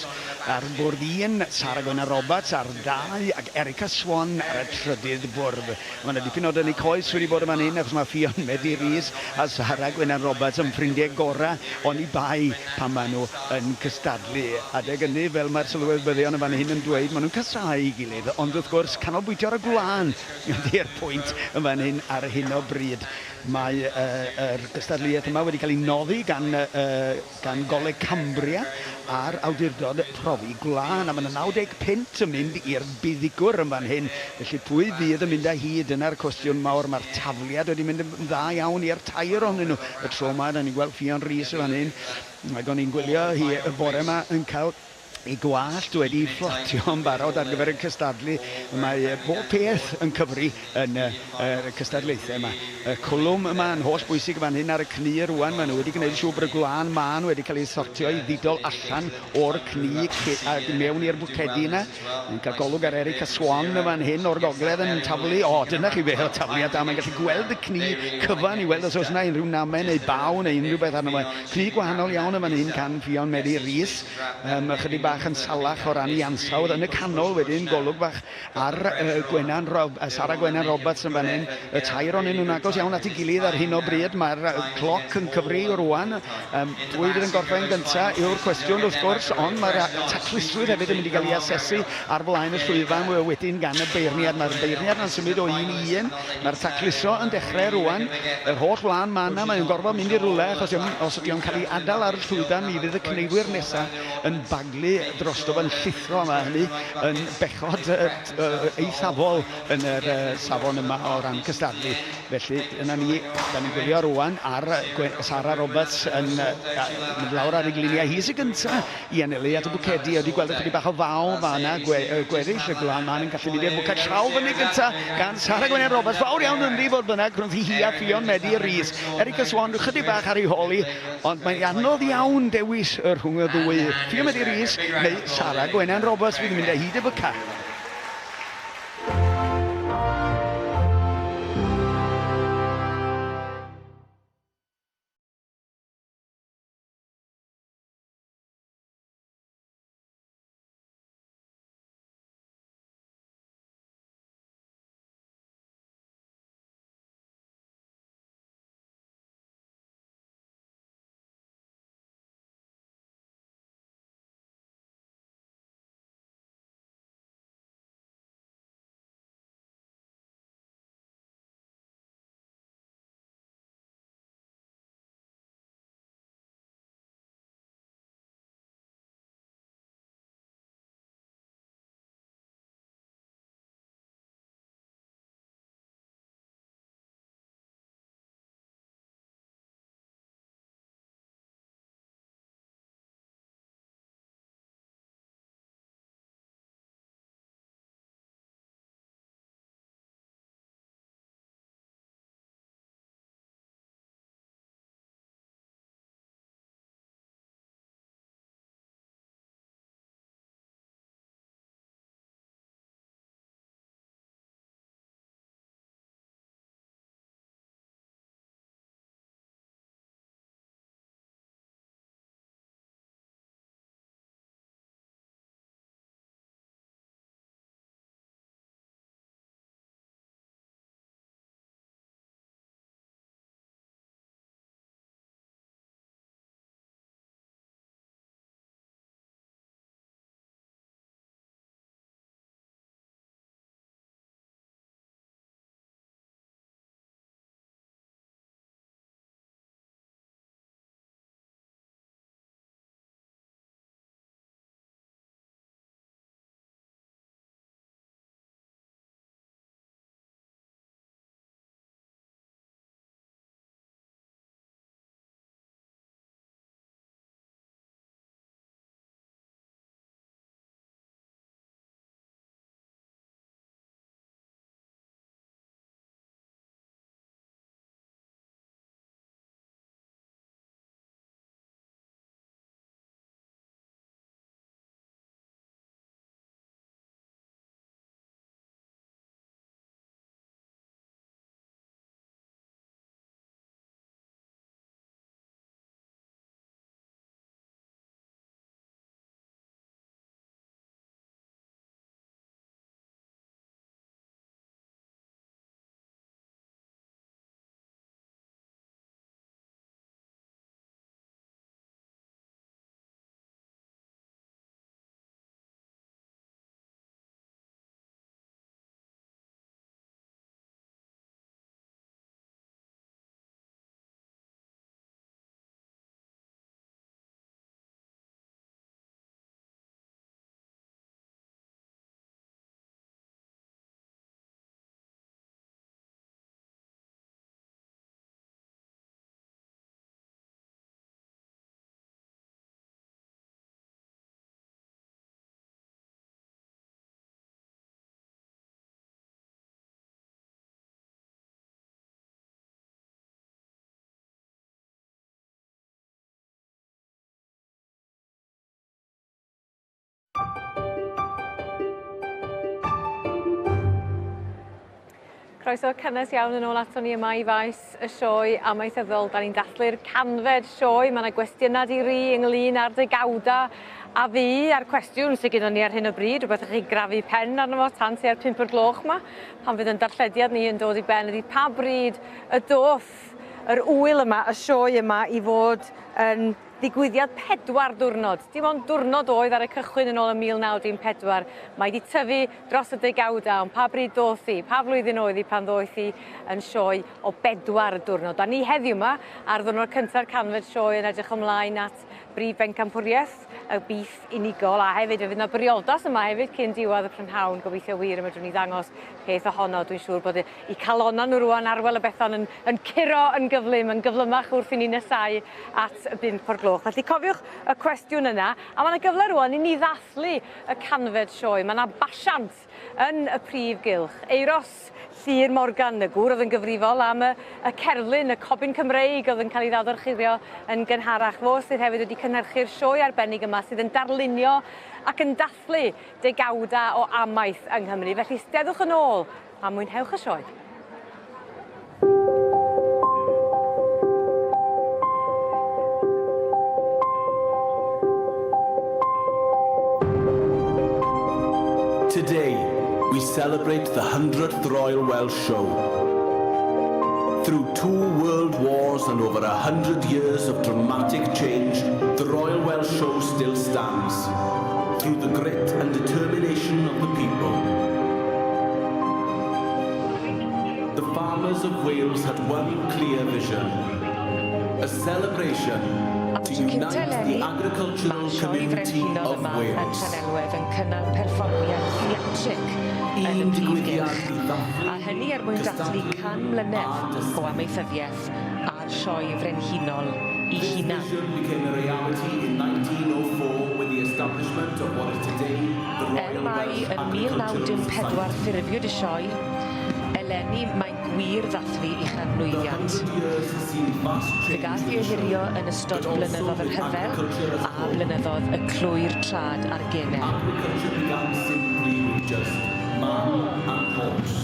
ar fwrdd un, Sara Gwennan Roberts ar ddau ac Erica Swan ar y trydydd bwrdd. Mae yna dipyn o dynnu coes wedi bod yn fan hyn achos mae Ffion Medi Rees a Sara Gwennan Roberts yn ffrindiau gorau oni bai pan maen nhw yn cystadlu. Adeg hynny, fel mae'r sylwebyddion yn fan hyn yn dweud, maen nhw'n casáu ei gilydd, ond wrth gwrs canolbwyntio ar y gwlân ydy'r pwynt yn fan hyn ar hyn o bryd. Mae yr gystadleuaeth yma wedi cael ei noddi gan gan Goleg Cambria a'r Awdurdod Profi Gwlân, a mae 'na 90 punt yn mynd i'r buddugwr yn fan hyn. Felly pwy fydd yn mynd â hi? Dyna'r cwestiwn mawr. Mae'r tafliad wedi mynd yn dda iawn i'r tair ohonyn nhw y tro 'ma. Da ni'n gweld Ffion Rees yn fan hyn, ac o'n i'n gwylio hi y bore 'ma yn cael ei gwallt wedi fflatio yn barod ar gyfer y cystadlu. Mae bob peth yn cyfri yn y cystadlaethau yma. Y cwlwm yma yn holl bwysig fan hyn ar y cnu rwan. Maen nhw wedi gwneud yn siŵr bod y gwlân mân wedi cael ei sortio i ddidol allan o'r cnu a mewn i'r bwcedi yna. Ni'n cael golwg ar Erica Swan yn fan hyn o'r gogledd yn taflu. O, dyna chi beth o tafliad da. Mae'n gallu gweld y cnu cyfan i weld os oes yna unrhyw namau neu baw neu unrhyw beth arno fe. Cnu gwahanol iawn yn fan hyn can Ffion Mary Rees. Um, ychydig bach yn salach o ran i ansawdd. Yn y canol wedyn, golwg bach ar uh, Gwenan Rob, uh, Sara Gwenan Roberts yn fan hyn. Y tair o'n nhw'n agos iawn at ei gilydd ar hyn o bryd. Mae'r cloc yn cyfri rwan. Um, pwy fydd yn gorffen gyntaf yw'r cwestiwn wrth gwrs, ond mae'r taclusrwydd hefyd yn mynd i gael ei asesu ar flaen y llwyfan wedyn gan y beirniad. Mae'r beirniad yn symud o un i un. Mae'r tacluso yn dechrau rwan. Yr holl wlân ma yna, mae'n gorfod mynd i rywle, achos os ydy o'n cael ei adael ar y llwyfan, mi fydd y cneifwyr nesaf yn baglu drosto fo'n llithro. Mae hynny yn bechod eithafol yn yr safon yma o ran cystadlu. Felly, yna ni, da ni'n gwylio rwan ar Sara Roberts yn mynd lawr ar ei gliniau. Hi sy'n gyntaf i anelu at y bwcedi, wedi gweld ychydig bach o faw fan'na, gwe, gweddill y gwlân man yn gallu mynd i'r bwced llaw fyny gynta gan Sara Gwennan Roberts. Fawr iawn ynddi fodd bynnag rhwng hi a Ffion Medi Rees. Erica Swan ychydig bach ar ei hôl hi, ond mae'n anodd iawn dewis y rhwng y ddwy. Ffion Medi Rees neu Sara Gwennan Roberts fydd yn mynd â hyd y bwced.
Croeso cynnes iawn yn ôl aton ni yma i faes y sioe amaethyddol. Da ni'n dathlu'r canfed sioe. Mae yna gwestiynau di ri ynglyn â'r degawda a fi a'r cwestiwn sydd gyda ni ar hyn o bryd, rhywbeth i chi grafu pen arno fo tan tua'r 5 o'r gloch 'ma, pan fydd yn darllediad ni yn dod i ben, ydy pa bryd y doth yr ŵyl yma, y sioe yma i fod yn ddigwyddiad pedwar diwrnod. Dim ond diwrnod oedd ar y cychwyn yn ôl ym 1914. Mae 'di tyfu dros y degawdau, ond pa bryd ddoth hi? Pa flwyddyn oedd hi pan ddoeth hi yn sioe o bedwar diwrnod? A ni heddiw 'ma ar ddiwrnod cynta'r canfed sioe yn edrych ymlaen at brif bencampwriaeth y bîff unigol a hefyd fe fydd 'na briodas yma hefyd cyn diwedd y prynhawn. Gobeithio wir y medrwn ni ddangos peth ohono. Dwi'n siŵr bod 'u calonnau nhw rŵan Arwel a Bethan yn yn curo yn gyflym, yn gyflymach wrth i ni nesáu at y bump o'r gloch. Felly cofiwch y cwestiwn yna, a ma' 'na gyfle rŵan i ni ddathlu y canfed sioe. Ma' 'na basiant yn y prif gylch. Euros Llŷr Morgan, y gŵr oedd yn gyfrifol am y y cerflun, y cobyn Cymreig oedd yn cael ei ddadorchuddio yn gynharach. Fo sydd hefyd wedi cynhyrchu'r sioe arbennig yma sydd yn darlunio ac yn dathlu degawdau o amaeth yng Nghymru. Felly steddwch yn ôl a mwynhewch y sioe.
Today, we celebrate the 100th Royal Welsh Show. Through two world wars and over 100 years of dramatic change, the Royal Welsh Show still stands. Through the grit and determination of the people. The farmers of Wales had one clear vision. A celebration to unite the agricultural community of Wales.
Llanelwedd yn cynnal perfformiad theatrig yn y prif gylch, a hynny er mwyn dathlu 100 mlynedd o amaethyddiaeth a'r Sioe Frenhinol 'i hunan.
This vision became a reality in 1904 with the establishment of what is today the
Er
Royal
mai
Welsh
yn
Agricultural
1914
Society.
ffurfiwyd y sioe, eleni mae'n gwir ddathlu ei chanmlwyddiant. Fe gath ei ohirio yn ystod blynyddodd y rhyfel a blynyddodd y clwy'r trad a'r gene.
Agriculture began simply with just man and horse.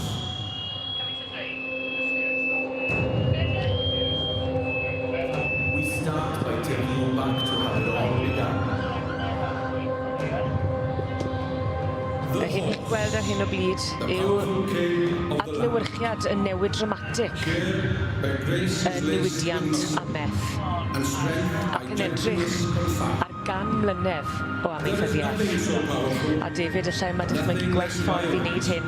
We start by taking you back to how it all began.
Yr hyn chi'n gweld ar hyn o bryd yw adlewyrchiad y newid dramatig yn niwydiant amaeth ac yn edrych ar gan mlynedd o amaethyddiaeth. A David, alla i'm dychmygu gwell ffordd i wneud hyn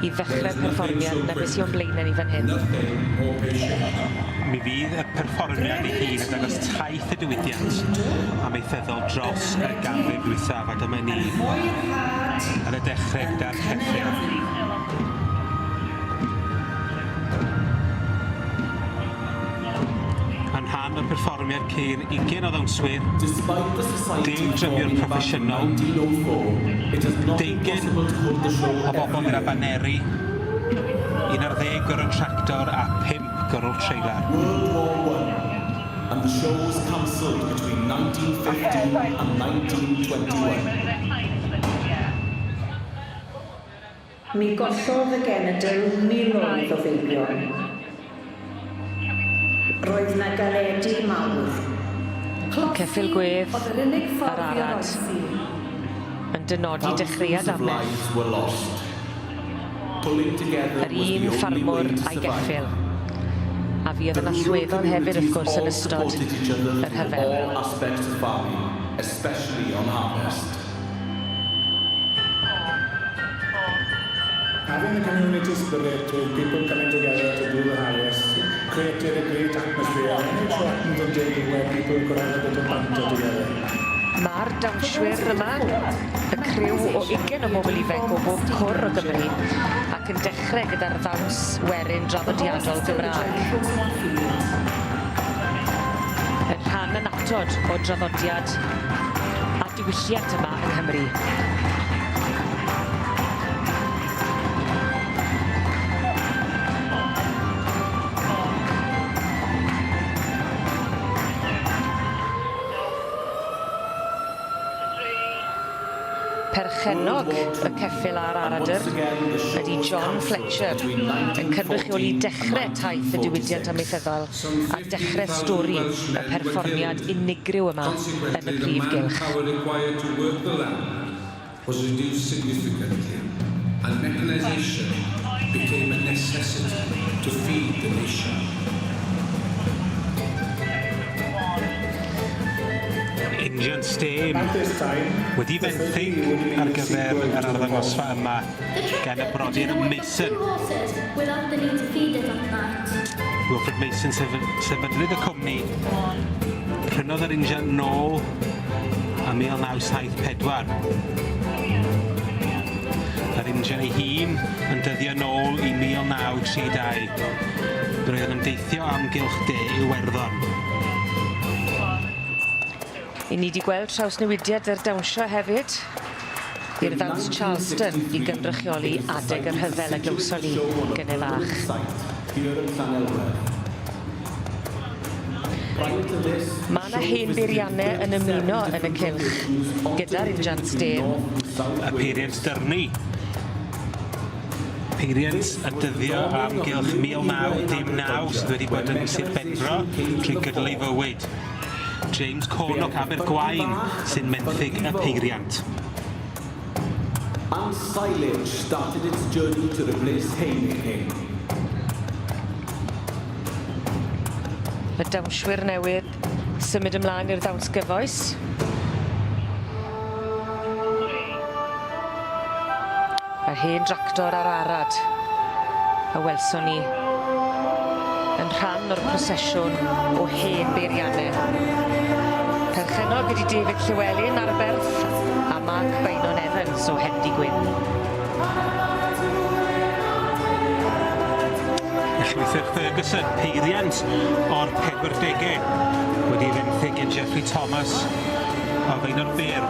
i ddechrau perfformiad na beth sy o'n blaenau ni fan hyn.
Mi fydd y perfformiad ei hun yn dangos taith y diwydiant amaethyddol dros y ganrif ddiwethaf a dyma ni yn y dechrau gyda'r ceffyl. Yn rhan o'r perfformiad ceir 20 o ddawnswyr, deg drymiwr proffesiynol, deugain o bobl gyda baneri, 11 gyrrwr tractor a phump gyrrwr treilar.
World War One, and the show was cancelled between 1915 and 1921.
Mi gollodd y genedl miloedd o feibion. Roedd 'na galedi mawr.
Ceffyl gwedd ar arad yn dynodi dechreuad amaeth. Yr un ffarmwr a'i geffyl, a fuodd yn allweddol hefyd wrth gwrs yn ystod y rhyfel.
Especially on harvest.
Having the community spirit with people coming together to do the harvest created a great atmosphere and it shortened the day where people could have a bit of banter together.
Mae'r dawnswyr yma, y criw o 20 o bobl ifanc o bob cwr o Gymru, ac yn dechrau gyda'r ddawns werin draddodiadol Gymraeg. Yn rhan annatod o draddodiad a diwylliant yma yng Nghymru. Perchennog y ceffyl a'r aradr ydy John Fletcher, yn cynrychioli dechre taith y diwydiant amaethyddol a dechre stori y perfformiad unigryw yma yn y prif gylch.
was reduced significantly and mechanisation became a necessity to feed the nation.
Injan stêm wedi fenthyg ar gyfer yr arddangosfa yma gan y brodyr Mason. Wilfred Mason sefydlydd y cwmni, prynodd yr injan nôl ym 1974. Yr injan ei hun yn dyddio nôl i 1932. Roedd yn deithio amgylch de Iwerddon.
I ni 'di gweld trawsnewidiad yr dawnsio hefyd. I'r ddawns Charleston i gynrychioli adeg y rhyfel a glywson ni gynne fach. Mae 'na hen beirianne yn ymuno yn y cylch gyda'r injan stêm.
Y peiriant dyrnu. Peiriant yn dyddio o amgylch 1919 sydd wedi bod yn Sir Benfro trwy gydol ei fywyd. James Corn o Abergwaun sy'n menthyg y peiriant.
And silage started its journey to replace haymaking.
Y dawnswyr newydd symud ymlaen i'r ddawns gyfoes. Yr hen dractor a'r arad a welson ni yn rhan o'r prosesiwn o hen beirianne. Perchennog ydi David Llewelyn Arberth a Mark Beynon Evans o Hendy Gwyn.
Y llwythyr Ferguson, peiriant o'r 40au, wedi ei fenthyg gan Geoffrey Thomas o Faenor Byr.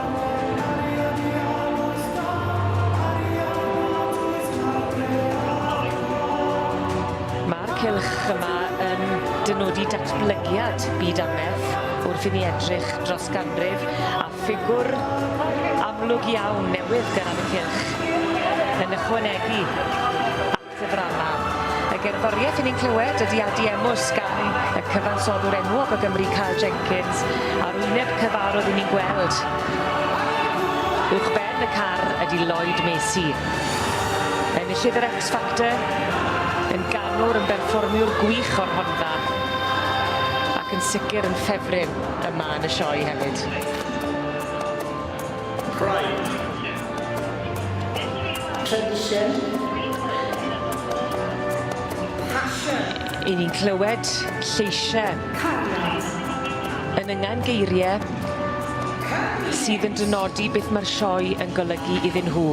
Mae'r cylch yma yn dynodi datblygiad byd amaeth wrth i ni edrych dros ganrif a ffigwr amlwg iawn newydd gyrradd y cylch yn ychwanegu at y ddrama. Y gerddoriaeth 'yn ni'n clywed ydi Adiemus gan y cyfansoddwr enwog o Gymru Karl Jenkins a'r wyneb cyfarwydd 'yn ni'n gweld uwchben y car ydi Lloyd Macey. Enillydd yr X Factor, yn ganwr, yn berfformiwr gwych o'r Rhondda, ac yn sicr yn ffefryn yma yn y sioe hefyd.
Pride. Tradition. Passion.
'Yn ni'n clywed lleisiau
Cariad.
yn yngan geiriau sydd yn dynodi beth mae'r sioe yn golygu iddyn nhw.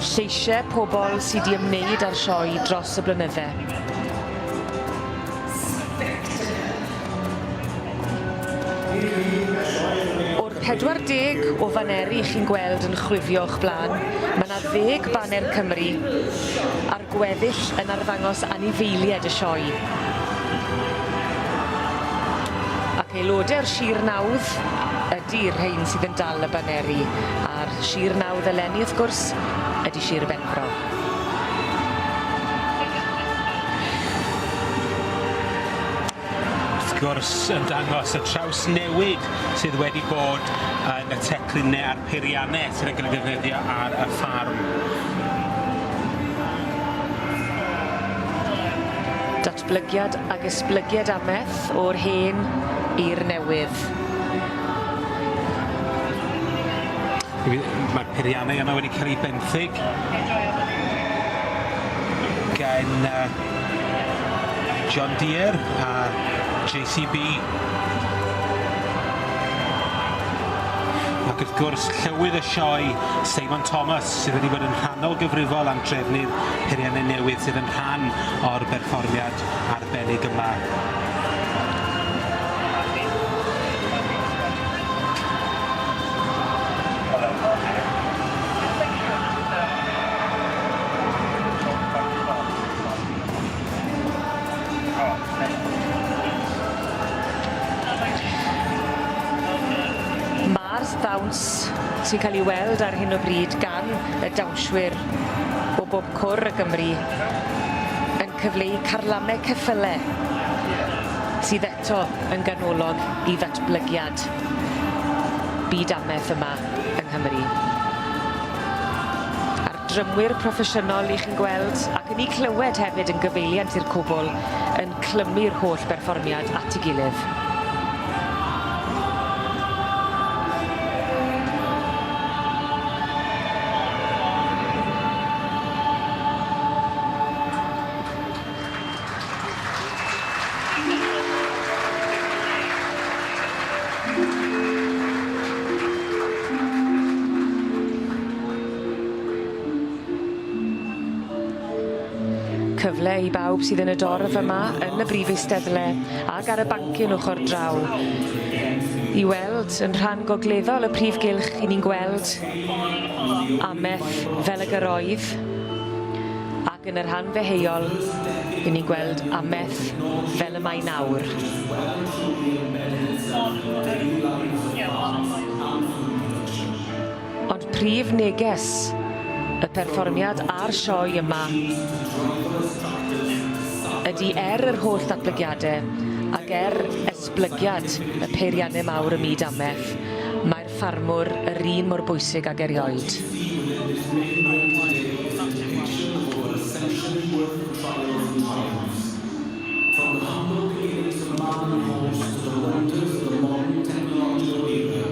Lleisiau pobl sy 'di ymwneud â'r sioe dros y blynydde. O'r 40 o faneri chi'n gweld yn chwifio o'ch blaen, ma' 'na ddeg baner Cymru, a'r gweddill yn arddangos anifeilied y sioe. Ac aelodau'r Sir Nawdd ydi'r rhein sydd yn dal y baneri, a'r Sir Nawdd eleni wrth gwrs ydi Sir Benfro.
Wrth gwrs yn dangos y trawsnewid sydd wedi bod yn y teclynne a'r peirianne sydd yn cael eu defnyddio ar y ffarm.
Datblygiad ag esblygiad amaeth o'r hen i'r newydd.
Mae'r peiriannau yma wedi cael eu benthyg gan John Deere a JCB. Ac wrth gwrs, llywydd y sioe, Seimon Thomas, sydd wedi bod yn rhannol gyfrifol am drefnu'r peiriannau newydd sydd yn rhan o'r berfformiad arbennig yma.
Ma'r ddawns sy'n cael ei weld ar hyn o bryd gan y dawnshwyr o bob cwr o Gymru yn cyfleu carlame ceffyle sydd eto yn ganolog i ddatblygiad byd ameth yma yng Nghymru. A'r drymwyr proffesiynol 'ych chi'n gweld ac yn 'u clywed hefyd yn gyfeiliant i'r cwbwl yn clymu'r holl berfformiad at 'i gilydd. Cyfle i bawb sydd yn y dorf yma yn y brif eisteddle ag ar y bancyn ochor draw i weld yn rhan gogleddol y prif gylch 'yn ni'n gweld Ameth fel ag yr oedd ac yn y rhan ddeheuol 'yn ni'n gweld Ameth fel y mae nawr. Ond prif neges y perfformiad a'r sioe yma ydi er yr holl ddatblygiade ag er esblygiad y peirianne mawr ym myd ameth, mae'r ffarmwr yr un mor bwysig ag erioed.
From the humble beginnings of man and horse to the wonders of the modern technological era.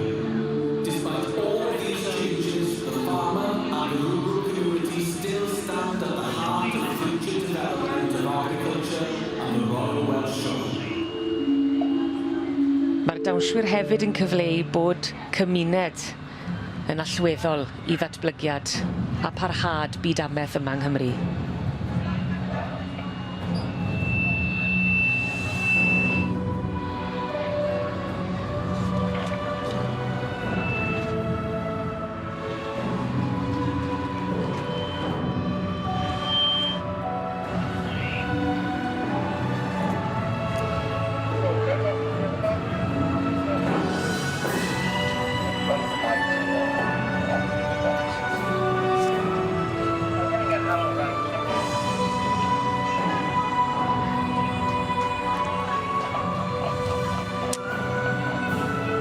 Despite all these changes, the farmer and the rural community still stand at the heart of future development of agriculture and the Royal Welsh Show.
Mae'r dawnswyr hefyd yn cyfleu bod cymuned yn allweddol i ddatblygiad a parhad byd amaeth yma yng Nghymru.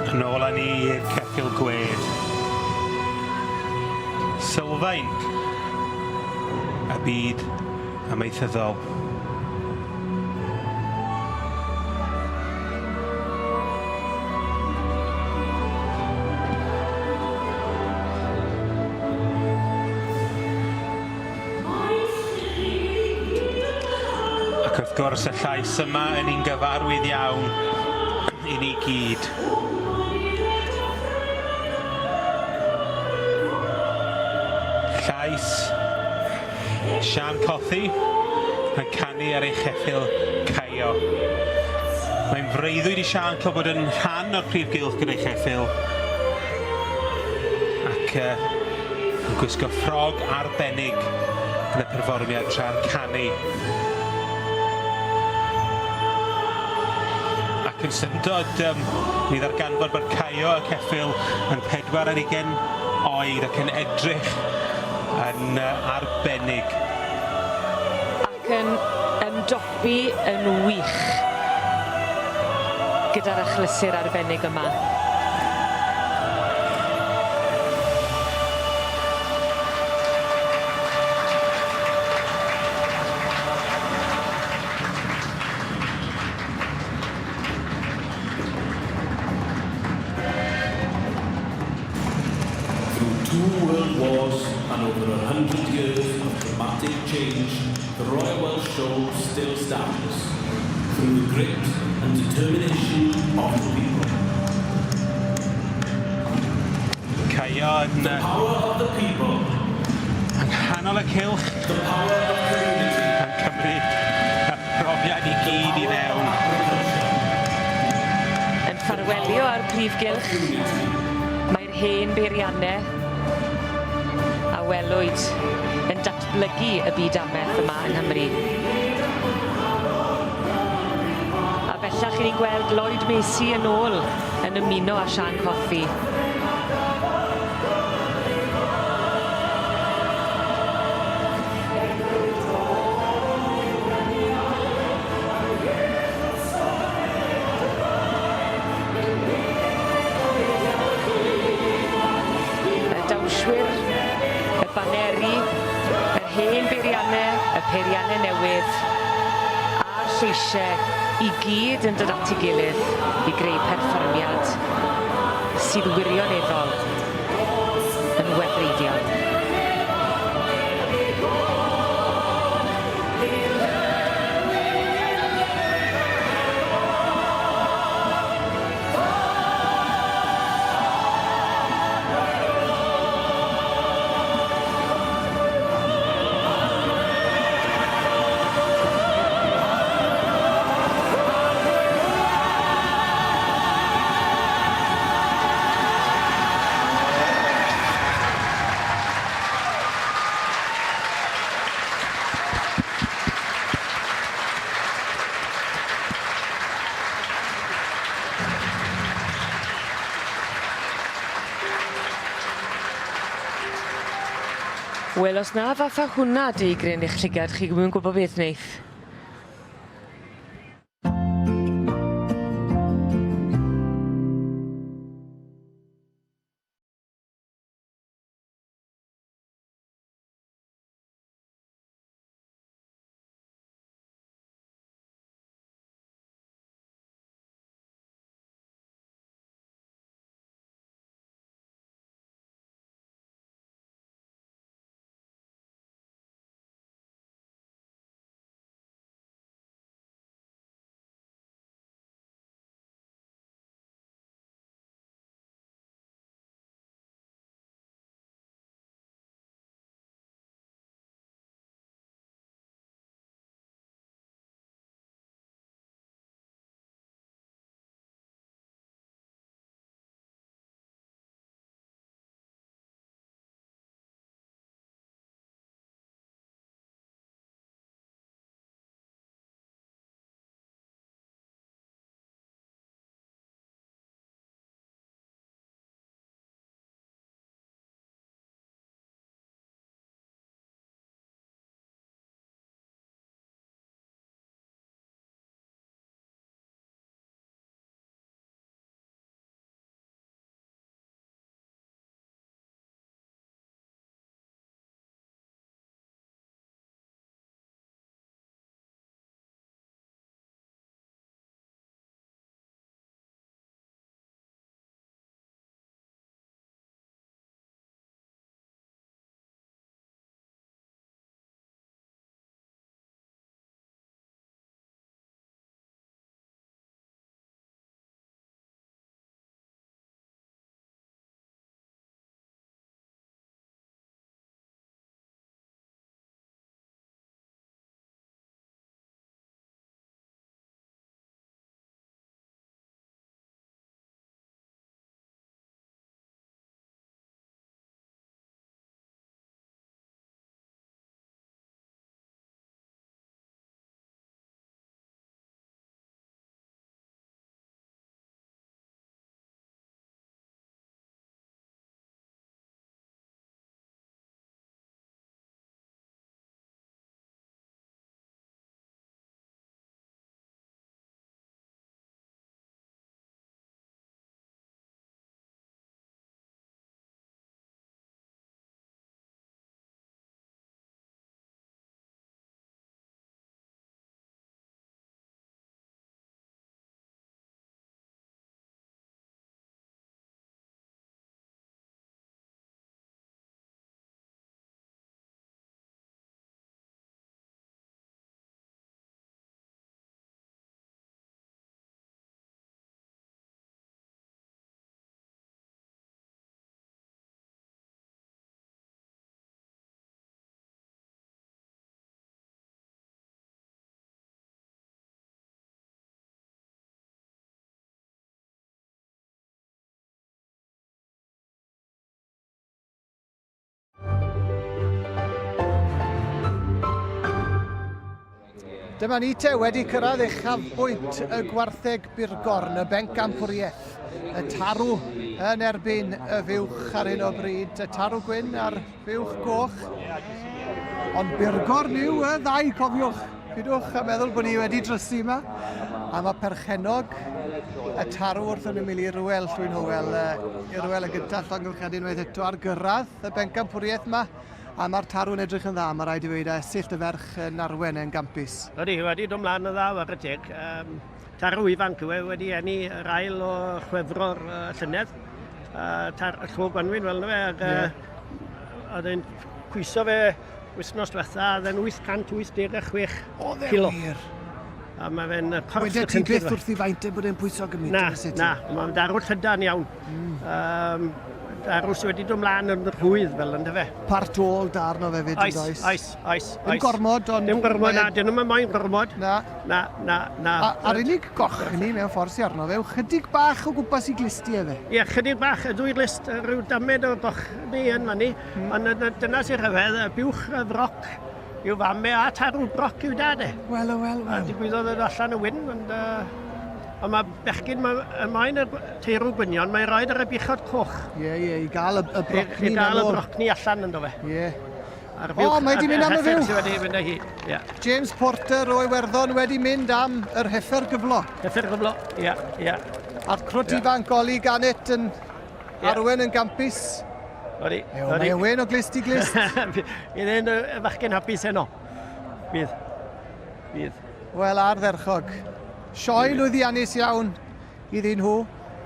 Yn ôl â ni i'r ceffyl gwedd. Sylfaen y byd amaethyddol. Ac wrth gwrs y llais yma yn un gyfarwydd iawn i ni gyd. Llais Siân Cothi yn canu ar ei cheffyl Caio. Mae'n freuddwyd i Siân cael bod yn rhan o'r prif gylch gyda'i cheffyl ac uh, yn gwisgo ffrog arbennig yn y perfformiad tra'n canu. Ac yn syndod um, ni ddarganfod bod Caio y ceffyl yn 24 oed ac yn edrych yn arbennig.
Ac yn ymdopi yn wych gyda'r achlysur arbennig yma.
Through two world wars and over 100 years of dramatic change, the Royal Welsh Show still stands. Through the grit and determination of the people.
Caio yn...
The power of the people.
Yng nghanol y cylch.
The power of community.
Yn cymryd y profiad i gyd i fewn.
Yn ffarwelio â'r prif gylch, mae'r hen beirianne a welwyd yn datblygu y byd amaeth yma yng Nghymru. A bellach 'yn ni'n gweld Lloyd Macey yn ôl yn ymuno â Siân Cothi. y peiriannau newydd a'r lleisiau i gyd yn dod at ei gilydd i greu perfformiad sydd wirioneddol yn wefreiddiol. Wel, os na fatha hwnna deigryn i'ch llygad chi, dwi'm yn gwbo beth wneith.
Dyma ni te wedi cyrraedd uchafbwynt y gwartheg burgorn, y bencampwriaeth, y tarw yn erbyn y fuwch ar hyn o bryd, y tarw gwyn a'r fuwch goch. Ond burgorn yw y ddau, cofiwch. Pidwch a meddwl bod ni wedi drysu yma. A mae perchennog y tarw wrth yn ymyl i Rywel Llwyn Hywel, i Rywel y gyntaf llongyfarchiadau unwaith eto ar gyrraedd y bencampwriaeth yma. A mae'r tarw'n edrych yn dda, mae rhaid i ddweud, a Esyllt y ferch yn arwen e'n gampus.
Ydy, wedi dod mlaen yn dda, whare teg. Um, tarw ifanc yw e, wedi eni yr ail o Chwefror uh, llynedd. Uh, tar, llo gwanwyn fel yna fe, ac yeah. uh, oedd e'n pwyso fe wythnos diwetha, oedd e'n 886 kilo.
Wir.
A mae fe'n corff...
Wedyn ti byth wrth i faint e bod e'n pwyso gymaint.
Na, na, mae'n darw llydan iawn. Mm. Um, darw sydd wedi dod mlaen yn rhwydd fel ynddo fe.
Part ôl da arno fe fyd,
oes, oes? Oes, oes,
Dim gormod, ond...
Dim gormod, na, dyn nhw'n moyn gormod.
Na.
Na, na, na.
A'r unig gochni mewn ffordd sy'n arno fe yw chydig bach o gwmpas i glustiau fe.
Ie, chydig bach, y ddwy glust, rhyw damed o gochni yn fanni. Mm. Ond dyna sy'n rhyfedd, y buwch y froc I'w fam e a tarw broc i'w dad e.
Wel, o wel, wel.
A digwyddodd e allan y wyn, ond... Uh, ond mae bechgyn, mae maen y teirw gwynion, mae'n rhaid ar y buchod coch.
Ie, ie, i gael y, y brocni.
I, i gael y brocni allan ynddo fe.
Ie. O, mae di mynd am y fyw.
Wedi mynd â hi, ie.
James Porter o Iwerddon wedi mynd am yr heffer gyflo.
Heffer gyflo, ie, ie.
A'r crwt ifanc Oli Ganet yn Arwen yn gampus.
Odi.
Mae Owen o glust i glust.
Bydd e'n fachgen hapus heno. Bydd. Bydd.
Wel, ardderchog. Sioe lwyddiannus iawn iddyn nhw.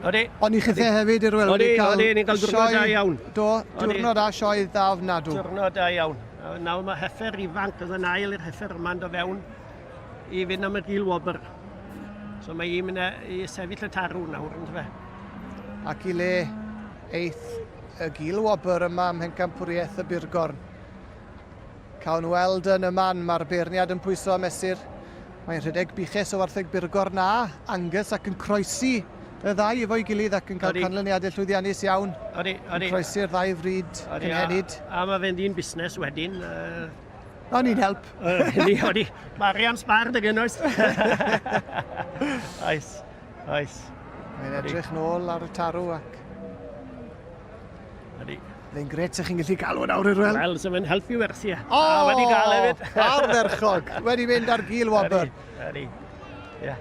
Odi.
Ond i chithe hefyd i'r
weld. Odi, odi, ni'n cael diwrnod da iawn.
Do, diwrnod a sioe dda ofnadw.
Diwrnod da iawn. Nawr mae heffer ifanc oedd yn ail i'r heffer yma'n do fewn i fynd am y gil wobr. So mae hi'n mynd i sefyll y tarw nawr, ynddo fe.
Ac i le eith y gil wobr yma ym Mhencampwriaeth y Burgorn. Cawn weld yn y man, mae'r beirniad yn pwyso a mesur. Mae'n rhedeg buches o wartheg Burgorn a Angus ac yn croesi y ddau efo'i gilydd ac yn cael
Odi.
canlyniadau llwyddiannus iawn.
Odi, odi.
Yn croesi'r ddau fryd
Odi,
cynhenid.
A, a mae fe'n ddyn busnes wedyn. Uh,
O'n i'n help.
Ydy, odi. Mae arian sbar dy gen oes. Oes. Oes.
Mae'n edrych nôl ar y tarw ac...
Ydy.
Fe'n gret sa'ch chi'n gallu galw nawr i'r wel.
Wel, so fe'n helpu werthu. E.
O!
A wedi gael hefyd.
Ardderchog. Wedi mynd ar gil wobr.
Ydy. Ie.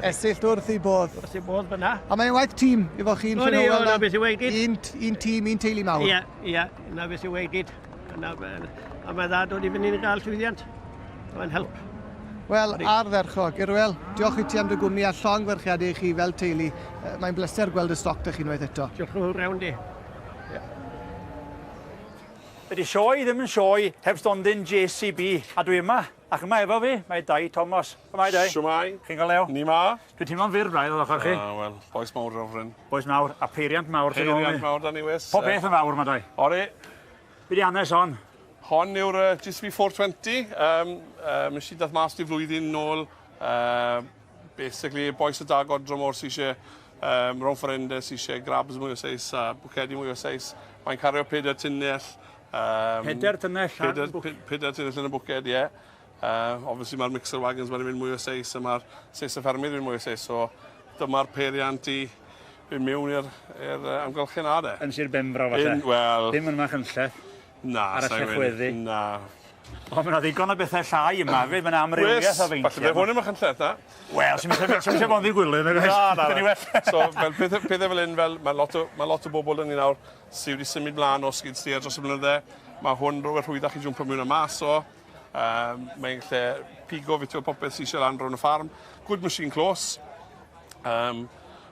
Esyllt wrth ei bodd.
Wrth ei bodd fyna.
A mae'n waith tîm efo chi'n
Llyn Owel. O, na beth yw e gyd.
Un, un tîm, un teulu mawr.
Ie, ie, na beth yw e gyd. Na, a mae dda dod i fyny i gael llwyddiant. Mae'n help.
Wel, ardderchog. Irwel, diolch i ti am dy gwmni a llongyfarchiadau i chi fel teulu. Mae'n bleser gweld y stoc 'da chi unwaith eto.
Diolch yn fawr iawn di. Yeah.
Dydy sioe ddim yn sioe heb stondin JCB, a dwi yma, ac yma efo fi, mae Dai Thomas. Shwmae, Dai?
Shwmae.
Chi'n go lew?
Ni ma.
Dwi'n teimlo'n fyr braidd o'r ochr chi.
Ah, wel, bois mawr o'r fryn.
Bois mawr, a peiriant mawr sy'n ôl
Peiriant mawr da ni wes.
Pob peth yn fawr ma, Dai.
Ori.
Be di hanes hon?
Hon yw'r uh, GCB 420. Um, uh, mis i dath mas di flwyddyn nôl. Uh, basically, boys y dag odro mor sy'n eisiau um, rownd ffordd ende sy'n eisiau grabs mwy o seis a bwcedi mwy o seis. Mae'n cario pedair tunnell. Um,
pedair tunnell?
Pedair, pedair tunnell yn y bwced, ie. Yeah. Uh, obviously mae'r mixer wagons mae'n mynd mwy o seis a mae'r seis y ffermydd yn mynd mwy o seis. So dyma'r peiriant i fynd mewn i'r amgylchedd na de.
Yn Sir Benfro falle?
Wel...
Ddim yn Machynlleth?
Na,
Ar y llechweddi?
Na.
O, mae yna ddigon o bethau llai yma hefyd, mae yna amrywiaeth o feintiau.
Falle bydd hwn yn Machynlleth, na?
Wel, sy'n eisiau bod yn ddigwilydd, nag oes?
Na, na,
na.
na. So, fel pethau, pethau fel hyn, fel, mae lot o, mae lot o bobl yn ni nawr sydd wedi symud mlaen o skid steer dros y blynydde. Mae hwn rhywbeth rhwyddach i jwmpo mewn a mas o. Um, mae'n lle pigo fitio popeth sydd eisiau lan rownd y ffarm. Good machine close. Um,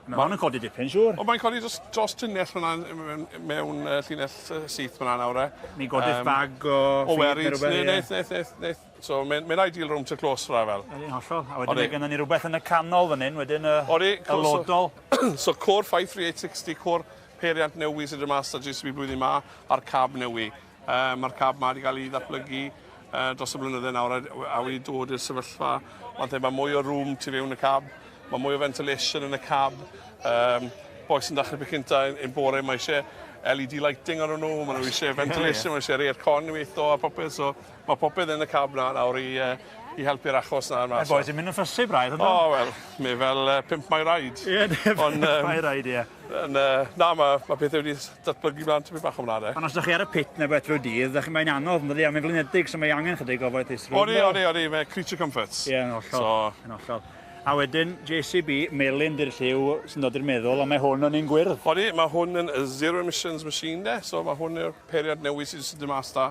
Mae hwn yn codi dipyn, siŵr.
O, mae'n codi dros, dros tunnell fyna mewn, mewn uh, llinell syth fyna nawr e.
Mi godith um, bag o...
O werid, neu, neith, neith, neith, neith. So, mae'n mae ideal room to close fyna fel.
Ydy'n hollol. A wedyn mae gennym ni rhywbeth yn y canol fan hyn, wedyn y,
Odi,
y lodol.
So, Core 53860, Core peiriant newi sydd yn mas ar JCB blwyddyn ma, a'r cab newi. Uh, Mae'r cab ma wedi cael ei ddatblygu uh, dros y blynydde nawr a, a wedi dod i'r sefyllfa. Mae'n mae mwy o room tu fewn y cab, mae mwy o ventilation yn y cab. Um, boys yn dechrau peth cynta yn, yn bore, mae eisiau LED lighting arnyn nhw, maen nhw eisiau ventilation, maen nhw eisiau air con i weithio a popeth, so mae popeth yn y cab na nawr i, uh, i helpu'r achos na.
Mae'r boys yn mynd yn ffysu braidd, ynddo?
O, wel, mae fel uh, pimp my ride.
Ie, pimp my ride, ie.
Yn, uh, na, mae ma pethau wedi datblygu mlaen tipyn bach o mlaen, e.
Ond os ydych chi ar y pit neu beth drwy dydd, ydych chi'n mae'n anodd, yn dydi, a mae'n flinedig, so mae angen chydig o foethusrwydd.
Odi, odi, odi, mae creature comforts.
Ie, yn hollol. So... Yn hollol. A wedyn JCB, melyn 'di'r lliw sy'n dod i'r meddwl, ond mae hwn yn un gwyrdd.
Odi, mae hwn yn zero emissions machine de, so mae hwn yw'r peiriant newydd sydd jyst yn dod mas 'da,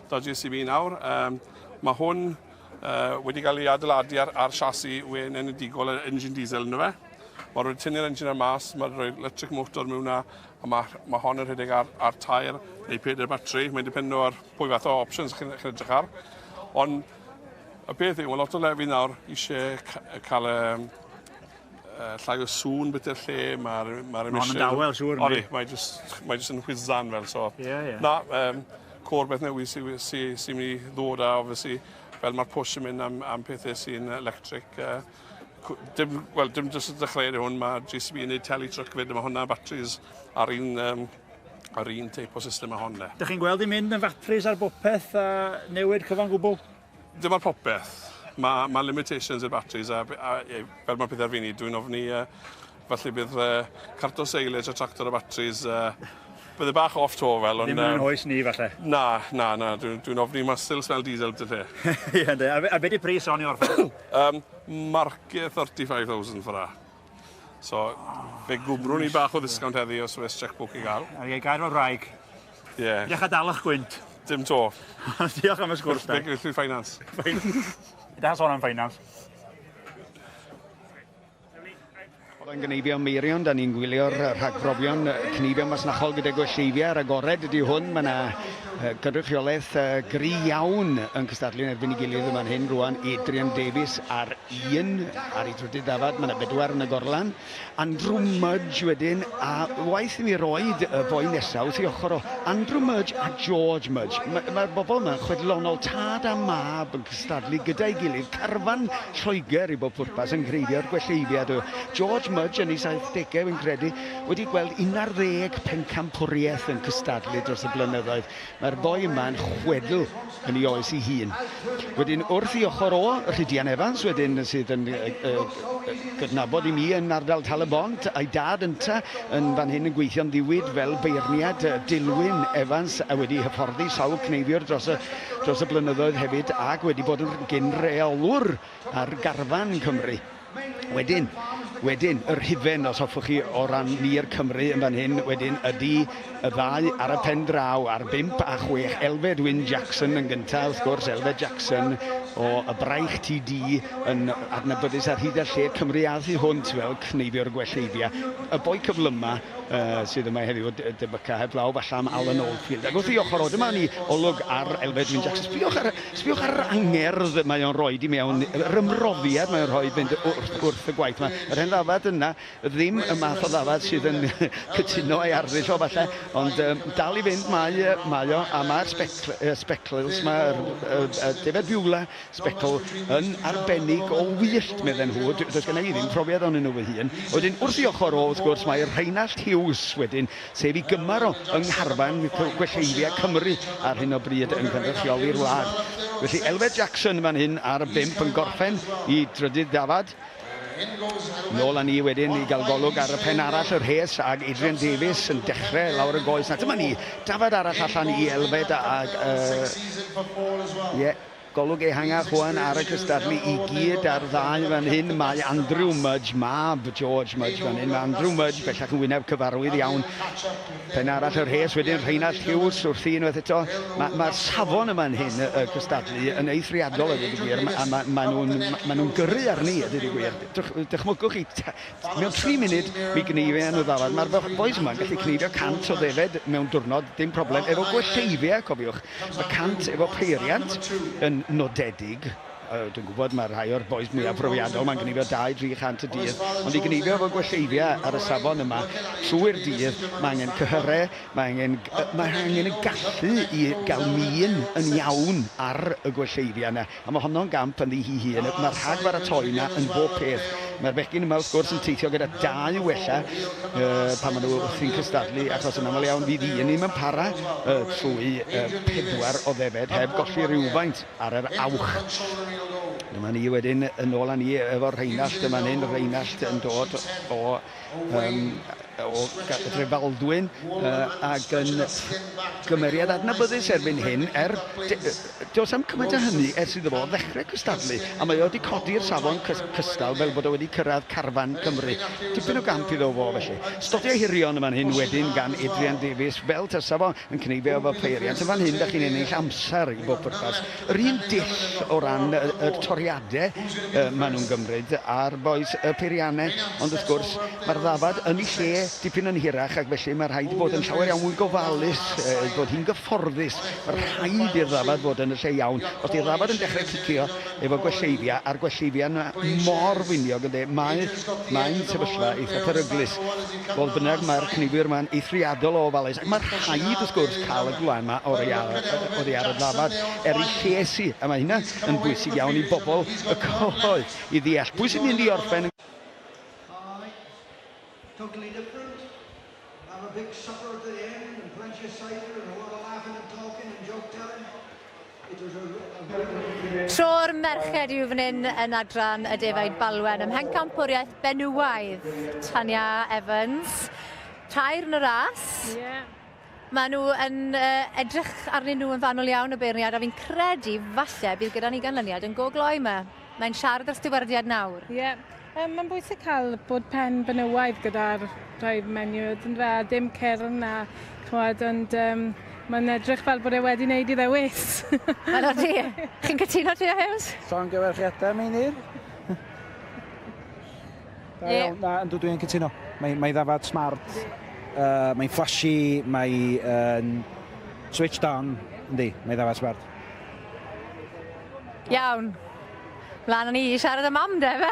'da JCB nawr. Um, mae hwn uh, wedi cael ei adeiladu ar, ar chassis wen enedigol yr engine diesel ynddo fe. Mae'n rhoi tynnu'r engine ar mas, mae'n rhoi electric motor mewn a, a mae, mae hon yn rhedeg ar, ar tair neu pedair batri. Mae'n dependo ar pwy fath o options chi'n chi edrych ar. Ond y peth yw, mae lot o lefydd nawr eisiau cael y llai o sŵn beth i'r lle, mae'r ma emission...
Mae'n dawel, siŵr.
Odi, mae jyst, mae jyst yn whizzan fel, so...
Ie, yeah, ie. Yeah.
Na, um, cor beth newydd sy'n sy, sy mynd i ddod a, obviously, fel mae'r push yn mynd am, am pethau sy'n electric. Uh, dim, wel, dim jyst y dechrau hwn, mae JCB yn gwneud tele-truck fyd, mae hwnna batteries ar un, um, ar un teip o system a hon.
Dych chi'n gweld i mynd yn fatris ar bopeth a newid cyfan gwbl?
Dim ar popeth. Mae, mae limitations i'r batteries a, a, a fel mae pethau ar fini, dwi'n ofni uh, falle bydd uh, carto silage a tractor o batteries uh, bydde bach off to fel.
Ddim yn oes ni falle?
Na, na, na. Dwi'n dwi ofni mae still smell diesel bydde lle.
Ie, ynddi. A, a be di pris on i orffen?
um, marke 35,000 for that. So, fe gwmrwn ni bach o ddisgownt heddi os oes checkbook i gael.
A i gair o'r wraig.
Ie. Yeah.
Diolch a dal eich gwynt.
Dim to.
Diolch am y sgwrs,
da. Felly finance.
Da sôn am finance.
Yn gneifio Meirion, da ni'n gwylio'r rhagbrofion cneifio masnachol gyda gwelleifiau ar agored ydy hwn. Mae yna gynrychiolaeth gry iawn yn cystadlu yn erbyn ei gilydd yma'n hyn rwan. Adrian Davies ar un, ar ei drydydd ddafad, mae yna bedwar yn y gorlan. Andrew Mudge wedyn, a waeth i mi roed y boi nesaf wrth ei ochr o, Andrew Mudge a George Mudge. Mae'r ma bobl yma'n chwedlonol, tad a mab yn cystadlu gyda'i gilydd, carfan Lloegr i bob pwrpas yn greiddio'r gwelleiddiad. George Mudge yn ei 70au, fi'n credu, wedi gweld 11 pencampwriaeth yn cystadlu dros y blynyddoedd. Mae'r boi yma'n chwedl yn ei oes ei hun. Wedyn, wrth i ochr o, Rhydian Evans wedyn, sydd yn uh, uh, gydnabod i mi yn ardal Tal-y-bont, a'i dad ynta yn fan hyn yn gweithio'n ddiwyd fel beirniad Dilwyn Evans, a wedi hyfforddi sawl cneifiwr dros y, dros y blynyddoedd hefyd, ac wedi bod yn gyn-reolwr ar garfan Cymru. Wedyn, wedyn, yr hufen, os hoffwch chi, o ran ni'r Cymru yn fan hyn, wedyn, ydy y ddau ar y pen draw, ar 5 a 6. Elfed Wyn Jackson yn gyntaf, wrth gwrs, Elfed Jackson o y Braich TD yn adnabyddus ar hyd a lled Cymru a thu hwnt fel cneifiwr gwelleiddiau. Y boi cyflyma uh, sydd yma heddiw, debyca heblaw falle am Alan Oldfield. Ac wrth ei ochr o, dyma ni olwg ar Elfed Wyn Jackson. Sbiwch ar, sbiwch ar yr angerdd mae o'n rhoi i mewn, yr ymroddiad mae o'n rhoi fynd wrth, wrth y gwaith. Mae yr hen ddafad yna ddim y math o ddafad sydd yn cytuno ei arddull o falle, ond um, dal i fynd mae, mae o, a mae'r spectacles, mae'r uh, David Beulah Sbectol yn arbennig o wyllt, medden nhw. Does genna i ddim profiad ohonyn nhw fy hun. Wedyn, wrth ei ochr o, wrth gwrs, mae Rheinallt Hughes wedyn, sef ei gymar o yng ngharfan Gwelleiddiau Cymru ar hyn o bryd yn cynrychioli'r wlad. Felly, Elfed Jackson fan hyn ar y bump yn gorffen i drydydd dafad. Nôl â ni wedyn i gael golwg ar y pen arall y rhes ag Adrian Davies yn dechrau lawr y goes. Na dyma ni, dafad arall allan i Elfed ag... Uh, yeah, Golwg ehangach wan ar y cystadlu i gyd a'r ddau fan hyn. Mae Andrew Mudge, mab George Mudge fan hyn. Mae Andrew Mudge bellach yn wyneb cyfarwydd iawn. Pen arall y rhes wedyn Rheinallt Hughes wrthi unwaith eto. Mae'r ma safon yma'n hyn y, y cystadlu yn eithriadol a dweud y gwir. A mae ma nhw'n ma nhw gyrru arni a dweud y gwir. Dychmygwch chi, mewn 3 munud mi gneifia nhw ddafad. Mae'r boys yma'n gallu cneifio 100 o ddefed mewn diwrnod, dim problem. Efo gwelleiddiau, cofiwch. Mae 100 efo peiriant yn nodedig. Dwi'n gwybod mae rhai o'r boys mwyaf profiadol mae'n gneifio 200-300 y dydd, ond i gneifio efo gwelleiddiau ar y safon yma trwy'r dydd, mae angen cyhyrau, mae angen, mae angen y gallu i gael min yn iawn ar y gwelleiddiau yna. A mae honno'n gamp ynddi hi hun. Mae'r rhagbaratoi yna yn bob peth. Mae'r bechgyn yma wrth gwrs yn teithio gyda dau wella uh, pan maen nhw wrthi'n cystadlu, achos yn aml iawn fydd un ddim yn para uh, trwy uh, pedwar o ddefed heb golli rhywfaint ar yr awch. Dyma ni wedyn yn ôl â ni efo'r Rheinallt, dyma ni'n Rheinallt yn dod o um, o Drefaldwyn ac yn gymeriad adnabyddus erbyn hyn, er does am cymaint â hynny ers iddo fo ddechrau cystadlu, a mae o wedi codi'r safon cystal fel bod o wedi cyrraedd carfan Cymru. Tipyn o gamp iddo fo felly. Stodiau hirion yn fan hyn wedyn gan Adrian Davies, fel tasa fo yn cneifio efo peiriant. Yn fan hyn da chi'n ennill amser i bob pwrpas. Yr un dull o ran y, y toriadau uh, maen nhw'n gymryd a'r bois y peiriannau, ond wrth gwrs mae'r ddafad yn ei lle dipyn yn hirach ac felly mae rhaid bod yn llawer iawn mwy gofalus, uh, bod hi'n gyfforddus. Mae rhaid i'r ddafad fod yn y lle iawn. Os di'r ddafad yn dechrau cicio efo gwelleiddiau, a'r gwelleiddiau yna mor finiog ynddi, mae, mae'n sefyllfa eitha peryglus. Fodd bynnag, mae'r cnifwyr yma'n eithriadol o ofalus, ac mae rhaid, wrth gwrs, cael y gwlân yma oddi ar, oddi ar y ddafad er ei lles hi, a mae hynna yn bwysig iawn i bobl y cyhoedd i ddeall. Pwy sy'n mynd i orffen?
Totally different. Have a big supper at the end and plenty of cider and a lot of laughing and talking and joke telling.
Tro'r merched yw fan hyn yn adran y defaid Balwen ym Mhencampwriaeth Benywaidd. Tanya Evans, tair yn y ras.
Yeah.
Maen nhw yn uh, edrych arnyn nhw yn fanwl iawn y beirniad a fi'n credu falle bydd gyda ni ganlyniad yn go gloi yma. Mae'n siarad â'r stiwardiad nawr.
Ie. Yeah. Um, mae'n bwysig cael bod pen benywaidd gyda'r rhai menywod, yn fe, a dim cyrn a chwad, ond um, mae'n edrych fel bod e wedi wneud i ddewis.
Wel, odi. Chi'n cytuno, Tia Hughes?
Llongyfarchiadau, Meinir. Da iawn. Na, yndw, dwi'n cytuno. Mae, mae ddafad smart, uh, mae'n flashy, mae'n uh, switched on. Yndi, mae ddafad smart.
Iawn. Mlaen â ni i siarad â mam de, fe?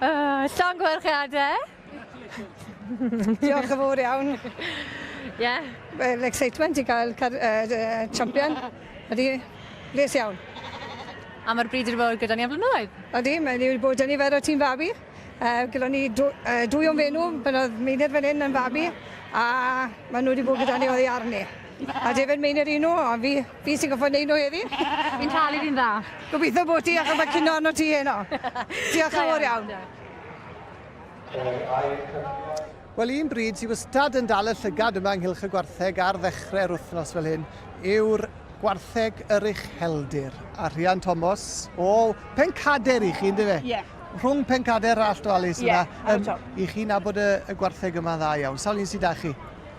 uh, llongyfarchiadau.
Diolch yn fawr iawn.
Ie. Yeah.
Wel, excitement i gael car, uh, champion. Ydy, bles iawn.
A mae'r bryd wedi bod gyda ni am flynyddoedd?
Ydy, mae wedi bod yn nifer o tîm fabi. Uh, gyda ni dw, uh, dwy o'n fenw, pan oedd Meinir fan hyn yn fabi, a maen nhw wedi bod gyda ni oddi arni. A David Meinir un nhw, a fi, fi sy'n goffod neud nhw heddi.
Fi'n talu fi'n dda.
Gobeithio bod ti, achos mae cino arno ti heno. Diolch yn fawr iawn.
Wel, un bryd sydd wastad yn dal y llygad yma ynghylch y gwartheg ar ddechrau'r wythnos fel hyn yw'r gwartheg yr ucheldir. A Rhian Thomas o Pencader i chi, ynddo fe?
Ie. Yeah.
Rhwng Pencader a Allt Valleys
Ie, yeah, ar y top.
I chi nabod y, y gwartheg yma dda iawn. Sawl un sydd â chi?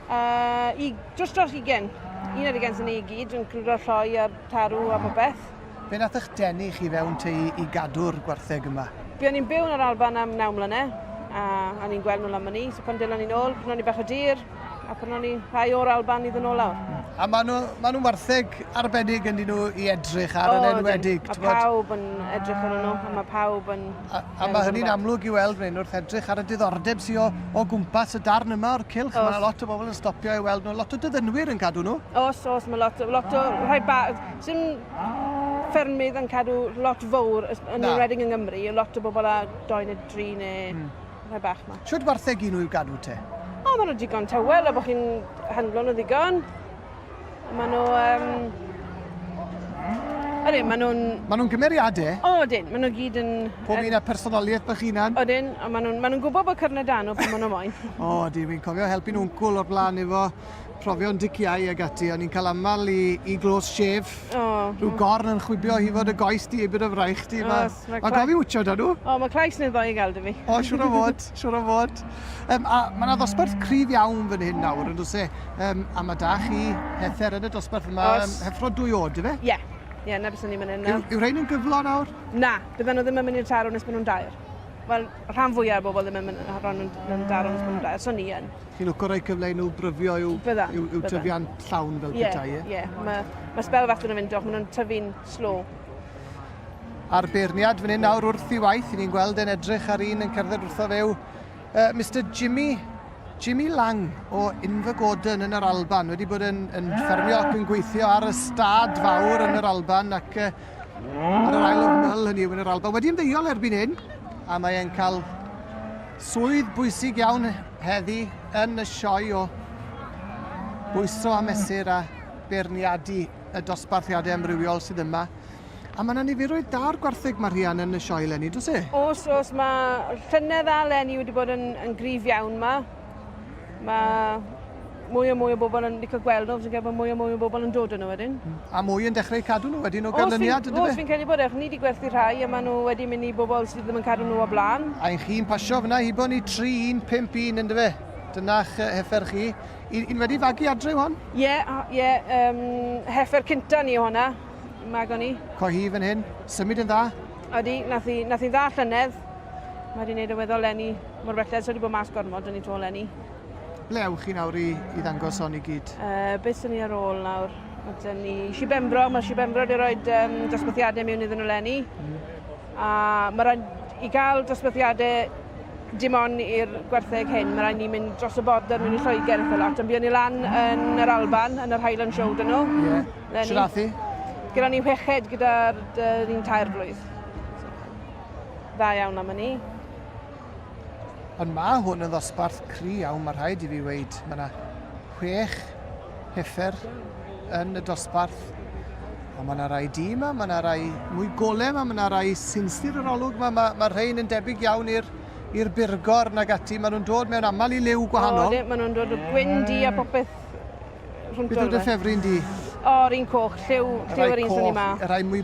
Uh, i, dros dros ugen. Un ar ugen sy'n ni i gyd, yn clwydro'r lloi a'r tarw a popeth.
Be nath eich denu chi fewn te i, i gadw'r gwartheg yma?
Buon ni'n byw yn yr Alban am 9 mlynedd, a o'n i'n gweld nhw lan myny, so pan dylon ni'n ôl, prynon ni bach o dir, a prynon ni rhai o'r Alban i ddod nôl lawr.
A maen nhw, maen nhw'n wartheg arbennig yn nhw i edrych ar yn enwedig.
Mae pawb yn edrych arnyn nhw, a mae pawb yn...
A, a mae hynny'n amlwg i weld fan hyn wrth edrych ar y diddordeb sydd o, o gwmpas y darn yma o'r cylch. Mae lot o bobl yn stopio i weld nhw, lot o dyddynwyr yn cadw nhw.
Os, os, mae lot, lot o rhai ba... Sy'n ffermydd yn cadw lot fawr, yn enwedig yng Nghymru, lot o bobl â doi neu dri neu mm. rhai bach ma.
Shwt wartheg i nhw i'w gadw te?
O, maen nhw digon tawel a bod chi'n handlo nhw ddigon. Maen nhw... Um, Ydyn, maen nhw'n...
Maen nhw'n gymeriadau?
O, ydyn, maen nhw gyd yn...
Pob un â personoliaeth bach hunan?
Ydyn, a maen nhw'n ma nhw gwybod bod cyrnau da nhw pan maen nhw moyn.
O, ydyn, fi'n cofio helpu'n wncwl o'r blaen efo profion diciau ag ati, o'n i'n cael aml i, i glos shave.
O.
Rhyw gorn yn chwibio hi fod y goes di, ebyd y fraich di. Mae ma, ma gofi wtio da nhw.
O, mae clais neu ddoi i gael dy fi.
O, siwr o fod, siwr o fod. Um, a mae yna ddosbarth cryf iawn fan hyn nawr, yn does e? Um, a mae da chi Hether yn y dosbarth yma, um, heffro dwy oed, ife?
Ie. Yeah. Ie, yeah, na bys ni'n mynd yna.
Yw, yw rhain yn gyflo nawr?
Na, byddan nhw ddim yn mynd i'r tarw nes bod nhw'n dair. Wel, rhan fwyaf o'r bobl ddim yn mynd yn darw nes bod nhw'n dair, so ni yn.
Chi'n lwco rhoi cyfle i nhw bryfio i'w,
Byddan,
i'w, i'w tyfiant llawn fel
yeah,
petai, ie?
Ie, yeah. mae ma sbel fach dyn nhw'n mynd, maen nhw'n tyfu'n slow.
A'r beirniad fan hyn nawr wrth i waith, i ni'n gweld e'n edrych ar un yn cerdded wrtho fe yw uh, Mr Jimmy Jimmy Lang o Invergordon yn yr Alban wedi bod yn, yn ffermio ac yn gweithio ar y stad fawr yn yr Alban ac uh, ar yr Isle of Mull hynny yw yn yr Alban. Wedi ymddeol erbyn hyn a mae e'n cael swydd bwysig iawn heddi yn y sioe o bwyso a mesur a beirniadu y dosbarthiadau amrywiol sydd yma. A mae yna niferoedd da'r gwartheg mae Rhian yn y sioe eleni, does e?
Os, os, mae llynedd a eleni wedi bod yn, yn gryf iawn ma. Mae mwy o mwy o bobl yn licio gweld nhw, fi'n credu bod mwy o mwy o bobl yn dod yn nhw wedyn.
A mwy yn dechrau cadw nhw wedyn o ganlyniad, ynddo fe?
Oes, fi'n credu bod e, ni wedi gwerthu rhai a maen nhw wedi mynd i bobl sydd ddim yn cadw nhw o blaen.
A un chi'n pasio fyna hibo ni 3, 1, 5, 1, ynddo fe? Dyna'ch heffer chi. Un, un wedi fagu adre yw hon?
Ie, yeah, ie, yeah, um, heffer cynta ni yw honna, mago ni.
Co hi fan hyn, symud yn dda?
Odi, nath hi, nath hi dda llynedd. Mae wedi gwneud y weddol lenni mor belled, so wedi bod mas gormod yn ei to lenni.
Ble ewch chi nawr i, i ddangos hon i gyd?
Uh, beth sy'n ni ar ôl nawr? Mae dyn ni Sir Benfro, mae Sir Benfro wedi rhoi um, dosbarthiadau mewn iddyn nhw lenni. Mm. A mae rhaid i gael dosbarthiadau dim ond i'r gwartheg hyn, mae rhaid ni mynd dros y border mewn i Lloegr eitha lot. Ond buon ni lan yn yr Alban, yn yr Highland Show dyn nhw.
Ie. Yeah. Sut ath hi?
Gyda ni chweched gyda'r un tair blwydd. Dda iawn am hynny.
Ond mae hwn yn ddosbarth cry iawn, mae rhaid i fi weid. Mae yna chwech heffer yn y dosbarth. Ond mae yna rai du yma, mae yna rai mwy gole yma, mae yna rai sinsir yr olwg yma. Mae, mae rhain yn debyg iawn i'r i'r burgor nag ati. Maen nhw'n dod mewn aml i liw gwahanol.
O, maen nhw'n dod o gwyn du a popeth rhwng
Beth yw dy ffefryn di?
O, yr un coch, lliw, lliw yr un sy'n ni ma.
Y rai mwy,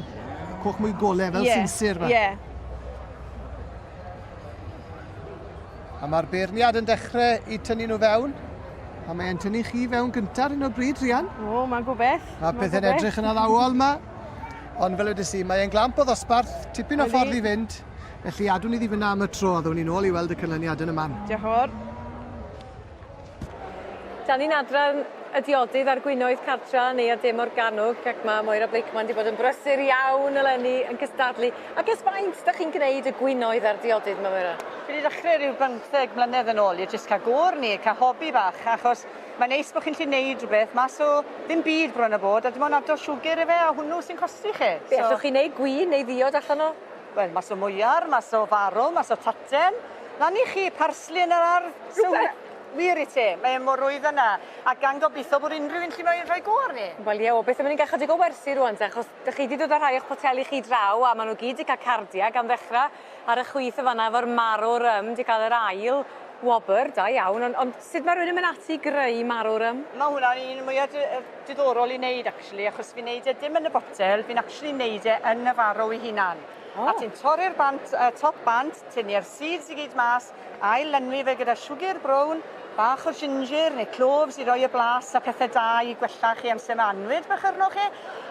coch mwy gole, fel yeah. sinsir.
Ie. Yeah.
A mae'r beirniad yn dechrau i tynnu nhw fewn. A mae'n tynnu chi fewn gyntaf ar un o bryd, Rhian.
O, mae'n gwbeth.
Mae pethau'n edrych yn addawol yma. Ond fel ydys i, mae'n glamp o ddosbarth, tipyn o ffordd i fynd. Felly adwn ni ddi fyna am y tro, a ddown ni nôl i weld y canlyniad yn y man.
Diolch yn fawr.
Dan ni'n adran y diodydd a'r gwinoedd cartra neu ar De Morgannwg ac ma' Moira Blakeman 'di bod yn brysur iawn eleni yn cystadlu. Ac ers faint 'dach chi'n gneud y gwinoedd a'r diodydd 'ma Moira?
Fi 'di dechre ryw bymtheg mlynedd yn ôl i jyst ca'l go arni, ca'l hobi bach achos mae'n neis bo' chi'n 'llu neud rwbeth mas o ddim byd bron a bod a dim ond ado siwgr ife a hwnnw sy'n costi chi.
Be' allwch chi neud gwin neu ddiod allan o?
Wel mas o mwyar, mas o farw, mas o taten. Lan i chi, parsli yn yr ardd. Rhywbeth! Wir i ti, mae e mor rwydd â 'na. A gan gobitho bod unrhyw un 'llu moyn rhoi go arni.
Wel ie, o beth am i ni ga'l chydig o wersi rŵan te, achos 'dych chi 'di dod â rhai o'ch poteli chi draw a ma' nw gyd 'di ca'l cardia gan ddechra ar y chwith yn fan 'na efo'r marw rym 'di ca'l yr ail wobr, da iawn, ond ond sut ma' rywun yn mynd ati i greu marw rym?
Ma' hwnna'n un mwya di- yy diddorol i neud actually achos fi'n neud e dim yn y botel, fi'n actually neud e yn y farrow 'i hunan.
O!
A ti'n torri'r bant y top bant, tynnu'r seeds i gyd mas, Ail lenwi fe gyda siwgr brown, bach o ginger neu cloves i roi y blas a pethe da i gwella chi amser ma' annwyd bach arnoch chi.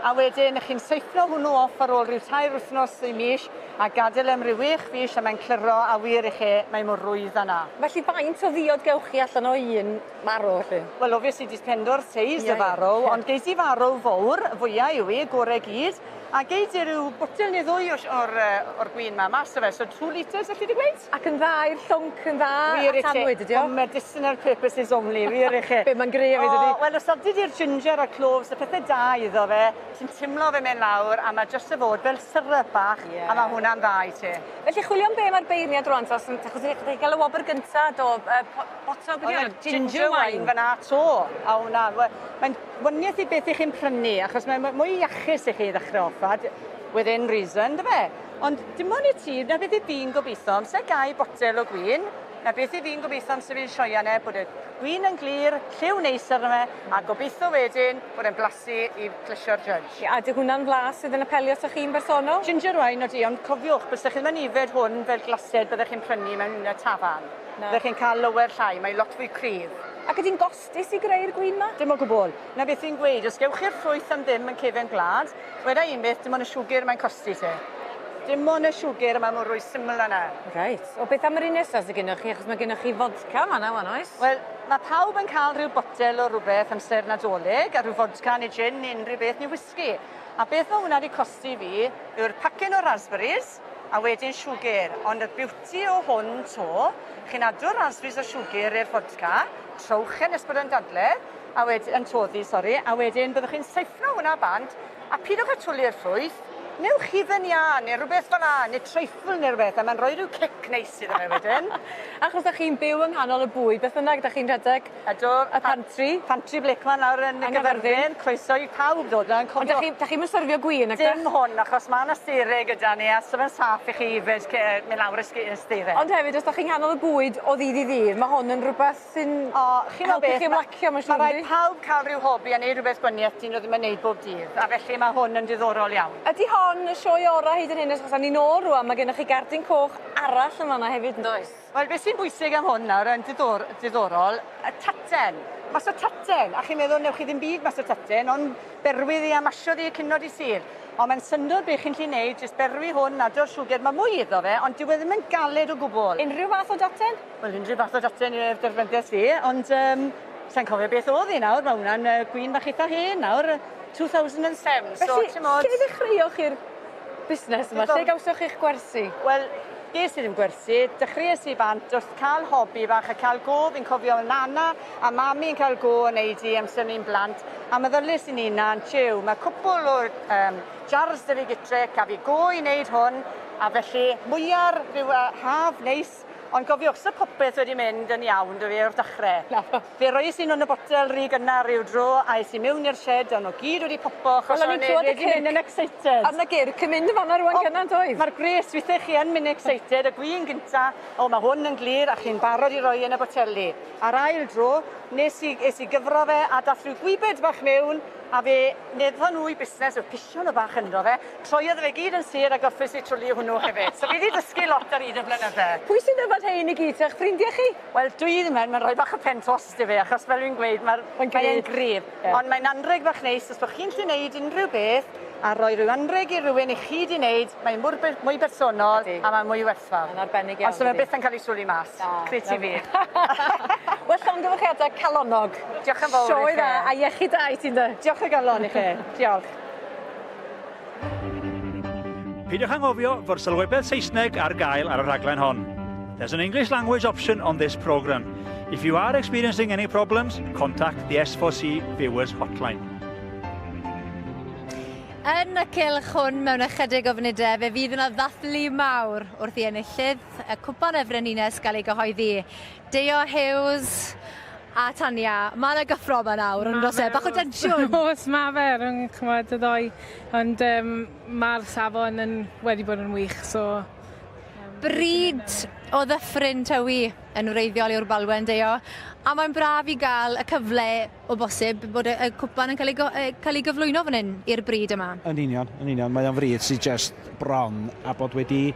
A wedyn chi'n seiffno hwnnw off ar ôl rhyw tair wythnos i mis a gadel e am ryw wech fis a mae'n cliro a wir i chi mae mor rwydd â 'na.
Felly faint o ddiod gewch chi allan o un marrow felly?
Wel obviously dependo ar seis y farrow ond geis i farrow fowr, fwya yw 'i, gore gyd. A gei di ryw botel neu ddwy o o'r yy o'r gwin 'ma mas o fe, so two litres elli di gweud?
Ac yn dda i'r llwnc, yn dda
Wir i
at
ti.
annwyd ydi o?
For medicinal purposes only, wir i chi.
Be' ma'n gry efyd ydi?
O, wel os adi di'r ginger a'r cloves, y pethe da iddo fe, ti'n timlo fe mynd lawr a ma' jyst y fod fel syrup bach.
Ie.
A ma' hwnna'n dda i ti.
Felly chwilio am be' ma'r beirniad rŵan 'te os yn achos chi 'di ga'l y wobr gynta do yy po- botel be' 'di wnna?
Ginger wine fan 'na 'to. A wnna we- mae'n Waniaeth i beth 'ych chi'n prynu, achos mae mwy iachus i chi i ddechrau off a within reason, dy fe? Ond dim ond i ti, na beth i fi'n gobeithio, amser gau botel o gwin, na beth i fi'n gobeithio amser fi'n sioia ne, bod y gwin yn glir, lliw neis arno fe, a gobeithio wedyn bod e'n blasu i plesio'r judge.
A 'di hwnna'n flas sydd yn apelio atoch chi'n bersonol?
Ginger wine odi, ond cofiwch, bysech chi ddim yn yfed hwn fel glased byddech chi'n prynu mewn tafarn.
Na.
Byddech chi'n cael lower llai, mae lot fwy cryf.
Ac ydi'n gostus i greu'r gwin 'ma?
Dim o gwbwl. 'Na beth fi'n gweud, os gewch chi'r ffrwyth am ddim yn cefen gwlad, weda i un beth, dim ond y siwgr mae'n costi ti. Dim ond y siwgr, a mae mor rwy syml â 'na.
Reit. O beth am yr un nesa sy gynnoch chi, achos mae gynnoch chi fodca fan 'na wan oes?
Wel, mae pawb yn cael rhyw botel o rwbeth amser Nadolig, a rhyw fodca neu gin neu unrhyw beth, neu whisky. A beth mae hwnna 'di costi fi yw'r pacyn o raspberries, a wedyn siwgr. Ond y beauty o hwn 'to, chi'n adro'r raspberries a siwgr i'r fodca, trowch e nes bod e'n dadle, a wed- yn toddi, sori, a wedyn byddwch chi'n seiffno hwnna bant, a pidwch â twli'r ffrwyth, Newch hufen iâ neu rwbeth fel 'a, neu treiffl neu rwbeth, a ma'n rhoi rhyw cic neis iddo fe wedyn.
Achos 'dach chi'n byw yng nghanol y bwyd beth bynnag, 'dach chi'n rhedeg
Ydw.
y pantri.
Pantri Blakeman lawr yn Gyfyrddin. Croeso i pawb ddod lan,
Ond 'dach
cofio.
chi 'dach chi'm yn syrfio gwin nag 'dach?
Dim hwn, achos ma' 'na steire gyda ni a so fe'n saff i chi ifed ce- myn' lawr y sge- y steire.
Ond hefyd os 'dach chi'n nghanol y bwyd o ddydd i ddydd, ma' hwn yn rwbeth sy'n
O, chi'n
helpu
beth,
chi ymlacio mae'n
Ma'
siŵr
raid
yndi?
pawb cael rhyw hobi a neud rhywbeth gwanieth 'dyn nhw ddim yn neud bob dydd, a felly ma' hwn yn diddorol iawn.
Ydi hon y sioe ora hyd yn hyn achos awn ni nôl rŵan ma' gennych chi gardyn coch arall yn fan 'na hefyd yndoes?
Wel beth sy'n bwysig am hwn nawr yn diddor- diddorol, y taten. Mas o taten, a chi'n meddwl newch chi ddim byd mas o taten, ond berwi ddi a masio ddi cino di Sul. Ond mae'n syndod be chi'n lli neud, jyst berwi hwn, ado'r siwgr, mae mwy iddo fe, ond dyw e ddim yn galed o gwbl.
Unrhyw fath o daten?
Wel unrhyw fath o daten i'r derfyndes i, ond um, sa'n cofio beth oedd hi nawr, mae hwnna'n uh, gwin bach eitha hen nawr, 2007.
Felly, so, timod... lle ddechreuoch chi'r busnes yma? Lle gawsoch chi'ch gwersi?
Wel, ges i ddim gwersi, dechreuais i bant wrth cael hobi bach a cael go, fi'n cofio nana a mami yn cael go yn neud i amser ni'n blant, a meddyliais i'n hunan, jiw, mae cwpl o um, jars 'da fi gytre, caf fi go i wneud hwn, a felly mwyar rhyw uh, haf neis Ond gofiwch, sa popeth wedi mynd yn iawn 'da fi o'r dechre.
Naddo.
Fe roies i nhw yn y botel ry gynnar ryw dro a es i mewn i'r shed a o'n nhw gyd wedi popo achos
Wel o'n i'n clywed y
wedi mynd yn excited.
A 'na gyrc yn mynd yn fan 'na rŵan gynna yndoedd?
Ma'r gwres withe chi yn mynd excited y gwin gynta o ma' hwn yn glir a chi'n barod i roi yn y boteli. A'r ail dro nes i es i gyfro fe a dath rhyw gwybed bach mewn a fe nethon nhw 'u busnes o pisio nhw bach ynddo fe Troiodd fe gyd yn sur a gorffes i twli hwnnw hefyd. So fi 'di dysgu lot ar hyd y blynydde.
Pwy sy'n yfed rhein i gyd te? 'Ych ffrindie chi?
Wel dwi ddim yn, ma'n rhoi bach o pen tost i fi achos fel fi'n gweud ma'r
Mae'n
mae e'n
gryf.
gryf.
Ie.
Ond mae'n anreg bach neis os bo' chi'n 'llu neud unrhyw beth a roi ryw anreg i rywun 'ych chi 'di neud, mae'n mor be- mwy bersonol
Ydi.
a mae'n mwy werthfawr.
Mae'n arbennig iawn
Ond so fe
dydi?
byth yn ca'l 'i swli mas.
Na.
Credu fi.
Wel llongyfarchiade calonnog.
Diolch yn fowr i chi.
Sioe dda a iechyd da i ti ynde?
Diolch o galon i chi. Diolch.
Peidiwch anghofio fod sylwebedd Saesneg ar gael ar y rhaglen hon. There's an English language option on this programme. If you are experiencing any problems, contact the S4C Viewers Hotline.
Yn y cylch hwn mewn ychydig o funudau, fe fydd yna ddathlu mawr wrth i enillydd y Cwpan y Frenhines gael ei gyhoeddi. Deio Hughes a Tania, mae yna gyffro yma nawr, ond oes e? Bach o densiwn.
Oes, mae fe rhwng ch'mod y ddoi, ond um, mae'r safon yn wedi bod yn wych, so...
Bryd o ddyffryn Tywi yn wreiddiol yw'r Balwen, Deio, a mae'n braf i gael y cyfle o bosib bod y, y cwpan yn cael ei, go, cael ei gyflwyno fan hyn i'r bryd yma.
Yn union, yn union. Mae o'n fryd sydd just bron a bod wedi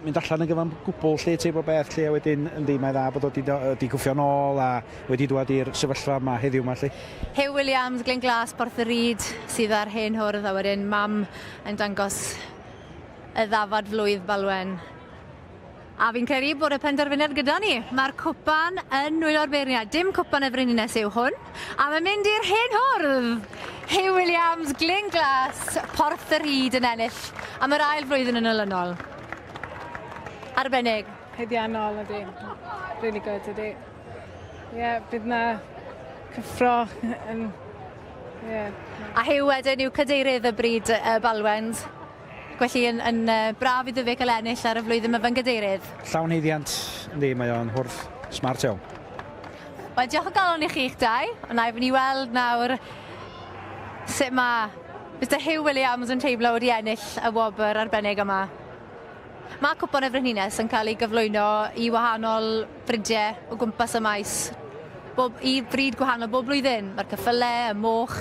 mynd allan yn gyfan gwbl lle teip o beth lle a wedyn yndi mae dda bod o 'di 'di gwffio nôl a wedi dwad i'r sefyllfa yma heddiw 'ma 'lly.
Huw Williams, Glyn Glas, Porth y Rhyd sydd ar hen hwrdd a wedyn mam yn dangos y ddafad flwydd Balwen. A fi'n credu bod y penderfyniad gyda ni. Mae'r cwpan yn nwylo'r beirniad. Dim cwpan y frenhines yw hwn. A mae'n mynd i'r hen hwrdd! Huw Williams, Glyn Glas, Porth y Rhyd yn ennill am yr ail flwyddyn yn olynol. Arbennig.
Haeddiannol ydy. Really good ydy. Ie, yeah, bydd na cyffro yn... Yeah.
A Huw wedyn yw cadeirydd y bryd y Balwens. Felly yn, yn uh, braf iddo fe cael ennill ar y flwyddyn mae fe'n gadeirydd.
Llawn haeddiant, yndi, mae o'n hwrdd smart iawn.
Wel, diolch o galon i chi'ch dau. Ond na i fynd i weld nawr sut mae Mr Huw Williams yn teimlo wedi ennill y wobr arbennig yma. Mae Cwpan y Frenhines yn cael ei gyflwyno i wahanol bridiau o gwmpas y maes, bob, i bryd gwahanol bob blwyddyn. Mae'r cyffyle, y moch,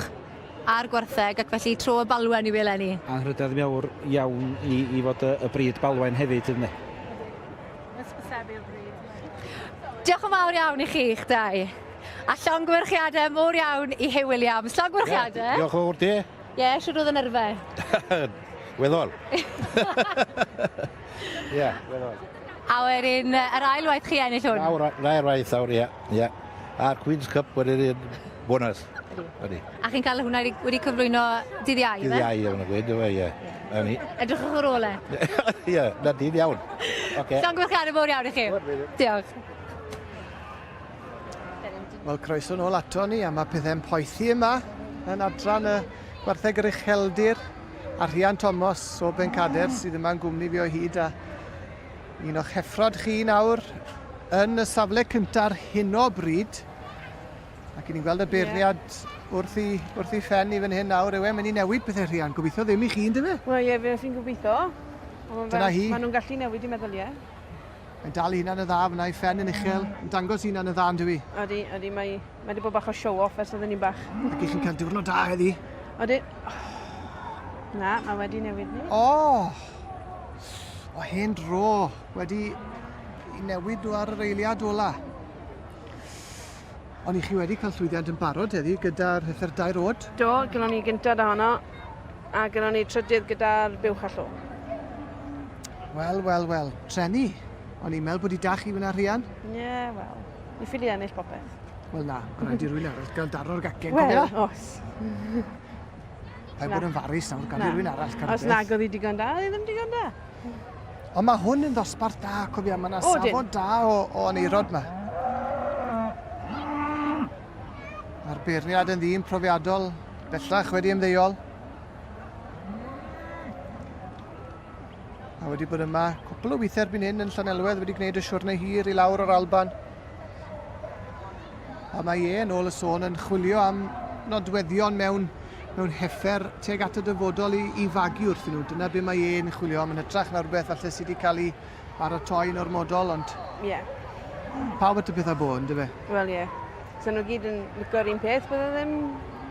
a'r gwartheg ac felly tro y Balwen yw eleni.
Anrhydedd mawr iawn i, i fod y, y bryd Balwen hefyd ynddi.
Hysbysebu'r bryd.
Diolch yn fawr iawn i chi, eich dau. A llongyfarchiadau mowr iawn i Huw Williams. Llongyfarchiadau.
Yeah, diolch yn fawr ti.
Ie, yeah, siwr oedd y nerfau.
Weddol. Ie, yeah, weddol.
A wedyn, yr ail waith chi ennill hwn?
Nawr, ail waith awr, ie. Ie. A'r Queen's Cup wedyn bonus. Ydy.
A chi'n cael hwnna wedi cyflwyno dydd Iau,
Dydd Iau, o'n gweud, yw e, ie. Ni.
Edrychwch ar ôl e.
Ie, na dydd iawn. Okay.
Llongyfarchiadau mowr iawn i chi. Diolch.
Wel, croeso nôl ato ni, a mae pethau'n poethi yma yn adran y gwartheg yr ucheldir. A Rhian Thomas o Bencader sydd yma'n gwmni fi o hyd a un o'ch heffrod chi nawr yn y safle cyntaf ar hyn o bryd. Ac i ni'n gweld y beirniad yeah. wrth i, wrth i ffen i fan hyn nawr. Yw e'n mynd i newid pethau Rhian? Gobeithio ddim i chi, ynddo fe?
Wel ie, fe fi'n gobeithio.
Dyna hi.
Maen nhw'n gallu newid i meddyliau.
Mae'n dal i hunan yn dda fyna, i ffen yn uchel. Yn dangos i hunan yn dda, yn dywi?
Odi, odi, mae, mae wedi bod bach o show-off ers oedden ni'n bach.
Ac i chi'n cael diwrnod da heddi?
Odi. Oh. Na, mae wedi newid ni.
O! Oh! O hen dro, wedi i newid nhw ar yr eiliad ola. Ond i chi wedi cael llwyddiant yn barod heddi gyda'r rhethr dair oed?
Do, gynnon ni gyntaf da honno, a gynnon ni trydydd gyda'r buwch a llo.
Wel, wel, wel, treni. O'n i'n meddwl bod i da chi fyna, Rhian.
Ie, yeah, wel, ni ffili ennill popeth.
Wel na, mae'n rhaid i rywun arall gael daro'r gacen,
Wel, cofia? oes.
Paid bod yn farus nawr, gad i rywun arall cael
Os nag oedd hi digon da, oedd hi ddim digon da.
Ond mae hwn yn ddosbarth da, cofia, mae yna safon da o, o aneirod yma. Mae'r beirniad yn ddyn profiadol, bellach wedi ymddeol. A wedi bod yma cwpl o weithiau erbyn hyn yn Llanelwedd, wedi gwneud y siwrne hir i lawr o'r Alban. A mae e, yn ôl y sôn, yn chwilio am nodweddion mewn, mewn heffer tuag at y dyfodol i, i fagu wrthyn nhw. Dyna be mae e'n chwilio am yn hytrach na rhywbeth falle sydd wedi cael ei baratoi yn ormodol, ond...
Ie. Yeah.
Pawb at y pethau bo, ynddo fe?
Wel, ie. Yeah. So nhw gyd yn licio'r un peth, bydde ddim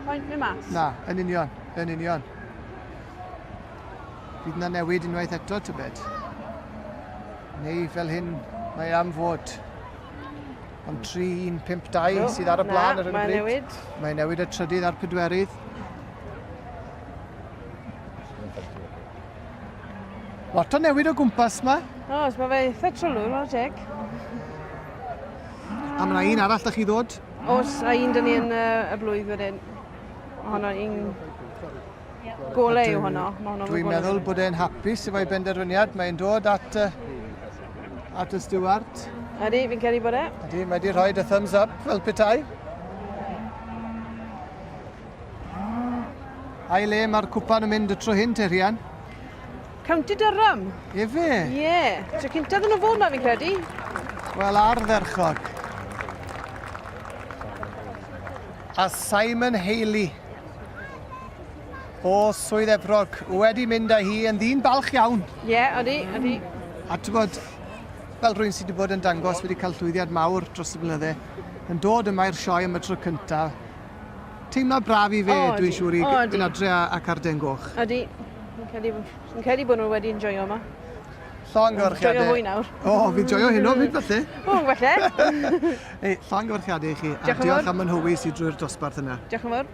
pwynt mynd mas.
Na, yn union, yn union. Fydd yna newid unwaith eto, tybed? Neu fel hyn mae am fod. Ond 3, 1, 5, 2 sydd ar y blaen ar hyn o bryd.
Mae'n newid.
Mae'n newid y trydydd a'r pedwerydd. Lot o newid o gwmpas ma.
Oes, mae fe eitha trylwyr, mae'n teg.
A mae yna un arall da chi ddod?
Oes, a un dyn ni yn y blwydd wedyn. Honno un Golau yw honno.
Dwi'n meddwl bod e'n hapus efo'i benderfyniad. Mae'n dod at, uh, at y stiward.
Ydy, fi'n credu bod e.
Ydy, mae wedi rhoi y thumbs up fel petai. A'i le mae'r cwpan yn mynd y tro hyn te, Rhian?
County Durham.
Efe?
Ie. Yeah. Tro cyntaf yn y fod na fi'n credu.
Wel, ardderchog. A Simon Haley o Swydd Efrog wedi mynd â hi yn ddyn balch iawn.
Ie, yeah, odi, odi.
A ti'n bod, fel rhywun sydd wedi bod yn dangos wedi cael llwyddiant mawr dros y blynydde, yn dod yma i'r sioe am y tro cyntaf, teimlad braf i fe, oh, dwi'n siŵr, i oh, fynd adre a, a carden goch.
Odi, fi'n credu, fi'n credu bod nhw wedi enjoyo yma.
Llongyfarchiadau.
Joio fwy nawr.
O, oh, fi'n joio hyn o fyd falle.
O, falle.
Ei, llongyfarchiadau i chi. A diolch am yn hywys i drwy'r dosbarth yna.
Diolch yn fawr.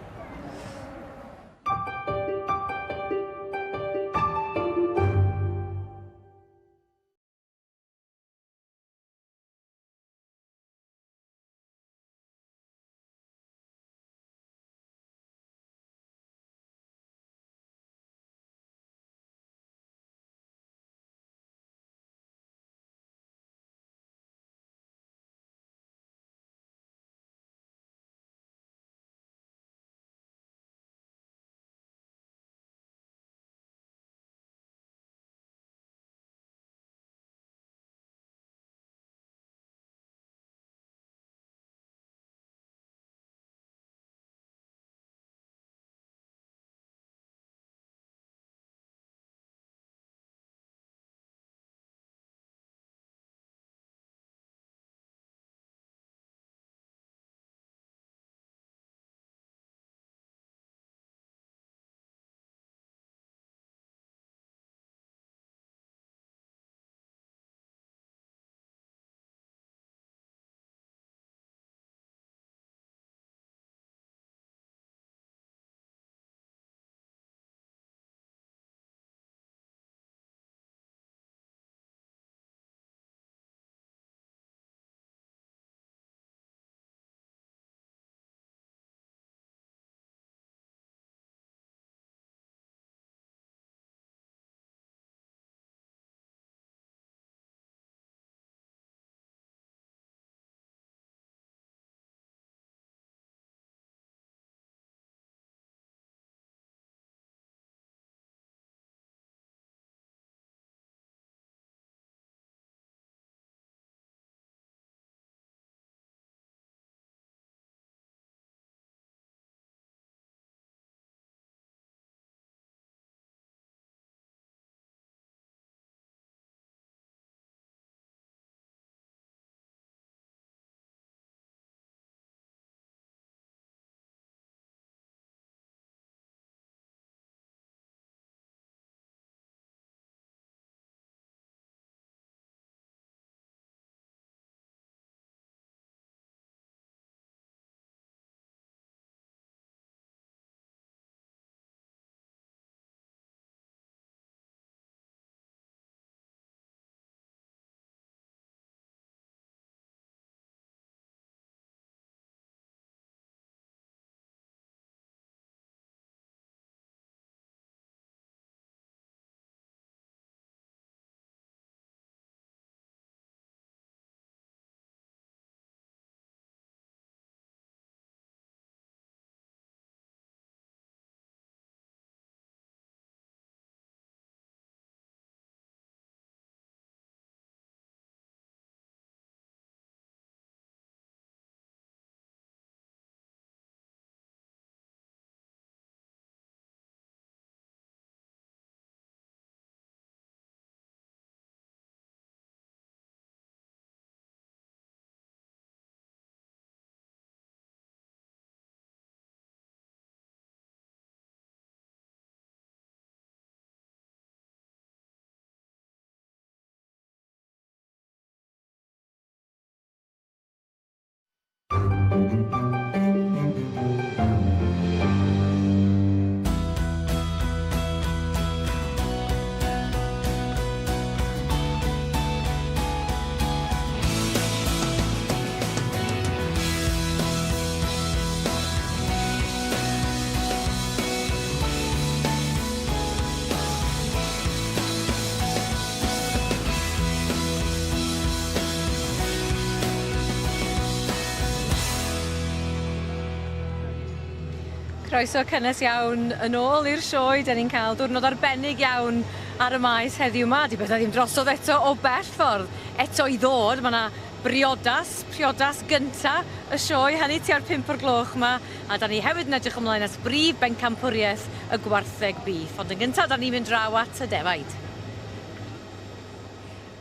Croeso cynnes iawn yn ôl i'r sioe. 'Dyn ni'n cael diwrnod arbennig iawn ar y maes heddiw 'ma. 'Di pethau ddim drosodd eto o bell ffordd. Eto i ddod, ma' 'na briodas, priodas gynta y sioe, hynny tua'r pump o'r gloch 'ma. A 'dan ni hefyd yn edrych ymlaen at brif bencampwriaeth y gwartheg bîff. Ond yn gynta, 'dan ni'n mynd draw at y defaid.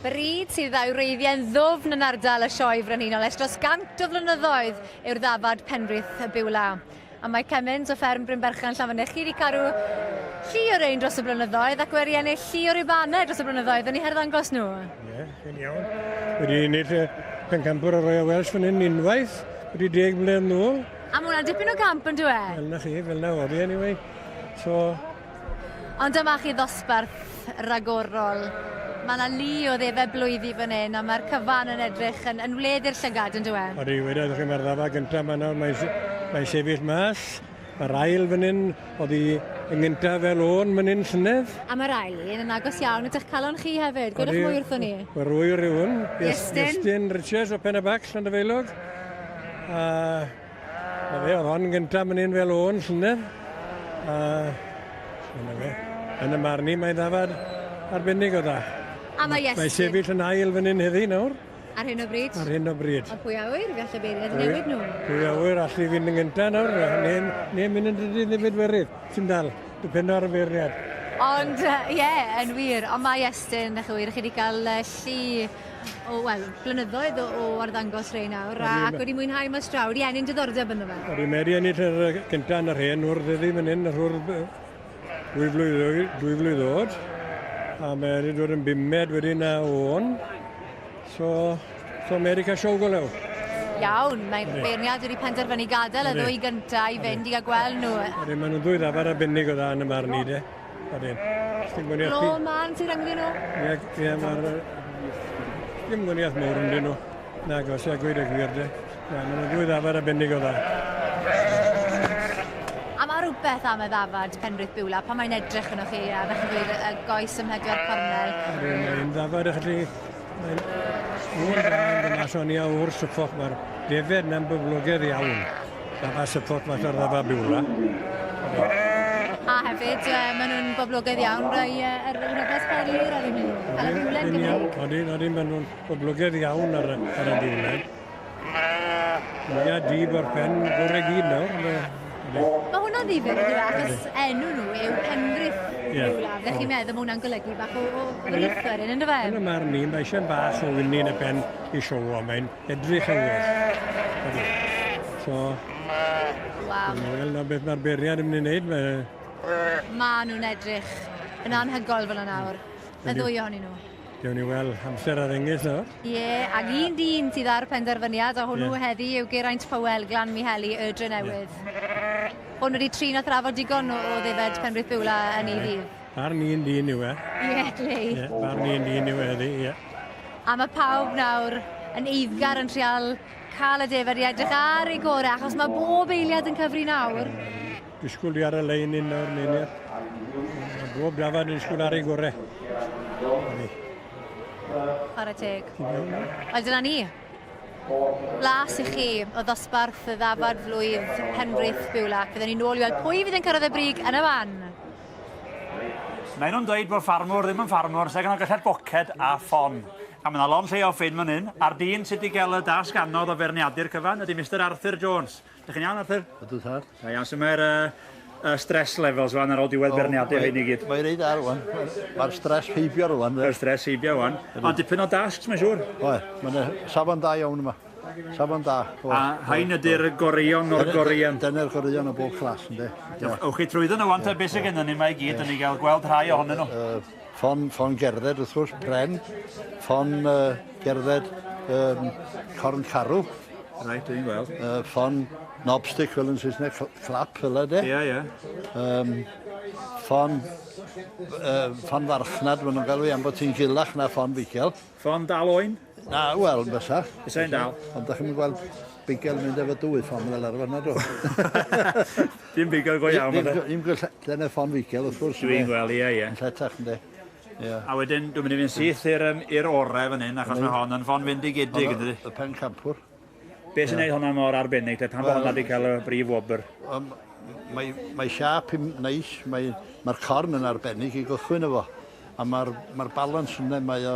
Bryd sydd â'i wreiddiau'n ddwfn yn ardal y Sioe Frenhinol ers dros gant o flynyddoedd yw'r ddafad Penrith y Biwla. A mae Cemyns o fferm Brynberchan Llanfynydd chi wedi cadw llu o rein dros y blynyddoedd ac wedi ennill llu o ribanau dros y blynyddoedd yn eu harddangos nhw.
Ie, yeah, yn iawn. Wedi ennill y pencampwr y Royal Welsh fan hyn unwaith, wedi deg mlynedd nôl.
A mae hwnna'n dipyn o gamp yn dyw e?
Fel na chi, fel na oedd anyway. So,
Ond dyma chi ddosbarth ragorol. Mae yna lu o ddefed blwyddi fan hyn a mae'r cyfan yn edrych yn, yn wledd i'r llygad yn dyw e?
Odi, wedodd chi mae'r ddafa gyntaf yma nawr, mae'n mae sefyll mas. Mae'r ail fan hyn, oedd hi yn gyntaf fel o'n fan hyn llynedd.
A mae'r ail un yn agos iawn at eich calon chi hefyd. Gwedwch mwy wrthon ni.
Mae'r ŵyr yw hwn.
Iestyn.
Iestyn Richards o Pen y Bac, Llandyfeilog. A Na fe, oedd hon gyntaf mynd un fel o'n llynedd. A dyna fe. Yn y marn i, mae'n ddafad arbennig o dda.
A mae Iestyn...
Mae'n sefyll yn ail fan hyn heddi nawr.
Ar hyn o bryd?
Ar hyn o bryd.
Ond pwy a ŵyr, fe allai beirniad newid nhw.
Pwy a ŵyr, allu fynd yn gyntaf nawr, neu, neu mynd yn drydydd neu bedwerydd. Sy'n dal, dipyn ar y beirniad.
Ond, ie, yeah, yn wir. Ond mae Iestyn, ych wir, chi wedi cael llu o, wel, blynyddoedd o, o arddangos rhei nawr, a, ac wedi mwynhau mas draw, wedi ennyn diddordeb ynddo fe.
Wedi mae wedi ennill yr gyntaf yn yr hen hwrdd heddi fan hyn, yr hwrdd dwy flwydd, dwy flwydd oed, a mae wedi dod yn bumed wedyn a o'n. So, so mae wedi cael siow go lew.
Iawn, mae'r beirniad wedi penderfynu gadael y ddwy gyntaf i fynd i gael gweld nhw.
Wedyn, maen nhw'n ddwy ddafad arbennig o dda yn y marn i, de. Odyn. Dim gwaniaeth...
Glo man sy'n rhyngddyn nhw?
Ie, ie, mae'r... Dim gwaniaeth mawr ynddyn nhw. Nag os, ie, gweud y gwir, de. Na, maen nhw'n ddwy ddafad arbennig o dda.
A mae rhywbeth am y ddafad Penrith Biwla, pan mae'n edrych yno chi, a ddech chi'n dweud y goes ym mhedwar cornel.
Odyn, mae'n ddafad eich chi... Mae'n ŵr dda yn dod mas o'n i a ŵr Suffolk, mae'r defed na'n boblogaidd iawn. Ddafa Suffolk fath o'r ddafa Biwla.
A hefyd, uh, maen nhw'n boblogaidd iawn rhai uh, yr wynebau sbelir ar nhw. Cael y fiwlen Gymreig.
Odyn, odyn, maen nhw'n boblogaidd iawn ar, ar y fiwlen. Mwyaf dib o'r pen, gorau gyd nawr.
Mae hwnna'n ddifyr, ynddo fe, achos enw nhw yw Penrith yeah. Biwla. Fydde chi'n meddwl mae hwnna'n golygu bach o, o frith wedyn, ynddo fe?
Yn y marn i, mae eisiau bach o wynnu yn y pen i siow, mae'n edrych yn well. So,
Waw.
Wel, na beth mae'r beiriad yn mynd i wneud. Mae...
Ma nhw'n edrych yn anhygoel fel yna nawr. Y ddwy ohonyn nhw.
Gewn ni weld amser ar engys nawr.
Ie, yeah, ac un dyn sydd ar penderfyniad, a hwnnw yeah. heddi yw Geraint Powell, Glan Miheli, y Drenewydd. Yeah. Hwn wedi trin a thrafod digon o, o ddefed Penrith Biwla yn ei ddydd.
Barn un dyn yw e.
Ie, yeah, Glei.
Ie, yeah, barn un dyn yw e heddi, ie. Yeah.
A mae pawb nawr yn eiddgar yn trial cael y defaid i edrych ar ei gorau, achos mae bob eiliad yn cyfri nawr.
Disgwyl i ar y lein un nawr, Meinir. Mae bob dafad yn disgwyl ar ei gorau.
Chwarae teg. Wel, dyna ni. Blas i chi o ddosbarth y ddafad flwydd Penrith Biwla. Byddwn ni'n ôl i weld pwy fydd yn cyrraedd y brig yn y fan.
Maen nhw'n dweud bod ffarmwr ddim yn ffarmwr, sef gan gallu'r boced a ffon. A mae yna lond lle o ffyn fan hyn, a'r dyn sydd wedi cael y dasg anodd o feirniadu'r cyfan ydy Mister Arthur Jones. Dych chi'n iawn, Arthur?
Ydw, tad.
Da iawn, so mae'r uh, uh, stress levels rwan ar ôl diwedd oh, beirniadu hyn i gyd.
Mae'n reit ar rwan. Mae'r stress heibio rwan.
Mae'r stress heibio rwan. Ond dipyn o dasgs, mae'n siŵr.
Oe, mae'n safon da iawn yma. Safon da.
A hain ydy'r goreuon o'r goreuon.
Dyna'r goreuon o bob clas, ynddi.
Ewch chi trwyddo nhw wan te, beth sydd gennym ni yma i gyd, yn ni gael gweld rhai ohonyn nhw.
Ffon, ffon gerdded wrth gwrs, pren, ffon uh, gerdded um, corn carw.
Reit, dwi'n gweld.
Uh, ffon knobstick fel yn Saesneg, clap fel ydy.
Ie, ie.
Um, ffon, uh, ffon farchnad, maen nhw'n galw i am bod ti'n gilach na ffon figel.
Ffon dal oen?
Na, wel, fysa.
Fysa hi'n dal.
Ond da chi'n gweld bigel mynd efo dwy ffon fel arfer na do.
Dim bigel go iawn.
Ddim dyna ffon figel wrth gwrs.
Dwi'n gweld, ie, ie.
Yn lletach, ynddi. Yeah.
A wedyn, dwi'n mynd i fynd syth i'r orau fan hyn, achos mae hon yn ffon fendigedig, ynddi?
Y pen campwr.
Be sy'n yeah. gwneud hwnna mor arbennig, te? Pam bod hwnna wedi cael y brif wobr?
Mae, mae siâp hi'n neis, mae, mae'r corn yn arbennig i gychwyn efo. A mae'r mae balans yna, mae o,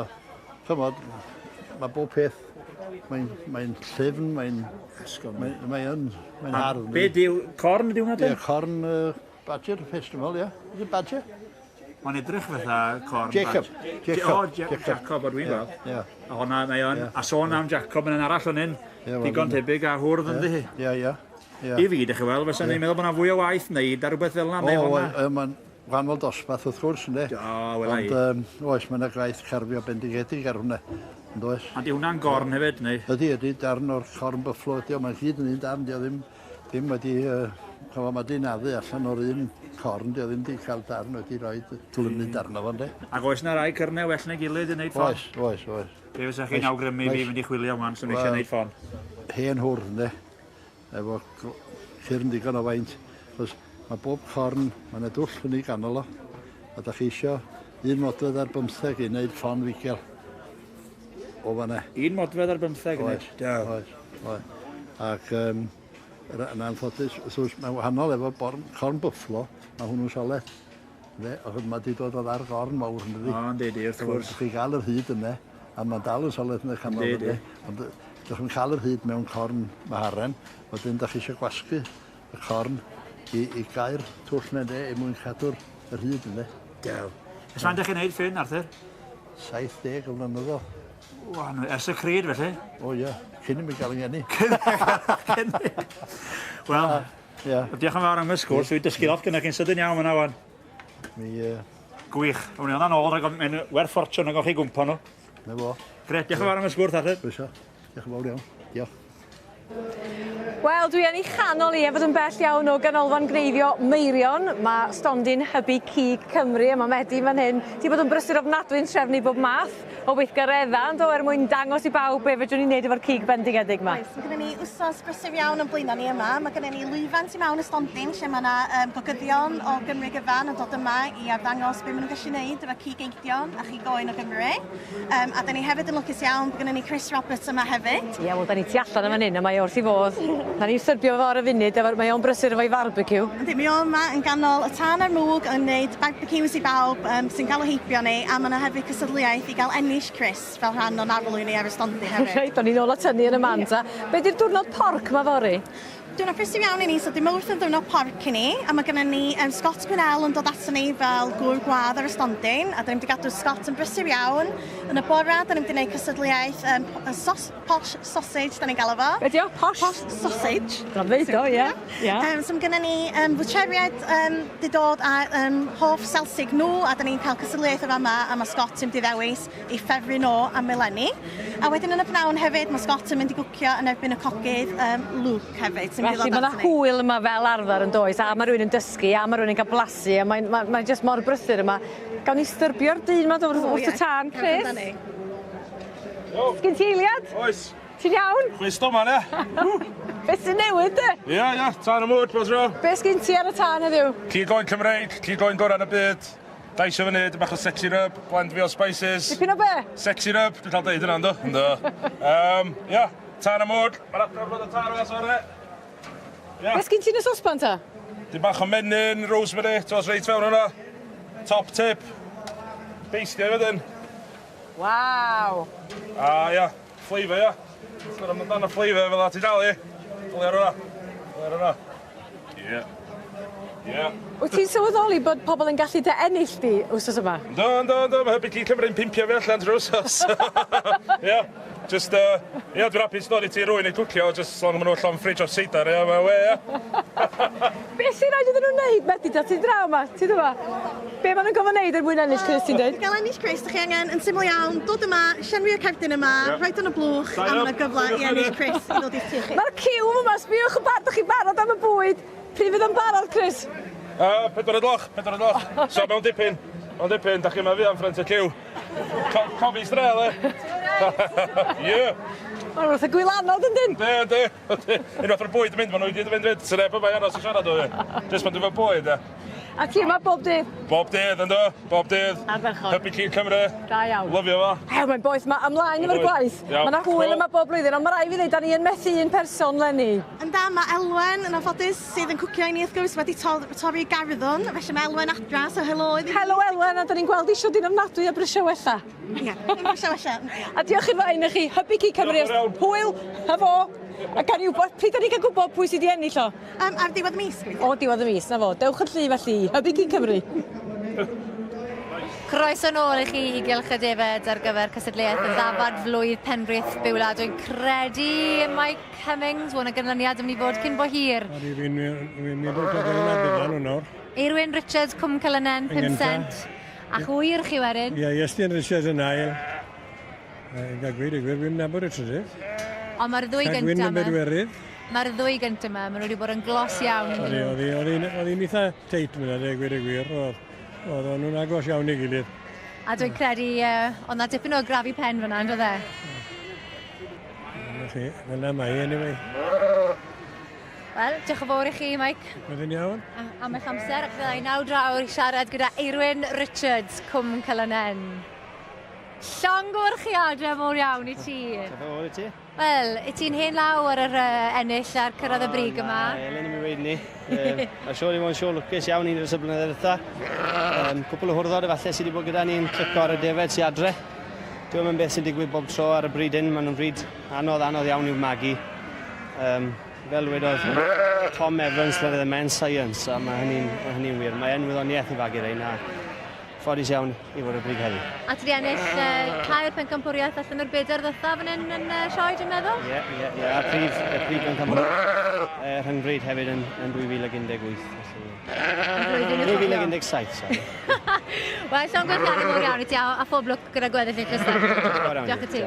chymod, mae bob peth, mae'n mae llyfn, mae'n mae, mae yn, mae'n hardd.
Be diw, corn ydi hwnna te?
Ie, corn Badger Festival, ie. Is it Badger?
Mae'n edrych fatha corn.
Jacob. Jacob.
O, Jacob, Jacob o dwi'n gweld.
Ie.
A hwnna, mae o'n, a sôn am Jacob yn arall o'n hyn, digon tebyg a hwrdd ynddi hi.
Ie, ie.
I fi, dych chi weld, fysa ni'n meddwl bod yna fwy o waith wneud ar rhywbeth fel yna, neu hwnna.
O, mae'n wahanol dosbarth wrth gwrs, ynddi?
O, wela i.
Ond, oes, mae yna graith carfio bendigedig ar hwnna, yn does?
A di hwnna'n gorn hefyd, neu?
Ydy, ydy, darn o'r corn byfflo ydy o, mae'n gyd yn un darn, di o ddim, ddim wedi, chofio, mae di naddu allan o'r un corn, di o ddim di cael darn wedi rhoi glynu darno fo, ynddi?
Ac oes yna rai cyrnau well na'i gilydd i wneud ffon?
Oes, oes, oes.
Be fysa chi'n awgrymu i fi fynd i chwilio am wan, swn i eisiau gwneud ffon?
Hen hwrdd, ynddi? Efo cyrn digon o faint. Achos mae bob corn, mae yna dwll yn ei ganol o. A da chi isio un modfedd ar bymtheg i wneud ffon figel. O fanna.
Un modfedd ar bymtheg i wneud?
Oes, oes, oes. Ac um, yn anffodus, wrth gwrs, mae'n wahanol efo born, corn byfflo, mae hwnnw'n solet. Ynde? Achos mae 'di dod o dda'r gorn mawr yn dydi?
O yndi di wrth gwrs.
Chi gael yr hyd yna, a mae'n dal yn soled yn y canol yndi. Ond dych chi'n cael yr hyd mewn corn maharen, wedyn dych chi eisiau gwasgu y corn i, i gau'r twll yna ynde, er mwyn cadw'r yr hyd ynddi.
Dew. Ers faint dych chi'n neud ffyn, Arthur?
70 o flynyddoedd.
Wan, ers y cryd felly?
O ie, cyn i mi gael yng ngeni.
Cyn Wel,
Ia.
Diolch yn fawr am y sgwrs. Dwi dysgu lot gynna'ch chi'n sydyn iawn yna wan.
Mi...
Gwych. Awn ni hwnna'n ôl rhag ofn mae'n werth ffortiwn nag o'ch chi gwmpo nhw.
Na fo.
Gret, diolch yn fawr am y sgwrs, Arthur.
Croeso. Diolch yn fawr iawn. Diolch.
Wel, dwi yn ei chanol i, a fod yn bell iawn o ganolfan gneifio Meirion. Mae stondin hybu cig Cymru, a mae Medi fan hyn. Ti bod yn brysur ofnadwy yn trefnu bob math o weithgareddau, yndo, er mwyn dangos i bawb be fedrwn ni wneud efo'r cig bendigedig 'ma.
Oes, mae gennym ni wsos brysur iawn o'n blaenau ni yma. Mae gennym ni lwyfan tu mewn y stondin lle mae yna um, gogyddion o Gymru gyfan yn dod yma i arddangos be maen nhw'n gallu gwneud efo cig eidion a chig oen o Gymru. Um, a da ni hefyd yn lwcus iawn bod gennym ni Chris Roberts yma hefyd.
Ie, wel, da ni tu allan yn fan hyn a mae o wrth ei fodd. Na ni syrbio fo ar y funud, efo, mae o'n brysur efo'i farbeciw.
Yndi, mae o yma yn ganol y tân a'r mwg yn gwneud barbecues i bawb um, sy'n galw heibio ni, a mae yna hefyd cystadleuaeth i gael ennill Chris fel rhan o'n arlwy ni ar y stondin hefyd.
Reit, o'n i'n ôl at hynny yn y man ta. Be di'r diwrnod porc ma fory?
Diwrnod prysur iawn i ni, so dim Mawrth yn ddiwrnod porc i ni, a mae gennym ni um, Scott Quinnell yn dod ato ni fel gŵr gwadd ar y stondin, a da ni'n mynd i gadw Scott yn brysur iawn. Yn y bora, da ni'n mynd i wneud cystadleuaeth um, sos, posh sausage, da ni'n galw fo.
Be di o? Posh?
Posh sausage.
Dwi'n ddeud o, ie. Ie.
Um, so mae gennym ni um, fwtsieriaid um, di dod â um, hoff selsig nhw, a da ni'n cael cystadleuaeth o fama, a mae Scott yn mynd i ddewis ei ffefryn o am eleni. A wedyn yn y pnawn hefyd, mae Scott yn mynd i gwcio yn erbyn y cogydd um, Luke hefyd. Sy'n mynd i
Felly
ddod
mae 'na
ato ni.
hwyl yma fel arfer yn does, a mae rhywun yn dysgu, a mae rhywun yn cael blasu, a mae'n ma, mae jyst mor brysur yma. Gawn ni styrbio'r dyn 'ma wrth, wrth y tân, Chris? Sgyn ti eiliad?
Oes.
Ti'n iawn?
Chwys doman, ie?
Beth sy'n newid, de?
Ia, ia, tân y mwd, bob tro.
Be sgyn ti ar y tân heddiw?
Cig oen Cymreig, cig oen gorau yn y byd. Daisio fyny, dipyn bach o sexy rub, blend fi o spices.
Dipyn o be?
Sexy rub, dwi'n cael deud hynna, ynddo? Ynddo. Um, ia, tân y mwd, mae'r adar bod y tân yma, sori. Ia.
Be sgyn ti yn y sosban ta?
Dipyn bach o menyn, rosemary, tos reit fewn hwnna. Top tip. Beistio wedyn.
Waw!
A ia, flavour ia. Sôn amdano flavour fel ti dal i. Dali ar hwnna. Dali ar hwnna. Ie. Ie.
Wyt ti'n sylweddoli bod pobl yn gallu dy ennill di wsos yma?
Yndw, yndw, yndw, mae Hybu Cig Cymru'n pimpio fi allan drwy'r wsos. Ie. Just, ie, dwi'n hapus dod i ti rwy'n ei cwcio, just as long as maen nhw'n llon ffridge o seidar, ie, mae'n we, ie.
Be sy'n rhaid iddyn nhw wneud, Medi, da ti draw yma, ti yma? Be maen nhw'n gofyn wneud er mwyn ennill Chris, ti'n dweud?
I gael ennill Chris, dych chi angen yn syml iawn, dod yma, llenwi y cerdyn yma,
Ie.
rhoid yn y blwch,
Sign
a mae
up,
yna gyfle
sign
i
up
ennill
fyny.
Chris i ddod i'r tŷ chi.
Mae'r ciw yma, sbiwch yn barod, chi barod am y bwyd. Pryd fydd o'n barod, Chris?
4 o'r gloch, 4 o'r gloch. So mewn dipyn, mewn dipyn, da chi yma fi am ffrind y ciw. Co cofi strel, e? Ie.
Mae'n wrth y gwylanod, yndyn?
Yndi, yndi, yndi. Unwaith o'r bwyd yn mynd, maen nhw i gyd yn mynd fyd. Sy'n neb yma i aros i siarad o fi. Jyst pan dwi'n fy bwyd, e.
A ti yma bob dydd?
Bob dydd, ynddo? Bob dydd.
Ardderchog.
Hybu Cig Cymru.
Da iawn.
Lyfio fo.
Ew, mae'n boeth ma ymlaen efo'r gwaith.
Iawn.
Mae 'na hwyl yma bob blwyddyn, ond mae rhaid fi ddweud, da ni yn methu un person 'leni.
Yndan, mae Elwen yn anffodus sydd yn cwcio i ni wrth gwrs wedi torri garddwn, felly mae Elwen adra, so helo iddi.
Helo Elwen, a da ni'n gweld i siwd i'n ofnadwy a brysio wella.
Ie, yn brysio wella.
A diolch i'r fain i chi, Hybu Cig Cymru, hwyl, a fo. A gawn ni wybod, pryd da ni'n cael gwybod pwy sydd wedi ennill o?
Ar diwedd y mis, gobeithio.
O, diwedd y mis, na fo. Dewch yn llu felly, Hybu Cig Cymru.
Croeso nôl i chi i Gylch y Defed ar gyfer cystadleuaeth y ddafad flwydd Penrith Beulah. Dwi'n credu Mike Hemmings, fod yna ganlyniad yn mynd i fod cyn bo hir.
Odi, fi'n fi meddwl cael yna gyda nhw nawr.
Eirwyn Richards, Cwm Celynen,
Yn
5
gynta.
cent. A chwyr chi wedyn.
Ie, Iestyn Richards yn ail. Gael gweud y gwir, fi'n nabod y trydydd.
Ond mae'r ddwy
Tegwyn
gyntaf
yn
yma.
bedwerydd.
Mae'r ddwy gyntaf yma, maen nhw wedi bod yn glos iawn.
Oedd hi'n eitha teit myna, dweud gwir y gwir. Oedd nhw'n agos iawn i gilydd.
A dwi'n credu, oedd na dipyn o grafu pen fyna, yn e?
Na chi, fel na mae, anyway.
Wel, diolch yn fawr i chi, Mike.
Oedd yn iawn?
Am eich amser, ac fydda i nawr draw i siarad gyda Eirwyn Richards, Cwm Celynen. Llongyfarchiadau mowr iawn i ti.
Diolch yn fawr i ti.
Wel, i ti'n hen law ar yr ennill a'r cyrraedd y brig yma.
Na, Elin i mi weud ni. Mae siŵr i fod yn siŵr lwcus iawn un dros y blynyddoedd ddiwetha. Cwpl o hwrddod efallai sydd wedi bod gyda ni'n clico ar y defed sy'n adre. Dwi'n yn beth sy'n digwydd bob tro ar y bryd hyn. Maen nhw'n bryd anodd, anodd iawn i'w magu. Fel wedodd Tom Evans, lefydd y Men Science, a mae hynny'n ma hynny wir. Mae yn wyddoniaeth i fagu rein, a ffodus iawn i fod y brig heddi.
A ti wedi ennill tair pencampwriaeth allan o'r bedair ddiwetha fan hyn yn sioe, dwi'n meddwl?
Ie, a prif, y prif bencampwriaeth rhyngbryd hefyd yn 2018. Felly...
Yn blwyddyn i'w chofio.
2017, sorry.
Wel, llongyfarchiadau mowr iawn i ti a phob lwc gyda gweddill eich cystadlu. Diolch i ti.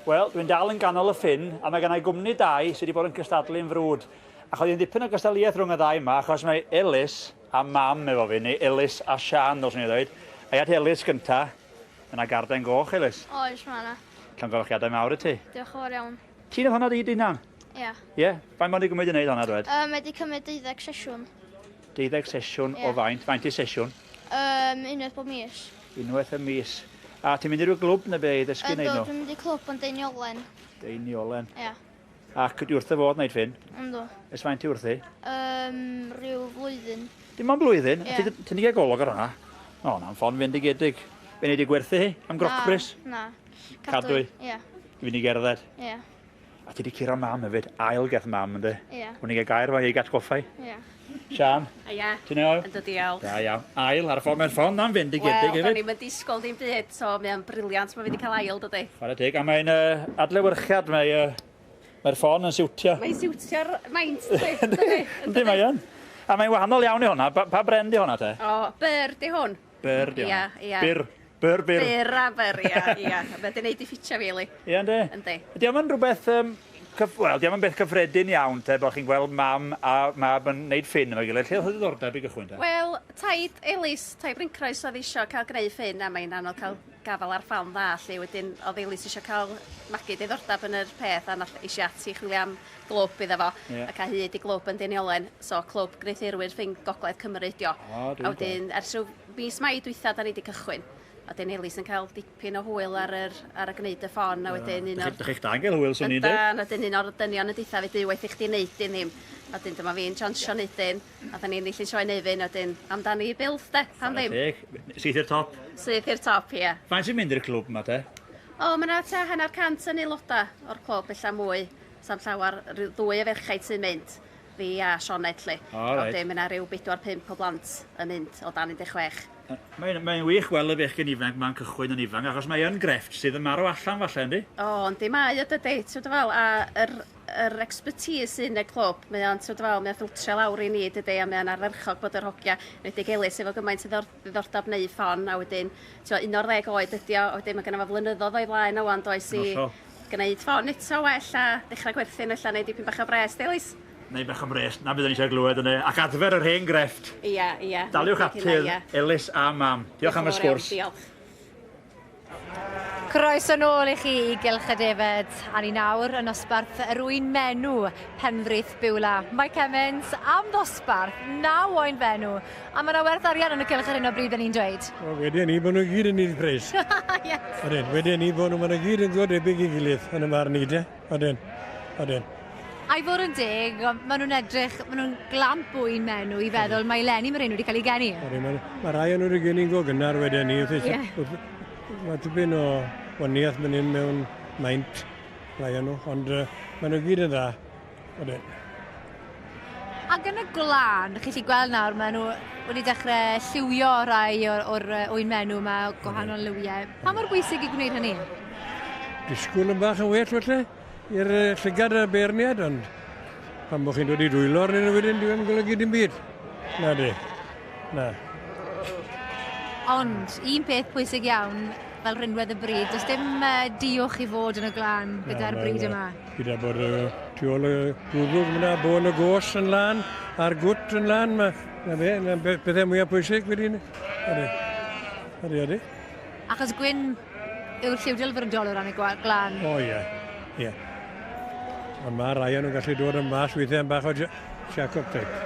Wel, dwi'n dal yn ganol y ffin, a mae gennau gwmni dau sydd wedi bod yn cystadlu yn frwd. Ac oedd hi'n ddipyn o gystadleuaeth rhwng y ddau yma, achos mae Elis a mam efo fi, neu Elis a Sian, ddylswn i ddweud. A i at Elis gynta, yna garden goch, Elis.
Oes, mae yna.
Llongyfarchiadau mawr i ti.
Diolch yn fawr iawn.
Ti nath honna dy hunan?
Ie.
Ie? Faint mae'n di gymryd i wneud honna, dwed?
Um, mae di cymryd 12 sesiwn.
12 sesiwn
Ie.
o faint? Faint i sesiwn?
Um, unwaith bob mis.
Unwaith y mis. A ti'n mynd i ryw glwb neu be i ddysgu wneud
Yndw,
nhw?
dwi'n mynd i clwb yn Deiniolen.
Deiniolen.
Ie,
Ac di wrth y fod wneud ffyn?
yndw.
Ers faint ti wrthi?
Um, rhyw flwyddyn.
Dim ond blwyddyn?
Ie.
Yeah. Ti'n di gael golwg ar hwnna? O, na'n ffon fendigedig. Fe nei di gwerthu hi am grocbris?
Na, na.
Cadwy.
Ie,
I fynd i gerdded.
ie,
A ti di curo mam hefyd, ail geth mam ynddi?
Ie.
Hwn i gael gair fo i gatgoffau.
ie.
Sian,
Ie.
ti'n iawn?
Yndw, diolch.
Da iawn. Ail, ar y ffordd, mae'r ffon na'n fendigedig
Wel, do'n
hefyd.
i'm yn disgwyl dim byd, so mae o'n briliant, mae fi wedi cael ail, dydy.
Chwarae teg, a mae'n uh, adlewyrchiad, mae, uh, mae'r ffon yn siwtio.
Mae'n siwtio'r maint, dydy. Dydy.
Yndi, mae yn. A mae'n wahanol iawn i hwnna. Pa, pa bren di hwnna te?
O, byr di hwn.
Byr di hwnna.
Ia, ia.
Byr, byr, byr.
Byr a byr, ia, ia. Mae di neud i ffitio fi, li.
Ie, yndi?
Yndi.
Ydy o'm yn rhywbeth, um, cyff... wel, di o'm yn beth cyffredin iawn te, bod chi'n gweld mam a mab yn neud ffyn efo'i gilydd. Lle oedd y diddordeb i gychwyn te?
Wel, taid Elis, taid Bryncroes oedd eisiau cael gwneud ffyn, a mae'n anodd cael gafael ar ffon dda, lle wedyn oedd Elis eisiau cael magu diddordeb yn yr peth, a nath eisiau ati chwilio am glwb iddo fo,
Ie.
a cael hyd i glwb yn Deiniolen, so clwb gwneuthurwyr ffyn Gogledd Cymru ydi o.
O, dwi'n
A wedyn, ers rhyw mis Mai dwytha, da ni wedi cychwyn. A wedyn Elis yn cael dipyn o hwyl ar, yr, ar y gwneud y ffon, a wedyn un o'r...
Dych chi'ch dau'n gael hwyl, swn i'n dweud.
Yndan, a wedyn un o'r dynion yn deutha fi, "Duw, waeth i chdi neud un ddim." A wedyn dyma fi'n chansio neud un, a da ni'n ennill yn sioe Nefyn, a wedyn amdani i Builth, de, pam ddim.
Teg. Syth i'r top.
Syth i'r top, ie.
Faint sy'n mynd i'r clwb yma te?
O, mae yna tua hanner cant yn aelodau o'r clwb, ella mwy. Sam llawer, rhyw ddwy o ferchaid sy'n mynd, fi a Sioned, lle.
O, reit.
A wedyn mae yna rhyw 4-5 o blant yn mynd o dan 16.
Mae'n mae wych gweld y bechgyn ifanc ma'n cychwyn yn ifanc, achos mae yn grefft sydd yn marw allan falle, yndi?
O, yndi mae o dydy, ti'n fel, a yr, yr expertise sy'n y clwb, mae o'n, ti'n fel, mae o'n ffiltrio lawr i ni, dydy, a mae o'n arferchog bod yr hogia, wedi Elis efo gymaint o ddiddordeb neu ffon, a wedyn, ti'n 11 oed ydi o, a wedyn mae gynno fo flynyddoedd o'i flaen o wan, does i
Hollol.
gwneud ffon eto well a dechrau gwerthu nhw ella, neu dipyn bach o bres, de, Elis?
Neu bach o bres, na byddwn ni eisiau glywed yna, ac adfer yr hen grefft.
Ia, ia.
Daliwch ati,
Ia.
Elis a mam. Diolch am y
Diolch yn fawr iawn,
sgwrs.
Diolch.
Croeso nôl i chi i Gylch y Defed, a ni nawr yn nosbarth yr ŵyn menw Penfrith Biwla. Mike Emmons am ddosbarth, naw oen fenw, a mae yna werth arian yn y cylch ar hyn o bryd, yn ni'n dweud.
Wel, wedyn ni bod nhw gyd yn un pres.
yes.
Odyn, wedyn ni bod nhw, maen nhw gyd yn dod debyg i gilydd yn y marn i de. Odyn, odyn.
A i fod yn deg, maen nhw'n edrych, maen nhw'n glamp ŵyn menw i feddwl mae eleni mae'r un wedi cael ei geni.
Odyn, mae ma rai o'n nhw wedi geni'n go gynnar wedyn ni. Wrth,
Ie.
wrth, mae tipyn o waniaeth mynd hyn mewn maint, rai o'n nhw, ond uh, maen nhw gyd yn dda. Odyn.
Ac yn y gwlân, chi'n gallu gweld nawr, maen nhw wedi dechrau lliwio rai o'r, or ŵyn menw yma, gwahanol liwiau. Pa mor bwysig i gwneud hynny?
Disgwyl yn bach yn well felly i'r yy, llygad y beirniad, ond pan bod chi'n dod i dwylo arnyn nhw wedyn, dwi'n golygu dim byd. Na di. Na.
Ond, un peth pwysig iawn, fel rhinwedd y bryd, does dim uh, diwch i fod yn y glân gyda'r
Na,
bryd
na.
yma.
Gyda bod y tu ôl y gwddwg fyna, bôn y gos yn lan, a'r gwt yn lan, ma, na fe, na bethau mwyaf pwysig wedyn. Odi. Odi, odi.
Achos gwyn yw'r lliw delfrydol o ran y glân.
O ie, ie. Ond mae rai o'n nhw'n gallu dod yn mas weithiau yn bach o Jacob type.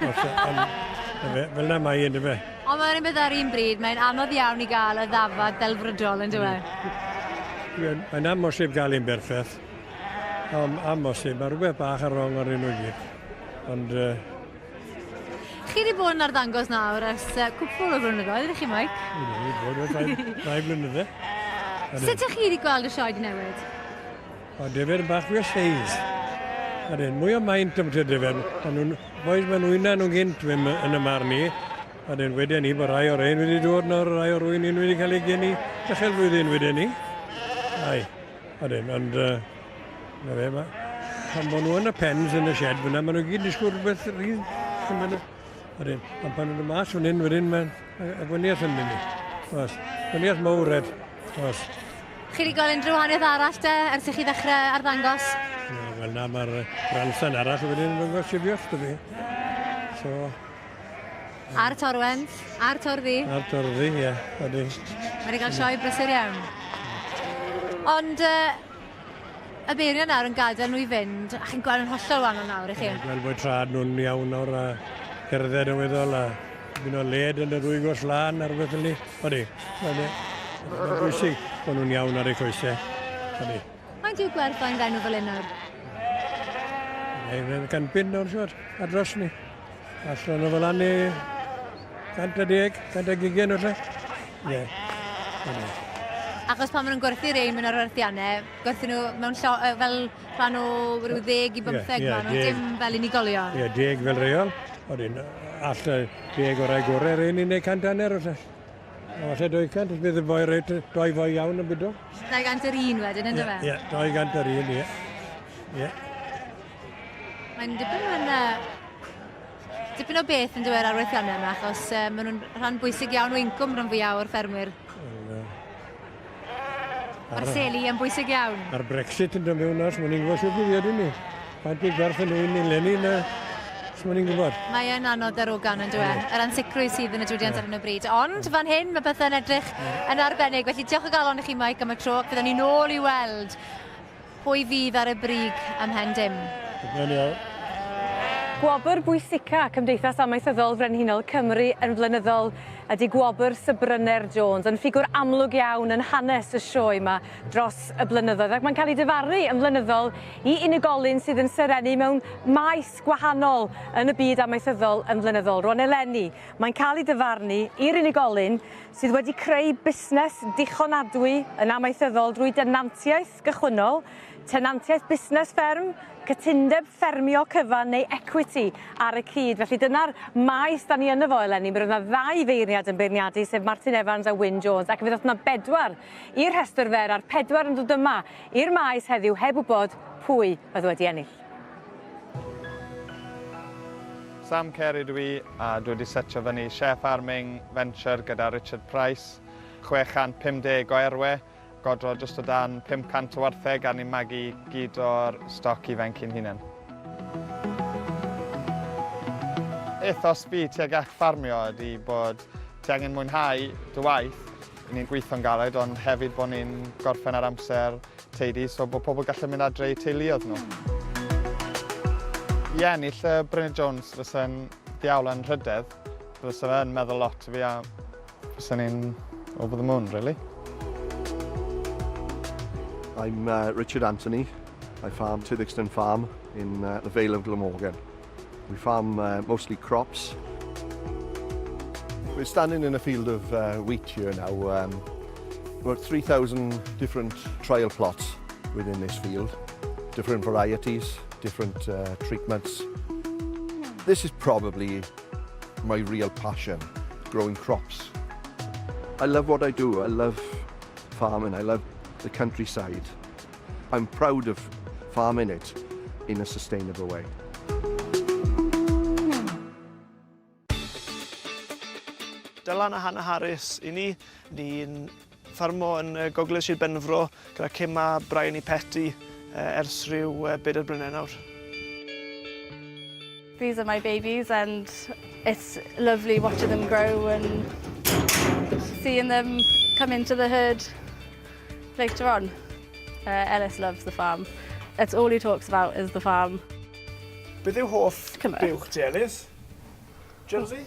Os, ond, na fe, fel na mae yn dyfe.
Ond mae'n un beth ar un bryd, mae'n anodd iawn i gael y ddafad delfrydol yn dywe.
Mae'n amhosib gael un berffaith. Am, amhosib, mae rhywbeth bach ar rong ar un nhw gyd. Ond uh,
Chi wedi bod yn arddangos nawr ers uh, cwpl o flynyddoedd, ydych chi, Mike?
wedi bod yn rhai, rhai blynydde.
Sut ydych chi wedi gweld y sioe di newid?
O, defed yn bach fwy o seis. Ydyn, mwy o maint am y defed. Ma' nhw'n, boys, maen nhw'n nhw'n gynt yn y marn i. Ydyn, wedyn ni, bod rai o'r ein wedi dod nawr, rai o'r rwy'n un wedi cael ei geni dechrau'r flwyddyn wedyn ni. Ai, ydyn, ond uh, na fe, ma, pan bod nhw yn y pens yn y shed fyna, maen nhw gyd yn disgwyl rhywbeth rhydd. Ydyn, ond pan nhw'n mas fan hyn wedyn, mae'n y gwaniaeth yn mynd i. Oes, gwaniaeth mawr ed. Oes.
Chi wedi gweld unrhyw wahaniaeth arall te ers i chi ddechrau arddangos?
Na, wel na, mae'r grandstand arall wedi ymddangos sifios, dydy. So...
A'r Torwen, a'r Torddi.
A'r Torddi, ie, yeah, ydy.
Mae wedi cael sioe brysur iawn. Ond uh, y beiriau nawr yn gadael nhw i fynd, a chi'n gweld yn hollol wahanol nawr i chi?
Gweld bod trad nhw'n iawn nawr a cerdded yn weddol a dipyn o led yn y ddwy gos lan a rhywbeth fel 'ny. Odi, odi. Mae'n bwysig bod nhw'n iawn ar eu coesau. Odi.
Faint yw gwerth fain fenw fel hyn nawr?
Mae'n 105 nawr, siwr, a dros ni. Allan o fel lan i 110, 120 o'r lle. Ie.
Achos pan maen nhw'n gwerthu rein mewn arwerthiannau, gwerthu nhw mewn llo, fel rhan o ryw ddeg i bymtheg yeah, yeah, maen nhw, dim fel unigolion.
Ie, yeah, deg fel reol. Odyn, all y deg o'r rai gorau rein i wneud cant hanner o'r lle. A falle 200, os bydd y boi reit, doi foi iawn yn bido.
200 yr un wedyn, ynddo fe?
Ie, 200 yr un, ie. Ie.
Mae'n dipyn o'n dipyn o beth yn dweud arwerthiannau yma, achos uh, maen nhw'n rhan bwysig iawn o incwm rhan fwyaf o'r ffermwyr. Mae'r seli yn bwysig iawn.
Mae'r Brexit yn dod mewn os mae'n ni'n gwybod sut bydd ydyn ni. Faint bydd gwerth yn ŵyn ni'n lenni na, os mae'n ni'n gwybod.
Mae e'n anodd ar ogan yn dweud, yr ansicrwydd sydd yn y diwydiant ar hyn o bryd. Ond fan hyn mae pethau'n edrych yn arbennig, felly diolch o galon i chi Mike am y tro, ac fyddwn ni nôl i weld Pwy fydd ar y brig ymhen dim?
Yn iawn.
Gwobr bwysica Cymdeithas Amaethyddol Frenhinol Cymru yn flynyddol ydy gwobr Sir Bryner Jones, yn ffigwr amlwg iawn yn hanes y sioe yma dros y blynyddoedd, ac mae'n cael ei dyfarnu yn flynyddol i unigolyn sydd yn serennu mewn maes gwahanol yn y byd amaethyddol yn flynyddol. Rwan eleni, mae'n cael ei dyfarnu i'r unigolyn sydd wedi creu busnes dichonadwy yn amaethyddol drwy denantiaeth gychwynnol, tenantiaeth busnes fferm, cytundeb ffermio cyfan neu equity ar y cyd. Felly dyna'r maes da ni yno fo eleni. Mi roedd yna ddau feirniad yn beirniadu, sef Martin Evans a Wyn Jones, ac fe ddoth yna bedwar i'r rhestr fer, a'r pedwar yn dod yma i'r maes heddiw heb wybod pwy oedd wedi ennill.
Sam Kerr ydw i a dwi wedi setio fyny Share Farming Venture gyda Richard Price, 650 o erwe, Godro jyst o dan 500 o wartheg a ni'n magu gyd o'r stoc ifanc i'n hunain. Ethos fi tuag at ffarmio ydy bod ti angen mwynhau dy waith, ni'n gweithio'n galed ond hefyd bod ni'n gorffen ar amser teidi so bod pobl gallu mynd adre i teuluoedd nhw. I ennill y Brynne Jones fysa'n ddiawl anrhydedd, fysa fe'n meddwl lot i fi a Fysa ni'n over the moon, really.
I'm uh, Richard Anthony. I farm Tyddixton Farm in uh, the Vale of Glamorgan. We farm uh, mostly crops. We're standing in a field of uh, wheat here now. Um, about 3,000 different trial plots within this field. Different varieties, different uh, treatments. This is probably my real passion, growing crops. I love what I do. I love farming. I love the countryside. I'm proud of farming it in a sustainable way.
Dylan a Hannah Harris i ni. Ni'n ffarmo yn Gogledd Sir Benfro gyda Kim a Bryony Petty ers rhyw bedair blynedd nawr.
These are my babies and it's lovely watching them grow and seeing them come into the herd later on. Uh, Ellis loves the farm. That's all he talks about is the farm.
Beth yw hoff buwch ti, Ellis? Jersey?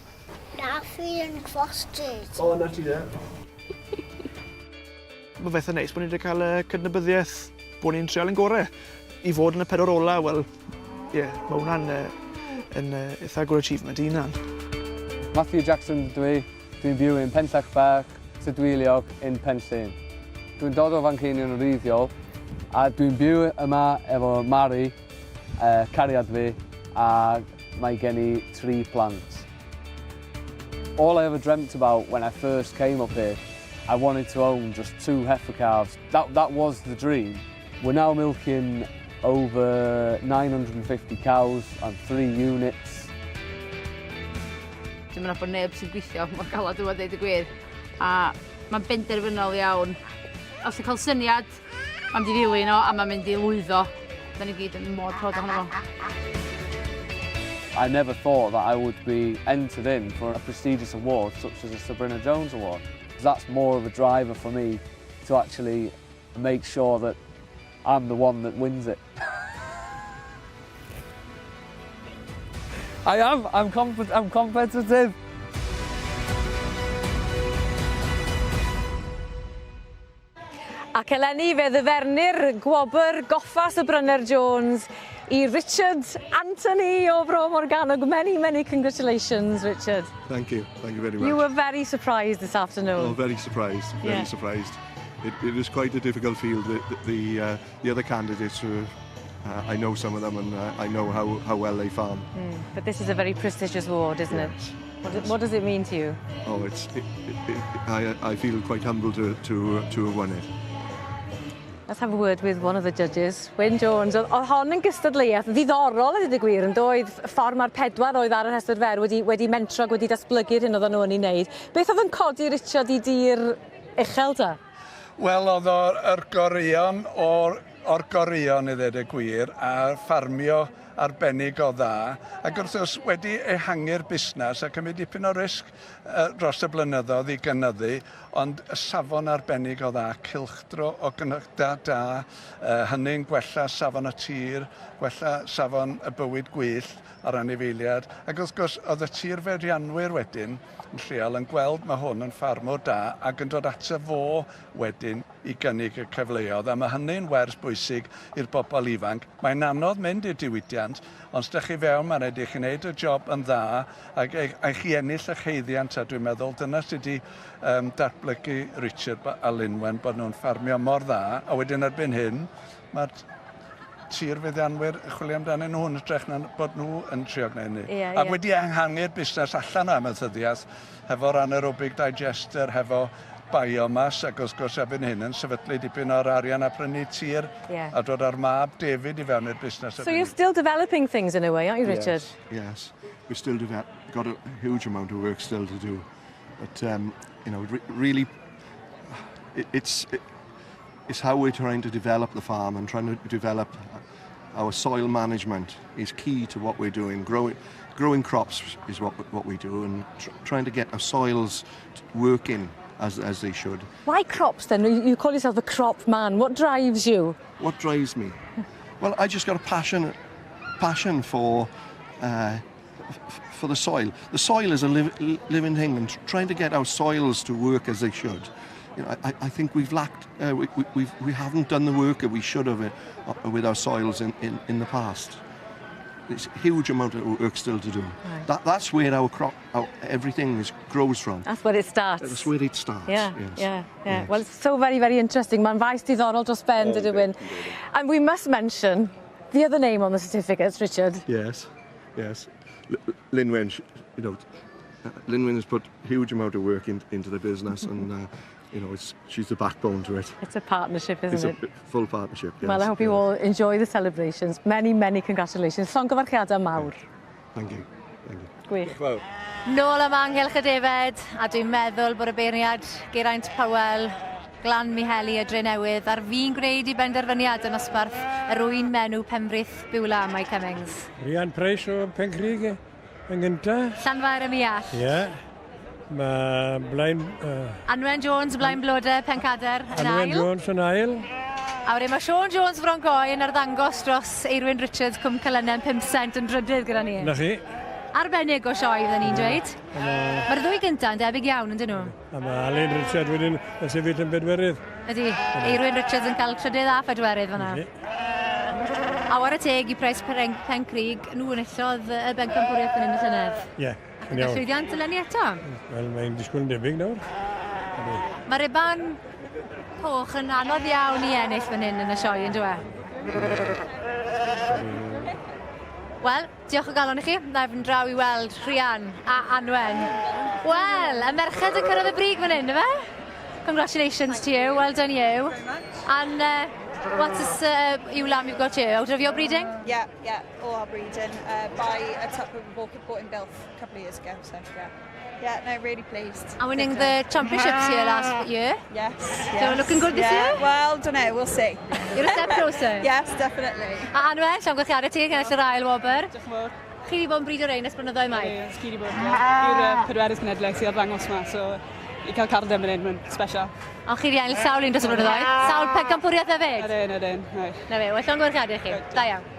Na, fi yn cross jersey.
O, na ti de. Mae fe eitha neis bod ni wedi cael y cydnabyddiaeth bod ni'n trial ein gorau. I fod yn y pedwar ola, wel, ie, yeah, mae hwnna'n uh, yn, uh, eitha good achievement i hunan.
Matthew Jackson dwi, dwi'n byw yn Penllech Bach, Tydweiliog yn Penllyn. Dwi'n dod o Fanceinion yn wreiddiol a dwi'n byw yma efo Mari, uh, cariad fi, a mae gen i tri plant. All I ever dreamt about when I first came up here, I wanted to own just two heifer calves. That, that was the dream. We're now milking over 950 cows and three units.
Dwi'n meddwl bod neb sy'n gweithio mor galed yma, dweud y gwir. A mae'n benderfynol iawn.
Os ti'n cael syniad, mae'n mynd i ddilyn o a mae'n mynd i lwyddo. Da ni gyd yn mor proud ohono fo.
I never thought that I would be entered in for a prestigious award such as the Sir Brynner Jones Award. That's more of a driver for me to actually make sure that I'm the one that wins it. I am, I'm, comp I'm competitive.
Ac eleni fe ddyfernir gwobr goffa Sir Brynner Jones i Richard Anthony o Fro Morgannwg. Many, many congratulations, Richard.
Thank you. Thank you very much.
You were very surprised this afternoon.
Oh, very surprised. Very yeah. surprised. It, it was quite a difficult field. The, the, the, uh, the other candidates were uh, I know some of them and uh, I know how, how well they farm.
Mm, but this is a very prestigious award, isn't yes. it? What, what does it mean to you?
Oh, it's, it, it, it, I, I feel quite humble to, to, to have won it.
Let's have a word with one of the judges, Wyn Jones. Oedd hon yn gystadleuaeth ddiddorol a dweud y gwir, yn doedd ffordd mae'r pedwar oedd ar y rhestr fer wedi, wedi mentro ac wedi datblygu'r hyn oedden nhw yn ei wneud. Beth oedd yn codi Richard i dir uchel ta?
Wel, oedd o'r goreuon o'r o'r goreuon i ddweud y gwir, a ffarmio arbennig o dda, ac wrth gwrs wedi ehangu'r busnes a cymryd dipyn o risg uh, dros y blynyddoedd i gynyddu, ond y safon arbennig o dda, cylchdro o gynnychda da, uh, hynny'n gwella safon y tir, gwella safon y bywyd gwyllt a'r anifeiliad, ac wrth gwrs oedd y tir feddianwyr wedyn yn lleol yn gweld mae hwn yn ffarmwr da ac yn dod ato fo wedyn i gynnig y cyfleoedd, a mae hynny'n wers bwysig i'r bobl ifanc. Mae'n anodd mynd i'r diwydiant, ond os ydych chi fewn, mae'n rhaid i chi wneud y job yn dda ac eich chi ennill eich haeddiant, a dwi'n meddwl dyna sydd wedi um, datblygu Richard a Lynwen, bod nhw'n ffarmio mor dda, a wedyn erbyn hyn, mae'r tirfeddianwyr yn chwilio amdanyn nhw yn hytrach na bod nhw yn trio gwneud hynny.
Ie,
Ac
ie.
wedi ehangu'r busnes allan o amaethyddiaeth hefo'r anaerobic digester, hefo biomass ac wrth gwrs erbyn hyn yn sefydlu dipyn o'r arian a prynu tir
Ie.
a dod â'r mab David i fewn i'r busnes.
So you're still developing things in a way, aren't you, Richard?
Yes, yes. We've still got a huge amount of work still to do. But, um, you know, re really, it, it's, it, it's how we're trying to develop the farm and trying to develop our soil management is key to what we're doing. Growing, growing crops is what, what we do and tr trying to get our soils working as, as they should.
Why crops then? You call yourself a crop man. What drives you?
What drives me? Well, I just got a passion, passion for, uh, for the soil. The soil is a li living thing and trying to get our soils to work as they should. You know, I, I think we've lacked, uh, we, we, we've, we haven't done the work that we should have uh, with our soils in, in, in the past. There's a huge amount of work still to do. Right. That, that's where our crop, our, everything is, grows from.
That's where it starts.
That's where it starts.
Yeah,
yes.
yeah, yeah. Yes. Well, it's so very, very interesting. Mae'n faes diddorol dros ben, oh, dydy Wyn. And we must mention the other name on the certificates, Richard.
Yes, yes. L Lynwen, you know, Lynwen has put huge amount of work in, into the business and uh, you know, it's, she's the backbone to it.
It's a partnership, isn't
it's
it?
It's a full partnership, yes.
Well, I hope you all enjoy the celebrations. Many, many congratulations. Llongyfarchiadau mawr.
Thank you. Thank you.
Gwych.
Diolch
Nôl yma ynghylch y defed, a dwi'n meddwl bod y beirniad Geraint Powell, Glan Miheli y Drenewydd ar fin gwneud i benderfyniad yn nosbarth yr ŵyn menw Penfrith Beulah, Mike Hemmings.
Rhian Price o Pencrug yn gynta.
Llanfair ym Iall.
Ie. Yeah. Mae Blaen... Uh,
Anwen Jones, Blaen Blode, Pencader yn ail.
Anwen Jones yn ail.
A wedyn mae Siôn Jones Fron Goi yn arddangos dros Eirwyn Richards Cwm Celynen 5 cent yn drydydd gyda ni.
Na chi.
Arbennig o sioe, fydden ni'n dweud. Mae'r ddwy gyntaf yn debyg iawn, yn dyn nhw?
A mae Alun Richard wedyn yn sefyll yn bedwerydd.
Ydy, Eirwyn Richards yn cael trydydd a phedwerydd fan'na. A ware teg i Price Pencrug, nhw enillodd y bencampwriaeth fan hyn y llynedd.
Ie, yeah, yn iawn.
Llwyddiant eleni eto.
Wel, mae'n disgwyl yn debyg nawr.
Mae Reban coch yn anodd iawn i ennill fan hyn yn y sioe, yn dyw e? Wel, diolch o galon i chi. Na i fynd draw i weld Rhian a Anwen. Wel, y merched yn cyrraedd y brig fan hyn, ife? Congratulations to you, well done you. And uh, what's this uh, ewe lamb you've got here? Out of your breeding?
Yeah, yeah, all our breeding. Uh, by a tup we bought, bought in Builth a couple of years ago, so yeah.
Yeah, no, really pleased.
And winning the championships here last year.
Yes,
So
yes.
looking good this
yeah.
year?
Well, don't know, we'll see.
You're a step closer.
yes, definitely.
A Anwen, llongyfarchiadau ti, ennill yr ail wobr.
Diolch yn fawr.
Chi wedi bod yn bridio rein ers blynyddoedd maith?
Ie, chi wedi bod. Fi'r uh, pedwerydd cenedlaeth sydd ar ddangos yma, so i cael carden fan hyn, mae'n special.
Ond chi wedi ennill sawl un dros y blynyddoedd. Sawl pencampwriaeth hefyd.
Ydyn, ydyn. Right.
Na fe, wel llongyfarchiadau chi. Da iawn.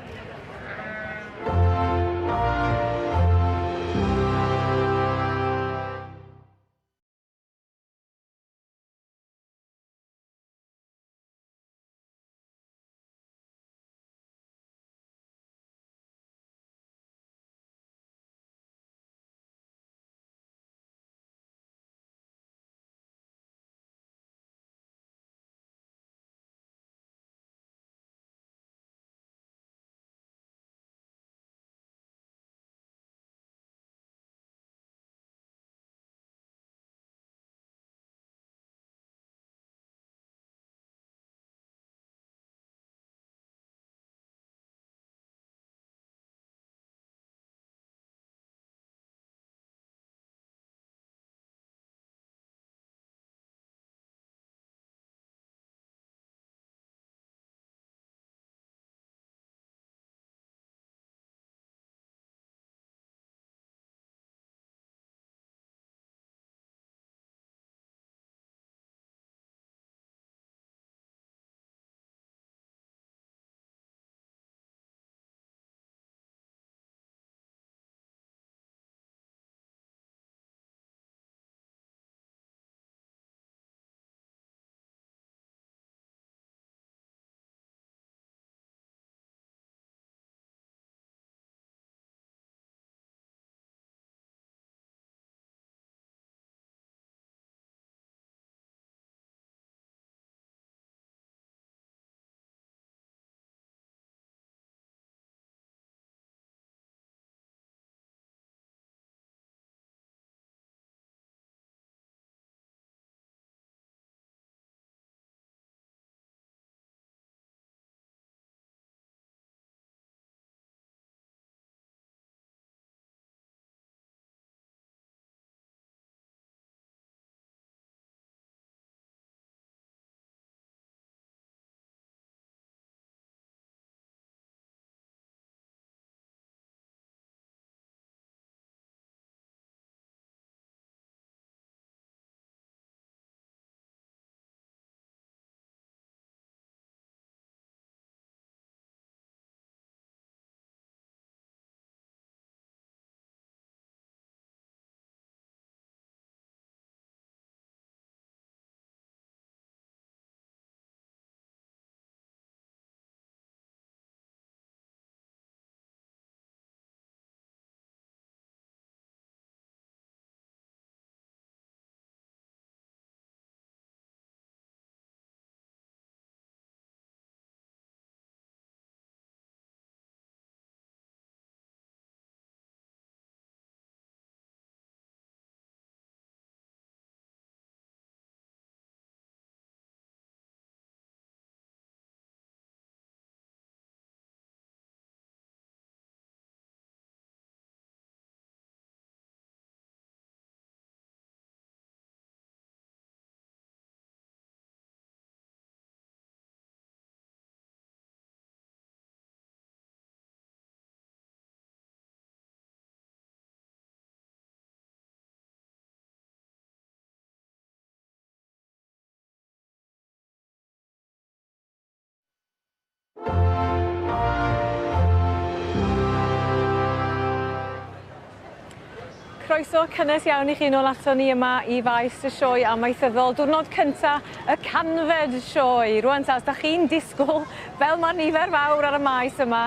Croeso cynnes iawn i chi nôl ato ni yma i faes y sioe amaethyddol. Diwrnod cynta y canfed sioe. Rwan ta, os da chi'n disgwyl, fel mae nifer fawr ar y maes yma,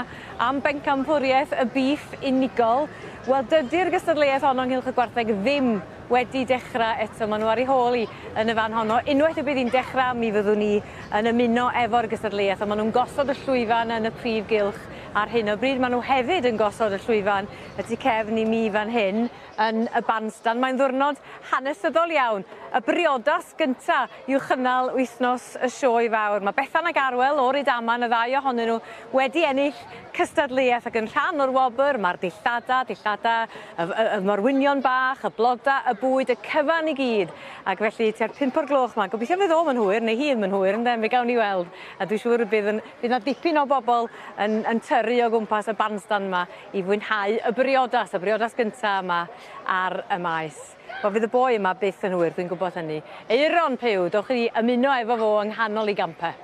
am bencampwriaeth y bîff unigol, wel dydy'r gystadleuaeth honno ynghylch y gwartheg ddim wedi dechrau eto. Maen nhw ar ei hôl hi yn y fan honno. Unwaith y bydd hi'n dechrau, mi fyddwn ni yn ymuno efo'r gystadleuaeth, ond maen nhw'n gosod y llwyfan yn y prif gylch ar hyn o bryd. Maen nhw hefyd yn gosod y llwyfan y tu cefn i mi fan hyn yn y bandstand. Mae'n ddiwrnod hanesyddol iawn. Y briodas gynta i'w chynnal wythnos y sioe fawr. Mae Bethan ac Arwel o Rydaman, y ddau ohonyn nhw, wedi ennill cystadleuaeth ac yn rhan o'r wobr mae'r dillada, dillada, y, y, y morwynion bach, y bloda, y bwyd, y cyfan i gyd. Ac felly tua'r pump o'r gloch 'ma, gobeithio fydd o'm yn hwyr, neu hi ddim yn hwyr ynde, mi gawn ni weld. A dwi siŵr y bydd yn, bydd 'na dipyn o bobl yn, yn tyrru o gwmpas y bandstand 'ma i fwynhau y briodas, y briodas gynta yma ar y maes. Wel fydd y boi yma byth yn hwyr, dwi'n gwybod hynny. Euron Puw, dowch i ymuno efo fo yng nghanol 'i gampe.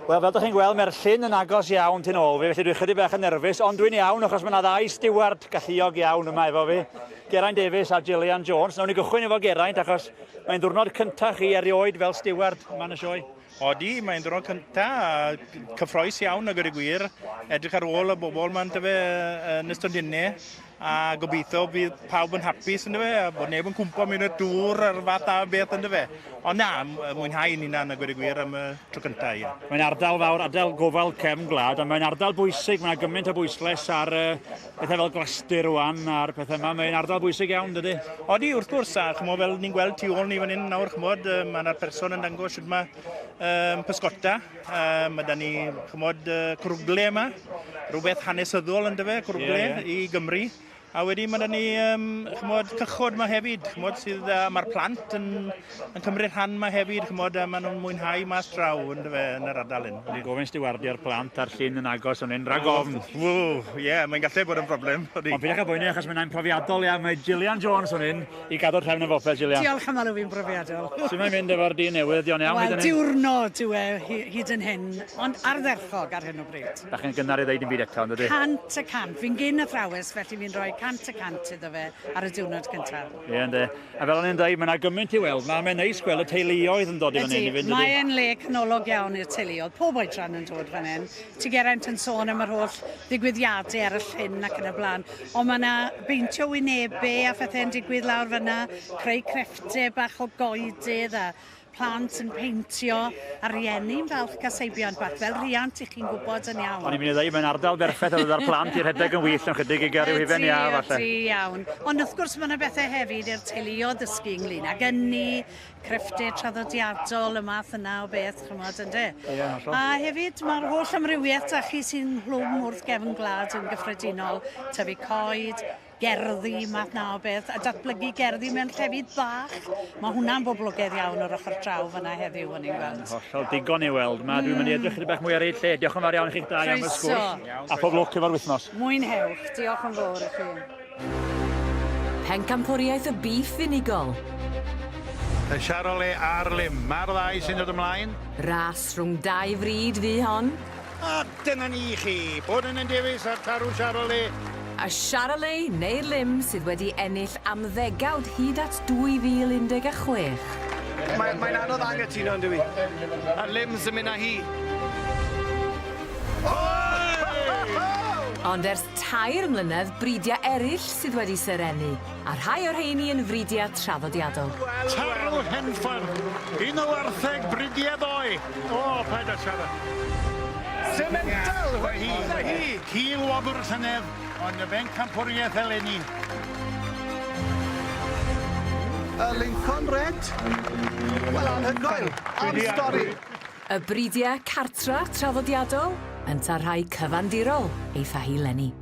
Wel, fel dych chi'n gweld, mae'r llyn yn agos iawn tu nôl fi, felly dwi chydig bach yn nerfus, ond dwi'n iawn achos mae yna ddau stiward galluog iawn yma efo fi, Geraint Davies a Gillian Jones. Nawn ni gychwyn efo Geraint achos mae'n ddiwrnod cyntaf chi erioed fel stiward yma yn y sioe.
Odi, mae'n ddiwrnod cyntaf a cyffroes iawn a gwir y gwir. Edrych ar ôl y bobl ma'n dyfe yn y stondinau A gobeithio bydd pawb yn hapus yndyfe, a bod neb yn cwmpo mewn i'r dŵr a'r fath a beth yndyfe. Ond na, mwynhau yn hunan a gweud y gwir am y tro cyntaf, ie.
Mae'n ardal fawr, ardal gofal cefn gwlad, a mae'n ardal bwysig, mae yna gymaint o bwyslais ar uh, pethau fel Glastir rwan a'r pethau yma, mae'n ardal bwysig iawn, dydy?
Odi, wrth gwrs, a chymod, fel ni'n gweld tu ôl ni fan hyn nawr, chymod, mae yna'r person yn dangos sut mae um, pysgota, um, mae da ni, chymod, uh, cwrwgle yma, rhywbeth hanesyddol yn dyfe, cwrwgle yeah, yeah. i Gymru. A wedyn mae da ni um, chymod, cychod yma hefyd, chymod, sydd, uh, mae'r plant yn, yn cymryd rhan yma hefyd, chymod, a maen nhw'n mwynhau mas draw yn, dyfe, yn yr ardal hyn.
Dwi'n gofyn stiwardio'r plant a'r llun yn agos o'n hyn, rhag ofn.
Ie, yeah, mae'n gallu bod yn broblem.
Ond peidiwch â boeni achos mae'n profiadol iawn, mae Gillian Jones o'n hyn i gadw'r trefn yn bopeth, Gillian.
Diolch am alw fi'n brofiadol.
Sut mae'n mynd efo'r dyn newydd, dio'n iawn
hyd yn hyn? Wel, diwrnod yw e hyd yn hyn, ond ardderchog ar hyn o bryd.
Bach yn gynnar i ddeud dim byd eto, yn dydy?
100%. Fi'n gyn athrawes, felly fi'n rhoi 100% iddo fe ar y diwrnod cyntaf.
Ie, ynddi. A fel o'n i'n dweud, mae yna gymaint i weld. Mae'n neis gweld y teuluoedd yn dod i fan hyn i fynd.
Mae'n le canolog iawn i'r teuluoedd. Pob oedran yn dod fan hyn. Ti Geraint yn sôn am yr holl ddigwyddiadau ar y llyn ac yn y blaen. Ond mae yna beintio wynebau a phethau'n digwydd lawr fyna, creu crefftau bach o goedydd a plant yn peintio a rhieni'n falch cael seibiant bach. Fel rhiant, i chi'n gwybod yn iawn.
O'n i'n mynd i ddweud, mae'n ardal berffaith ar gyfer plant i rhedeg yn wyllt am chydig i gael rhyw hufen iâ, falle.
Ydy, iawn. Ond wrth gwrs mae yna bethau hefyd i'r teuluoedd ddysgu ynglyn ag ynni, crefftau traddodiadol, y math yna o beth, chymod, ynde?
Ie, hollol.
A hefyd, mae'r holl amrywiaeth da chi sy'n nghlwm wrth gefn gwlad yn gyffredinol, tyfu coed, gerddi, math na o beth, a datblygu gerddi mewn llefydd bach. Mae hwnna'n boblogaidd iawn o'r ochr draw fyna heddiw, o'n i'n gweld.
Hollol digon i weld. Ma, dwi'n mynd i edrych chydig bach mwy ar ei lle. Diolch yn fawr iawn i chi'ch dau am y sgwrs. A pob lwc efo'r wythnos.
Mwynhewch. Diolch yn fawr i chi.
Pencampwriaeth y Bîff Unigol.
Y Charolais a'r Lim. Mae'r ddau sy'n dod ymlaen.
Ras rhwng dau frîd fu hon.
A dyna ni i chi, Borden and Davies a'r Tarw Charolais.
Y Charolais neu'r Lim sydd wedi ennill am ddegawd hyd at 2016.
Mae'n mae anodd anghytuno yn dyw i? A'r Lims yn mynd â hi.
Ond ers tair mlynedd, bridiau eraill sydd wedi serennu, a rhai o'r rheini yn fridiau traddodiadol.
Tarw Henffordd, un o wartheg bridiau ddoe. O, paid â siarad.
Semental, mae hi na hi.
Cil wobr llynedd, ond y bencampwriaeth eleni.
Y Lincoln Red? Wel, anhygoel. Am stori.
Y bridiau cartra traddodiadol, ynta rhai cyfandirol, eitha hi 'leni.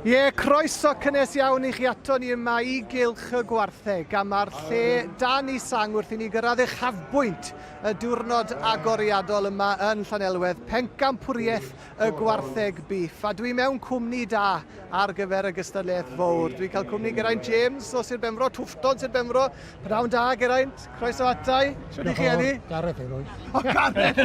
Ie, croeso cynnes iawn i chi ato ni yma i Gylch y Gwartheg, a mae'r lle dan i sang wrth i ni gyrraedd uchafbwynt y diwrnod agoriadol yma yn Llanelwedd, pencampwriaeth y gwartheg biff. A dwi mewn cwmni da ar gyfer y gystadleuaeth fawr. Dwi'n cael cwmni Geraint James o Sir Benfro, Twfton Sir Benfro. Pnawn da, Geraint. Croeso atai. Siwr i chi heddi?
Gareth yw'r
O, Gareth!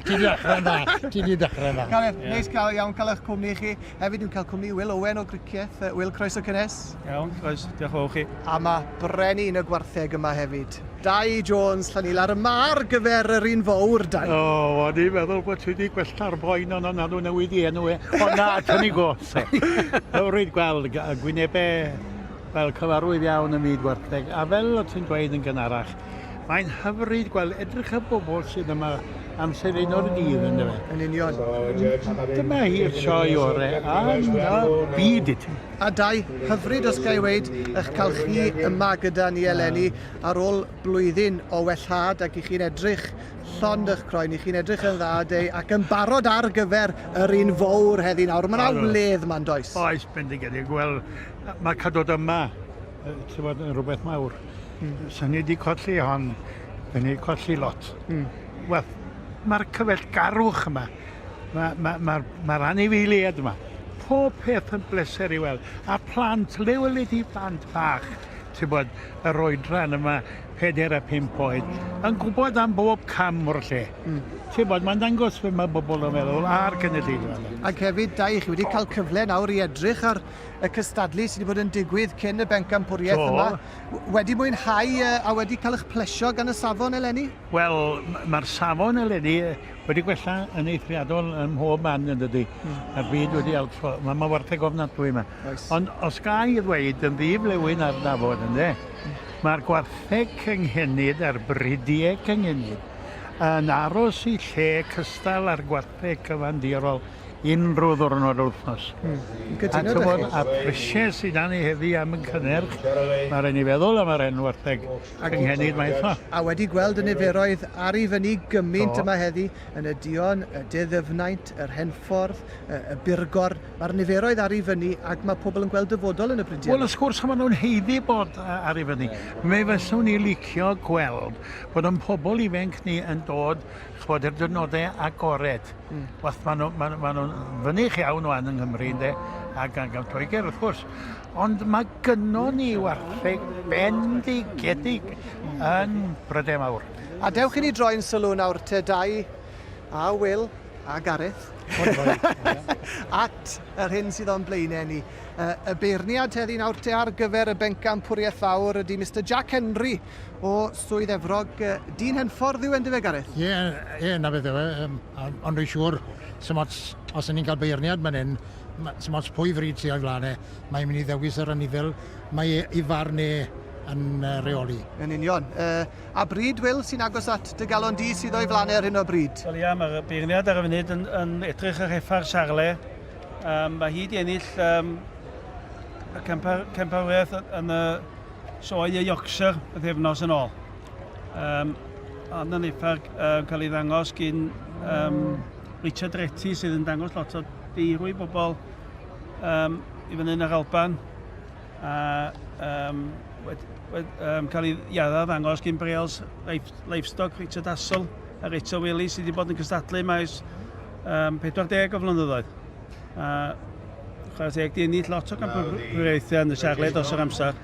Ti di dechrau'n dda. Ti di dechrau'n dda.
Gareth, yeah. neis cael iawn cael eich cwmni chi. Hefyd dwi'n cael cwmni Will Owen o Gricieth. Will, croeso cynnes.
Iawn, croeso. Diolch yn fawr chi.
A mae brenin y gwartheg yma hefyd. Dai Jones, Llanilar, yma ar gyfer yr un fawr, Dai.
O, o'n i'n meddwl bod ti wedi gwella'r boen ond o'n nhw newid i enw e. O na, tynnu gos. Hyfryd gweld y gwynebau fel cyfarwydd iawn ym myd gwartheg, a fel o ti'n dweud yn gynharach, Mae'n hyfryd gweld edrych y bobl sydd yma amser un o'r dydd yn dyfe.
Yn union.
Dyma hi'r sioe ore yn y byd i ti.
A Dai, hyfryd os ga i weud, eich cael chi yma gyda ni eleni ar ôl blwyddyn o wellhad ac i chi'n edrych llond eich croen, i chi'n edrych yn dda, Dei, ac yn barod ar gyfer yr un fawr heddi nawr. Mae yna wledd ma'n does?
Oes, bendigedig. Wel, mae cael dod yma, ti'n bod, yn rhywbeth mawr. Sa ni wedi colli hon, fe ni wedi colli lot. Wel, mae'r cyfeillgarwch yma, mae'r ma, ma, ma, ma anifeiliaid yma, pob peth yn bleser i weld. A plant, le weli di plant bach, ti'n bod, yr oedran yma, 4 a 5 oed, yn gwybod am bob cam o'r lle. Ti'n bod, mae'n dangos be mae bobl yn meddwl a'r cynulleidfa.
Ac hefyd, Dai, chi wedi cael cyfle nawr i edrych ar y cystadlu sydd wedi bod yn digwydd cyn y bencampwriaeth yma. Wedi mwynhau a wedi cael eich plesio gan y safon eleni?
Wel, mae'r safon eleni wedi gwella yn eithriadol ym mhob man yn dydy. Mm. Mae'r byd wedi altro. Mae ma wartheg ofnadwy yma. Oes. Ond os ga i ddweud yn ddiflewyn ar dafod ynddo, mm. mae'r gwartheg cynghenid a'r bridiau cynghenid yn aros i lle cystal â'r gwartheg cyfandirol unrhyw ddwrnod o'r wythnos. Mm.
A
tywod, a prisiau sydd dan ni heddi am yn cynnyrch, mae rhaid ni feddwl am yr enwartheg cynghenid maith o.
A wedi gweld y niferoedd ar i fyny gymaint yma heddi, yn y Duon, y De Ddyfnaint, yr Henffordd, y, y Burgor, mae'r niferoedd ar i fyny ac mae pobl yn gweld dyfodol yn y bridiau.
Wel, wrth gwrs, maen nhw'n haeddu bod ar i fyny. Mi fyswn i licio gweld bod yn pobl ifanc ni yn dod, ch'bod, i'r diwrnodau agored. Mm. Wath, maen nhw'n ma, ma nhw fynych iawn o'n yng Nghymru, ynddo, ac yn Lloegr, wrth gwrs. Ond mae gynnon ni wartheg bendigedig yn Brydain Mawr.
A dewch i ni droi'n sylw nawr te Dai a Will a Gareth at yr hyn sydd o'n blaenau ni. Y beirniad heddi nawr te ar gyfer y bencampwriaeth fawr ydy Mister Jack Henry o Swydd Efrog. Dyn Henffordd yw e, yndyfe, Gareth?
Ie, ie, na beth yw e. Ond dwi'n siŵr, sy'm ots, os ydyn ni'n cael beirniad man hyn, sy'm ots pwy fryd sydd o'i flaen e, mae'n mynd i ddewis yr anifel mae ei farn e yn reoli.
Yn union. A bryd, Wil, sy'n agos at dy galon di sydd o'i flaen e ar hyn o bryd?
Wel ia, mae'r beirniad ar y funud yn, yn edrych ar heffar Charle. Mae hi wedi ennill um, y campawriaeth yn y Sioe y Yorkshire bythefnos yn ôl. Um, ond yn uffar um, cael ei ddangos gyn um, Richard Retty sydd yn dangos lot o deirw i bobl um, i fyny yn yr Alban a um, wed, wed, um, cael ei iadda ddangos gyn Brales Livestock Richard Hassel a Rachel Willis sydd wedi bod yn cystadlu maes um, 40 o flynyddoedd. A chwarae teg, di ennill lot o gampwriaethau yn y Charlie dros yr amser.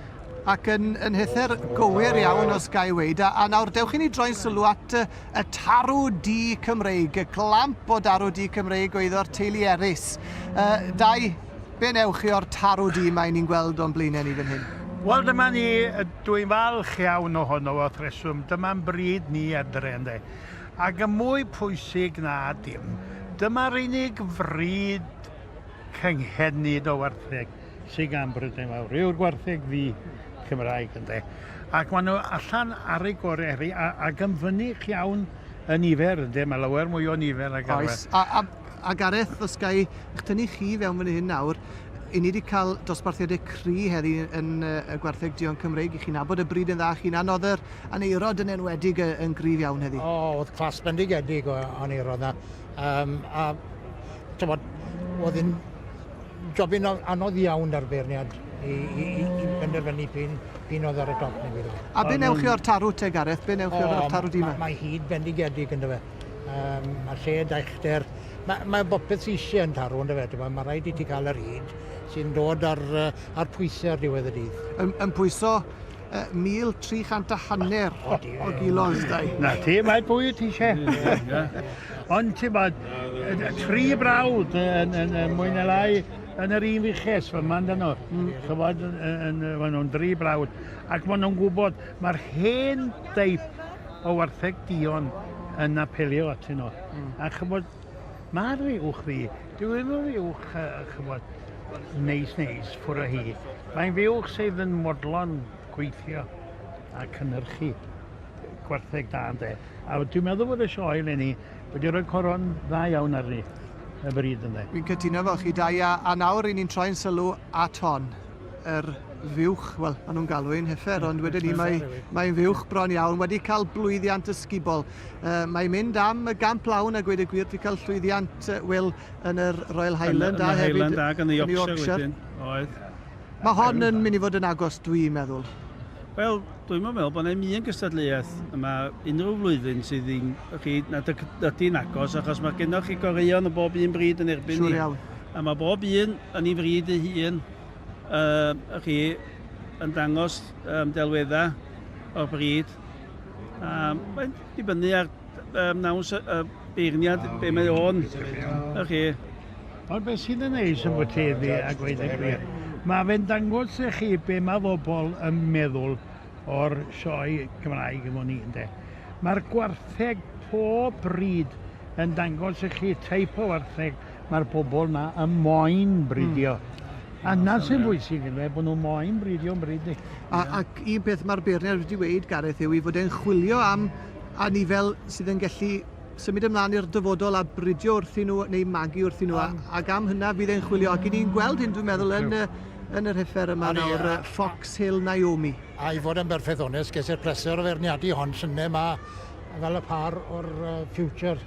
Ac yn, yn hether gywir iawn os ga i weud. A, a nawr dewch i ni droi'n sylw at y, y tarw du Cymreig, y clamp o darw du Cymreig oedd o'r teulu Eris. Uh, dau, be newch chi o'r tarw du mae ni'n gweld o'n blaenau ni fan hyn?
Wel, dyma ni, dwi'n falch iawn ohono fo, wrth reswm. Dyma'n bryd ni adre, ynddo. Ac yn mwy pwysig na dim, dyma'r unig fryd cynghenid o wartheg sydd gan Brydain Fawr, yw'r gwartheg ddu Cymraeg ynde. Ac maen nhw allan ar eu gorau heddi, ac yn fynych iawn y nifer ynde, mae lawer mwy o nifer ag arfer.
Oes, a, a, a Gareth, os ga i eich tynnu chi fewn fan hyn nawr, i ni wedi cael dosbarthiadau cry heddi yn y gwartheg duon Cymreig, i chi'n nabod y bryd yn dda chi'n anodd yr aneirod yn enwedig yn gryf iawn heddi.
O, oedd clas bendigedig o aneirod na. Um, a, tybod, oedd yn jobyn anodd iawn ar beirniad i, i, i, i benderfynu p'un, p'un oedd ar y top neu beth.
A be newch chi o'r tarw te, Gareth? Be newch chi o'r tarw di
Mae ma hyd bendigedig ynddo fe. Um, mae lled a uchder. Mae, mae bopeth sy'n eisiau yn tarw ynddo fe. Mae rhaid i ti gael yr hyd sy'n dod ar, ar pwysau ar diwedd y dydd.
Yn, yn pwyso 1,300 a hanner o gilos, dau.
Na ti, mae pwy ti eisiau. Ond ti'n bod, tri brawd yn, yn, yn mwy na lai yn yr un fuches fan ma'n dyn nhw. Mm. Chybod, maen nhw'n dri brawd. Ac maen nhw'n gwybod, mae'r hen deip o wartheg duon yn apelio atyn nhw. Mm. A chybod, mae'r uwch ddi, dyw e ddim yn uwch, chybod, neis neis, ffwr o hi. Mae'n fuwch sydd yn modlon gweithio a cynhyrchu. gwartheg da ynde. A dwi'n meddwl bod y sioe eleni wedi rhoi coron dda iawn arni y bryd ynde.
Fi'n cytuno efo chi Dai a, a nawr i ni'n troi'n sylw at hon, yr fuwch, wel, maen nhw'n galw hi'n heffer, ond wedyn ni mae, mae'n fuwch bron iawn, wedi cael blwyddiant ysgubol. Uh, mae'n mynd am y gamp lawn a gweud y gwir, wedi cael llwyddiant, Will, yn yr Royal Highland
a hefyd Highland ac yn y Yorkshire, Yorkshire. wedyn. Oedd.
Mae hon yn mynd i fod yn agos, dwi'n meddwl.
Wel, dwi'n meddwl bod yna un gystadleuaeth yma unrhyw flwyddyn sydd i'n chi, nad ydy'n agos, achos mae gennych chi goreuon o bob un bryd yn erbyn
ni. Siŵr iawn.
A mae bob un yn ei fryd ei hun, uh, chi, yn dangos um, delweddau o'r bryd. Um, mae'n dibynnu ar um, naws y uh, beirniad, be mae o'n, chi.
Ond beth sydd yn neis yn fy iddi a gweud y gwir, mae fe'n dangos i chi be mae bobl yn meddwl o'r sioe Gymraeg efo ni, ynde. Mae'r gwartheg pob bryd yn dangos i chi teip o wartheg mae'r bobl na yn moyn bridio. Mm. A na sy'n bwysig ynde, bod nhw moyn bridio yn bryd ni.
A, ac un peth mae'r beirniad wedi weud, Gareth, yw i fod e'n chwilio am anifel sydd yn gallu symud ymlaen i'r dyfodol a bridio wrthyn nhw neu magu wrthyn nhw, a, ac am hynna fydd e'n chwilio. Ac i ni'n gweld hyn, dwi'n meddwl, yn, y, yn yr heffer yma nawr, Fox Hill Naomi.
A i fod yn berffaith onest, ges i'r pleser o feirniadu hon llynedd 'ma fel y pâr o'r Future,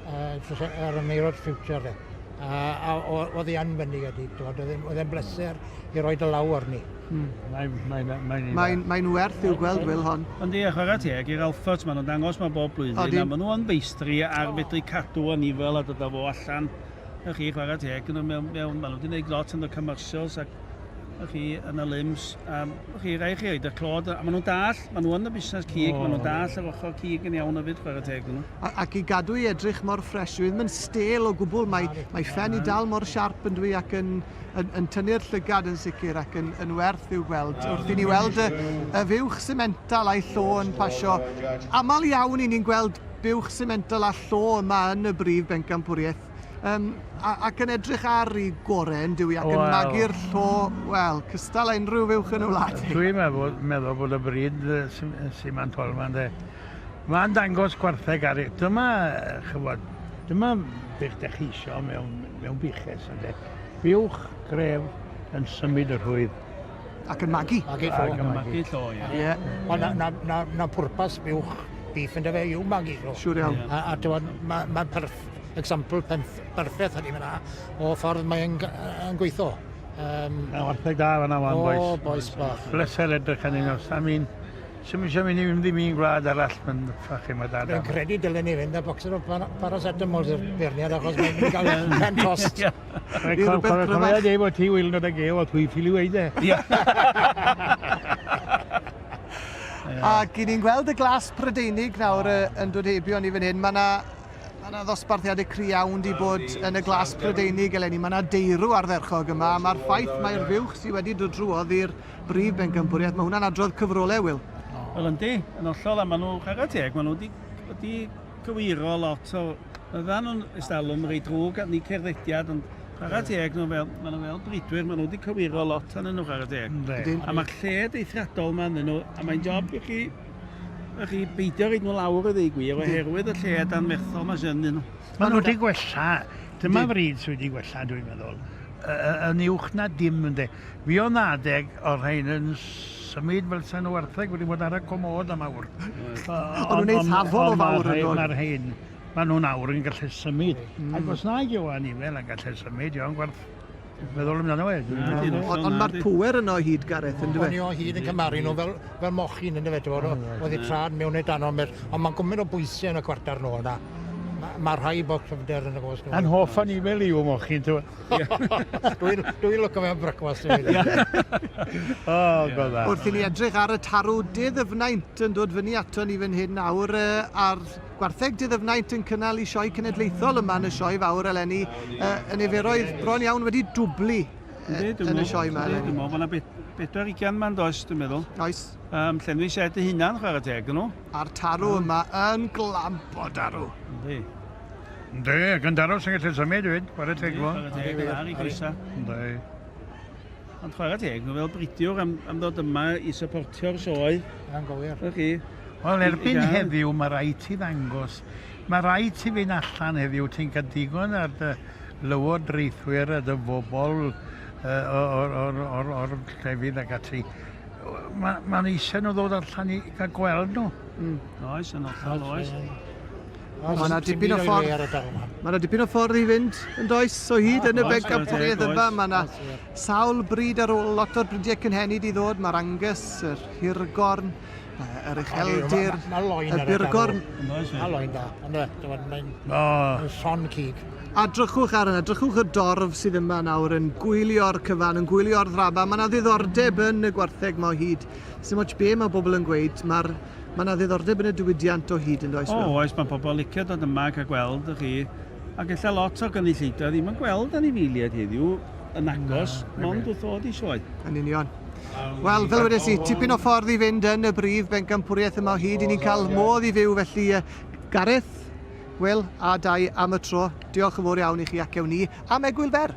yr Ameirod Future de. A oedd hi yn fendigedig, t'mod, oedd e'n bleser i roi dy law arni.
Mm. Mae'n mae, mae,
mae, mae werth i'w gweld, Will, hon.
Ond ie, chwarae teg i'r Alphats, maen nhw'n dangos mae bob blwyddyn, a maen nhw yn feistri ar fedru cadw anifel a dod â fo allan. Y chi, chwarae teg, mewn, mewn, maen nhw wedi gwneud lot yn y commercials ac y chi yn y limbs, a chi, rai chi oed y clod, a maen nhw'n dall, maen nhw yn y busnes cig, oh. maen nhw'n dall yr ochr cig yn iawn hefyd, chwarae teg nhw.
Ac i gadw i edrych mor ffres, yw e ddim yn stêl o gwbl, mae, mae ffen i dal mor siarp yn dwi ac yn, yn, yn tynnu'r llygad yn sicr ac yn, yn werth i'w gweld. Wrth i ni weld y, y fuwch simental a'i llo yn pasio, aml iawn i ni'n gweld buwch simental a llo yma yn y brif bencampwriaeth. Um, a, ac yn edrych ar ei gore yn dyw i, ac yn magu'r llo, wel, cystal â unrhyw fuwch yn y wlad.
Dwi'n meddwl, meddwl bod y bryd Simantol ma'n de. Mae'n dangos gwartheg ar ei... Dyma, chybod, dyma beth dych chi isio mewn, mewn buches, ynddo. Buwch gref yn symud y rhwydd.
Ac yn magu.
Magu llo.
Ac yn magu llo, ie.
Ie. Ond na, na, na, na pwrpas buwch beef yn dyfe yw magu llo.
Siwr iawn.
A, a ti'n mae ma perf, example perffaith hynny fyna o ffordd mae'n yn gweithio.
Um, Na, wartheg da fan'na wan, boys.
O, boys bach.
Bleser edrych arnyn nhw. I mean, Sy'm eisiau mynd i fynd i un gwlad arall, mae'n ffachim o dad.
Dwi'n credu dylen ni fynd â bocsyn o paracetamol i'r beirniad achos mae'n mynd i gael pen tost.
Cofia dweud bod ti Wil dod ag e, o dwi ffili weud e.
Ac i ni'n gweld y glas Prydeinig nawr yn dod heibio ni fan hyn, mae yna Mae yna ddosbarthiadau cry iawn di bod yn y glas Prydeinig eleni. Mae yna deirw ardderchog yma, a mae'r ffaith mai'r fuwch sydd wedi dod drwodd i'r brif bencampwriaeth, mae hwnna'n adrodd cyfrolau, Wil.
Wel yndi, yn hollol, a maen nhw, chwarae teg, maen nhw wedi, wedi cywiro lot o... Oedden nhw'n estalwm reit drwg ar ni cerddediad, ond chwarae teg nhw fel, maen nhw fel bridwyr, maen nhw wedi cywiro lot arnyn nhw, chwarae teg.
Yndi.
A mae'r lled eithriadol ma arnyn nhw, a mae'n job i chi, i chi beidio rhaid nhw lawr i ddeu gwir, oherwydd y lled anferthol ma sy'n nhw.
Maen nhw wedi gwella, dyma fryd sydd wedi gwella dwi'n meddwl, yn uwch na dim ynde. Mi oedd 'na adeg o'r rhain yn symud fel 'sa nhw wartheg wedi bod ar y comôd am awr.
O'n nhw'n eithafol o fawr yn dod.
Mae'r rhain, maen nhw'n awr yn gallu symud. Mm. Ac os na yw anifel yn gallu symud, yw'n gwerth meddwl amdano fe.
Ond mae'r pŵer yno o hyd, Gareth, yn dweud?
O'n i o hyd yn cymharu nhw fel, fel mochyn, yn dweud, oedd eu trad mewn eu dan, ond mae'n gwmynt o bwysau yn y cwarter nôl yna. Mae ma rhai bod cryfder yn y gos.
A'n hoff anifel yw mochyn, ti'n
Dwi'n dwi lwco fe am brecwast.
O, go dda.
Wrth i ni edrych ar y tarw diddyfnaint yn dod fyny ato ni fan hyn nawr, a'r gwartheg diddyfnaint yn cynnal i sioe cenedlaethol yma yn y sioe fawr eleni, y niferoedd bron iawn wedi dwblu yn y sioe yma eleni.
Dwi'n meddwl bod yna bedwar ugain ma'n does, dwi'n meddwl.
Oes.
Um, llenwi sed y hunan, chwarae teg, nhw.
A'r tarw yma yn glamp o darw.
Yndi.
Yndi, ac yn daro sy'n gallu symud hefyd, chwarae teg fo.
Chwarae teg, yn ar i goesa.
Yndi.
Ond chwarae teg, nhw fel bridiwr am, am ddod yma i supportio'r sioe.
Yn gywir.
Ych chi.
Wel, erbyn heddiw, mae rhaid ti ddangos, mae rhaid ti fynd allan heddiw, ti'n cael digon ar dy lywodraethwyr a dy bobl o'r, or, or, or llefydd ac ati. Mae'n ma eisiau nhw ddod allan i gael gweld nhw.
Mm. Oes, yn hollol, oes.
Mae yna dipyn o ffordd... Mae yna dipyn o ffordd i fynd yn does o hyd yn y bencampwriaeth yma. Mae yna sawl bryd ar ôl lot o'r bridiau cynhenid i ddod. Mae'r Angus, yr Hirgorn, yr Ucheldir, y Burgorn.
Mae loen da. Mae'n son cig.
A drychwch ar yna, drychwch y dorf sydd yma nawr yn gwylio'r cyfan, yn gwylio'r ddrama. Mae yna ddiddordeb yn y gwartheg ma o hyd. Sim ots be mae bobl yn gweud, mae'r Mae 'na ddiddordeb yn y diwydiant o hyd yn does?
O oes, mae pobl licio dod yma ac a gweld y chi. Ac ella lot o gynulleidfa ddim yn gweld anifeiliaid heddiw yn agos, mond wrth ddod i sioe.
Yn union. Wel, fel wedes i, tipyn o ffordd i fynd yn y brif bencampwriaeth yma o hyd. I ni'n cael modd i fyw, felly Gareth, Wil a Dai am y tro. Diolch yn fawr iawn i chi ac ewn ni am egwyl fer.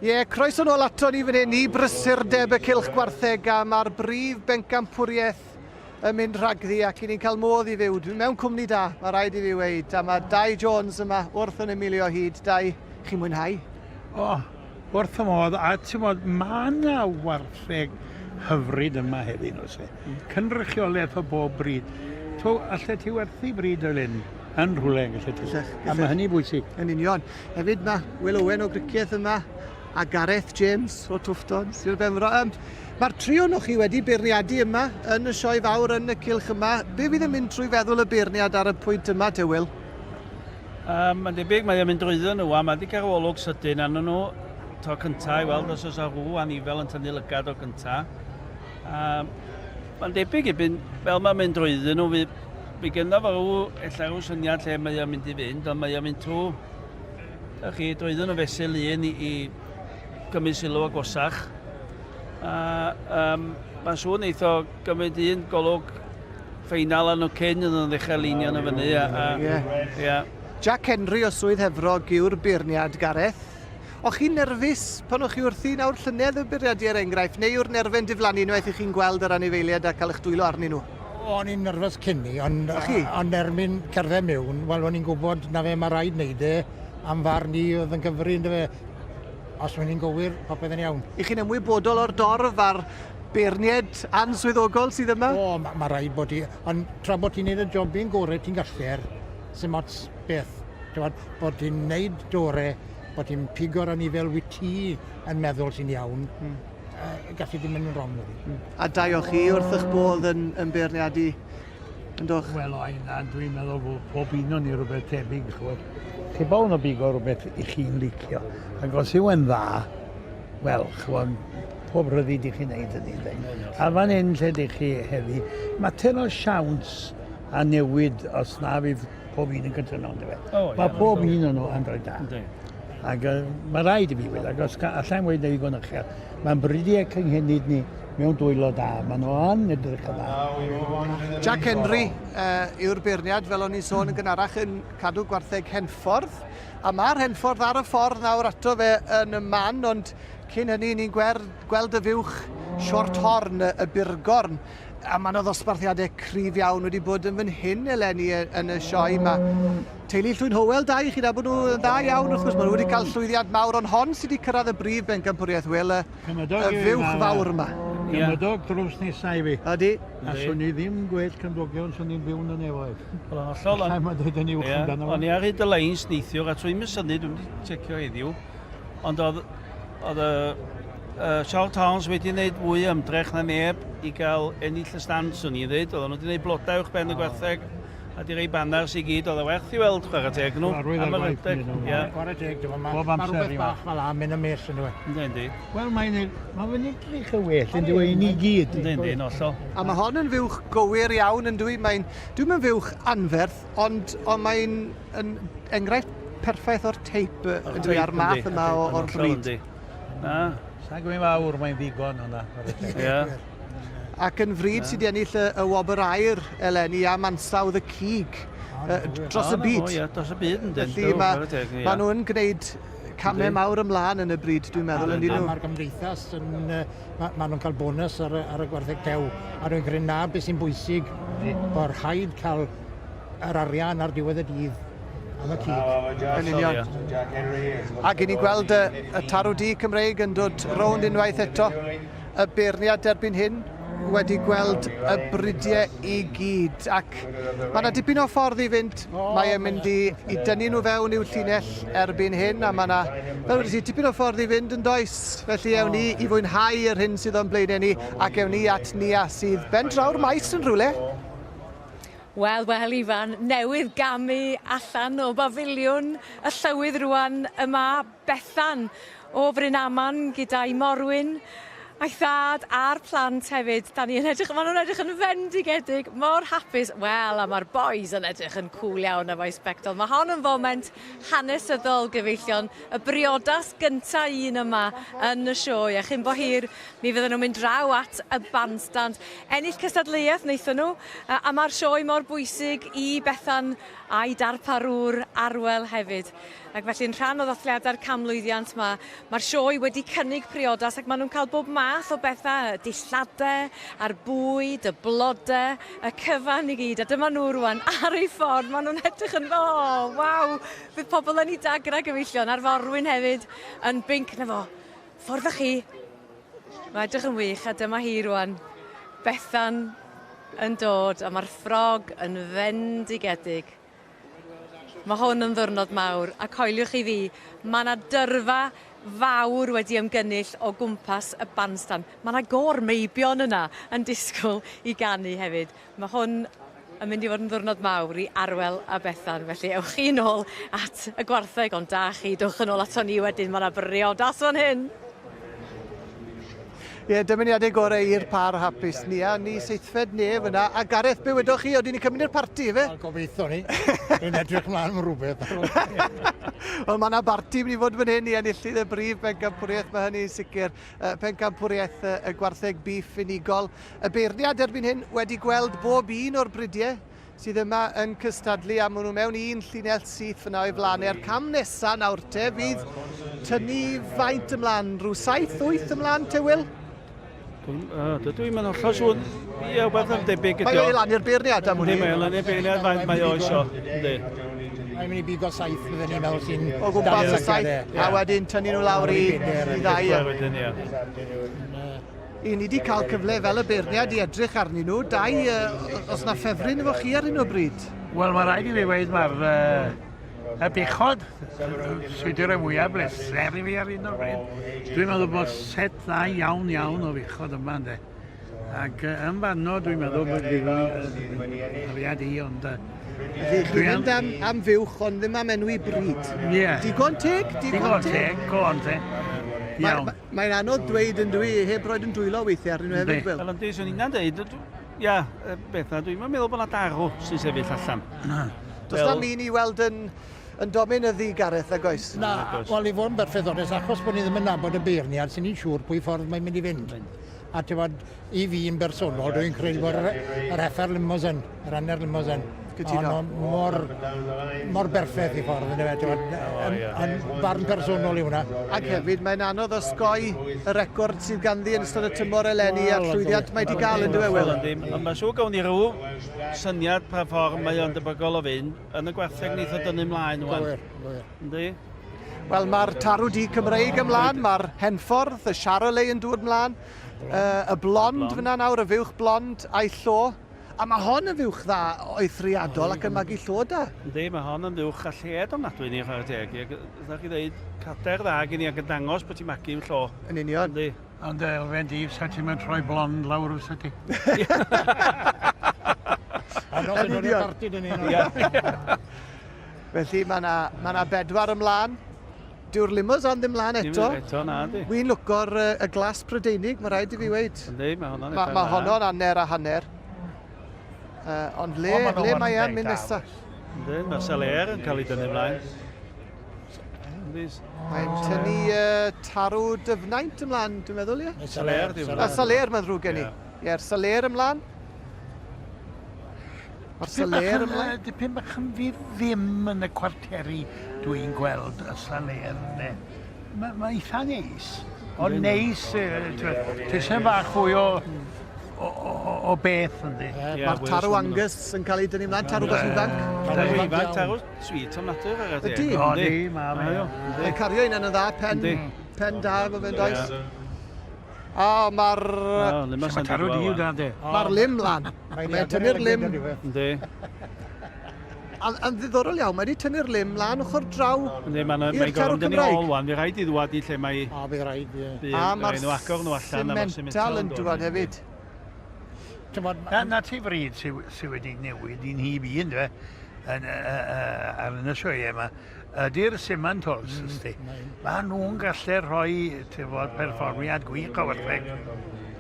Ie, yeah, croeso nôl ato ni fan hyn i brysurdeb y Cylch Gwartheg a mae'r brif bencampwriaeth yn mynd rhagddi ac i ni'n cael modd i fyw. Dwi'n mewn cwmni da, mae rhaid i fi weud. A mae Dai Jones yma wrth yn ymilio hyd. Dai, chi'n mwynhau?
O, oh, wrth y modd. A ti'n modd, mae yna wartheg hyfryd yma heddi, nos e. Cynrychiolaeth o bob bryd. To, allet ti werthu bryd fel hyn yn rhywle yn gallu ti. A mae hynny bwysig.
Yn union. Hefyd mae Will Owen o Gricieth yma a Gareth James o Twfton, Sir Benfro. Um, Mae'r tri ohonoch chi wedi beirniadu yma yn y sioe fawr yn y cylch yma. Be fydd yn mynd trwy feddwl y beirniad ar y pwynt yma, te Will?
Um, mae'n debyg, mae o'n mynd drwyddo nhw a mae wedi cael olwg sydyn arnyn nhw to cynta i weld os oes rhyw anifel yn tynnu lygad o gynta. Um, mae'n debyg ebyn, fel mae'n mynd drwyddyn nhw, fi, fi gynno fo rhyw, ella rhyw syniad lle mae o'n mynd i fynd, ond mae o'n mynd trwy, ych chi, drwyddyn nhw fesul un i, i gymryd sylw agosach. A um, mae'n siŵr wneith o gymryd un golwg ffeinal arno cyn iddyn nhw ddechrau leinio nhw fyny. A, a, yeah. Yeah.
Jack Henry o Swydd Hefrog yw'r beirniad, Gareth. O'ch chi'n nerfus pan o'ch chi wrthi nawr llynedd y bwriadu er enghraifft, neu yw'r nerfau'n diflannu unwaith i chi'n gweld yr anifeiliaid a cael eich dwylo arnyn nhw?
O'n i'n nerfus cyn ni, ond, ond erbyn cerdded mewn, wel, o'n i'n gwybod na fe mae rhaid wneud e, am farn i oedd yn cyfri, ynddo fe. Os o'n i'n gywir, popeth yn iawn.
I chi'n ymwybodol o'r dorf a'r beirniaid answyddogol sydd yma?
O, mae ma rhaid bod ti... Ond tra bod ti'n neud y jobyn gorau ti'n gallu'r, sy'n ots beth. Ti'n bod ti'n neud dore, bod ti'n pigo'r anifel wyt ti yn meddwl sy'n iawn, mm. uh, gallu ddim mynd yn wrong wedi. Mm.
A dau o chi wrth eich bodd yn, yn beirniadu, yn doch?
Wel, o, na, dwi'n meddwl bod pob un o'n i rhywbeth tebyg, chwbod. Chi bown o bigo rhywbeth i chi'n licio. Ac os yw e'n dda, wel, chwbod, pob rhyddid i chi wneud hynny. Ynddi? A fan hyn lle dych chi heddi, mater o siawns a newid os na fydd pob un yn cytuno, on'd yfe? Oh, mae pob un o'n nhw yn rhoi da. Ac uh, mae rhaid i fi weud, ac os allai'n weud yn ddigon uchel, mae'n bridiau cynghenid ni mewn dwylo da. Maen nhw yn edrych yn dda.
Jack Henry uh, yw'r beirniad, fel o'n i'n sôn yn gynharach, yn cadw gwartheg Henffordd. A mae'r Henffordd ar y ffordd nawr ato fe yn y man, ond cyn hynny ni'n gweld y fuwch short horn, y burgorn. A mae yna ddosbarthiadau cryf iawn wedi bod yn fan hyn eleni yn y sioe. Mae teulu Llwyn Howell, da i chi da bod nhw yn dda iawn wrth gwrs. Maen nhw wedi cael llwyddiant mawr, ond hon sydd wedi cyrraedd y brif bencampwriaeth, Wil, y, y fuwch fawr yma.
Cymydog drws nesau i fi.
Ydy.
A swn i ddim gwell cymdogion, swn i'n byw yn y nefoedd.
Wel, yn hollol.
Allai ma dweud yn uwch amdano fo.
O'n i ar hyd y leins neithiwr, a trwy'n mysynnu, dwi'n wedi checio heddiw, ond oedd oedd y uh, Charles Towns wedi gwneud fwy o ymdrech na neb i gael ennill y stand, swn i'n dweud. Oedden nhw wedi gwneud blodau uwch ben y gwartheg a di rei banners i gyd, oedd e werth i weld chwarae teg nhw.
Am yr ymdrech. Ie. Chwarae teg, dwi'n meddwl. Mae rhywbeth bach fel am mynd ymell yn dweud.
Yndi, yndi.
Wel, mae'n ma fe'n edrych y well yn dweud i ni gyd.
Yndi, yndi, yn hollol.
A mae hon yn fuwch gywir iawn yn dwi. Mae'n, dwi'n mynd fuwch anferth, ond, ond mae'n yn enghraifft perffaith o'r teip yn dwi a'r math yma o'r bryd.
Na.
Sa'n gwybod fawr, mae'n ddigon hwnna.
Ie.
Ac yn fryd sydd wedi ennill y, y wobr aur eleni am ansawdd y cig dros y byd.
Ie, dros y byd yn dyn.
Felly mae ma nhw'n gwneud camau mawr ymlaen yn y bryd, dwi'n meddwl, yn dyn nhw.
Mae'r gymdeithas yn... Mae ma nhw'n cael bonus ar, ar y gwartheg tew, a dwi'n credu na beth sy'n bwysig, bod rhaid cael yr arian ar diwedd y dydd am y cig.
Yn union. Ac i ni gweld y, y tarw du Cymreig yn dod rownd unwaith eto. Y beirniad derbyn hyn wedi gweld y bridiau i gyd. Ac mae yna dipyn o ffordd i fynd. Mae e'n mynd i, i dynnu nhw fewn i'w llinell erbyn hyn, a mae yna, fel wedi ti, tipyn o ffordd i fynd yn does. Felly ewn ni i fwynhau yr hyn sydd o'n blaenau ni, ac ewn ni at Nia sydd ben draw'r maes yn rhywle.
Wel, wel, Ifan, newydd gamu allan o bafiliwn y llywydd rwan yma, Bethan o Frynaman gyda'i morwyn a'i thad a'r plant hefyd. Da ni yn edrych, maen nhw'n edrych yn fendigedig, mor hapus. Wel, a mae'r boys yn edrych yn cŵl iawn efo'i sbectol. Mae hon yn foment hanesyddol, gyfeillion. Y briodas gynta un yma yn y sioe. A chyn bo hir, Mi fydden nhw'n mynd draw at y bandstand. Ennill cystadleuaeth wnaethon nhw, a mae'r sioe mor bwysig i Bethan a'i darparwr Arwel hefyd. Ac felly'n rhan o ddathliadau'r canmlwyddiant ma, mae'r sioe wedi cynnig priodas ac maen nhw'n cael bob math o bethau, y dilladau, a'r bwyd, y blodau, y cyfan i gyd. A dyma nhw rwan ar eu ffordd, maen nhw'n edrych yn, o, oh, waw, fydd pobl yn eu dagrau gyfeillion, a'r forwyn hefyd yn binc, na fo. Ffwrdd â chi. Mae edrych yn wych a dyma hi rwan. Bethan yn dod a mae'r ffrog yn fendigedig. Mae hwn yn ddwrnod mawr a coeliwch i fi, mae yna dyrfa fawr wedi ymgynnull o gwmpas y bandstand. Mae yna gôr meibion yna yn disgwyl i ganu hefyd. Mae hwn yn mynd i fod yn ddwrnod mawr i Arwel a Bethan, felly ewch chi nôl at y gwartheg, ond da chi, dowch yn ôl ato ni wedyn, mae yna briodas fan hyn.
Ie, dymuniadau gorau i'r par hapus. Nia, ni seithfed nef yna. A Gareth, be wedoch chi? Oedden ni'n cymryd i'r parti, efe?
Wel, gobeithio ni. Dwi'n edrych mlaen am rhywbeth.
Wel, mae yna barti mynd i fod fan hyn i enillydd y brif bencampwriaeth, mae hynny'n sicr. Pencampwriaeth y gwartheg bîff unigol. Y beirniad erbyn hyn wedi gweld bob un o'r bridiau sydd yma yn cystadlu a maen nhw mewn un llinell syth fyna o'i flaen. A'r cam nesa nawr te fydd tynnu faint ymlaen, rhyw 7-8 ymlaen te, Will?
Dydw i'n hollol siŵr. Ie, wbeth yn debyg ydi o.
Mae o lan i'r beirniad am hwnni.
Mae o lan i'r beirniad faint mae o isio. Yndi.
Mae'n mynd i bigo saith fydden ni'n meddwl sy'n...
O gwmpas y saith, a wedyn tynnu nhw lawr i ddau.
Wedyn, ie.
I ni wedi cael cyfle fel y beirniad i edrych arnyn nhw. Dau, uh, os na ffefryn efo chi ar hyn o bryd?
Wel, mae rhaid i fi weud mae'r uh, y bechod sydd wedi rhoi mwyaf bleser i fi ar hyn o bryd. Dwi'n meddwl bod set dda iawn iawn o fechod yma, ynddo. Ac uh, yn fanno, dwi'n meddwl bod fi'n ariad i, ond... Uh,
Felly, chi'n mynd am, am fuwch, ond ddim am enwi bryd.
Ie. Yeah.
Digon teg, digon,
digon teg. Digon teg, Iawn.
Mae'n anodd dweud yn dwi, heb roed yn dwylo weithiau arnyn nhw hefyd, Wil.
Wel, yndi, swn i'n dweud, ia, beth na, dwi'n meddwl bod yna darw sy'n sefyll allan.
Na.
Does na'm un i weld yn, yn dominyddu Gareth, nag oes?
Na, wel i fod yn berffaith onest, achos bod ni ddim yn nabod y beirniad, sy'n ni'n siŵr pwy ffordd mae'n mynd i fynd. A ti'n bod, i fi yn bersonol, dwi'n credu bod yr, yr heffer limousine, yr hanner limousine,
Cytuno.
Ond mor, mor berffaith i ffordd, ynddo fe, ti'n gwbod, yn, yn barn personol i hwnna.
Ac hefyd, mae'n anodd osgoi y record sydd ganddi yn ystod y tymor eleni a'r llwyddiant mae wedi gael yn dywe, Wil.
Ond mae'n siŵr gawn ni rhyw syniad pa ffordd mae o'n debygol o fynd yn y gwartheg neith o dynnu mlaen wan.
Gywir, gywir.
Yndi?
Wel, mae'r tarw du Cymreig ymlaen, mae'r Henffordd, y Charolais yn dod ymlaen, y blond fyna nawr, y fuwch blond a'i llo. A mae hon yn fuwch dda eithriadol ac yn magu llo da.
Yndi, mae hon yn fuwch a lled ofnadwy ni, chwarae teg. Ac ydych chi ddeud, cader dda gen i ac yn dangos bod ti'n magu i'w llo.
Yn union.
Yndi.
Ond elfen di, sa ti'n mynd troi blond lawr fysa ti?
Yn union.
Felly mae yna ma na bedwar ymlaen. Dyw'r limousin ddim lan eto.
Ddim eto, na, yndi.
Wy'n lwco'r y glas Prydeinig, mae rhaid i fi weid.
Yndi, mae honno'n
Ma, mae honno'n hanner a hanner. Uh, ond le, o, le mae e'n mynd nesaf?
Yndi, mae Saler yn cael ei dynnu ymlaen.
Mae'n tynnu uh, tarw dyfnaint ymlaen, dwi'n meddwl, ie?
Saler, di
hwnna. Saler, mae'n ddrwg gen i. Ie, yeah, Saler ymlaen. Mae'r Saler ymlaen.
Dipyn bach yn fi ddim yn y cwarteri dwi'n gweld y Saler, ne. Mae ma eitha neis. Ond neis, tipyn bach fwy o, o, o, o beth yndi.
Yeah, Mae'r tarw Angus yn cael ei dynnu ymlaen, tarw bach ifanc.
Tarw ifanc, tarw sweet am natur.
Ydy.
O, di, mae.
Mae'n cario un yn y dda, pen, pen da efo fe'n does. O, mae'r...
Mae tarw di yw da, de.
Mae'r lim lan. Mae'n tynnu'r lim.
Yndi.
Yn ddiddorol iawn, mae wedi tynnu'r lim lan ochr draw
Yndi, mae'n mae
tarw
gorfod yn
Cymraeg.
ôl wan, fydd rhaid i ddwad i lle mae...
O, bydd rhaid, ie.
A mae'r
nhw agor nhw allan. a ma'r
Simmental yn dŵad hefyd.
Na, na ti fryd sydd sy wedi newid i'n hyb i, ynddo, yn, ar yn y sioeau yma, ydy'r Simmentals, mm, ysdi. Mae nhw'n gallu rhoi, ti'n fod, perfformiad gwych o wartheg.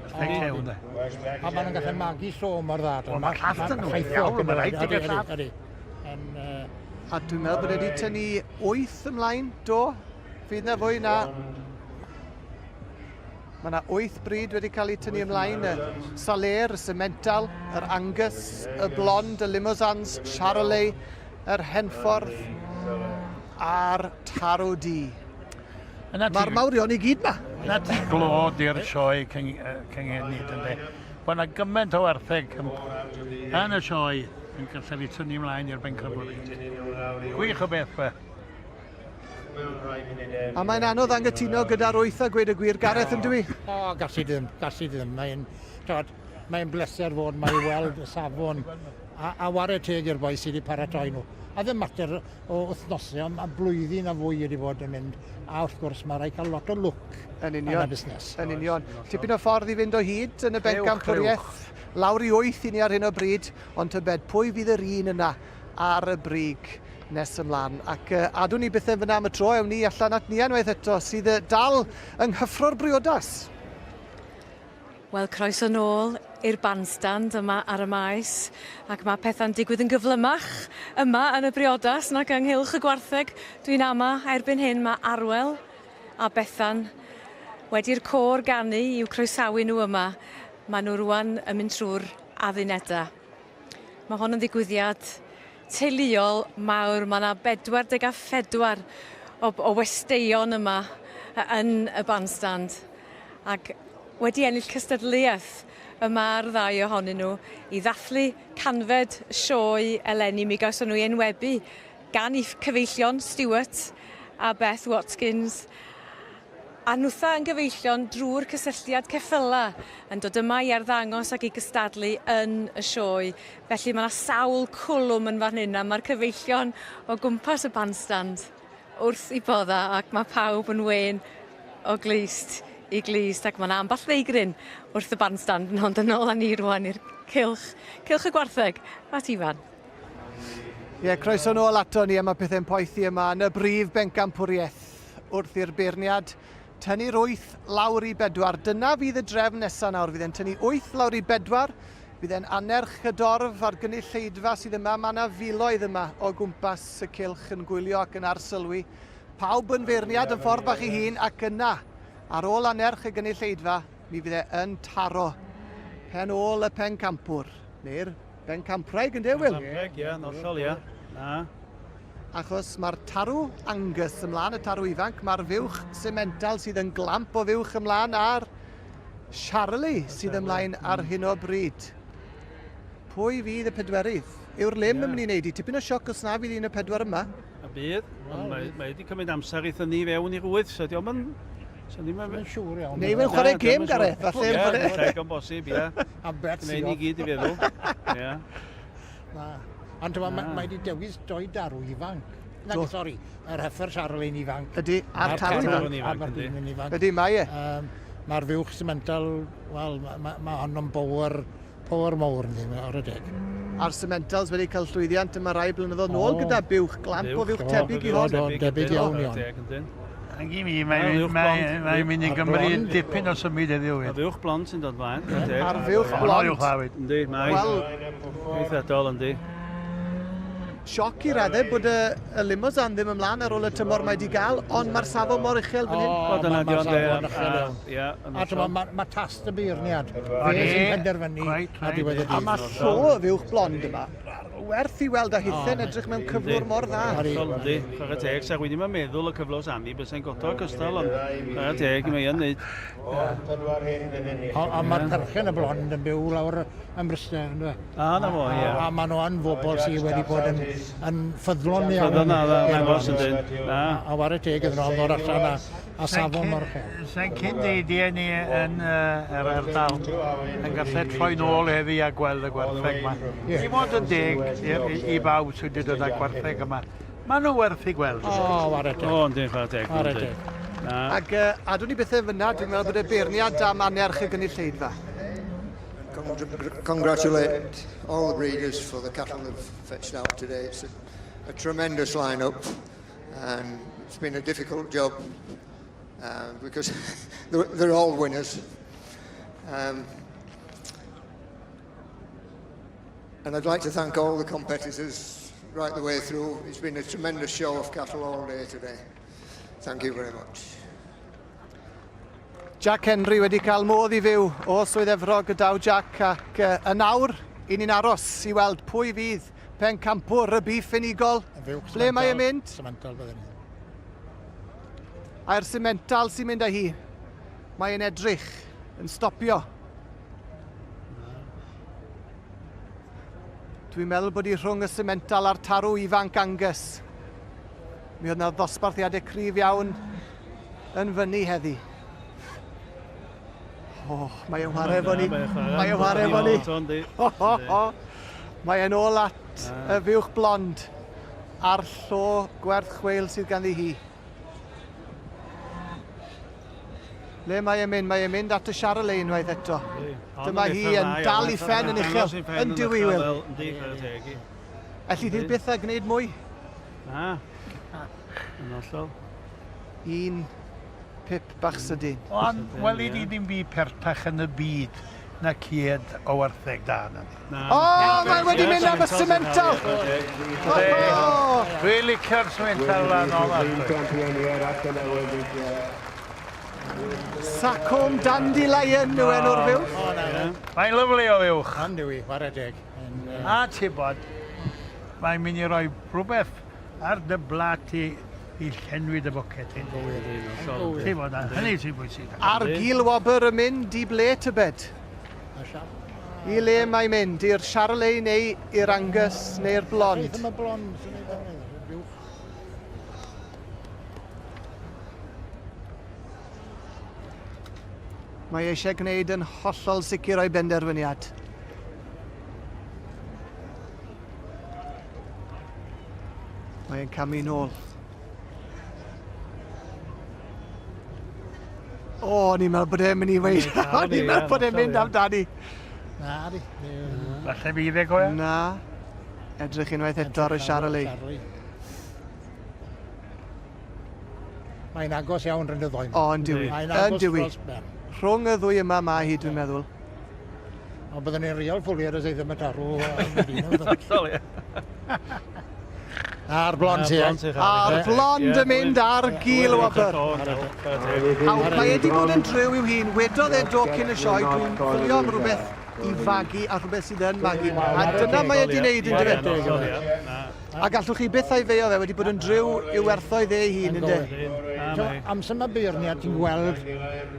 Wartheg llew, ynddo.
A maen nhw'n gallu magu llo mor dda.
Wel, mae llath yn nhw, iawn, mae rhaid i gael llath.
A dwi'n meddwl bod wedi tynnu 8 ymlaen, do. Fydd na fwy na. Mae yna 8 bryd wedi cael eu tynnu ymlaen, y Saler, y Simmental, yr Angus, y Blond, y Limousins, Charolais, yr Henffordd a'r Tarw Du. Mae'r mawrion i gyd ma.
Na ti glod i'r sioe cynghenid, ynddo. Bod yna gymaint o wartheg yn y sioe yn gallu ei tynnu ymlaen i'r bencampwriaeth. Gwych o beth, fe.
A mae'n anodd angytuno gyda'r wyth a gweud y gwir, Gareth, yn dwi?
O, gallu di ddim, gallu di ddim. Mae'n, mae'n bleser fod mae i weld y safon a, a ware teg i'r boi sydd wedi paratoi nhw. A ddim mater o wythnosau, ond mae blwyddyn a fwy wedi bod yn mynd. A wrth gwrs, mae rhaid cael lot o lwc
yn union.
Yn y busnes.
Yn union. Tipyn o ffordd i fynd o hyd yn y bencampwriaeth. Lawr i wyth i ni ar hyn o bryd, ond tybed pwy fydd yr un yna ar y brig nes ymlaen. Ac uh, adwn ni bethau fyna am y tro, ewn ni allan at Nia unwaith eto, sydd dal yng nghyffro'r briodas.
Wel, croeso nôl i'r bandstand yma ar y maes, ac mae pethau'n digwydd yn gyflymach yma yn y briodas nag ynghylch y gwartheg. Dwi'n ama erbyn hyn mae Arwel a Bethan wedi'r côr ganu i'w croesawu nhw yma. Maen nhw rwan yn mynd trwy'r addunedau. Mae hon yn ddigwyddiad teuluol mawr. Mae yna 44 o, o westeion yma yn y bandstand. Ac wedi ennill cystadleuaeth y mae'r ddau ohonyn nhw i ddathlu canfed sioe eleni. Mi gawson nhw ei enwebu gan eu cyfeillion Stuart a Beth Watkins. A nhwtha yn gyfeillion drwy'r cysylltiad ceffyla yn dod yma i arddangos ac i gystadlu yn y sioe. Felly mae yna sawl cwlwm yn fan hyn a mae'r cyfeillion o gwmpas y bandstand wrth i bodda ac mae pawb yn wên o glust i glust ac mae yna ambell ddeigryn wrth y bandstand ond yn ôl â ni rwan i'r cylch, cylch y gwartheg at Ifan.
Ie, yeah, croeso nôl ato ni a mae pethau'n poethi yma yn y brif bencampwriaeth wrth i'r beirniad tynnu'r wyth lawr i bedwar. Dyna fydd y drefn nesaf nawr, fydd e'n tynnu wyth lawr i bedwar, fydd e'n annerch y dorf a'r gynulleidfa sydd yma. Mae yna filoedd yma o gwmpas y cylch yn gwylio ac yn arsylwi. Pawb yn feirniad yn ffordd bach ei hun ac yna, ar ôl annerch y gynulleidfa, mi fydd e yn taro pen ôl y pencampwr, neu'r Bencampwraig yn Wil?
Bencampwraig, ie, yn hollol, ie. Na.
Achos mae'r tarw Angus ymlaen, y tarw ifanc, mae'r fuwch Simmental sydd yn glamp o fuwch ymlaen, a'r Charlie sydd ymlaen ar hyn o bryd. Pwy fydd y pedwerydd? Yw'r lim yeah. yn mynd i wneud i? Tipyn o sioc os na fydd un y pedwar yma.
A bydd, ond mae, mae wedi cymryd amser i thynnu fewn i'r wyth, so diolch yn
So ddim yn siŵr iawn.
Neu fe'n chwarae gêm, Gareth,
falle. Ie, digon bosib, ie.
A bet
Gwneud ni gyd i feddwl. Ie.
Na. Ond mae ma wedi dewis doi darw ifanc. Na, sori, yr heffer Charlene ifanc.
Ydy, a'r tarw ifanc.
A'r ifanc.
Ydy, mae e.
Mae'r fuwch Simmental, wel, mae ma, ma hon yn bower Power mawr yndi, ar y deg.
A'r Simmentals wedi cael llwyddiant yma rai blynyddoedd nôl gyda buwch glamp o fuwch tebyg i hon.
Do, debyg iawn iawn.
Yn i mi, mae'n mae, mae mynd i gymryd dipyn o symud heddiw.
A fuwch blond sy'n dod mlaen.
A'r fuwch blond.
Yndi, mae.
Wel,
Eithriadol, yndi.
Sioc i raddau bod y, y limousine ddim ymlaen ar ôl y tymor mae wedi gael, ond mae'r safon mor uchel fan hyn.
O,
dyna
mae'r
di
safon uchel iawn.
Ie,
A t'mo, mae ma tast y beirniad. Fe sy'n penderfynu ar diwedd y dydd.
A mae llo y fuwch blond yma, werth i weld a hithen edrych mewn cyflwr mor dda.
Hollol, yndi. Chwarae teg, sa rwy'n ddim yn meddwl y cyflwr Sandy bysa'n godo cystal, ond chwarae teg, mae yn neud.
A mae'r perchen y blond yn byw lawr ym Mryste, yn dwi?
A, na fo, ie.
A maen nhw yn fobl sydd wedi bod yn, yn ffyddlon iawn.
Ffyddlon a ddangos yn dyn.
Na. A ware teg iddyn nhw am ddod allan a, a safon mor uchel.
Sa'n cyn deidiau ni yn uh, yr ardal yn gallu troi nôl heddi a gweld y gwartheg yma. Yeah. I fod yn deg i, i, i bawb sydd wedi dod â gwartheg yma. Maen nhw werth i gweld.
O, oh, ware teg.
O, yndyn, chwarae teg.
Ware teg.
Na.
Ac uh, adwn ni bethau fyna, dwi'n meddwl bod y beirniad am anerch y gynulleidfa.
Congratulate all the breeders for the cattle they've fetched out today. It's a, a tremendous lineup and it's been a difficult job uh, because they're, they're all winners. Um, and I'd like to thank all the competitors right the way through. It's been a tremendous show of cattle all day today. Thank you very much.
Jack Henry wedi cael modd i fyw o Swydd Efrog y daw Jack ac uh, yn awr i ni'n aros i weld pwy fydd pencampwr y biff unigol. Ble mae e'n mynd?
Semental bydden ni.
A'r Semental sy'n mynd â hi. Mae e'n edrych, yn stopio. Dwi'n meddwl bod hi rhwng y Semental a'r tarw ifanc Angus. Mi oedd 'na ddosbarthiadau cryf iawn yn fyny heddi. O, mae e'n chwarae efo ni. Mae e'n chwarae efo ni. Mae e'n ôl at y fuwch blond a'r llo gwerth chweil sydd ganddi hi. Le mae e'n mynd? Mae e'n mynd at y Charolais unwaith eto. Dyma hi yn dal i phen yn uchel. Yn diwy, Will. Elli di byth a gwneud mwy?
Na. Yn hollol.
Un pip bach sydyn.
Ond weli di ddim byd pertach yn y byd na cied o wartheg da na ni.
O, mae wedi mynd am y Simmental!
Dwi'n licio'r Simmental lan o
Sacombe Dandelion yw enw'r fuwch.
Mae'n lyfli o fuwch.
Ond yw i, chwarae teg.
A ti bod, mae'n mynd i roi rhywbeth ar dy blat i i llenwi dy boced di. Ti'n bod, hynny sy'n bwysig.
A'r gil wobr yn mynd i ble tybed? I le mae'n mynd? I'r Charolais neu i'r Angus neu'r Blond?
Beth am y Blond?
Mae eisiau gwneud yn hollol sicr o'i benderfyniad. Mae e'n camu nôl. O, o'n i'n meddwl bod e'n mynd i weid. O'n i'n meddwl bod e'n mynd amdani.
Na, di.
Falle fydd e, cofio?
Na. Edrych unwaith eto ar y Charolais.
Mae'n agos iawn rhwng y ddwy.
O, yn diwy.
Mae'n agos dros ben.
Rhwng y ddwy yma mae hi, dwi'n meddwl.
Ond byddwn ni'n real ffwlier os ei ddim yn tarw.
Hollol, ie.
A'r blond ti,
e?
A'r blond yn mynd ar gil wobr. A mae e wedi bod yn driw i'w hun. Wedodd e do cyn y sioe, dwi'n chwilio am rhywbeth i fagu a rhywbeth sydd yn magu. A dyna mae e wedi wneud yn dyfe. A gallwch chi byth a'i feio fe, wedi bod yn driw i'w werthoedd ei hun, ynde?
So, amser mae beirniad, ti'n gweld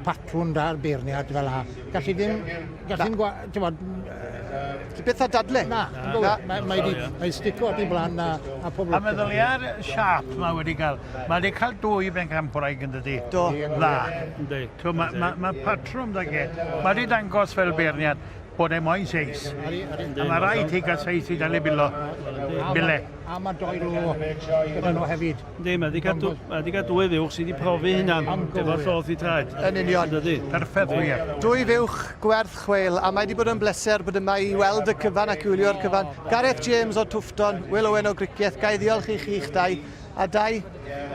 patrwn da'r beirniad fel la. Gallu ddim, gallu ddim, ti'n bod...
Ti byth a dadle?
Na, na. Mae mae di, mae stico at ei blaen a, a pob
A meddylia'r siâp mae wedi cael. Mae wedi cael dwy bencampwraig yn dydi?
Do.
Dda. Mae ma, ma patrwm da ge. Mae wedi dangos fel beirniad bod e moyn seis. A mae rhaid ti gael seis i dalu bilo. Bile.
A mae doi lo gyda nhw hefyd.
Yndi, mae wedi cael, mae wedi cael dwy fuwch sydd wedi profi hynna'n efo lloth i traed.
Yn union.
Dydy.
Perffaith wir.
Dwy fuwch gwerth chweil, a mae wedi bod yn bleser bod yma i weld y cyfan ac i wylio'r cyfan. Gareth James o Twfton, Will Owen o Gricieth, ga i ddiolch i chi'ch dau. A dau,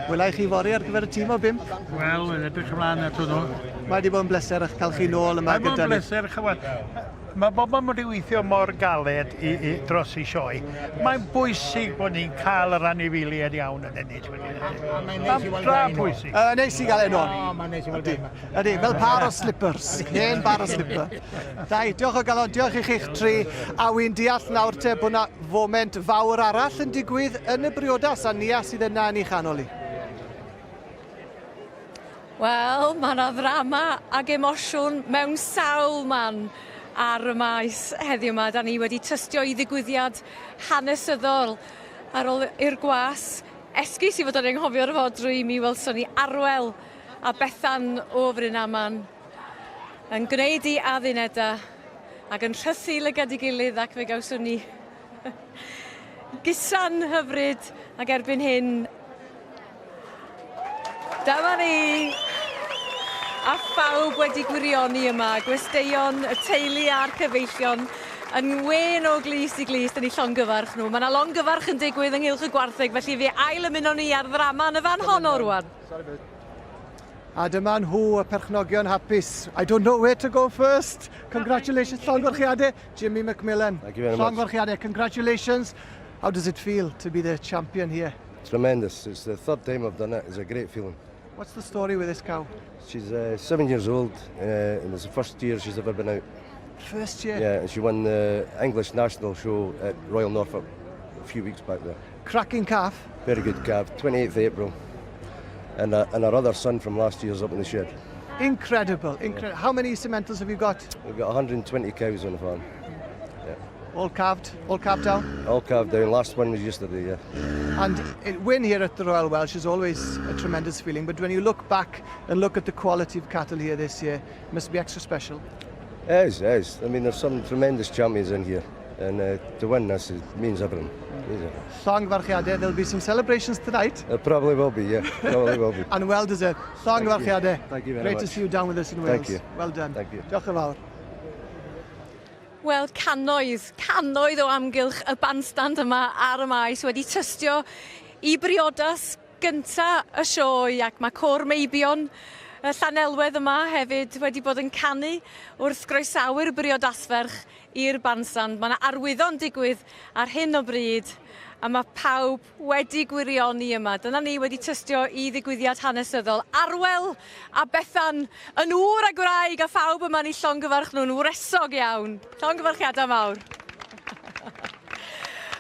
wela i chi fory ar gyfer y tîm o bump.
Wel, yn edrych ymlaen at hwnnw.
Mae wedi bod yn bleser eich cael chi nôl yma gyda ni. Mae'n bod
yn bleser, chymod. Mae bobl wedi weithio mor galed i, i, dros ei sioe. Mae'n bwysig bod ni'n cael yr anifeiliaid iawn yn ennill.
Mae'n neis i weld
dra pwysig.
Uh, neis i gael e nôl.
O, mae'n neis i weld e.
Ydy, fel par o slippers. Hen par o slipper. Dai, diolch o galon, diolch i chi'ch tri. A wy'n deall nawr te bod na foment fawr arall yn digwydd yn y briodas a Nia sydd yna yn ei chanol hi.
Wel, mae yna ddrama ag emosiwn mewn sawl man ar y maes heddiw yma. Da ni wedi tystio i ddigwyddiad hanesyddol ar ôl i'r gwas esgus i fod o'n anghofio'r fodrwy mi welson ni Arwel a Bethan o Frynaman yn gwneud i adduneda ac yn rhythu lygad i gilydd ac fe gawson ni gusan hyfryd ac erbyn hyn dyma ni! A phawb wedi gwirioni yma, gwesteion, y teulu a'r cyfeillion yn wên o glust i glust yn eu llongyfarch nhw. Mae yna longyfarch yn digwydd ynghylch y gwartheg, felly fe ail ymunon ni ar ddrama yn y fan honno rwan.
A dyma nhw, y perchnogion hapus. I don't know where to go first. Congratulations, llongyfarchiadau, Jimmy McMillan.
Thank you very much.
Llongyfarchiadau, congratulations. How does it feel to be the champion here?
Tremendous. It's the third time I've done it. It's a great feeling.
What's the story with this cow?
She's 7 years old and it's the first year she's ever been out.
First year?
Yeah, and she won the English National Show at Royal Norfolk a few weeks back there.
Cracking calf.
Very good calf, 28th of April. And, and our other son from last year's up in the shed.
Incredible, incredible. Yeah. How many Simmentals have you got?
We've got 120 cows on the farm. Yeah.
All calved? All calved down?
All calved down. Last one was yesterday, yeah.
And it, win here at the Royal Welsh is always a tremendous feeling, but when you look back and look at the quality of cattle here this year, it must be extra special.
It is, it is. I mean, there's some tremendous champions in here, and uh, to win this is, means everything. Means everything.
Llongyfarchiadau, there'll be some celebrations tonight.
There probably will be, yeah. Probably will be.
and well deserved. Llongyfarchiadau.
Thank you very
Great
much.
to see you down with us in Wales.
Thank you.
Well done.
Thank you.
Diolch yn fawr.
Wel, cannoedd, cannoedd o amgylch y bandstand yma ar y maes wedi tystio i briodas gynta y sioe ac mae côr meibion y Llanelwedd yma hefyd wedi bod yn canu wrth groesawu'r briodasferch i'r bandstand. Mae yna arwyddo'n digwydd ar hyn o bryd a mae pawb wedi gwirioni yma. Dyna ni wedi tystio i ddigwyddiad hanesyddol. Arwel a Bethan yn ŵr a gwraig a phawb yma'n eu llongyfarch nhw'n wresog iawn. Llongyfarchiadau mawr.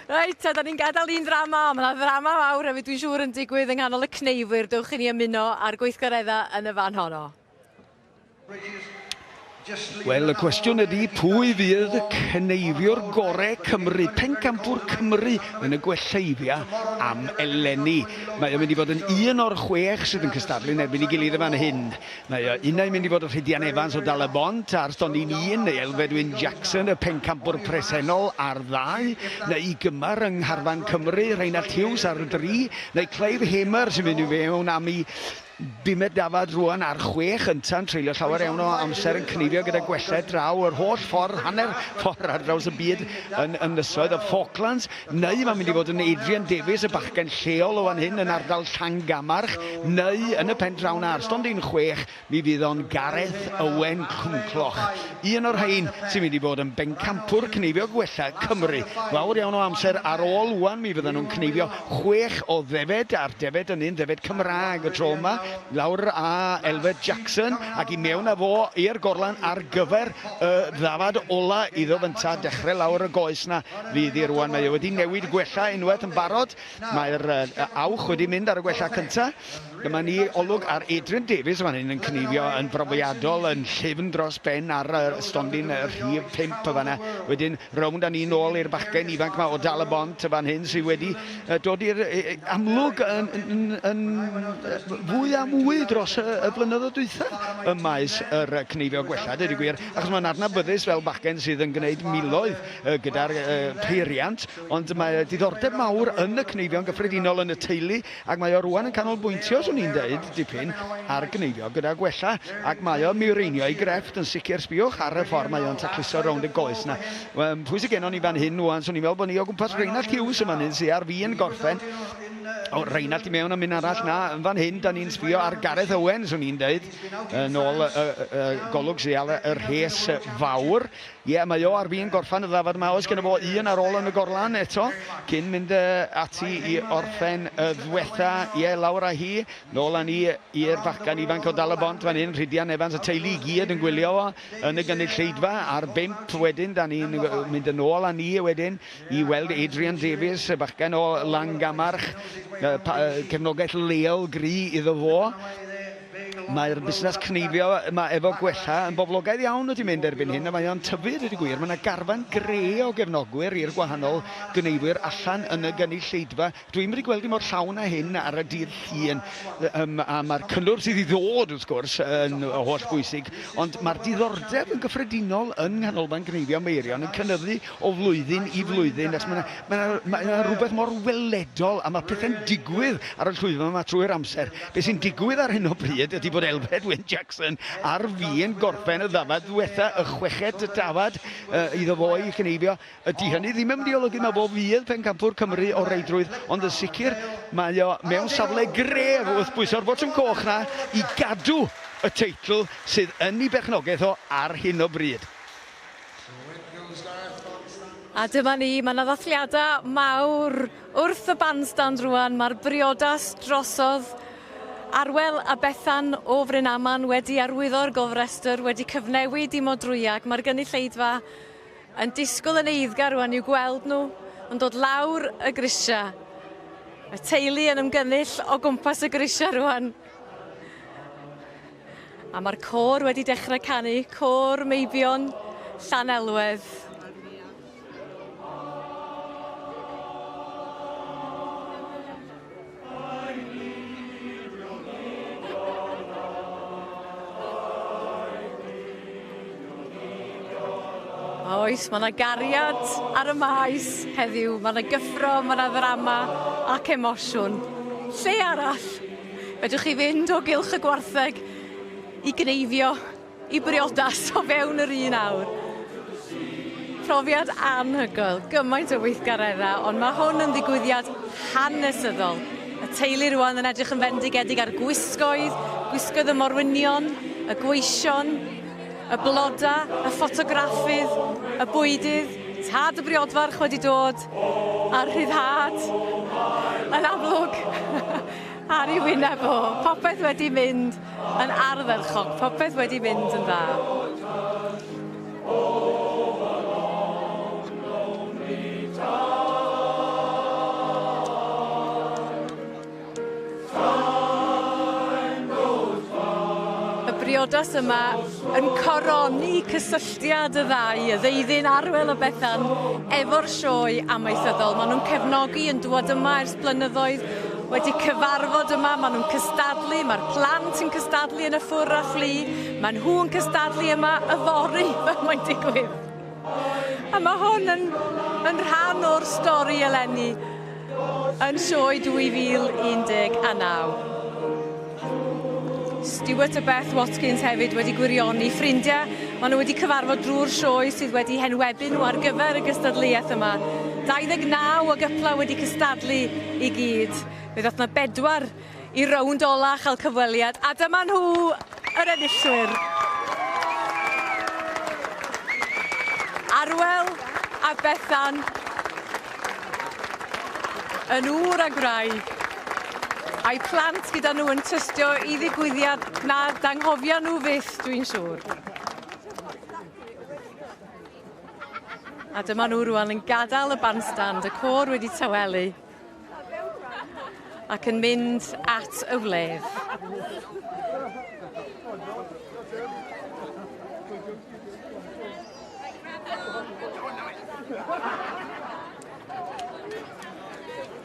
Reit, a da ni'n gadael un ddrama, mae yna ddrama fawr hefyd dwi'n siŵr yn digwydd yng nghanol y cneifwyr. Dewch i ni ymuno â'r gweithgareddau yn y fan honno.
Wel, y cwestiwn ydy, pwy fydd cneifiwr gore Cymru, pencampwr Cymru yn y gwelleifia am eleni? Mae o'n mynd i fod yn un o'r chwech sydd yn cystadlu yn erbyn ei gilydd yn fan hyn. Mae o unai'n mynd i fod y Rhydian Evans o Dal-y-bont ar stondin un, neu Elfed Wyn Jackson, y pencampwr presennol ar ddau, neu i gymar yng ngharfan Cymru, Rheinallt Hughes ar dri, neu Clive Hamer sy'n mynd i fewn am ei bumed dafad rwan ar chwech ynta'n treulio llawer iawn o amser yn cneifio gyda gwellau draw yr holl ffordd, hanner ffordd ar draws y byd yn ynysoedd y Falklands, neu mae'n mynd i fod yn Adrian Davies, y bachgen lleol o fan hyn yn ardal Llangamarch, neu yn y pen draw 'na ar stondin chwech, mi fydd o'n Gareth Owen Cwmcloch. Un o'r rhain sy'n mynd i fod yn bencampwr cneifio gwella Cymru. Fawr iawn o amser ar ôl wan mi fyddan nhw'n cneifio chwech o ddefed, a'r defed yn un ddefed Cymraeg y tro yma, lawr â Elfed Jackson ac i mewn â fo i'r gorlan ar gyfer y ddafad ola iddo fynta dechrau lawr y goes 'na fydd hi rwan. Mae o wedi newid gwella unwaith yn barod. Mae'r awch wedi mynd ar y gwella cynta. Dyma ni olwg ar Adrian Davies fan hyn yn cneifio yn brofiadol, yn llyfn dros ben ar y stondin rhif 5 y fanna. Wedyn rownd â ni nôl i'r bachgen ifanc ma o Dal y Bont y fan hyn sydd wedi dod i'r amlwg yn, yn, yn, fwy a mwy dros y, y blynyddoedd dwytha ym maes yr cneifio gwella, dweud y gwir, achos mae'n adnabyddus fel bachgen sydd yn gwneud miloedd gyda'r peiriant, ond mae diddordeb mawr yn y cneifio'n gyffredinol yn y teulu Ac mae o rwan yn canolbwyntio, swn i'n deud, dipyn ar gneifio gyda gwella, ac mae o'n mireinio ei grefft yn sicr. Sbïwch ar y ffordd mae o'n tacluso rownd y goes 'na. Um, pwy sydd gennon ni fan hyn rwan? Swn i'n meddwl bod ni o gwmpas Reinald Hughes yn fan hyn, sydd ar fin gorffen. O, Reinald i mewn am un arall na. Yn fan hyn, da ni'n sbio ar Gareth Owen, swn i'n deud, yn ôl y, y, y golwg sydd ar y rhes fawr. Ie, mae o ar fin gorffen y ddafad yma. Oes genno fo un ar ôl yn y gorlan eto, cyn mynd ati i orffen y ddwetha. Ie, lawr â hi. Nôl â ni i'r fachgan ifanc o Dal y Bont fan hyn, Rhydian Evans, y teulu i gyd yn gwylio fo yn y gynulleidfa. Ar bump wedyn, da ni'n mynd yn ôl â ni wedyn i weld Adrian Davies, y bachgen o Langamarch, cefnogaeth leol gry iddo fo. Mae'r busnes cneifio yma efo gwella yn boblogaidd iawn wedi mynd erbyn hyn a mae o'n tyfu dweud y gwir. Mae yna garfan gre o gefnogwyr i'r gwahanol gneifwyr allan yn y gynulleidfa. Dwi'm wedi gweld hi mor llawn â hyn ar y dydd Llun um, a mae'r cynnwrf sydd i ddod wrth gwrs yn holl bwysig ond mae'r diddordeb yn gyffredinol yng Nghanolfan Gneifio Meirion yn cynyddu o flwyddyn i flwyddyn, achos mae 'na mae 'na mae 'na rywbeth mor weledol a ma' pethe'n digwydd ar y llwyfan yma trwy'r amser. Be sy'n digwydd ar hyn o bryd ydy bod Elfed Wyn Jackson ar fin gorffen y ddafad ddiwetha, y chweched dafad uh, iddo fo i chneifio. Ydy hynny ddim yn mynd i olygu mae fo fydd pencampwr Cymru o reidrwydd, ond yn sicr mae o mewn safle gref wrth bwyso'r botwm coch na i gadw y teitl sydd yn ei berchnogaeth o ar hyn o bryd.
A dyma ni, mae 'na ddathliadau mawr wrth y bandstand rŵan, mae'r briodas drosodd. Arwel a Bethan o Frynaman wedi arwyddo'r gofrestr, wedi cyfnewid i modrwya ac mae'r gynulleidfa yn disgwyl yn eiddgar rŵan i'w gweld nhw yn dod lawr y grisiau. Y teulu yn ymgynnull o gwmpas y grisiau rŵan. A mae'r côr wedi dechrau canu, Côr Meibion Llanelwedd. Oes, mae yna gariad ar y maes heddiw, mae yna gyffro, mae yna ddrama ac emosiwn. Lle arall fedrwch chi fynd o gylch y gwartheg i gneifio i briodas o fewn yr un awr. Profiad anhygoel, gymaint o weithgareddau, ond mae hwn yn ddigwyddiad hanesyddol. Y teulu rwan yn edrych yn fendigedig ar gwisgoedd, gwisgoedd y morwynion, y gweision, y bloda, y ffotograffydd, y bwydydd, tad y briodfarch wedi dod, a'r rhyddhad yn amlwg ar ei wyneb o. Popeth wedi mynd yn ardderchog, popeth wedi mynd yn dda. Y briodas yma yn coroni cysylltiad y ddau, y ddeuddyn Arwel a Bethan, efo'r sioe amaethyddol. Maen nhw'n cefnogi yn dŵad yma ers blynyddoedd, wedi cyfarfod yma, maen nhw'n cystadlu, mae'r plant yn cystadlu yn y ffwr a fflu, maen nhw'n cystadlu yma yfory, fel mae'n digwydd. A mae hwn yn, yn rhan o'r stori eleni yn sioe 2019. Stuart a Beth Watkins hefyd wedi gwirioni ffrindiau. Maen nhw wedi cyfarfod drwy'r sioe sydd wedi henwebu nhw ar gyfer y gystadleuaeth yma. 29 o gyplau wedi cystadlu i gyd. Fe ddoth 'na bedwar i rownd ola chael cyfweliad, a dyma nhw, yr enillwyr. Arwel a Bethan yn ŵr a gwraig, a'u plant gyda nhw yn tystio i ddigwyddiad na danghofia nhw fyth, dwi'n siŵr. A dyma nhw rwan yn gadael y bandstand, y côr wedi tawelu. Ac yn mynd at y wledd.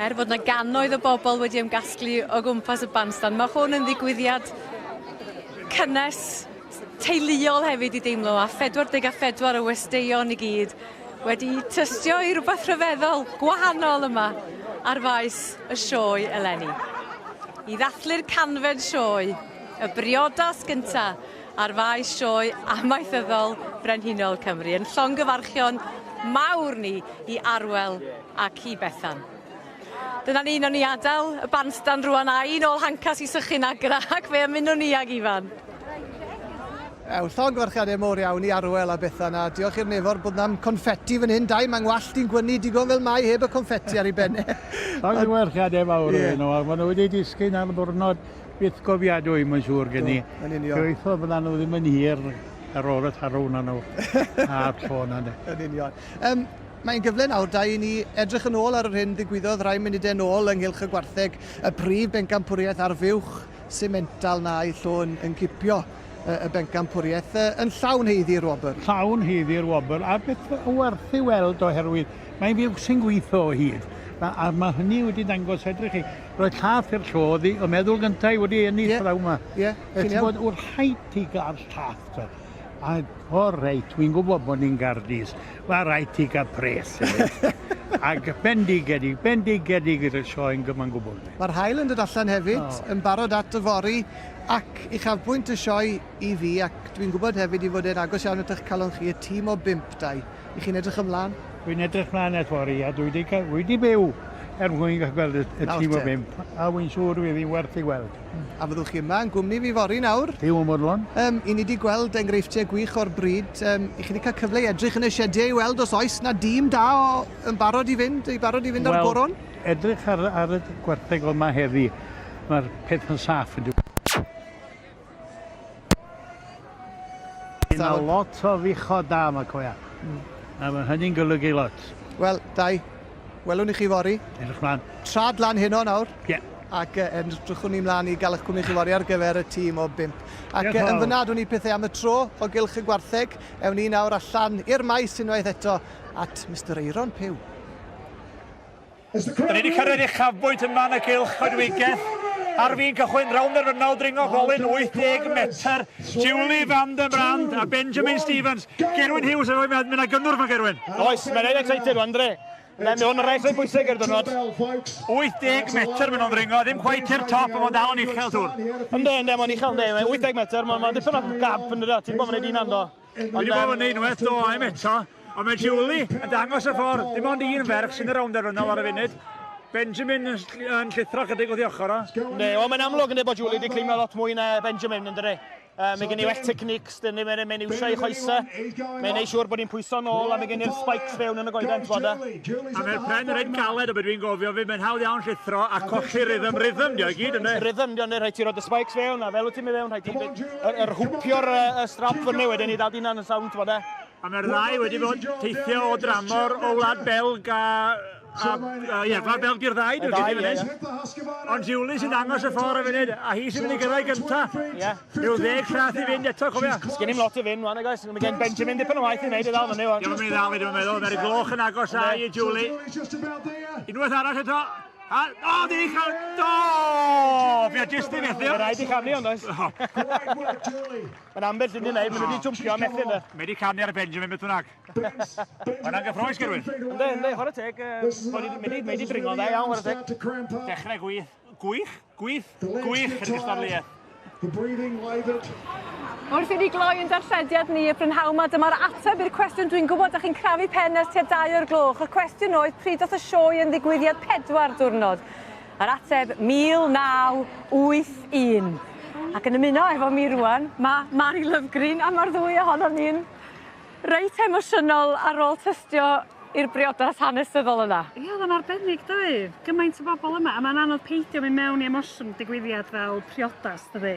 Er fod 'na gannoedd o bobl wedi ymgasglu o gwmpas y bandstand, mae hwn yn ddigwyddiad cynnes, teuluol hefyd i deimlo, a 44 o westeion i gyd wedi tystio i rywbeth rhyfeddol, gwahanol yma ar faes y sioe eleni. I ddathlu'r canfed sioe, y briodas gynta ar faes sioe amaethyddol Brenhinol Cymru, yn llongyfarchion mawr ni i Arwel ac i Bethan. Dyna ni, nawn ni adael y bandstand rwan a un ôl hancas i sychu nagra ac fe ymunwn ni ag Ifan.
Ew, llongyfarchiadau mowr iawn i Arwel a Bethan a diolch i'r nefor bod na'm confetti fan hyn. Dai, mae ngwallt i'n gwynnu digon fel mae heb y confetti ar ei ben e.
Llongyfarchiadau mawr iddyn nhw, a maen nhw wedi disgyn ar ddwrnod bythgofiadwy, mae'n siŵr gen i. Yn union. Gobeithio fyddan nhw ddim yn hir ar ôl y tarw na nhw a'r tro na.
Yn union. Um, Mae'n gyfle nawr, Dai, i ni edrych yn ôl ar yr hyn ddigwyddodd rai munudau yn ôl ynghylch y gwartheg, y prif bencampwriaeth a'r fuwch simental 'na i llo yn, yn cipio y, y bencampwriaeth yn llawn haeddu'r wobr.
Llawn haeddu'r wobr, a beth werth ei weld oherwydd mae'n fuwch sy'n gweithio o hyd. Ma, a mae hynny wedi dangos, edrych chi, roedd llath i'r llo, y meddwl gyntaf i wedi ennill yeah. yma.
Ie, yeah,
chi'n iawn. Bod, rhaid i gael llath. A, o reit, wi'n gwybod bod ni'n Gardis. Mae rhaid ti gael pres hefyd. Ac bendigedig, bendigedig i'r sioe'n gyma'n gwbl.
Mae'r haul yn dod allan hefyd, oh. yn barod at yfory, ac uchafbwynt y sioe i fi, ac dwi'n gwybod hefyd i fod e'n agos iawn at eich calon chi, y tîm o bump, Dai. I chi'n edrych ymlaen?
Dwi'n edrych mlaen at fory, a dwi wedi, wedi byw er mwyn gael gweld y, y tîm o bump, a wy'n siŵr fydd hi'n werth i gweld.
A fyddwch chi yma yn gwmni fi fory nawr.
Duw yn fodlon.
Um, I ni wedi gweld enghreifftiau gwych o'r bryd. Um, I chi wedi cael cyfle i edrych yn y siediau i weld os oes na dîm da o, yn barod i fynd, i barod i fynd ar goron?
edrych ar, ar y gwartheg yma heddi, mae'r peth yn saff yn Yna lot o fuchod da yma, cofia. Mm. A mae hynny'n golygu lot.
Wel, Dai, welwn i chi fory.
Edrych mlaen.
Trad lan heno nawr.
Ie. Yeah.
Ac uh, edrychwn ni mlaen i gael eich cwmni chi fory ar gyfer y tîm o bump. Ac uh, yn fyna, dwi'n ni pethau am y tro o gylch y gwartheg. Ewn ni nawr allan i'r maes unwaith eto at Mister Eiron Pugh.
Da ni wedi cyrraedd uchafbwynt yma yn y gylch coedwigaeth. Ar fin cychwyn rownd derfynol dringo polyn 80 metr. Julie Van den Brand a Benjamin Stevens. Gerwyn Hughes yn rhoi mynd â gynnwrf mae Gerwyn.
Oes, mae'n reit excited wan, dre. Mae hwn yn reit reit bwysig i'r diwrnod.
80 metr maen nhw'n ddringo, ddim cweit i'r top, ond mae'n dal yn uchel tŵr.
Ynddo, ynddo, mae'n uchel, ynddo. Mae 80 metr, mae'n dipyn o gap yn dod, ti'n bod mae'n neud un ando.
Dwi wedi bod yn unwaith, do, i'm eto. Ond mae Julie yn dangos y ffordd, dim ond un ferch sy'n y rownd derfynol ar y funud. Benjamin yn, yn llithro chydig oddi ochr o.
Ynddi, wel mae'n amlwg ynddi bod Julie wedi cleimio lot mwy na Benjamin yn dydi. Mae gen i well techniques, dyn ni, mae'n mae iwsio ei choesau. Mae'n neud siŵr bod hi'n pwyso nôl a mae gen i'r spikes fewn yn y goeden, ti'n bod e.
A mae'r pren reit galed o beth dwi'n gofio fi, mae'n hawdd iawn llithro a colli rhythm, rhythm dio i gyd ynddi.
Rhythm dio ynddi, rhaid ti roed y spikes fewn a fel wyt ti'n mynd fewn, rhaid ti yr, yr hwpio'r y strap fyny wedyn i ddal dinan yn sound, ti'n bod e.
A mae'r ddau wedi bod teithio o dramor o wlad Belg a A, a ie, Gwlad Belg di'r ddau, dwi'n credu fan hyn. Ond Julie sy'n dangos y ffordd y funud, a hi sy'n mynd i gyrraedd gynta.
Ie.
Rhyw ddeg llath i fynd eto, cofia.
Sgen i'm lot i fynd, wan, guys. Mae gen Benjamin dipyn o waith i wneud i ddal fyny, wan.
Diolch yn mynd i ddal fi, dwi'n meddwl. Mae'r gloch yn agos a i Julie. Unwaith arall eto. A, o, di ni cael... Do! Fi a jyst i methu.
Mae rhaid i canu, ond oes. Mae'n ambell un i wneud, maen nhw wedi jwmpio a methu, ynddo.
Mae wedi canu ar Benjamin, beth bynnag. Mae'n gyffroes, Gerwyn.
Ynddi, ynddi, chwarae teg. Mae wedi dringo dda iawn, chwarae teg.
Dechrau gwych, gwych, gwych, gwych yn gystadleuaeth.
Wrth i ni gloi yn darllediad ni y prynhawn 'ma, dyma'r ateb i'r cwestiwn dwi'n gwybod 'dach chi'n crafu pen ers tua 2 o'r gloch. Y cwestiwn oedd pryd ddoth y sioe yn ddigwyddiad pedwar diwrnod? Yr ateb 1981. Ac yn ymuno efo mi rŵan, ma' Mari Lovegreen a ma'r ddwy ohonon ni'n Reit emosiynol ar ôl tystio i'r briodas hanesyddol yna.
Ie, oedd o'n arbennig doedd? Gymaint o bobl yma, a mae'n anodd peidio mynd mewn i emosiwn digwyddiad fel priodas, dydi?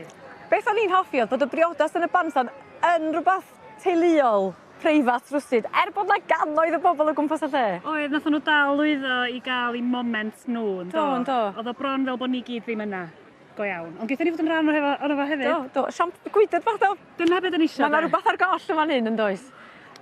Beth o'n i'n hoffi oedd bod y briodas yn y bandstand yn rhywbeth teuluol, preifat rywsut, er bod 'na gannoedd o bobl o gwmpas y lle.
Oedd, nathon nhw dal lwyddo i gael eu moment nhw, yn do?
Do, yn do.
Oedd o bron fel bod ni gyd ddim yna, go iawn. Ond gaethon ni fod yn rhan o hefo, ono fo hefyd.
Do, do. Siamp gwydr bach do?
Dyna be' 'dan ni isio
Ma' 'na
'de?
rwbath ar goll yn fan hyn yndoes?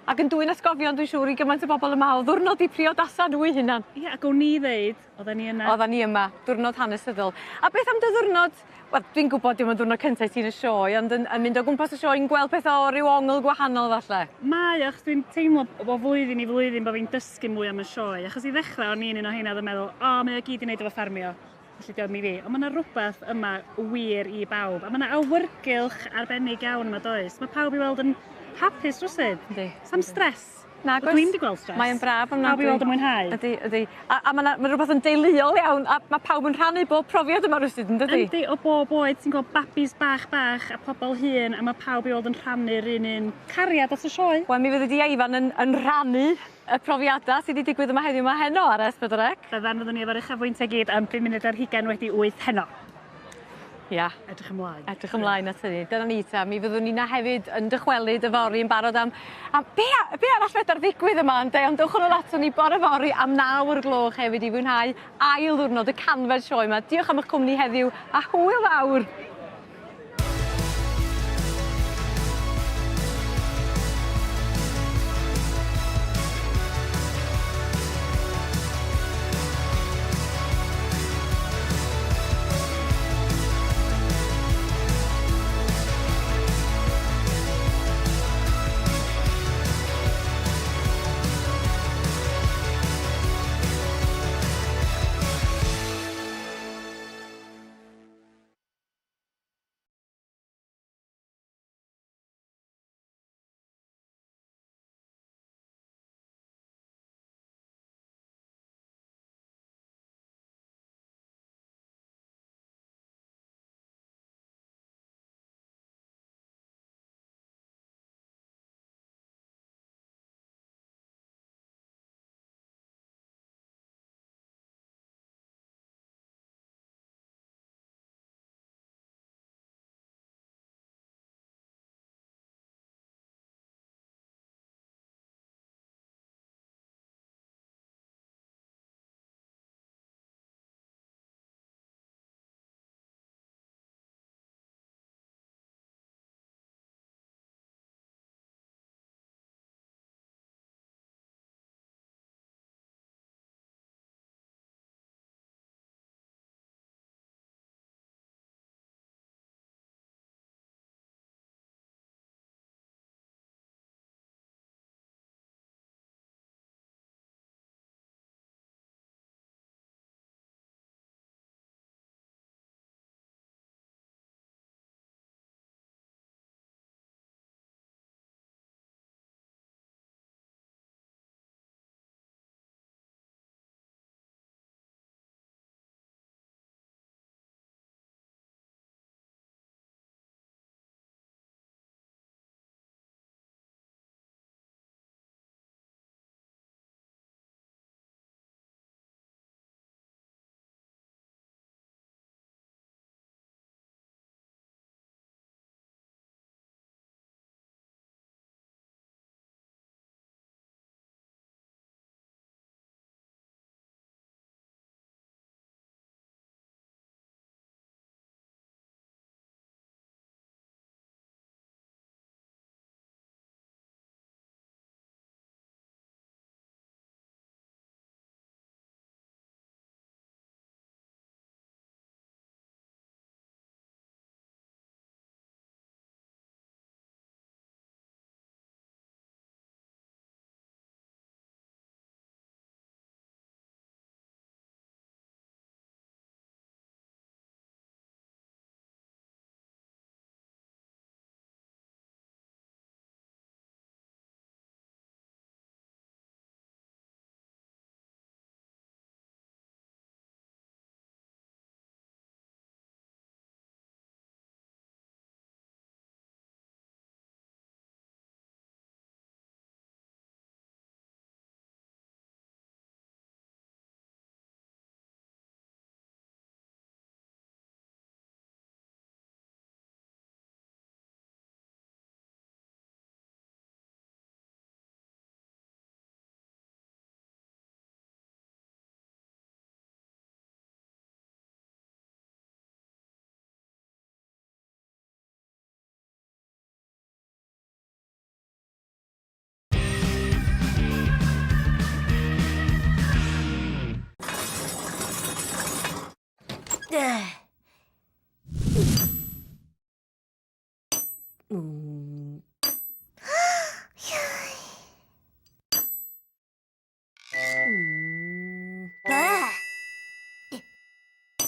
Ac yn dwyn atgofion dwi'n siŵr i gymaint o bobl yma o ddiwrnod 'u priodasa nhw 'u hunan.
Ie a gown ni ddeud odden ni yna.
Oddan ni yma, diwrnod hanesyddol. A beth am dy ddiwrnod, wel dwi'n gwbod dim ond diwrnod cynta i ti yn y sioe ond yn yn mynd o gwmpas y sioe yn gweld petha o ryw ongl gwahanol falle?
Mae o achos dwi'n teimlo o flwyddyn i flwyddyn bo' fi'n dysgu mwy am y sioe achos i ddechra o'n i'n un o heina o'dd yn meddwl o mae o gyd i neud efo ffermio. Felly diolch i fi. Ond mae yna rhywbeth yma wir i bawb. A mae yna awyrgylch arbennig iawn yma does. Mae pawb i weld yn hapus rwsyd.
Yndi.
Sam stress.
Nag oes.
Dwi'm 'di gweld stress.
Mae yn braf ofnadwy.
Pawb i weld yn mwynhau.
Ydy, ydy. A, a mae 'na ma' rhywbeth yn deuluol iawn a mae pawb yn rhannu bob profiad yma rywsut yn dydi?
Yndi, o bob oed ti'n gweld babis bach bach a pobl hŷn a mae pawb i weld yn rhannu'r un un cariad at y sioe.
Wel mi fyddi di a Ifan yn, yn rhannu y profiadau sydd wedi digwydd yma heddiw yma heno ar S4C.
Byddan, fyddwn ni efo'r uchafbwyntiau gyd am 5 munud ar hugain wedi 8 heno.
Ia.
Edrych ymlaen.
Edrych ymlaen at hynny. Dyna ni ta, mi fyddwn ni 'na hefyd yn dychwelyd yfory yn barod am am be' a- be' arall fedar ddigwydd yma ynde ond dewch yn ôl aton ni bore fory am naw o'r gloch hefyd i fwynhau ail ddiwrnod y canfed sioe 'ma. Diolch am 'ych cwmni heddiw a hwyl fawr!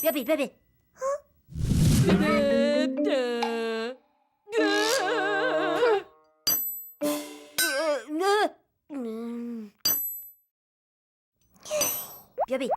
Baby, baby. Baby.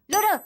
Loro!